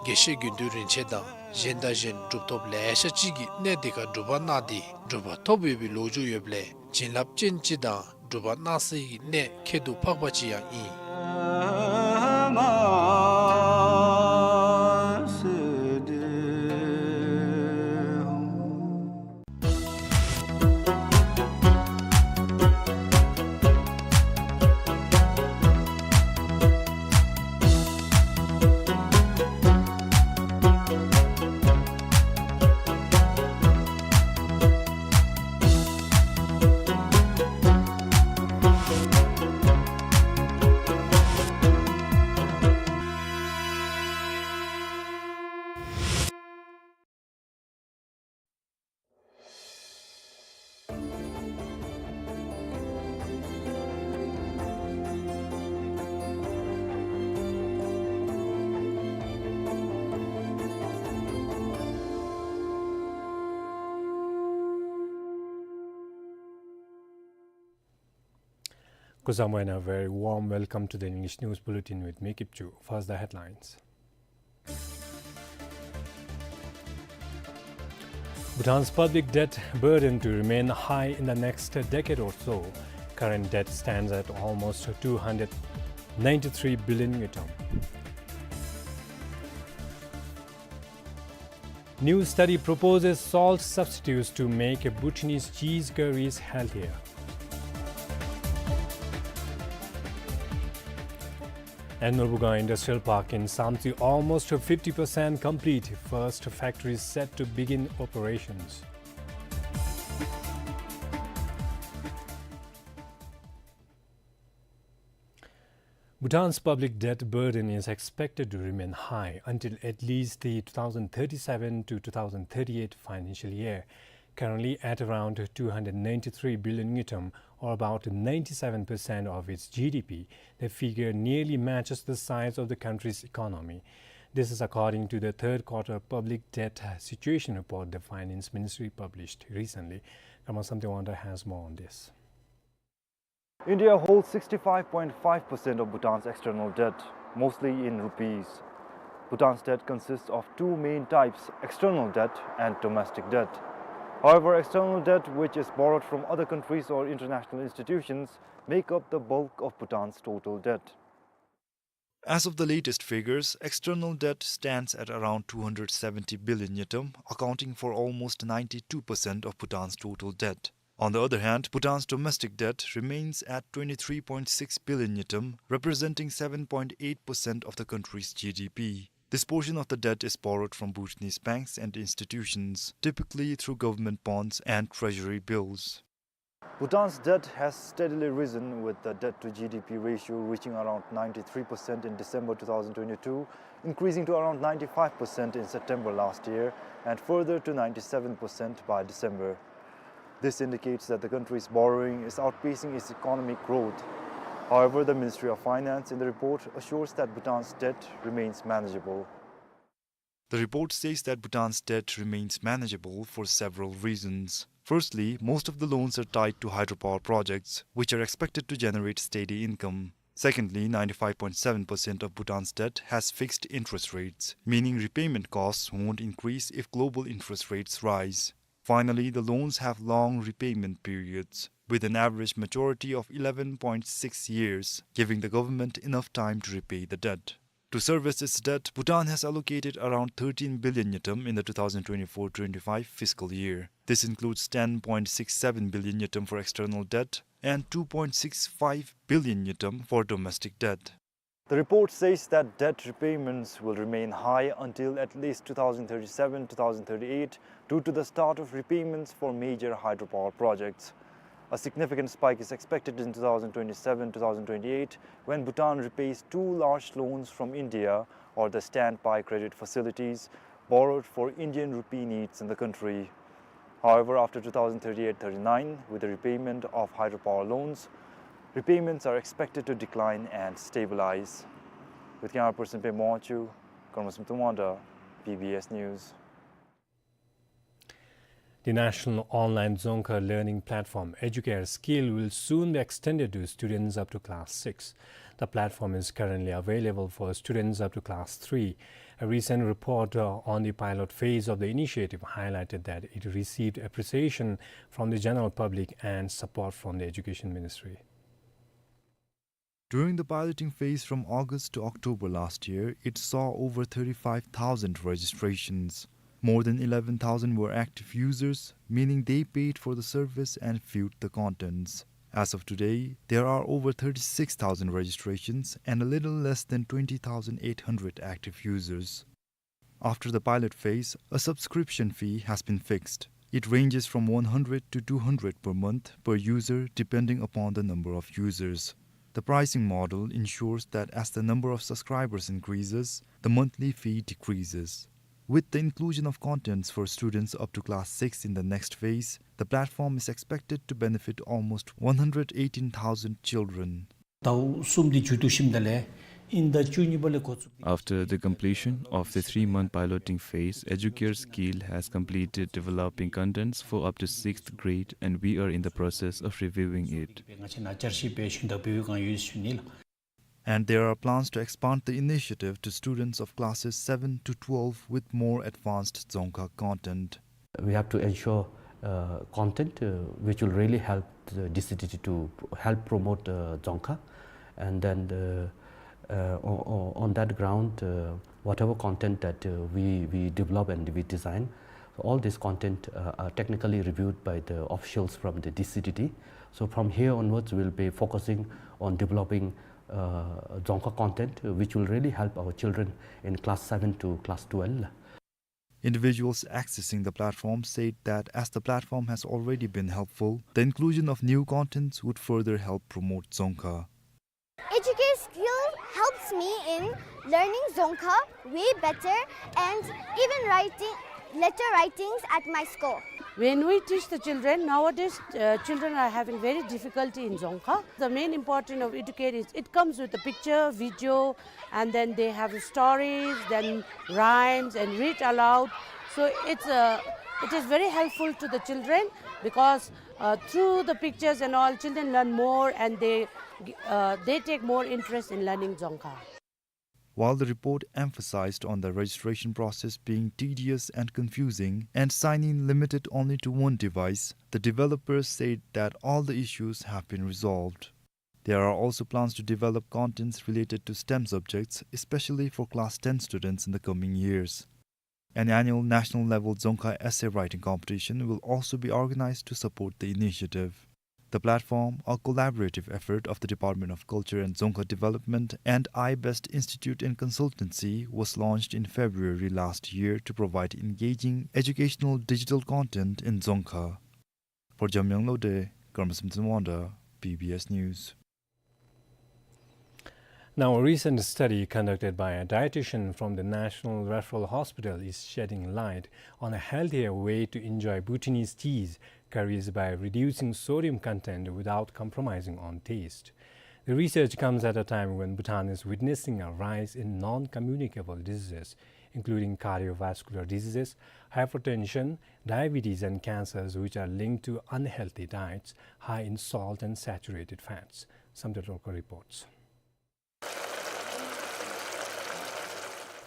དགེ་བཤེས་དགེ་འདུན་རིན་ཆེན་དང་གཞན་དང་གཞན་གྲུབ་ཐོབ་ལེ་ཤ་ཅིག་གིས་གནས་འདི་ཁར་སྒྲུབ་པ་གནང་སྟེ་གྲུབ་པ་ཐོབ་ཡོད་པའི་ལོ་རྒྱུས་ཡོདཔ་ལས་བྱིན་རླབས་ཅན་ཅིག་དང་སྒྲུབ་པ་གནང་སའི་གནས་ཁྱད་དུ་འཕགས་པ་ཅིག་ཡང་ཨིན། Kuzuzangpo and a very warm welcome to the English News Bulletin with me, Kipchu. First, the headlines. Bhutan's public debt burden to remain high in the next decade or so. Current debt stands at almost two hundred ninety-three billion ngultrum. New study proposes salt substitutes to make Bhutanese cheese curries healthier. And Murbukhaung Industrial Park in Samtse almost fifty percent complete. First factory set to begin operations. Bhutan's public debt burden is expected to remain high until at least the two thousand thirty-seven to two thousand thirty-eight financial year, currently at around two hundred ninety-three billion ngultrum, or about ninety-seven percent of its G D P. The figure nearly matches the size of the country's economy. This is according to the third quarter public debt situation report the Finance Ministry published recently. Karma Samtewangda has more on this. India holds sixty-five point five percent of Bhutan's external debt, mostly in rupees. Bhutan's debt consists of two main types, external debt and domestic debt. However, external debt, which is borrowed from other countries or international institutions, make up the bulk of Bhutan's total debt. As of the latest figures, external debt stands at around two hundred seventy billion ngultrum, accounting for almost ninety-two percent of Bhutan's total debt. On the other hand, Bhutan's domestic debt remains at twenty-three point six billion ngultrum, representing seven point eight percent of the country's G D P. This portion of the debt is borrowed from Bhutanese banks and institutions, typically through government bonds and treasury bills. Bhutan's debt has steadily risen, with the debt to G D P ratio reaching around ninety-three percent in December two thousand twenty-two, increasing to around ninety-five percent in September last year, and further to ninety-seven percent by December. This indicates that the country's borrowing is outpacing its economic growth. However, the Ministry of Finance in the report assures that Bhutan's debt remains manageable. The report says that Bhutan's debt remains manageable for several reasons. Firstly, most of the loans are tied to hydropower projects, which are expected to generate steady income. Secondly, ninety-five point seven percent of Bhutan's debt has fixed interest rates, meaning repayment costs won't increase if global interest rates rise. Finally, the loans have long repayment periods, with an average maturity of eleven point six years, giving the government enough time to repay the debt. To service its debt, Bhutan has allocated around thirteen billion ngultrum in the two thousand twenty-four twenty-five fiscal year. This includes ten point six seven billion ngultrum for external debt and two point six five billion ngultrum for domestic debt. The report says that debt repayments will remain high until at least two thousand thirty-seven, two thousand thirty-eight, due to the start of repayments for major hydropower projects. A significant spike is expected in two thousand twenty-seven, two thousand twenty-eight, when Bhutan repays two large loans from India, or the standby credit facilities, borrowed for Indian rupee needs in the country. However, after two thousand thirty-eight thirty-nine, with the repayment of hydropower loans, repayments are expected to decline and stabilize. With camera person Pema Wangchuk, Karma Samtewangda, B B S News. The national online Dzongkha learning platform, Educare Skill, will soon be extended to students up to class six. The platform is currently available for students up to class three. A recent report, uh, on the pilot phase of the initiative highlighted that it received appreciation from the general public and support from the Education Ministry. During the piloting phase from August to October last year, it saw over thirty-five thousand registrations. More than eleven thousand were active users, meaning they paid for the service and viewed the contents. As of today, there are over thirty-six thousand registrations and a little less than twenty thousand eight hundred active users. After the pilot phase, a subscription fee has been fixed. It ranges from one hundred to two hundred per month per user, depending upon the number of users. The pricing model ensures that as the number of subscribers increases, the monthly fee decreases. With the inclusion of contents for students up to class six in the next phase, the platform is expected to benefit almost one hundred eighteen thousand children. ཟླཝ་གསུམ་འདི་མཇུག་བསྡུ་ཞིནམ་ད་ལས་ ཨིན་ཟླ་བཅུ་གཉིས་པ་ལས་འགོ་བཙུགས། After the completion of the three-month piloting phase, Educare Skill has completed developing contents for up to sixth grade, and we are in the process of reviewing it. ང་བཅས་ནང་བསྐྱར་ཞིབ་འབད་ཞིནམ་ད་འབད་བའི་བསྒང་ཡོད་ཟེར་ཞུ་ནི་ལགས། And there are plans to expand the initiative to students of classes seven to twelve with more advanced Dzongkha content. We have to ensure, uh, content, uh, which will really help the D C D T to help promote, uh, Dzongkha. And then the, uh, o-, o-, on that ground, uh, whatever content that, uh, we, we develop and we design, all this content, uh, are technically reviewed by the officials from the D C D T. So from here onwards, we'll be focusing on developing, uh, Dzongkha content, uh, which will really help our children in class seven to class twelve. Individuals accessing the platform said that as the platform has already been helpful, the inclusion of new contents would further help promote Dzongkha. Educare Skill helps me in learning Dzongkha way better and even writing letter writings at my school. When we teach the children, nowadays, uh, children are having very difficulty in Dzongkha. The main important of Educare is it comes with a picture, video, and then they have stories, then rhymes, and read aloud. So it's, uh, it is very helpful to the children because, uh, through the pictures and all, children learn more and they, uh, they take more interest in learning Dzongkha. While the report emphasized on the registration process being tedious and confusing and sign-in limited only to one device, the developers said that all the issues have been resolved. There are also plans to develop contents related to STEM subjects, especially for class ten students in the coming years. An annual national-level Dzongkha essay writing competition will also be organized to support the initiative. The platform, a collaborative effort of the Department of Culture and Dzongkha Development and iBest Institute and Consultancy, was launched in February last year to provide engaging educational digital content in Dzongkha. For Jamyang Lode, Karma Samson Wanda, B B S News. Now, a recent study conducted by a dietitian from the National Referral Hospital is shedding light on a healthier way to enjoy Bhutanese teas curries by reducing sodium content without compromising on taste. The research comes at a time when Bhutan is witnessing a rise in non-communicable diseases, including cardiovascular diseases, hypertension, diabetes, and cancers, which are linked to unhealthy diets high in salt and saturated fats. Samdhir Lorkar reports.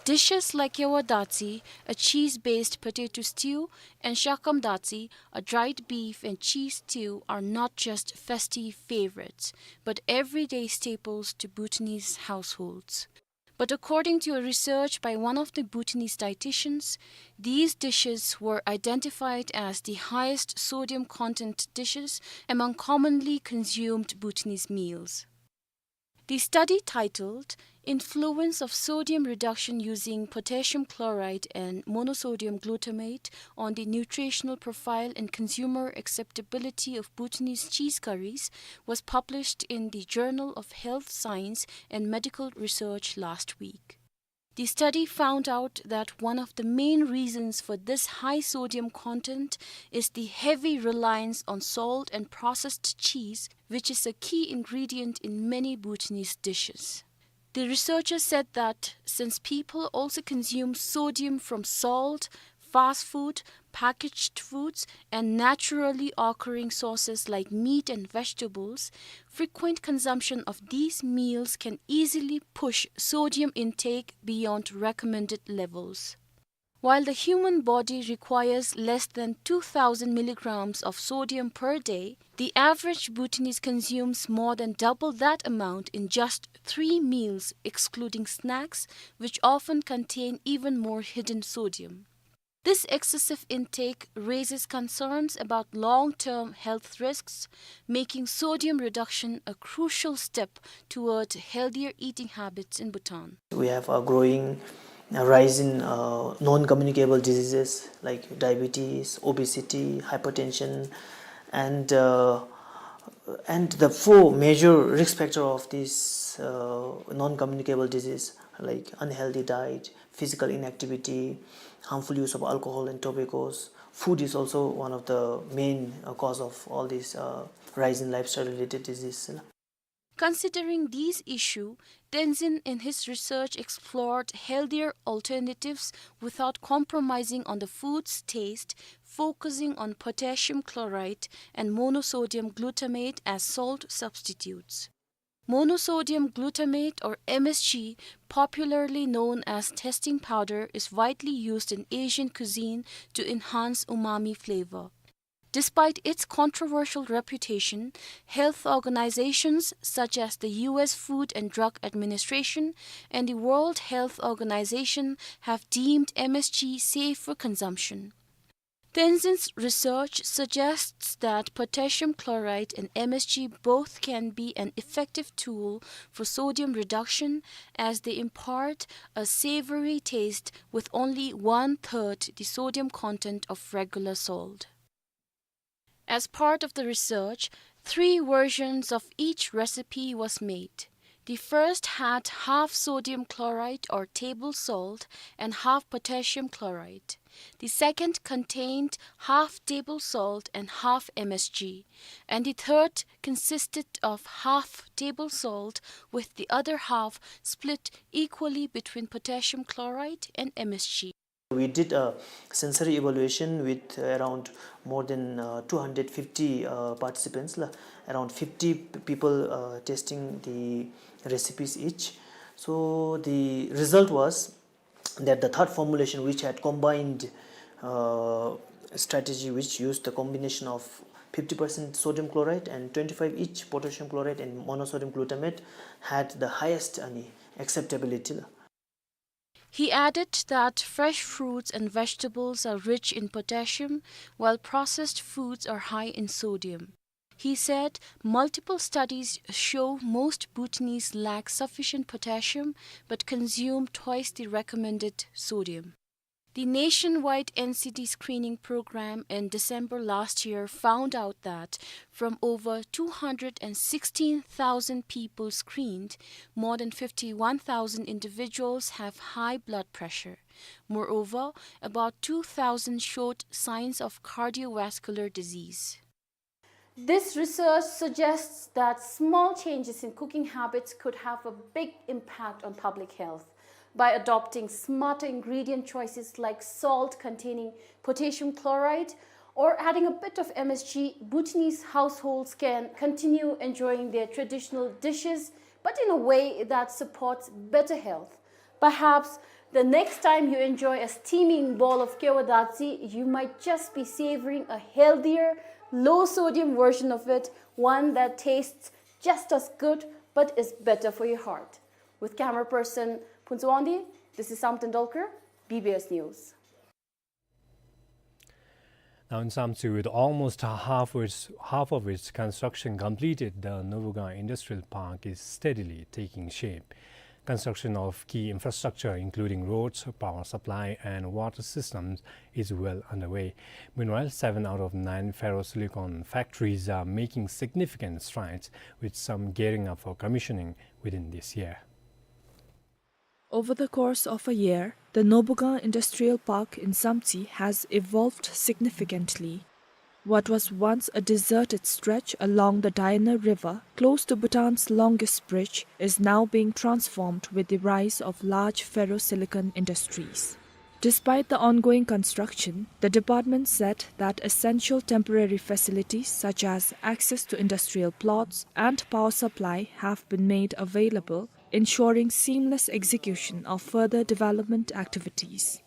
Dishes like Yawa Datsi, a cheese-based potato stew, and Shakam Datsi, a dried beef and cheese stew, are not just festive favorites, but everyday staples to Bhutanese households. But according to a research by one of the Bhutanese dietitians, these dishes were identified as the highest sodium content dishes among commonly consumed Bhutanese meals. The study, titled Influence of Sodium Reduction Using Potassium Chloride and Monosodium Glutamate on the Nutritional Profile and Consumer Acceptability of Bhutanese Cheese Curries, was published in the Journal of Health Science and Medical Research last week. The study found out that one of the main reasons for this high sodium content is the heavy reliance on salt and processed cheese, which is a key ingredient in many Bhutanese dishes. The researchers said that since people also consume sodium from salt, fast food, packaged foods, and naturally occurring sources like meat and vegetables, frequent consumption of these meals can easily push sodium intake beyond recommended levels. While the human body requires less than two thousand milligrams of sodium per day, the average Bhutanese consumes more than double that amount in just three meals, excluding snacks, which often contain even more hidden sodium. This excessive intake raises concerns about long-term health risks, making sodium reduction a crucial step toward healthier eating habits in Bhutan. We have a growing, uh, rise in, uh, non-communicable diseases like diabetes, obesity, hypertension, and, uh, and the four major risk factor of these, uh, non-communicable disease, like unhealthy diet, physical inactivity, harmful use of alcohol and tobaccos. Food is also one of the main, uh, cause of all these, uh, rise in lifestyle-related diseases. Considering these issues, Tenzin in his research explored healthier alternatives without compromising on the food's taste, focusing on potassium chloride and monosodium glutamate as salt substitutes. Monosodium glutamate, or M S G, popularly known as testing powder, is widely used in Asian cuisine to enhance umami flavor. Despite its controversial reputation, health organizations such as the U S Food and Drug Administration and the World Health Organization have deemed M S G safe for consumption. Tenzin's research suggests that potassium chloride and M S G both can be an effective tool for sodium reduction, as they impart a savory taste with only one-third the sodium content of regular salt. As part of the research, three versions of each recipe was made. The first had half sodium chloride or table salt and half potassium chloride. The second contained half table salt and half M S G. And the third consisted of half table salt, with the other half split equally between potassium chloride and M S G. We did a sensory evaluation with around more than, uh, two hundred fifty, uh, participants, la, around fifty p-, people, uh, testing the recipes each. So the result was that the third formulation, which had combined, uh, strategy, which used the combination of fifty percent sodium chloride and twenty-five each potassium chloride and monosodium glutamate, had the highest, uh, acceptability, la. He added that fresh fruits and vegetables are rich in potassium, while processed foods are high in sodium. He said multiple studies show most Bhutanese lack sufficient potassium but consume twice the recommended sodium. The nationwide N C D screening program in December last year found out that from over two hundred and sixteen thousand people screened, more than fifty-one thousand individuals have high blood pressure. Moreover, about two thousand showed signs of cardiovascular disease. This research suggests that small changes in cooking habits could have a big impact on public health. By adopting smarter ingredient choices like salt containing potassium chloride or adding a bit of M S G, Bhutanese households can continue enjoying their traditional dishes, but in a way that supports better health. Perhaps the next time you enjoy a steaming bowl of kewa datsi, you might just be savoring a healthier, low-sodium version of it, one that tastes just as good but is better for your heart. With camera person Phuntsho Wangdi, this is Sam Tendulkar, B B S News. Now in Samtse, with almost half of its, half of its construction completed, the Nobukang Industrial Park is steadily taking shape. Construction of key infrastructure, including roads, power supply, and water systems, is well underway. Meanwhile, seven out of nine ferrosilicon factories are making significant strides, with some gearing up for commissioning within this year. Over the course of a year, the Nobukang Industrial Park in Samtse has evolved significantly. What was once a deserted stretch along the Dayana River, close to Bhutan's longest bridge, is now being transformed with the rise of large ferrosilicon industries. Despite the ongoing construction, the department said that essential temporary facilities such as access to industrial plots and power supply have been made available, ensuring seamless execution of further development activities.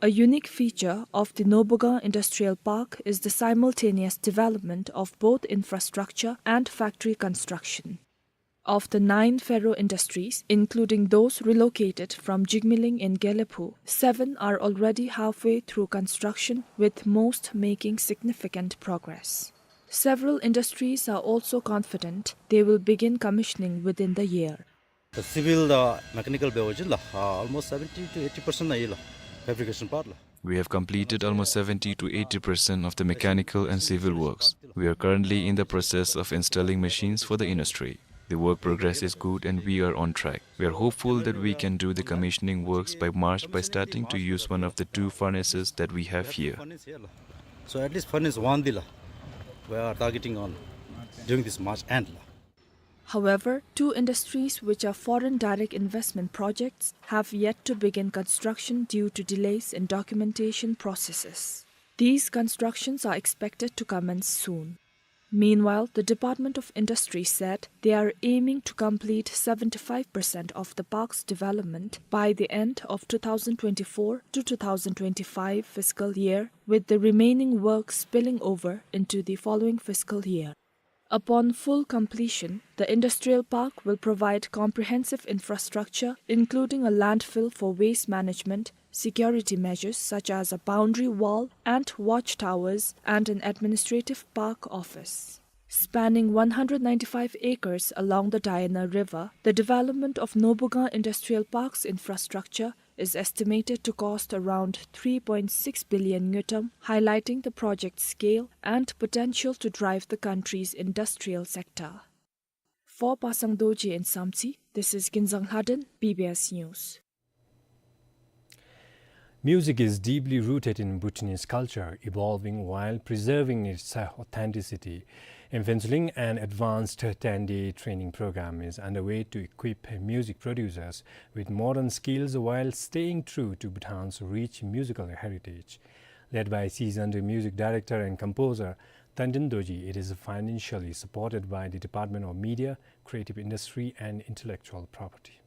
A unique feature of the Nobukang Industrial Park is the simultaneous development of both infrastructure and factory construction. Of the nine ferro industries, including those relocated from Jigmeling in Gelephu, seven are already halfway through construction, with most making significant progress. Several industries are also confident they will begin commissioning within the year. The civil, the mechanical འབད་བ་ཅིན་ལགས། ཨ་almost seventy to eighty percent ནང་ཡོད་ལགས། Fabrication part ལགས། We have completed almost seventy to eighty percent of the mechanical and civil works. We are currently in the process of installing machines for the industry. The work progress is good and we are on track. We are hopeful that we can do the commissioning works by March by starting to use one of the two furnaces that we have here. So at least furnace one འདི་ལགས། We are targeting on during this March end ལགས། However, two industries which are foreign direct investment projects have yet to begin construction due to delays in documentation processes. These constructions are expected to commence soon. Meanwhile, the Department of Industry said they are aiming to complete seventy-five percent of the park's development by the end of two thousand twenty-four to two thousand twenty-five fiscal year, with the remaining work spilling over into the following fiscal year. Upon full completion, the industrial park will provide comprehensive infrastructure, including a landfill for waste management, security measures such as a boundary wall and watchtowers, and an administrative park office. Spanning one hundred ninety-five acres along the Diana River, the development of Nobugang Industrial Park's infrastructure is estimated to cost around three point six billion ngultrum, highlighting the project's scale and potential to drive the country's industrial sector. For Pasang Dorji in Samtse, this is Kinzang Lhaden, B B S News. Music is deeply rooted in Bhutanese culture, evolving while preserving its authenticity. In Phuentsholing, an advanced ten-day training program is underway to equip music producers with modern skills while staying true to Bhutan's rich musical heritage. Led by seasoned music director and composer Tandin Dorji, it is financially supported by the Department of Media, Creative Industry and Intellectual Property.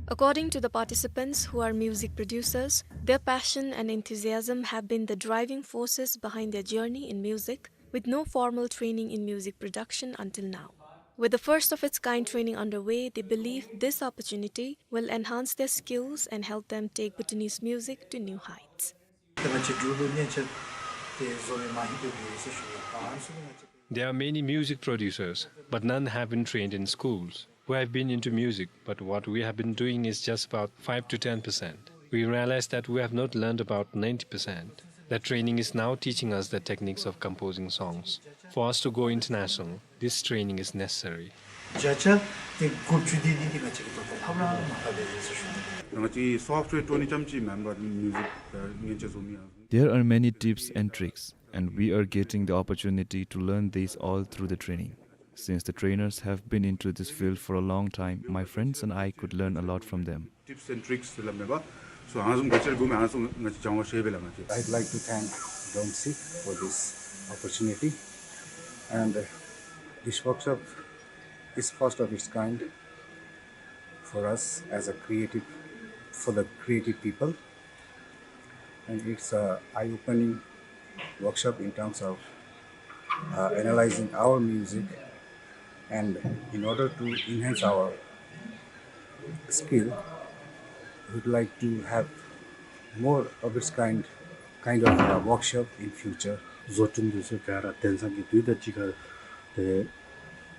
According to the participants, who are music producers, their passion and enthusiasm have been the driving forces behind their journey in music, with no formal training in music production until now. With the first of its kind training underway, they believe this opportunity will enhance their skills and help them take Bhutanese music to new heights. There are many music producers, but none have been trained in schools. We have been into music, but what we have been doing is just about five to ten percent. We realize that we have not learned about ninety percent. That training is now teaching us the techniques of composing songs. For us to go international, this training is necessary. ང་ཚོའི་སོཕཊ་ཝེར་ཊུལ་ནི་ཙམ་ཅིག་མེན་པར་མིའུ་ཛིག་ཉན་ཆ་བཟོ་མི་ཡང་། There are many tips and tricks, and we are getting the opportunity to learn these all through the training. Since the trainers have been into this field for a long time, my friends and I could learn a lot from them. Tips and tricks ལ་མེད་པ། སོ་ཨ་ནི་བཟུམ་ག་ཅི་ར་དགོ་མི་ཨ་ནི་བཟུམ་ང་ཚོ་སྦྱང་བ་ཤེས་པས་ལགས་ང་ཚོ། I'd like to thank Dongsi for this opportunity, and, uh, this workshop is first of its kind for us as a creative, for the creative people, and it's a eye-opening workshop in terms of, uh, analyzing our music, and in order to enhance our skill, we'd like to have more of this kind, kind of, uh, workshop in future. བཟོ་སྐྲུན་འདི་ཚུ་ག་ར་དེང་སང་གི་དུས་དང་གཅིག་ཁར་དེ་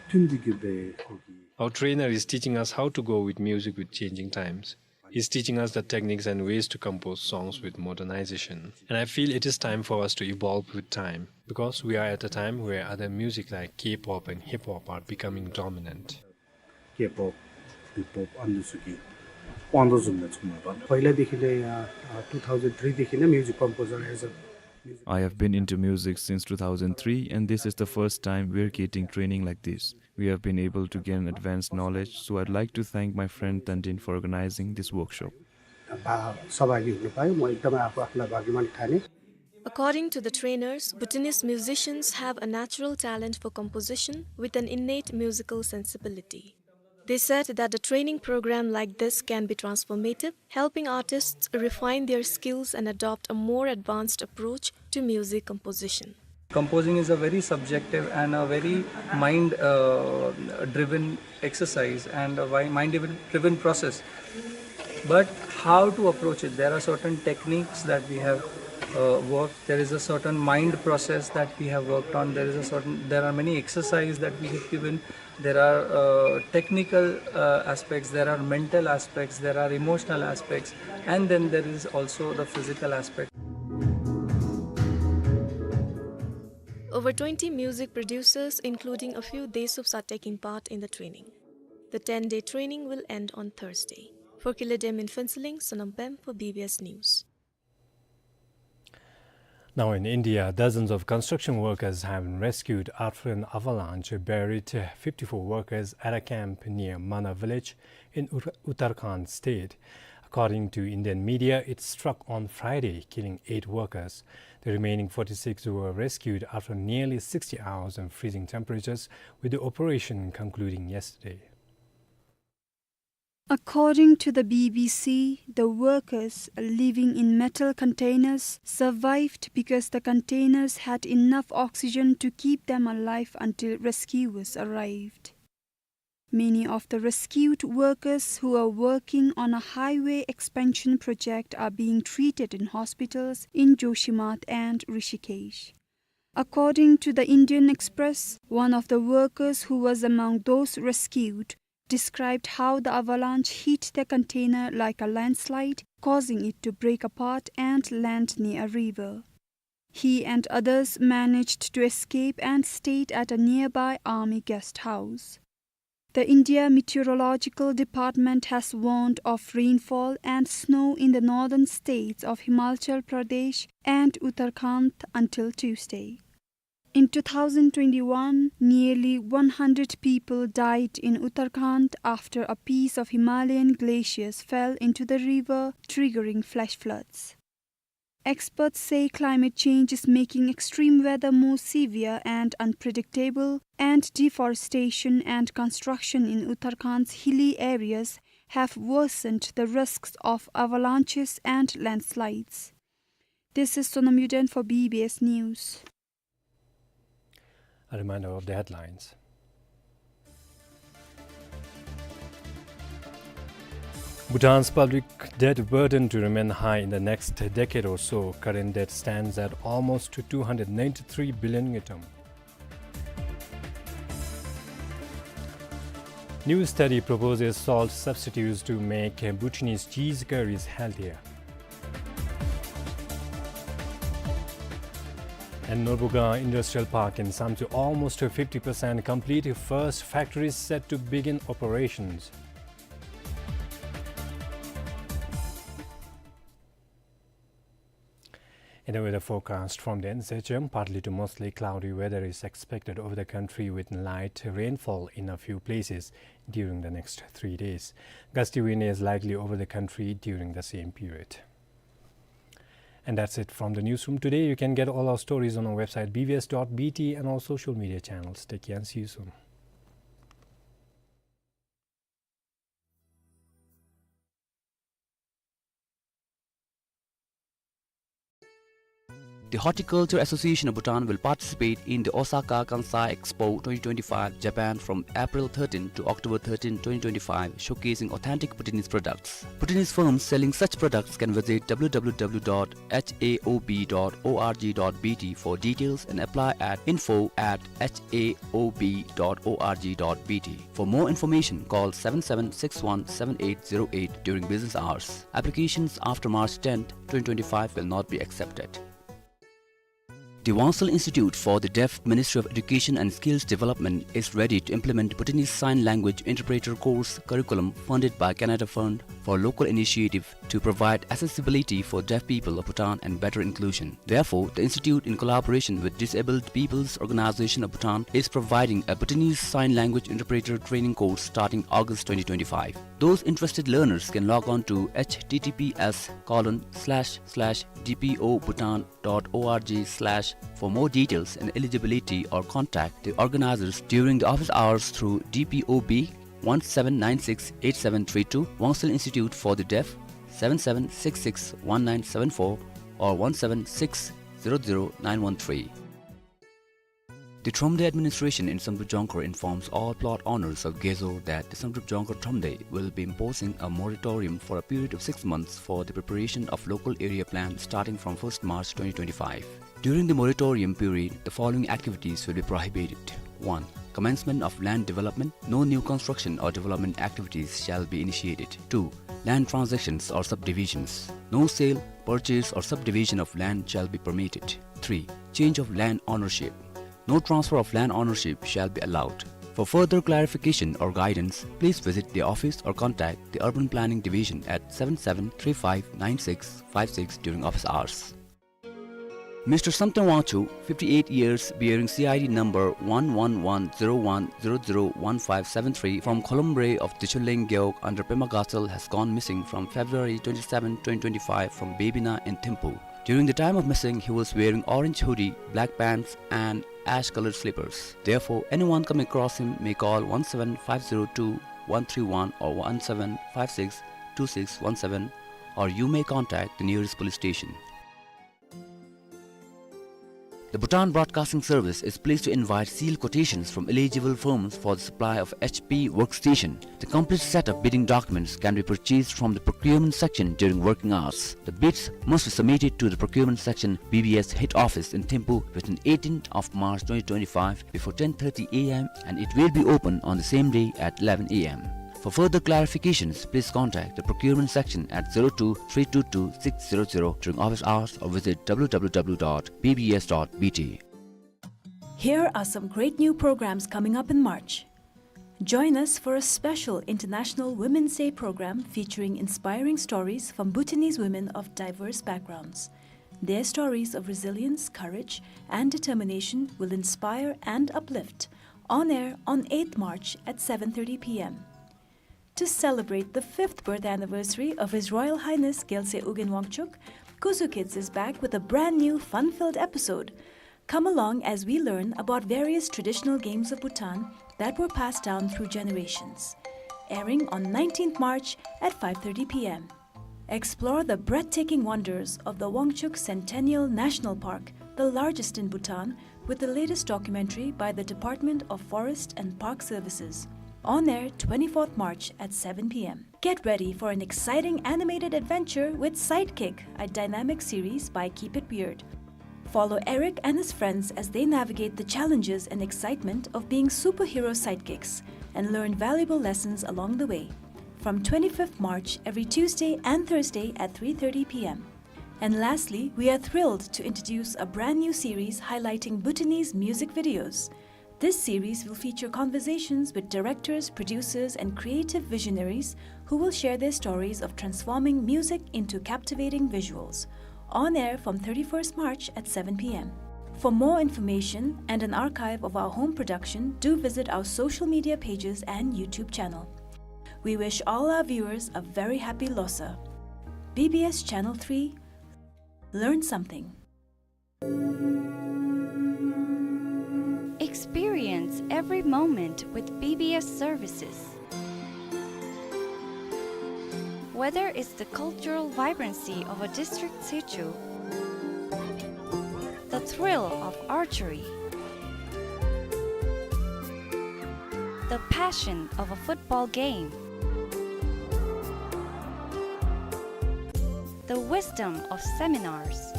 མཐུན་ཏེ་གི་སྦེ་ཁོ་གི། Our trainer is teaching us how to go with music with changing times. He's teaching us the techniques and ways to compose songs with modernization. And I feel it is time for us to evolve with time, because we are at a time where other music like K-pop and hip-hop are becoming dominant. K-pop, hip-hop ཨ་ནི་ཚུ་གི་དབང་དུ་བཟུང་ནི་ཚུ་མེན་པར། པཱི་ལ་དེ་ཁེ་ལས་ཡང་two thousand three དེ་ཁེ་ལས་music composer as a I have been into music since two thousand three, and this is the first time we are getting training like this. We have been able to gain advanced knowledge, so I'd like to thank my friend Tandin for organizing this workshop. According to the trainers, Bhutanese musicians have a natural talent for composition with an innate musical sensibility. They said that a training program like this can be transformative, helping artists refine their skills and adopt a more advanced approach to music composition. Composing is a very subjective and a very mind, uh, driven exercise and a wi-, mind driven, driven process. But how to approach it? There are certain techniques that we have, uh, worked. There is a certain mind process that we have worked on. There is a certain, there are many exercises that we have given. There are, uh, technical, uh, aspects, there are mental aspects, there are emotional aspects, and then there is also the physical aspect. Over twenty music producers, including a few Desups, are taking part in the training. The ten-day training will end on Thursday. For Killedemin Phuentsholing, Sonam Pem for B B S News. Now in India, dozens of construction workers have been rescued after an avalanche buried fifty-four workers at a camp near Mana village in Ut-, Uttarakhand state. According to Indian media, it struck on Friday, killing eight workers. The remaining forty-six were rescued after nearly sixty hours in freezing temperatures, with the operation concluding yesterday. According to the B B C, the workers living in metal containers survived because the containers had enough oxygen to keep them alive until rescuers arrived. Many of the rescued workers who are working on a highway expansion project are being treated in hospitals in Joshimath and Rishikesh. According to the Indian Express, one of the workers who was among those rescued described how the avalanche hit the container like a landslide, causing it to break apart and land near a river. He and others managed to escape and stayed at a nearby army guest house. The India Meteorological Department has warned of rainfall and snow in the northern states of Himachal Pradesh and Uttarakhand until Tuesday. In two thousand twenty-one, nearly one hundred people died in Uttarakhand after a piece of Himalayan glaciers fell into the river, triggering flash floods. Experts say climate change is making extreme weather more severe and unpredictable, and deforestation and construction in Uttarakhand's hilly areas have worsened the risks of avalanches and landslides. This is Sonam Yuden for B B S News. A reminder of the headlines. Bhutan's public debt burden to remain high in the next decade or so. Current debt stands at almost two hundred ninety-three billion ngultrum. New study proposes salt substitutes to make Bhutanese cheese curries healthier. And Norbuga Industrial Park in Samtse almost fifty percent complete, first factory set to begin operations. In the weather forecast from the N S H M, partly to mostly cloudy weather is expected over the country with light rainfall in a few places during the next three days. Gusty wind is likely over the country during the same period. And that's it from the newsroom today. You can get all our stories on our website B B S dot B T and all social media channels. Take care and see you soon. The Horticulture Association of Bhutan will participate in the Osaka Kansai Expo twenty twenty-five, Japan, from April thirteen to October thirteen, twenty twenty-five, showcasing authentic Bhutanese products. Bhutanese firms selling such products can visit W W W dot H A O B dot O R G dot B T for details and apply at info at H A O B dot O R G dot B T. For more information, call seven seven six one seven eight zero eight during business hours. Applications after March tenth, twenty twenty-five will not be accepted. The Wangsal Institute for the Deaf, Ministry of Education and Skills Development, is ready to implement Bhutanese Sign Language Interpreter course curriculum funded by Canada Fund for Local Initiative to provide accessibility for deaf people of Bhutan and better inclusion. Therefore, the institute, in collaboration with Disabled People's Organization of Bhutan, is providing a Bhutanese Sign Language Interpreter training course starting August twenty twenty-five. Those interested learners can log on to H T T P S colon slash slash D P O Bhutan dot O R G slash for more details and eligibility, or contact the organizers during the office hours through D P O B one seven nine six eight seven three two, Wangsal Institute for the Deaf, seven seven six six one nine seven four or one seven six zero zero nine one three. The Thromde administration in Samdrup Jongkhar informs all plot owners of Gezo that the Samdrup Jongkhar Thromde will be imposing a moratorium for a period of six months for the preparation of local area plan starting from first March twenty twenty-five. During the moratorium period, the following activities will be prohibited. One, commencement of land development. No new construction or development activities shall be initiated. Two, land transactions or subdivisions. No sale, purchase or subdivision of land shall be permitted. Three, change of land ownership. No transfer of land ownership shall be allowed. For further clarification or guidance, please visit the office or contact the Urban Planning Division at seven seven three five nine six five six during office hours. Mister Samten Wangchuk, fifty-eight years, bearing C I D number one one one zero one zero zero one five seven three, from Kholombre of Dichuleng Gewog under Pema Gatshel, has gone missing from February twenty-seven, twenty twenty-five, from Bebina in Thimphu. During the time of missing, he was wearing orange hoodie, black pants, and ash-colored slippers. Therefore, anyone coming across him may call one seven five zero two one three one or one seven five six two six one seven, or you may contact the nearest police station. The Bhutan Broadcasting Service is pleased to invite sealed quotations from eligible firms for the supply of H P workstation. The complete set of bidding documents can be purchased from the procurement section during working hours. The bids must be submitted to the procurement section, B B S head office in Thimphu, within eighteenth of March twenty twenty-five, before ten thirty A M, and it will be open on the same day at eleven A M. For further clarifications, please contact the procurement section at zero two three two two six zero zero during office hours or visit W W W dot B B S dot B T. Here are some great new programs coming up in March. Join us for a special International Women's Day program featuring inspiring stories from Bhutanese women of diverse backgrounds. Their stories of resilience, courage, and determination will inspire and uplift. On air on eighth March at seven thirty P M. To celebrate the fifth birth anniversary of His Royal Highness Gyaltsey Ugyen Wangchuck, Kuzu Kids is back with a brand new fun-filled episode. Come along as we learn about various traditional games of Bhutan that were passed down through generations. Airing on nineteenth March at five thirty P M. Explore the breathtaking wonders of the Wangchuck Centennial National Park, the largest in Bhutan, with the latest documentary by the Department of Forest and Park Services. On air twenty-fourth March at seven P M. Get ready for an exciting animated adventure with Sidekick, a dynamic series by Keep It Weird. Follow Eric and his friends as they navigate the challenges and excitement of being superhero sidekicks and learn valuable lessons along the way. From twenty-fifth March, every Tuesday and Thursday at three thirty P M. And lastly, we are thrilled to introduce a brand new series highlighting Bhutanese music videos. This series will feature conversations with directors, producers, and creative visionaries who will share their stories of transforming music into captivating visuals. On air from thirty-first March at seven P M. For more information and an archive of our home production, do visit our social media pages and YouTube channel. We wish all our viewers a very happy Losar. B B S Channel three, learn something. Experience every moment with B B S services. Whether it's the cultural vibrancy of a district situ, the thrill of archery, the passion of a football game, the wisdom of seminars,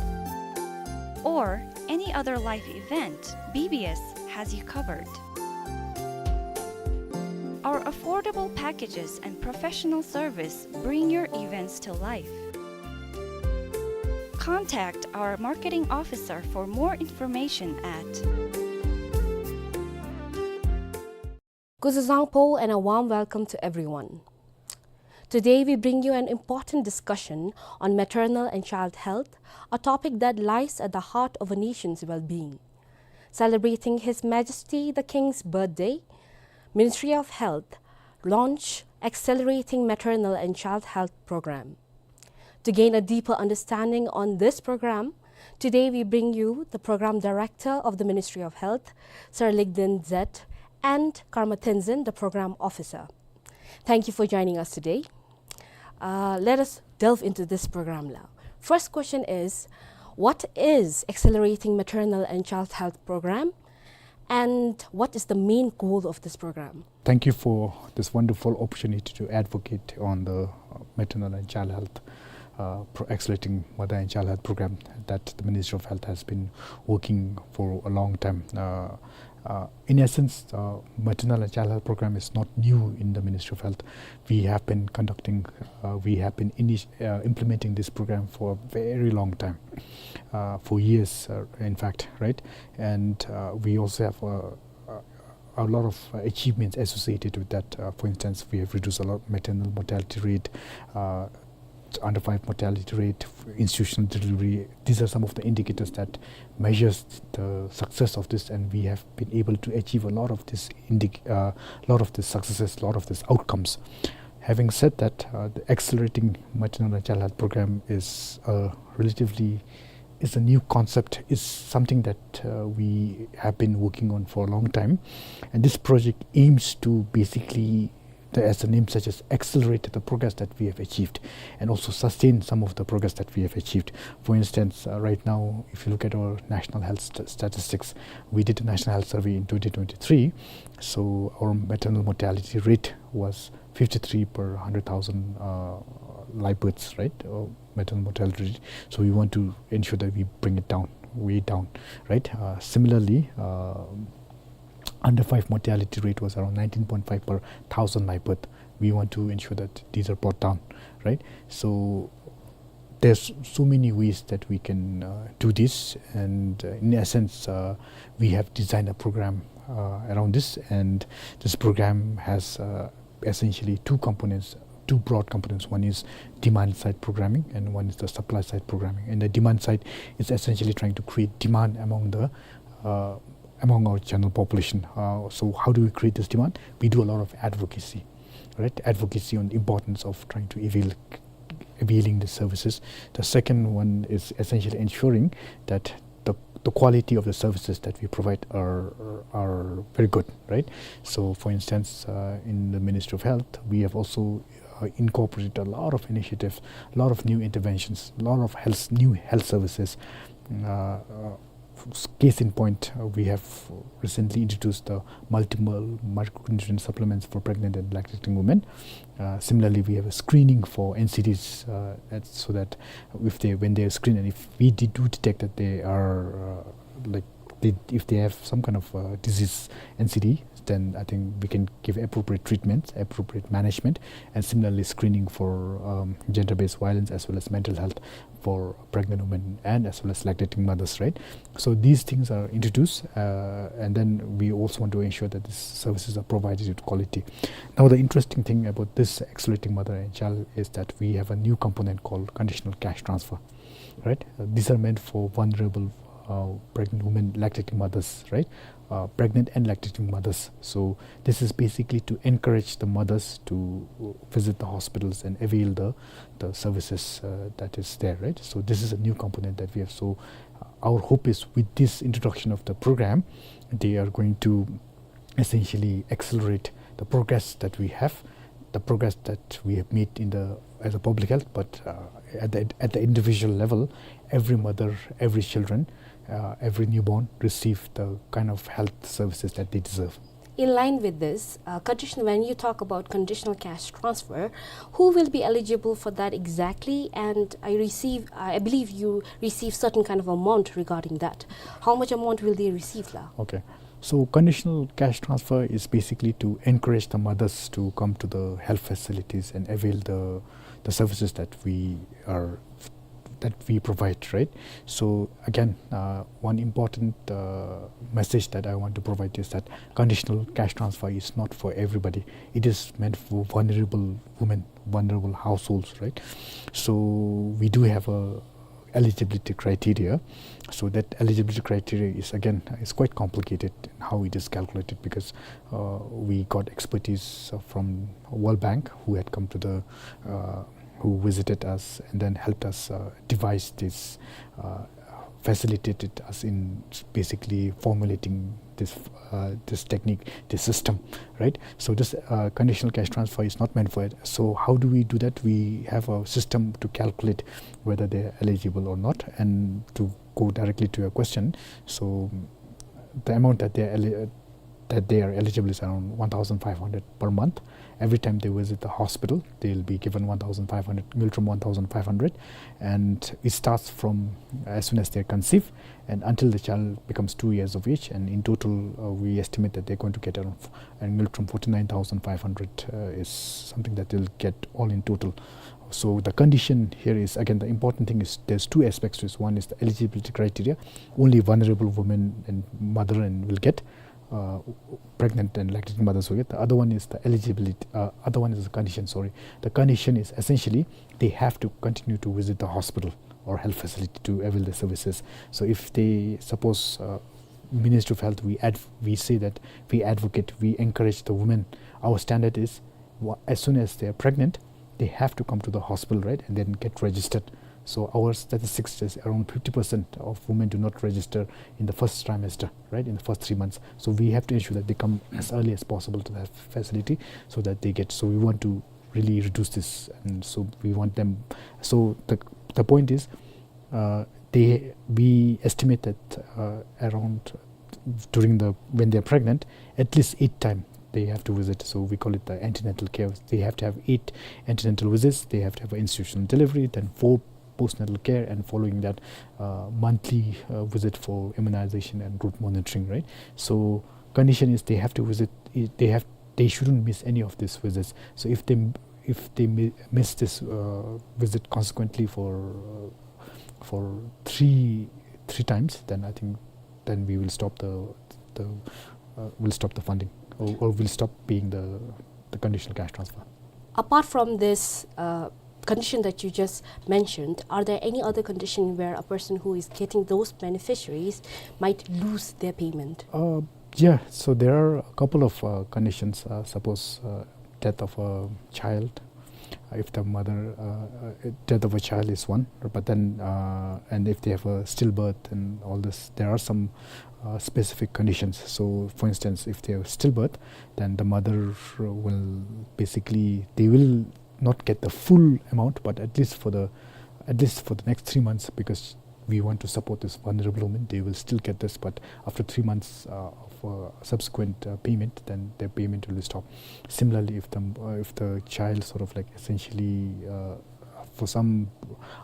or any other life event, B B S has you covered. Our affordable packages and professional service bring your events to life. Contact our marketing officer for more information at Kuzu Zangpo and a warm welcome to everyone. Today we bring you an important discussion on maternal and child health, a topic that lies at the heart of a nation's well-being. Celebrating His Majesty the King's birthday, Ministry of Health launch Accelerating Maternal and Child Health Program. To gain a deeper understanding on this program, today we bring you the Program Director of the Ministry of Health, Sir Ligden Zet, and Karma Tenzin, the Program Officer. Thank you for joining us today. Uh, let us delve into this program now. First question is, what is Accelerating Maternal and Child Health Program, and what is the main goal of this program? Thank you for this wonderful opportunity to advocate on the, uh, maternal and child health, uh, pro-, accelerating mother and child health program that the Ministry of Health has been working for a long time. Uh, uh, in essence, uh, maternal and child health program is not new in the Ministry of Health. We have been conducting, uh, we have been initi-, uh, implementing this program for a very long time, uh, for years, uh, in fact, right? And, uh, we also have, uh, uh, a lot of, uh, achievements associated with that. Uh, for instance, we have reduced a lot of maternal mortality rate. Uh, under five mortality rate, institutional delivery. These are some of the indicators that measures the success of this, and we have been able to achieve a lot of this indic-, uh, lot of these successes, lot of these outcomes. Having said that, uh, the accelerating maternal and child health program is a relatively is a new concept, is something that uh, we have been working on for a long time, and this project aims to basically, the, as the name suggests, accelerate the progress that we have achieved and also sustain some of the progress that we have achieved. For instance, uh, right now, if you look at our national health st- statistics, we did a national health survey in twenty twenty-three. So our maternal mortality rate was fifty-three per hundred thousand uh, live births, right? Uh, maternal mortality rate. So we want to ensure that we bring it down, way down, right? Uh, similarly, uh, under five mortality rate was around nineteen point five per thousand live birth. We want to ensure that these are brought down, right? So there's so many ways that we can uh, do this, and uh, in essence, uh, we have designed a program uh, around this, and this program has uh, essentially two components, two broad components. One is demand side programming, and one is the supply side programming. And the demand side is essentially trying to create demand among the uh, among our general population. Uh, so how do we create this demand? We do a lot of advocacy, right? Advocacy on the importance of trying to avail availing the services. The second one is essentially ensuring that the, the quality of the services that we provide are are very good, right? So, for instance, uh, in the Ministry of Health, we have also uh, incorporated a lot of initiatives, a lot of new interventions, a lot of health, new health services. Uh, uh, case in point, uh, we have recently introduced the multiple micronutrient supplements for pregnant and lactating women. Uh, similarly, we have a screening for N C Ds, uh, at, so that if they, when they are screened, and if we de- do detect that they are uh, like they, if they have some kind of uh, disease, N C D, then I think we can give appropriate treatments, appropriate management, and similarly screening for um, gender-based violence as well as mental health for pregnant women and as well as lactating mothers, right? So these things are introduced, uh, and then we also want to ensure that these services are provided with quality. Now, the interesting thing about this accelerating mother and child is that we have a new component called conditional cash transfer, right? Uh, these are meant for vulnerable uh, pregnant women, lactating mothers, right? Uh, pregnant and lactating mothers. So this is basically to encourage the mothers to visit the hospitals and avail the the services uh, that is there, right? So this is a new component that we have. So uh, our hope is with this introduction of the program, they are going to essentially accelerate the progress that we have, the progress that we have made in the as a public health, but uh, at the at the individual level, every mother, every children, uh, every newborn receive the kind of health services that they deserve. In line with this, uh, condition, when you talk about conditional cash transfer, who will be eligible for that exactly? And I receive, I believe you receive certain kind of amount regarding that. How much amount will they receive, la? Okay. So conditional cash transfer is basically to encourage the mothers to come to the health facilities and avail the the services that we are that we provide, right? So again, uh, one important uh, message that I want to provide is that conditional cash transfer is not for everybody. It is meant for vulnerable women, vulnerable households, right? So we do have a eligibility criteria. So that eligibility criteria is again is quite complicated in how it is calculated, because uh, we got expertise uh, from World Bank, who had come to the uh, who visited us and then helped us uh, devise this, uh, facilitated us in basically formulating this uh, this technique, this system, right? So this uh, conditional cash transfer is not meant for it. So how do we do that? We have a system to calculate whether they're eligible or not. And to go directly to your question, so the amount that they're eli- that they are eligible is around one thousand five hundred per month. Every time they visit the hospital, they'll be given one thousand five hundred, Ngultrum one thousand five hundred, and it starts from as soon as they conceive and until the child becomes two years of age. And in total, uh, we estimate that they're going to get around f- Ngultrum forty-nine thousand five hundred uh, is something that they'll get all in total. So the condition here is, again, the important thing is there's two aspects to this. One is the eligibility criteria. Only vulnerable women and mother and will get uh, pregnant and lactating mothers हो गया. The other one is the eligibility, uh, other one is the condition, sorry. The condition is essentially they have to continue to visit the hospital or health facility to avail the services. So if they, suppose, uh, Ministry of Health, we adv-, we say that we advocate, we encourage the women. Our standard is, wha-, as soon as they are pregnant, they have to come to the hospital, right, and then get registered. So our statistics is around fifty percent of women do not register in the first trimester, right, in the first three months. So we have to ensure that they come as early as possible to that facility so that they get, so we want to really reduce this, and so we want them, so the, the point is, uh, they, we estimate that, uh, around, during the, when they're pregnant, at least eight time they have to visit. So we call it the antenatal care. They have to have eight antenatal visits. They have to have an institutional delivery, then four postnatal care, and following that, uh, monthly, uh, visit for immunization and group monitoring, right? So condition is they have to visit, they have, they shouldn't miss any of these visits. So if they, if they mi-, miss this, uh, visit consequently for, uh, for three, three times, then I think then we will stop the, the, uh, we'll stop the funding, or, or we'll stop paying the, the conditional cash transfer. Apart from this, uh, condition that you just mentioned, are there any other condition where a person who is getting those beneficiaries might lose their payment? Uh, yeah, so there are a couple of, uh, conditions. Uh, suppose, uh, death of a child, uh, if the mother, uh, uh, death of a child is one, but then, uh, and if they have a stillbirth and all this, there are some, uh, specific conditions. So, for instance, if they have stillbirth, then the mother will basically, they will not get the full amount, but at least for the, at least for the next three months, because we want to support this vulnerable woman, they will still get this, but after three months, uh, of, uh, subsequent, uh, payment, then their payment will be stopped. Similarly, if the, uh, if the child sort of, like, essentially, uh, for some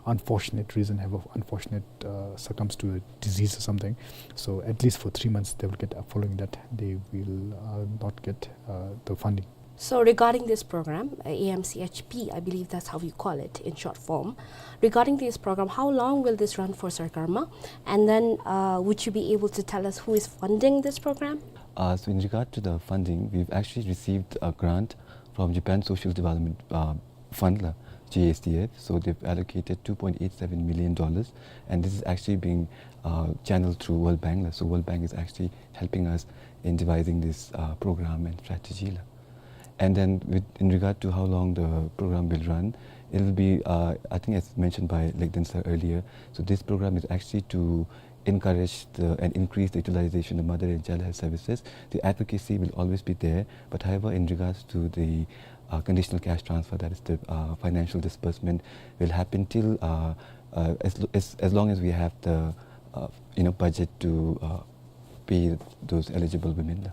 unfortunate reason, have a unfortunate, uh, succumbs to a disease or something, so at least for three months they will get, uh, following that, they will, uh, not get, uh, the funding. So regarding this program, uh, A M C H P, I believe that's how you call it in short form. Regarding this program, how long will this run for, Sir Karma? And then, uh, would you be able to tell us who is funding this program? Uh, so in regard to the funding, we've actually received a grant from Japan Social Development, uh, Fund, la, J S D F. So they've allocated two point eight seven million dollars, and this is actually being, uh, channeled through World Bank, la. So World Bank is actually helping us in devising this, uh, program and strategy, la. And then with, in regard to how long the program will run, it will be, uh, I think as mentioned by Legden sir earlier, so this program is actually to encourage the, and increase the utilization of mother and child health services. The advocacy will always be there, but however, in regards to the, uh, conditional cash transfer, that is the, uh, financial disbursement, will happen till, uh, uh, as, as, as long as we have the, uh, you know, budget to, uh, pay those eligible women, la.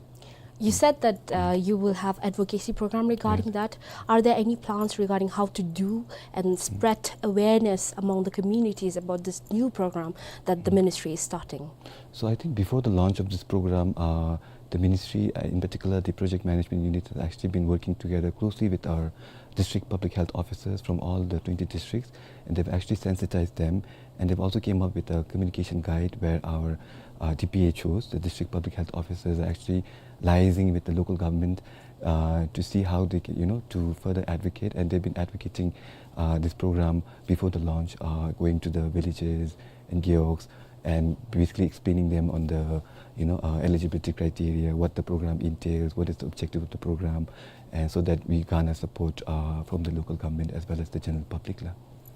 You said that, uh, you will have advocacy program regarding that. Are there any plans regarding how to do and spread awareness among the communities about this new program that the ministry is starting? So I think before the launch of this program, uh, the ministry, uh, in particular the project management unit, has actually been working together closely with our district public health officers from all the twenty districts, and they've actually sensitized them, and they've also came up with a communication guide where our, uh, D P H Os, the district public health officers, are actually liaising with the local government, uh, to see how they can, you know, to further advocate, and they've been advocating, uh, this program before the launch, uh, going to the villages and gewogs and basically explaining them on the, you know, uh, eligibility criteria, what the program entails, what is the objective of the program, and so that we garner support, uh, from the local government as well as the general public, la.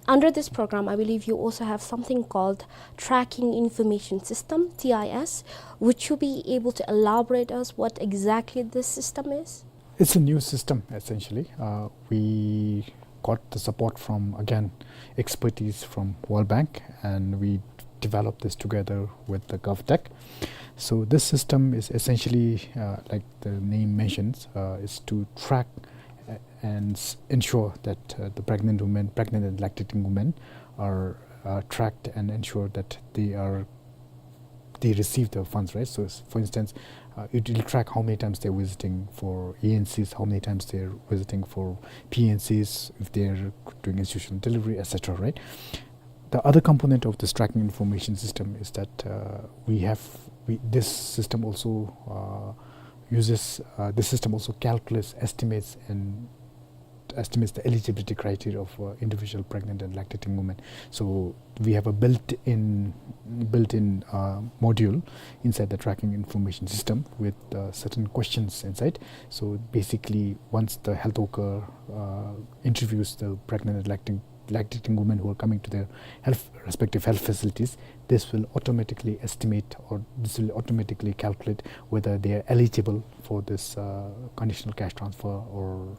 Under this program, I believe you also have something called Tracking Information System, T I S. Would you be able to elaborate us what exactly this system is? It's a new system, essentially. Uh, we got the support from, again, expertise from World Bank, and we developed this together with the GovTech. So this system is essentially, uh, like the name mentions, uh, is to track, uh, and s-, ensure that, uh, the pregnant women, pregnant and lactating women are, uh, tracked and ensure that they are, they receive the funds, right? So s-, for instance, uh, it will track how many times they're visiting for A N Cs, how many times they're visiting for P N Cs, if they're doing institutional delivery, et cetera, right? The other component of this tracking information system is that, uh, we have, we, this system also, uh, uses, uh, the system also calculates, estimates, and estimates the eligibility criteria of, uh, individual pregnant and lactating women. So we have a built-in, built-in, uh, module inside the tracking information system with, uh, certain questions inside. So basically, once the health worker, uh, interviews the pregnant and lacting-, lactating women who are coming to their health, respective health facilities, this will automatically estimate, or this will automatically calculate whether they are eligible for this, uh, conditional cash transfer or,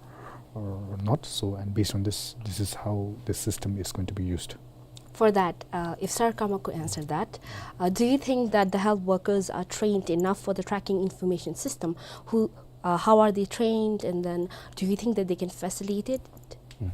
or not. So, and based on this, this is how the system is going to be used. For that, uh, if Sar Kama could answer that, uh, do you think that the health workers are trained enough for the tracking information system? Who, uh, how are they trained, and then do you think that they can facilitate it? Mm.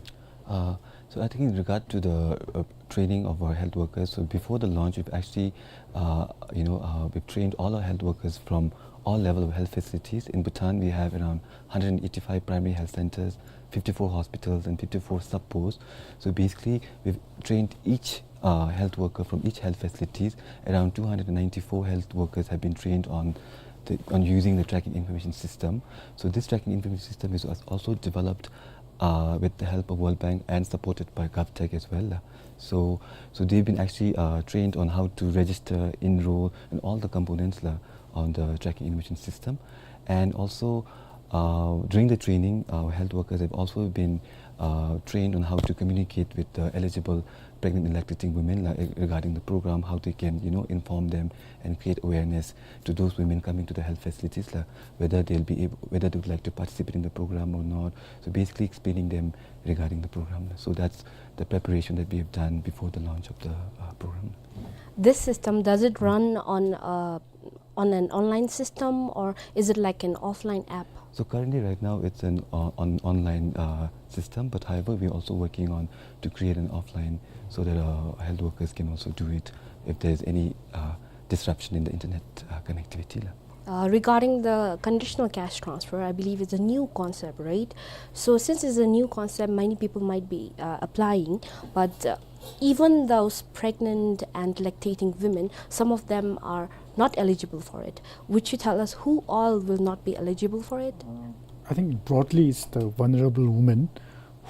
Uh, so I think in regard to the, uh, training of our health workers, so before the launch, we've actually, uh, you know, uh, we've trained all our health workers from all level of health facilities. In Bhutan, we have around hundred and eighty-five primary health centers, fifty-four hospitals, and fifty-four sub-posts. So basically, we've trained each, uh, health worker from each health facilities. Around two hundred and ninety-four health workers have been trained on the, on using the tracking information system. So this tracking information system is als-, also developed, uh, with the help of World Bank and supported by GovTech as well, uh. So, so they've been actually, uh, trained on how to register, enroll, and all the components, uh, on the tracking information system. And also, uh, during the training, our health workers have also been, uh, trained on how to communicate with the eligible pregnant and lactating women, like, regarding the program, how they can, you know, inform them and create awareness to those women coming to the health facilities, like, whether they'll be able, whether they would like to participate in the program or not. So basically explaining them regarding the program. So that's the preparation that we have done before the launch of the, uh, program. This system, does it run on, uh, on an online system, or is it like an offline app? So currently, right now, it's an, uh, on online, uh, system, but however, we're also working on to create an offline so that, uh, health workers can also do it if there's any, uh, disruption in the internet, uh, connectivity, la. Uh, regarding the conditional cash transfer, I believe it's a new concept, right? So since it's a new concept, many people might be, uh, applying, but, uh, even those pregnant and lactating women, some of them are not eligible for it. Would you tell us who all will not be eligible for it? I think broadly it's the vulnerable women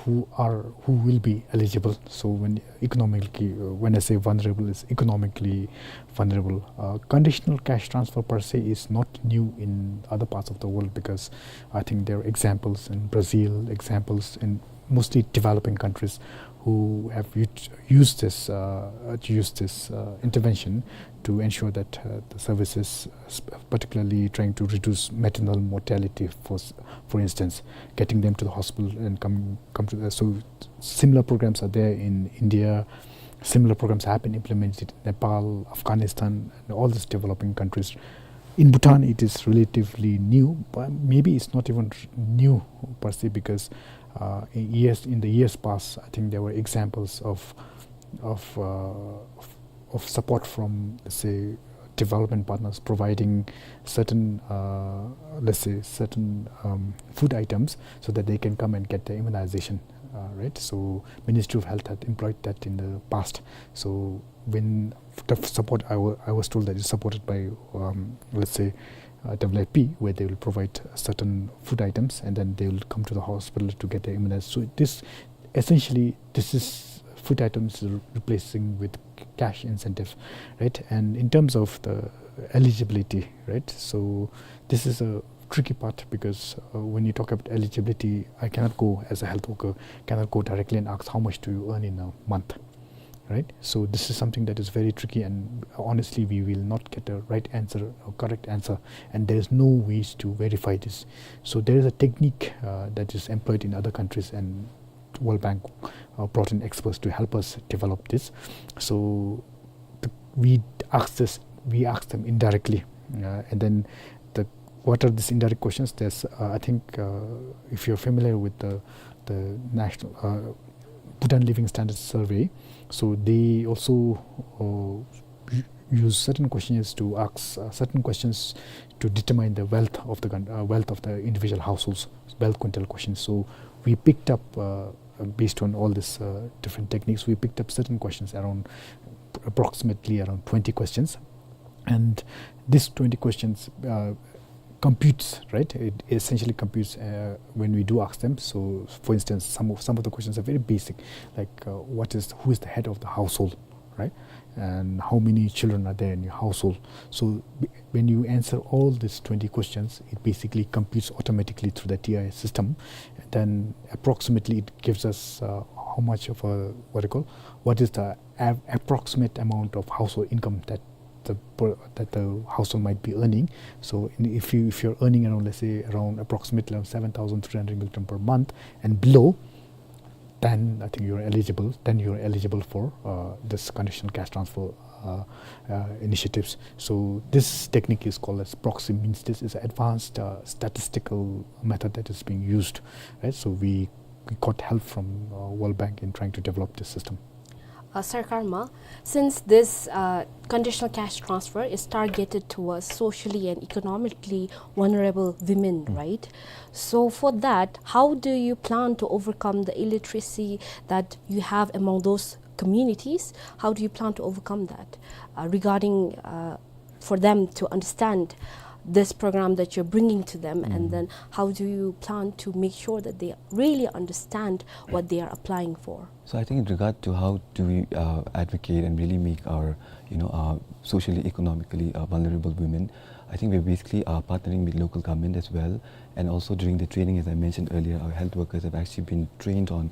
who are, who will be eligible. So when economically, uh, when I say vulnerable, it's economically vulnerable. Uh, conditional cash transfer per se is not new in other parts of the world, because I think there are examples in Brazil, examples in mostly developing countries who have ut-, used this, uh, uh, used this, uh, intervention to ensure that, uh, the services, uh, sp-, particularly trying to reduce maternal mortality, for s-, for instance, getting them to the hospital and come, come to the, so similar programs are there in India. Similar programs have been implemented in Nepal, Afghanistan, and all these developing countries. In Bhutan, it is relatively new, but maybe it's not even r-, new per se, because, uh, in years, in the years past, I think there were examples of, of, uh, of, of support from, let's say, development partners providing certain, uh, let's say, certain, um, food items so that they can come and get the immunization, uh, right? So Ministry of Health had employed that in the past. So when the f-, support, I wa-, I was told that it's supported by, um, let's say, uh, W F P, where they will provide certain food items and then they will come to the hospital to get their immunized. So this essentially, this is food items re-, replacing with cash incentive, right? And in terms of the eligibility, right? So this is a tricky part because, uh, when you talk about eligibility, I cannot go as a health worker, cannot go directly and ask, "How much do you earn in a month?" Right? So this is something that is very tricky, and honestly, we will not get a right answer or correct answer, and there is no ways to verify this. So there is a technique, uh, that is employed in other countries, and World Bank, uh, brought in experts to help us develop this. So the, we asked this, we asked them indirectly, uh, and then the, what are these indirect questions? There's, uh, I think, uh, if you're familiar with the, the national, uh, Bhutan Living Standards Survey, so they also, uh, u-, use certain questions to ask, uh, certain questions to determine the wealth of the coun-, uh, wealth of the individual households, wealth quintile questions. So we picked up, uh, based on all this, uh, different techniques, we picked up certain questions around, approximately around twenty questions. And these twenty questions, uh, computes, right? It essentially computes, uh, when we do ask them. So, for instance, some of, some of the questions are very basic, like, uh, what is, who is the head of the household, right? And how many children are there in your household? So, b-, when you answer all these twenty questions, it basically computes automatically through the T I system. Then approximately it gives us, uh, how much of a, what do you call, what is the av-, approximate amount of household income that the per-, that the household might be earning. So in, if you, if you're earning around, let's say, around approximately around seven thousand three hundred Ngultrum per month and below, then I think you're eligible, then you're eligible for, uh, this conditional cash transfer, uh, uh, initiatives. So this technique is called as proxy means test. It's an advanced, uh, statistical method that is being used, right? So we, we got help from, uh, World Bank in trying to develop this system. Uh, Sir Karma, since this, uh, conditional cash transfer is targeted towards socially and economically vulnerable women, right? So for that, how do you plan to overcome the illiteracy that you have among those communities? How do you plan to overcome that, uh, regarding, uh, for them to understand this program that you're bringing to them, and then how do you plan to make sure that they really understand what they are applying for? So I think in regard to how do we, uh, advocate and really make our, you know, uh, socially, economically, uh, vulnerable women, I think we're basically, uh, partnering with local government as well. And also during the training, as I mentioned earlier, our health workers have actually been trained on,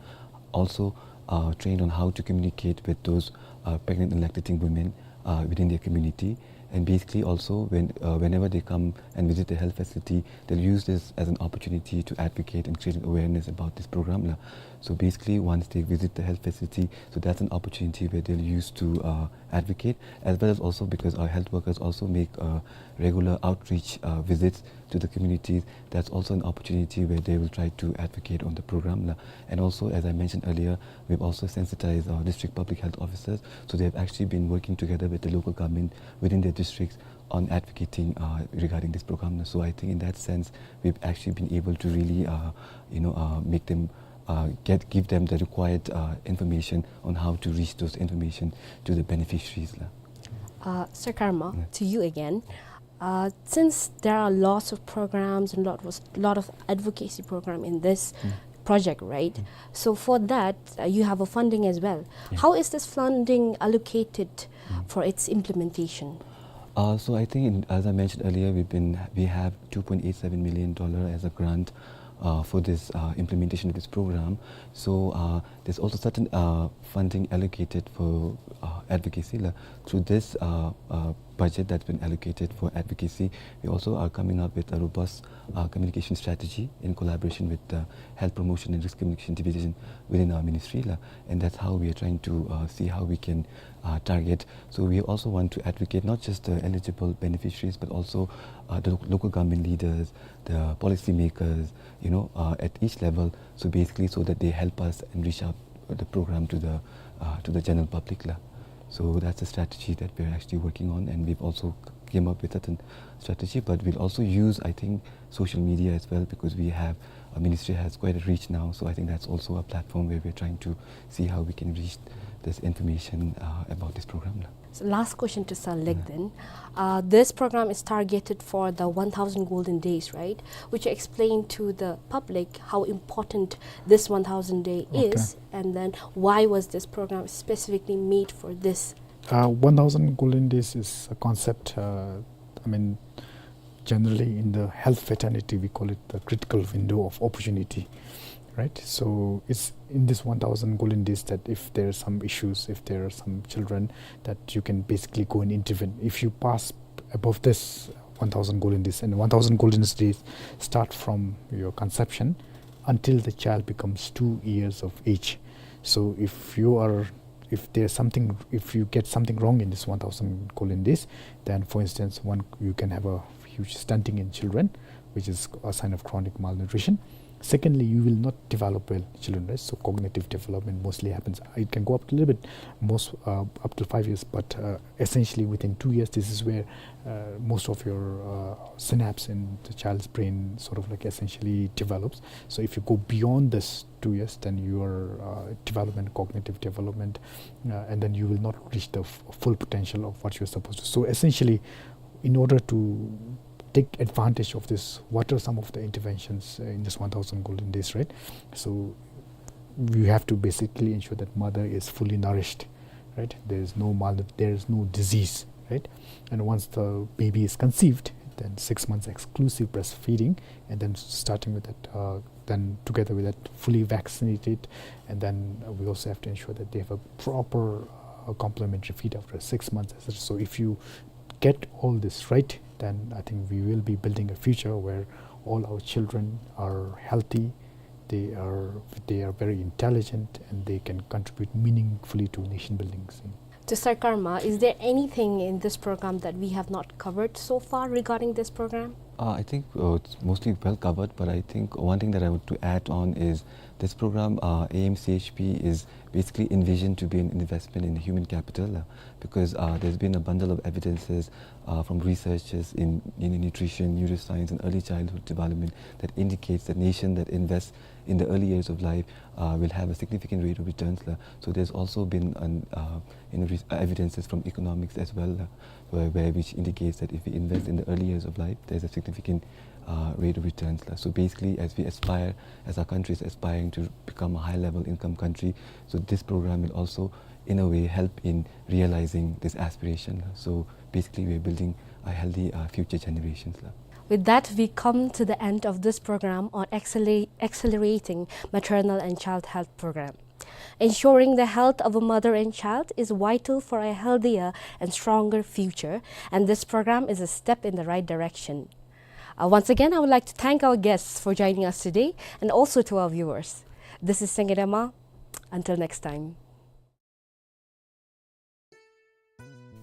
also, uh, trained on how to communicate with those, uh, pregnant and lactating women, uh, within their community. And basically also, when, uh, whenever they come and visit the health facility, they'll use this as an opportunity to advocate and create an awareness about this program, la. So basically, once they visit the health facility, so that's an opportunity where they'll use to, uh, advocate, as well as also because our health workers also make, uh, regular outreach, uh, visits to the communities. That's also an opportunity where they will try to advocate on the program, la. And also, as I mentioned earlier, we've also sensitized our district public health officers. So they've actually been working together with the local government within their districts on advocating, uh, regarding this program. So I think in that sense, we've actually been able to really, uh, you know, uh, make them, uh, get, give them the required, uh, information on how to reach those information to the beneficiaries, la. Uh, Sir Karma, to you again. Uh, since there are lots of programs and lot was, lot of advocacy program in this project, right? So for that, uh, you have a funding as well. How is this funding allocated for its implementation? Uh, so I think, in, as I mentioned earlier, we've been, we have two point eight seven million dollar as a grant, uh, for this, uh, implementation of this program. So, uh, there's also certain, uh, funding allocated for, uh, advocacy, la. Through this, uh, uh, budget that's been allocated for advocacy, we also are coming up with a robust, uh, communication strategy in collaboration with the Health Promotion and Risk Communication Division within our ministry, la. And that's how we are trying to, uh, see how we can, uh, target. So we also want to advocate not just the eligible beneficiaries, but also, uh, the lo-, local government leaders, the policymakers, you know, uh, at each level. So basically, so that they help us and reach out the program to the, uh, to the general public, la. So that's a strategy that we're actually working on, and we've also c-, came up with certain strategy, but we'll also use, I think, social media as well, because we have, our ministry has quite a reach now. So I think that's also a platform where we're trying to see how we can reach this information, uh, about this program, la. So last question to Sir Lek then. Uh, this program is targeted for the one thousand golden days, right? Would you explain to the public how important this one thousand day is, and then why was this program specifically made for this? Uh, one thousand golden days is a concept, uh, I mean, generally in the health fraternity, we call it the critical window of opportunity, right? So it's in this one thousand golden days that if there are some issues, if there are some children, that you can basically go and intervene. If you pass above this one thousand golden days, and one thousand golden days start from your conception until the child becomes two years of age. So if you are, if there's something, if you get something wrong in this one thousand golden days, then, for instance, one, you can have a huge stunting in children, which is a sign of chronic malnutrition. Secondly, you will not develop well, children, right? So cognitive development mostly happens. It can go up to a little bit, most, uh, up to five years, but, uh, essentially within two years, this is where, uh, most of your, uh, synapse in the child's brain sort of, like, essentially develops. So if you go beyond this two years, then your, uh, development, cognitive development, uh, and then you will not reach the f-, full potential of what you're supposed to. So essentially, in order to take advantage of this. What are some of the interventions, uh, in this one thousand golden days, right? So we have to basically ensure that mother is fully nourished, right? There is no mal-, there is no disease, right? And once the baby is conceived, then six months exclusive breastfeeding, and then starting with that, uh, then together with that, fully vaccinated, and then, uh, we also have to ensure that they have a proper, uh, complementary feed after six months, et cetera. So if you get all this right, then I think we will be building a future where all our children are healthy, they are, they are very intelligent, and they can contribute meaningfully to nation building. To Sir Karma, is there anything in this program that we have not covered so far regarding this program? Uh, I think, uh, it's mostly well covered, but I think one thing that I want to add on is this program, uh, A M C H P, is basically envisioned to be an investment in human capital, uh, because, uh, there's been a bundle of evidences, uh, from researchers in, in nutrition, neuroscience, and early childhood development that indicates that nation that invests in the early years of life, uh, will have a significant rate of returns, la. So there's also been an, uh, in re-, uh, evidences from economics as well, la, where, where which indicates that if we invest in the early years of life, there's a significant, uh, rate of returns, la. So basically, as we aspire, as our country is aspiring to become a high-level income country, so this program will also, in a way, help in realizing this aspiration, la. So basically, we're building a healthy, uh, future generations, la. With that, we come to the end of this program on acceler-, accelerating maternal and child health program. Ensuring the health of a mother and child is vital for a healthier and stronger future, and this program is a step in the right direction. Uh, once again, I would like to thank our guests for joining us today, and also to our viewers. This is Sengedama. Until next time.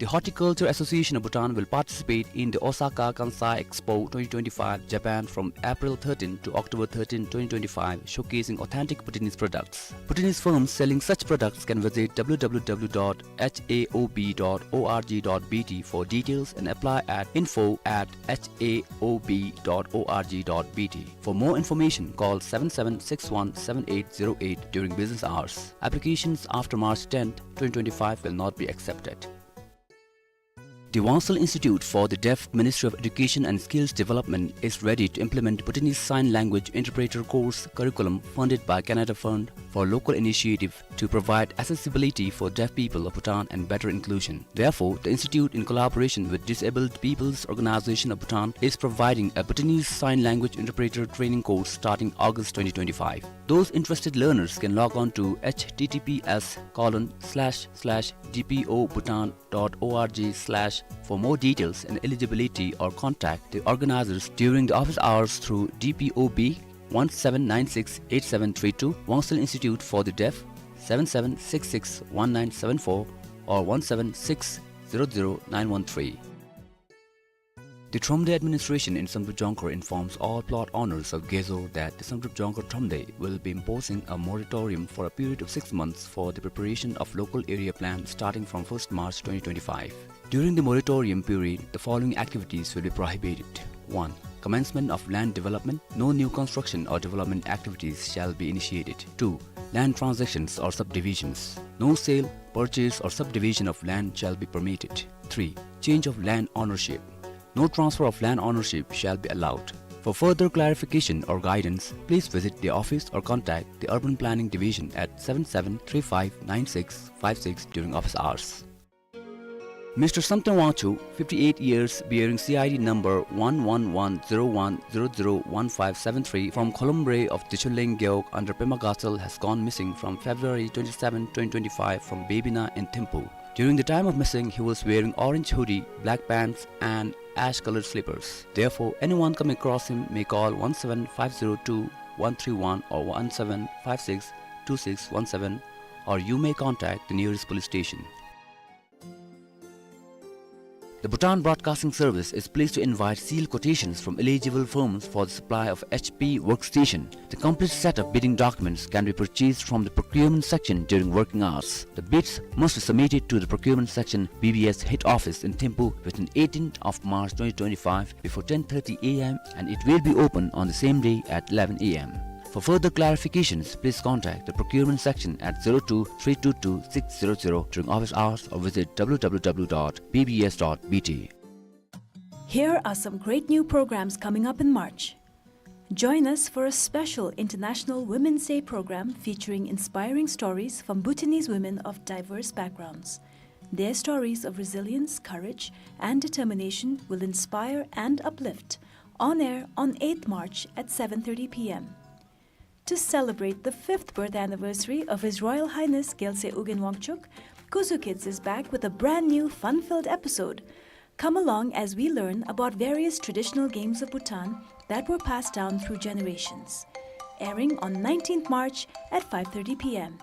The Horticulture Association of Bhutan will participate in the Osaka Kansai Expo twenty twenty-five, Japan, from April thirteen to October thirteen, twenty twenty-five, showcasing authentic Bhutanese products. Bhutanese firms selling such products can visit w w w dot h a o b dot org dot b t for details and apply at info at h a o b dot org dot b t. For more information, call seven seven six one seven eight zero eight during business hours. Applications after March tenth, twenty twenty-five will not be accepted. The Wangsal Institute for the Deaf, Ministry of Education and Skills Development, is ready to implement Bhutanese Sign Language Interpreter course curriculum funded by Canada Fund for Local Initiative to provide accessibility for deaf people of Bhutan and better inclusion. Therefore, the institute, in collaboration with Disabled People's Organization of Bhutan, is providing a Bhutanese Sign Language Interpreter training course starting August twenty twenty-five. Those interested learners can log on to h t t p s colon slash slash d p o bhutan dot org slash for more details and eligibility, or contact the organizers during the office hours through D P O B one seven nine six eight seven three two, Wangsal Institute for the Deaf, seven seven six six one nine seven four or one seven six zero zero nine one three. The Thromde administration in Samdrup Jongkhar informs all plot owners of Gezo that the Samdrup Jongkhar Thromde will be imposing a moratorium for a period of six months for the preparation of local area plan starting from first March twenty twenty-five. During the moratorium period, the following activities will be prohibited. One. Commencement of land development. No new construction or development activities shall be initiated. Two. Land transactions or subdivisions. No sale, purchase or subdivision of land shall be permitted. Three. Change of land ownership. No transfer of land ownership shall be allowed. For further clarification or guidance, please visit the office or contact the Urban Planning Division at seven seven three five nine six five six during office hours. Mister Samten Wangchuk, fifty-eight years, bearing C I D number one one one zero one zero zero one five seven three, from Kholombre of Tichuleng Gewog under Pema Gatshel, has gone missing from February twenty-seven, twenty twenty-five, from Bebina in Thimphu. During the time of missing, he was wearing orange hoodie, black pants, and ash-colored slippers. Therefore, anyone coming across him may call one seven five zero two one three one or one seven five six two six one seven, or you may contact the nearest police station. The Bhutan Broadcasting Service is pleased to invite sealed quotations from eligible firms for the supply of H P workstation. The complete set of bidding documents can be purchased from the procurement section during working hours. The bids must be submitted to the procurement section, B B S head office in Thimphu, within eighteenth of March twenty twenty-five before ten thirty A M, and it will be open on the same day at eleven A M. For further clarifications, please contact the procurement section at zero two three two two six zero zero during office hours or visit w w w dot b b s dot b t. Here are some great new programs coming up in March. Join us for a special International Women's Day program featuring inspiring stories from Bhutanese women of diverse backgrounds. Their stories of resilience, courage, and determination will inspire and uplift. On air on eighth March at seven thirty p m. To celebrate the fifth birth anniversary of His Royal Highness Gyaltsuen Ugyen Wangchuck, Kuzu Kids is back with a brand new fun-filled episode. Come along as we learn about various traditional games of Bhutan that were passed down through generations. Airing on nineteenth March at five thirty p m.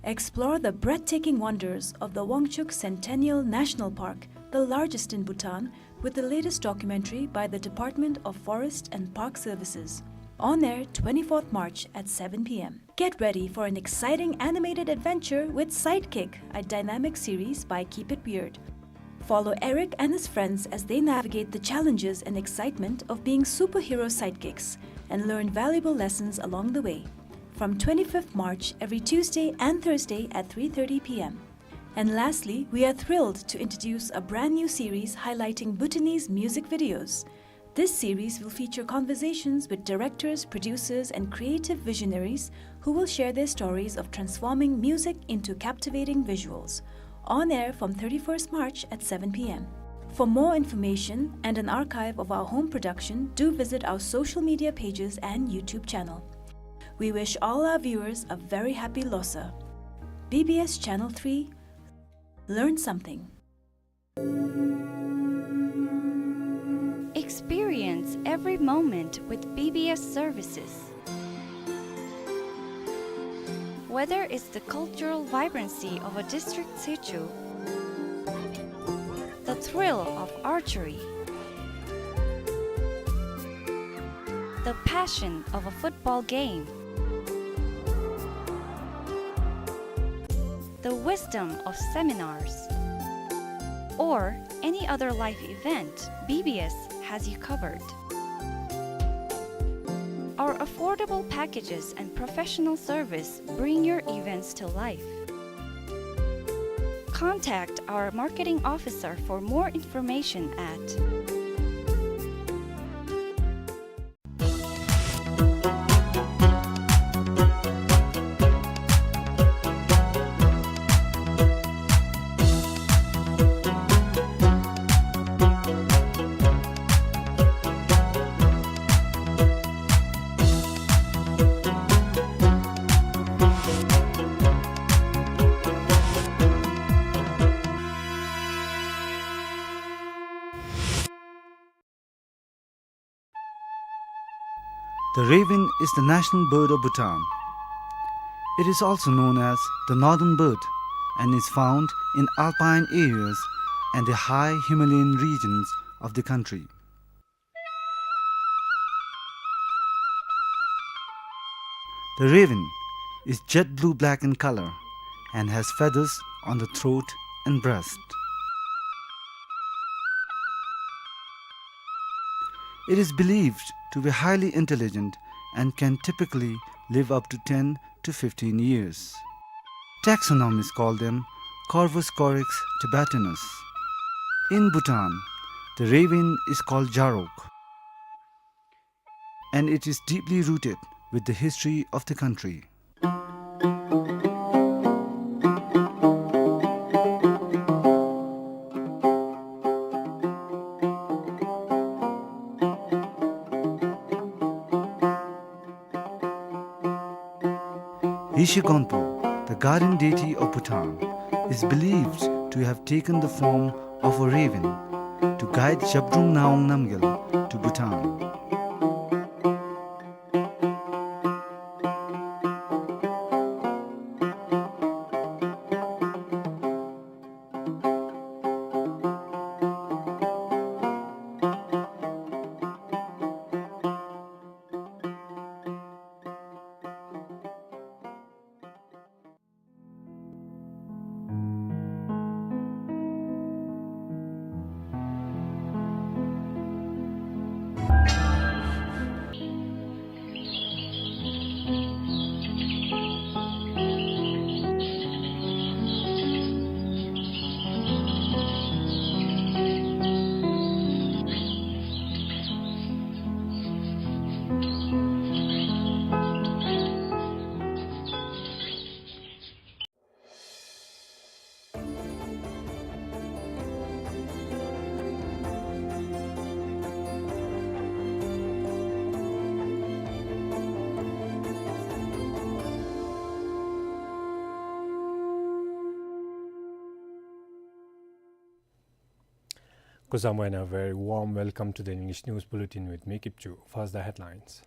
Explore the breathtaking wonders of the Wangchuck Centennial National Park, the largest in Bhutan, with the latest documentary by the Department of Forest and Park Services. On air twenty-fourth March at seven p m. Get ready for an exciting animated adventure with Sidekick, a dynamic series by Keep It Weird. Follow Eric and his friends as they navigate the challenges and excitement of being superhero sidekicks and learn valuable lessons along the way. From twenty-fifth March, every Tuesday and Thursday at three thirty p m. And lastly, we are thrilled to introduce a brand new series highlighting Bhutanese music videos. This series will feature conversations with directors, producers, and creative visionaries who will share their stories of transforming music into captivating visuals. On air from thirty-first March at seven p m. For more information and an archive of our home production, do visit our social media pages and YouTube channel. We wish all our viewers a very happy Losar. B B S Channel three, learn something. Experience every moment with B B S services. Whether it's the cultural vibrancy of a district situ, the thrill of archery, the passion of a football game, the wisdom of seminars, or any other life event, B B S has you covered. Our affordable packages and professional service bring your events to life. Contact our marketing officer for more information at The raven is the national bird of Bhutan. It is also known as the northern bird and is found in alpine areas and the high Himalayan regions of the country. The raven is jet blue-black in color and has feathers on the throat and breast. It is believed to be highly intelligent and can typically live up to ten to fifteen years. Taxonomists call them Corvus corax tibetanus. In Bhutan, the raven is called Jarok, and it is deeply rooted with the history of the country. Yeshe Gonpo, the guardian deity of Bhutan, is believed to have taken the form of a raven to guide Zhabdrung Ngawang Namgyal to Bhutan. Kuzuzangpo and a very warm welcome to the English News Bulletin with me, Kipchu. First, the headlines.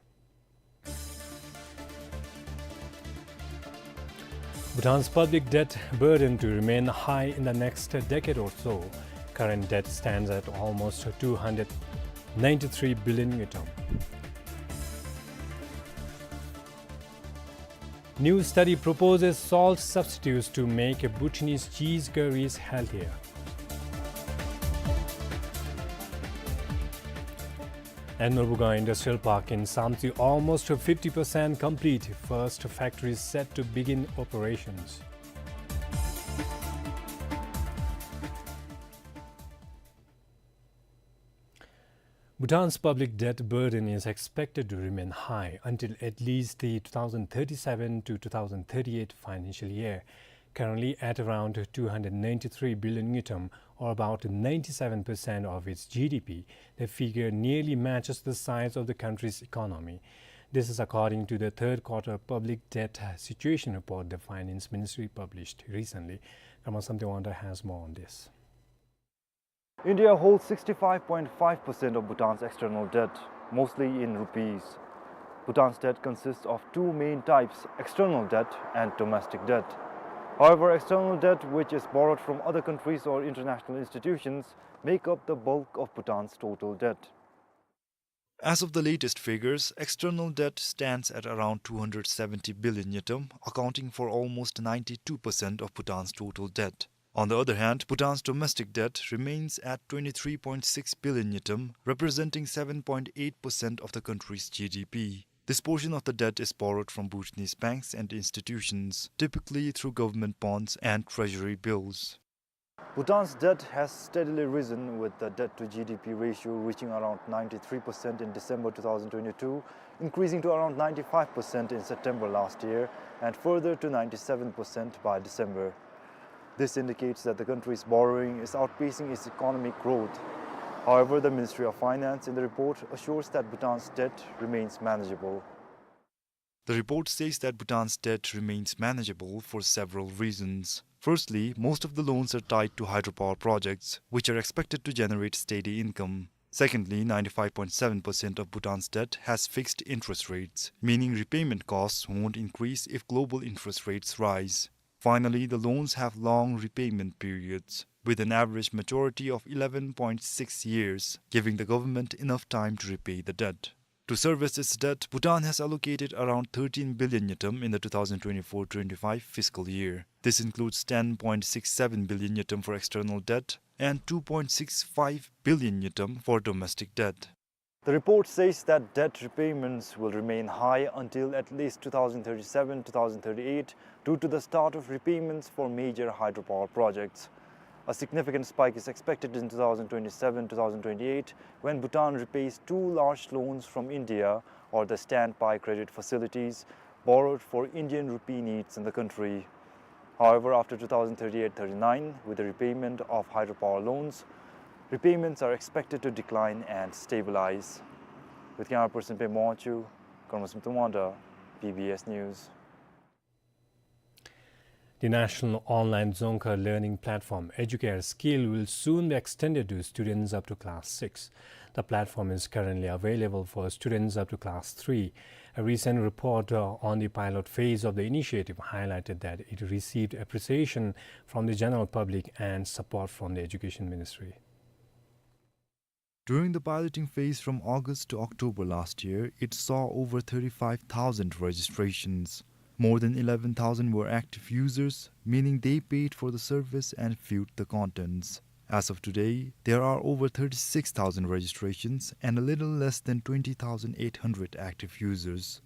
Bhutan's public debt burden to remain high in the next decade or so. Current debt stands at almost two hundred ninety-three billion ngultrum. New study proposes salt substitutes to make Bhutanese cheese curries healthier. And Murbugao Industrial Park in Samtse almost fifty percent complete. First factory set to begin operations. Bhutan's public debt burden is expected to remain high until at least the two thousand thirty-seven to two thousand thirty-eight financial year, currently at around two hundred ninety-three billion ngultrum, or about ninety-seven percent of its G D P. The figure nearly matches the size of the country's economy. This is according to the third quarter public debt situation report the Finance Ministry published recently. Karma Samtewangda has more on this. India holds sixty-five point five percent of Bhutan's external debt, mostly in rupees. Bhutan's debt consists of two main types, external debt and domestic debt. However, external debt, which is borrowed from other countries or international institutions, make up the bulk of Bhutan's total debt. As of the latest figures, external debt stands at around two hundred seventy billion ngultrum, accounting for almost ninety-two percent of Bhutan's total debt. On the other hand, Bhutan's domestic debt remains at twenty-three point six billion ngultrum, representing seven point eight percent of the country's G D P. This portion of the debt is borrowed from Bhutanese banks and institutions, typically through government bonds and treasury bills. Bhutan's debt has steadily risen, with the debt to G D P ratio reaching around ninety-three percent in December two thousand twenty-two, increasing to around ninety-five percent in September last year, and further to ninety-seven percent by December. This indicates that the country's borrowing is outpacing its economic growth. However, the Ministry of Finance in the report assures that Bhutan's debt remains manageable. The report says that Bhutan's debt remains manageable for several reasons. Firstly, most of the loans are tied to hydropower projects, which are expected to generate steady income. Secondly, ninety-five point seven percent of Bhutan's debt has fixed interest rates, meaning repayment costs won't increase if global interest rates rise. Finally, the loans have long repayment periods, with an average maturity of eleven point six years, giving the government enough time to repay the debt. To service its debt, Bhutan has allocated around thirteen billion ngultrum in the two thousand twenty-four twenty-five fiscal year. This includes ten point six seven billion ngultrum for external debt and two point six five billion ngultrum for domestic debt. The report says that debt repayments will remain high until at least two thousand thirty-seven, two thousand thirty-eight, due to the start of repayments for major hydropower projects. A significant spike is expected in two thousand twenty-seven, two thousand twenty-eight, when Bhutan repays two large loans from India, or the standby credit facilities, borrowed for Indian rupee needs in the country. However, after two thousand thirty-eight thirty-nine, with the repayment of hydropower loans, repayments are expected to decline and stabilize. With camera person Pema Wangchuk, Karma Samtewangda, B B S News. The national online Dzongkha learning platform, Educare Skill, will soon be extended to students up to class six. The platform is currently available for students up to class three. A recent report, uh, on the pilot phase of the initiative highlighted that it received appreciation from the general public and support from the Education Ministry. During the piloting phase from August to October last year, it saw over thirty-five thousand registrations. More than eleven thousand were active users, meaning they paid for the service and viewed the contents. As of today, there are over thirty-six thousand registrations and a little less than twenty thousand eight hundred active users.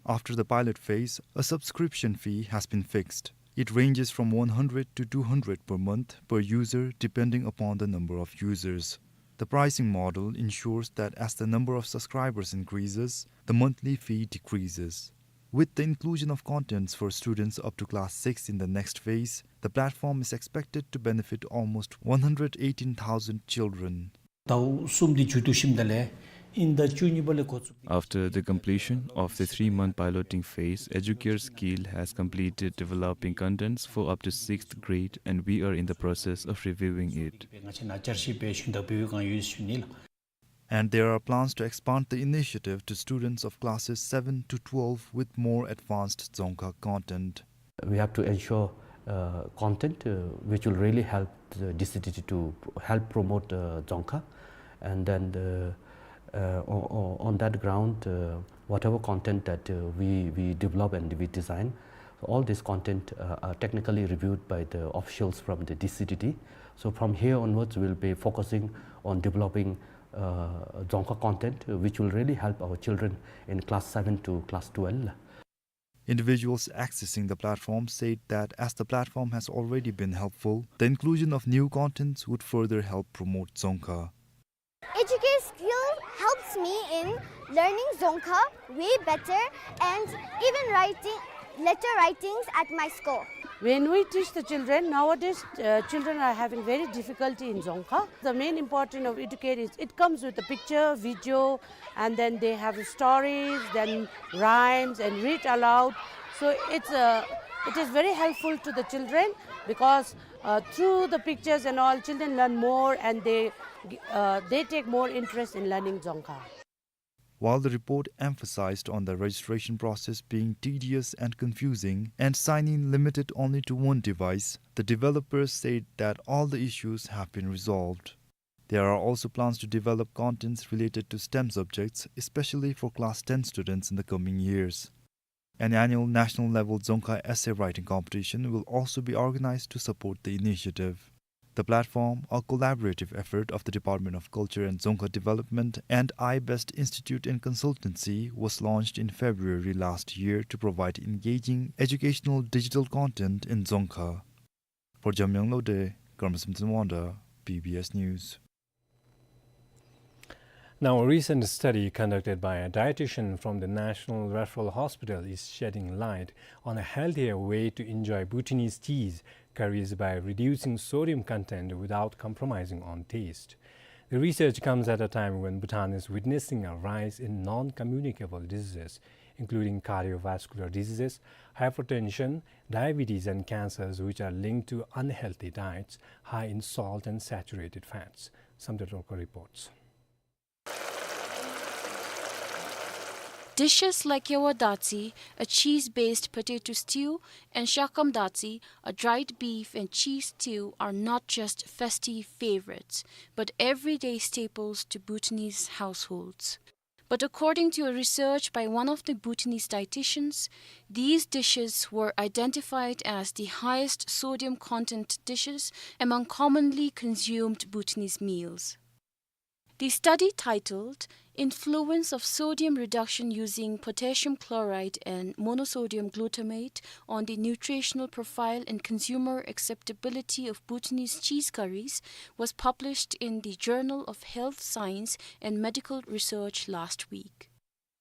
After the pilot phase, a subscription fee has been fixed. It ranges from one hundred to two hundred per month per user, depending upon the number of users. The pricing model ensures that as the number of subscribers increases, the monthly fee decreases. With the inclusion of contents for students up to class six in the next phase, the platform is expected to benefit almost one hundred eighteen thousand children. ཟླཝ་གསུམ་འདི་མཇུག་བསྡུ་ཞིནམ་ད་ལས་ ཨིན་ཟླ་བཅུ་གཉིས་པ་ལས་འགོ་བཙུགས། After the completion of the three-month piloting phase, Educare Skill has completed developing contents for up to sixth grade, and we are in the process of reviewing it. ང་བཅས་ནང་བསྐྱར་ཞིབ་འབད་ཞིནམ་ད་འབད་བའི་བསྒང་ཡོད་ཟེར་ཞུ་ནི་ལགས། And they are plans to expand the initiative to students of classes seven to twelve with more advanced Dzongkha content. We have to ensure, uh, content, uh, which will really help the D C D T to help promote, uh, Dzongkha. And then the, uh, o-, o-, on that ground, uh, whatever content that, uh, we, we develop and we design, all this content, uh, are technically reviewed by the officials from the D C D T. So from here onwards, we'll be focusing on developing, uh, Dzongkha content, uh, which will really help our children in class seven to class twelve. Individuals accessing the platform said that as the platform has already been helpful, the inclusion of new contents would further help promote Dzongkha. Educare Skill helps me in learning Dzongkha way better and even writing letter writings at my school. When we teach the children, nowadays, uh, children are having very difficulty in Dzongkha. The main important of Educare is it comes with a picture, video, and then they have stories, then rhymes, and read aloud. So it's, uh, it is very helpful to the children because, uh, through the pictures and all, children learn more and they, uh, they take more interest in learning Dzongkha. While the report emphasized on the registration process being tedious and confusing and sign-in limited only to one device, the developers said that all the issues have been resolved. There are also plans to develop contents related to STEM subjects, especially for class ten students in the coming years. An annual national-level Dzongkha essay writing competition will also be organized to support the initiative. The platform, a collaborative effort of the Department of Culture and Dzongkha Development and iBest Institute and Consultancy, was launched in February last year to provide engaging educational digital content in Dzongkha. For Jamyang Lode, Karma Samson Wanda, B B S News. Now, a recent study conducted by a dietitian from the National Referral Hospital is shedding light on a healthier way to enjoy Bhutanese cheese curries by reducing sodium content without compromising on taste. The research comes at a time when Bhutan is witnessing a rise in non-communicable diseases, including cardiovascular diseases, hypertension, diabetes, and cancers, which are linked to unhealthy diets high in salt and saturated fats. Samdhar Dorkar reports. Dishes like Yawa Datsi, a cheese-based potato stew, and Shakam Datsi, a dried beef and cheese stew, are not just festive favorites, but everyday staples to Bhutanese households. But according to a research by one of the Bhutanese dietitians, these dishes were identified as the highest sodium content dishes among commonly consumed Bhutanese meals. The study, titled Influence of Sodium Reduction Using Potassium Chloride and Monosodium Glutamate on the Nutritional Profile and Consumer Acceptability of Bhutanese Cheese Curries, was published in the Journal of Health Science and Medical Research last week.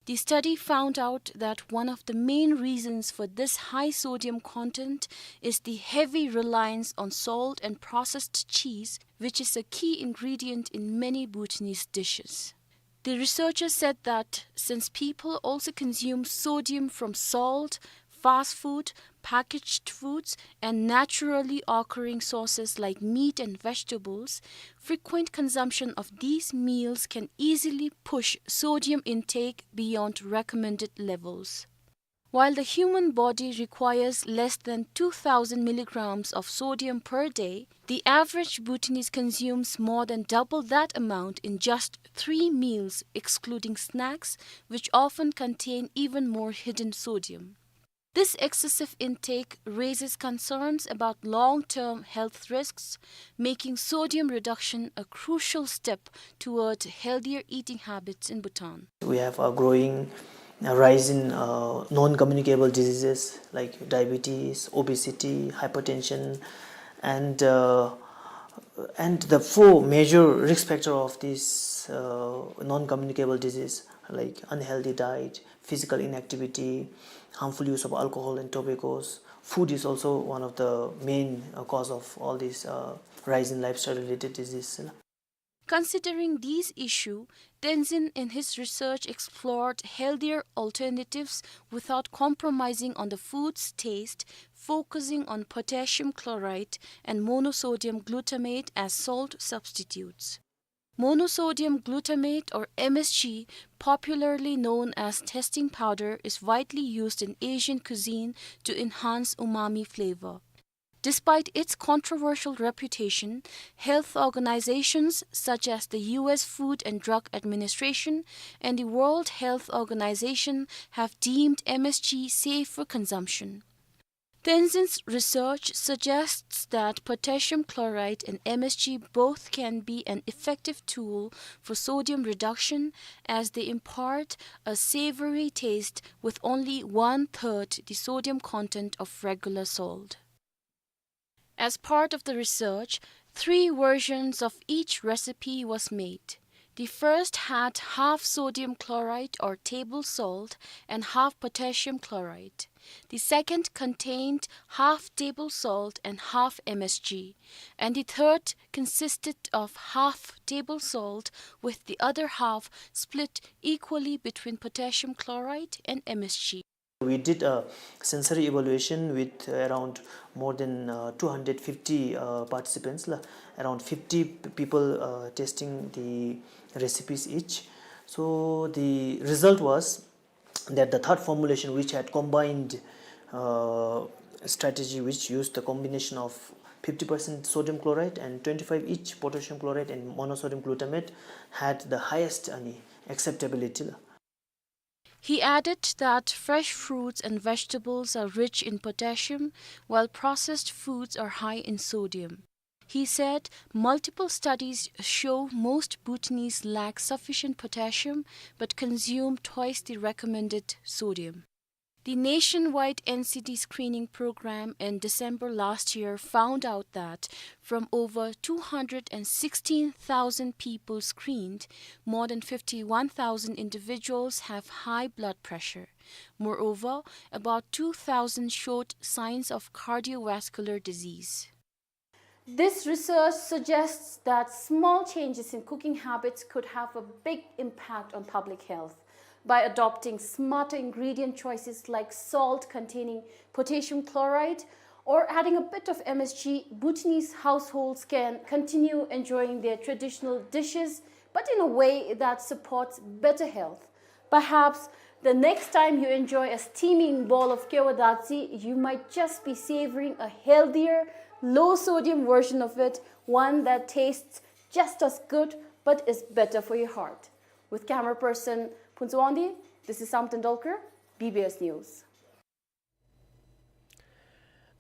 The study found out that one of the main reasons for this high sodium content is the heavy reliance on salt and processed cheese, which is a key ingredient in many Bhutanese dishes. The researchers said that since people also consume sodium from salt, fast food, packaged foods, and naturally occurring sources like meat and vegetables, frequent consumption of these meals can easily push sodium intake beyond recommended levels. While the human body requires less than two thousand milligrams of sodium per day, the average Bhutanese consumes more than double that amount in just three meals, excluding snacks, which often contain even more hidden sodium. This excessive intake raises concerns about long-term health risks, making sodium reduction a crucial step toward healthier eating habits in Bhutan. We have a growing, uh, rise in, uh, non-communicable diseases like diabetes, obesity, hypertension, and, uh, and the four major risk factor of this, uh, non-communicable disease, like unhealthy diet, physical inactivity, harmful use of alcohol and tobaccos. Food is also one of the main, uh, cause of all these, uh, rise in lifestyle-related diseases. Considering these issues, Tenzin in his research explored healthier alternatives without compromising on the food's taste, focusing on potassium chloride and monosodium glutamate as salt substitutes. Monosodium glutamate, or M S G, popularly known as testing powder, is widely used in Asian cuisine to enhance umami flavor. Despite its controversial reputation, health organizations such as the U S Food and Drug Administration and the World Health Organization have deemed M S G safe for consumption. Tenzin's research suggests that potassium chloride and M S G both can be an effective tool for sodium reduction, as they impart a savory taste with only one-third the sodium content of regular salt. As part of the research, three versions of each recipe was made. The first had half sodium chloride or table salt and half potassium chloride. The second contained half table salt and half M S G. And the third consisted of half table salt, with the other half split equally between potassium chloride and M S G. We did a sensory evaluation with around more than, uh, two hundred fifty, uh, participants, la, around fifty p-, people, uh, testing the recipes each. So the result was that the third formulation, which had combined, uh, strategy, which used the combination of fifty percent sodium chloride and twenty-five each potassium chloride and monosodium glutamate, had the highest, uh, acceptability, la. He added that fresh fruits and vegetables are rich in potassium, while processed foods are high in sodium. He said multiple studies show most Bhutanese lack sufficient potassium but consume twice the recommended sodium. The nationwide N C D screening program in December last year found out that from over two hundred and sixteen thousand people screened, more than fifty-one thousand individuals have high blood pressure. Moreover, about two thousand showed signs of cardiovascular disease. This research suggests that small changes in cooking habits could have a big impact on public health. By adopting smarter ingredient choices like salt containing potassium chloride or adding a bit of M S G, Bhutanese households can continue enjoying their traditional dishes, but in a way that supports better health. Perhaps the next time you enjoy a steaming bowl of kewa datsi, you might just be savoring a healthier, low-sodium version of it, one that tastes just as good but is better for your heart. With camera person Phuntsho Wangdi, this is Sam Tendulkar, B B S News.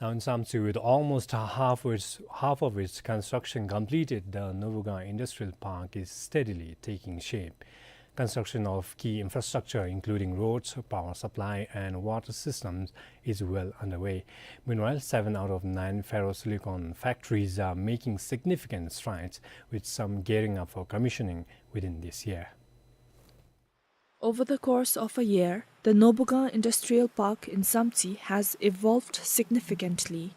Now in Samtse, with almost half of its, half of its construction completed, the Nobugang Industrial Park is steadily taking shape. Construction of key infrastructure, including roads, power supply, and water systems, is well underway. Meanwhile, seven out of nine ferrosilicon factories are making significant strides, with some gearing up for commissioning within this year. Over the course of a year, the Nobugang Industrial Park in Samtse has evolved significantly.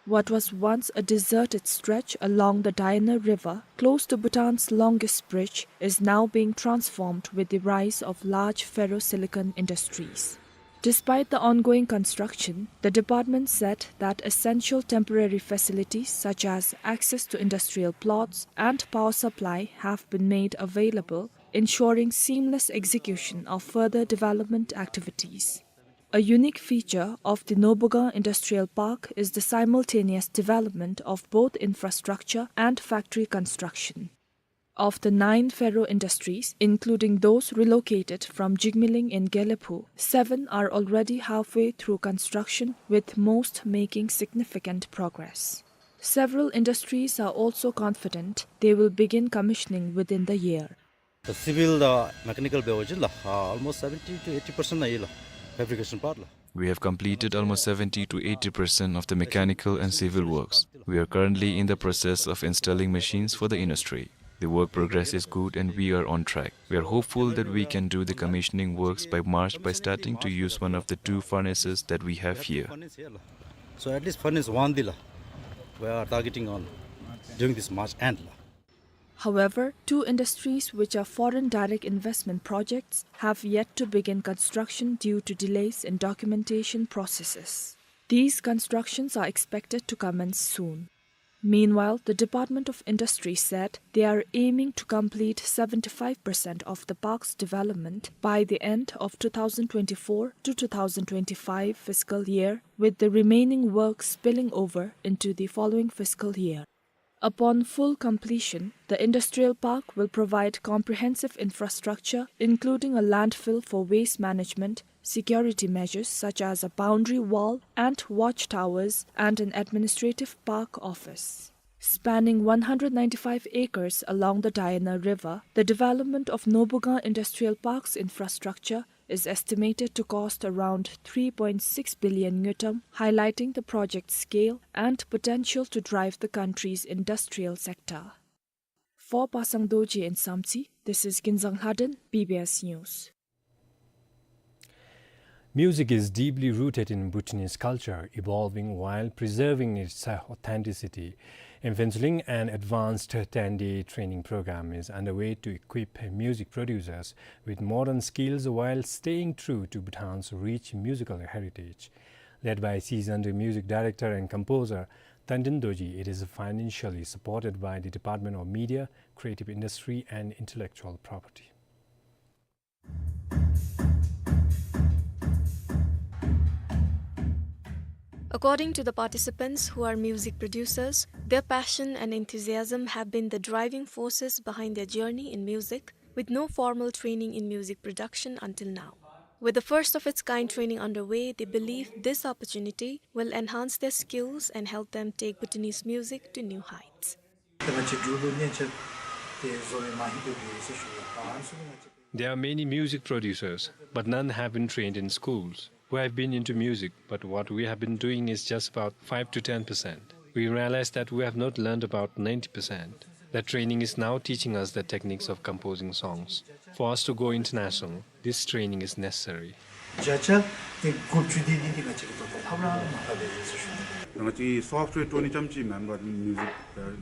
What was once a deserted stretch along the Daina River, close to Bhutan's longest bridge, is now being transformed with the rise of large ferrosilicon industries. Despite the ongoing construction, the department said that essential temporary facilities such as access to industrial plots and power supply have been made available, ensuring seamless execution of further development activities. A unique feature of the Nobugang Industrial Park is the simultaneous development of both infrastructure and factory construction. Of the nine ferro industries, including those relocated from Jigmeling in Gelephu, seven are already halfway through construction, with most making significant progress. Several industries are also confident they will begin commissioning within the year. The civil, uh, mechanical beverages la, uh, almost seventy to eighty percent la, fabrication part la. We have completed almost seventy to eighty percent of the mechanical and civil works. We are currently in the process of installing machines for the industry. The work progress is good and we are on track. We are hopeful that we can do the commissioning works by March by starting to use one of the two furnaces that we have here. So at least furnace one di la, we are targeting on during this March end la. However, two industries, which are foreign direct investment projects, have yet to begin construction due to delays in documentation processes. These constructions are expected to commence soon. Meanwhile, the Department of Industry said they are aiming to complete seventy-five percent of the park's development by the end of two thousand twenty-four to two thousand twenty-five fiscal year, with the remaining work spilling over into the following fiscal year. Upon full completion, the industrial park will provide comprehensive infrastructure, including a landfill for waste management, security measures such as a boundary wall and watchtowers, and an administrative park office. Spanning one hundred ninety-five acres along the Diana River, the development of Nobugang Industrial Park's infrastructure is estimated to cost around three point six billion ngultrum, highlighting the project's scale and potential to drive the country's industrial sector. For Pasang Dorji in Samtse, this is Kinzang Lhaden, B B S News. Music is deeply rooted in Bhutanese culture, evolving while preserving its, uh, authenticity. In Phuentsholing, an advanced ten-day training program is underway to equip music producers with modern skills while staying true to Bhutan's rich musical heritage. Led by seasoned music director and composer Tandin Dorji, it is financially supported by the Department of Media, Creative Industry and Intellectual Property. According to the participants, who are music producers, their passion and enthusiasm have been the driving forces behind their journey in music, with no formal training in music production until now. With the first of its kind training underway, they believe this opportunity will enhance their skills and help them take Bhutanese music to new heights. There are many music producers, but none have been trained in schools. We have been into music, but what we have been doing is just about five to ten percent. We realize that we have not learned about ninety percent. That training is now teaching us the techniques of composing songs. For us to go international, this training is necessary. བརྒྱ་ཆ་དགུ་བཅུ་དེ་འདི་འདི་ང་བཅས་ཀྱི་ཐོག་ཏུ་ལྷབ་ར་མ་ལྷབ་པས་ཟེར་ཞུ་ནི། ང་བཅས་སོཕཊ་ཝེར་ཊུལ་ནི་ཙམ་ཅིག་མེན་པར་མིའུ་ཟིག་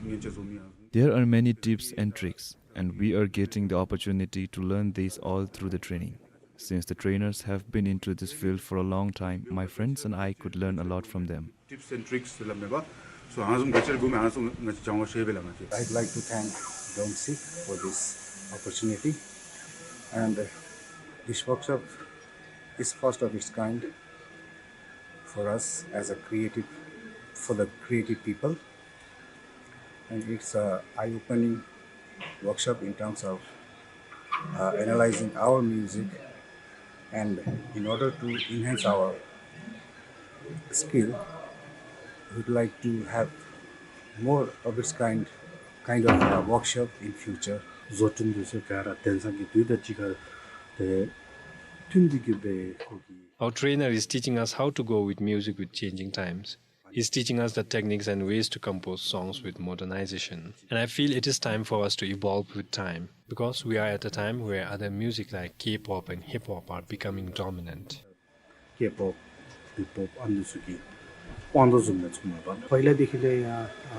ལེན་ཅི་བཟོ་མི་ཡང་། There are many tips and tricks, and we are getting the opportunity to learn these all through the training. Since the trainers have been into this field for a long time, my friends and I could learn a lot from them. Tips and tricks ལབ་མེན་པ། སོ་ཨ་ནི་བཟུམ་ག་ཅི་ར་དགོ་མི་ཨ་ནི་བཟུམ་ང་བཅས་སྦྱང་བ་ཤེས་པས་ལགས་ང་བཅས། I'd like to thank Dongsi for this opportunity, and, uh, this workshop is first of its kind for us as a creative, for the creative people. And it's a eye-opening workshop in terms of, uh, analyzing our music. And in order to enhance our skill, we'd like to have more of this kind, kind of, uh, workshop in future. བཟོ་སྐྲུན་འདི་ཚུ་ག་ར་དེང་སང་གི་དུས་དང་གཅིག་ཁར་དེ་མཐུན་པའི་གི་སྦེ་ཁོ་གི། Our trainer is teaching us how to go with music with changing times. He's teaching us the techniques and ways to compose songs with modernization. And I feel it is time for us to evolve with time, because we are at a time where other music like K-pop and hip-hop are becoming dominant. K-pop, B-pop ཨ་ནི་ཚུ་གི་དབང་དུ་བཟུང་ནི་ཚུ་མ་པ། པཱི་ལ་དེ་ཁི་ལས་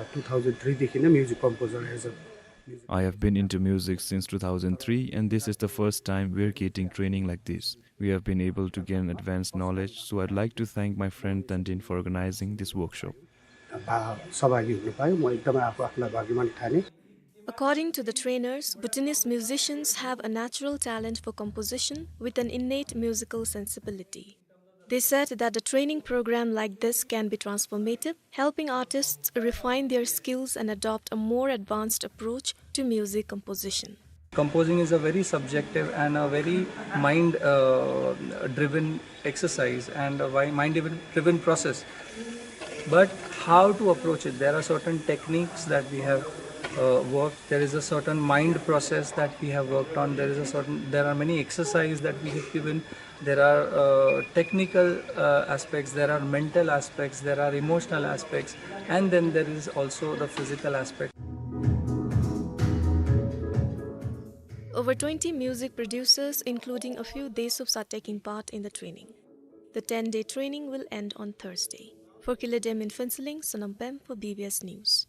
ཡ་two thousand three དེ་ཁི་ལས་music composer as a I have been into music since two thousand three, and this is the first time we're getting training like this. We have been able to gain advanced knowledge, so I'd like to thank my friend Tandin for organizing this workshop. According to the trainers, Bhutanese musicians have a natural talent for composition with an innate musical sensibility. They said that a training program like this can be transformative, helping artists refine their skills and adopt a more advanced approach to music composition. Composing is a very subjective and a very mind, uh, driven exercise and a wi-, mind driven, driven process. But how to approach it? There are certain techniques that we have, uh, worked. There is a certain mind process that we have worked on. There is a certain, there are many exercises that we have given. There are, uh, technical, uh, aspects, there are mental aspects, there are emotional aspects, and then there is also the physical aspect. Over twenty music producers, including a few Desups, are taking part in the training. The ten-day training will end on Thursday. For Kile Dem in Phuentsholing, Sonam Pem for B B S News.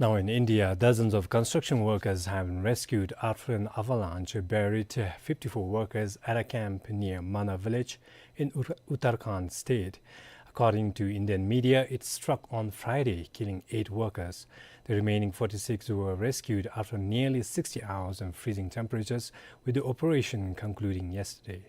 Now in India, dozens of construction workers have been rescued after an avalanche buried fifty-four workers at a camp near Mana village in Ut-, Uttarakhand state. According to Indian media, it struck on Friday, killing eight workers. The remaining forty-six were rescued after nearly sixty hours in freezing temperatures, with the operation concluding yesterday.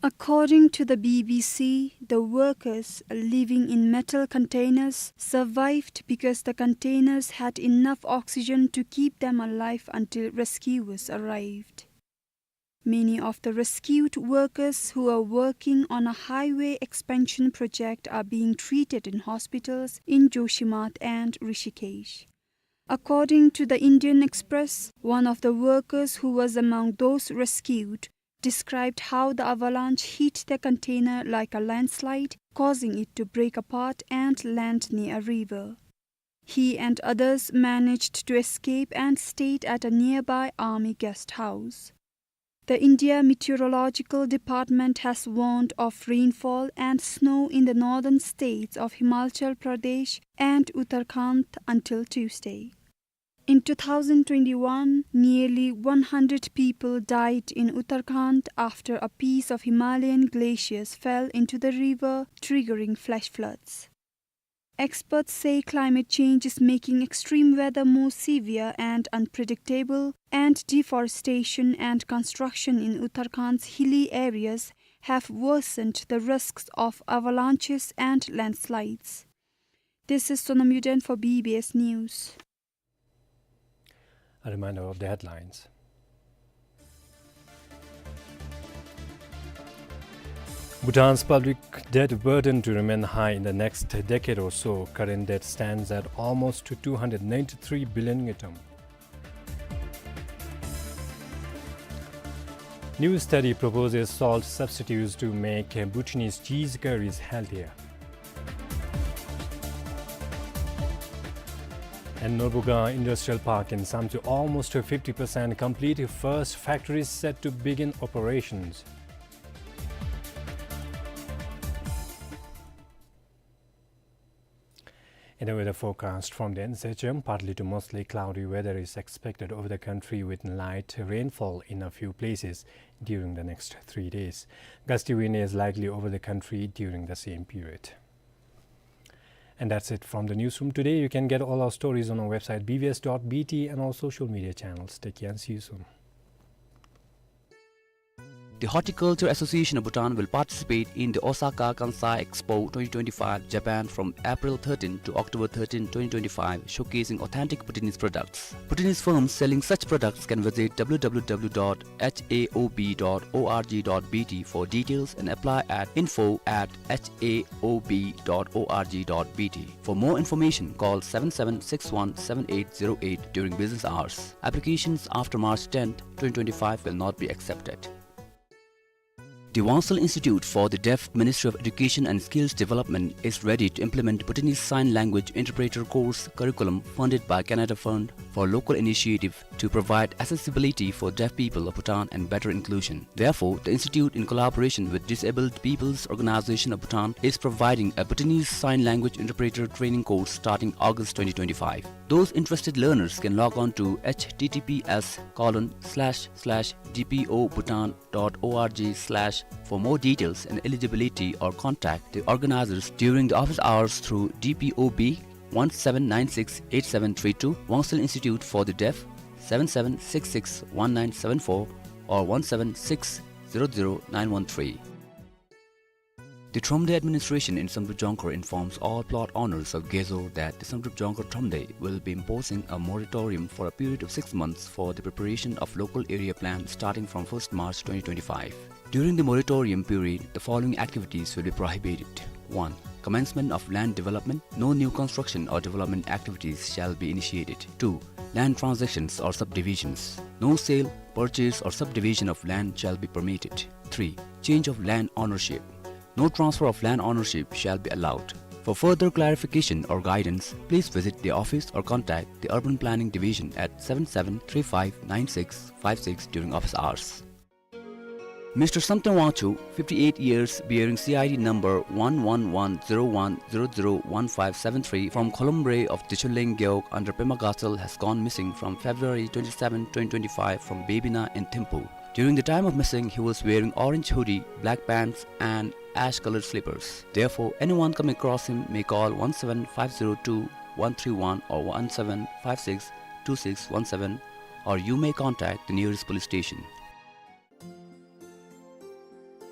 According to the B B C, the workers living in metal containers survived because the containers had enough oxygen to keep them alive until rescuers arrived. Many of the rescued workers who are working on a highway expansion project are being treated in hospitals in Joshimath and Rishikesh. According to the Indian Express, one of the workers who was among those rescued described how the avalanche hit the container like a landslide, causing it to break apart and land near a river. He and others managed to escape and stayed at a nearby army guest house. The India Meteorological Department has warned of rainfall and snow in the northern states of Himachal Pradesh and Uttarakhand until Tuesday. In two thousand twenty-one, nearly one hundred people died in Uttarakhand after a piece of Himalayan glaciers fell into the river, triggering flash floods. Experts say climate change is making extreme weather more severe and unpredictable, and deforestation and construction in Uttarakhand's hilly areas have worsened the risks of avalanches and landslides. This is Sonam Yuden for B B S News. A reminder of the headlines. Bhutan's public debt burden to remain high in the next decade or so. Current debt stands at almost two hundred ninety-three billion ngultrum. New study proposes salt substitutes to make Bhutanese cheese curries healthier. And Norbuga Industrial Park in Samtse almost fifty percent complete, first factory set to begin operations. In the weather forecast from the N S H M, partly to mostly cloudy weather is expected over the country with light rainfall in a few places during the next three days. Gusty wind is likely over the country during the same period. And that's it from the newsroom today. You can get all our stories on our website B B S dot B T and all social media channels. Take care and see you soon. The Horticulture Association of Bhutan will participate in the Osaka Kansai Expo twenty twenty-five, Japan, from April thirteen to October thirteen, twenty twenty-five, showcasing authentic Bhutanese products. Bhutanese firms selling such products can visit W W W dot H A O B dot O R G dot B T for details and apply at info at H A O B dot O R G dot B T. For more information, call seven seven six one seven eight zero eight during business hours. Applications after March tenth, twenty twenty-five will not be accepted. The Wangsul Institute for the Deaf, Ministry of Education and Skills Development, is ready to implement Bhutanese Sign Language Interpreter course curriculum funded by Canada Fund for Local Initiative to provide accessibility for deaf people of Bhutan and better inclusion. Therefore, the institute, in collaboration with Disabled People's Organization of Bhutan, is providing a Bhutanese Sign Language Interpreter training course starting August twenty twenty-five. Those interested learners can log on to H T T P S colon slash slash D P O Bhutan dot O R G slash for more details and eligibility, or contact the organizers during the office hours through D P O B one seven nine six eight seven three two, Wangsul Institute for the Deaf, seven seven six six one nine seven four or one seven six zero zero nine one three. The Thromde administration in Samdrup Jongkhar informs all plot owners of Gezo that the Samdrup Jongkhar Thromde will be imposing a moratorium for a period of six months for the preparation of local area plan starting from first March twenty twenty-five. During the moratorium period, the following activities will be prohibited. One, commencement of land development. No new construction or development activities shall be initiated. Two, land transactions or subdivisions. No sale, purchase or subdivision of land shall be permitted. Three, change of land ownership. No transfer of land ownership shall be allowed. For further clarification or guidance, please visit the office or contact the Urban Planning Division at seven seven three five nine six five six during office hours. Mister Samten Wangchuk, fifty-eight years, bearing C I D number one one one zero one zero zero one five seven three, from Kholombre of Dichuleng Gewog under Pema Gatshel, has gone missing from February twenty-seven, twenty twenty-five, from Bebina in Thimphu. During the time of missing, he was wearing orange hoodie, black pants, and ash-colored slippers. Therefore, anyone coming across him may call one seven five zero two one three one or one seven five six two six one seven, or you may contact the nearest police station.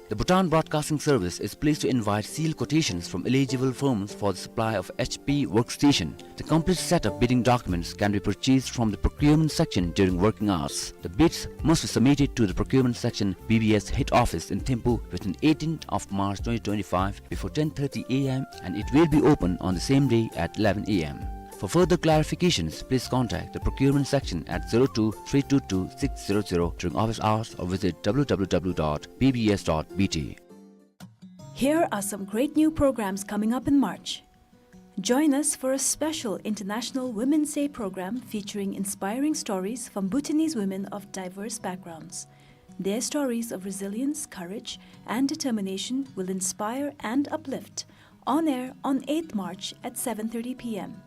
The Bhutan Broadcasting Service is pleased to invite sealed quotations from eligible firms for the supply of H P workstation. The complete set of bidding documents can be purchased from the procurement section during working hours. The bids must be submitted to the procurement section, B B S head office in Thimphu, within eighteenth of March twenty twenty-five, before ten thirty A M, and it will be open on the same day at eleven A M. For further clarifications, please contact the procurement section at zero two three two two six zero zero during office hours or visit W W W dot B B S dot B T. Here are some great new programs coming up in March. Join us for a special International Women's Day program featuring inspiring stories from Bhutanese women of diverse backgrounds. Their stories of resilience, courage, and determination will inspire and uplift. On air on eighth March at seven thirty P M.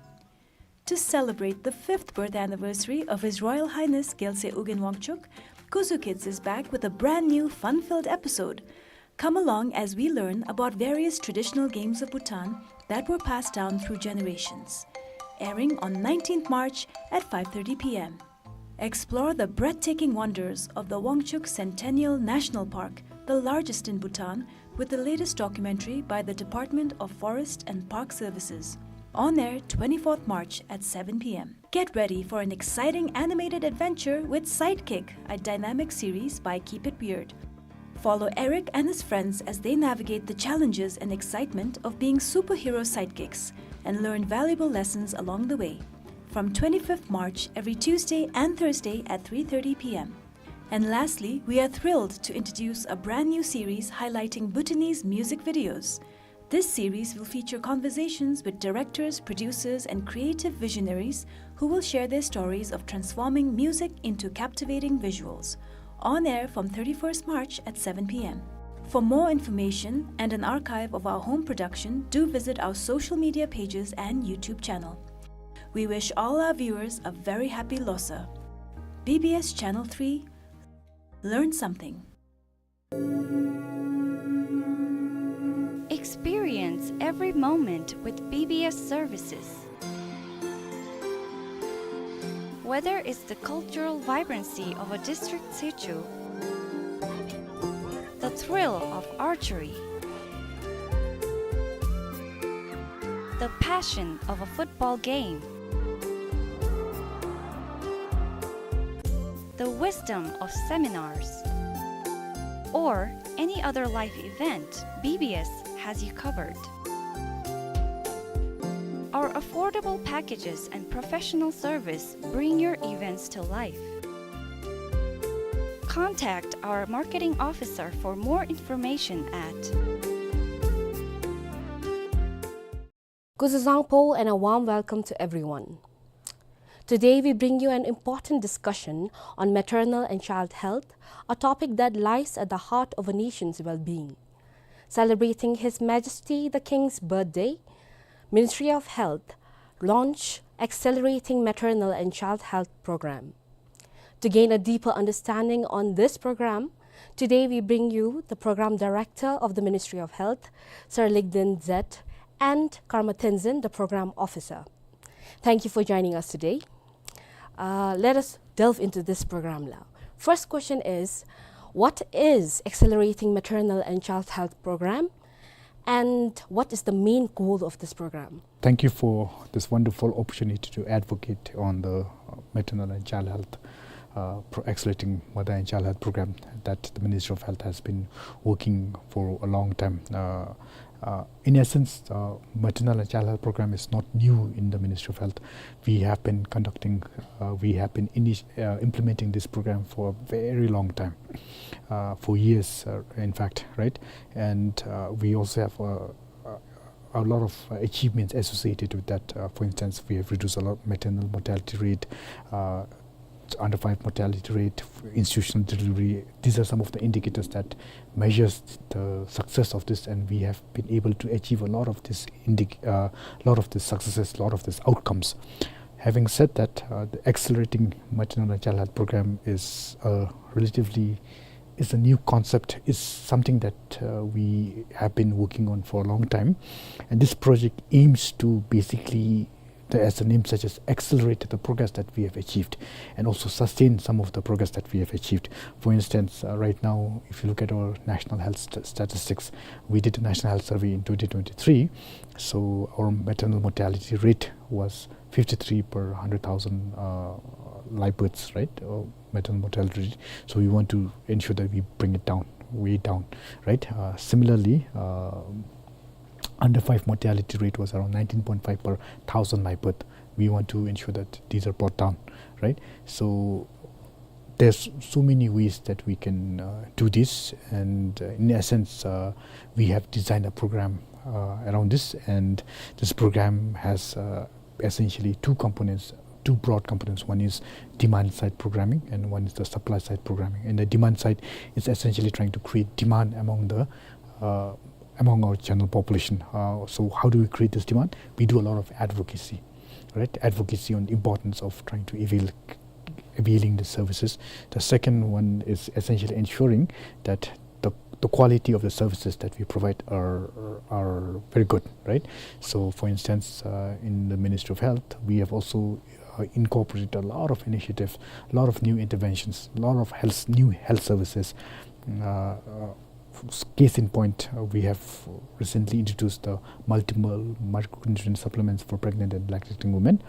To celebrate the fifth birth anniversary of His Royal Highness Gyaltsey Ugyen Wangchuck, Kuzu Kids is back with a brand new fun-filled episode. Come along as we learn about various traditional games of Bhutan that were passed down through generations. Airing on nineteenth March at five thirty P M. Explore the breathtaking wonders of the Wangchuck Centennial National Park, the largest in Bhutan, with the latest documentary by the Department of Forest and Park Services. On air twenty-fourth March at seven P M. Get ready for an exciting animated adventure with Sidekick, a dynamic series by Keep It Weird. Follow Eric and his friends as they navigate the challenges and excitement of being superhero sidekicks and learn valuable lessons along the way. From twenty-fifth March, every Tuesday and Thursday at three thirty P M. And lastly, we are thrilled to introduce a brand new series highlighting Bhutanese music videos. This series will feature conversations with directors, producers, and creative visionaries who will share their stories of transforming music into captivating visuals. On air from thirty-first March at seven P M. For more information and an archive of our home production, do visit our social media pages and YouTube channel. We wish all our viewers a very happy Losar. B B S Channel three, learn something. Experience every moment with B B S services. Whether it's the cultural vibrancy of a district situ, the thrill of archery, the passion of a football game, the wisdom of seminars, or any other life event, B B S has you covered. Our affordable packages and professional service bring your events to life. Contact our marketing officer for more information at Kuzuzangpo and a warm welcome to everyone. Today we bring you an important discussion on maternal and child health, a topic that lies at the heart of a nation's well-being. Celebrating His Majesty the King's birthday, Ministry of Health launch Accelerating Maternal and Child Health Program. To gain a deeper understanding on this program, today we bring you the Program Director of the Ministry of Health, Sir Ligden Zet, and Karma Tenzin, the Program Officer. Thank you for joining us today. Uh, let us delve into this program now. First question is, what is Accelerating Maternal and Child Health Program, and what is the main goal of this program? Thank you for this wonderful opportunity to advocate on the, uh, maternal and child health, uh, pro-, accelerating mother and child health program that the Ministry of Health has been working for a long time. Uh, uh, in essence, uh, maternal and child health program is not new in the Ministry of Health. We have been conducting, uh, we have been initi-, uh, implementing this program for a very long time, uh, for years, uh, in fact, right? And, uh, we also have, uh, uh, a lot of, uh, achievements associated with that. Uh, for instance, we have reduced a lot of maternal mortality rate. Uh, under five mortality rate, institutional delivery. These are some of the indicators that measures the success of this, and we have been able to achieve a lot of this indic- uh, lot of these successes, lot of these outcomes. Having said that, uh, the accelerating maternal and child health program is, uh, relatively is a new concept, is something that, uh, we have been working on for a long time. And this project aims to basically, the, as the name suggests, accelerate the progress that we have achieved and also sustain some of the progress that we have achieved. For instance, uh, right now, if you look at our national health st- statistics, we did a national health survey in twenty twenty-three. So our maternal mortality rate was fifty-three per hundred thousand, uh, live births, right? Uh, maternal mortality rate. So we want to ensure that we bring it down, way down, right? Uh, similarly, uh, under five mortality rate was around nineteen point five per thousand live birth. We want to ensure that these are brought down, right? So there's so many ways that we can, uh, do this, and, uh, in essence, uh, we have designed a program, uh, around this, and this program has, uh, essentially two components, two broad components. One is demand side programming, and one is the supply side programming. And the demand side is essentially trying to create demand among the, uh, among our general population. Uh, so how do we create this demand? We do a lot of advocacy, right? Advocacy on the importance of trying to avail availing the services. The second one is essentially ensuring that the, the quality of the services that we provide are, are very good, right? So, for instance, uh, in the Ministry of Health, we have also, uh, incorporated a lot of initiatives, a lot of new interventions, a lot of health, new health services. Uh, uh, s- case in point, uh, we have recently introduced the multiple micronutrient supplements for pregnant and lactating women.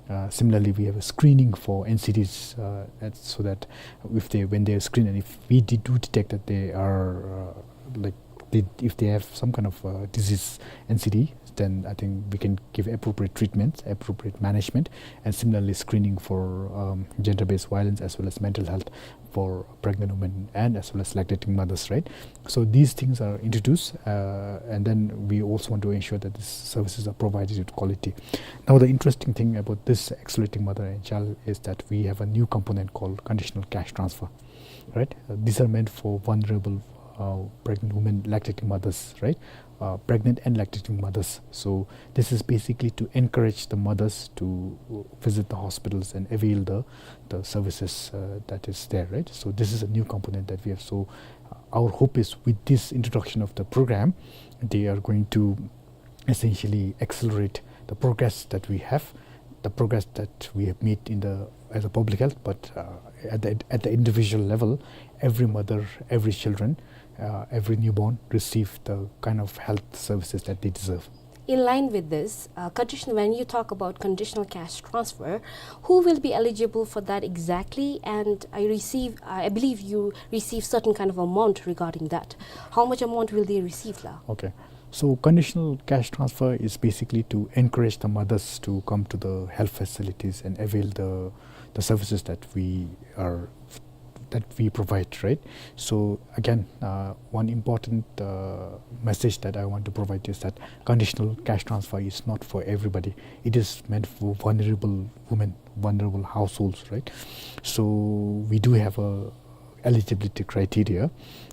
Uh, similarly, we have a screening for N C Ds, uh, at, so that if they, when they are screened, and if we de- do detect that they are, uh, like, they, if they have some kind of, uh, disease, N C D, then I think we can give appropriate treatments, appropriate management, and similarly screening for, um, gender-based violence as well as mental health for pregnant women and as well as lactating mothers, right? So these things are introduced, uh, and then we also want to ensure that these services are provided with quality. Now, the interesting thing about this accelerating mother and child is that we have a new component called conditional cash transfer, right? Uh, these are meant for vulnerable, uh, pregnant women, lactating mothers, right? Uh, pregnant and lactating mothers. So this is basically to encourage the mothers to visit the hospitals and avail the, the services, uh, that is there, right? So this is a new component that we have. So, uh, our hope is with this introduction of the program, they are going to essentially accelerate the progress that we have, the progress that we have made in the, as a public health, but, uh, at the, at the individual level, every mother, every children, uh, every newborn receive the kind of health services that they deserve. In line with this, uh, condition, when you talk about conditional cash transfer, who will be eligible for that exactly? And I receive, I believe you receive certain kind of amount regarding that. How much amount will they receive, la? Okay. So conditional cash transfer is basically to encourage the mothers to come to the health facilities and avail the, the services that we are, that we provide, right? So again, uh, one important, uh, message that I want to provide is that conditional cash transfer is not for everybody. It is meant for vulnerable women, vulnerable households, right? So we do have a eligibility criteria.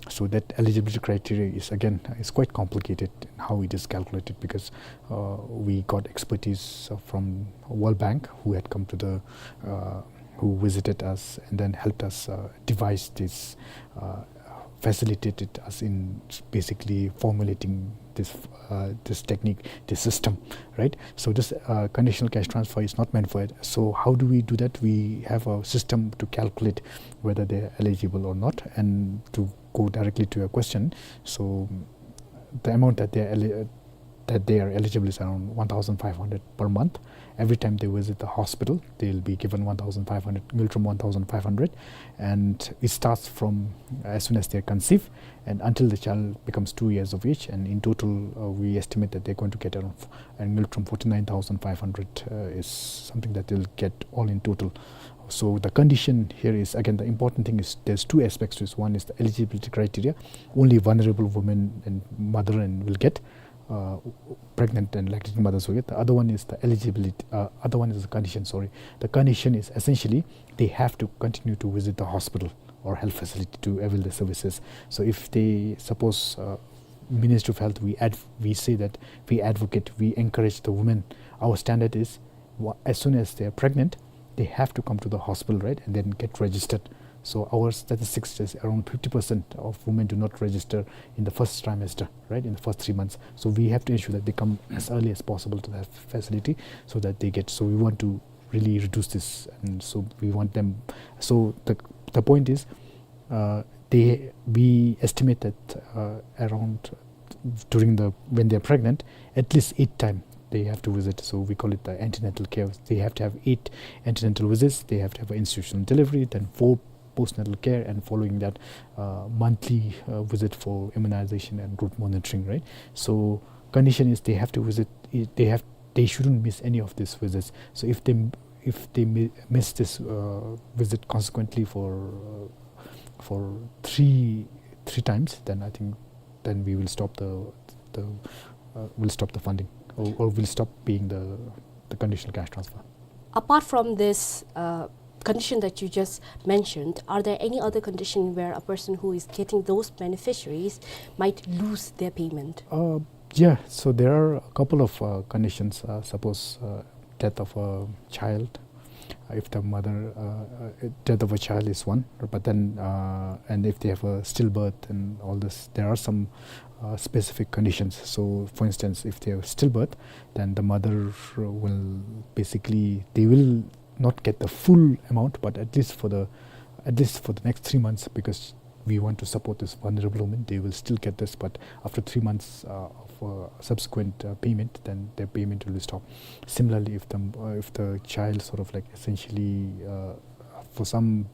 So that eligibility criteria is, again, is quite complicated in how it is calculated, because, uh, we got expertise, uh, from World Bank, who had come to the, uh, who visited us and then helped us, uh, devise this, uh, facilitated us in basically formulating this, uh, this technique, this system, right? So this, uh, conditional cash transfer is not meant for it. So how do we do that? We have a system to calculate whether they are eligible or not. And to go directly to your question, so the amount that they are eli- that they are eligible is around one thousand five hundred per month. Every time they visit the hospital, they'll be given one thousand five hundred, Ngultrum one thousand five hundred, and it starts from as soon as they conceive and until the child becomes two years of age. And in total, uh, we estimate that they're going to get around f- and Ngultrum forty-nine thousand five hundred, uh, is something that they'll get all in total. So the condition here is, again, the important thing is there's two aspects to this. One is the eligibility criteria. Only vulnerable women and mother and will get. uh, pregnant and lactating mothers हो गया. The other one is the eligibility, uh, other one is the condition, sorry. The condition is essentially they have to continue to visit the hospital or health facility to avail the services. So if they, suppose, uh, Ministry of Health, we adv-, we say that we advocate, we encourage the women. Our standard is, wha-, as soon as they are pregnant, they have to come to the hospital, right, and then get registered. So our statistics says around fifty percent of women do not register in the first trimester, right, in the first three months. So we have to ensure that they come as early as possible to that facility so that they get, so we want to really reduce this, and so we want them, so the, the point is, uh, they, we estimate that, uh, around, during the, when they're pregnant, at least eight time they have to visit. So we call it the antenatal care. They have to have eight antenatal visits. They have to have an institutional delivery, then four postnatal care, and following that, uh, monthly, uh, visit for immunization and growth monitoring, right? So condition is they have to visit, they have, they shouldn't miss any of these visits. So if they, if they mi-, miss this, uh, visit consequently for, uh, for three, three times, then I think then we will stop the, the, uh, we'll stop the funding, or, or we'll stop paying the, the conditional cash transfer. Apart from this, uh, condition that you just mentioned, are there any other condition where a person who is getting those beneficiaries might lose their payment? Uh, yeah, so there are a couple of, uh, conditions. Uh, suppose, uh, death of a child, uh, if the mother, uh, uh, death of a child is one, but then, uh, and if they have a stillbirth and all this, there are some, uh, specific conditions. So, for instance, if they have stillbirth, then the mother will basically, they will not get the full amount, but at least for the, at least for the next three months, because we want to support this vulnerable woman, they will still get this, but after three months, uh, of, uh, subsequent, uh, payment, then their payment will be stopped. Similarly, if the, uh, if the child sort of, like, essentially, uh, for some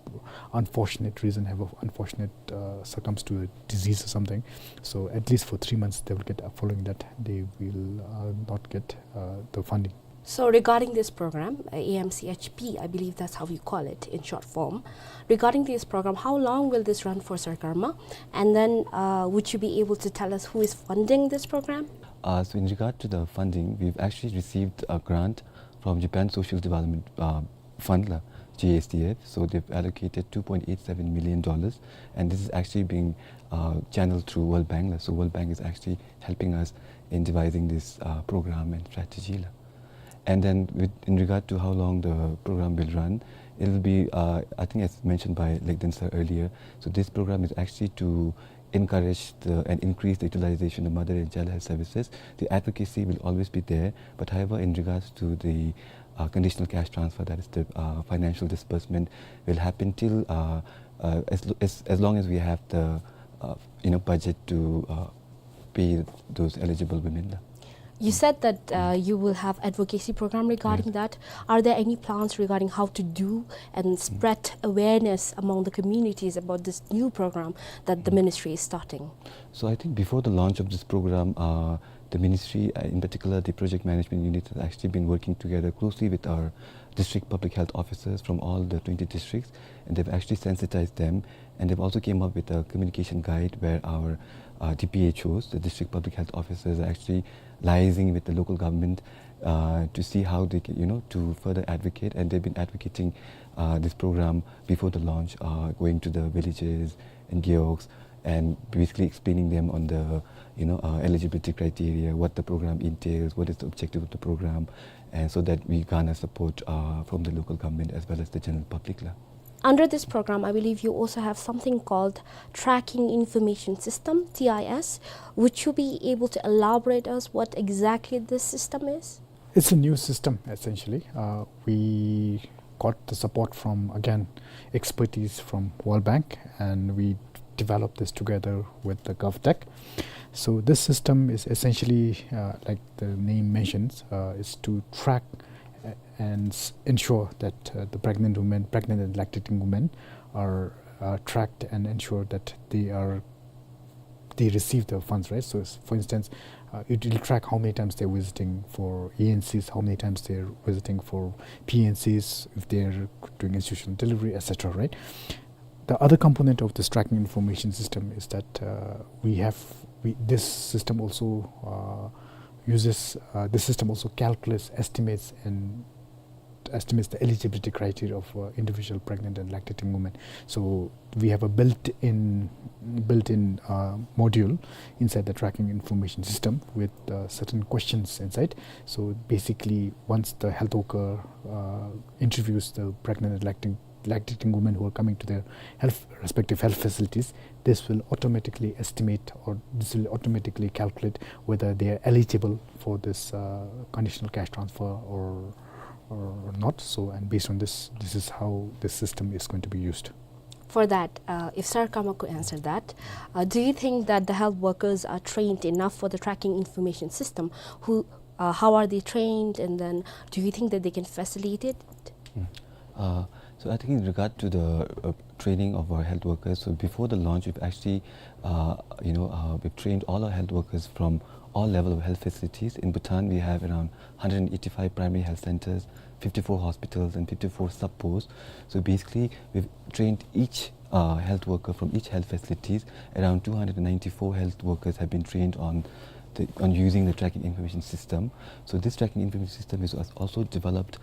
unfortunate reason, have an unfortunate, uh, succumbs to a disease or something, so at least for three months they will get, uh, following that, they will, uh, not get, uh, the funding. So regarding this program, uh, A M C H P, I believe that's how you call it in short form. Regarding this program, how long will this run for, Sir Karma? And then, uh, would you be able to tell us who is funding this program? Uh, so in regard to the funding, we've actually received a grant from Japan Social Development, uh, Fund, la, J S D F. So they've allocated two point eight seven million dollars, and this is actually being, uh, channeled through World Bank, la. So World Bank is actually helping us in devising this, uh, program and strategy, la. And then with, in regard to how long the program will run, it'll be, uh, I think as mentioned by Legden sir earlier, so this program is actually to encourage the, and increase the utilization of mother and child health services. The advocacy will always be there, but however, in regards to the, uh, conditional cash transfer, that is the, uh, financial disbursement, will happen till, uh, uh, as, lo-, as, as long as we have the, uh, you know, budget to, uh, pay those eligible women, la. You said that, uh, you will have advocacy program regarding that. Are there any plans regarding how to do and spread awareness among the communities about this new program that the ministry is starting? So I think before the launch of this program, uh, the ministry, uh, in particular the project management unit, has actually been working together closely with our district public health officers from all the twenty districts, and they've actually sensitized them. And they've also came up with a communication guide where our, uh, D P H Os, the district public health officers, are actually liaising with the local government, uh, to see how they can, you know, to further advocate. And they've been advocating, uh, this program before the launch, uh, going to the villages and gewogs and basically explaining them on the, you know, uh, eligibility criteria, what the program entails, what is the objective of the program, and so that we garner support, uh, from the local government as well as the general public, la. Under this program, I believe you also have something called Tracking Information System, T I S. Would you be able to elaborate us what exactly this system is? It's a new system, essentially. Uh, we got the support from, again, expertise from World Bank, and we developed this together with the GovTech. So this system is essentially, uh, like the name mentions, uh, is to track, uh, and s-, ensure that, uh, the pregnant women, pregnant and lactating women are, uh, tracked and ensure that they are, they receive the funds, right? So s-, for instance, uh, it will track how many times they're visiting for E N Cs, how many times they're visiting for P N Cs, if they're doing institutional delivery, et cetera, right? The other component of this tracking information system is that, uh, we have We, this system also uh, uses, uh, this system also calculates, estimates, and estimates the eligibility criteria of uh, individual pregnant and lactating women. So we have a built-in, built-in uh, module inside the tracking information system with uh, certain questions inside. So basically, once the health worker uh, interviews the pregnant and lacting lactating women who are coming to their health, respective health facilities, this will automatically estimate, or this will automatically calculate whether they are eligible for this uh, conditional cash transfer or, or not. So, and based on this, this is how this system is going to be used. For that, uh, if Sar Kama could answer that, uh, do you think that the health workers are trained enough for the tracking information system? Who, uh, how are they trained, and then do you think that they can facilitate it? Mm. Uh, so I think in regard to the uh, training of our health workers, so before the launch, we've actually, uh, you know, uh, we've trained all our health workers from all level of health facilities. In Bhutan, we have around one hundred eighty-five primary health centers, fifty-four hospitals, and fifty-four sub-posts. So basically, we've trained each uh, health worker from each health facilities. Around two hundred ninety-four health workers have been trained on the, on using the tracking information system. So this tracking information system is als-, also developed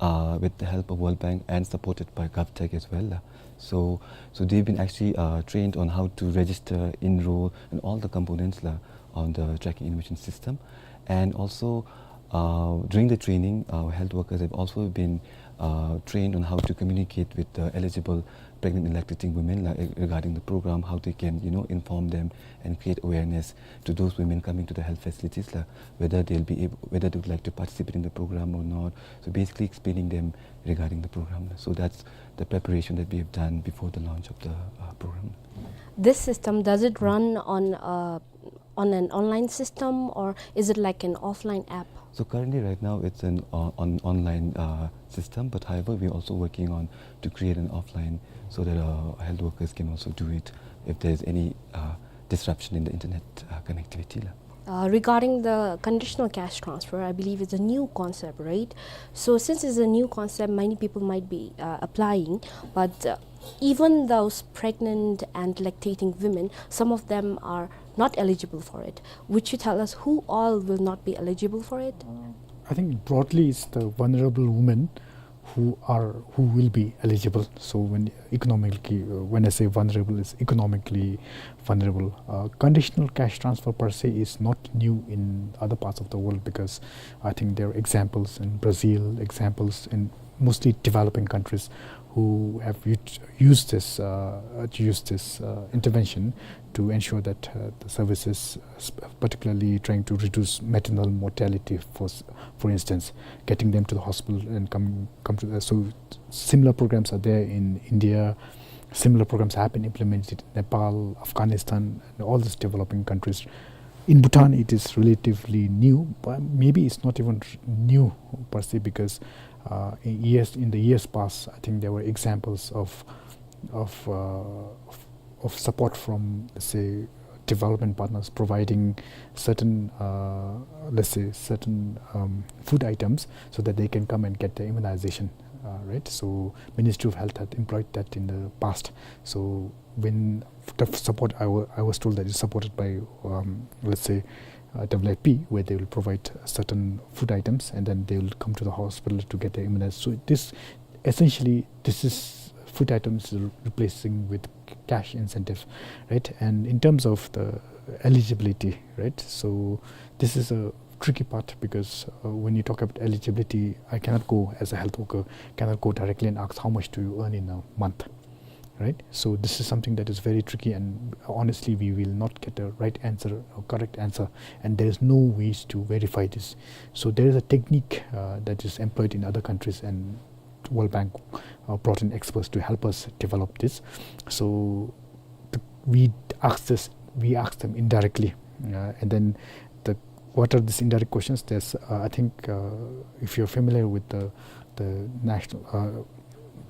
uh, with the help of World Bank and supported by GovTech as well. So, so they've been actually uh, trained on how to register, enroll, and all the components la, on the tracking information system. And also, uh, during the training, our health workers have also been uh, trained on how to communicate with the eligible pregnant and lactating women la, regarding the program, how they can, you know, inform them and create awareness to those women coming to the health facilities la, whether they'll be able, whether they would like to participate in the program or not. So basically explaining them regarding the program. So that's the preparation that we have done before the launch of the uh, program. This system, does it run on uh, on an online system, or is it like an offline app? So currently, right now, it's an uh, on online uh, system. But however, we're also working on to create an offline so that uh, health workers can also do it if there's any uh, disruption in the internet uh, connectivity la. Uh, regarding the conditional cash transfer, I believe it's a new concept, right? So since it's a new concept, many people might be uh, applying, but uh, even those pregnant and lactating women, some of them are not eligible for it. Would you tell us who all will not be eligible for it? I think broadly it's the vulnerable women who are, who will be eligible. So when economically, uh, when I say vulnerable, it's economically vulnerable. Uh, conditional cash transfer per se is not new in other parts of the world, because I think there are examples in Brazil, examples in mostly developing countries who have u-, used this, uh, used this uh, intervention to ensure that uh, the services, uh, sp-, particularly trying to reduce maternal mortality, for s-, for instance, getting them to the hospital and come, come to the, so similar programs are there in India. Similar programs have been implemented in Nepal, Afghanistan, and all these developing countries. In Bhutan, it is relatively new, but maybe it's not even r-, new per se, because uh, in years, in the years past, I think there were examples of, of, uh, of, of support from, let's say, development partners providing certain, uh, let's say, certain um, food items so that they can come and get their immunization, uh, right? So Ministry of Health had employed that in the past. So when the support, I wa-, I was told that it's supported by, um, let's say, uh, W F P, where they will provide certain food items and then they will come to the hospital to get their immunized. So this, essentially, this is food items re-, replacing with cash incentive, right? And in terms of the eligibility, right? So this is a tricky part because uh, when you talk about eligibility, I cannot go as a health worker, cannot go directly and ask how much do you earn in a month, right? So this is something that is very tricky, and honestly, we will not get a right answer or correct answer, and there is no ways to verify this. So there is a technique uh, that is employed in other countries, and World Bank uh, brought in experts to help us develop this. So th-, we asked this, we asked them indirectly, uh, and then the, what are these indirect questions? There's, uh, I think, uh, if you're familiar with the the national uh,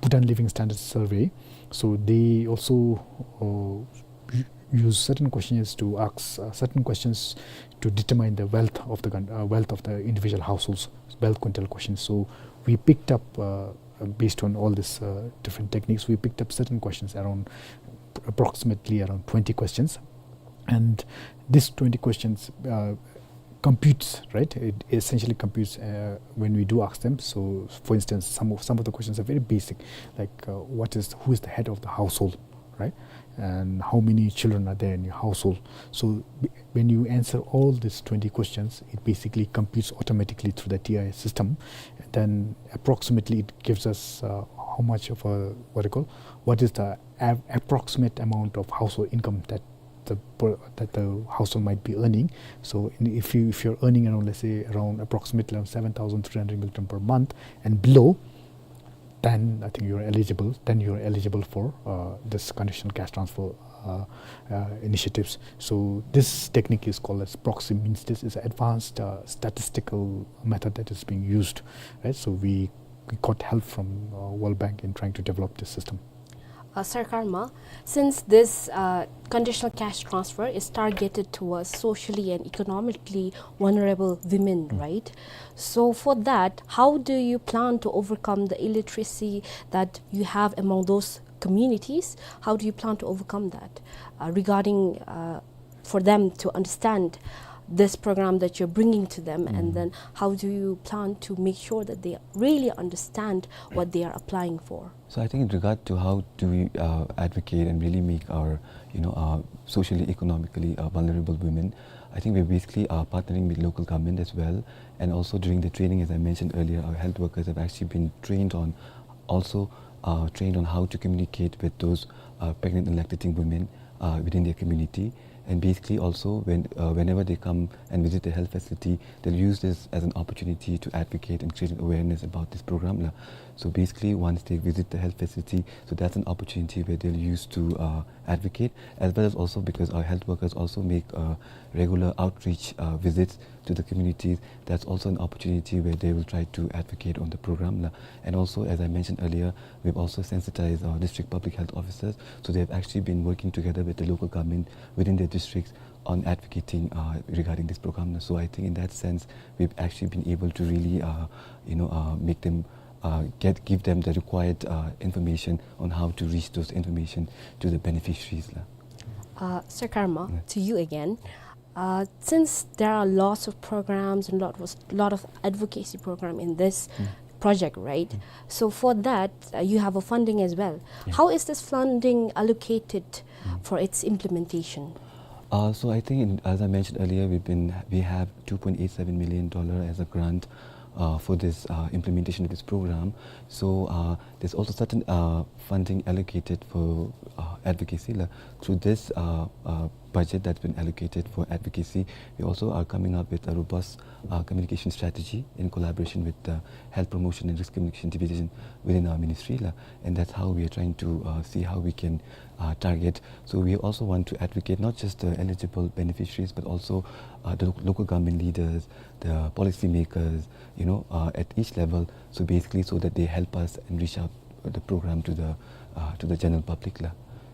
Bhutan Living Standards Survey, so they also uh, u-, use certain questionnaires to ask uh, certain questions to determine the wealth of the coun-, uh, wealth of the individual households, wealth quintile questions. So we picked up, uh, uh, based on all these uh, different techniques, we picked up certain questions around approximately around twenty questions. And this twenty questions uh, computes, right? It essentially computes uh, when we do ask them. So, for instance, some of some of the questions are very basic, like uh, what is who is the head of the household, right? And how many children are there in your household? So, b- when you answer all these twenty questions, it basically computes automatically through the T I S system. Then, approximately, it gives us uh, how much of a what do you call what is the av- approximate amount of household income that the per- that the household might be earning. So in, if you if you're earning around, let's say, around approximately around seven thousand three hundred ngultrum per month and below, then I think you're eligible. Then you're eligible for uh, this conditional cash transfer uh, uh, initiatives. So this technique is called as proxy means test. It's an advanced uh, statistical method that is being used, right? So we, we got help from uh, World Bank in trying to develop this system. Uh, Sir Karma, since this uh, conditional cash transfer is targeted towards socially and economically vulnerable women, right? So for that, how do you plan to overcome the illiteracy that you have among those communities? How do you plan to overcome that uh, regarding uh, for them to understand this program that you're bringing to them, and then how do you plan to make sure that they really understand what they are applying for? So I think in regard to how do we uh, advocate and really make our, you know, uh, socially, economically uh, vulnerable women, I think we're basically uh, partnering with local government as well. And also during the training, as I mentioned earlier, our health workers have actually been trained on, also uh, trained on how to communicate with those uh, pregnant and lactating women uh, within their community. And basically also when uh, whenever they come and visit the health facility, they'll use this as an opportunity to advocate and create an awareness about this program la. So basically once they visit the health facility, so that's an opportunity where they'll use to uh, advocate, as well as also because our health workers also make uh, regular outreach uh, visits to the communities, that's also an opportunity where they will try to advocate on the program la. And also, as I mentioned earlier, we've also sensitized our district public health officers, so they've actually been working together with the local government within their districts on advocating uh, regarding this program. So I think in that sense, we've actually been able to really, uh, you know, uh, make them uh, get give them the required uh, information on how to reach those information to the beneficiaries la. Uh, Sir Karma, to you again. Uh, since there are lots of programs and lot was lot of advocacy program in this project, right? So for that, uh, you have a funding as well. How is this funding allocated for its implementation? Uh, so I think, in, as I mentioned earlier, we've been we have two point eight seven million dollar as a grant uh, for this uh, implementation of this program. So uh, there's also certain uh, funding allocated for uh, advocacy la. Through this uh, uh, budget that's been allocated for advocacy, we also are coming up with a robust uh, communication strategy in collaboration with the Health Promotion and Risk Communication Division within our ministry la. And that's how we are trying to uh, see how we can uh, target. So we also want to advocate not just the eligible beneficiaries, but also uh, the lo- local government leaders, the policymakers, you know, uh, at each level. So basically, so that they help us and reach out the program to the uh, to the general public la.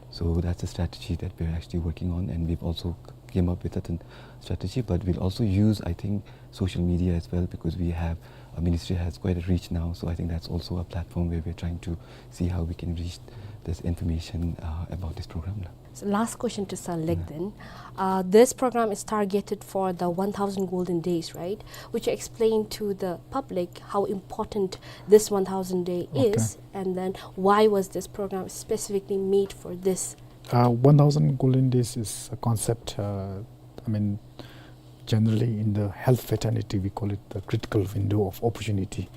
So that's a strategy that we're actually working on, and we've also c- came up with certain strategy. But we'll also use, I think, social media as well, because we have our ministry has quite a reach now. So I think that's also a platform where we're trying to see how we can reach this information uh, about this program la. So last question to Sir Lek then. Uh, this program is targeted for the one thousand golden days, right? Would you explain to the public how important this one thousand day is, and then why was this program specifically made for this? Uh, one thousand golden days is a concept, uh, I mean, generally in the health fraternity, we call it the critical window of opportunity,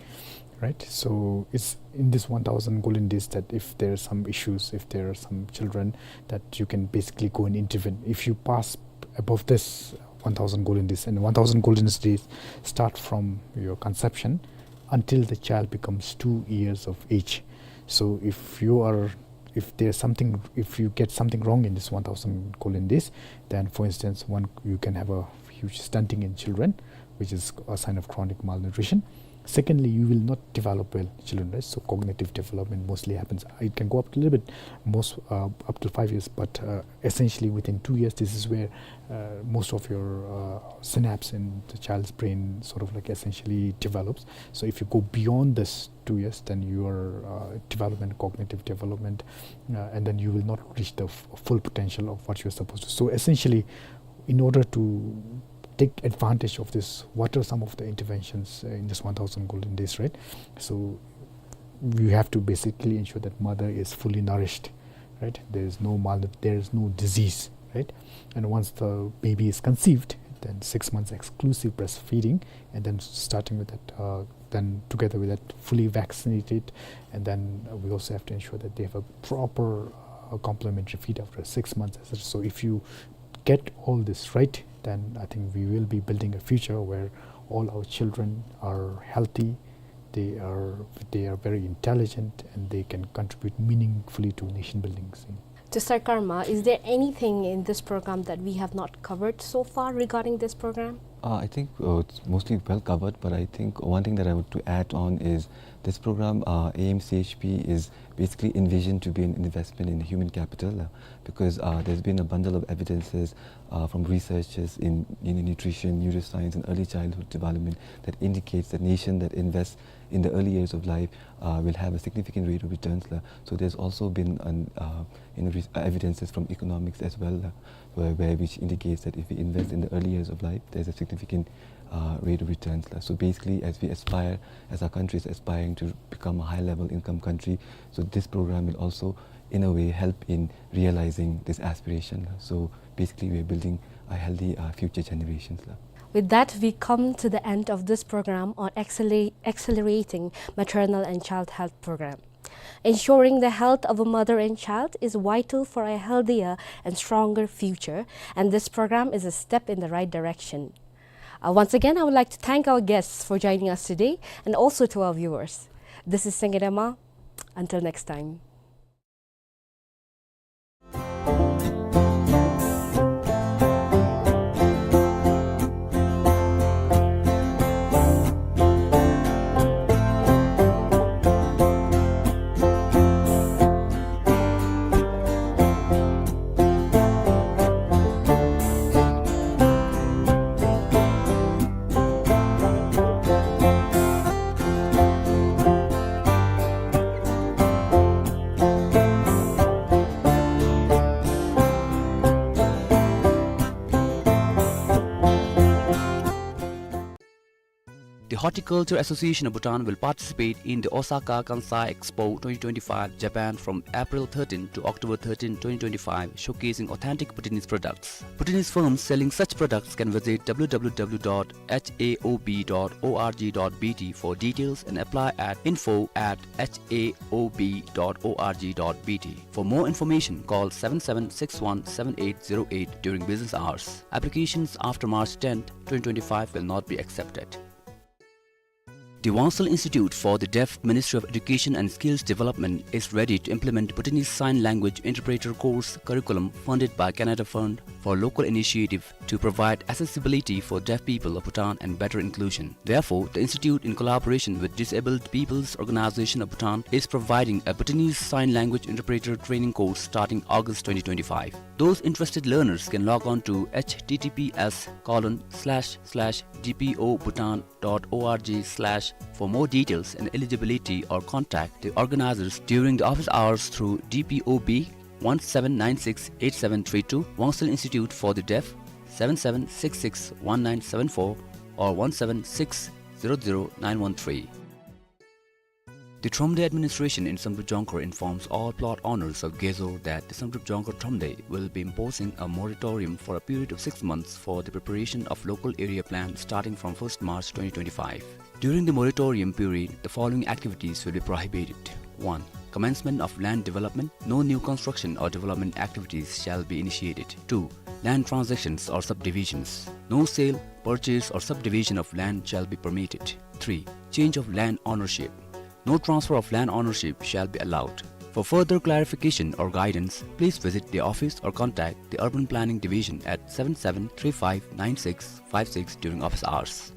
right? So it's in this one thousand golden days that if there are some issues, if there are some children, that you can basically go and intervene. If you pass above this one thousand golden days, and one thousand golden days start from your conception until the child becomes two years of age. So if you are if there's something, if you get something wrong in this one thousand golden days, then, for instance, one, you can have a huge stunting in children, which is a sign of chronic malnutrition. Secondly, you will not develop well children, right? So cognitive development mostly happens, it can go up to a little bit, most, uh, up to five years, but, uh, essentially within two years, this is where, uh, most of your, uh, synapse in the child's brain sort of, like, essentially develops. So if you go beyond this two years, then your, uh, development, cognitive development, uh, and then you will not reach the f-, full potential of what you're supposed to. So essentially, in order to take advantage of this, what are some of the interventions, uh, in this one thousand golden days, right? So you have to basically ensure that mother is fully nourished, right? There is no mal-, there is no disease, right? And once the baby is conceived, then six months exclusive breastfeeding, and then starting with that, uh, then together with that, fully vaccinated, and then, uh, we also have to ensure that they have a proper, uh, complementary feed after six months, et cetera. So if you get all this right, then I think we will be building a future where all our children are healthy, they are, they are very intelligent, and they can contribute meaningfully to nation building. To Sarkarma, is there anything in this program that we have not covered so far regarding this program? Uh, I think, uh, it's mostly well covered, but I think one thing that I want to add on is this program, uh, A M C H P, is basically envisioned to be an investment in human capital, uh, because, uh, there's been a bundle of evidences, uh, from researchers in, in nutrition, neuroscience, and early childhood development that indicates that nation that invests in the early years of life, uh, will have a significant rate of returns, la. So there's also been an, uh, you know, re-, uh, evidences from economics as well, la, where, where which indicates that if we invest in the early years of life, there's a significant, uh, rate of returns, la. So basically, as we aspire, as our country is aspiring to become a high-level income country, so this program will also, in a way, help in realizing this aspiration, la. So basically, we are building a healthy, uh, future generations, la. With that, we come to the end of this program on acceler-, accelerating maternal and child health program. Ensuring the health of a mother and child is vital for a healthier and stronger future, and this program is a step in the right direction. Uh, once again, I would like to thank our guests for joining us today and also to our viewers. This is Sengedama. Until next time. The Horticulture Association of Bhutan will participate in the Osaka Kansai Expo twenty twenty-five, Japan, from April thirteen to October thirteen, twenty twenty-five, showcasing authentic Bhutanese products. Bhutanese firms selling such products can visit W W W dot H A O B dot O R G dot B T for details and apply at info at H A O B dot O R G dot B T. For more information, call seven seven six one seven eight zero eight during business hours. Applications after March tenth, twenty twenty-five will not be accepted. The Wangsal Institute for the Deaf, Ministry of Education and Skills Development, is ready to implement Bhutanese Sign Language Interpreter course curriculum funded by Canada Fund for Local Initiative to provide accessibility for deaf people of Bhutan and better inclusion. Therefore, the institute, in collaboration with Disabled People's Organization of Bhutan, is providing a Bhutanese Sign Language Interpreter training course starting August twenty twenty-five. Those interested learners can log on to H T T P S colon slash slash D P O Bhutan dot O R G slash for more details and eligibility, or contact the organizers during the office hours through D P O B one seven nine six eight seven three two, Wangsal Institute for the Deaf seven seven six six one nine seven four or one seven six zero zero nine one three. The Thromde administration in Samdrup Jongkhar informs all plot owners of Gezo that the Samdrup Jongkhar Thromde will be imposing a moratorium for a period of six months for the preparation of local area plan starting from first March twenty twenty-five. During the moratorium period, the following activities will be prohibited. One, commencement of land development. No new construction or development activities shall be initiated. Two, land transactions or subdivisions. No sale, purchase or subdivision of land shall be permitted. Three, change of land ownership. No transfer of land ownership shall be allowed. For further clarification or guidance, please visit the office or contact the Urban Planning Division at seven seven three five nine six five six during office hours.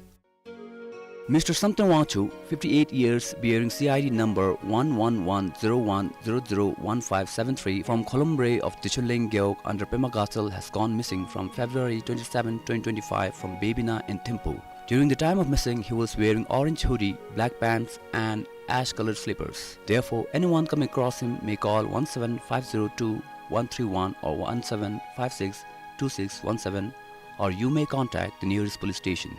Mister Samten Wangchuk, fifty-eight years, bearing C I D number one one one zero one zero zero one five seven three, from Kholombre of Dichuleng Gewog under Pema Gatshel, has gone missing from February twenty-seven, twenty twenty-five, from Bebina in Thimphu. During the time of missing, he was wearing orange hoodie, black pants, and ash-colored slippers. Therefore, anyone coming across him may call one seven five zero two one three one or one seven five six two six one seven, or you may contact the nearest police station.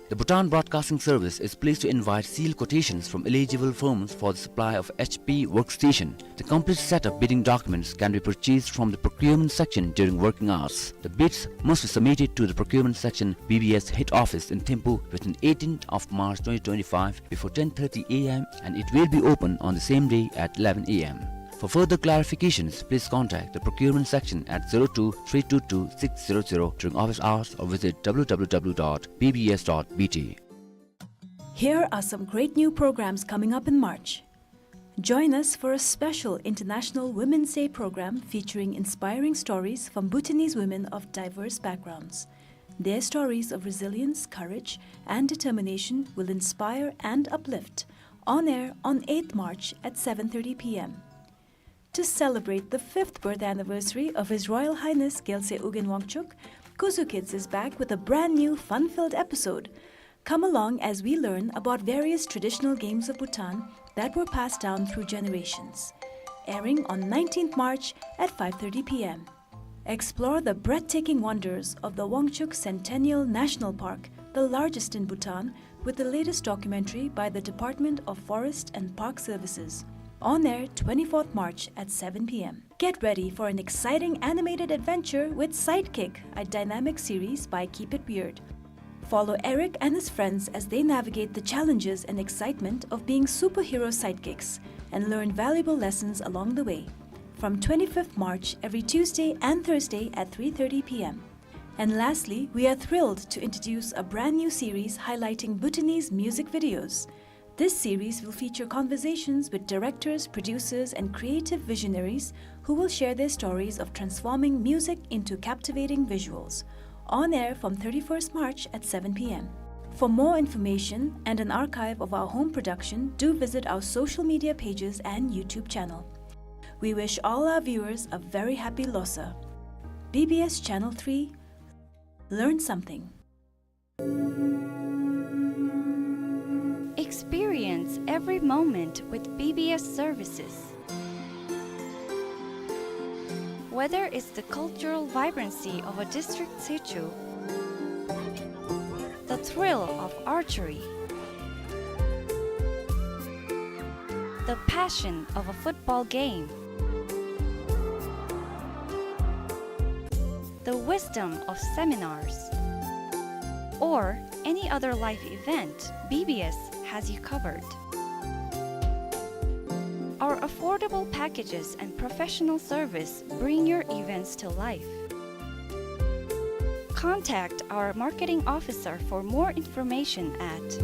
The Bhutan Broadcasting Service is pleased to invite sealed quotations from eligible firms for the supply of H P workstation. The complete set of bidding documents can be purchased from the procurement section during working hours. The bids must be submitted to the procurement section, B B S head office in Thimphu, within eighteenth of March twenty twenty-five, before ten thirty A M, and it will be open on the same day at eleven A M. For further clarifications, please contact the procurement section at zero two three two two six zero zero during office hours or visit W W W dot B B S dot B T. Here are some great new programs coming up in March. Join us for a special International Women's Day program featuring inspiring stories from Bhutanese women of diverse backgrounds. Their stories of resilience, courage, and determination will inspire and uplift. On air on eighth March at seven thirty P M. To celebrate the fifth birth anniversary of His Royal Highness Gyaltsey Ugyen Wangchuck, Kuzu Kids is back with a brand new fun-filled episode. Come along as we learn about various traditional games of Bhutan that were passed down through generations. Airing on nineteenth March at five thirty P M. Explore the breathtaking wonders of the Wangchuck Centennial National Park, the largest in Bhutan, with the latest documentary by the Department of Forest and Park Services. On air twenty-fourth March at seven P M. Get ready for an exciting animated adventure with Sidekick, a dynamic series by Keep It Weird. Follow Eric and his friends as they navigate the challenges and excitement of being superhero sidekicks and learn valuable lessons along the way. From twenty-fifth March, every Tuesday and Thursday at three thirty P M. And lastly, we are thrilled to introduce a brand new series highlighting Bhutanese music videos. This series will feature conversations with directors, producers, and creative visionaries who will share their stories of transforming music into captivating visuals. On air from thirty-first March at seven P M. For more information and an archive of our home production, do visit our social media pages and YouTube channel. We wish all our viewers a very happy Losar. B B S Channel three, learn something. Experience every moment with B B S services. Whether it's the cultural vibrancy of a district situ, the thrill of archery, the passion of a football game, the wisdom of seminars, or any other life event, B B S has you covered. Our affordable packages and professional service bring your events to life. Contact our marketing officer for more information at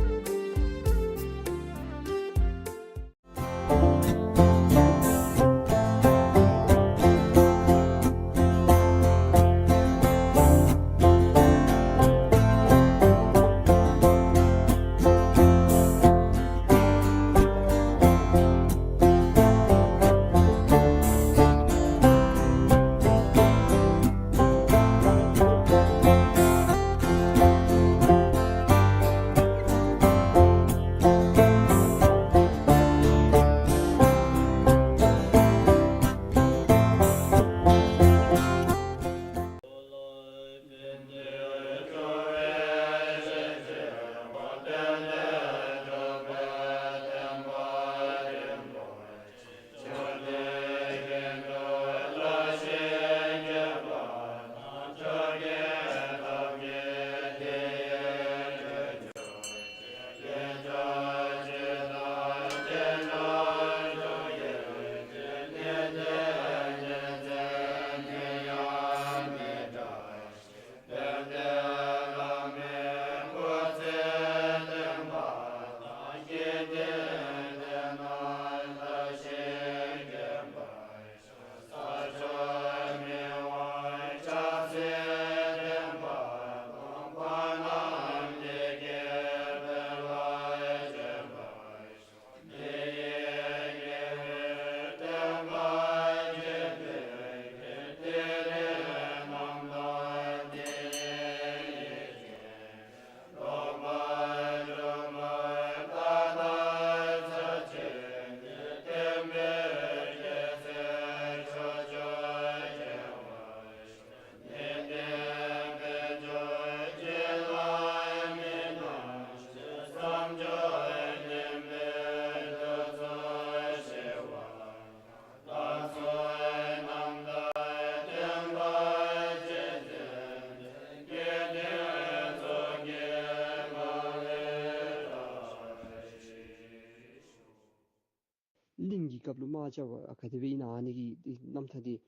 ལུ་མ་ཅ་བ་ཨ་ག་དེ་སྦེ་ཨིན་ན་ཨ་ནི་གི་རྣམ་ཐར་འདི་